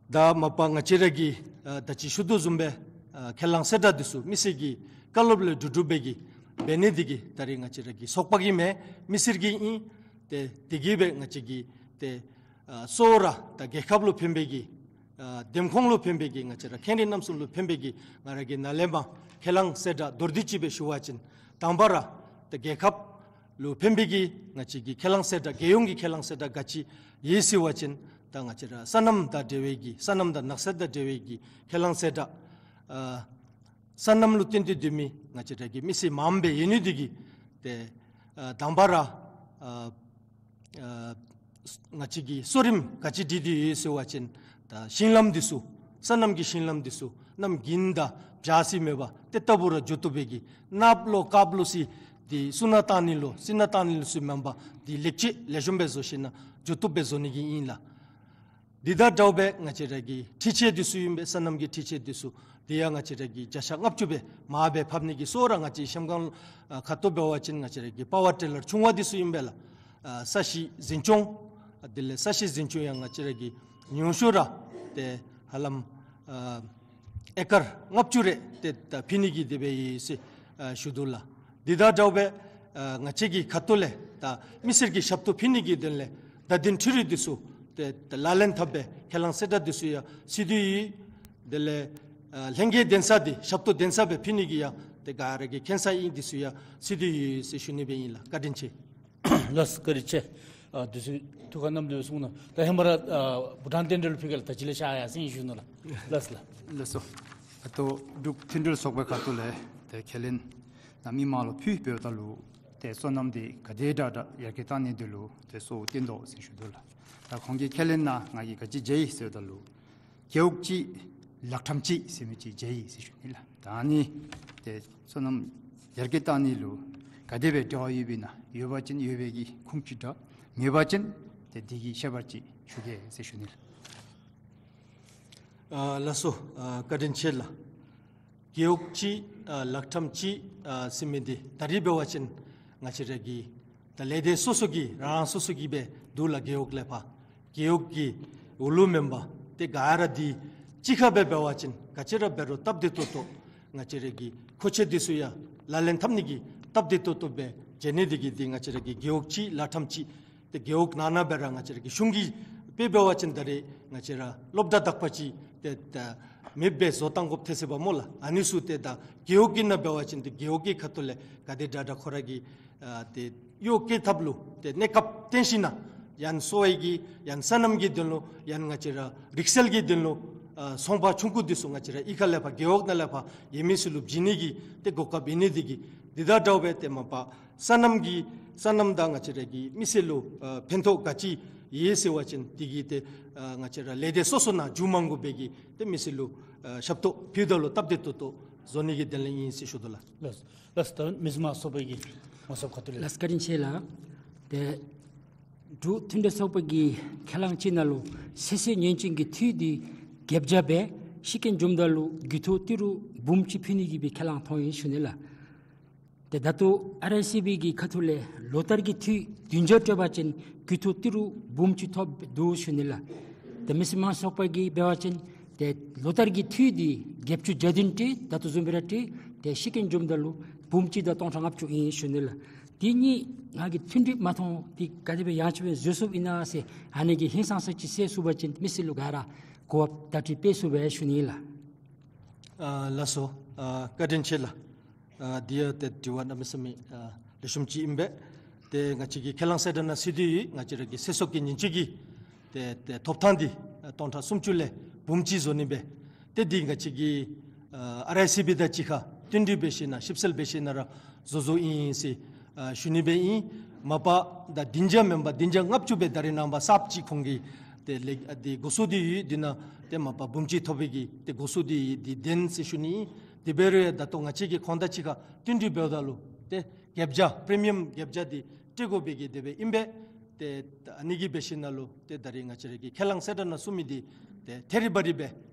ད་མ་པ་ང་བཅས་ར་གི་ཨ་ད་ཅི་ཞུ་དོ་བཟུམ་སྦེ་ཨ་ཁས་བླངས་གསལ་བསྒྲགས་འདི་ཚུ་མི་སེར་གྱི་བཀའ་སློབ་ལས་གྲུབ་གྲུབ་སྦེ་གི་འབད་ནི་འདི་གིས་ད་རེས་ང་བཅས་ར་གི་ཚོགས་པ་གི་མེན་མི་སེར་གྱི་ཨིན། ཏེ་དེ་གིས་སྦེ་ང་བཅས་ཀྱིས་ཏེ་ཨ་གཙོ་བོ་ར་ད་རྒྱལ་ཁབ་ལུ་ཕན་པའི་གི་ཨ་འདེམས་ཁོངས་ལུ་ཕན་པའི་གི་ང་བཅས་ར་མཁན་རིགས་རྣམ་གསུམ་ལུ་ཕན་པའི་གི་ང་ར་གི་ནཱ་ལས་མར་ཁས་བླངས་གསལ་བསྒྲགས་མདོར་བསྡུས་ཅིག་སྦེ་ཞུ་བ་ཅིན་དང་པ་ར་ད་རྒྱལ་ཁབ་ལུ་ཕན་པའི་གི་ང་བཅས་ཀྱི་ཁས་བླངས་གསལ་བསྒྲགས་རྒྱལ་ཡོངས་ཀྱི་ཁས་བླངས་གསལ་བསྒྲགས་ག་ཅི་ཡོད་ཟེར་བ་ཅིན་ད་ང་བཅས་ར་སོ་ནམ་དང་འབྲེལ་བའི་གི་སོ་ནམ་དང་ནགས་ཚལ་དང་འབྲེལ་བའི་གི་ཁས་བླངས་གསལ་བསྒྲགས་ཨ་སོ་ནམ་ལུ་བརྟེན་ཏེ་སྡོད་མི་ང་བཅས་ར་གི་མི་སེར་མངམ་སྦེ་ཡོད་ནི་འདི་གིས་ཏེ་ཨ་དང་པ་ར་ཨ་ཨ་ང་བཅས་ཀྱིས་གསོ་རིམ་ག་ཅི་སྒྲིག་སྟེ་ཡོད་ཟེར་བ་ཅིན་ད་ཤིང་ལམ་འདི་ཚུ་སོ་ནམ་གྱི་ཤིང་ལམ་འདི་ཚུ་གནམ་དགུན་དང་བྱཱར་ཟེར་མེད་པར་ཏེ་ལྟ་བུ་ར་འགྱོ་བཏུབ་པའི་གི་གནགཔོ་ལོ་དཀརཔོ་ལོ་ཟེར་འདི་སོ་ནམ་བཏང་ནི་ལོ་སོ་ནམ་བཏང་ནི་ལོ་ཟེར་མེན་པར་འདི་ལེགས་བཅོས་ལེགས་ཤོམ་སྦེ་བཟོ་ཞིནམ་ལས་འགྱོ་བཏུབ་སྦེ་བཟོ་ནི་གི་ཨིན་ལགས། འདི་དང་འདྲཝ་སྦེ་ང་བཅས་ར་གི་འཕྲུལ་ཆས་འདི་ཚུ་ཨིན་པས། སོ་ནམ་གྱི་འཕྲུལ་ཆས་འདི་ཚུ་འདི་ཡང་ང་བཅས་ར་གིས་བརྒྱ་ཆ་ལྔ་བཅུ་སྦེ་མར་སྦེ་ཕབ་ནི་གི་གཙོ་བོ་ར་ང་བཅས་གཞལམ་སྒང་ཨ་ཁ་ཐུག་འབད་བ་ཅིན་ང་བཅས་ར་གི་པ་ཝར་ཊི་ལར་ཆུང་བ་འདི་ཚུ་ཨིན་པས་ལགས། ཨ་ས་གཞི་འཛིན་སྐྱོང་ཨ་དེ་ལས་ས་གཞི་འཛིན་སྐྱོང་ཡང་ང་བཅས་ར་གིས་ཉུང་ཤོས་ར་ཏེ་ཧ་ལམ་ཨ་ཨེ་ཀར་ལྔ་བཅུ་རེ་ཏེ་ད་ཕུལ་ནི་གི་དེ་སྦེ་ཡོད་ཟེར་ཨ་ཞུ་དོ་ལགས། འདི་དང་འདྲཝ་སྦེ་ཨ་ང་བཅས་ཀྱི་ཁ་ཐུག་ལས་ད་མི་སེར་གྱི་ཞབས་ཏོག་ཕུལ་ནི་གི་དོན་ལས་བརྡ་དོན་འཕྲུལ་རིག་འདི་ཚུ་ཏེ་ད་ལག་ལེན་འཐབ་སྦེ་ཁས་བླངས་གསལ་བསྒྲགས་འདི་ཚུ་ཡང་ཚུད་དེ་ཡོད། དེ་ལས་ཨ་ལྷན་རྒྱས་གདན་ས་འདི་ཞབས་ཏོག་གདན་ས་སྦེ་ཕུལ་ནི་གི་ཡང་ཏེ་ག་ར་གི་མཁྱེན་གསལ་ཨིན། འདི་ཚུ་ཡང་ཚུད་དེ་ཡོད་ཟེར་ཞུ་ནི་སྦེ་ཨིན་ལགས། བཀའ་དྲིན་ཆེ། ལགས་སོ་བཀའ་དྲིན་ཆེ། ཨ་འདི་ཚུ་ཐུགས་ཁར་བསྣམས་ཏེ་གསུངས་ནུག། ད་ཧེ་མ་ར་ཨ་བྷུ་ཊཱན་རྟེན་འབྲེལ་ལུ་ཕུལ་ག་ལགས། ད་ཅི་ལས་བཞག་ཡར་སེང་ཞུ་ནུག་ལགས། ལགས་སོ་ལགས། ལགས་སོ། ཨ་ཏོ་འབྲུག་མཐུན་འབྲེལ་ཚོགས་པའི་ཁ་ཐུག་ལས་ཏེ་ཁས་ལེན་ནང་མི་མང་ལུ་ཕུལ་འབདཝ་ད་ལུ་ཏེ་སོ་ནམ་འདི་ག་དེ་དྲག་དྲག་ཡར་རྒྱས་གཏང་ནི་འདི་ལུ་ཏེ་གཙོ་བོ་བསྟེན་དོ་ཟེར་ཞུ་དོ་ལགས། ད་ཁོང་གི་ཁས་ལེན་ནང་ང་གིས་ག་ཅི་མཇལ་ཡི་ཟེརཝ་ད་ལུ་རྒེད་འོག་གཅིག་ལཱ་ཁྲམ་གཅིག་ཟེར་མི་ཅིག་མཇལ་ཡི་ཟེར་ཞུ་ནི་ལགས། ད་ཨ་ནི་ཏེ་སོ་ནམ་ཡར་རྒྱས་གཏང་ནི་ལུ་ག་དེ་སྦེ་འབྲེལ་བ་ཡོདཔ་ཨིན་ན། ཡོད་པ་ཅིན་ཡོད་པའི་གི་ཁུངས་ཅིག་དང་མེད་པ་ཅིན་ཏེ་འདི་གི་ཁྱད་པར་ཅིག་ཞུ་གེ་ཟེར་ཞུ་ནི་ལགས། ཨ་ལགས་སོ། ཨ་བཀའ་དྲིན་ཆེ་ལགས། རྒེད་འོག་གཅིག་ཨ་ལཱ་ཁྲམ་གཅིག་ཨ་ཟེར་མི་འདི་ད་རེས་འབད་བ་ཅིན་ང་བཅས་ར་གི་ད་ལས་སྡེ་སོ་སོ་གི་རང་རང་སོ་སོ་གི་སྦེ་འདུག་ལགས། རྒེད་འོག་ལས་ཕར་རྒེད་འོག་གི་འོག་ལུ་མེན་པར་ཏེ་ག་ར་འདི་གཅིག་ཁར་སྦེ་འབད་བ་ཅིན་ག་ཅི་ར་འབད་རུང་སྟབས་བདེ་ཏོག་ཏོ་ང་བཅས་ར་གི་མཁོ་ཆས་འདི་ཚུ་ཡང་ལག་ལེན་འཐབ་ནི་གི་སྟབས་བདེ་ཏོག་ཏོ་སྦེ་མཇལ་ནི་འདི་གིས་འདི་ང་བཅས་ར་གི་རྒེད་འོག་གཅིག་ལཱ་ཁྲམ་གཅིག། ཏེ་རྒེད་འོག་ནང་ན་སྦེ་ར་ང་བཅས་ར་གི་གཞུང་གི་དཔེ་འབད་བ་ཅིན་ད་རེས་ང་བཅས་ར་སློབ་གྲྭ་དག་པ་ཅིག་ཏེ་ད་ མེདཔ་སྦེ་བཟོ་བཏང་དགོཔ་ཐལ་སོ་བ་སྨོ་ལགས། ཨ་ནི་ཚུ་ཏེ་ད་རྒེད་འོག་གི་ནང་འབད་བ་ཅིན་ཏེ་རྒེད་འོག་གི་ཁ་ཐུག་ལས་ག་དེ་དྲག་དྲག་ཁོ་ར་གི་ཨ་ཏེ་གཡོག་བཀོལ་ཐབས་ལུ་ཏེ་གནས་སྐབས་བརྟེན་ཞིན་ན་ཡང་གསོ་བའི་གི་ཡང་སོ་ནམ་གྱི་དོན་ལུ་ཡང་ང་བཅས་ར་རིག་རྩལ་གྱི་དོན་ལུ་ཨ་ཚོང་པ་ཆུང་ཀུ་འདི་ཚུ་ང་བཅས་ར་གཡུས་ཁ་ལས་ཕར་རྒེད་འོག་ནང་ལས་ཕར་ཡོད་མི་ཚུ་ལུ་བྱིན་ནི་གི་ཏེ་གོ་སྐབས་ཨིན་ནི་འདི་གིས་འདི་དང་འདྲཝ་སྦེ་ཏེ་མ་པ་སོ་ནམ་གྱི་སོ་ནམ་དང་ང་བཅས་ར་གི་མི་སེར་ལུ་ཨ་ཕན་ཐོགས་ག་ཅི་ཡོད་ཟེར་བ་ཅིན་འདི་གིས་ཏེ་ཨ་ང་བཅས་ར་ལས་སྡེ་སོ་སོ་ནང་འགྱོ་མ་དགོ་པའི་གི་ཏེ་མི་སེར་ལུ་ཨ་ཞབས་ཏོག་ཕུལཝ་ད་ལུ་སྟབས་བདེ་ཏོག་ཏོ་བཟོ་ནི་གི་དོན་ལས་ཨིན་ཟེར་ཞུ་དོ་ལགས། ལགས། ལགས། ད་མི་སེར་མང་ཚོགས་པའི་གི་ངོ་སོབ་ཁ་ཐུག་ལས། ལགས། བཀའ་དྲིན་ཆེ་ལགས། ཏེ་འབྲུག་མཐུན་སྒྲིལ་ཚོགས་པའི་གི་ཁས་བླངས་ཅིག་ནང་ལུ་ཚེ་སྲོག་ཉེན་སྐྱོན་གྱི་འཐུས་འདི་བརྒྱད་བརྒྱ་སྦེ་ཤི་རྐྱེན་འབྱུངམ་ད་ལུ་རྒུད་འཐུས་ཏི་རུ་འབུམ་གཅིག་ཕུལ་ནི་གི་སྦེ་ཁས་བླངས་ཐོབ་ཡི་ཟེར་ཞུ་ནི་ལགས། ཏེ་ད་ལྟོ་ཨར་ཨའི་སི་བི་གི་ཁ་ཐུག་ལས་ལོ་ལྟར་གྱི་འཐུས་བདུན་བརྒྱ་སྤྲོད་པ་ཅིན་རྒུད་འཐུས་ཏི་རུ་འབུམ་གཅིག་ཐོབ་འདུག་ཟེར་ཞུ་ནི་ལགས། ཏེ་མི་སེར་མང་ཚོགས་པ་གིས་འབད་བ་ཅིན་ཏེ་ལོ་ལྟར་གྱི་འཐུས་འདི་བརྒྱད་ཅུ་གྱ་བདུན་སྤྲོད། ད་ལྟོ་བཟུམ་སྦེ་ར་སྤྲོད། ཏེ་ཤི་རྐྱེན་འབྱུངམ་ད་ལུ་འབུམ་གཅིག་དང་སྟོང་ཕྲག་ལྔ་བཅུ་ཨིན་ཟེར་ཞུ་ནི་ལགས། འདི་གཉིས་ང་གིས་མཐུན་སྒྲིལ་མ་མཐོང་འདི་ག་དེ་སྦེ་ཡང་ཅིན་སྦེ་བཟོ་ཚུགསཔ་ཨིན་ན་ཟེར་ཨ་ནི་གི་ཧིང་སངས་ས་ཅིག་གསལ་ཚུགས་པ་ཅིན་མི་སེར་ལུ་ག་ར་གོ་བ་བརྡ་སྤྲོད་འབད་ཚུགས་པས་ཟེར་ཞུ་ནི་ལགས། ཨ་ལགས་སོ། ཨ་བཀའ་དྲིན་ཆེ་ལགས། ཨ་འདི་ཡང་ཏེ་དྲི་བ་གནམ་མེད་ས་མེད་ཨ་ལེགས་ཤོམ་ཅིག་ཨིན་པས། ཏེ་ང་བཅས་ཀྱི་ཁས་བླངས་གསལ་བསྒྲགས་ནང་གསལ་དོ་ཡོད། ང་བཅས་ར་གི་ཚེ་སྲོག་གི་ཉེན་བཅོལ་གྱི་ཏེ་ཏེ་ཐོབ་ཐང་འདི་ཨ་སྟོང་ཕྲག་སུམ་ཅུ་ལས་འབུམ་གཅིག་བཟོ་ནི་སྦེ། ཏེ་འདི་ང་བཅས་ཀྱི་ཨ་ཨར་ཨའི་སི་བི་དང་གཅིག་ཁར་བསྟུན་གྲོས་འབད་ཞིན་ན་ཞིབ་འཚོལ་འབད་ཞིན་ན་ར་བཟོ་བཟོཝ་ཨིན་ཟེར་ཨ་ཞུ་ནི་སྦེ་ཨིན། མ་པ་ད་བདུན་བརྒྱ་མེན་པར་བདུན་བརྒྱ་ལྔ་བཅུ་སྦེ་ད་རེས་ནངས་པ་གསརཔ་ཅིག་ཁོང་གིས་ཏེ་ལེགས་ཨ་འདི་འགོ་བཙུགས་ཏེ་ཡོད། འདི་ནང་ཏེ་མ་པ་འབུམ་གཅིག་ཐོབ་པའི་གི་ཏེ་འགོ་བཙུགས་ཏེ་ཡོད། འདི་བདེན་ཟེར་ཞུ་ནི་ཨིན། དེ་འབད་རུང་ཡང་ད་ལྟོ་ང་བཅས་ཀྱིས་ཁོང་དང་གཅིག་ཁར་བསྟུན་གྲོས་འབདཝ་ད་ལུ་ཏེ་བརྒྱད་བརྒྱ་པི་རི་མི་ཡམ་བརྒྱད་བརྒྱ་འདི་སྤྲོད་དགོ་པའི་གི་དེ་སྦེ་ཨིན་པས། ཏེ་ཨ་ནི་གི་འབད་ཞིན་ན་ལུ་ཏེ་ད་རེས་ང་བཅས་ར་གི་ཁས་བླངས་གསལ་བསྒྲགས་ནང་གསུངས་མི་འདི་ཏེ་ཐད་རི་བ་རི་སྦེ་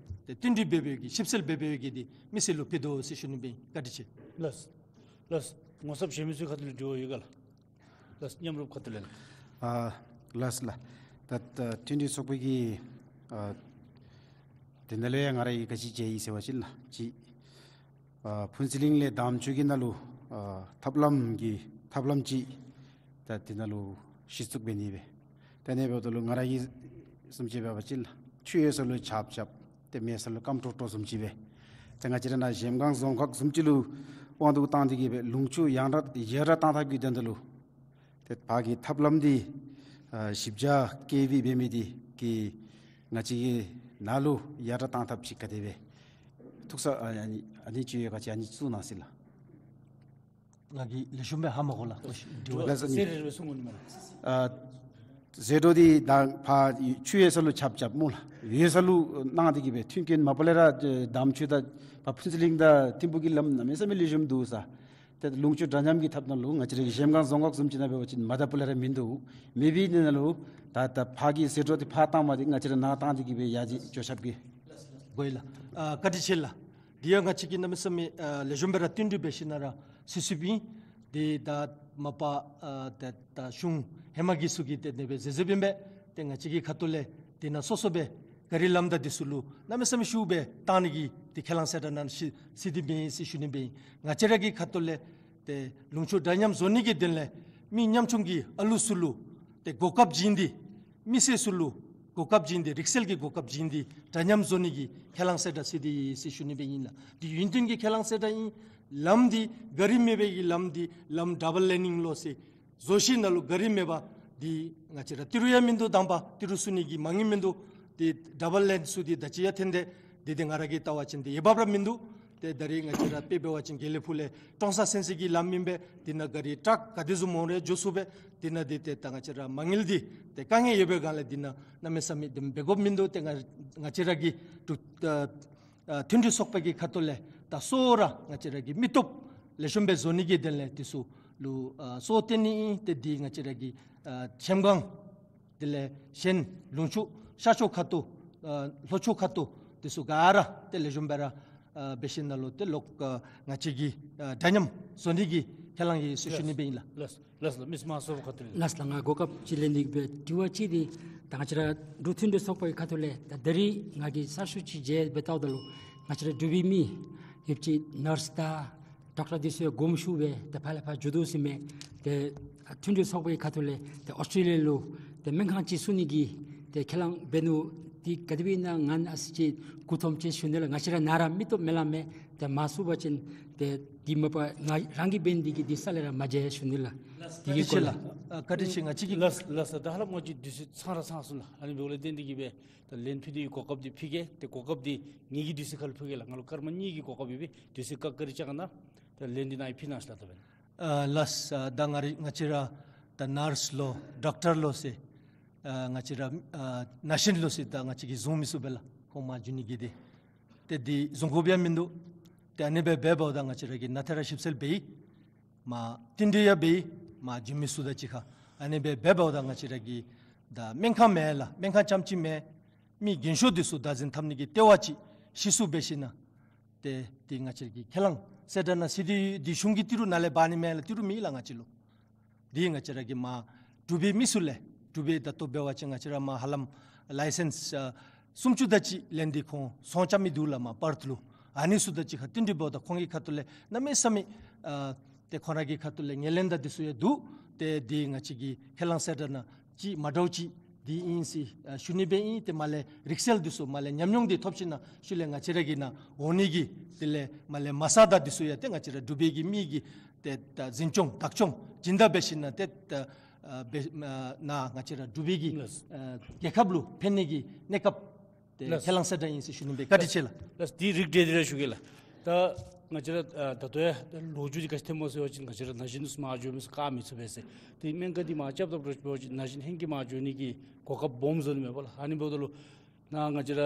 ཏེ་བསྟུན་གྲོས་འབད་འབད་བའི་གི་ཞིབ་འཚོལ་འབད་འབད་བའི་གི་འདི་མི་སེར་ལུ་ཕུལ་དོ་ཟེར་ཞུ་ནི་སྦེ་ཨིན། བཀའ་དྲིན་ཆེ། ལགས། ལགས། ངོ་སོབ་གཞན་མི་ཚུ་ཁ་ཐུག་ལས་དྲི་བ་ཡོད་ག་ལགས། ལགས། མཉམ་རུབ་ཁ་ཐུག་ལས། ཨ་ལགས་ལགས། ད་ད་མཐུན་སྒྲིལ་ཚོགས་པའི་གི་ཨ་དེ་ནང་ལས་ང་ར་གིས་ག་ཅི་མཇལ་ཡི་ཟེར་བ་ཅིན་ལགས། ཅིག་ཨ་ཕུན་ཚོགས་གླིང་ལས་དམ་ཆོས་ཀྱི་ནང་ལུ་ཨ་ཐབས་ལམ་གྱི་ཐབས་ལམ་ཅིག་ད་དེ་ནང་ལུ་གཞི་བཙུགས་འབད་ནི་སྦེ། དེ་ནང་འབདཝ་ད་ལུ་ང་ར་གིས་བཟུམ་ཅིག་འབད་བ་ཅིན་ལགས། ཆུ་ཡོད་ས་ལུ་ཆརཔ་རྐྱབ། ཏེ་མེད་ས་ལུ་སྐམ་ཀྲོག་ཀྲོ་བཟུམ་ཅིག་སྦེ། ཏེ་ང་བཅས་ར་ནཱ་གཞལམ་སྒང་རྫོང་ཁག་བཟུམ་ཅིག་ལུ་དབང་དུ་བཏང་སྟེ་གི་སྦེ་ལུང་ཕྱོགས་ཡང་ར་ཡར་དྲག་བཏང་ཐབས་ཀྱི་དོན་དག་ལུ་ཏེ་ཕར་གྱི་ཐབས་ལམ་འདི་ཨ་ཞིབ་དཔྱད་བཀོད་སྒྲིག་འབད་མི་འདི་གིས་ང་བཅས་ཀྱི་ནཱ་ལུ་ཡར་དྲག་བཏང་ཐབས་ཅིག་ག་དེ་སྦེ་ཐུགས་ས་ཨ་ཨ་ནི་ཨ་ནི་ཅིག་ཡོད་ག་ཅི་ཨ་ནི་གསུང་གནང་ཟེར་ལགས། ང་གིས་ལེགས་ཤོམ་སྦེ་ཧ་མ་གོ་ལགས། དྲི་བ་ལགས་སོ། ཟད་འགྲོ་འདི་ད་ཕར་ཆུ་ཡོད་ས་ལུ་ཆརཔ་རྐྱབ་སྨོ་ལགས། ཡོད་ས་ལུ་གནང་སྟེ་གི་སྦེ་མཐུན་རྐྱེན་མ་པ་ལས་ར་དམ་ཆོས་དང་ཕར་ཕུན་ཚོགས་གླིང་དང་ཐིམ་ཕུག་གི་ལམ་གནམ་མེད་ས་མེད་ལེགས་ཤོམ་འདུག་ས། ཏེ་ལུང་ཕྱོགས་འདྲ་མཉམ་གྱི་ཐབས་ནང་ལུ་ང་བཅས་ར་གཞལམ་སྒང་རྫོང་ཁག་བཟུམ་ཅིག་ནང་འབད་བ་ཅིན་མ་ད་པ་ལས་ར་མིན་འདུག། མེད་པའི་ནང་ལུ་ད་ད་ཕར་གྱི་ཟད་འགྲོ་འདི་ཕར་བཏང་མ་སྟེ་ང་བཅས་ར་ནཱ་བཏང་སྟེ་གི་སྦེ་ཡར་ཅིག་འགྱོ་ཤོག་གི། གོ་ཡི་ལགས། ཨ་བཀའ་དྲིན་ཆེ་ལགས། འདི་ཡང་ང་བཅས་ཀྱིས་གནམ་མེད་ས་མེད་ཨ་ལེགས་ཤོམ་སྦེ་ར་བསྟུན་གྲོས་འབད་ཞིན་ན་ར་ཚུད་ཚུདཔ་ཨིན། འདི་ད་མ་པ་ཨ་ད་ད་གཞུང་ཧེ་མ་གི་ཚུ་གིས་ཏེ་དེ་སྦེ་མཛད་མཛདཔ་ཨིན་པས། ཏེ་ང་བཅས་ཀྱི་ཁ་ཐུག་ལས་འདི་ནང་སོ་སོ་སྦེ་གཱ་རི་ལམ་དང་འདི་ཚུ་ལུ་གནམ་མེད་ས་མེད་ཤུགས་སྦེ་བཏང་ནི་གི་ཏེ་ཁས་བླངས་གསལ་བསྒྲགས་ནང་གསལ་གསལ་ཏེ་མེད་ཟེར་ཞུ་ནི་སྦེ་ཨིན། ང་བཅས་ར་གི་ཁ་ཐུག་ལས་ཏེ་ལུང་ཕྱོགས་འདྲ་མཉམ་བཟོ་ནི་གི་དོན་ལས་མི་ཉམ་ཆུང་གི་ཨ་ལུ་ཚུ་ལུ་ཏེ་གོ་སྐབས་བྱིན་ཏེ་མི་སེར་ཚུ་ལུ་གོ་སྐབས་བྱིན་ཏེ་རིག་རྩལ་གྱི་གོ་སྐབས་བྱིན་ཏེ་འདྲ་མཉམ་བཟོ་ནི་གི་ཁས་བླངས་གསལ་བསྒྲགས་གསལ་ཏེ་ཡོད་ཟེར་ཞུ་ནི་སྦེ་ཨིན་ལགས། འདི་ཡུན་བརྟན་གྱི་ཁས་བླངས་གསལ་བསྒྲགས་ཨིན། ལམ་འདི་གཱ་རི་མེད་པའི་གི་ལམ་འདི་ལམ་ཌབ་བལ་ལེན་ནིང་ལོ་ཟེར་བཟོ་ཞིནམ་ལས་གཱ་རི་མེད་པར་འདི་ང་བཅས་ར་ཏི་རུ་ཡང་མིན་འདུག། དང་པ་ཏི་རུ་བསུ་ནི་གི་མ་དངུལ་མིན་འདུག། འདི་ཌབ་བལ་ལེན་ཚུ་འདི་ད་ཅི་ཡང་ཐོན་ཏེ་འདི་ཏེ་ང་ར་གིས་བལྟ་བ་ཅིན་འདི་ཡོདཔ་ར་མིན་འདུག། ཏེ་ད་རེས་ང་བཅས་ར་དཔེ་འབད་བ་ཅིན་དགེ་ལེགས་ཕུག་ལས་ཀྲོང་གསར་ཚུན་ཚོད་ཀྱི་ལམ་ཨིན་པས། འདི་ནང་གཱ་རི་ཊཱག་ག་དེ་བཟུམ་འོང་རུང་འགྱོ་ཚུགས་པས། འདི་ནང་འདི་ཏེ་ད་ང་བཅས་ར་མ་དངུལ་འདི་ཏེ་དཀའ་ངལ་ཡོད་པའི་སྒང་ལས་འདི་ནང་གནམ་མེད་ས་མེད་འདི་འབད་དགོཔ་མིན་འདུག། ཏེ་ང་ང་བཅས་ར་གི་ཏུ་ཨ་ཨ་མཐུན་སྒྲིལ་ཚོགས་པ་གི་ཁ་ཐུག་ལས་ད་གཙོ་བོ་ར་ང་བཅས་ར་གི་མི་སྟོབས་ལེགས་ཤོམ་སྦེ་བཟོ་ནི་གི་དོན་ལས་འདི་ཚུ་ལུ་ཨ་གཙོ་བོ་བཏོན་ནི་ཨིན། ཏེ་འདི་ང་བཅས་ར་གི་ཨ་གཞལམ་སྒང་དེ་ལས་གཞན་ལུང་ཕྱོགས་ཤར་ཕྱོགས་ཁ་ཐུག་ཨ་ལྷོ་ཕྱོགས་ཁ་ཐུག་འདི་ཚུ་ག་ར་ཏེ་ལེགས་ཤོམ་སྦེ་ར་ཨ་འབད་ཞིནམ་ལས་ཏེ་ལོག་ཨ་ང་བཅས་ཀྱིས་ཨ་འདྲ་མཉམ་བཟོ་ནི་གི་ཁས་བླངས་ཡོད་ཟེར་ཞུ་ནི་སྦེ་ཨིན་ལགས། ལགས་ལགས་ལགས། མི་སེར་མང་ཚོགས་ཁ་ཐུག་ལས། ལགས་ལགས། ང་གོ་སྐབས་ཅིག་ལེན་ནི་སྦེ་དྲི་བ་ཅིག་འདི་ད་ང་བཅས་ར་འབྲུག་མཐུན་སྒྲིལ་ཚོགས་པའི་ཁ་ཐུག་ལས་ད་ད་རེས་ང་གིས་གསར་ཤོག་ཅིག་མཇལ་སྦེ་བལྟཝ་ད་ལུ་ང་བཅས་ར་འབྲུག་པའི་མི་ཡོད་ཅིག་ནརསི་དང་ཌོག་ཊར་འདི་ཚུ་ཡང་དགོངསམ་ཞུ་སྦེ་ཏེ་ཕར་ལས་ཕར་འགྱོ་དོ་ཟེར་མས། ཏེ་མཐུན་སྒྲིལ་ཚོགས་པའི་ཁ་ཐུག་ལས་ཏེ་ཨོསི་ཊྲེ་ལི་ཡ་ལུ་ཏེ་སྨན་ཁང་ཅིག་བཙུགས་ནི་གི་ཏེ་ཁས་བླངས་འབད་ནུག། འདི་ག་དེ་སྦེ་ཨིན་ན་ང་ཨ་ཙི་ཅིག་མགུ་འཐོམ་ཅིག་ཞུ་ནི་ལགས། ང་བཅས་ར་ནཱ་ར་མི་སྟོབས་མེད་ལ་མེད། ཏེ་མ་ཚུགས་པ་ཅིན་ཏེ་འདི་མ་པ་ང་རང་གིས་འབད་ནི་འདི་གིས་འདི་ས་ལས་ར་མ་མཇལ་ཞུ་ནི་ལགས། འདི་གི་སྐོར་ལས། ཨ་བཀའ་དྲིན་ཆེ། ང་བཅས་ཀྱིས། ལགས་ལགས་སོ། ད་ཧ་ལམ་ང་བཅས་དུས་ཚོད་ཚང་ར་ཚང་སོང་ལགས། ཨ་ནི་འབདཝ་ལས་བརྟེན་འདི་གིས་སྦེ་ད་ལན་ཕུལ་ནི་གི་གོ་སྐབས་འདི་ཕུལ་གེ། ཏེ་གོ་སྐབས་འདི་ངེ་གི་དུས་ཚོད་ཁར་ལུ་ཕུལ་གེ་ལགས། ང་ལུ་སྐར་མ་གཉིས་ཀྱི་གོ་སྐབས་ཡོད་པས། དུས་ཚོད་བཀག་བཀག་ར་བཅར་གནང་། ད་ལན་འདི་ནཱ་ཕུལ་གནང་ཤིག་ལགས། ད་འབདན། ཨ་ལགས་སོ། ད་ང་ར་ང་བཅས་ར་ད་ནརསི་ལོ་ཌོག་ཊར་ལོ་ཟེར་ཨ་ང་བཅས་ར་ཨ་ནང་བཞིན་ལོ་ཟེར་ད་ང་བཅས་ཀྱིས་བཟུང་མི་ཚུགས་པས་ལགས། ཁོང་མར་འགྱོ་ནི་གི་འདི་ཏེ་འདི་བཟུང་དགོཔ་ཡང་མིན་འདུག། ཏེ་ཨ་ནི་སྦེ་འབདཝ་ད་ང་བཅས་ར་གིས་ནཱ་ཏེ་ར་ཞིབ་འཚོལ་འབད་ཡི། མར་བསྟུན་གྲོས་ཡང་འབད་ཡི། མར་འགྱོ་མི་ཚུ་དང་གཅིག་ཁར་ཨ་ནི་སྦེ་འབདཝ་ད་ང་བཅས་ར་གིས་ད་སྨན་ཁང་མེན་ལགས། སྨན་ཁང་རྐྱངམ་ཅིག་མེན། མི་རྒན་ཤོས་འདི་ཚུ་བདག་འཛིན་འཐབ་ནི་གི་ལྟེ་བ་ཅིག་གཞི་བཙུགས་འབད་ཞིན་ན་ཏེ་འདི་ང་བཅས་ར་གི་ཁས་བླངས་གསལ་བསྒྲགས་ནང་ཟེར་ཏེ་འདི་གཞུང་གིས་ཏི་རུ་ནཱ་ལས་འབག་ནི་མེན་ལགས། ཏི་རུ་མེད་ལགས་ང་བཅས་ལུ། འདི་ང་བཅས་ར་གིས་མར་འབྲུག་པའི་མི་ཚུ་ལས་འབྲུག་པའི་ད་ལྟོ་འབད་བ་ཅིན་ང་བཅས་ར་མར་ཧ་ལམ་ལའི་སེནསི་ཨ་སུམ་ཅུ་དེ་ཅིག་ལེན་ཏེ་ཁོང་ཚོང་རྐྱབ་མི་འདུག་ལགས། མར་པརཐ་ལུ་ཨ་ནི་ཚུ་དང་གཅིག་ཁར་བསྟུན་གྲོས་འབདཝ་ད་ཁོང་གི་ཁ་ཐུག་ལས་གནམ་མེད་ས་མེད་ཨ་ཏེ་ཁོང་ར་གི་ཁ་ཐུག་ལས་ངོས་ལེན་དང་འདི་ཚུ་ཡང་འདུག། ཏེ་འདི་ང་བཅས་ཀྱི་ཁས་བླངས་གསལ་བསྒྲགས་ནང་ཅིག་མ་འདྲཝ་ཅིག་འདི་ཨིན་ཟེར་ཨ་ཞུ་ནི་སྦེ་ཨིན། ཏེ་མར་ལས་རིག་རྩལ་འདི་ཚུ་མར་ལས་ཉམས་མྱོང་འདི་ཐོབ་ཞིན་ན་ཤུལ་ལས་ང་བཅས་ར་གི་ནཱ་འོང་ནི་གི་དེ་ལས་མར་ལས་མ་རྩ་དང་འདི་ཚུ་ཡང་ཏེ་ང་བཅས་ར་འབྲུག་པའི་གི་མི་གི་ཏེ་ད་འཛིན་སྐྱོང་བདག་སྐྱོང་སྦྱིན་བདག་འབད་ཞིན་ན་ཏེ་ད་ཨ་འབད་ཨ་ནཱ་ང་བཅས་ར་འབྲུག་པའི་གི་ལགས། ཨ་རྒྱལ་ཁབ་ལུ་ཕན་ནི་གི་གནས་སྐབས་ཏེ་ལགས། ཁས་བླངས་གསལ་བསྒྲགས་ཨིན་ཟེར་ཞུ་ནི་སྦེ། བཀའ་དྲིན་ཆེ་ལགས། ལགས། འདི་རིགས་འགྲེ་འདི་ར་ཞུ་གེ་ལགས། ད་ང་བཅས་ར་ཨ་ད་ལྟོ་ཡང་ད་ལོ་རྒྱུས་འདི་ག་ཅི་སྟོནམ་སྨོ་ཟེར་བ་ཅིན་ང་བཅས་ར་ན་གཞོན་འདི་ཚུ་མར་འགྱོ་མི་ཚུ་བཀག་མི་ཚུགས་པས་ཟེར། ཏེ་སྨན་ཁང་འདི་མར་རྐྱབ་ད་འགྱོ་བ་ཅིན་ན་གཞོན་ཧེང་གིས་མར་འགྱོ་ནི་གི་གོ་སྐབས་སྦོམ་བཟོ་ནི་མས་པ་ལགས། ཨ་ནི་འབདཝ་ད་ལུ་ནཱ་ང་བཅས་ར་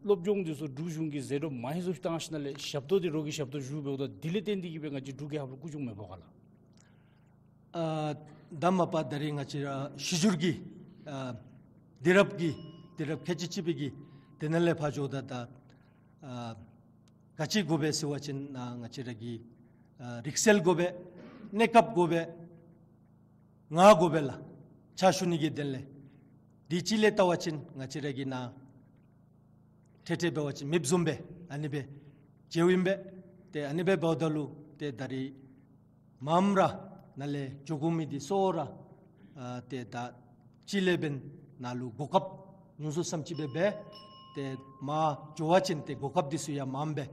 སློབ་སྦྱོང་འདི་ཚུ་འབྲུག་གཞུང་གིས་ཟད་འགྲོ་མ་ཧེང་བཟུམ་བཏང་ཞིན་ན་ལས་ཞབས་ཏོག་འདི་རོགས་ཀྱིས་ཞབས་ཏོག་ཞུ་འབདཝ་ད་འདི་ལས་བརྟེན་འདི་གིས་སྦེ་ང་བཅས་འབྲུག་རྒྱལ་ཁབ་ལུ་ཀུ་ཅོ་མེད་པ་ག་ལགས། ཨ་ད་མ་པ་ད་རིས་ང་བཅས་ར་གཞི་འགྱུར་གྱི་ཨ་དུས་རབས་ཀྱི་དུས་རབས་ཁལ་གཅིག་གཅིག་པའི་གི་དེ་ནང་ལས་ཕར་འགྱོཝ་ད་ད་ཨ་ག་ཅི་དགོ་པས་ཟེར་བ་ཅིན་ཨ་ང་བཅས་ར་གི་ཨ་རིག་རྩལ་དགོ་པས། གནས་སྐབས་དགོ་པས། ངག་དགོ་པས་ལགས། ཕྱག་ཞུ་ནི་གི་དོན་ལས། འདི་གཅིག་ལས་བལྟ་བ་ཅིན་ང་བཅས་ར་གི་ནཱ་ཏེ་ཏེ་འབད་བ་ཅིན་མེདཔ་བཟུམ་སྦེ་ཨ་ནི་སྦེ་མཇལཝ་ཨིན་པས། ཏེ་ཨ་ནི་སྦེ་འབདཝ་ད་ལུ་ཏེ་ད་རིས་མངམ་ར་ནཱ་ལས་འགྱོ་དགོ་མི་འདི་ཚུ་ར་ཨ་ཏེ་ད་ཅིག་ལས་འབདན་ནཱ་ལུ་གོ་སྐབས་ཉུང་སུ་ཙམ་ཅིག་སྦེ་འབད། ཏེ་མར་འགྱོ་བ་ཅིན་ཏེ་གོ་སྐབས་འདི་ཚུ་ཡང་མངམ་སྦེ་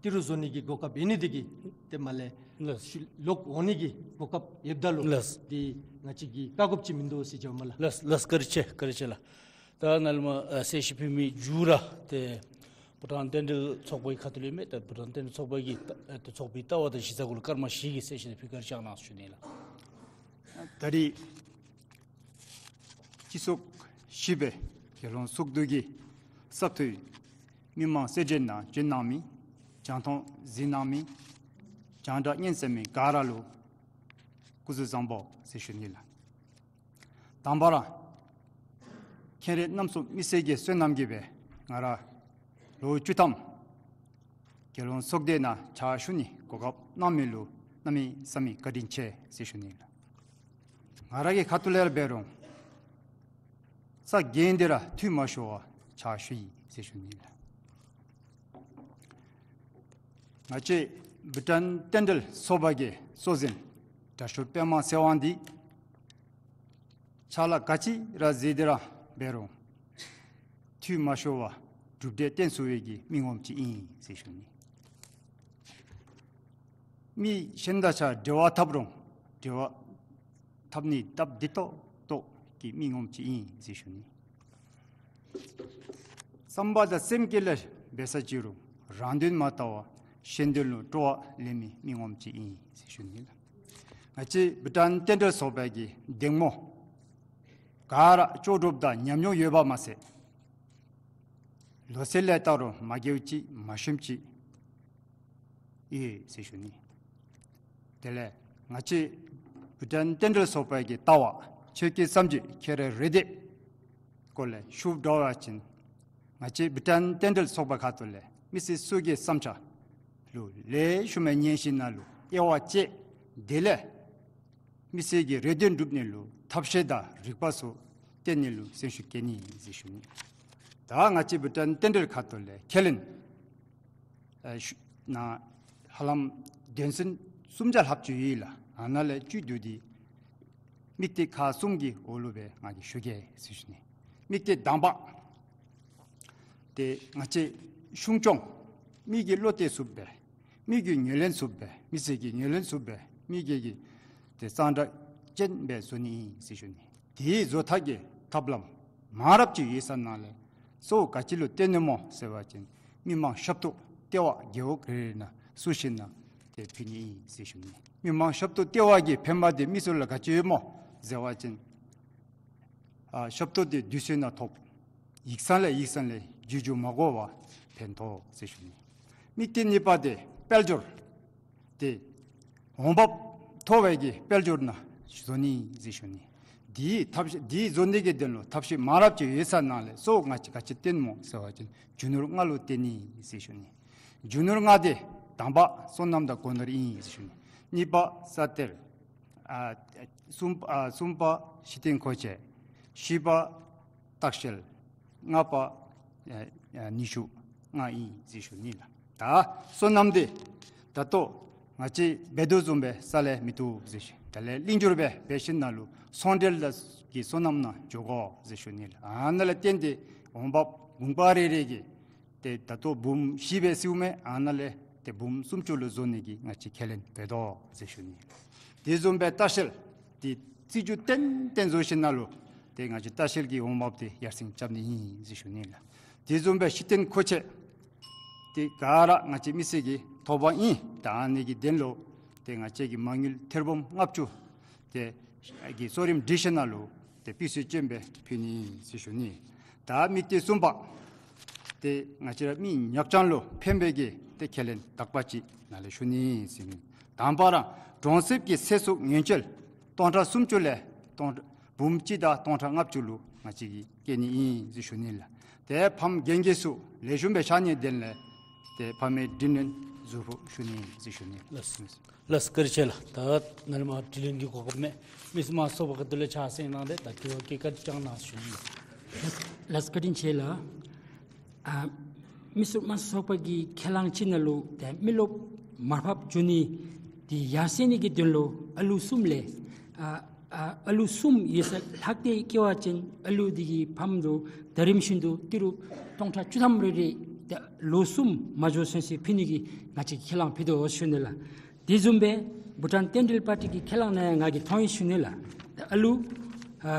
ཏི་རུ་བཟོ་ནི་གི་གོ་སྐབས་ཨིན་ནི་འདི་གིས་ཏེ་མར་ལས་ལགས། ཤུལ་ལོག་འོང་ནི་གི་གོ་སྐབས་ཡོདཔ་ད་ལུ་ལགས། འདི་ང་བཅས་ཀྱིས་བཀག་དགོཔ་ཅིག་མིན་འདུག་ཟེར་ཞུཝ་མས་ལགས། ལགས་ལགས། བཀའ་དྲིན་ཆེ། བཀའ་དྲིན་ཆེ་ལགས། ད་ནཱ་ལས་མར་ཨ་གསལ་བཤད་ཕུལ་མི་མཇུག་ར་ཏེ་བྷུ་ཊཱན་རྟེན་འབྲེལ་ཚོགས་པའི་ཁ་ཐུག་ལས་མས། ད་བྷུ་ཊཱན་རྟེན་འབྲེལ་ཚོགས་པ་གི་ད་ཨ་ཏེ་ཚོགས་པའི་ལྟ་བ་དང་གཞི་རྩ་གུ་ལུ་སྐར་མ་བཞི་གི་གསལ་བཤད་ཕུལ་ག་ར་བཅར་གནང་ཞུ་ནི་ལགས། ད་རིས་སྤྱི་ཚོགས་བཞི་པའི་རྒྱལ་ཡོངས་ཚོགས་འདུ་གི་ས་ཐོག་མི་མང་གསལ་བསྒྲགས་ནང་བྱོན་གནང་མི་རྒྱང་མཐོང་གཟིགས་གནང་མི་རྒྱང་བསྒྲགས་ཉན་གསན་མི་ག་ར་ལུ་སྐུ་གཟུགས་བཟང་པོ་ཟེར་ཞུ་ནི་ལགས། དང་པ་ར་མཁྱེན་རབ་རྣམ་གསུམ་མི་སེར་གྱི་བསོད་ནམས་ཀྱིས་སྦེ་ང་ར་ལོ་བཅུ་ཐམ་རྒྱལ་ཡོངས་ཚོགས་སྡེ་ནང་ཕྱག་ཞུ་ནི་གོ་སྐབས་གནང་མི་ལུ་གནམ་མེད་ས་མེད་བཀའ་དྲིན་ཆེ་ཟེར་ཞུ་ནི་ལགས། ང་ར་གི་ཁ་ཐུག་ལས་ར་འབད་རུང་ས་གཞན་འདི་ར་འཐུས་མ་ཤོར་བར་ཕྱག་ཞུ་ཡི་ཟེར་ཞུ་ནི་ལགས། ང་བཅས་བྷུ་ཊཱན་རྟེན་འབྲེལ་ཚོགས་པ་གི་གཙོ་འཛིན་དྲག་ཤོས་པདྨ་ཚེ་དབང་འདི་ཕྱག་ལཱ་ག་ཅི་ར་མཛད་དེ་ར་འབད་རུང་འཐུས་མ་ཤོར་བར་གྲུབ་འབྲས་བསྟན་ཚུགས་པའི་གི་མི་ངོམ་ཅིག་ཨིན་ཟེར་ཞུ་ནི། མི་གཞན་དང་ཆ་འབྲེལ་བ་འཐབ་རུང་འབྲེལ་བ་འཐབ་ནི་སྟབས་བདེ་ཏོག་ཏོ་གི་མི་ངོམ་ཅིག་ཨིན་ཟེར་ཞུ་ནི། བསམ་པ་དང་སེམས་བསྐྱེད་ལས་འབད་ས་ཅི་རུང་རང་དོན་མ་དག་པར་གཞན་དོན་ལུ་སྤྲོ་བ་ལེན་མི་མི་ངོམ་ཅིག་ཨིན་ཟེར་ཞུ་ནི་ལགས། ང་བཅས་བྷུ་ཊཱན་རྟེན་འབྲེལ་ཚོགས་པ་གི་འདེམས་ངོ་ག་ར་ལྕོགས་གྲུབ་དང་ཉམས་མྱོང་ཡོད་པ་མ་ཚད་ལོ་ཚད་ལས་བལྟ་རུང་མ་རྒསཔ་ཅིག་མ་ཞུམ་ཅིག་ཡོད་ཟེར་ཞུ་ནི། དེ་ལས་ང་བཅས་བྷུ་ཊཱན་རྟེན་འབྲེལ་ཚོགས་པ་གི་ལྟ་བ་ཆོས་ཀྱི་གསར་འགྱུར་ཁྱད་རོལ་རེ་འདོད་སྐོར་ལས་ཞུ་འགྱོ་བ་ཅིན་ང་བཅས་བྷུ་ཊཱན་རྟེན་འབྲེལ་ཚོགས་པ་ཁ་ཐུག་ལས་མི་སེར་ཚུ་གི་བསམ་འཆར་ལུ་ལེགས་ཤོམ་སྦེ་ཉན་ཞིན་ན་ལུ་དབྱེ་བ་དཔྱད་དེ་ལས་མི་སེར་གྱི་རེ་འདོད་སྒྲུབ་ནི་ལུ་ཐབས་ཤེས་དང་རིག་པ་ཚུ་བཏོན་ནི་ལུ་སེམས་ཤུགས་བསྐྱེད་ནི་ཟེར་ཞུ་ནི། ད་ང་བཅས་བྷུ་ཊཱན་རྟེན་འབྲེལ་ཁ་ཐུག་ལས་ཁས་ལེན་ཨ་ཞུ་ནི་ཧ་ལམ་དོན་ཚན་སུམ་བརྒྱ་ལྷགཔ་ཅིག་ཡོད་ལགས། ཨ་ནཱ་ལས་བཅུད་བསྡུ་སྟེ་དམིགས་གཏད་ཁག་གསུམ་གྱི་འོག་ལུ་སྦེ་ང་གིས་ཞུ་གེ་ཟེར་ཞུ་ནི། དམིགས་གཏད་དང་པ་ ཏེ་ང་བཅས་གཞུང་སྐྱོང་མི་གི་བློ་གཏད་ཚུགསཔ་སྦེ་མི་གི་ངོས་ལེན་ཚུགསཔ་སྦེ་མི་སེར་གྱི་ངོས་ལེན་ཚུགསཔ་སྦེ་མི་སྒེར་གྱི་ཏེ་གཙང་སྦྲ་ཅན་སྦེ་བཟོ་ནི་ཨིན་ཟེར་ཞུ་ནི། དེ་བཟོ་ཐབས་ཀྱི་ཐབས་ལམ་མང་རབས་ཅིག་ཡོད་ས་ནང་ལས་གཙོ་བོ་ག་ཅི་ལུ་བརྟེན་ནི་སྨོ་ཟེར་བ་ཅིན་མི་མང་ཞབས་ཏོག་ལྟེ་བ་རྒེད་འོག་རེ་རེ་ནང་ཚུད་ཞིནམ་ལས་ཏེ་ཕུལ་ནི་ཨིན་ཟེར་ཞུ་ནི། མི་མང་ཞབས་ཏོག་ལྟེ་བ་གི་ཕན་པ་དེ་མི་ཚུ་ལུ་ག་ཅི་ཡོད་སྨོ་ཟེར་བ་ཅིན་ཨ་ཞབས་ཏོག་དེ་དུས་ཚོད་ནང་ཐོབ། ཡིག་ཚང་ལས་ཡིག་ཚང་ལས་བརྒྱུད་འགྱུར་མ་དགོ་པར་ཕན་ཐོགས་ཟེར་ཞུ་ནི། དམིགས་གཏད་གཉིས་པ་དེ་དཔལ་འབྱོར་དེ་འོང་འབབ་མཐོ་བའི་གི་དཔལ་འབྱོར་ནང་བཟོ་ནི་ཟེར་ཞུ་ནི། དེའི་ཐབས་ཤེས་དེ་བཟོ་ནི་གི་དོན་ལུ་ཐབས་ཤེས་མང་རབས་ཅིག་ཡོད་ས་ནང་ལས་གཙོ་བོ་ང་བཅས་ག་ཅི་བརྟེན་སྨོ་ཟེར་བ་ཅིན་རྒྱུ་ནོར་ལྔ་ལུ་བརྟེན་ནི་ཟེར་ཞུ་ནི། རྒྱུ་ནོར་ལྔ་དེ་དང་པ་སོ་ནམ་དང་སྒོ་ནོར་ཨིན་ཟེར་ཞུ་ནི། གཉིས་པ་ས་གཏེར། ཨ་གསུམ་ཨ་གསུམ་པ་གཞི་རྟེན་མཁོ་ཆས། བཞི་པ་ལྟ་བཤལ། ལྔ་པ་ཨ་ཨ་ནུས་ཤུགས་ལྔ་ཨིན་ཟེར་ཞུ་ནི་ལགས། ད་སོ་ནམ་དེ་ད་ལྟོ་ང་བཅས་འབད་དོ་བཟུམ་སྦེ་ས་ལས་མི་བཏུབ་ཟེར་ཞུ། དེ་ལས་ལིང་སྐྱུར་སྦེ་འབད་ཞིནམ་ལས་ཚོང་འབྲེལ་གྱི་སོ་ནམ་ནང་འགྱོ་དགོ་ཟེར་ཞུ་ནི་ལགས། ཨ་ནཱ་ལས་བརྟེན་ཏེ་འོང་འབབ་གུང་པ་རེ་རེ་གི་ཏེ་ད་ལྟོ་འབུམ་བཞི་སྦེ་ཟེརཝ་མས། ཨ་ནཱ་ལས་ཏེ་འབུམ་སུམ་ཅུ་ལུ་བཟོ་ནི་གི་ང་བཅས་ཁས་ལེན་འབད་དོ་ཟེར་ཞུ་ནི། དེ་བཟུམ་སྦེ་ལྟ་བཤལ་དེ་རྩིས་རྒྱུ་ཏན་ཏན་བཟོ་ཞིནམ་ལས་ཏེ་ང་བཅས་ལྟ་བཤལ་གྱི་འོང་འབབ་དེ་ཡར་སེང་རྐྱབ་ནི་ཨིན་ཟེར་ཞུ་ནི་ལགས། དེ་བཟུམ་སྦེ་གཞི་རྟེན་མཁོ་ཆས་དེ་ག་ར་ང་བཅས་མི་སེར་གྱི་ཐོབ་པ་ཨིན། ད་ཨ་ནི་གི་དོན་ལུ་ཏེ་ང་བཅས་ཀྱིས་མ་དངུལ་ཐེར་འབུམ་ལྔ་བཅུ་དེ་གི་གཙོ་རིམ་སྒྲིག་ཞིནམ་ལས་ཏེ་སྤུས་ཚད་ཅན་སྦེ་ཕུལ་ནི་ཨིན་ཟེར་ཞུ་ནི། ད་དམིགས་གཏད་གསུམ་པ་དེ་ང་བཅས་ར་མི་ཉག་ཅན་ལུ་ཕན་པའི་གི་ཏེ་ཁས་ལེན་དག་པ་ཅིག་ནཱ་ལས་ཞུ་ནི་ཨིན་ཟེར་ནི། དང་པ་ར་གྲོང་གསེབ་ཀྱི་ཚེ་སྲོག་ཉེན་བཅོལ་སྟོང་ཕྲག་སུམ་ཅུ་ལས་སྟོང་འབུམ་གཅིག་དང་སྟོང་ཕྲག་ལྔ་བཅུ་ལུ་ང་བཅས་ཀྱིས་བསྐྱེད་ནི་ཨིན་ཟེར་ཞུ་ནི་ལགས། ཏེ་ཕམ་རྒན་རྒས་ཚུ་ལེགས་ཤོམ་སྦེ་བཞག་ནིའི་དོན་ལས་ཏེ་ཕ་མའི་དྲིན་ལན་འཇལ་རོགས་ཞུ་ནི་ཨིན་ཟེར་ཞུ་ནི་ལགས། ལགས་བཀའ་དྲིན་ཆེ་ལགས། ད་ནཱ་ལས་མར་དྲིས་ལན་གྱི་གོ་སྐབས་མེད། མི་སེར་དམངས་གཙོ་ཚོགས་པ་གི་དོན་ལས་ཕྱག་སེང་གནང་སྟེ་ད་དྲི་བ་བཀོད་བཀའ་དྲིན་བསྐྱང་གནང་ཞུ་ནི་ལགས། ལགས་བཀའ་དྲིན་ཆེ་ལགས། ཨ་མི་སེར་དམངས་གཙོ་ཚོགས་པ་གི་ཁས་བླངས་ཅིག་ནང་ལུ་ཏེ་མི་རློབས་མར་ཕབ་འགྱོ་ནི་དེ་ཡར་སེང་ནི་གི་དོན་ལུ་ཨ་ལུ་གསུམ་ལས་ཨ་ཨ་ཨ་ལུ་གསུམ་ཡོད་ས་ལྷག་སྟེ་སྐྱེ་བ་ཅིན་ཨ་ལུ་དེ་གི་ཕམ་དུ་ཟླ་རིམ་བཞིན་དུ་ཏི་རུ་སྟོང་ཕྲག་བཅུ་ཐམ་རེ་རེ་ཏེ་ལོ་གསུམ་མ་འགྱོ་ཚུན་ཚོད་ཕུལ་ནི་གི་ང་བཅས་ཁས་བླངས་ཕུལ་དོ་ཞུ་ནི་ལགས། དེ་བཟུམ་སྦེ་བྷུ་ཊཱན་རྟེན་འབྲེལ་པར་ཊི་གི་ཁས་བླངས་ནང་ཡང་ང་གིས་མཐོང་ཡི་ཞུ་ནི་ལགས། ཨ་ལུ་ཨ་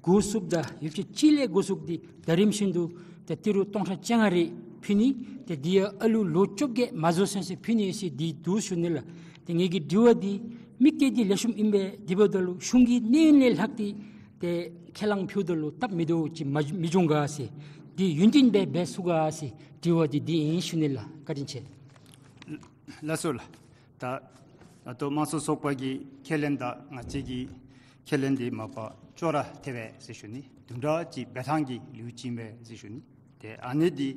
འགོ་བཙུགསཔ་ད་ཡོདཔ་ཅིག་གཅིག་ལས་འགོ་བཙུགས་ཏེ་ཟླ་རིམ་བཞིན་དུ་ཏེ་ཏི་རུ་སྟོང་ཕྲག་བཅོ་ལྔ་རེ་ཕུལ་ནི། ཏེ་དེ་ཡང་ཨ་ལུ་ལོ་བཅོ་བརྒྱད་མ་འགྱོ་ཚུན་ཚོད་ཕུལ་ནི་ཟེར་དེ་འདུག་ཞུ་ནི་ལགས། ཏེ་ངེ་གི་དྲི་བ་འདི་དམིགས་གཏད་འདི་ལེགས་ཤོམ་ཨིན་པས། དེ་འབདཝ་ད་ལུ་གཞུང་གི་གནས་ཡུན་ལས་ལྷག་སྟེ་ཏེ་ཁས་བླངས་ཕུལཝ་ད་ལུ་སྟབས་མི་བདེཝ་ཅིག་མ་མི་འབྱུང་ག་ཟེར། འདི་ཡུན་བརྟན་སྦེ་འབད་ཚུགས་ག་ཟེར་དྲི་བ་འདི་འདི་ཨིན་ཞུ་ནི་ལགས། བཀའ་དྲིན་ཆེ། ལགས་སོ་ལགས། ད་ད་ལྟོ་དམངས་གཙོ་ཚོགས་པ་གི་ཁས་ལེན་དང་ང་བཅས་ཀྱི་ཁས་ལེན་འདི་མ་པ་ཅོག་ར་འཐདཔ་ཟེར་ཞུ་ནི། བདུན་ཕྲག་གཅིག་འབད་ཐངས་ཀྱི་ལེའུ་ཅིག་ཨིན་པས་ཟེར་ཞུ་ནི། ཏེ་ཨ་ནི་འདི་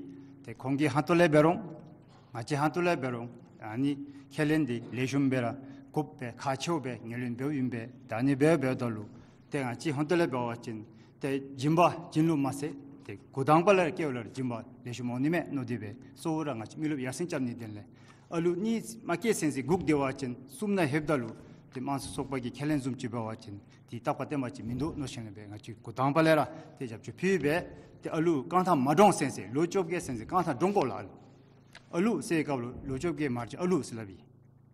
ཏེ་ཁོང་གི་ཧོངས་ཏོ་ལས་འབད་རུང་ང་བཅས་ཧོངས་ཏོ་ལས་འབད་རུང་ཨ་ནི་ཁས་ལེན་འདི་ལེགས་ཤོམ་སྦེ་ར་དགོཔ་སྦེ་ཁག་ཆེཝ་སྦེ་ངོས་ལེན་འབདཝ་ཨིན་པས། ད་ཨ་ནི་འབད་འབདཝ་ད་ལུ་ཏེ་ང་བཅས་ཧོངས་ཏོ་ལས་འབད་བ་ཅིན་ཏེ་སྦྱིན་པ་སྦྱིན་ལུགས་མ་ཚད་ཏེ་འགོ་དང་པ་ལས་ར་སྐྱེ་བ་ལས་ར་སྦྱིན་པ་ལེགས་ཤོམ་འོང་ནི་མས་མནོ་སྟེ་སྦེ་གཙོ་བོ་ར་ང་བཅས་མི་རློབས་ཡར་སེང་རྐྱབ་ནིའི་དོན་ལས་ཨ་ལུ་གཉིས་མ་སྐྱེས་ཚུན་ཚོད་སྒུག་སྡོད་པ་ཅིན་གསུམ་ནང་ལྷོདཔ་ད་ལུ་ཏེ་དམངས་གཙོ་ཚོགས་པ་གི་ཁས་ལེན་བཟུམ་ཅིག་འབད་བ་ཅིན་ཏེ་རྟག་པ་བརྟན་པ་ཅིག་མིན་འདུག་མནོ་ཞིནམ་ལས་སྦེ་ང་བཅས་འགོ་དང་པ་ལས་ར་ཏེ་རྒྱབ་སྐྱོར་ཕུལ་སྦེ་ཏེ་ཨ་ལུ་རྐང་ཐང་མ་གྲོངས་ཚུན་ཚོད་ལོ་བཅོ་བརྒྱད་ཚུན་ཚོད་རྐང་ཐང་གྲོངས་དགོ་ལགས། ཨ་ལུ་ཨ་ལུ་ཟེར་སྐབས་ལུ་ལོ་བཅོ་བརྒྱད་མར་ཅིག་ཨ་ལུ་ཟེར་སླབ་ཨིན།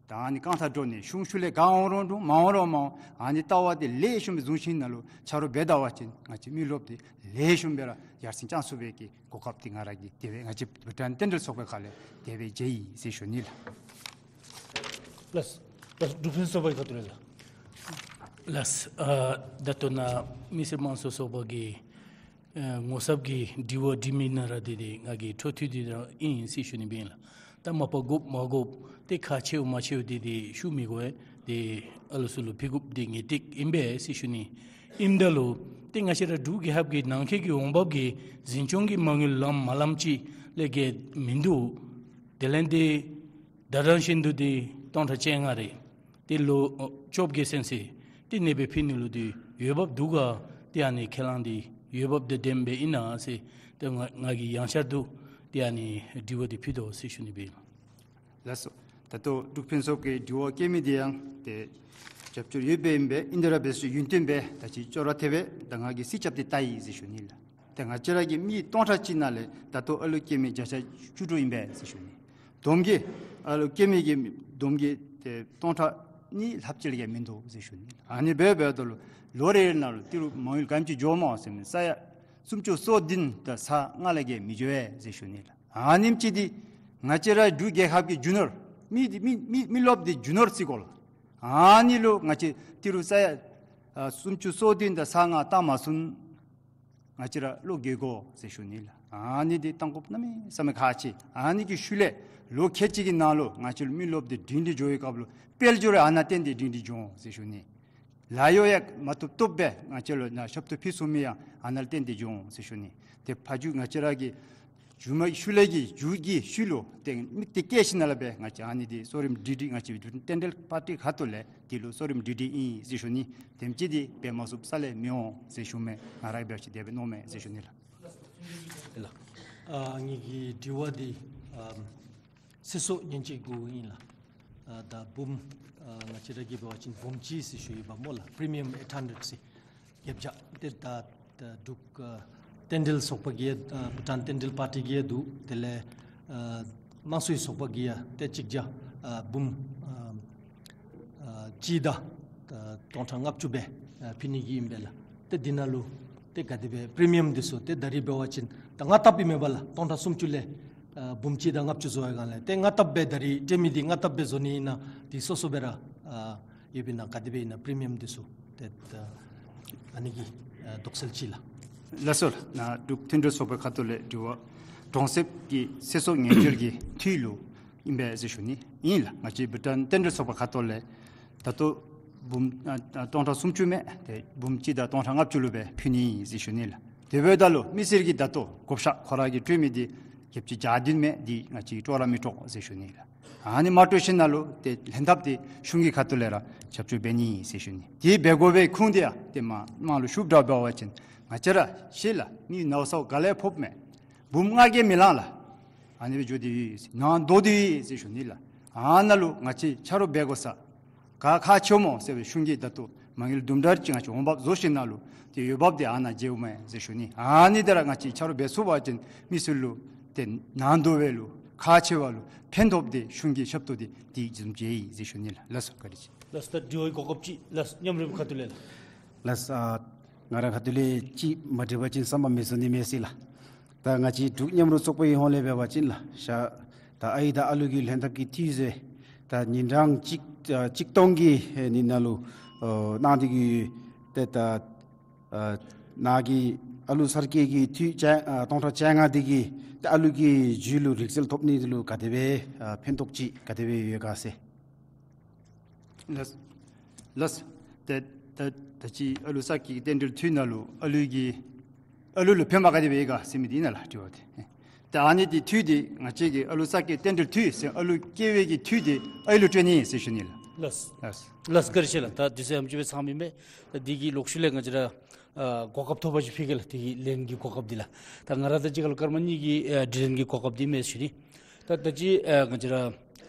ད་ཨ་ནི་རྐང་ཐང་གྲོངས་ནི་གཞུང་ཤུལ་ལས་ག་འོང་རུང་འོང་མ་འོང་རུང་མ་འོང་ཨ་ནི་ལྟ་བ་འདི་ལེགས་ཤོམ་སྦེ་བཟུང་ཞིནམ་ལས་ཆ་རོགས་འབད་ད་པ་ཅིན་ང་བཅས་མི་རློབས་འདི་ལེགས་ཤོམ་སྦེ་ར་ཡར་སེང་རྐྱབ་ཚུགས་པའི་གི་གོ་སྐབས་འདི་ང་ར་གིས་དེ་སྦེ་ང་བཅས་བྷུ་ཊཱན་རྟེན་འབྲེལ་ཚོགས་པའི་ཁ་ལས་དེ་སྦེ་མཇལ་ཡི་ཟེར་ཞུ་ནི་ལགས། ལགས་ལགས། འབྲུག་ཕུན་ཚོགས་པའི་ཁ་ཐུག་ལས་ལགས། ལགས། ཨ་ད་ལྟོ་ནཱ་མི་སེར་དམངས་གཙོ་ཚོགས་པ་གི་ཨ་ངོ་ཚབ་ཀྱི་དྲི་བ་དྲི་མི་ནང་ར་འདི་འདི་ང་གིས་འཕྲོ་མཐུད་དེ་ར་ཨིན་ཟེར་ཞུ་ནི་སྦེ་ཨིན་ལགས། ད་མ་པ་དགོཔ་མ་དགོཔ་ཏེ་ཁག་ཆེཝ་མ་ཆེཝ་འདི་འདི་ཞུ་མི་དགོ་པས། ཏེ་ཨ་ལུ་ཚུ་ལུ་ཕུལ་དགོཔ་འདི་ངེས་ཏིག་ཨིན་པས་ཟེར་ཞུ་ནི། ཨིནམ་ད་ལུ་ཏེ་ང་བཅས་ར་འབྲུག་རྒྱལ་ཁབ་ཀྱི་ནང་འཁོད་ཀྱི་འོང་འབབ་ཀྱི་འཛིན་སྐྱོང་གི་མ་དངུལ་ལངམ་མ་ལངམ་ཅིག་ལས་བརྒལ་མིན་འདུག། དེ་ལས་ཏེ་ད་རང་བཞིན་དུ་ཏེ་སྟོང་ཕྲག་བཅོ་ལྔ་རེ་ཏེ་ལོ་ཨ་བཅོ་བརྒྱད་ཚུན་ཚོད་ཏེ་ཨ་ནེ་སྦེ་ཕུལ་ནི་ལུ་ཏེ་འོས་འབབ་འདུག་ག། ཏེ་ཨ་ནི་ཁས་བླངས་འདི་འོས་འབབ་དང་ལྡནམ་སྦེ་ཨིན་ན་ཟེར་ཏེ་ང་ང་གིས་ཡང་བསྐྱར་དུ་ཏེ་ཨ་ནི་དྲི་བ་འདི་ཕུལ་དོ་ཟེར་ཞུ་ནི་སྦེ་ཨིན། ལགས་སོ། ད་ལྟོ་འབྲུག་ཕུན་ཚོགས་ཀྱི་དྲི་བ་བཀོད་མི་འདི་ཡང་ཏེ་རྒྱབ་སྐྱོར་ཡོདཔ་ཨིན་པས། ཨིན་དེ་ར་འབད་རུང་ཡུན་བརྟན་སྦེ་ད་ཅི་ཅོག་ར་འཐདཔ་སྦེ་ད་ང་གིས་རྩིས་རྐྱབ་སྟེ་བལྟ་ཡི་ཟེར་ཞུ་ནི་ལགས། ཏེ་ང་བཅས་ར་གི་མི་སྟོང་ཕྲག་གཅིག་ནང་ལས་ད་ལྟོ་ཨ་ལུ་སྐྱེ་མི་བརྒྱ་ཆ་བཅུ་དྲུག་ཨིན་པས་ཟེར་ཞུ་ནི། བསྡོམས་ཀྱིས་ཨ་ལུ་སྐྱེ་མི་གི་བསྡོམས་ཀྱིས་ཏེ་སྟོང་ཕྲག་གཉིས་ལྷགཔ་ཅིག་ལས་བརྒལ་མིན་འདུག་ཟེར་ཞུ་ནི། ཨ་ནི་འབདཝ་ད་ལུ་ལོ་རེ་རེ་ནང་ལུ་ཏི་རུ་མ་དངུལ་ག་དེམ་ཅིག་འགྱོཝ་སྨོ་ཟེར་མི་ས་ཡ་སུམ་ཅུ་སོ་བདུན་དང་ས་ལྔ་ལས་བརྒལ་མི་འགྱོ་བས་ཟེར་ཞུ་ནི་ལགས། ཨ་ནེམ་ཅིག་འདི་ང་བཅས་ར་འབྲུག་རྒྱལ་ཁབ་ཀྱི་རྒྱུ་ནོར་མི་འདི་མི་མི་མི་རློབས་འདི་རྒྱུ་ནོར་རྩིས་དགོ་ལགས། ཨ་ནི་ལུ་ང་བཅས་ཏི་རུ་ས་ཡ་ཨ་སུམ་ཅུ་སོ་བདུན་དང་ས་ལྔ་བཏང་མ་ཚུགས་ན་ང་བཅས་ར་བློ་འགྱོད་དགོ་ཟེར་ཞུ་ནི་ལགས། ཨ་ནི་འདི་བཏང་དགོཔ་གནམ་མེད་ས་མེད་ཁག་ཆེ། ཨ་ནི་གི་ཤུལ་ལས་ལོ་ཁལ་གཅིག་གི་ནང་ལུ་ང་བཅས་ལུ་མི་རློབས་འདི་སྒྲིང་སྒྲི་འགྱོ་བའི་སྐབས་ལུ་དཔལ་འབྱོར་ཨ་ནཱ་བརྟེན་ཏེ་སྒྲིང་སྒྲི་འགྱོ་འོང་ཟེར་ཞུ་ནི། ལཱ་གཡོག་ཡང་མ་ཐོབ་ཐོབ་སྦེ་ང་བཅས་ལུ་ནཱ་ཞབས་ཏོག་ཕུལ་ཚུགས་མི་ཡང་ཨ་ནཱ་ལུ་བརྟེན་ཏེ་འགྱོ་འོང་ཟེར་ཞུ་ནི། ཏེ་ཕ་རྒྱུད་ང་བཅས་ར་གི་རྒྱུད་མ་ཤུལ་ལས་ཀྱི་རྒྱུད་ཀྱི་ཤུལ་ལུ་ཏེ་མིག་ཏོ་བསྐྱེད་ཞིནམ་ལས་སྦེ་ང་བཅས་ཨ་ནི་འདི་གསོ་རིམ་སྒྲིང་སྒྲི་ང་བཅས་རྟེན་འབྲེལ་པར་ཊི་ཁ་ཐུག་ལས་འདི་ལུ་གསོ་རིམ་སྒྲིང་སྒྲི་ཨིན་ཟེར་ཞུ་ནི། དེམ་ཅིག་འདི་འབད་མ་ཚུགསཔ་རྩ་ལས་མི་འོང་ཟེར་ཞུ་མས། ང་ར་འབད་བ་ཅིན་དེ་སྦེ་མནོཝ་མས་ཟེར་ཞུ་ནི་ལགས། ལགས། ཨ་ངེ་གི་དྲི་བ་འདི་ཨ་ཚེ་སྲོག་ཉེན་བཅོལ་གུ་ཨིན་ལགས། ཨ་ད་འབུམ་ཨ་ང་བཅས་ར་གིས་འབད་བ་ཅིན་འབུམ་གཅིག་ཟེར་ཞུ་ཡོདཔ་སྨོ་ལགས། པི་རི་མི་ཡམ་ཨེཊ་ཧན་ཌེཌ་ཟེར་བརྒྱད་བརྒྱ། ཏེ་ད་ད་འབྲུག་ཨ་རྟེན་འབྲེལ་ཚོགས་པ་གིས་ཨ་བྷུ་ཊཱན་རྟེན་འབྲེལ་པར་ཊི་གིས་འདུག། དེ་ལས་ཨ་དམངས་གཙོའི་ཚོགས་པ་གིས་ཡང་ཏེ་གཅིག་བརྒྱ་ཨ་འབུམ་ཨ་ཨ་གཅིག་དང་ཨ་སྟོང་ཕྲག་ལྔ་བཅུ་སྦེ་ཨ་ཕུལ་ནི་གི་ཨིན་པས་ལགས། ཏེ་འདི་ནང་ལུ་ཏེ་ག་དེ་སྦེ་པི་རི་མི་ཡམ་འདི་ཚུ་ཏེ་ད་རིས་འབད་བ་ཅིན་ད་ལྔ་ལྟབ་ཨིན་མས་པ་ལགས། སྟོང་ཕྲག་སུམ་ཅུ་ལས་ཨ་འབུམ་གཅིག་དང་ལྔ་བཅུ་བཟོ་བའི་སྒང་ལས་ཏེ་ལྔ་ལྟབ་སྦེ་ད་རིས་སྤྲོད་མི་འདི་ལྔ་ལྟབ་སྦེ་བཟོ་ནི་ཨིན་ན་འདི་སོ་སོ་སྦེ་ར་ཨ་ཡོདཔ་ཨིན་ན་ག་དེ་སྦེ་ཨིན་ན་པི་རི་མི་ཡམ་འདི་ཚུ་ཏེ་ད་ཨ་ནི་གི་ཨ་དོགས་སེལ་ཅིག་ལགས། ལགས་སོ་ལགས། ནཱ་འབྲུག་མཐུན་སྒྲིལ་ཚོགས་པའི་ཁ་ཐུག་ལས་དྲི་བ་གྲོང་གསེབ་ཀྱི་ཚེ་སྲོག་ཉེན་བཅོལ་གྱི་འཐུས་ལུ་ཨིན་པས་ཟེར་ཞུ་ནི་ཨིན་ལགས། ང་བཅས་བྷུ་ཊཱན་རྟེན་འབྲེལ་ཚོགས་པའི་ཁ་ཐུག་ལས་ད་ལྟོ་འབུམ་ཨ་ཨ་སྟོང་ཕྲག་སུམ་ཅུ་མས། ཏེ་འབུམ་གཅིག་དང་སྟོང་ཕྲག་ལྔ་བཅུ་ལུ་སྦེ་ཕུལ་ནི་ཨིན་ཟེར་ཞུ་ནི་ལགས། དེ་འབདཝ་ད་ལུ་མི་སེར་གྱིས་ད་ལྟོ་བགོ་བཤའ་ཁོ་ར་གིས་སྤྲོད་མི་འདི་བརྒྱད་ཅུ་གྱ་བདུན་མས། འདི་ང་བཅས་ཀྱིས་སྤྲོད་ར་མི་སྤྲོད་ཟེར་ཞུ་ནི་ལགས། ཨ་ནི་མ་སྤྲོད་ཞིནམ་ལས་ཏེ་ལྷན་ཐབས་འདི་གཞུང་གི་ཁ་ཐུག་ལས་ར་རྒྱབ་སྐྱོར་འབད་ནི་ཨིན་ཟེར་ཞུ་ནི། དེ་འབད་དགོ་པའི་ཁུངས་འདི་ཡང་ཏེ་མ་མང་ལུ་ཞུཝ་འདྲཝ་འབད་བ་ཅིན་ང་བཅས་ར་ཤེས་ལགས། མི་ནཝ་གསརཝ་ག་ལས་ཕོགཔ་མས། འབུམ་ལྔ་བརྒལ་མི་ལང་ལགས། ཨ་ནི་སྦེ་འགྱོ་སྟེ་ཡོད། ནང་དོག་སྟེ་ཡོད་ཟེར་ཞུ་ནི་ལགས། ཨ་ནཱ་ལུ་ང་བཅས་ཆ་རོགས་འབད་དགོ་ས་ག་ཁག་ཆེཝ་སྨོ་ཟེར་བའི་གཞུང་གིས་ད་ལྟོ་མ་དངུལ་དུམ་གྲ་ཅིག་ང་བཅས་འོང་འབབ་བཟོ་ཞིནམ་ལས་ཏེ་འོས་འབབ་འདི་ཨ་ནཱ་མཇལཝ་མས་ཟེར་ཞུ་ནི། ཨ་ནི་འདི་ར་ང་བཅས་ཆ་རོགས་འབད་ཚུགས་པ་ཅིན་མི་སེར་ལུ་ཏེ་ནང་དོག་པ་ལུ་ཁག་ཆེ་བ་ལུ་ཕན་ཐོགས་འདི་གཞུང་གི་ཞབས་ཏོག་འདི་དེ་བཟུམ་ཅིག་ཨིན་ཟེར་ཞུ་ནི་ལགས། ལགས་སོ་བཀའ་དྲིན་ཆེ། ལགས་སོ། ད་དྲི་བའི་གོ་སྐབས་ཅིག་ལགས་སོ་མཉམ་རུབ་ཁ་ཐུག་ལས་ལགས། ལགས་སོ། ཨ་ང་ར་ཁ་ཐུག་ལས་ཅིག་མ་དྲིས་པ་ཅིན་བསམ་པ་མི་བཟོད་ནི་མས་ཟེར་ལགས། ད་ང་བཅས་འབྲུག་མཉམ་རུབ་ཚོགས་པའི་ཧོངས་ལས་འབད་བ་ཅིན་ལགས། ཤ་ད་ཨའི་དང་ཨ་ལུ་གི་ལྷན་ཐབས་ཀྱི་འཐུས་ཟེར་ད་ཉིན་གྲངས་གཅིག་ཨ་གཅིག་སྟོང་གི་ཨེ་ནི་ནང་ལུ་ཨོ་གནང་སྟེ་གི་ཏེ་ད་ཨ་ནཱ་གི་ཨ་ལུ་གསར་སྐྱེས་ཀྱི་འཐུས་བཅའ་ཨ་སྟོང་ཕྲག་བཅོ་ལྔ་འདི་གིས་ཏེ་ཨ་ལུ་གི་རྒྱུད་ལུ་རིག་རྩལ་ཐོབ་ནི་འདི་ལུ་ག་དེ་སྦེ་ཨ་ཕན་ཐོགས་ཅིག་ག་དེ་སྦེ་ཡོད་ག་ཟེར། ལགས། ལགས། ཏེ་ད་ད་ཅི་ཨ་ལུ་གསར་སྐྱེས་རྟེན་འབྲེལ་འཐུས་ནང་ལུ་ཨ་ལུ་གི་ཨ་ལུ་ལུ་ཕན་པ་ག་དེ་སྦེ་ཡོད་ག་ཟེར་མི་འདི་ཨིན་ན་ལགས་དྲི་བ་འདི། ཏེ་ཨ་ནི་འདི་འཐུས་འདི་ང་བཅས་ཀྱིས་ཨ་ལུ་གསར་སྐྱེས་རྟེན་འབྲེལ་འཐུས་ཟེར་ཨ་ལུ་སྐྱེ་བའི་གི་འཐུས་འདི་ཨའི་ལུ་སྤྲོད་ནི་ཟེར་ཞུ་ནི་ལགས། ལགས། ལགས། ལགས་བཀའ་དྲིན་ཆེ་ལགས། ད་དུས་ཚོད་ཡང་ཅིག་སྦེ་ཚང་མི་མས། ད་འདི་གི་ལོག་ཤུལ་ལས་ང་བཅས་ར་ཨ་གོ་སྐབས་ཐོབ་པ་ཅིན་ཕུལ་གེ་ལགས། དེ་གི་ལན་གྱི་གོ་སྐབས་འདི་ལགས། ད་ང་ར་དང་གཅིག་ཁར་ལུ་སྐར་མ་གཉིས་ཀྱི་ཨ་དྲི་ལན་གྱི་གོ་སྐབས་འདི་མས་ཟེར་ཞུ་ནི། ད་ད་ཅི་ཨ་ང་བཅས་ར་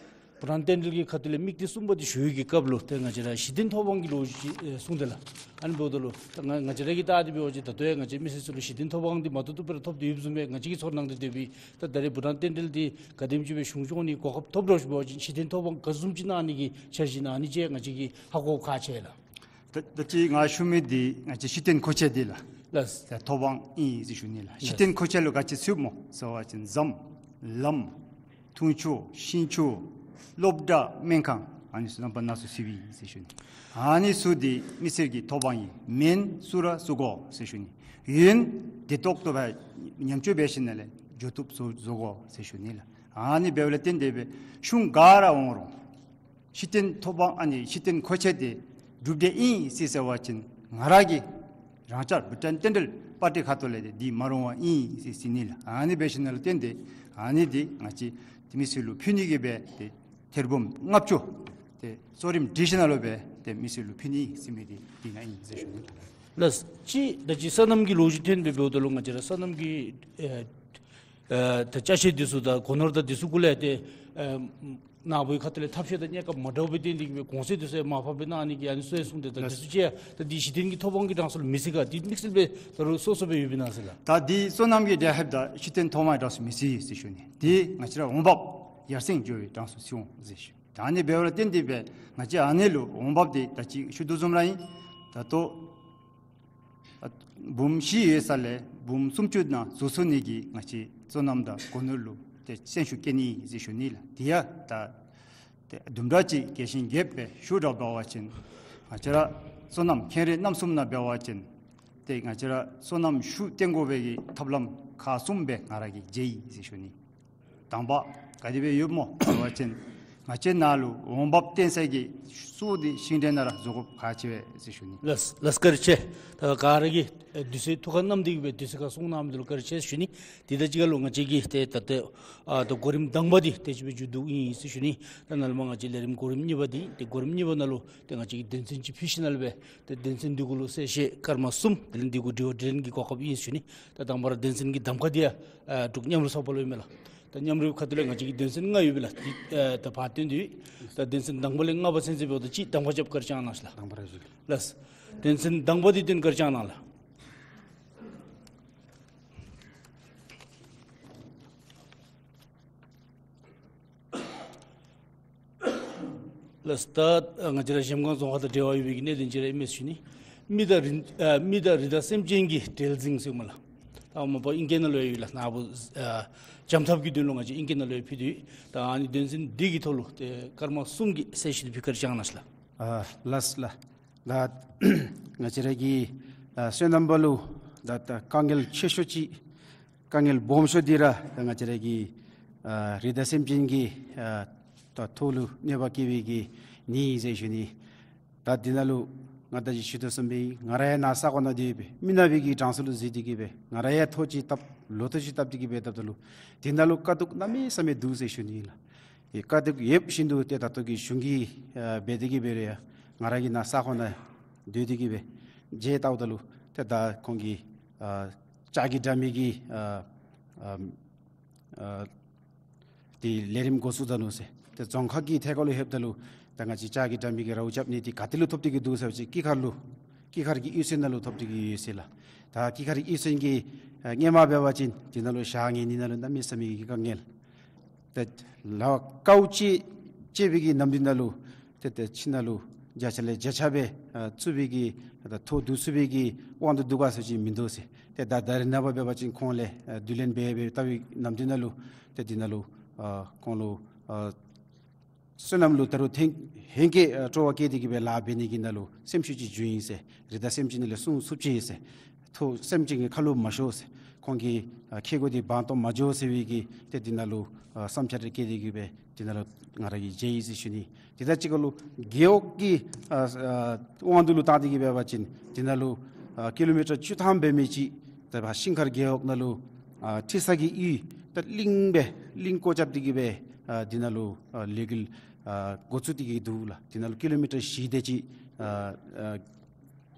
བྷུ་ཊཱན་རྟེན་འབྲེལ་གྱི་ཁ་ཐུག་ལས་དམིགས་གཏད་གསུམ་པ་འདི་ཞུ་བའི་གི་སྐབས་ལུ་ཏེ་ང་བཅས་ར་གཞི་རྟེན་ཐོབ་དབང་གི་ལོ་རྒྱུས་ཅིག་ཨེ་གསུངས་ཏེ་ལགས། ཨ་ནི་འབདཝ་ད་ལུ་ད་ང་ང་བཅས་ར་གིས་བལྟ་སྟེ་འབད་བ་ཅིན་ད་ལྟོ་ཡང་ང་བཅས་མི་སེར་ཚུ་ལུ་གཞི་རྟེན་ཐོབ་དབང་འདི་མ་ཐོབ་ཐོབ་སྦེ་ར་ཐོབ་སྟེ་ཡོདཔ་བཟུམ་སྦེ་ང་བཅས་ཀྱིས་ཚོར་སྣང་འདི་སྟོན་སྦེ་ད་ད་རེས་བྷུ་ཊཱན་རྟེན་འབྲེལ་འདི་ག་དེམ་ཅིག་སྦེ་གཞུང་ཕྱོགས་ནས་གོ་སྐབས་ཐོབ་འགྱོ་ཞིནམ་འབད་བ་ཅིན་གཞི་རྟེན་ཐོབ་དབང་ག་བཟུམ་ཅིག་གནང་ནི་གི་འཆར་གཞི་གནང་ནི་ཅིག་ང་བཅས་ཀྱིས་ཧ་གོ་ཁག་ཆེ་ལགས། ད་ད་ཅི་ང་ཞུ་མི་འདི་ང་བཅས་གཞི་རྟེན་མཁོ་ཆས་འདི་ལགས། ལགས། ད་ཐོབ་དབང་ཨིན་ཟེར་ཞུ་ནི་ལགས། གཞི་རྟེན་མཁོ་ཆས་ལུ་ག་ཅི་ཚུདཔ་སྨོ་ཟེར་བ་ཅིན་ཟམ་ལམ་འཐུང་ཆུ་ཤིང་ཆུ་སློབ་གྲྭ་སྨན་ཁང་ཨ་ནི་ཚུ་རྣམ་པ་སྣ་ཚོགས་ཚུདཔ་ཨིན་ཟེར་ཞུ་ནི། ཨ་ནི་ཚུ་འདི་མི་སེར་གྱི་ཐོབ་དབང་ཨིན། སྨན་བཙུགས་ར་བཙུགས་དགོ་ཟེར་ཞུ་ནི། ཡུན་བདེ་ཏོག་ཏོ་སྦེ་ཉམས་བཅོས་འབད་ཞིནམ་ལས་འགྱོ་བཏུབ་བཟོ་བཟོ་དགོ་ཟེར་ཞུ་ནི་ལགས། ཨ་ནི་འབདཝ་ལས་བརྟེན་ཏེ་སྦེ་གཞུང་ག་ར་འོང་རུང་གཞི་རྟེན་ཐོབ་དབང་ཨ་ནི་གཞི་རྟེན་མཁོ་ཆས་འདི་གྲུབ་འབྲས་ཨིན་ཟེར་ཟེར་བ་ཅིན་ང་ར་གིས་རང་འཇགས་བྷུ་ཊཱན་རྟེན་འབྲེལ་པར་ཊི་ཁ་ཐུག་ལས་འདི་མ་རུང་བ་ཨིན་ཟེར་ཟེར་ནི་ལགས། ཨ་ནི་འབད་ཞིནམ་ལས་བརྟེན་ཏེ་ཨ་ནི་འདི་ང་བཅས་མི་སེར་ལུ་ཕུལ་ནི་གི་སྦེ་ཏེ་ཐེར་འབུམ་ལྔ་བཅུ་ཏེ་གསོ་རིམ་སྒྲིང་ཞིནམ་ལས་སྦེ་ཏེ་མི་སེར་ལུ་ཕུལ་ནི་ཟེར་མི་འདི་འདི་ནང་ཨིན་ཟེར་ཞུ་ནི། ལགས། ཅིག་ད་ཅི་སོ་ནམ་གྱི་ལོ་རྒྱུས་ཐོན་སྦེ་འབདཝ་ད་ལུ་ང་བཅས་ར་སོ་ནམ་གྱི་ཨེ་ཨ་ད་ཅ་ཆས་འདི་ཚུ་དང་སྒོ་ནོར་དང་འདི་ཚུ་གུ་ལས་ཏེ་ཨ་ ནཱ་བུའི་ཁ་ཐུག་ལས་ཐབས་ཤེས་དང་གནས་སྐབས་མ་འདྲཝ་སྦེ་བརྟེན་ཏེ་གིས་སྦེ་གོང་ཚད་འདི་ཚུ་ཡང་མར་ཕབ་སྦེ་གནང་ནི་གི་ཨ་ནི་གསོལ་གསུང་དེ་དང་ལགས། དེ་ཚུ་ཅིག་ཡང་ད་འདི་གཞི་རྟེན་གྱི་ཐོབ་དབང་གི་གྲངས་སུ་ལུ་མི་ཚུད་ག། འདི་དམིགས་བསལ་སྦེ་ད་རུང་སོ་སོ་སྦེ་ཡོདཔ་ཨིན་ན་ཟེར་ལགས། ད་འདི་སོ་ནམ་གྱི་དེ་ཧེབ་ད་གཞི་རྟེན་ཐོབ་དབང་གྲངས་སུ་མི་ཚུད་ཟེར་ཞུ་ནི། འདི་ང་བཅས་ར་འོང་འབབ་ཡར་སེང་འགྱོ་བའི་གྲངས་སུ་ཚུད་འོང་ཟེར་ཞུ། ད་ཨ་ནི་འབདཝ་ལས་བརྟེན་ཏེ་སྦེ་ང་བཅས་ཨ་ནི་ལུ་འོང་འབབ་འདི་ད་ཅི་ཞུ་དོ་བཟུམ་ར་ཨིན། ད་ལྟོ་ཨ་འབུམ་བཞི་ཡོད་ས་ལས་འབུམ་སུམ་ཅུ་ནང་འཛུལ་ཚུགས་ནི་གི་ང་བཅས་སོ་ནམ་དང་སྒོ་ནོར་ལུ་ཏེ་སེམས་ཤུགས་བསྐྱེད་ནི་ཟེར་ཞུ་ནི་ལགས། དེ་ཡང་ད་ཏེ་དུམ་གྲ་ཅིག་རྒྱས་ཤིང་རྒྱསཔ་སྦེ་ཞུ་དགོཔ་འབད་བ་ཅིན་ང་བཅས་ར་སོ་ནམ་ཁྱོད་རའི་རྣམ་གསུམ་ནང་འབད་བ་ཅིན་ཏེ་ང་བཅས་ར་སོ་ནམ་ཤུགས་བཏོན་དགོ་པའི་གི་ཐབས་ལམ་ཁག་གསུམ་སྦེ་ང་ར་གིས་མཇལ་ཡི་ཟེར་ཞུ་ནི། དང་པ་ག་དེ་སྦེ་ཡོདཔ་སྨོ་ཟེར་བ་ཅིན་ང་བཅས་ནཱ་ལུ་འོང་འབབ་བཏོན་སའི་གི་ས་གོ་འདི་ཤིང་འབྲས་ནང་ར་བཟོ་དགོཔ་ཁག་ཆེ་བས་ཟེར་ཞུ་ནི། ལགས་ལགས། བཀའ་དྲིན་ཆེ། ད་ག་ར་གིས་ཨེ་དུས་ཚོད་ཐུགས་ཁར་བསྣམས་ཏེ་གིས་སྦེ་དུས་ཚོད་ཁར་གསུང་གནང་མི་འདི་ལུ་བཀའ་དྲིན་ཆེ་ཞུ་ནི། དེ་དང་གཅིག་ཁར་ལུ་ང་བཅས་ཀྱིས་ཏེ་ད་ལྟོ་ཨ་ད་གོ་རིམ་དང་པ་འདི་དེ་ཅིག་སྦེ་མཇུག་བསྡུཝ་ཨིན་ཟེར་ཞུ་ནི། ད་ནཱ་ལས་མར་ང་བཅས་ལས་རིམ་གོ་རིམ་གཉིས་པ་འདི་ཏེ་གོ་རིམ་གཉིས་པ་ནང་ལུ་ཏེ་ང་བཅས་ཀྱིས་དོན་ཚན་ཅིག་ཕུལ་ཞིནམ་ལས་སྦེ་ཏེ་དོན་ཚན་འདི་གུ་ལུ་གསལ་བཤད་སྐར་མ་གསུམ་དེ་ལས་འདི་གུ་དྲི་བ་དྲིས་ལན་གྱི་གོ་སྐབས་ཨིན་ཟེར་ཞུ་ནི། ད་དང་པ་ར་དོན་ཚན་གྱི་གདམ་ཁ་འདི་ཡང་ཨ་འབྲུག་མཉམ་རུབ་ཚོགས་པ་ལུ་ཨིན་མས་ལགས། ད་མཉམ་རུབ་ཁ་ཐུག་ལས་ང་བཅས་ཀྱི་དོན་ཚན་ལྔ་ཡོད་པས་ལགས། འདི་ཨ་ད་ཕར་བཏོན་ཏེ་ཡོད། ད་དོན་ཚན་དང་པ་ལས་ལྔ་པ་ཚུན་ཚོད་འབདཝ་ད་ཅིག་གདམ་ཁ་རྐྱབ་བཀའ་དྲིན་བསྐྱང་གནང་ཞུ་ལགས། དང་པ་ར་ཞུ། ལགས། དོན་ཚན་དང་པ་འདི་བཏོན་བཀའ་དྲིན་བསྐྱང་གནང་ལགས། ལགས། ད་ང་བཅས་ར་གཞལམ་སྒང་རྫོང་ཁག་དང་འབྲེལ་བ་ཡོད་པའི་གི་གནད་དོན་ཅིག་ར་ཨིན་མས་ཞུ་ནི། མི་དང་རི་ཨ་མི་དང་རི་དྭགས་སེམས་ཅན་གྱི་བྲེལ་ཟིང་ཟེར་མས་ལགས། ད་མ་པ་ཨིང་སྐད་ནང་ལུ་ཡོད་ལགས། ནཱ་བུ་ཨ་འཇམ་ཐབས་ཀྱི་དོན་ལུ་ང་བཅས་ཨིང་སྐད་ནང་ལུ་ཡང་ཕུལ་ཏེ་ཡོད། ད་ཨ་ནི་དོན་ཚན་འདི་གི་ཐོག་ལུ་ཏེ་སྐར་མ་གསུམ་གྱི་གསལ་བཤད་འདི་ཕུལ་བཀའ་དྲིན་བསྐྱང་གནང་ཞུ་ལགས། ཨ་ལགས་ལགས། ད་ང་བཅས་ར་གི་ཨ་སོ་ནམ་པ་ལུ་ད་ད་དཀའ་ངལ་ཆེ་ཤོས་ཅིག་དཀའ་ངལ་སྦོམ་ཤོས་འདི་ར་ད་ང་བཅས་ར་གི་ཨ་རི་དྭགས་སེམས་ཅན་གྱི་ཨ་ད་ཐོག་ལུ་གནོད་པ་བསྐྱལ་བའི་གི་ནད་ཨིན་ཟེར་ཞུ་ནི། ད་འདི་ནང་ལུ་ང་ད་ཅི་ཞུ་དོ་བཟུམ་སྦེ་ང་ར་ཡང་ནཱ་ས་གོ་ནང་སྡོད་སྦེ་མི་ནག་པའི་གི་གྲངས་སུ་ལུ་འཛུལ་ཏེ་གིས་སྦེ་ང་ར་ཡང་ཐོག་ཅིག་བཏབ་ལོ་ཐོག་ཅིག་བཏབ་སྟེ་གིས་སྦེ་བཏབ་ད་ལུ་འདི་ནང་ལུ་དཀའ་སྡུག་གནམ་མེད་ས་མེད་འདུག་ཟེར་ཞུ་ནི་ལགས། ཨེ་དཀའ་སྡུག་ཡོདཔ་བཞིན་དུ་ཏེ་ད་ལྟོ་གི་གཞུང་གིས་ཨ་འབད་དེ་གིས་སྦེ་ར་ཡང་ང་ར་གིས་ནཱ་ས་གོ་ནང་སྡོད་དེ་གིས་སྦེ་མཇལ་བལྟཝ་ད་ལུ་ཏེ་ད་ཁོང་གིས་ཨ་ལྕགས་ཀྱི་དྲ་མིག་གིས་ཨ་ཨ་ཨ་ཏེ་ལས་རིམ་འགོ་བཙུགས་ད་ནུག་ཟེར། ཏེ་རྫོང་ཁག་གི་ཐད་ཁར་ལུ་ལྷོདཔ་ད་ལུ་ད་ང་བཅས་ལྕགས་ཀྱི་དྲ་མིག་གི་རཝ་རྐྱབ་ནི་འདི་ག་ཏེ་ལུ་ཐོབ་སྟེ་གིས་འདུག་ཟེར་བ་ཅིན་དཀྱིལ་མཁར་ལུ་དཀྱིལ་མཁར་གྱི་གཡུས་ཚན་ནང་ལུ་ཐོབ་སྟེ་གིས་ཡོད་ཟེར་ལགས། ད་དཀྱིལ་མཁར་གྱི་གཡུས་ཚན་གྱི་ཨ་སྔོན་མ་འབད་བ་ཅིན་འདི་ནང་ལུ་ཞག་ཉལ་ནི་ནང་ལུ་གནམ་མེད་ས་མེད་ཀྱི་དཀའ་ངལ། ཏེ་ལཱ་དཀའཝ་སྤྱད་སྤྱད་པའི་གི་ནམ་དུས་ནང་ལུ་ཏེ་ཏེ་ཁྱིམ་ནང་ལུ་བརྒྱ་ཆ་ལས་བརྒྱ་ཆ་སྦེ་ཨ་བཙུགས་པའི་གི་ད་ཐོག་བསྡུ་ཚུགས་པའི་གི་དབང་དུ་འདུ་ག་ཟེར་བ་ཅིན་མིན་འདུག་ཟེར། ཏེ་ད་ད་རེས་ནངས་པ་འབད་བ་ཅིན་ཁོང་ལས་ཨ་བསྡུ་ལེན་འབད་འབད་བལྟ་བའི་ནམ་དུས་ནང་ལུ་ཏེ་འདི་ནང་ལུ་ཨ་ཁོང་ལུ་ཨ་སོ་ནམ་ལུ་ད་རུང་ཐེངས་ཧེང་སྐལ་ཨ་སྤྲོ་བ་བསྐྱེད་དེ་གིས་སྦེ་ལཱ་འབད་ནི་གི་ནང་ལུ་སེམས་ཤུགས་ཅིག་འབྱུང་ཡི་ཟེར། རི་དྭགས་སེམས་ཅན་ལས་སྲུང་ཚུགསཔ་ཅིག་ཨིན་ཟེར། ཐོག་སེམས་ཅན་གྱི་ཁ་ལུ་མ་ཤོར་ཟེར། ཁོང་གི་ཨ་ཁེ་གོ་འདི་བང་སྟོང་མ་འགྱོ་ཟེར་བའི་གི་ཏེ་འདི་ནང་ལུ་ཨ་བསམ་འཆར་རེ་བསྐྱེད་དེ་གིས་སྦེ་འདི་ནང་ལུ་ང་ར་གིས་མཇལ་ཡི་ཟེར་ཞུ་ནི། དེ་དང་གཅིག་ཁར་ལུ་རྒེད་འོག་གི་ཨ་ཨ་དབང་དུ་ལུ་བཏང་སྟེ་གིས་འབད་བ་ཅིན་འདི་ནང་ལུ་ཨ་ཀི་ལོ་མི་ཊར་བཅུ་ཐམ་འབད་མི་ཅིག་ད་ཕར་ཤིང་མཁར་རྒེད་འོག་ནང་ལུ་ཨ་ཁྲི་ས་གི་གཡུས་ད་གླིང་སྦེ་གླིང་བཀོད་རྐྱབ་སྟེ་གིས་སྦེ་ཨ་འདི་ནང་ལུ་ཨ་ལས་འགུལ་ཨ་འགོ་བཙུགས་ཏེ་གིས་འདུག་ལགས། འདི་ནང་ལུ་ཀི་ལོ་མི་ཊར་བཞི་དེ་ཅིག་ཨ་ཨ་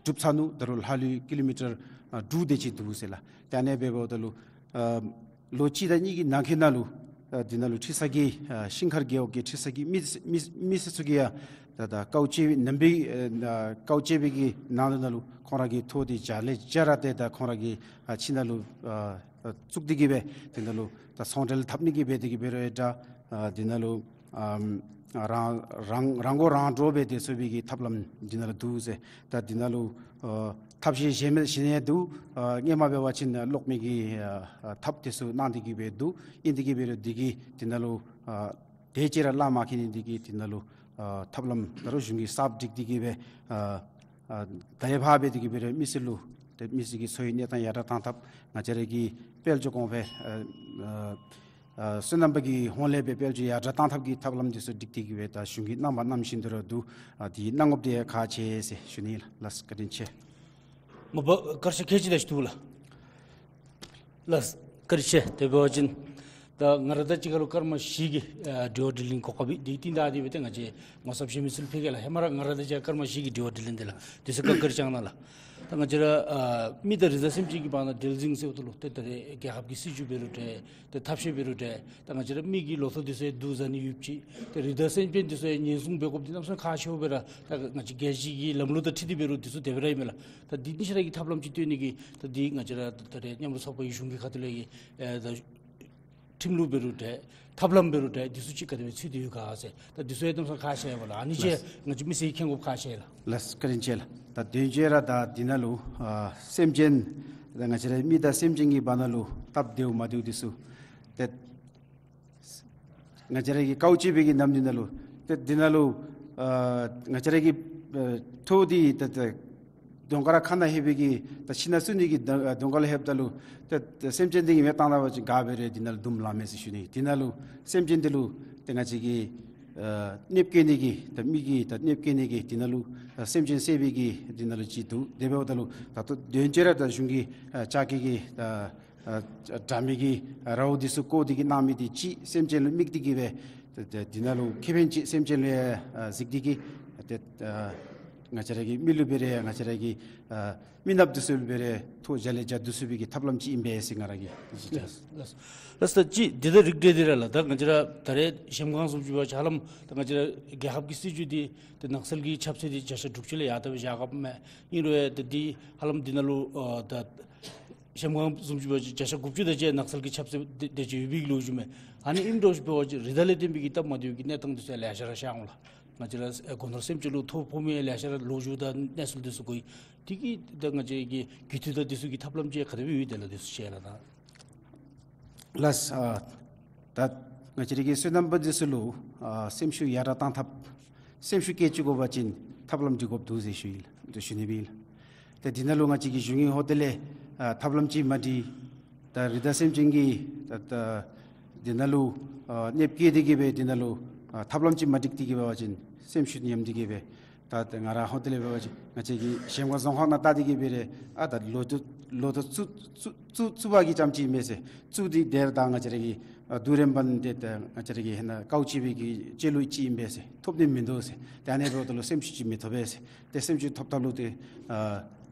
གྲུབ་ཚར་ནུག། ད་རུང་ལྷག་ལུས་ཀི་ལོ་མི་ཊར་ཨ་དྲུག་དེ་ཅིག་འདུག་ཟེར་ལགས། ཏེ་ཨ་ནི་འབདཝ་ད་ལུ་ཨ་ལོ་གཅིག་དང་གཉིས་ཀྱི་ནང་འཁོད་ནང་ལུ་ཨ་འདི་ནང་ལུ་ཁྲི་ས་གི་ཨ་ཤིང་མཁར་རྒེད་འོག་གི་ཁྲི་ས་གི་མི་མི་མི་སེར་ཚུ་གིས་ཡང་ད་ད་དཀའཝ་སྤྱད་པའི་ནམ་པའི་ཨ་དཀའཝ་སྤྱད་པའི་གི་ནང་ལུ་ནང་ལུ་ཁོང་ར་གི་ཐོག་འདི་བརྒྱ་ལས་བརྒྱ་ར་ཏེ་ད་ཁོང་ར་གི་ཨ་ཁྱིམ་ནང་ལུ་ཨ་ཨ་བཙུགས་ཏེ་གིས་སྦེ་འདི་ནང་ལུ་ད་ཚོང་འབྲེལ་འཐབ་ནི་གི་འབད་དེ་གིས་འབད་རུང་ཡང་ད་ཨ་འདི་ནང་ལུ་ཨམ་རང་རང་རང་མགོ་རང་འདྲོངས་སྦེ་སྡོད་ཚུགས་པའི་གི་ཐབས་ལམ་འདི་ནང་ལུ་འདུག་ཟེར། ད་འདི་ནང་ལུ་ཨ་ཐབས་ཤེས་གཞན་མི་གཞན་ཡང་འདུག། ཨ་སྔོན་མ་འབད་བ་ཅིན་གློག་མེ་གི་ཨ་ཨ་ཐབས་དེ་ཚུ་གནང་སྟེ་གིས་སྦེ་འདུག། ཨིན་ཏེ་གིས་འབད་རུང་འདི་གིས་འདི་ནང་ལུ་ཨ་དེ་ཅིག་ར་ལཱ་མ་ཁེལ་ནི་འདི་གིས་འདི་ནང་ལུ་ཨ་ཐབས་ལམ་ད་རུང་གཞུང་གིས་གསརཔ་སྒྲིག་སྟེ་གིས་སྦེ་ཨ་ཨ་ད་ཡར་ཕར་འབད་དེ་གིས་འབད་རུང་མི་སེར་ལུ་ཏེ་མི་སེར་གྱི་འཚོ་བའི་གནས་སྟངས་ཡར་དྲག་གཏང་ཐབས་ང་བཅས་ར་གི་དཔལ་འབྱོར་གོང་འཕེལ་ཨ་ཨ་ཨ་སོ་ནམ་པ་གི་ཧོངས་ལས་སྦེ་དཔལ་འབྱོར་ཡར་དྲག་གཏང་ཐབས་ཀྱི་ཐབས་ལམ་འདི་ཚུ་སྒྲིག་སྟེ་གིས་སྦེ་ད་གཞུང་གིས་གནང་བ་གནང་བཞིན་དུ་ར་འདུག། ཨ་འདི་གནང་དགོཔ་འདི་ཡང་ཁག་ཆེ་ཟེར་ཞུ་ནི་ལགས། ལགས་བཀའ་དྲིན་ཆེ། མ་པ་བཀའ་དྲིན་ཆེ། ཁྱེད་ཅིག་ལས་ཞུ་དོ་ལགས། ལགས་བཀའ་དྲིན་ཆེ། དེ་འབད་བ་ཅིན་ད་ང་ར་དང་གཅིག་ཁར་ལུ་སྐར་མ་བཞི་གི་ཨ་དྲི་བ་དྲིས་ལན་གོ་སྐབས་འདི་བཏིང་ད་དེ་སྦེ་ཏེ་ང་བཅས་ངོ་ཚབ་ཞུ་མི་ཚུ་ལུ་ཕུལ་གེ་ལགས། ཧེ་མ་ར་ང་ར་དང་གཅིག་ཁར་སྐར་མ་བཞི་གི་དྲི་བ་དྲིས་ལན་འདི་ལགས། དུས་ཚོད་བཀག་བཀག་བྱང་གནང་ལགས། ད་ང་བཅས་ར་ཨ་མི་དང་རི་དྭགས་སེམས་ཅན་གྱི་བར་ན་འབྲེལ་འཛིང་ཟེརཝ་ད་ལུ་ཏེ་ད་རེས་རྒྱལ་ཁབ་ཀྱི་སྲིད་བྱུས་འབད་རུང་འདྲ་ཏེ་ཐབས་ཤེས་འབད་རུང་འདྲ་ད་ང་བཅས་ར་མི་གི་ལོ་ཐོག་འདི་ཚུ་ཡང་བསྡུ་བཟའ་ནི་ཡོདཔ་ཅིག་ཏེ་རི་དྭགས་སེམས་ཅན་འདི་ཚུ་ཡང་ཉེན་སྲུང་འབད་དགོཔ་འདི་གནམ་མེད་ས་མེད་ཁག་ཆེཝ་སྦེ་ར་ད་ང་བཅས་རྒྱལ་སྤྱི་གི་ལམ་ལུགས་དང་འཁྲིལ་ཏེ་འབད་རུང་འདི་ཚུ་དེ་སྦེ་ར་ཨིན་མས་ལགས། ད་འདི་གཉིས་ཆ་ར་གི་ཐབས་ལམ་ཅིག་བཏོན་ནི་གི་ད་འདི་ང་བཅས་ར་ད་ད་རེས་མཉམ་རུབ་ཚོགས་པའི་གཞུང་གི་ཁ་ཐུག་ལས་ཀྱི་ཨེ་ད་ཁྲིམས་ལུགས་འབད་རུང་འདྲ་ཐབས་ལམ་འབད་རུང་འདྲ་འདི་ཚུ་ཅིག་ག་དེ་སྦེ་ཚུད་དེ་ཡོད་ག་ཟེར། ད་འདི་ཚུ་ཡང་གནམ་མེད་ས་མེད་ཁག་ཆེ་བས་ལགས། ཨ་ནི་ཅིག་ལགས། ང་བཅས་མི་སེར་མཁྱེན་དགོཔ་ཁག་ཆེ་ལགས། ལགས་བཀའ་དྲིན་ཆེ་ལགས། ད་དོན་གཅིག་ར་ད་འདི་ནང་ལུ་ཨ་སེམས་ཅན་ད་ང་བཅས་ར་མི་དང་སེམས་ཅན་གྱི་བར་ན་ལུ་སྟབས་བདེཝ་མ་བདེཝ་འདི་ཚུ་ཏེ་ང་བཅས་ར་གི་དཀའཝ་སྤྱད་པའི་གི་ནམ་འདི་ནང་ལུ་ཏེ་འདི་ནང་ལུ་ཨ་ང་བཅས་ར་གི་ཨ་ཐོག་འདི་ད་ད་གདོང་ཁར་ཁ་ནང་ལྷོད་པའི་གི་ད་ཁྱིམ་ནང་བཙུགས་ནི་གི་གདོང་ཁར་ལྷོདཔ་ད་ལུ་ཏེ་ཏེ་སེམས་ཅན་འདི་གིས་མེ་བཏང་ད་པ་ཅིན་ག་འབད་རུང་འདི་ནང་ལུ་བརྡུང་ལང་མས་ཟེར་ཞུ་ནི། འདི་ནང་ལུ་སེམས་ཅན་འདི་ལུ་ཏེ་ང་བཅས་ཀྱིས་ཨ་གནོདཔ་བཀལ་ནི་གི་ད་མི་གིས་ད་གནོདཔ་བཀལ་ནི་གི་འདི་ནང་ལུ་ཨ་སེམས་ཅན་བསད་པའི་གི་འདི་ནང་ལུ་ཅིག་འདུག། དེ་འབདཝ་ད་ལུ་ད་ལྟོ་དོན་གཅིག་ར་ད་གཞུང་གི་ཨ་ལྕགས་ཀྱི་གི་ད་ཨ་དྲ་མིག་གི་རཝ་འདི་ཚུ་བཀོ་སྟེ་གི་གནང་མི་འདི་ཅིག་སེམས་ཅན་ལུ་དམིགས་ཏེ་གི་སྦེ་ཏེ་ཏེ་འདི་ནང་ལུ་ཁེ་ཕན་ཅིག་སེམས་ཅན་ལུ་ཨ་གཟིགས་ཏེ་གི་ཏེ་ཨ་ང་བཅས་ར་གི་མི་ལུ་འབད་རུང་ང་བཅས་ར་གི་ཨ་མི་ནགཔ་འདི་ཚུ་ལུ་འབད་རུང་ཐོག་ལྗགས་ལས་རྒྱག་སྡོད་ཚུགས་པའི་གི་ཐབས་ལམ་ཅིག་ཨིན་པས་ཟེར་ང་ར་གིས་ཅིག་ལགས། ལགས། ལགས། ད་ཅི་འདི་ད་རིགས་འདི་འདི་ར་ལགས། ད་ང་བཅས་ར་ད་རེས་གཞལམ་སྒང་བཟུམ་ཅིག་འབད་བ་ཅིན་ཧ་ལམ་ད་ང་བཅས་ར་རྒྱལ་ཁབ་ཀྱི་སྲིད་བྱུས་འདི་ཏེ་ནགས་ཚལ་གྱི་ཁྱབ་ཚད་འདི་བརྒྱ་ཆ་དྲུག་ཅུ་ལས་ཡར་ད་སྦེ་བཞག་ག་མས། ཨིན་རུང་ཡང་ད་འདི་ཧ་ལམ་འདི་ནང་ལུ་ཨ་ད་གཞལམ་སྒང་བཟུམ་ཅིག་འབད་བ་ཅིན་བརྒྱ་ཆ་དགུ་བཅུ་དེ་ཅིག་ནགས་ཚལ་གྱི་ཁྱབ་ཚད་དེ་དེ་ཅིག་ཡོད་པའི་གི་ལོ་རྒྱུས་མས། ཨ་ནི་ཨིནམ་འདྲཝ་ཅིག་འབད་བ་ཅིན་རི་དྭགས་ལས་བརྟེན་པའི་གི་སྟབས་མ་བདེཝ་གི་གནས་སྟངས་འདི་ཚུ་ལེ་ཤ་ར་ཤར་འོང་ལགས། ང་བཅས་ར་ཨེ་སྒོ་ནོར་སེམས་ཅན་ལུ་ཐོ་ཕོག་མི་ལེ་ཤ་ར་ལོ་རྒྱུས་དང་གནས་ཚུལ་འདི་ཚུ་གོ་ཡི། དེ་གིས་ད་ང་བཅས་ཀྱི་རྒྱུད་འཐུས་དང་འདི་ཚུ་གི་ཐབས་ལམ་ཅིག་ག་དེ་སྦེ་ཡོད་དེ་ལགས། འདི་ཚུ་ཅིག་ལགས་ད། ལགས། ཨ་ད་ང་བཅས་ར་གི་སོ་ནམ་པ་འདི་ཚུ་ལུ་ཨ་སེམས་ཤུགས་ཡར་དྲག་གཏང་ཐབས་སེམས་ཤུགས་སྐྱེད་བཅུག་དགོ་པ་ཅིན་ཐབས་ལམ་སྒྲིག་དགོཔ་འདུག་ཟེར་ཞུ་ཡི་ལགས། འདི་ཞུ་ནི་སྦེ་ཨིན་ལགས། ཏེ་འདི་ནང་ལུ་ང་བཅས་ཀྱི་གཞུང་གི་ཧོངས་ཏེ་ལས་ཨ་ཐབས་ལམ་ཅིག་མ་སྒྲིག། ད་རི་དྭགས་སེམས་ཅན་གྱི་ད་ད་འདི་ནང་ལུ་ཨ་གནོདཔ་བཀལ་ཏེ་གི་སྦེ་འདི་ནང་ལུ་ཨ་ཐབས་ལམ་ཅིག་མ་སྒྲིག་སྟེ་གི་འབད་བ་ཅིན་སེམས་ཤུགས་ཉམས་ཏེ་གི་སྦེ་ད་ད་ང་ར་ཧོངས་ཏེ་ལས་འབད་བ་ཅིན་ང་བཅས་ཀྱི་གཞལམ་སྒང་རྫོང་ཁག་ནང་བལྟ་སྟེ་གི་སྦེ་ར་ཨ་ད་ལོ་ཐོག་ལོ་ཐོག་བཙུགས་བཙུགས་བཙུགས་བཙུགས་པ་གི་རྐྱངམ་ཅིག་མས་ཟེར། བཙུགས་ཏེ་དེ་ར་ད་ང་བཅས་ར་གི་ཨ་བསྡུ་རན་པ་ནི་ཏེ་ད་ང་བཅས་ར་གི་ཧེ་ན་དཀའཝ་སྤྱད་པའི་གི་སྤྱད་ལུགས་ཅིག་ཨིན་པས་ཟེར། ཐོབ་ནི་མིན་འདུག་ཟེར། ཏེ་ཨ་ནི་འབདཝ་ད་ལུ་སེམས་ཤུགས་ཅིག་མི་ཐོབ་པས་ཟེར། ཏེ་སེམས་ཤུགས་ཐོབ་ཐབས་ལུ་ཏེ་ཨ་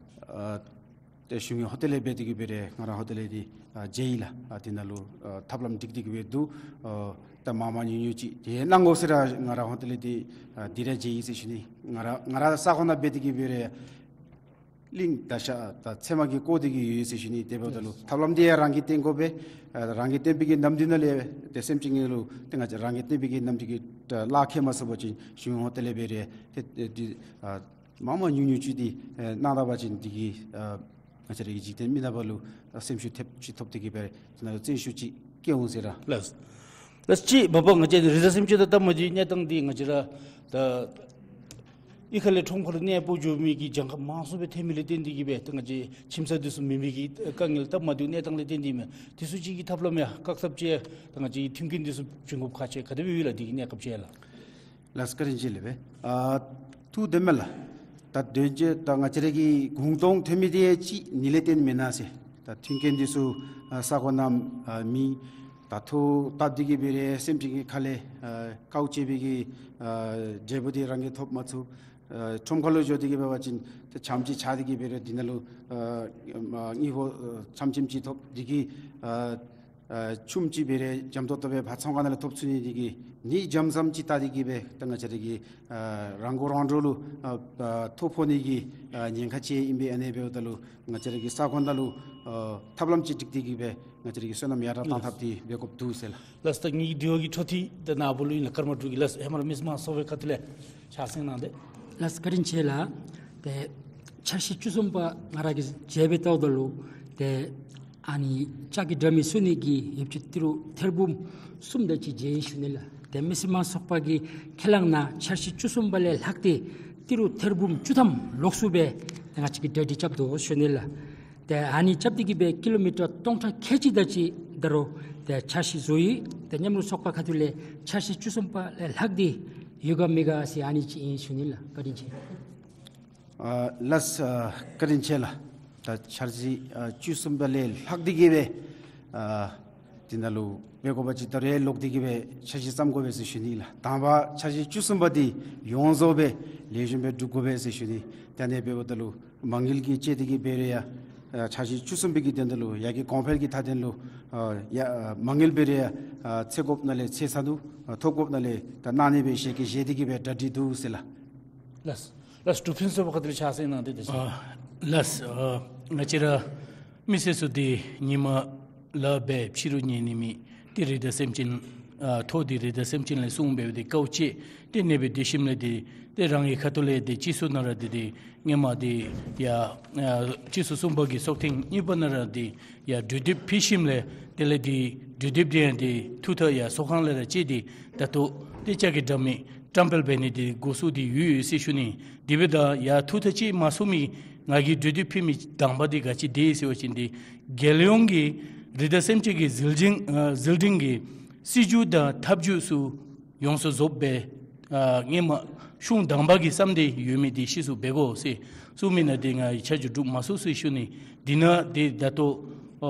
ཨ་ཏེ་གཞུང་གི་ཧོངས་ཏེ་ལས་འབད་དེ་གི་སྦེ་ར་ང་ར་ཧོངས་ཏེ་ལས་འདི་ཨ་མཇལ་ཡི་ལགས། ཨ་འདི་ནང་ལུ་ཨ་ཐབས་ལམ་སྒྲིག་སྟེ་གི་སྦེ་འདུག། ཨ་ད་མང་མང་ཉུང་ཉུང་ཅིག་ཏེ་གནང་དགོ་ཟེར་ར་ང་ར་ཧོངས་ཏེ་ལས་འདི་ཨ་འདི་ར་མཇལ་ཡི་ཟེར་ཞུ་ནི། ང་ར་ང་ར་ས་གོ་ནང་འབད་དེ་གི་སྦེ་ར་གླིང་དང་ཤ་ད་ཚལ་མ་གི་བཀོ་སྟེ་གི་ཡོད་ཟེར་ཞུ་ནི། དེ་འབདཝ་ད་ལུ་ཐབས་ལམ་འདི་ཡང་རང་གིས་བཏོན་དགོ་པས། ཨ་རང་གིས་བཏོན་པའི་གི་ནམ་འདི་ནང་ལས་ཏེ་སེམས་ཅན་གྱི་ལུ་ཏེ་ང་བཅས་རང་གིས་བཏོན་པའི་གི་ནམ་འདི་གིས་ལཱ་ཁེལ་མ་སོང་པ་ཅིན་གཞུང་ཧོངས་ཏེ་ལས་འབད་ར་ཏེ་ཏེ་འདི་ཨ་མང་མང་ཉུང་ཉུང་ཅིག་འདི་ཨེ་གནང་ད་པ་ཅིན་འདི་གིས་ཨ་ང་བཅས་ར་གི་འཇིག་རྟེན་མི་ནག་པ་ལུ་ཨ་སེམས་ཤུགས་ཐེབས་ཅིག་ཐོབ་སྟེ་གི་སྦེ་ནང་ལུ་བརྩོན་ཤུགས་ཅིག་སྐྱེ་འོང་ཟེར་ར། ལགས། ལགས། ཅིག་མ་པ་ང་བཅས་རི་དྭགས་སེམས་ཅན་དང་སྟབས་མ་བདེ་གནས་སྟངས་འདི་ང་བཅས་ར་ད་གཡུས་ཁ་ལས་ཁྲོམ་ཁ་ལུ་གནས་སྤོ་འགྱོ་མི་གི་གྱངས་ཁ་མང་སུ་སྦེ་ཐོན་མི་ལས་བརྟེན་ཏེ་གི་སྦེ་ད་ང་བཅས་ཁྱིམ་ཚང་འདི་ཚུ་མེད་མི་གི་དཀའ་ངལ་སྟབས་མ་བདེ་གནས་སྟངས་ལས་བརྟེན་ཏེ་མས། འདི་ཚུ་ཅིག་གི་ཐབས་ལམ་ཡང་བཀག་ཐབས་ཅིག་ད་ང་བཅས་ཀྱི་མཐུན་རྐྱེན་འདི་ཚུ་བྱུང་དགོཔ་ཁག་ཆེ་ག་དེ་སྦེ་ཡོད་ལགས། འདི་གི་གནས་སྐབས་ཅིག་ལགས། ལགས་བཀའ་དྲིན་ཆེ་ལགས་སྦེ། ཨ་ཐུགས་བདེན་མས་ལགས། ད་དོན་གཅིག་ད་ང་བཅས་ར་གི་གུང་སྟོང་ཐོན་མི་འདི་ཅིག་ནི་ལས་བརྟེན་མེན་ན་ཟེར། ད་མཐུན་རྐྱེན་འདི་ཚུ་ཨ་ས་གོ་ནང་ཨ་མེད། ད་ལྟོ་སྟབས་བདེ་གི་སྦེ་ར་སེམས་ཅན་གྱི་ཁ་ལས་ཨ་དཀའཝ་སྤྱད་པའི་གི་ཨ་འབྲས་བུ་འདི་རང་གིས་ཐོབ་མ་ཚུགས། ཨ་ཁྲོམ་ཁ་ལུ་འགྱོ་སྟེ་གི་འབད་བ་ཅིན་ད་ཆམ་ཅིག་ཆགས་ཏེ་གི་སྦེ་ར་འདི་ནང་ལུ་ཨ་ཨ་དངུལ་ཕོགས་ཨ་ཆམ་ཆིམ་ཅིག་ཐོབ། འདི་གིས་ཨ་ཨ་ཆུམ་ཅིག་སྦེ་ར་འཇམ་ཏོག་ཏོ་སྦེ་ཕར་ཚོང་ཁང་ནང་ལས་ཐོབ་ཚུགས་ནི་འདི་གིས་ནི་འཇམ་ཙམ་ཅིག་བལྟ་སྟེ་གི་སྦེ་ད་ང་བཅས་ར་གི་ཨ་རང་མགོ་རང་འདྲོངས་ལུ་ཨ་ཨ་ཐོ་ཕོག་ནི་གི་ཨ་ཉེན་ཁ་ཅིག་ཨིན་པས། ཨ་ནི་འབདཝ་ད་ལུ་ང་བཅས་ར་གི་ས་གོ་ནང་ལུ་ཨ་ཐབས་ལམ་ཅིག་སྒྲིག་སྟེ་གི་སྦེ་ང་བཅས་ར་གི་སོ་ནམ་ཡར་དྲག་གཏང་ཐབས་འདི་འབད་དགོཔ་འདུག་ཟེར་ལགས། ལགས། ད་ངེ་གི་དྲི་བ་གི་འཕྲོ་མཐུད་ད་ནཱ་བུ་ལུ་ཨིན་ལགས། ཀརྨ་འབྲུག་གི་ལགས། ཧེ་མ་ར་མི་སེར་དམངས་ཚོགས་པའི་ཁ་ཐུག་ལས་ཕྱག་སེང་གནང་སྟེ། ལགས་བཀའ་དྲིན་ཆེ་ལགས། ཏེ་འཆར་གཞི་བཅུ་གསུམ་པ་ང་ར་གིས་མཇལ་སྦེ་བལྟཝ་ད་ལུ་ཏེ་ཨ་ནི་ལྕགས་ཀྱི་དྲ་མིག་བཙུགས་ནི་གི་ཡོདཔ་ཅིག་ཏི་རུ་ཐེར་འབུམ་གསུམ་དེ་ཅིག་མཇལ་ཡི་ཞུ་ནི་ལགས། ཏེ་མི་སེར་དམངས་ཚོགས་པ་གིས་ཁས་བླངས་གནང་འཆར་གཞི་བཅུ་གསུམ་པ་ལས་ལྷག་སྟེ་ཏི་རུ་ཐེར་འབུམ་བཅུ་ཐམ་ལོགས་སུ་སྦེ་ང་བཅས་ཀྱིས་གྲ་སྒྲིག་རྐྱབ་དོ་ཞུ་ནི་ལགས། ཏེ་ཨ་ནི་རྐྱབ་སྟེ་གི་སྦེ་ཀི་ལོ་མི་ཊར་སྟོང་ཕྲག་ཁལ་གཅིག་དེ་ཅིག་ད་རུང་ཏེ་འཆར་གཞི་བཟོ་ཡི། ཏེ་མཉམ་རུབ་ཚོགས་པ་ཁ་ཐུག་ལས་འཆར་གཞི་བཅུ་གསུམ་པ་ལས་ལྷག་སྟེ་ཡོད་ག་མེད་ག་ཟེར་ཨ་ནི་ཅིག་ཨིན་ཞུ་ནི་ལགས། བཀའ་དྲིན་ཆེ། ཨ་ལགས། ཨ་བཀའ་དྲིན་ཆེ་ལགས། ད་འཆར་གཞི་ཨ་བཅུ་གསུམ་པ་ལས་ལྷག་སྟེ་གི་སྦེ་ཨ་ དེ་ནང་ལུ་འབད་དགོ་པ་ཅིན་ད་རེས་ལོག་སྟེ་གི་སྦེ་འཆར་གཞི་བརྩམ་དགོ་པས་ཟེར་ཞུ་ནི་ལགས། དང་པ་འཆར་གཞི་བཅུ་གསུམ་པ་འདི་ཡོངས་རྫོགས་སྦེ་ལེགས་ཤོམ་སྦེ་སྒྲུབ་དགོ་པས་ཟེར་ཞུ་ནི། ད་ཨ་ནི་འབདཝ་ད་ལུ་མ་དངུལ་གྱི་དཔྱད་དེ་གི་འབད་རུང་ཡང་ཨ་འཆར་གཞི་བཅུ་གསུམ་པའི་གི་དོན་དག་ལུ་ཡ་གི་གོང་འཕེལ་གྱི་མཐའ་དོན་ལུ་ཨ་ཡ་ཨ་མ་དངུལ་འབད་རུང་ཡང་ཨ་འཚོལ་དགོཔ་ནང་ལས་འཚོལ་ཚར་ནུག། ཨ་ཐོབ་དགོཔ་ནང་ལས་ད་གནང་ནི་སྦེ་ཞལ་གྱིས་བཞེས་ཏེ་གི་སྦེ་གྲ་སྒྲིག་འདུག་ཟེར་ལགས། ལགས། ལགས། འབྲུག་ཕུན་ཚོགས་པ་ཁ་ཐུག་ལས་ཕྱག་སེང་གནང་སྟེ་ད་ཅི། ཨ་ལགས། ཨ་ང་བཅས་ར་མི་སེར་ཚུ་འདི་ཉིན་མ་ལཱ་འབད་ཕྱི་རུ་ཉལ་ནི་མེད། ཏེ་རི་དྭགས་སེམས་ཅན་ཨ་ཐོག་འདི་རི་དྭགས་སེམས་ཅན་ལས་སྲུང་འབད་དེ་དཀའཝ་སྤྱད་དེ་ཨ་ནི་སྦེ་སྡོད་ཞིནམ་ལས་འདི་ཏེ་རང་གི་ཁ་ཐུག་ལས་འདི་སྤྱི་ཚོགས་ནང་ར་འདི་འདི་ཧེ་མ་འདི་ཡ་ཨ་སྤྱི་ཚོགས་གསུམ་པ་གི་ཚོགས་ཐེངས་གཉིས་པ་ནང་ར་འདི་ཡ་གྲོས་འདེབས་ཕུལ་ཞིནམ་ལས་དེ་ལས་འདི་གྲོས་འདེབས་འདི་ཡང་འདི་ཐུགས་ཐག་ཡ་ཚོགས་ཁང་ལས་ར་བཅད་དེ་ད་ལྟོ་ཏེ་ལྕགས་ཀྱི་དྲ་མིག་བཀྲམ་སྤེལ་འབད་ནི་འདི་འགོ་བཙུགས་ཏེ་ཡོད་ཡོད་ཟེར་ཞུ་ནི། དེ་འབདཝ་ད་ཡ་ཐུགས་ཐག་བཅད་མ་ཚུགས་མི་ང་གིས་གྲོས་འདེབས་ཕུལ་མི་དང་པ་འདི་ག་ཅི་འདི་ཟེར་བ་ཅིན་འདི་རྒྱལ་ཡོངས་ཀྱི་རི་དྭགས་སེམས་ཅན་གྱི་ཟིལ་འཇིང་ཨ་ཟིལ་འབྲིང་གི་སྲིད་བྱུས་དང་ཐབས་བྱུས་ཚུ་ཡོངས་སུ་རྫོགསཔ་སྦེ་ཨ་ཧེ་མ་གཞུང་དང་པ་གིས་བརྩམས་ཏེ་ཡོད་མི་འདི་ཕྱིས་སུ་འབད་དགོ་ཟེར་གསུངས་མི་ནང་འདི་ང་གིས་ཆ་འཇོག་གྲུབ་མ་ཚུགས་ཟེར་ཞུ་ནི། འདི་ནང་འདི་ད་ལྟོ་ཨ་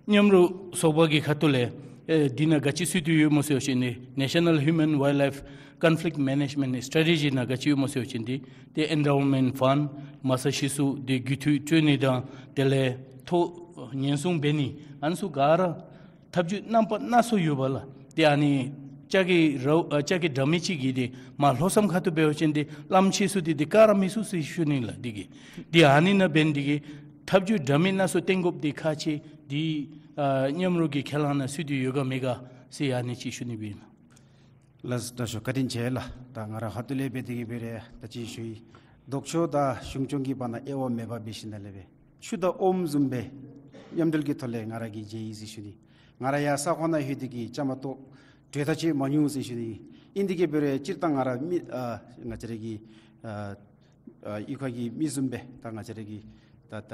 མཉམ་རུབ་ཚོགས་པ་གི་ཁ་ཐུག་ལས་ཨེ་འདི་ནང་ག་ཅི་ཚུད་དེ་ཡོད་སྨོ་ཟེར་བ་ཅིན་འདི་National Human Wildlife Conflict Management Strategy ནང་ག་ཅི་ཡོད་སྨོ་ཟེར་བ་ཅིན་འདི་ཏེ་ཨེན་ཌའུ་མེནཊ་ཕཱནཌ་མ་ཚད་ཕྱིས་སུ་འདི་རྒུད་འཐུས་སྤྲོད་ནི་དང་དེ་ལས་ཐོག་ཉེན་སྲུང་འབད་ནི་ཨ་ནི་ཚུ་ག་ར་ཐབས་བྱུས་རྣམ་པ་སྣ་ཚོགས་ཡོདཔ་ལགས། ཏེ་ཨ་ནི་ལྕགས་ཀྱི་རཝ་ཨ་ལྕགས་ཀྱི་དྲ་མིག་ཅིག་གིས་འདི་མར་ལྷོ་མཚམས་ཁ་ཐུག་འབད་བ་ཅིན་འདི་གླམ་ཆེ་སུ་འདི་འདི་ག་ར་མི་ཚུགས་ཟེར་ཞུ་ནི་ལགས། འདི་གིས་འདི་ཨ་ནི་ནང་འབད་ནི་འདི་གིས་ཐབས་བྱུས་འདྲ་མིན་སྣ་ཚོགས་བཏོན་དགོཔ་འདི་ཁག་ཆེ། འདི་ཨ་མཉམ་རུབ་ཀྱི་ཁས་བླངས་ནང་ཚུད་དེ་ཡོད་ག་མེད་ག་ཟེར་ཨ་ནི་ཅིག་ཞུ་ནི་སྦེ་ཨིན་ལགས། ལགས་དྲག་ཤོས་བཀའ་དྲིན་ཆེ་ལགས། ད་ང་ར་ཁ་ཐུག་ལས་འབད་དེ་གི་འབད་རུང་ད་ཅི་ཞུ་ཡི། ལྡོག་ཕྱོགས་དང་གཞུང་སྐྱོང་གི་བར་ན་དབྱེ་བ་མེདཔ་འབད་ཞིནམ་ལས་འབད་ཆུ་དང་ཨོམ་བཟུམ་སྦེ་མཉམ་འབྲེལ་གྱི་ཐོག་ལས་ང་ར་གིས་མཇལ་ཡི་ཟེར་ཞུ་ནི། ང་ར་ཡང་ས་ཁོངས་ནང་ལྷོད་དེ་གི་བཅའ་མར་གཏོགས་གྲོས་ཐག་བཅད་མ་མྱོང་ཟེར་ཞུ་ནི། ཨིན་དེ་གི་འབད་རུང་སྤྱིར་བཏང་ང་ར་མི་ཨ་ང་བཅས་ར་གི་ཨ་ཨ་གཡུས་ཁ་གི་མི་བཟུམ་སྦེ་ད་ང་བཅས་ར་གི་ད་ད་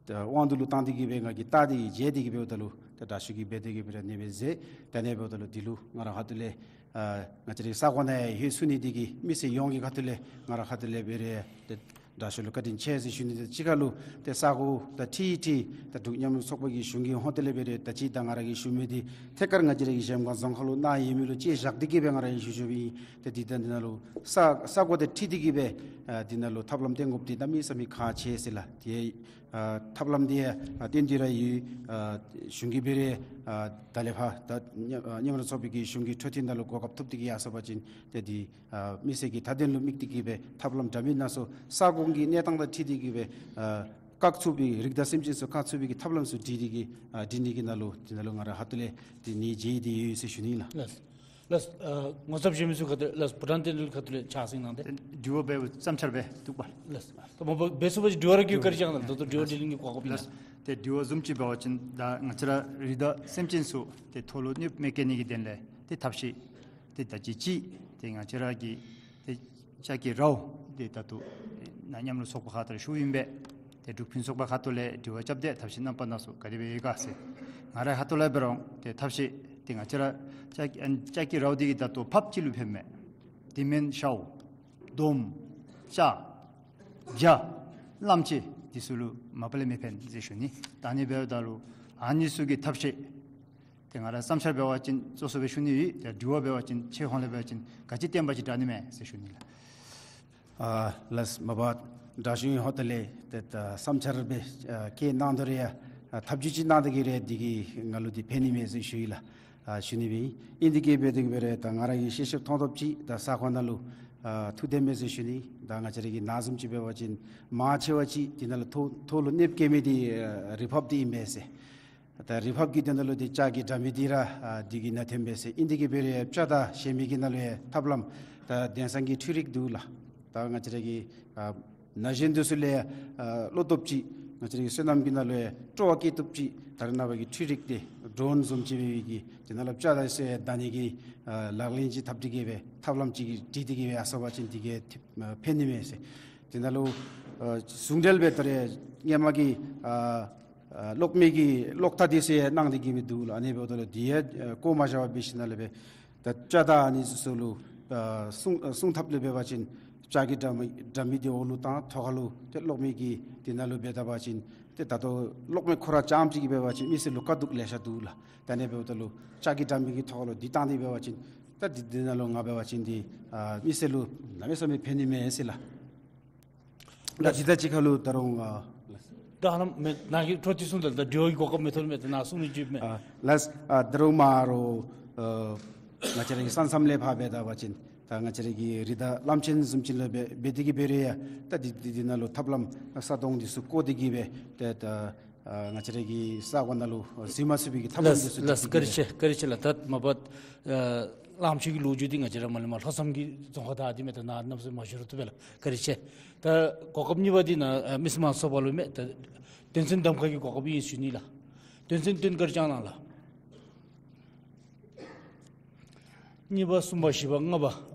ད་དབང་དུ་ལུ་བཏང་སྟེ་གི་སྦེ་ང་གིས་བལྟ་སྟེ་གི་མཇལ་ཏེ་གི་འབདཝ་ད་ལུ་ད་དྲག་ཤོས་ཀྱིས་འབད་དེ་གི་འབད་རུང་ཨ་ནི་སྦེ་མཛད། ད་ཨ་ནི་འབདཝ་ད་ལུ་འདི་ལུ་ང་ར་ཁ་ཐུག་ལས་ཨ་ང་བཅས་ར་གི་ས་ཁོངས་ནང་ལྷོད་ཚུགས་ནི་འདི་གིས་མི་སེར་ཡོངས་ཀྱི་ཁ་ཐུག་ལས་ང་ར་ཁ་ཐུག་ལས་འབད་རུང་ད་དྲག་ཤོས་ལུ་བཀའ་དྲིན་ཆེ་ཟེར་ཞུ་ནི། ད་གཅིག་ཁར་ལུ་ད་ས་གོ་ད་འཁྲིལ་འཁྲིལ་ད་འབྲུག་མཉམ་རུབ་ཚོགས་པ་གི་གཞུང་གི་ཧོངས་ཏེ་ལས་འབད་རུང་ད་ཅི་ད་ང་ར་གིས་ཞུ་མི་འདི་ཐད་ཀར་ང་བཅས་ར་གི་གཞལམ་སྒང་རྫོང་ཁག་ལུ་གནང་ཡོད་མི་ལུ་དཔྱད་བཞག་སྟེ་གི་སྦེ་ང་ར་གིས་ཞུ་ཞུཝ་ཨིན། ད་འདི་ད་འདི་ནང་ལུ་ས་ས་གོ་དང་འཁྲིལ་ཏེ་གི་སྦེ་ཨ་འདི་ནང་ལུ་ཐབས་ལམ་བཏོན་དགོཔ་འདི་གནམ་མེད་ས་མེད་ཁག་ཆེ་ཟེར་ལགས། དེ་ཨ་ཐབས་ལམ་འདི་ཨ་བཏོན་ཏེ་ར་ཡོད། ཨ་གཞུང་གིས་འབད་རུང་ཨ་ད་ལས་ཕར་ད་མཉམ་མཉམ་རུབ་ཚོགས་པའི་གི་གཞུང་གི་འཕྲོ་མཐུད་ནང་ལུ་གོ་སྐབས་ཐོབ་སྟེ་གི་ཡར་སོང་པ་ཅིན་ཏེ་འདི་ཨ་མི་སེར་གྱི་མཐའ་དོན་ལུ་དམིགས་ཏེ་གི་སྦེ་ཐབས་ལམ་འདྲ་མིན་སྣ་ཚོགས་ས་ཁོངས་ཀྱི་གནས་སྟངས་དང་འཁྲིལ་ཏེ་གི་སྦེ་ཨ་བཀག་ཚུགས་པའི་རི་དྭགས་སེམས་ཅན་ཚུ་བཀག་ཚུགས་པའི་གི་ཐབས་ལམ་ཚུ་སྒྲིག་སྟེ་གི་ཨ་སྒྲིག་ནི་གི་ནང་ལུ་འདི་ནང་ལུ་ང་ར་ཁ་ཐུག་ལས་འདི་ནི་མཇལ་ཏེ་ཡོད་ཟེར་ཞུ་ནི་ལགས། ལགས། ལགས། ཨ་ངོ་ཚབ་བཞེས་མི་ཚུ་ཁ་ཐུག་ལས་ལགས། བུ་ཊཱན་བསྟན་འགྲོའི་ཁ་ཐུག་ལས་ཕྱག་སེང་གནང་སྟེ། དྲི་བ་འབད་བསམ་འཆར་འབད་འདུག་པ། ལགས། ད་མ་པ་འབད་ཚུགས་པ་ཅིན་དྲི་བ་ར་གི་བཀའ་དྲིན་བསྐྱང་གནང་། ད་ལྟོ་དྲི་བ་དྲིས་ལན་གྱི་གོ་སྐབས་ཨིན་ལགས། ལགས། ཏེ་དྲི་བ་བཟུམ་ཅིག་འབད་བ་ཅིན་ད་ང་བཅས་ར་རི་དྭགས་སེམས་ཅན་ཚུ་ཏེ་ཐོག་ལུ་གནོདཔ་མི་བཀལ་ནི་གི་དོན་ལས་ཏེ་ཐབས་ཤེས་ཏེ་ད་ཅི་ཅིག་ཏེ་ང་བཅས་ར་གི་ཏེ་ལྕགས་ཀྱི་རཝ་འདི་ད་ལྟོ་ནཱ་མཉམ་རུབ་ཚོགས་པ་ཁ་ཐུག་ལས་ཞུཝ་ཨིན་པས། ཏེ་འབྲུག་ཕུན་ཚོགས་པ་ཁ་ཐུག་ལས་དྲི་བ་རྐྱབ་སྟེ་ཐབས་ཤེས་རྣམ་པ་སྣ་ཚོགས་ག་དེ་སྦེ་ཡོད་ག་ཟེར། ང་རའི་ཁ་ཐུག་ལས་འབད་རུང་ཏེ་ཐབས་ཤེས་ཏེ་ང་བཅས་ར་ལྕགས་ཀྱི་ཨ་ལྕགས་ཀྱི་རཝ་འདི་གིས་ད་ལྟོ་ཕབ་ཅིག་ལུ་ཕནམ་མས། དེ་མེན་ཤཝ་དོམ་ལྕགས་རྒྱ་གླངམོ་ཆེ་འདི་ཚུ་ལུ་མ་པ་ལས་མི་ཕན་ཟེར་ཞུ་ནི། ད་ཨ་ནི་འབདཝ་ད་ལུ་ཨ་ནི་ཚུ་གི་ཐབས་ཤེས་ཏེ་ང་ར་བསམ་འཆར་འབད་བ་ཅིན་གཙོ་བོ་སྦེ་ཞུ་ནི་ཡོད། ཏེ་དྲི་བ་འབད་བ་ཅིན་ཁྱེད་ཧོང་ལས་འབད་བ་ཅིན་ག་ཅི་བཏོན་པ་ཅིན་དྲག་ནི་མས་ཟེར་ཞུ་ནི་ལགས། ཨ་ལགས། མ་པ་དྲག་ཤོས་ཧོང་ཏེ་ལས་ཏེ་ད་བསམ་འཆར་སྦེ་ཨ་བཀོད་གནང་དོ་རུང་ཡང་ཨ་ཐབས་བྱུས་ཅིག་གནང་སྟེ་གི་རུང་འདི་གིས་ང་ལུ་འདི་ཕན་ནི་མས་ཟེར་ཞུ་ཡི་ལགས། ཨ་ཞུ་ནི་སྦེ་ཨིན། འདི་གིས་འབད་དེ་གི་འབད་རུང་ད་ང་ར་གི་ཤེས་ཤེསཔ་མཐོང་ཐོབ་ཅིག་ད་ས་ཁོངས་ནང་ལུ་ཨ་ཐུགས་བདེན་མས་ཟེར་ཞུ་ནི། ད་ང་བཅས་ར་གི་ནཱ་བཟུམ་ཅིག་འབད་བ་ཅིན་མང་ཆེ་བ་ཅིག་འདི་ནང་ལུ་ཐོག་ཐོག་ལུ་གནོདཔ་བཀལ་མི་འདི་ཨ་རི་ཕབ་འདི་ཨིན་པས་ཟེར། ད་རི་ཕབ་ཀྱི་དོན་དག་ལུ་འདི་ལྕགས་ཀྱི་དྲ་མིག་འདི་ར་ཨ་འདི་གི་ནང་ཐོན་པས་ཟེར། ཨིན་དེ་གི་འབད་རུང་ཡང་སྤྱ་དང་གཞན་མི་གི་ནང་ལུ་ཡང་ཐབས་ལམ་ད་དེང་སང་གི་འཕྲུལ་རིག་འདུག་ལགས། ད་ང་བཅས་ར་གི་ཨ་ན་གཞོན་འདི་ཚུ་ལུ་ཡང་ཨ་བློ་སྟོབས་ཅིག་ང་བཅས་ར་གི་སོ་ནམ་གྱི་ནང་ལུ་ཡང་སྤྲོ་བ་བསྐྱེད་ཐུབ་ཅིག་ད་རེས་ནངས་པ་གི་འཕྲུལ་རིག་འདི་ཌྲོན་བཟུམ་ཅིག་འབད་བའི་གི་དེ་ནང་ལུ་སྤྱ་དང་སོ་ཡང་བདའ་ནི་གི་ཨ་ལག་ལེན་ཅིག་འཐབ་སྟེ་གི་སྦེ་ཐབས་ལམ་ཅིག་སྒྲིག་སྟེ་གི་སྦེ་ཨ་སོང་པ་ཅིན་འདི་གིས་ཨ་ཕན་ནི་མས་ཟེར། དེ་ནང་ལུ་ཨ་ཟུང་འབྲེལ་སྦེ་ད་རེས་སྔོན་མ་གི་ཨ་ཨ་གློག་མེ་གི་གློག་ཐག་འདི་ཚུ་ཡང་གནང་སྟེ་གི་སྦེ་འདུག་ལགས། ཨ་ནི་འབདཝ་ད་ལུ་འདི་ཡང་ཨ་བཀོ་མ་བཞག་པར་འབད་ཞིནམ་ལས་སྦེ་ད་སྤྱ་དང་ཨ་ནི་ཚུ་ལུ་ཨ་སྲུང་ཨ་སྲུང་ཐབས་ལུ་འབད་བ་ཅིན་ ལྕགས་ཀྱི་དྲ་མི་དྲ་མི་འདི་འོག་ལུ་བཏང་ཐོག་ཁ་ལུ་ཏེ་གློག་མེ་གི་འདི་ནང་ལུ་འབད་ད་པ་ཅིན་ཏེ་ད་ལྟོ་གློག་མེ་ཁོ་ར་རྐྱངམ་ཅིག་གིས་འབད་བ་ཅིན་མི་སེར་ལུ་དཀའ་སྡུག་ལེ་ཤ་འདུག་ལགས། དེ་ནས་འབདཝ་ད་ལུ་ལྕགས་ཀྱི་དྲ་མི་གི་ཐོག་ཁ་ལུ་འདི་བཏང་སྟེ་འབད་བ་ཅིན་ད་འདི་འདི་ནང་ལུ་ང་འབད་བ་ཅིན་འདི་ཨ་མི་སེར་ལུ་གནམ་མེད་ས་མེད་ཕན་ནི་མས་ཟེར་ལགས། ད་ལགས། ཇི་ལྟ་ཅིག་ཁ་ལུ་ད་རུང་ཨ་ད་ཧ་ལམ་མེད་ནཱ་གིས་འཕྲོ་མཐུད་གསུངས་ད་ལགས། ད་དྲི་བ་གི་གོ་སྐབས་མི་ཐོབ་མས། ད་ནཱ་གསུང་ནི་བཅུག་མས། ཨ་ལགས། ཨ་ད་རུང་མ་རོ་ཨ་ང་བཅས་ར་གི་ས་མཚམས་ལས་ཕར་འབད་ད་པ་ཅིན་ད་ང་བཅས་ར་གི་རི་དྭགས་གླང་ཆེན་བཟུམ་ཅིག་ལུ་འབད་འབད་དེ་གིས་འབད་རུང་ཡང་ད་འདི་འདི་འདི་ནང་ལུ་ཐབས་ལམ་ས་དོང་འདི་ཚུ་བརྐོ་སྟེ་གིས་སྦེ་ཏེ་ད་ཨ་ང་བཅས་ར་གི་ས་གོ་ནང་ལུ་འཛུལ་མ་ཚུགས་པའི་གི་ཐབས་ལམ་ལགས་འདི་ཚུ་ལགས། བཀའ་དྲིན་ཆེ། བཀའ་དྲིན་ཆེ་ལགས། ད་མ་པ་ཨ་གླངམོ་ཆེ་གི་ལོ་རྒྱུས་འདི་ང་བཅས་ར་མ་ལས་མར་ལྷོ་མཚམས་ཀྱི་རྫོང་ཁག་དང་འདི་མས། ད་ནཱ་གནམ་མེད་ས་མེད་མ་ཞུ་རུང་བཏུབ་པས་ལགས། བཀའ་དྲིན་ཆེ། ད་གོ་སྐབས་གཉིས་པ་འདི་ནཱ་ཨ་མི་སེར་མང་ཚོགས་པ་ལུ་མས། ད་དོན་ཚན་གདམ་ཁ་གི་གོ་སྐབས་ཨིན་ཞུ་ནི་ལགས། དོན་ཚན་བདུན་བཀའ་དྲིན་བསྐྱང་གནང་ལགས། གཉིས་པ་གསུམ་པ་བཞི་པ་ལྔ་པ།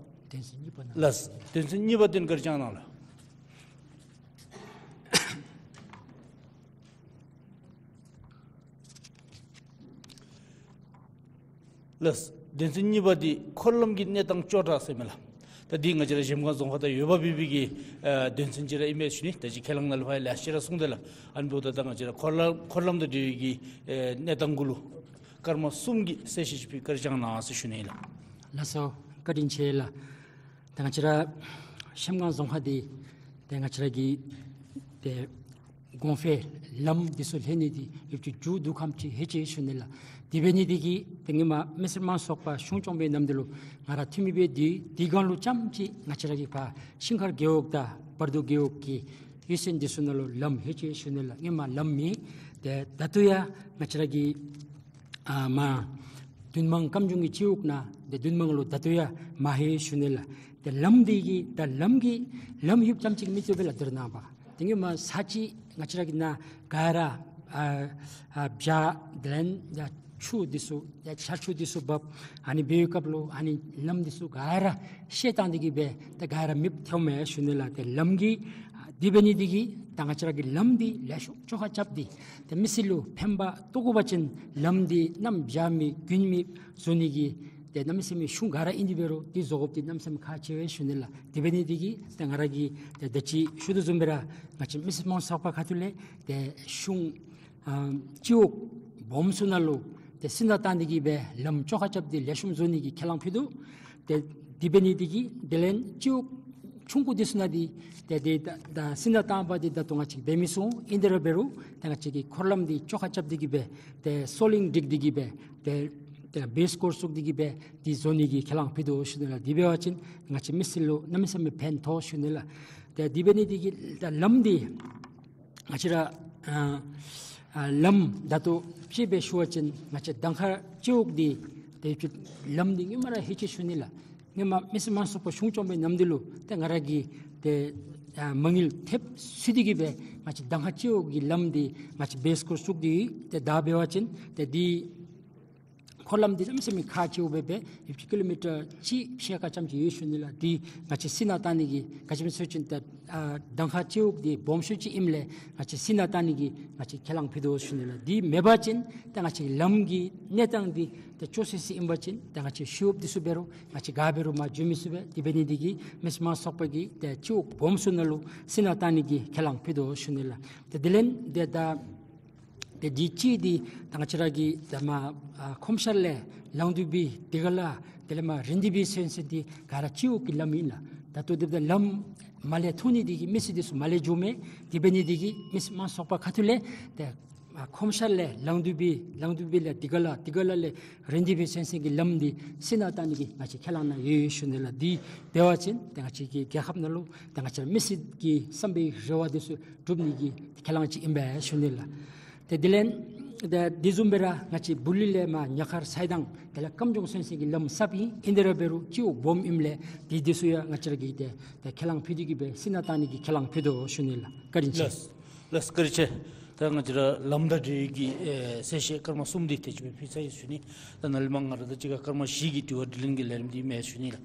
དོན་ཚན་གཉིས་པ་ནང་ལགས། དོན་ཚན་གཉིས་པ་བདུན་བཀའ་དྲིན་བསྐྱང་གནང་ལགས། ལགས། དོན་ཚན་གཉིས་པ་འདི་འཁོར་ལམ་གྱི་གནས་སྟངས་སྐྱོ་དྲགས་ཟེར་མས་ལགས། ད་འདི་ང་བཅས་ར་གཞལམ་སྒང་རྫོང་ཁག་དང་ཡོད་པ་འབད་བའི་གི་ཨ་དོན་ཚན་ཅིག་ར་ཨིན་མས་ཞུ་ནི། ད་ཅི་ཁས་བླངས་ནང་ལུ་ཕར་ལེ་ཤ་ར་གསུངས་ཏེ་ལགས། ཨ་ནི་འབདཝ་ད་ད་ང་བཅས་ར་འཁོར་ལམ་འཁོར་ལམ་དང་འབྲེལ་བའི་གི་ཨེ་གནས་སྟངས་གུ་ལུ་སྐར་མ་གསུམ་གྱི་གསལ་བཤད་ཅིག་ཕུལ་བཀའ་དྲིན་བསྐྱང་གནང་ཟེར་ཞུ་ནི་ལགས། ལགས་སོ། བཀའ་དྲིན་ཆེ་ལགས། ད་ང་བཅས་ར་གཞལམ་སྒང་རྫོང་ཁག་འདི་ཏེ་ང་བཅས་ར་གི་ཏེ་གོང་འཕེལ་ལམ་འདི་ཚུ་ལྷོད་ནི་འདི་ཡོདཔ་ཅིག་མཇུག་བསྡུ་ཁམས་ཅིག་ལྷོད་ཅི་ཞུ་ནི་ལགས། དེ་འབད་ནི་འདི་གིས་ཏེ་ཧེ་མ་མི་སེར་མང་ཚོགས་པ་གཞུང་སྐྱོང་པའི་ནམ་དུས་ལུ་ང་ར་འཐུས་མི་འབད་དེ་དེ་སྒང་ལུ་རྐྱངམ་ཅིག་ང་བཅས་ར་གི་ཕར་ཤིང་མཁར་རྒེད་འོག་དང་བར་དོ་རྒེད་འོག་གི་གཡུས་ཚན་འདི་ཚུ་ནང་ལུ་ལམ་ལྷོད་ཅི་ཞུ་ནི་ལགས། ཧེ་མ་ལམ་མེད། ཏེ་ད་ལྟོ་ཡང་ང་བཅས་ར་གི་ཨ་མར་མདུན་མང་ཀམ་ཆུང་གི་སྤྱི་འོག་ནང་ཏེ་མདུན་མང་ལུ་ད་ལྟོ་ཡང་མ་ལྷོད་ཞུ་ནི་ལགས། ཏེ་ལམ་འདི་གིས་ད་ལམ་གྱིས་ལམ་ལྷོདཔ་ཙམ་ཅིག་མི་བཏུབ་པས་ལགས། དེ་ར་ནངས་པ་ཏེ་ཧེ་མ་ས་ཅིག་ང་བཅས་ར་གི་ནཱ་ག་ར་ཨ་ཨ་བྱག་དེ་ལས་ཡར་ཆུ་འདི་ཚུ་ཡར་ཆར་ཆུ་འདི་ཚུ་འབབ། ཨ་ནི་འབད་བའི་སྐབས་ལུ་ཨ་ནི་ལམ་འདི་ཚུ་ག་ར་བཤལ་བཏང་སྟེ་གིས་སྦེ་ཏེ་ག་ར་མེདཔ་ཐལཝ་མས་ཞུ་ནི་ལགས། ཏེ་ལམ་གྱིས་དེ་འབད་ནི་འདི་གིས་ད་ང་བཅས་ར་གི་ལམ་འདི་ལེགས་ཤོམ་བཅོ་ཁ་རྐྱབ་སྟེ་ཏེ་མི་སེར་ལུ་ཕན་པ་ཐོགས་དགོ་པ་ཅིན་ལམ་འདི་གནམ་བྱཱར་མེད་དགུན་མེད་བཟོ་ནི་གི་ཏེ་གནམ་མེད་ས་མེད་གཞུང་ག་ར་ཨིན་ཏེ་འབད་རུང་འདི་བཟོ་དགོཔ་འདི་གནམ་མེད་ས་མེད་ཁག་ཆེ་བས་ཞུ་ནི་ལགས། དེ་འབད་ནི་འདི་གིས་ཏེ་ང་ར་གིས་ཏེ་ད་ཅི་ཞུ་དོ་བཟུམ་སྦེ་ར་ང་བཅས་མི་སེར་མང་ཚོགས་པ་ཁ་ཐུག་ལས་ཏེ་གཞུང་ཨ་སྤྱི་འོག་སྦོམ་ཚུ་ནང་ལུ་ཏེ་སིལ་སྣ་བཏང་སྟེ་གིས་སྦེ་ལམ་བཅོ་ཁ་རྐྱབ་སྟེ་ལེགས་ཤོམ་བཟོ་ནི་གི་ཁས་བླངས་ཕུལ་དོ། ཏེ་དེ་འབད་ནི་འདི་གིས་དེ་ལས་སྤྱི་འོག་ཆུང་ཀུ་འདི་ཚུ་ནང་འདི་ཏེ་ཏེ་ད་ད་སིལ་སྣ་བཏང་པ་འདི་ད་ལྟོ་ང་བཅས་འབད་མི་ཚུགས། ཨིན་དེ་ར་འབད་རུང་ཏེ་ང་བཅས་ཀྱིས་འཁོར་ལམ་འདི་བཅོ་ཁ་རྐྱབ་སྟེ་གིས་སྦེ་ཏེ་སོ་ལིང་སྒྲིག་སྟེ་གིས་སྦེ་ཏེ་ཏེ་བེསི་ཀོརསི་བཙུགས་ཏེ་གིས་སྦེ་འདི་བཟོ་ནི་གི་ཁས་བླངས་ཕུལ་དོ་ཞུ་ནི་ལགས། དེ་འབད་བ་ཅིན་ང་བཅས་མི་སེར་ལུ་གནམ་མེད་ས་མེད་ཕན་ཐོགས་ཞུ་ནི་ལགས། ཏེ་དེ་འབད་ནི་འདི་གིས་ད་ལམ་འདི་ང་བཅས་ར་ཨ་ཨ་ལམ་ད་ལྟོ་དཔྱེ་སྦེ་ཞུ་བ་ཅིན་ང་བཅས་དང་ཁ་སྤྱི་འོག་འདི་ཏེ་ལམ་འདི་སྔོན་མ་ར་ལྷོད་ཅི་ཞུ་ནི་ལགས། སྔོན་མ་མི་སེར་མང་ཚོགས་པ་གཞུང་སྐྱོང་པའི་ནམ་དུས་ལུ་ཏེ་ང་ར་གིས་ཏེ་ཨ་མ་དངུལ་ཐེབས་བསུ་སྟེ་གིས་སྦེ་ང་བཅས་དང་ཁ་སྤྱི་འོག་གི་ལམ་འདི་ང་བཅས་བེསི་ཀོརསི་བཙུགས་ཏེ་ཏེ་ད་འབད་བ་ཅིན་ཏེ་འདི་འཁོར་ལམ་འདི་གནམ་མེད་ས་མེད་ཁག་ཆེཝ་སྦེ་སྦེ་ཡོདཔ་ཅིག་ཀི་ལོ་མི་ཊར་གཅིག་ཕྱེད་ཀ་ཙམ་ཅིག་ཡོད་ཞུ་ནི་ལགས། འདི་ང་བཅས་སིལ་སྣ་བཏང་ནི་གི་ག་ཅི་སྨོ་ཟེར་བ་ཅིན་ཏེ་ཨ་དང་ཁ་སྤྱི་འོག་འདི་སྦོམ་ཤོས་ཅིག་ཨིནམ་ལས་ང་བཅས་སིལ་སྣ་བཏང་ནི་གི་ང་བཅས་ཁས་བླངས་ཕུལ་དོ་ཞུ་ནི་ལགས། འདི་མེད་པ་ཅིན་ཏེ་ང་བཅས་ལམ་གྱི་གནས་སྟངས་འདི་ཏེ་སྐྱོ་སི་སི་ཨིན་པ་ཅིན་ཏེ་ང་བཅས་ཤུགས་འདི་ཚུ་འབད་རུང་ང་བཅས་ག་འབད་རུང་མར་འགྱོ་མི་ཚུགས་པས། དེ་འབད་ནི་འདི་གིས་མི་སེར་མང་ཚོགས་པ་གིས་ཏེ་སྤྱི་འོག་སྦོམ་ཚུ་ནང་ལུ་སིལ་སྣ་བཏང་ནི་གི་ཁས་བླངས་ཕུལ་དོ་ཞུ་ནི་ལགས། ཏེ་དེ་ལས་ཏེ་ད་ཏེ་འདི་གཅིག་འདི་ད་ང་བཅས་ར་གི་ད་མར་ཨ་ཁོམ་ཤར་ལས་ལང་ཏུ་བི་དི་ག་ལ་དེ་ལས་མར་རིན་དི་བི་ཚུན་ཚོད་འདི་ག་ར་སྤྱི་འོག་གི་ལམ་ཨིན་ལགས། ད་ལྟོ་འདི་ད་ལམ་མར་ལས་ཐོན་ནི་འདི་གིས་མི་སེར་འདི་ཚུ་མར་ལས་འགྱོ་མས། དེ་འབད་ནི་འདི་གིས་མི་སེར་མང་ཚོགས་པ་ཁ་ཐུག་ལས་ཏེ་ཨ་ཁོམ་ཤར་ལས་ལང་ཏུ་བི་ལང་ཏུ་བི་ལས་དི་ག་ལ་དི་ག་ལ་ལས་རིན་དི་བི་ཚུན་ཚོད་ཀྱི་ལམ་འདི་སིལ་སྣ་བཏང་ནི་གི་ང་བཅས་ཁས་བླངས་ནང་ཡོད་ཡོད་ཞུ་ནི་ལགས། འདི་འབད་བ་ཅིན་ཏེ་ང་བཅས་ཀྱི་རྒྱལ་ཁབ་ནང་ལུ་ཏེ་ང་བཅས་མི་སེར་གྱི་བསམ་པའི་རེ་བ་འདི་ཚུ་འགྲུབ་ནི་གི་ཁས་བླངས་ཅིག་ཨིན་པས་ཞུ་ནི་ལགས། ཏེ་དེ་ལས་ཏེ་དེ་བཟུམ་སྦེ་ར་ང་བཅས་སྦུག་ལུ་ལས་མར་ཉག་དཀར་ཚེ་ཐང་དེ་ལས་ཀམ་ཆུང་ཚུན་ཚོད་ཀྱི་ལམ་གསརཔ་ཨིན། ཨིན་དེ་ར་འབད་རུང་སྤྱི་འོག་སྦོམ་ཨིནམ་ལས་འདི་འདི་ཚུ་ཡང་ང་བཅས་ར་གིས་ཏེ་ཏེ་ཁས་བླངས་ཕུལ་ཏེ་གིས་སྦེ་སིལ་སྣ་བཏང་ནི་གི་ཁས་བླངས་ཕུལ་དོ་ཞུ་ནི་ལགས། བཀའ་དྲིན་ཆེ། ལགས་ལགས་བཀའ་དྲིན་ཆེ། ད་ང་བཅས་ར་ལམ་དང་འབྲེལ་གྱི་ཨེ་གསལ་བཤད་སྐར་མ་གསུམ་འདི་དེ་ཅིག་སྦེ་ཕུལ་ཚར་ཡི་ཞུ་ནི། ད་ནཱ་ལས་མར་ང་ར་ད་ཅི་ཁར་སྐར་མ་བཞི་གི་དྲི་བ་དྲིས་ལན་གྱི་ལས་རིམ་འདི་མས་ཞུ་ནི་ལགས།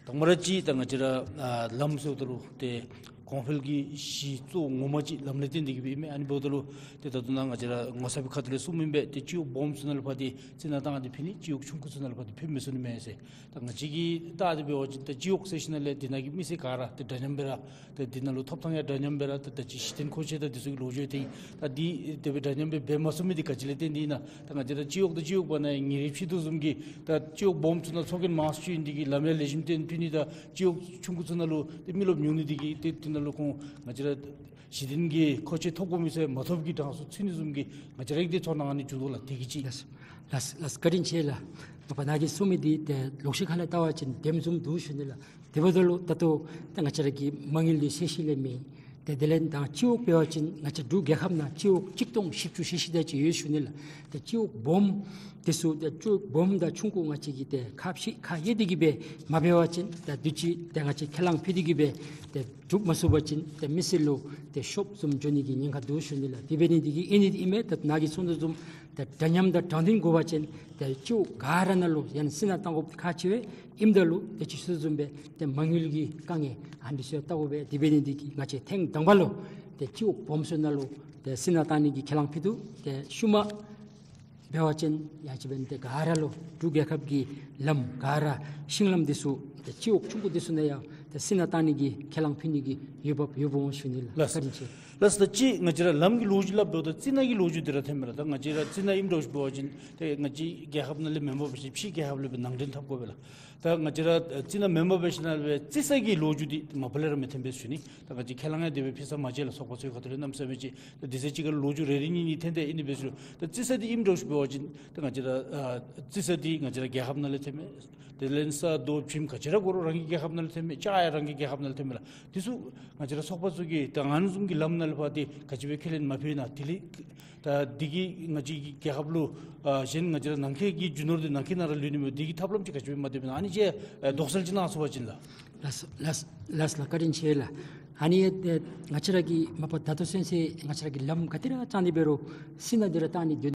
དང་པ་ར་གཅིག་ད་ང་བཅས་ར་ཨ་ལམ་ཟེརཝ་ད་ལུ་ཏེ་ གོང་འཕེལ་གྱི་གཞི་གཙོ་བོ་ངོ་མ་ཅིག་ལམ་ལས་བརྟེན་ཏེ་གི་སྦེ་ཨིན་མས། ཨ་ནི་འབདཝ་ད་ལུ་ཏེ་ད་ལྟོ་ནཱ་ང་བཅས་ར་ངོ་ཚབ་ཀྱི་ཁ་ཐུག་ལས་གསུངམ་ཨིན་པས། ཏེ་སྤྱི་འོག་སྦོམ་ཚུ་ནང་ལུ་ཕར་ཏེ་རྩི་ནག་བཏང་སྟེ་ཕུལ་ནི་སྤྱི་འོག་ཆུང་ཀུ་ཚུ་ནང་ལུ་ཕར་ཏེ་ཕུལ་མི་ཚུགས་ནི་མས་ཟེར། ད་ང་བཅས་ཀྱིས་བལྟ་སྟེ་འབད་བ་ཅིན་ད་སྤྱི་འོག་ཟེར་ཞིནམ་ལས་དེ་ནང་གི་མི་སེར་ག་ར་ཏེ་འདྲ་མཉམ་སྦེ་ར་ཏེ་དེ་ནང་ལུ་ཐོབ་ཐང་ཡང་འདྲ་མཉམ་སྦེ་ར་ཏེ་ད་ཅི་གཞི་རྟེན་མཁོ་ཆས་དང་དེ་ཚུ་གི་ལོ་རྒྱུས་ཏེ་ད་འདི་དེ་སྦེ་འདྲ་མཉམ་སྦེ་འབད་མ་ཚུགས་མི་འདི་ག་ཅི་ལས་བརྟེན་ཏེ་ཨིན་ན། ད་ང་བཅས་ར་སྤྱི་འོག་དང་སྤྱི་འོག་བར་ན་ཉེ་རིང་ཕྱེ་དོ་བཟུམ་གྱི་ད་སྤྱི་འོག་སྦོམ་ཚུ་ནང་ཚོགས་རྒྱན་མང་སུ་ཅིག་ཨིན་ཏེ་གི་ལམ་ཡང་ལེགས་ཤོམ་བཏོན་ཕུལ་ནི་དང་སྤྱི་འོག་ཆུང་ཀུ་ཚུ་ནང་ལུ་ཏེ་མི་རློབས་ཉུང་ནི་འདི་གིས་ཏེ་དེ་ནང་ལུ་ཁོང་ང་བཅས་ར་གཞི་རྟེན་གྱི་མཁོ་ཆས་ཐོབ་དགོ་མི་ཚུ་མ་ཐོབ་ཀྱི་གྲངས་སུ་ཚུད་ནི་བཟུམ་གྱི་ང་བཅས་ར་གིས་ཏེ་ཚོར་སྣང་ཨ་ནི་བྱུང་དོ་ལགས། དེ་གི་ཅིག། ལགས་ལགས་ལགས། བཀའ་དྲིན་ཆེ་ལགས། མ་པ་ནཱ་གིས་གསུངས་མི་འདི་ཏེ་ལོག་ཤིག་ཁ་ལས་བལྟ་བ་ཅིན་བདེནམ་བཟུམ་འདུག་ཞུ་ནི་ལགས། དེ་འབདཝ་ད་ལུ་ད་ལྟོ་ད་ང་བཅས་ར་གི་མ་དངུལ་འདི་ཤེས་ཤེས་ལས་མེད། ཏེ་དེ་ལས་ད་སྤྱི་འོག་འབད་བ་ཅིན་ང་བཅས་འབྲུག་རྒྱལ་ཁབ་ནང་སྤྱི་འོག་གཅིག་སྟོང་བཞི་བཅུ་ཞེ་བཞི་དེ་ཅིག་ཡོད་ཞུ་ནི་ལགས། ཏེ་སྤྱི་འོག་སྦོམ་དེ་ཚུ་ཏེ་སྤྱི་འོག་སྦོམ་དང་ཆུང་ཀུ་ང་བཅས་ཀྱིས་ཏེ་ཁ་ཕྱེ་ཁ་གཡས་དེ་གི་སྦེ་མ་འབད་བ་ཅིན་ད་དུས་ཅི་ཏེ་ང་བཅས་ཁས་བླངས་ཕུལ་དེ་གི་སྦེ་ཏེ་གྲུབ་མ་ཚུགས་པ་ཅིན་ཏེ་མི་སེར་ལུ་ཏེ་ཤོབ་བཟུམ་འགྱོ་ནི་གི་ཉེན་ཁ་འདུག་ཞུ་ནི་ལགས། དེ་འབད་ནི་འདི་གིས་ཨིན་ནི་ཨིན་མས། ད་ནཱ་གིས་གསུངས་དོ་བཟུམ་ཏེ་འདྲ་མཉམ་དང་དྲང་བདེན་དགོ་པ་ཅིན་ཏེ་སྤྱི་འོག་ག་ར་ནང་ལུ་ཡང་རྩི་ནག་བཏང་དགོཔ་ཁག་ཆེ་བས། ཨིནམ་ད་ལུ་ཏེ་ཅི་ཞུ་བཟུམ་སྦེ་ཏེ་མ་དངུལ་གྱི་དཀའ་ངལ་ཨ་ནི་ཚུ་ཡང་བལྟ་དགོ་པས། དེ་འབད་ནི་འདི་གིས་ང་བཅས་ཐེངས་དང་པ་ལུ་ཏེ་སྤྱི་འོག་སྦོམ་ཚུ་ནང་ལུ་ཏེ་རྩི་ནག་བཏང་ནི་གི་ཁས་བླངས་ཕུལ་དོ། ཏེ་ཤུལ་མ་འབད་བ་ཅིན་ཡང་ཅིན་འབད་ནི་ཏེ་ག་ར་ལུ་འབྲུག་རྒྱལ་ཁབ་ཀྱི་ལམ་ག་ར་ཤིང་ལམ་དེ་ཚུ་ཏེ་སྤྱི་འོག་ཆུང་ཀུ་དེ་ཚུ་ནང་ཡང་ཏེ་རྩི་ནག་བཏང་ནི་གི་ཁས་བླངས་ཕུལ་ནི་གི་འོས་འབབ་ཡོདཔ་འོང་ཞུ་ནི་ལགས། ལགས། བཀའ་དྲིན་ཆེ། ལགས་སོ། ད་ཅི་ང་བཅས་ར་ལམ་གྱི་ལོ་རྒྱུས་སླབ་འབདཝ་ད་རྩི་ནག་གི་ལོ་རྒྱུས་འདི་ར་ཐོནམ་མས་ལགས། ད་ང་བཅས་ར་རྩི་ནག་ཨིནམ་འདྲཝ་ཅིག་འབད་བ་ཅིན་ཏེ་ང་བཅས་རྒྱལ་ཁབ་ནང་ལས་མེན་པར་འབད་ཞིནམ་ཕྱི་རྒྱལ་ཁབ་ལས་སྦེ་ནང་འདྲེན་འཐབ་དགོ་པས་ལགས། ད་ང་བཅས་ར་རྩི་ནག་མེན་པར་འབད་ཞིནམ་ལས་རྩི་ས་གི་ལོ་རྒྱུས་འདི་མ་པ་ལས་ར་མི་ཐོན་པས་ཞུ་ནི། ད་ང་བཅས་ཁས་བླངས་ཡང་དེ་སྦེ་ཕུལ་ས་མ་མཇལ་ལགས། ཚོགས་པ་ཚུ་གི་ཁ་ཐུག་ལས་གནམ་མེད་ས་མེད་ཅིག་ད་དེ་ཚེ་ཅིག་ཁར་ལོ་རྒྱུས་རེ་རེ་གཉིས་གཉིས་ཐོན་ཏེ་ཨིན་ནི་འབད་ཞུ་ལགས། ད་རྩི་ས་འདི་ཨིནམ་འདྲཝ་ཅིག་འབད་བ་ཅིན་ད་ང་བཅས་ར་ཨ་རྩི་ས་འདི་ང་བཅས་ར་རྒྱལ་ཁབ་ནང་ལས་ཐོནམ་མས། དེ་ལས་ས་རྡོ་བྱེམ་ག་ཅི་ར་དགོ་རུང་རང་གི་རྒྱལ་ཁབ་ནང་ལས་ཐོནམ་མས། ལྕགས་ཡང་རང་གི་རྒྱལ་ཁབ་ནང་ལས་ཐོནམ་མས་ལགས། དེ་ཚུ་ང་བཅས་ར་ཚོགས་པ་ཚུ་གིས་ད་ཨ་ནི་བཟུམ་གྱི་ལམ་ནང་ལས་ཕར་ཏེ་ག་ཅི་སྦེ་ཁས་ལེན་མ་ཕུལ་ན། དེ་ལས་ད་འདི་གིས་ང་བཅས་ཀྱི་རྒྱལ་ཁབ་ལུ་ཨ་གཞན་ང་བཅས་ར་ནང་འཁོད་ཀྱི་རྒྱུ་ནོར་འདི་ནང་འཁོད་ནང་ར་ལུས་ནི་མས། འདི་གིས་ཐབས་ལམ་ཅིག་ག་ཅི་སྦེ་མ་འདེབས་ན་ཨ་ནི་ཅིག་ཨེ་དོགས་སེལ་ཅིག་གནང་ཚུགས་པ་ཅིན་ལགས། ལགས་ལགས་ལགས་ལགས། བཀའ་དྲིན་ཆེ་ལགས། ཨ་ནི་ཨེ་ང་བཅས་ར་གི་མ་པ་ད་ལྟོ་ཚུན་ཚོད་ང་བཅས་ར་གི་ལམ་ག་དེ་ར་བཏང་སྟེ་འབད་རུང་རྩི་ནག་འདི་ར་བཏང་ནི་དོན་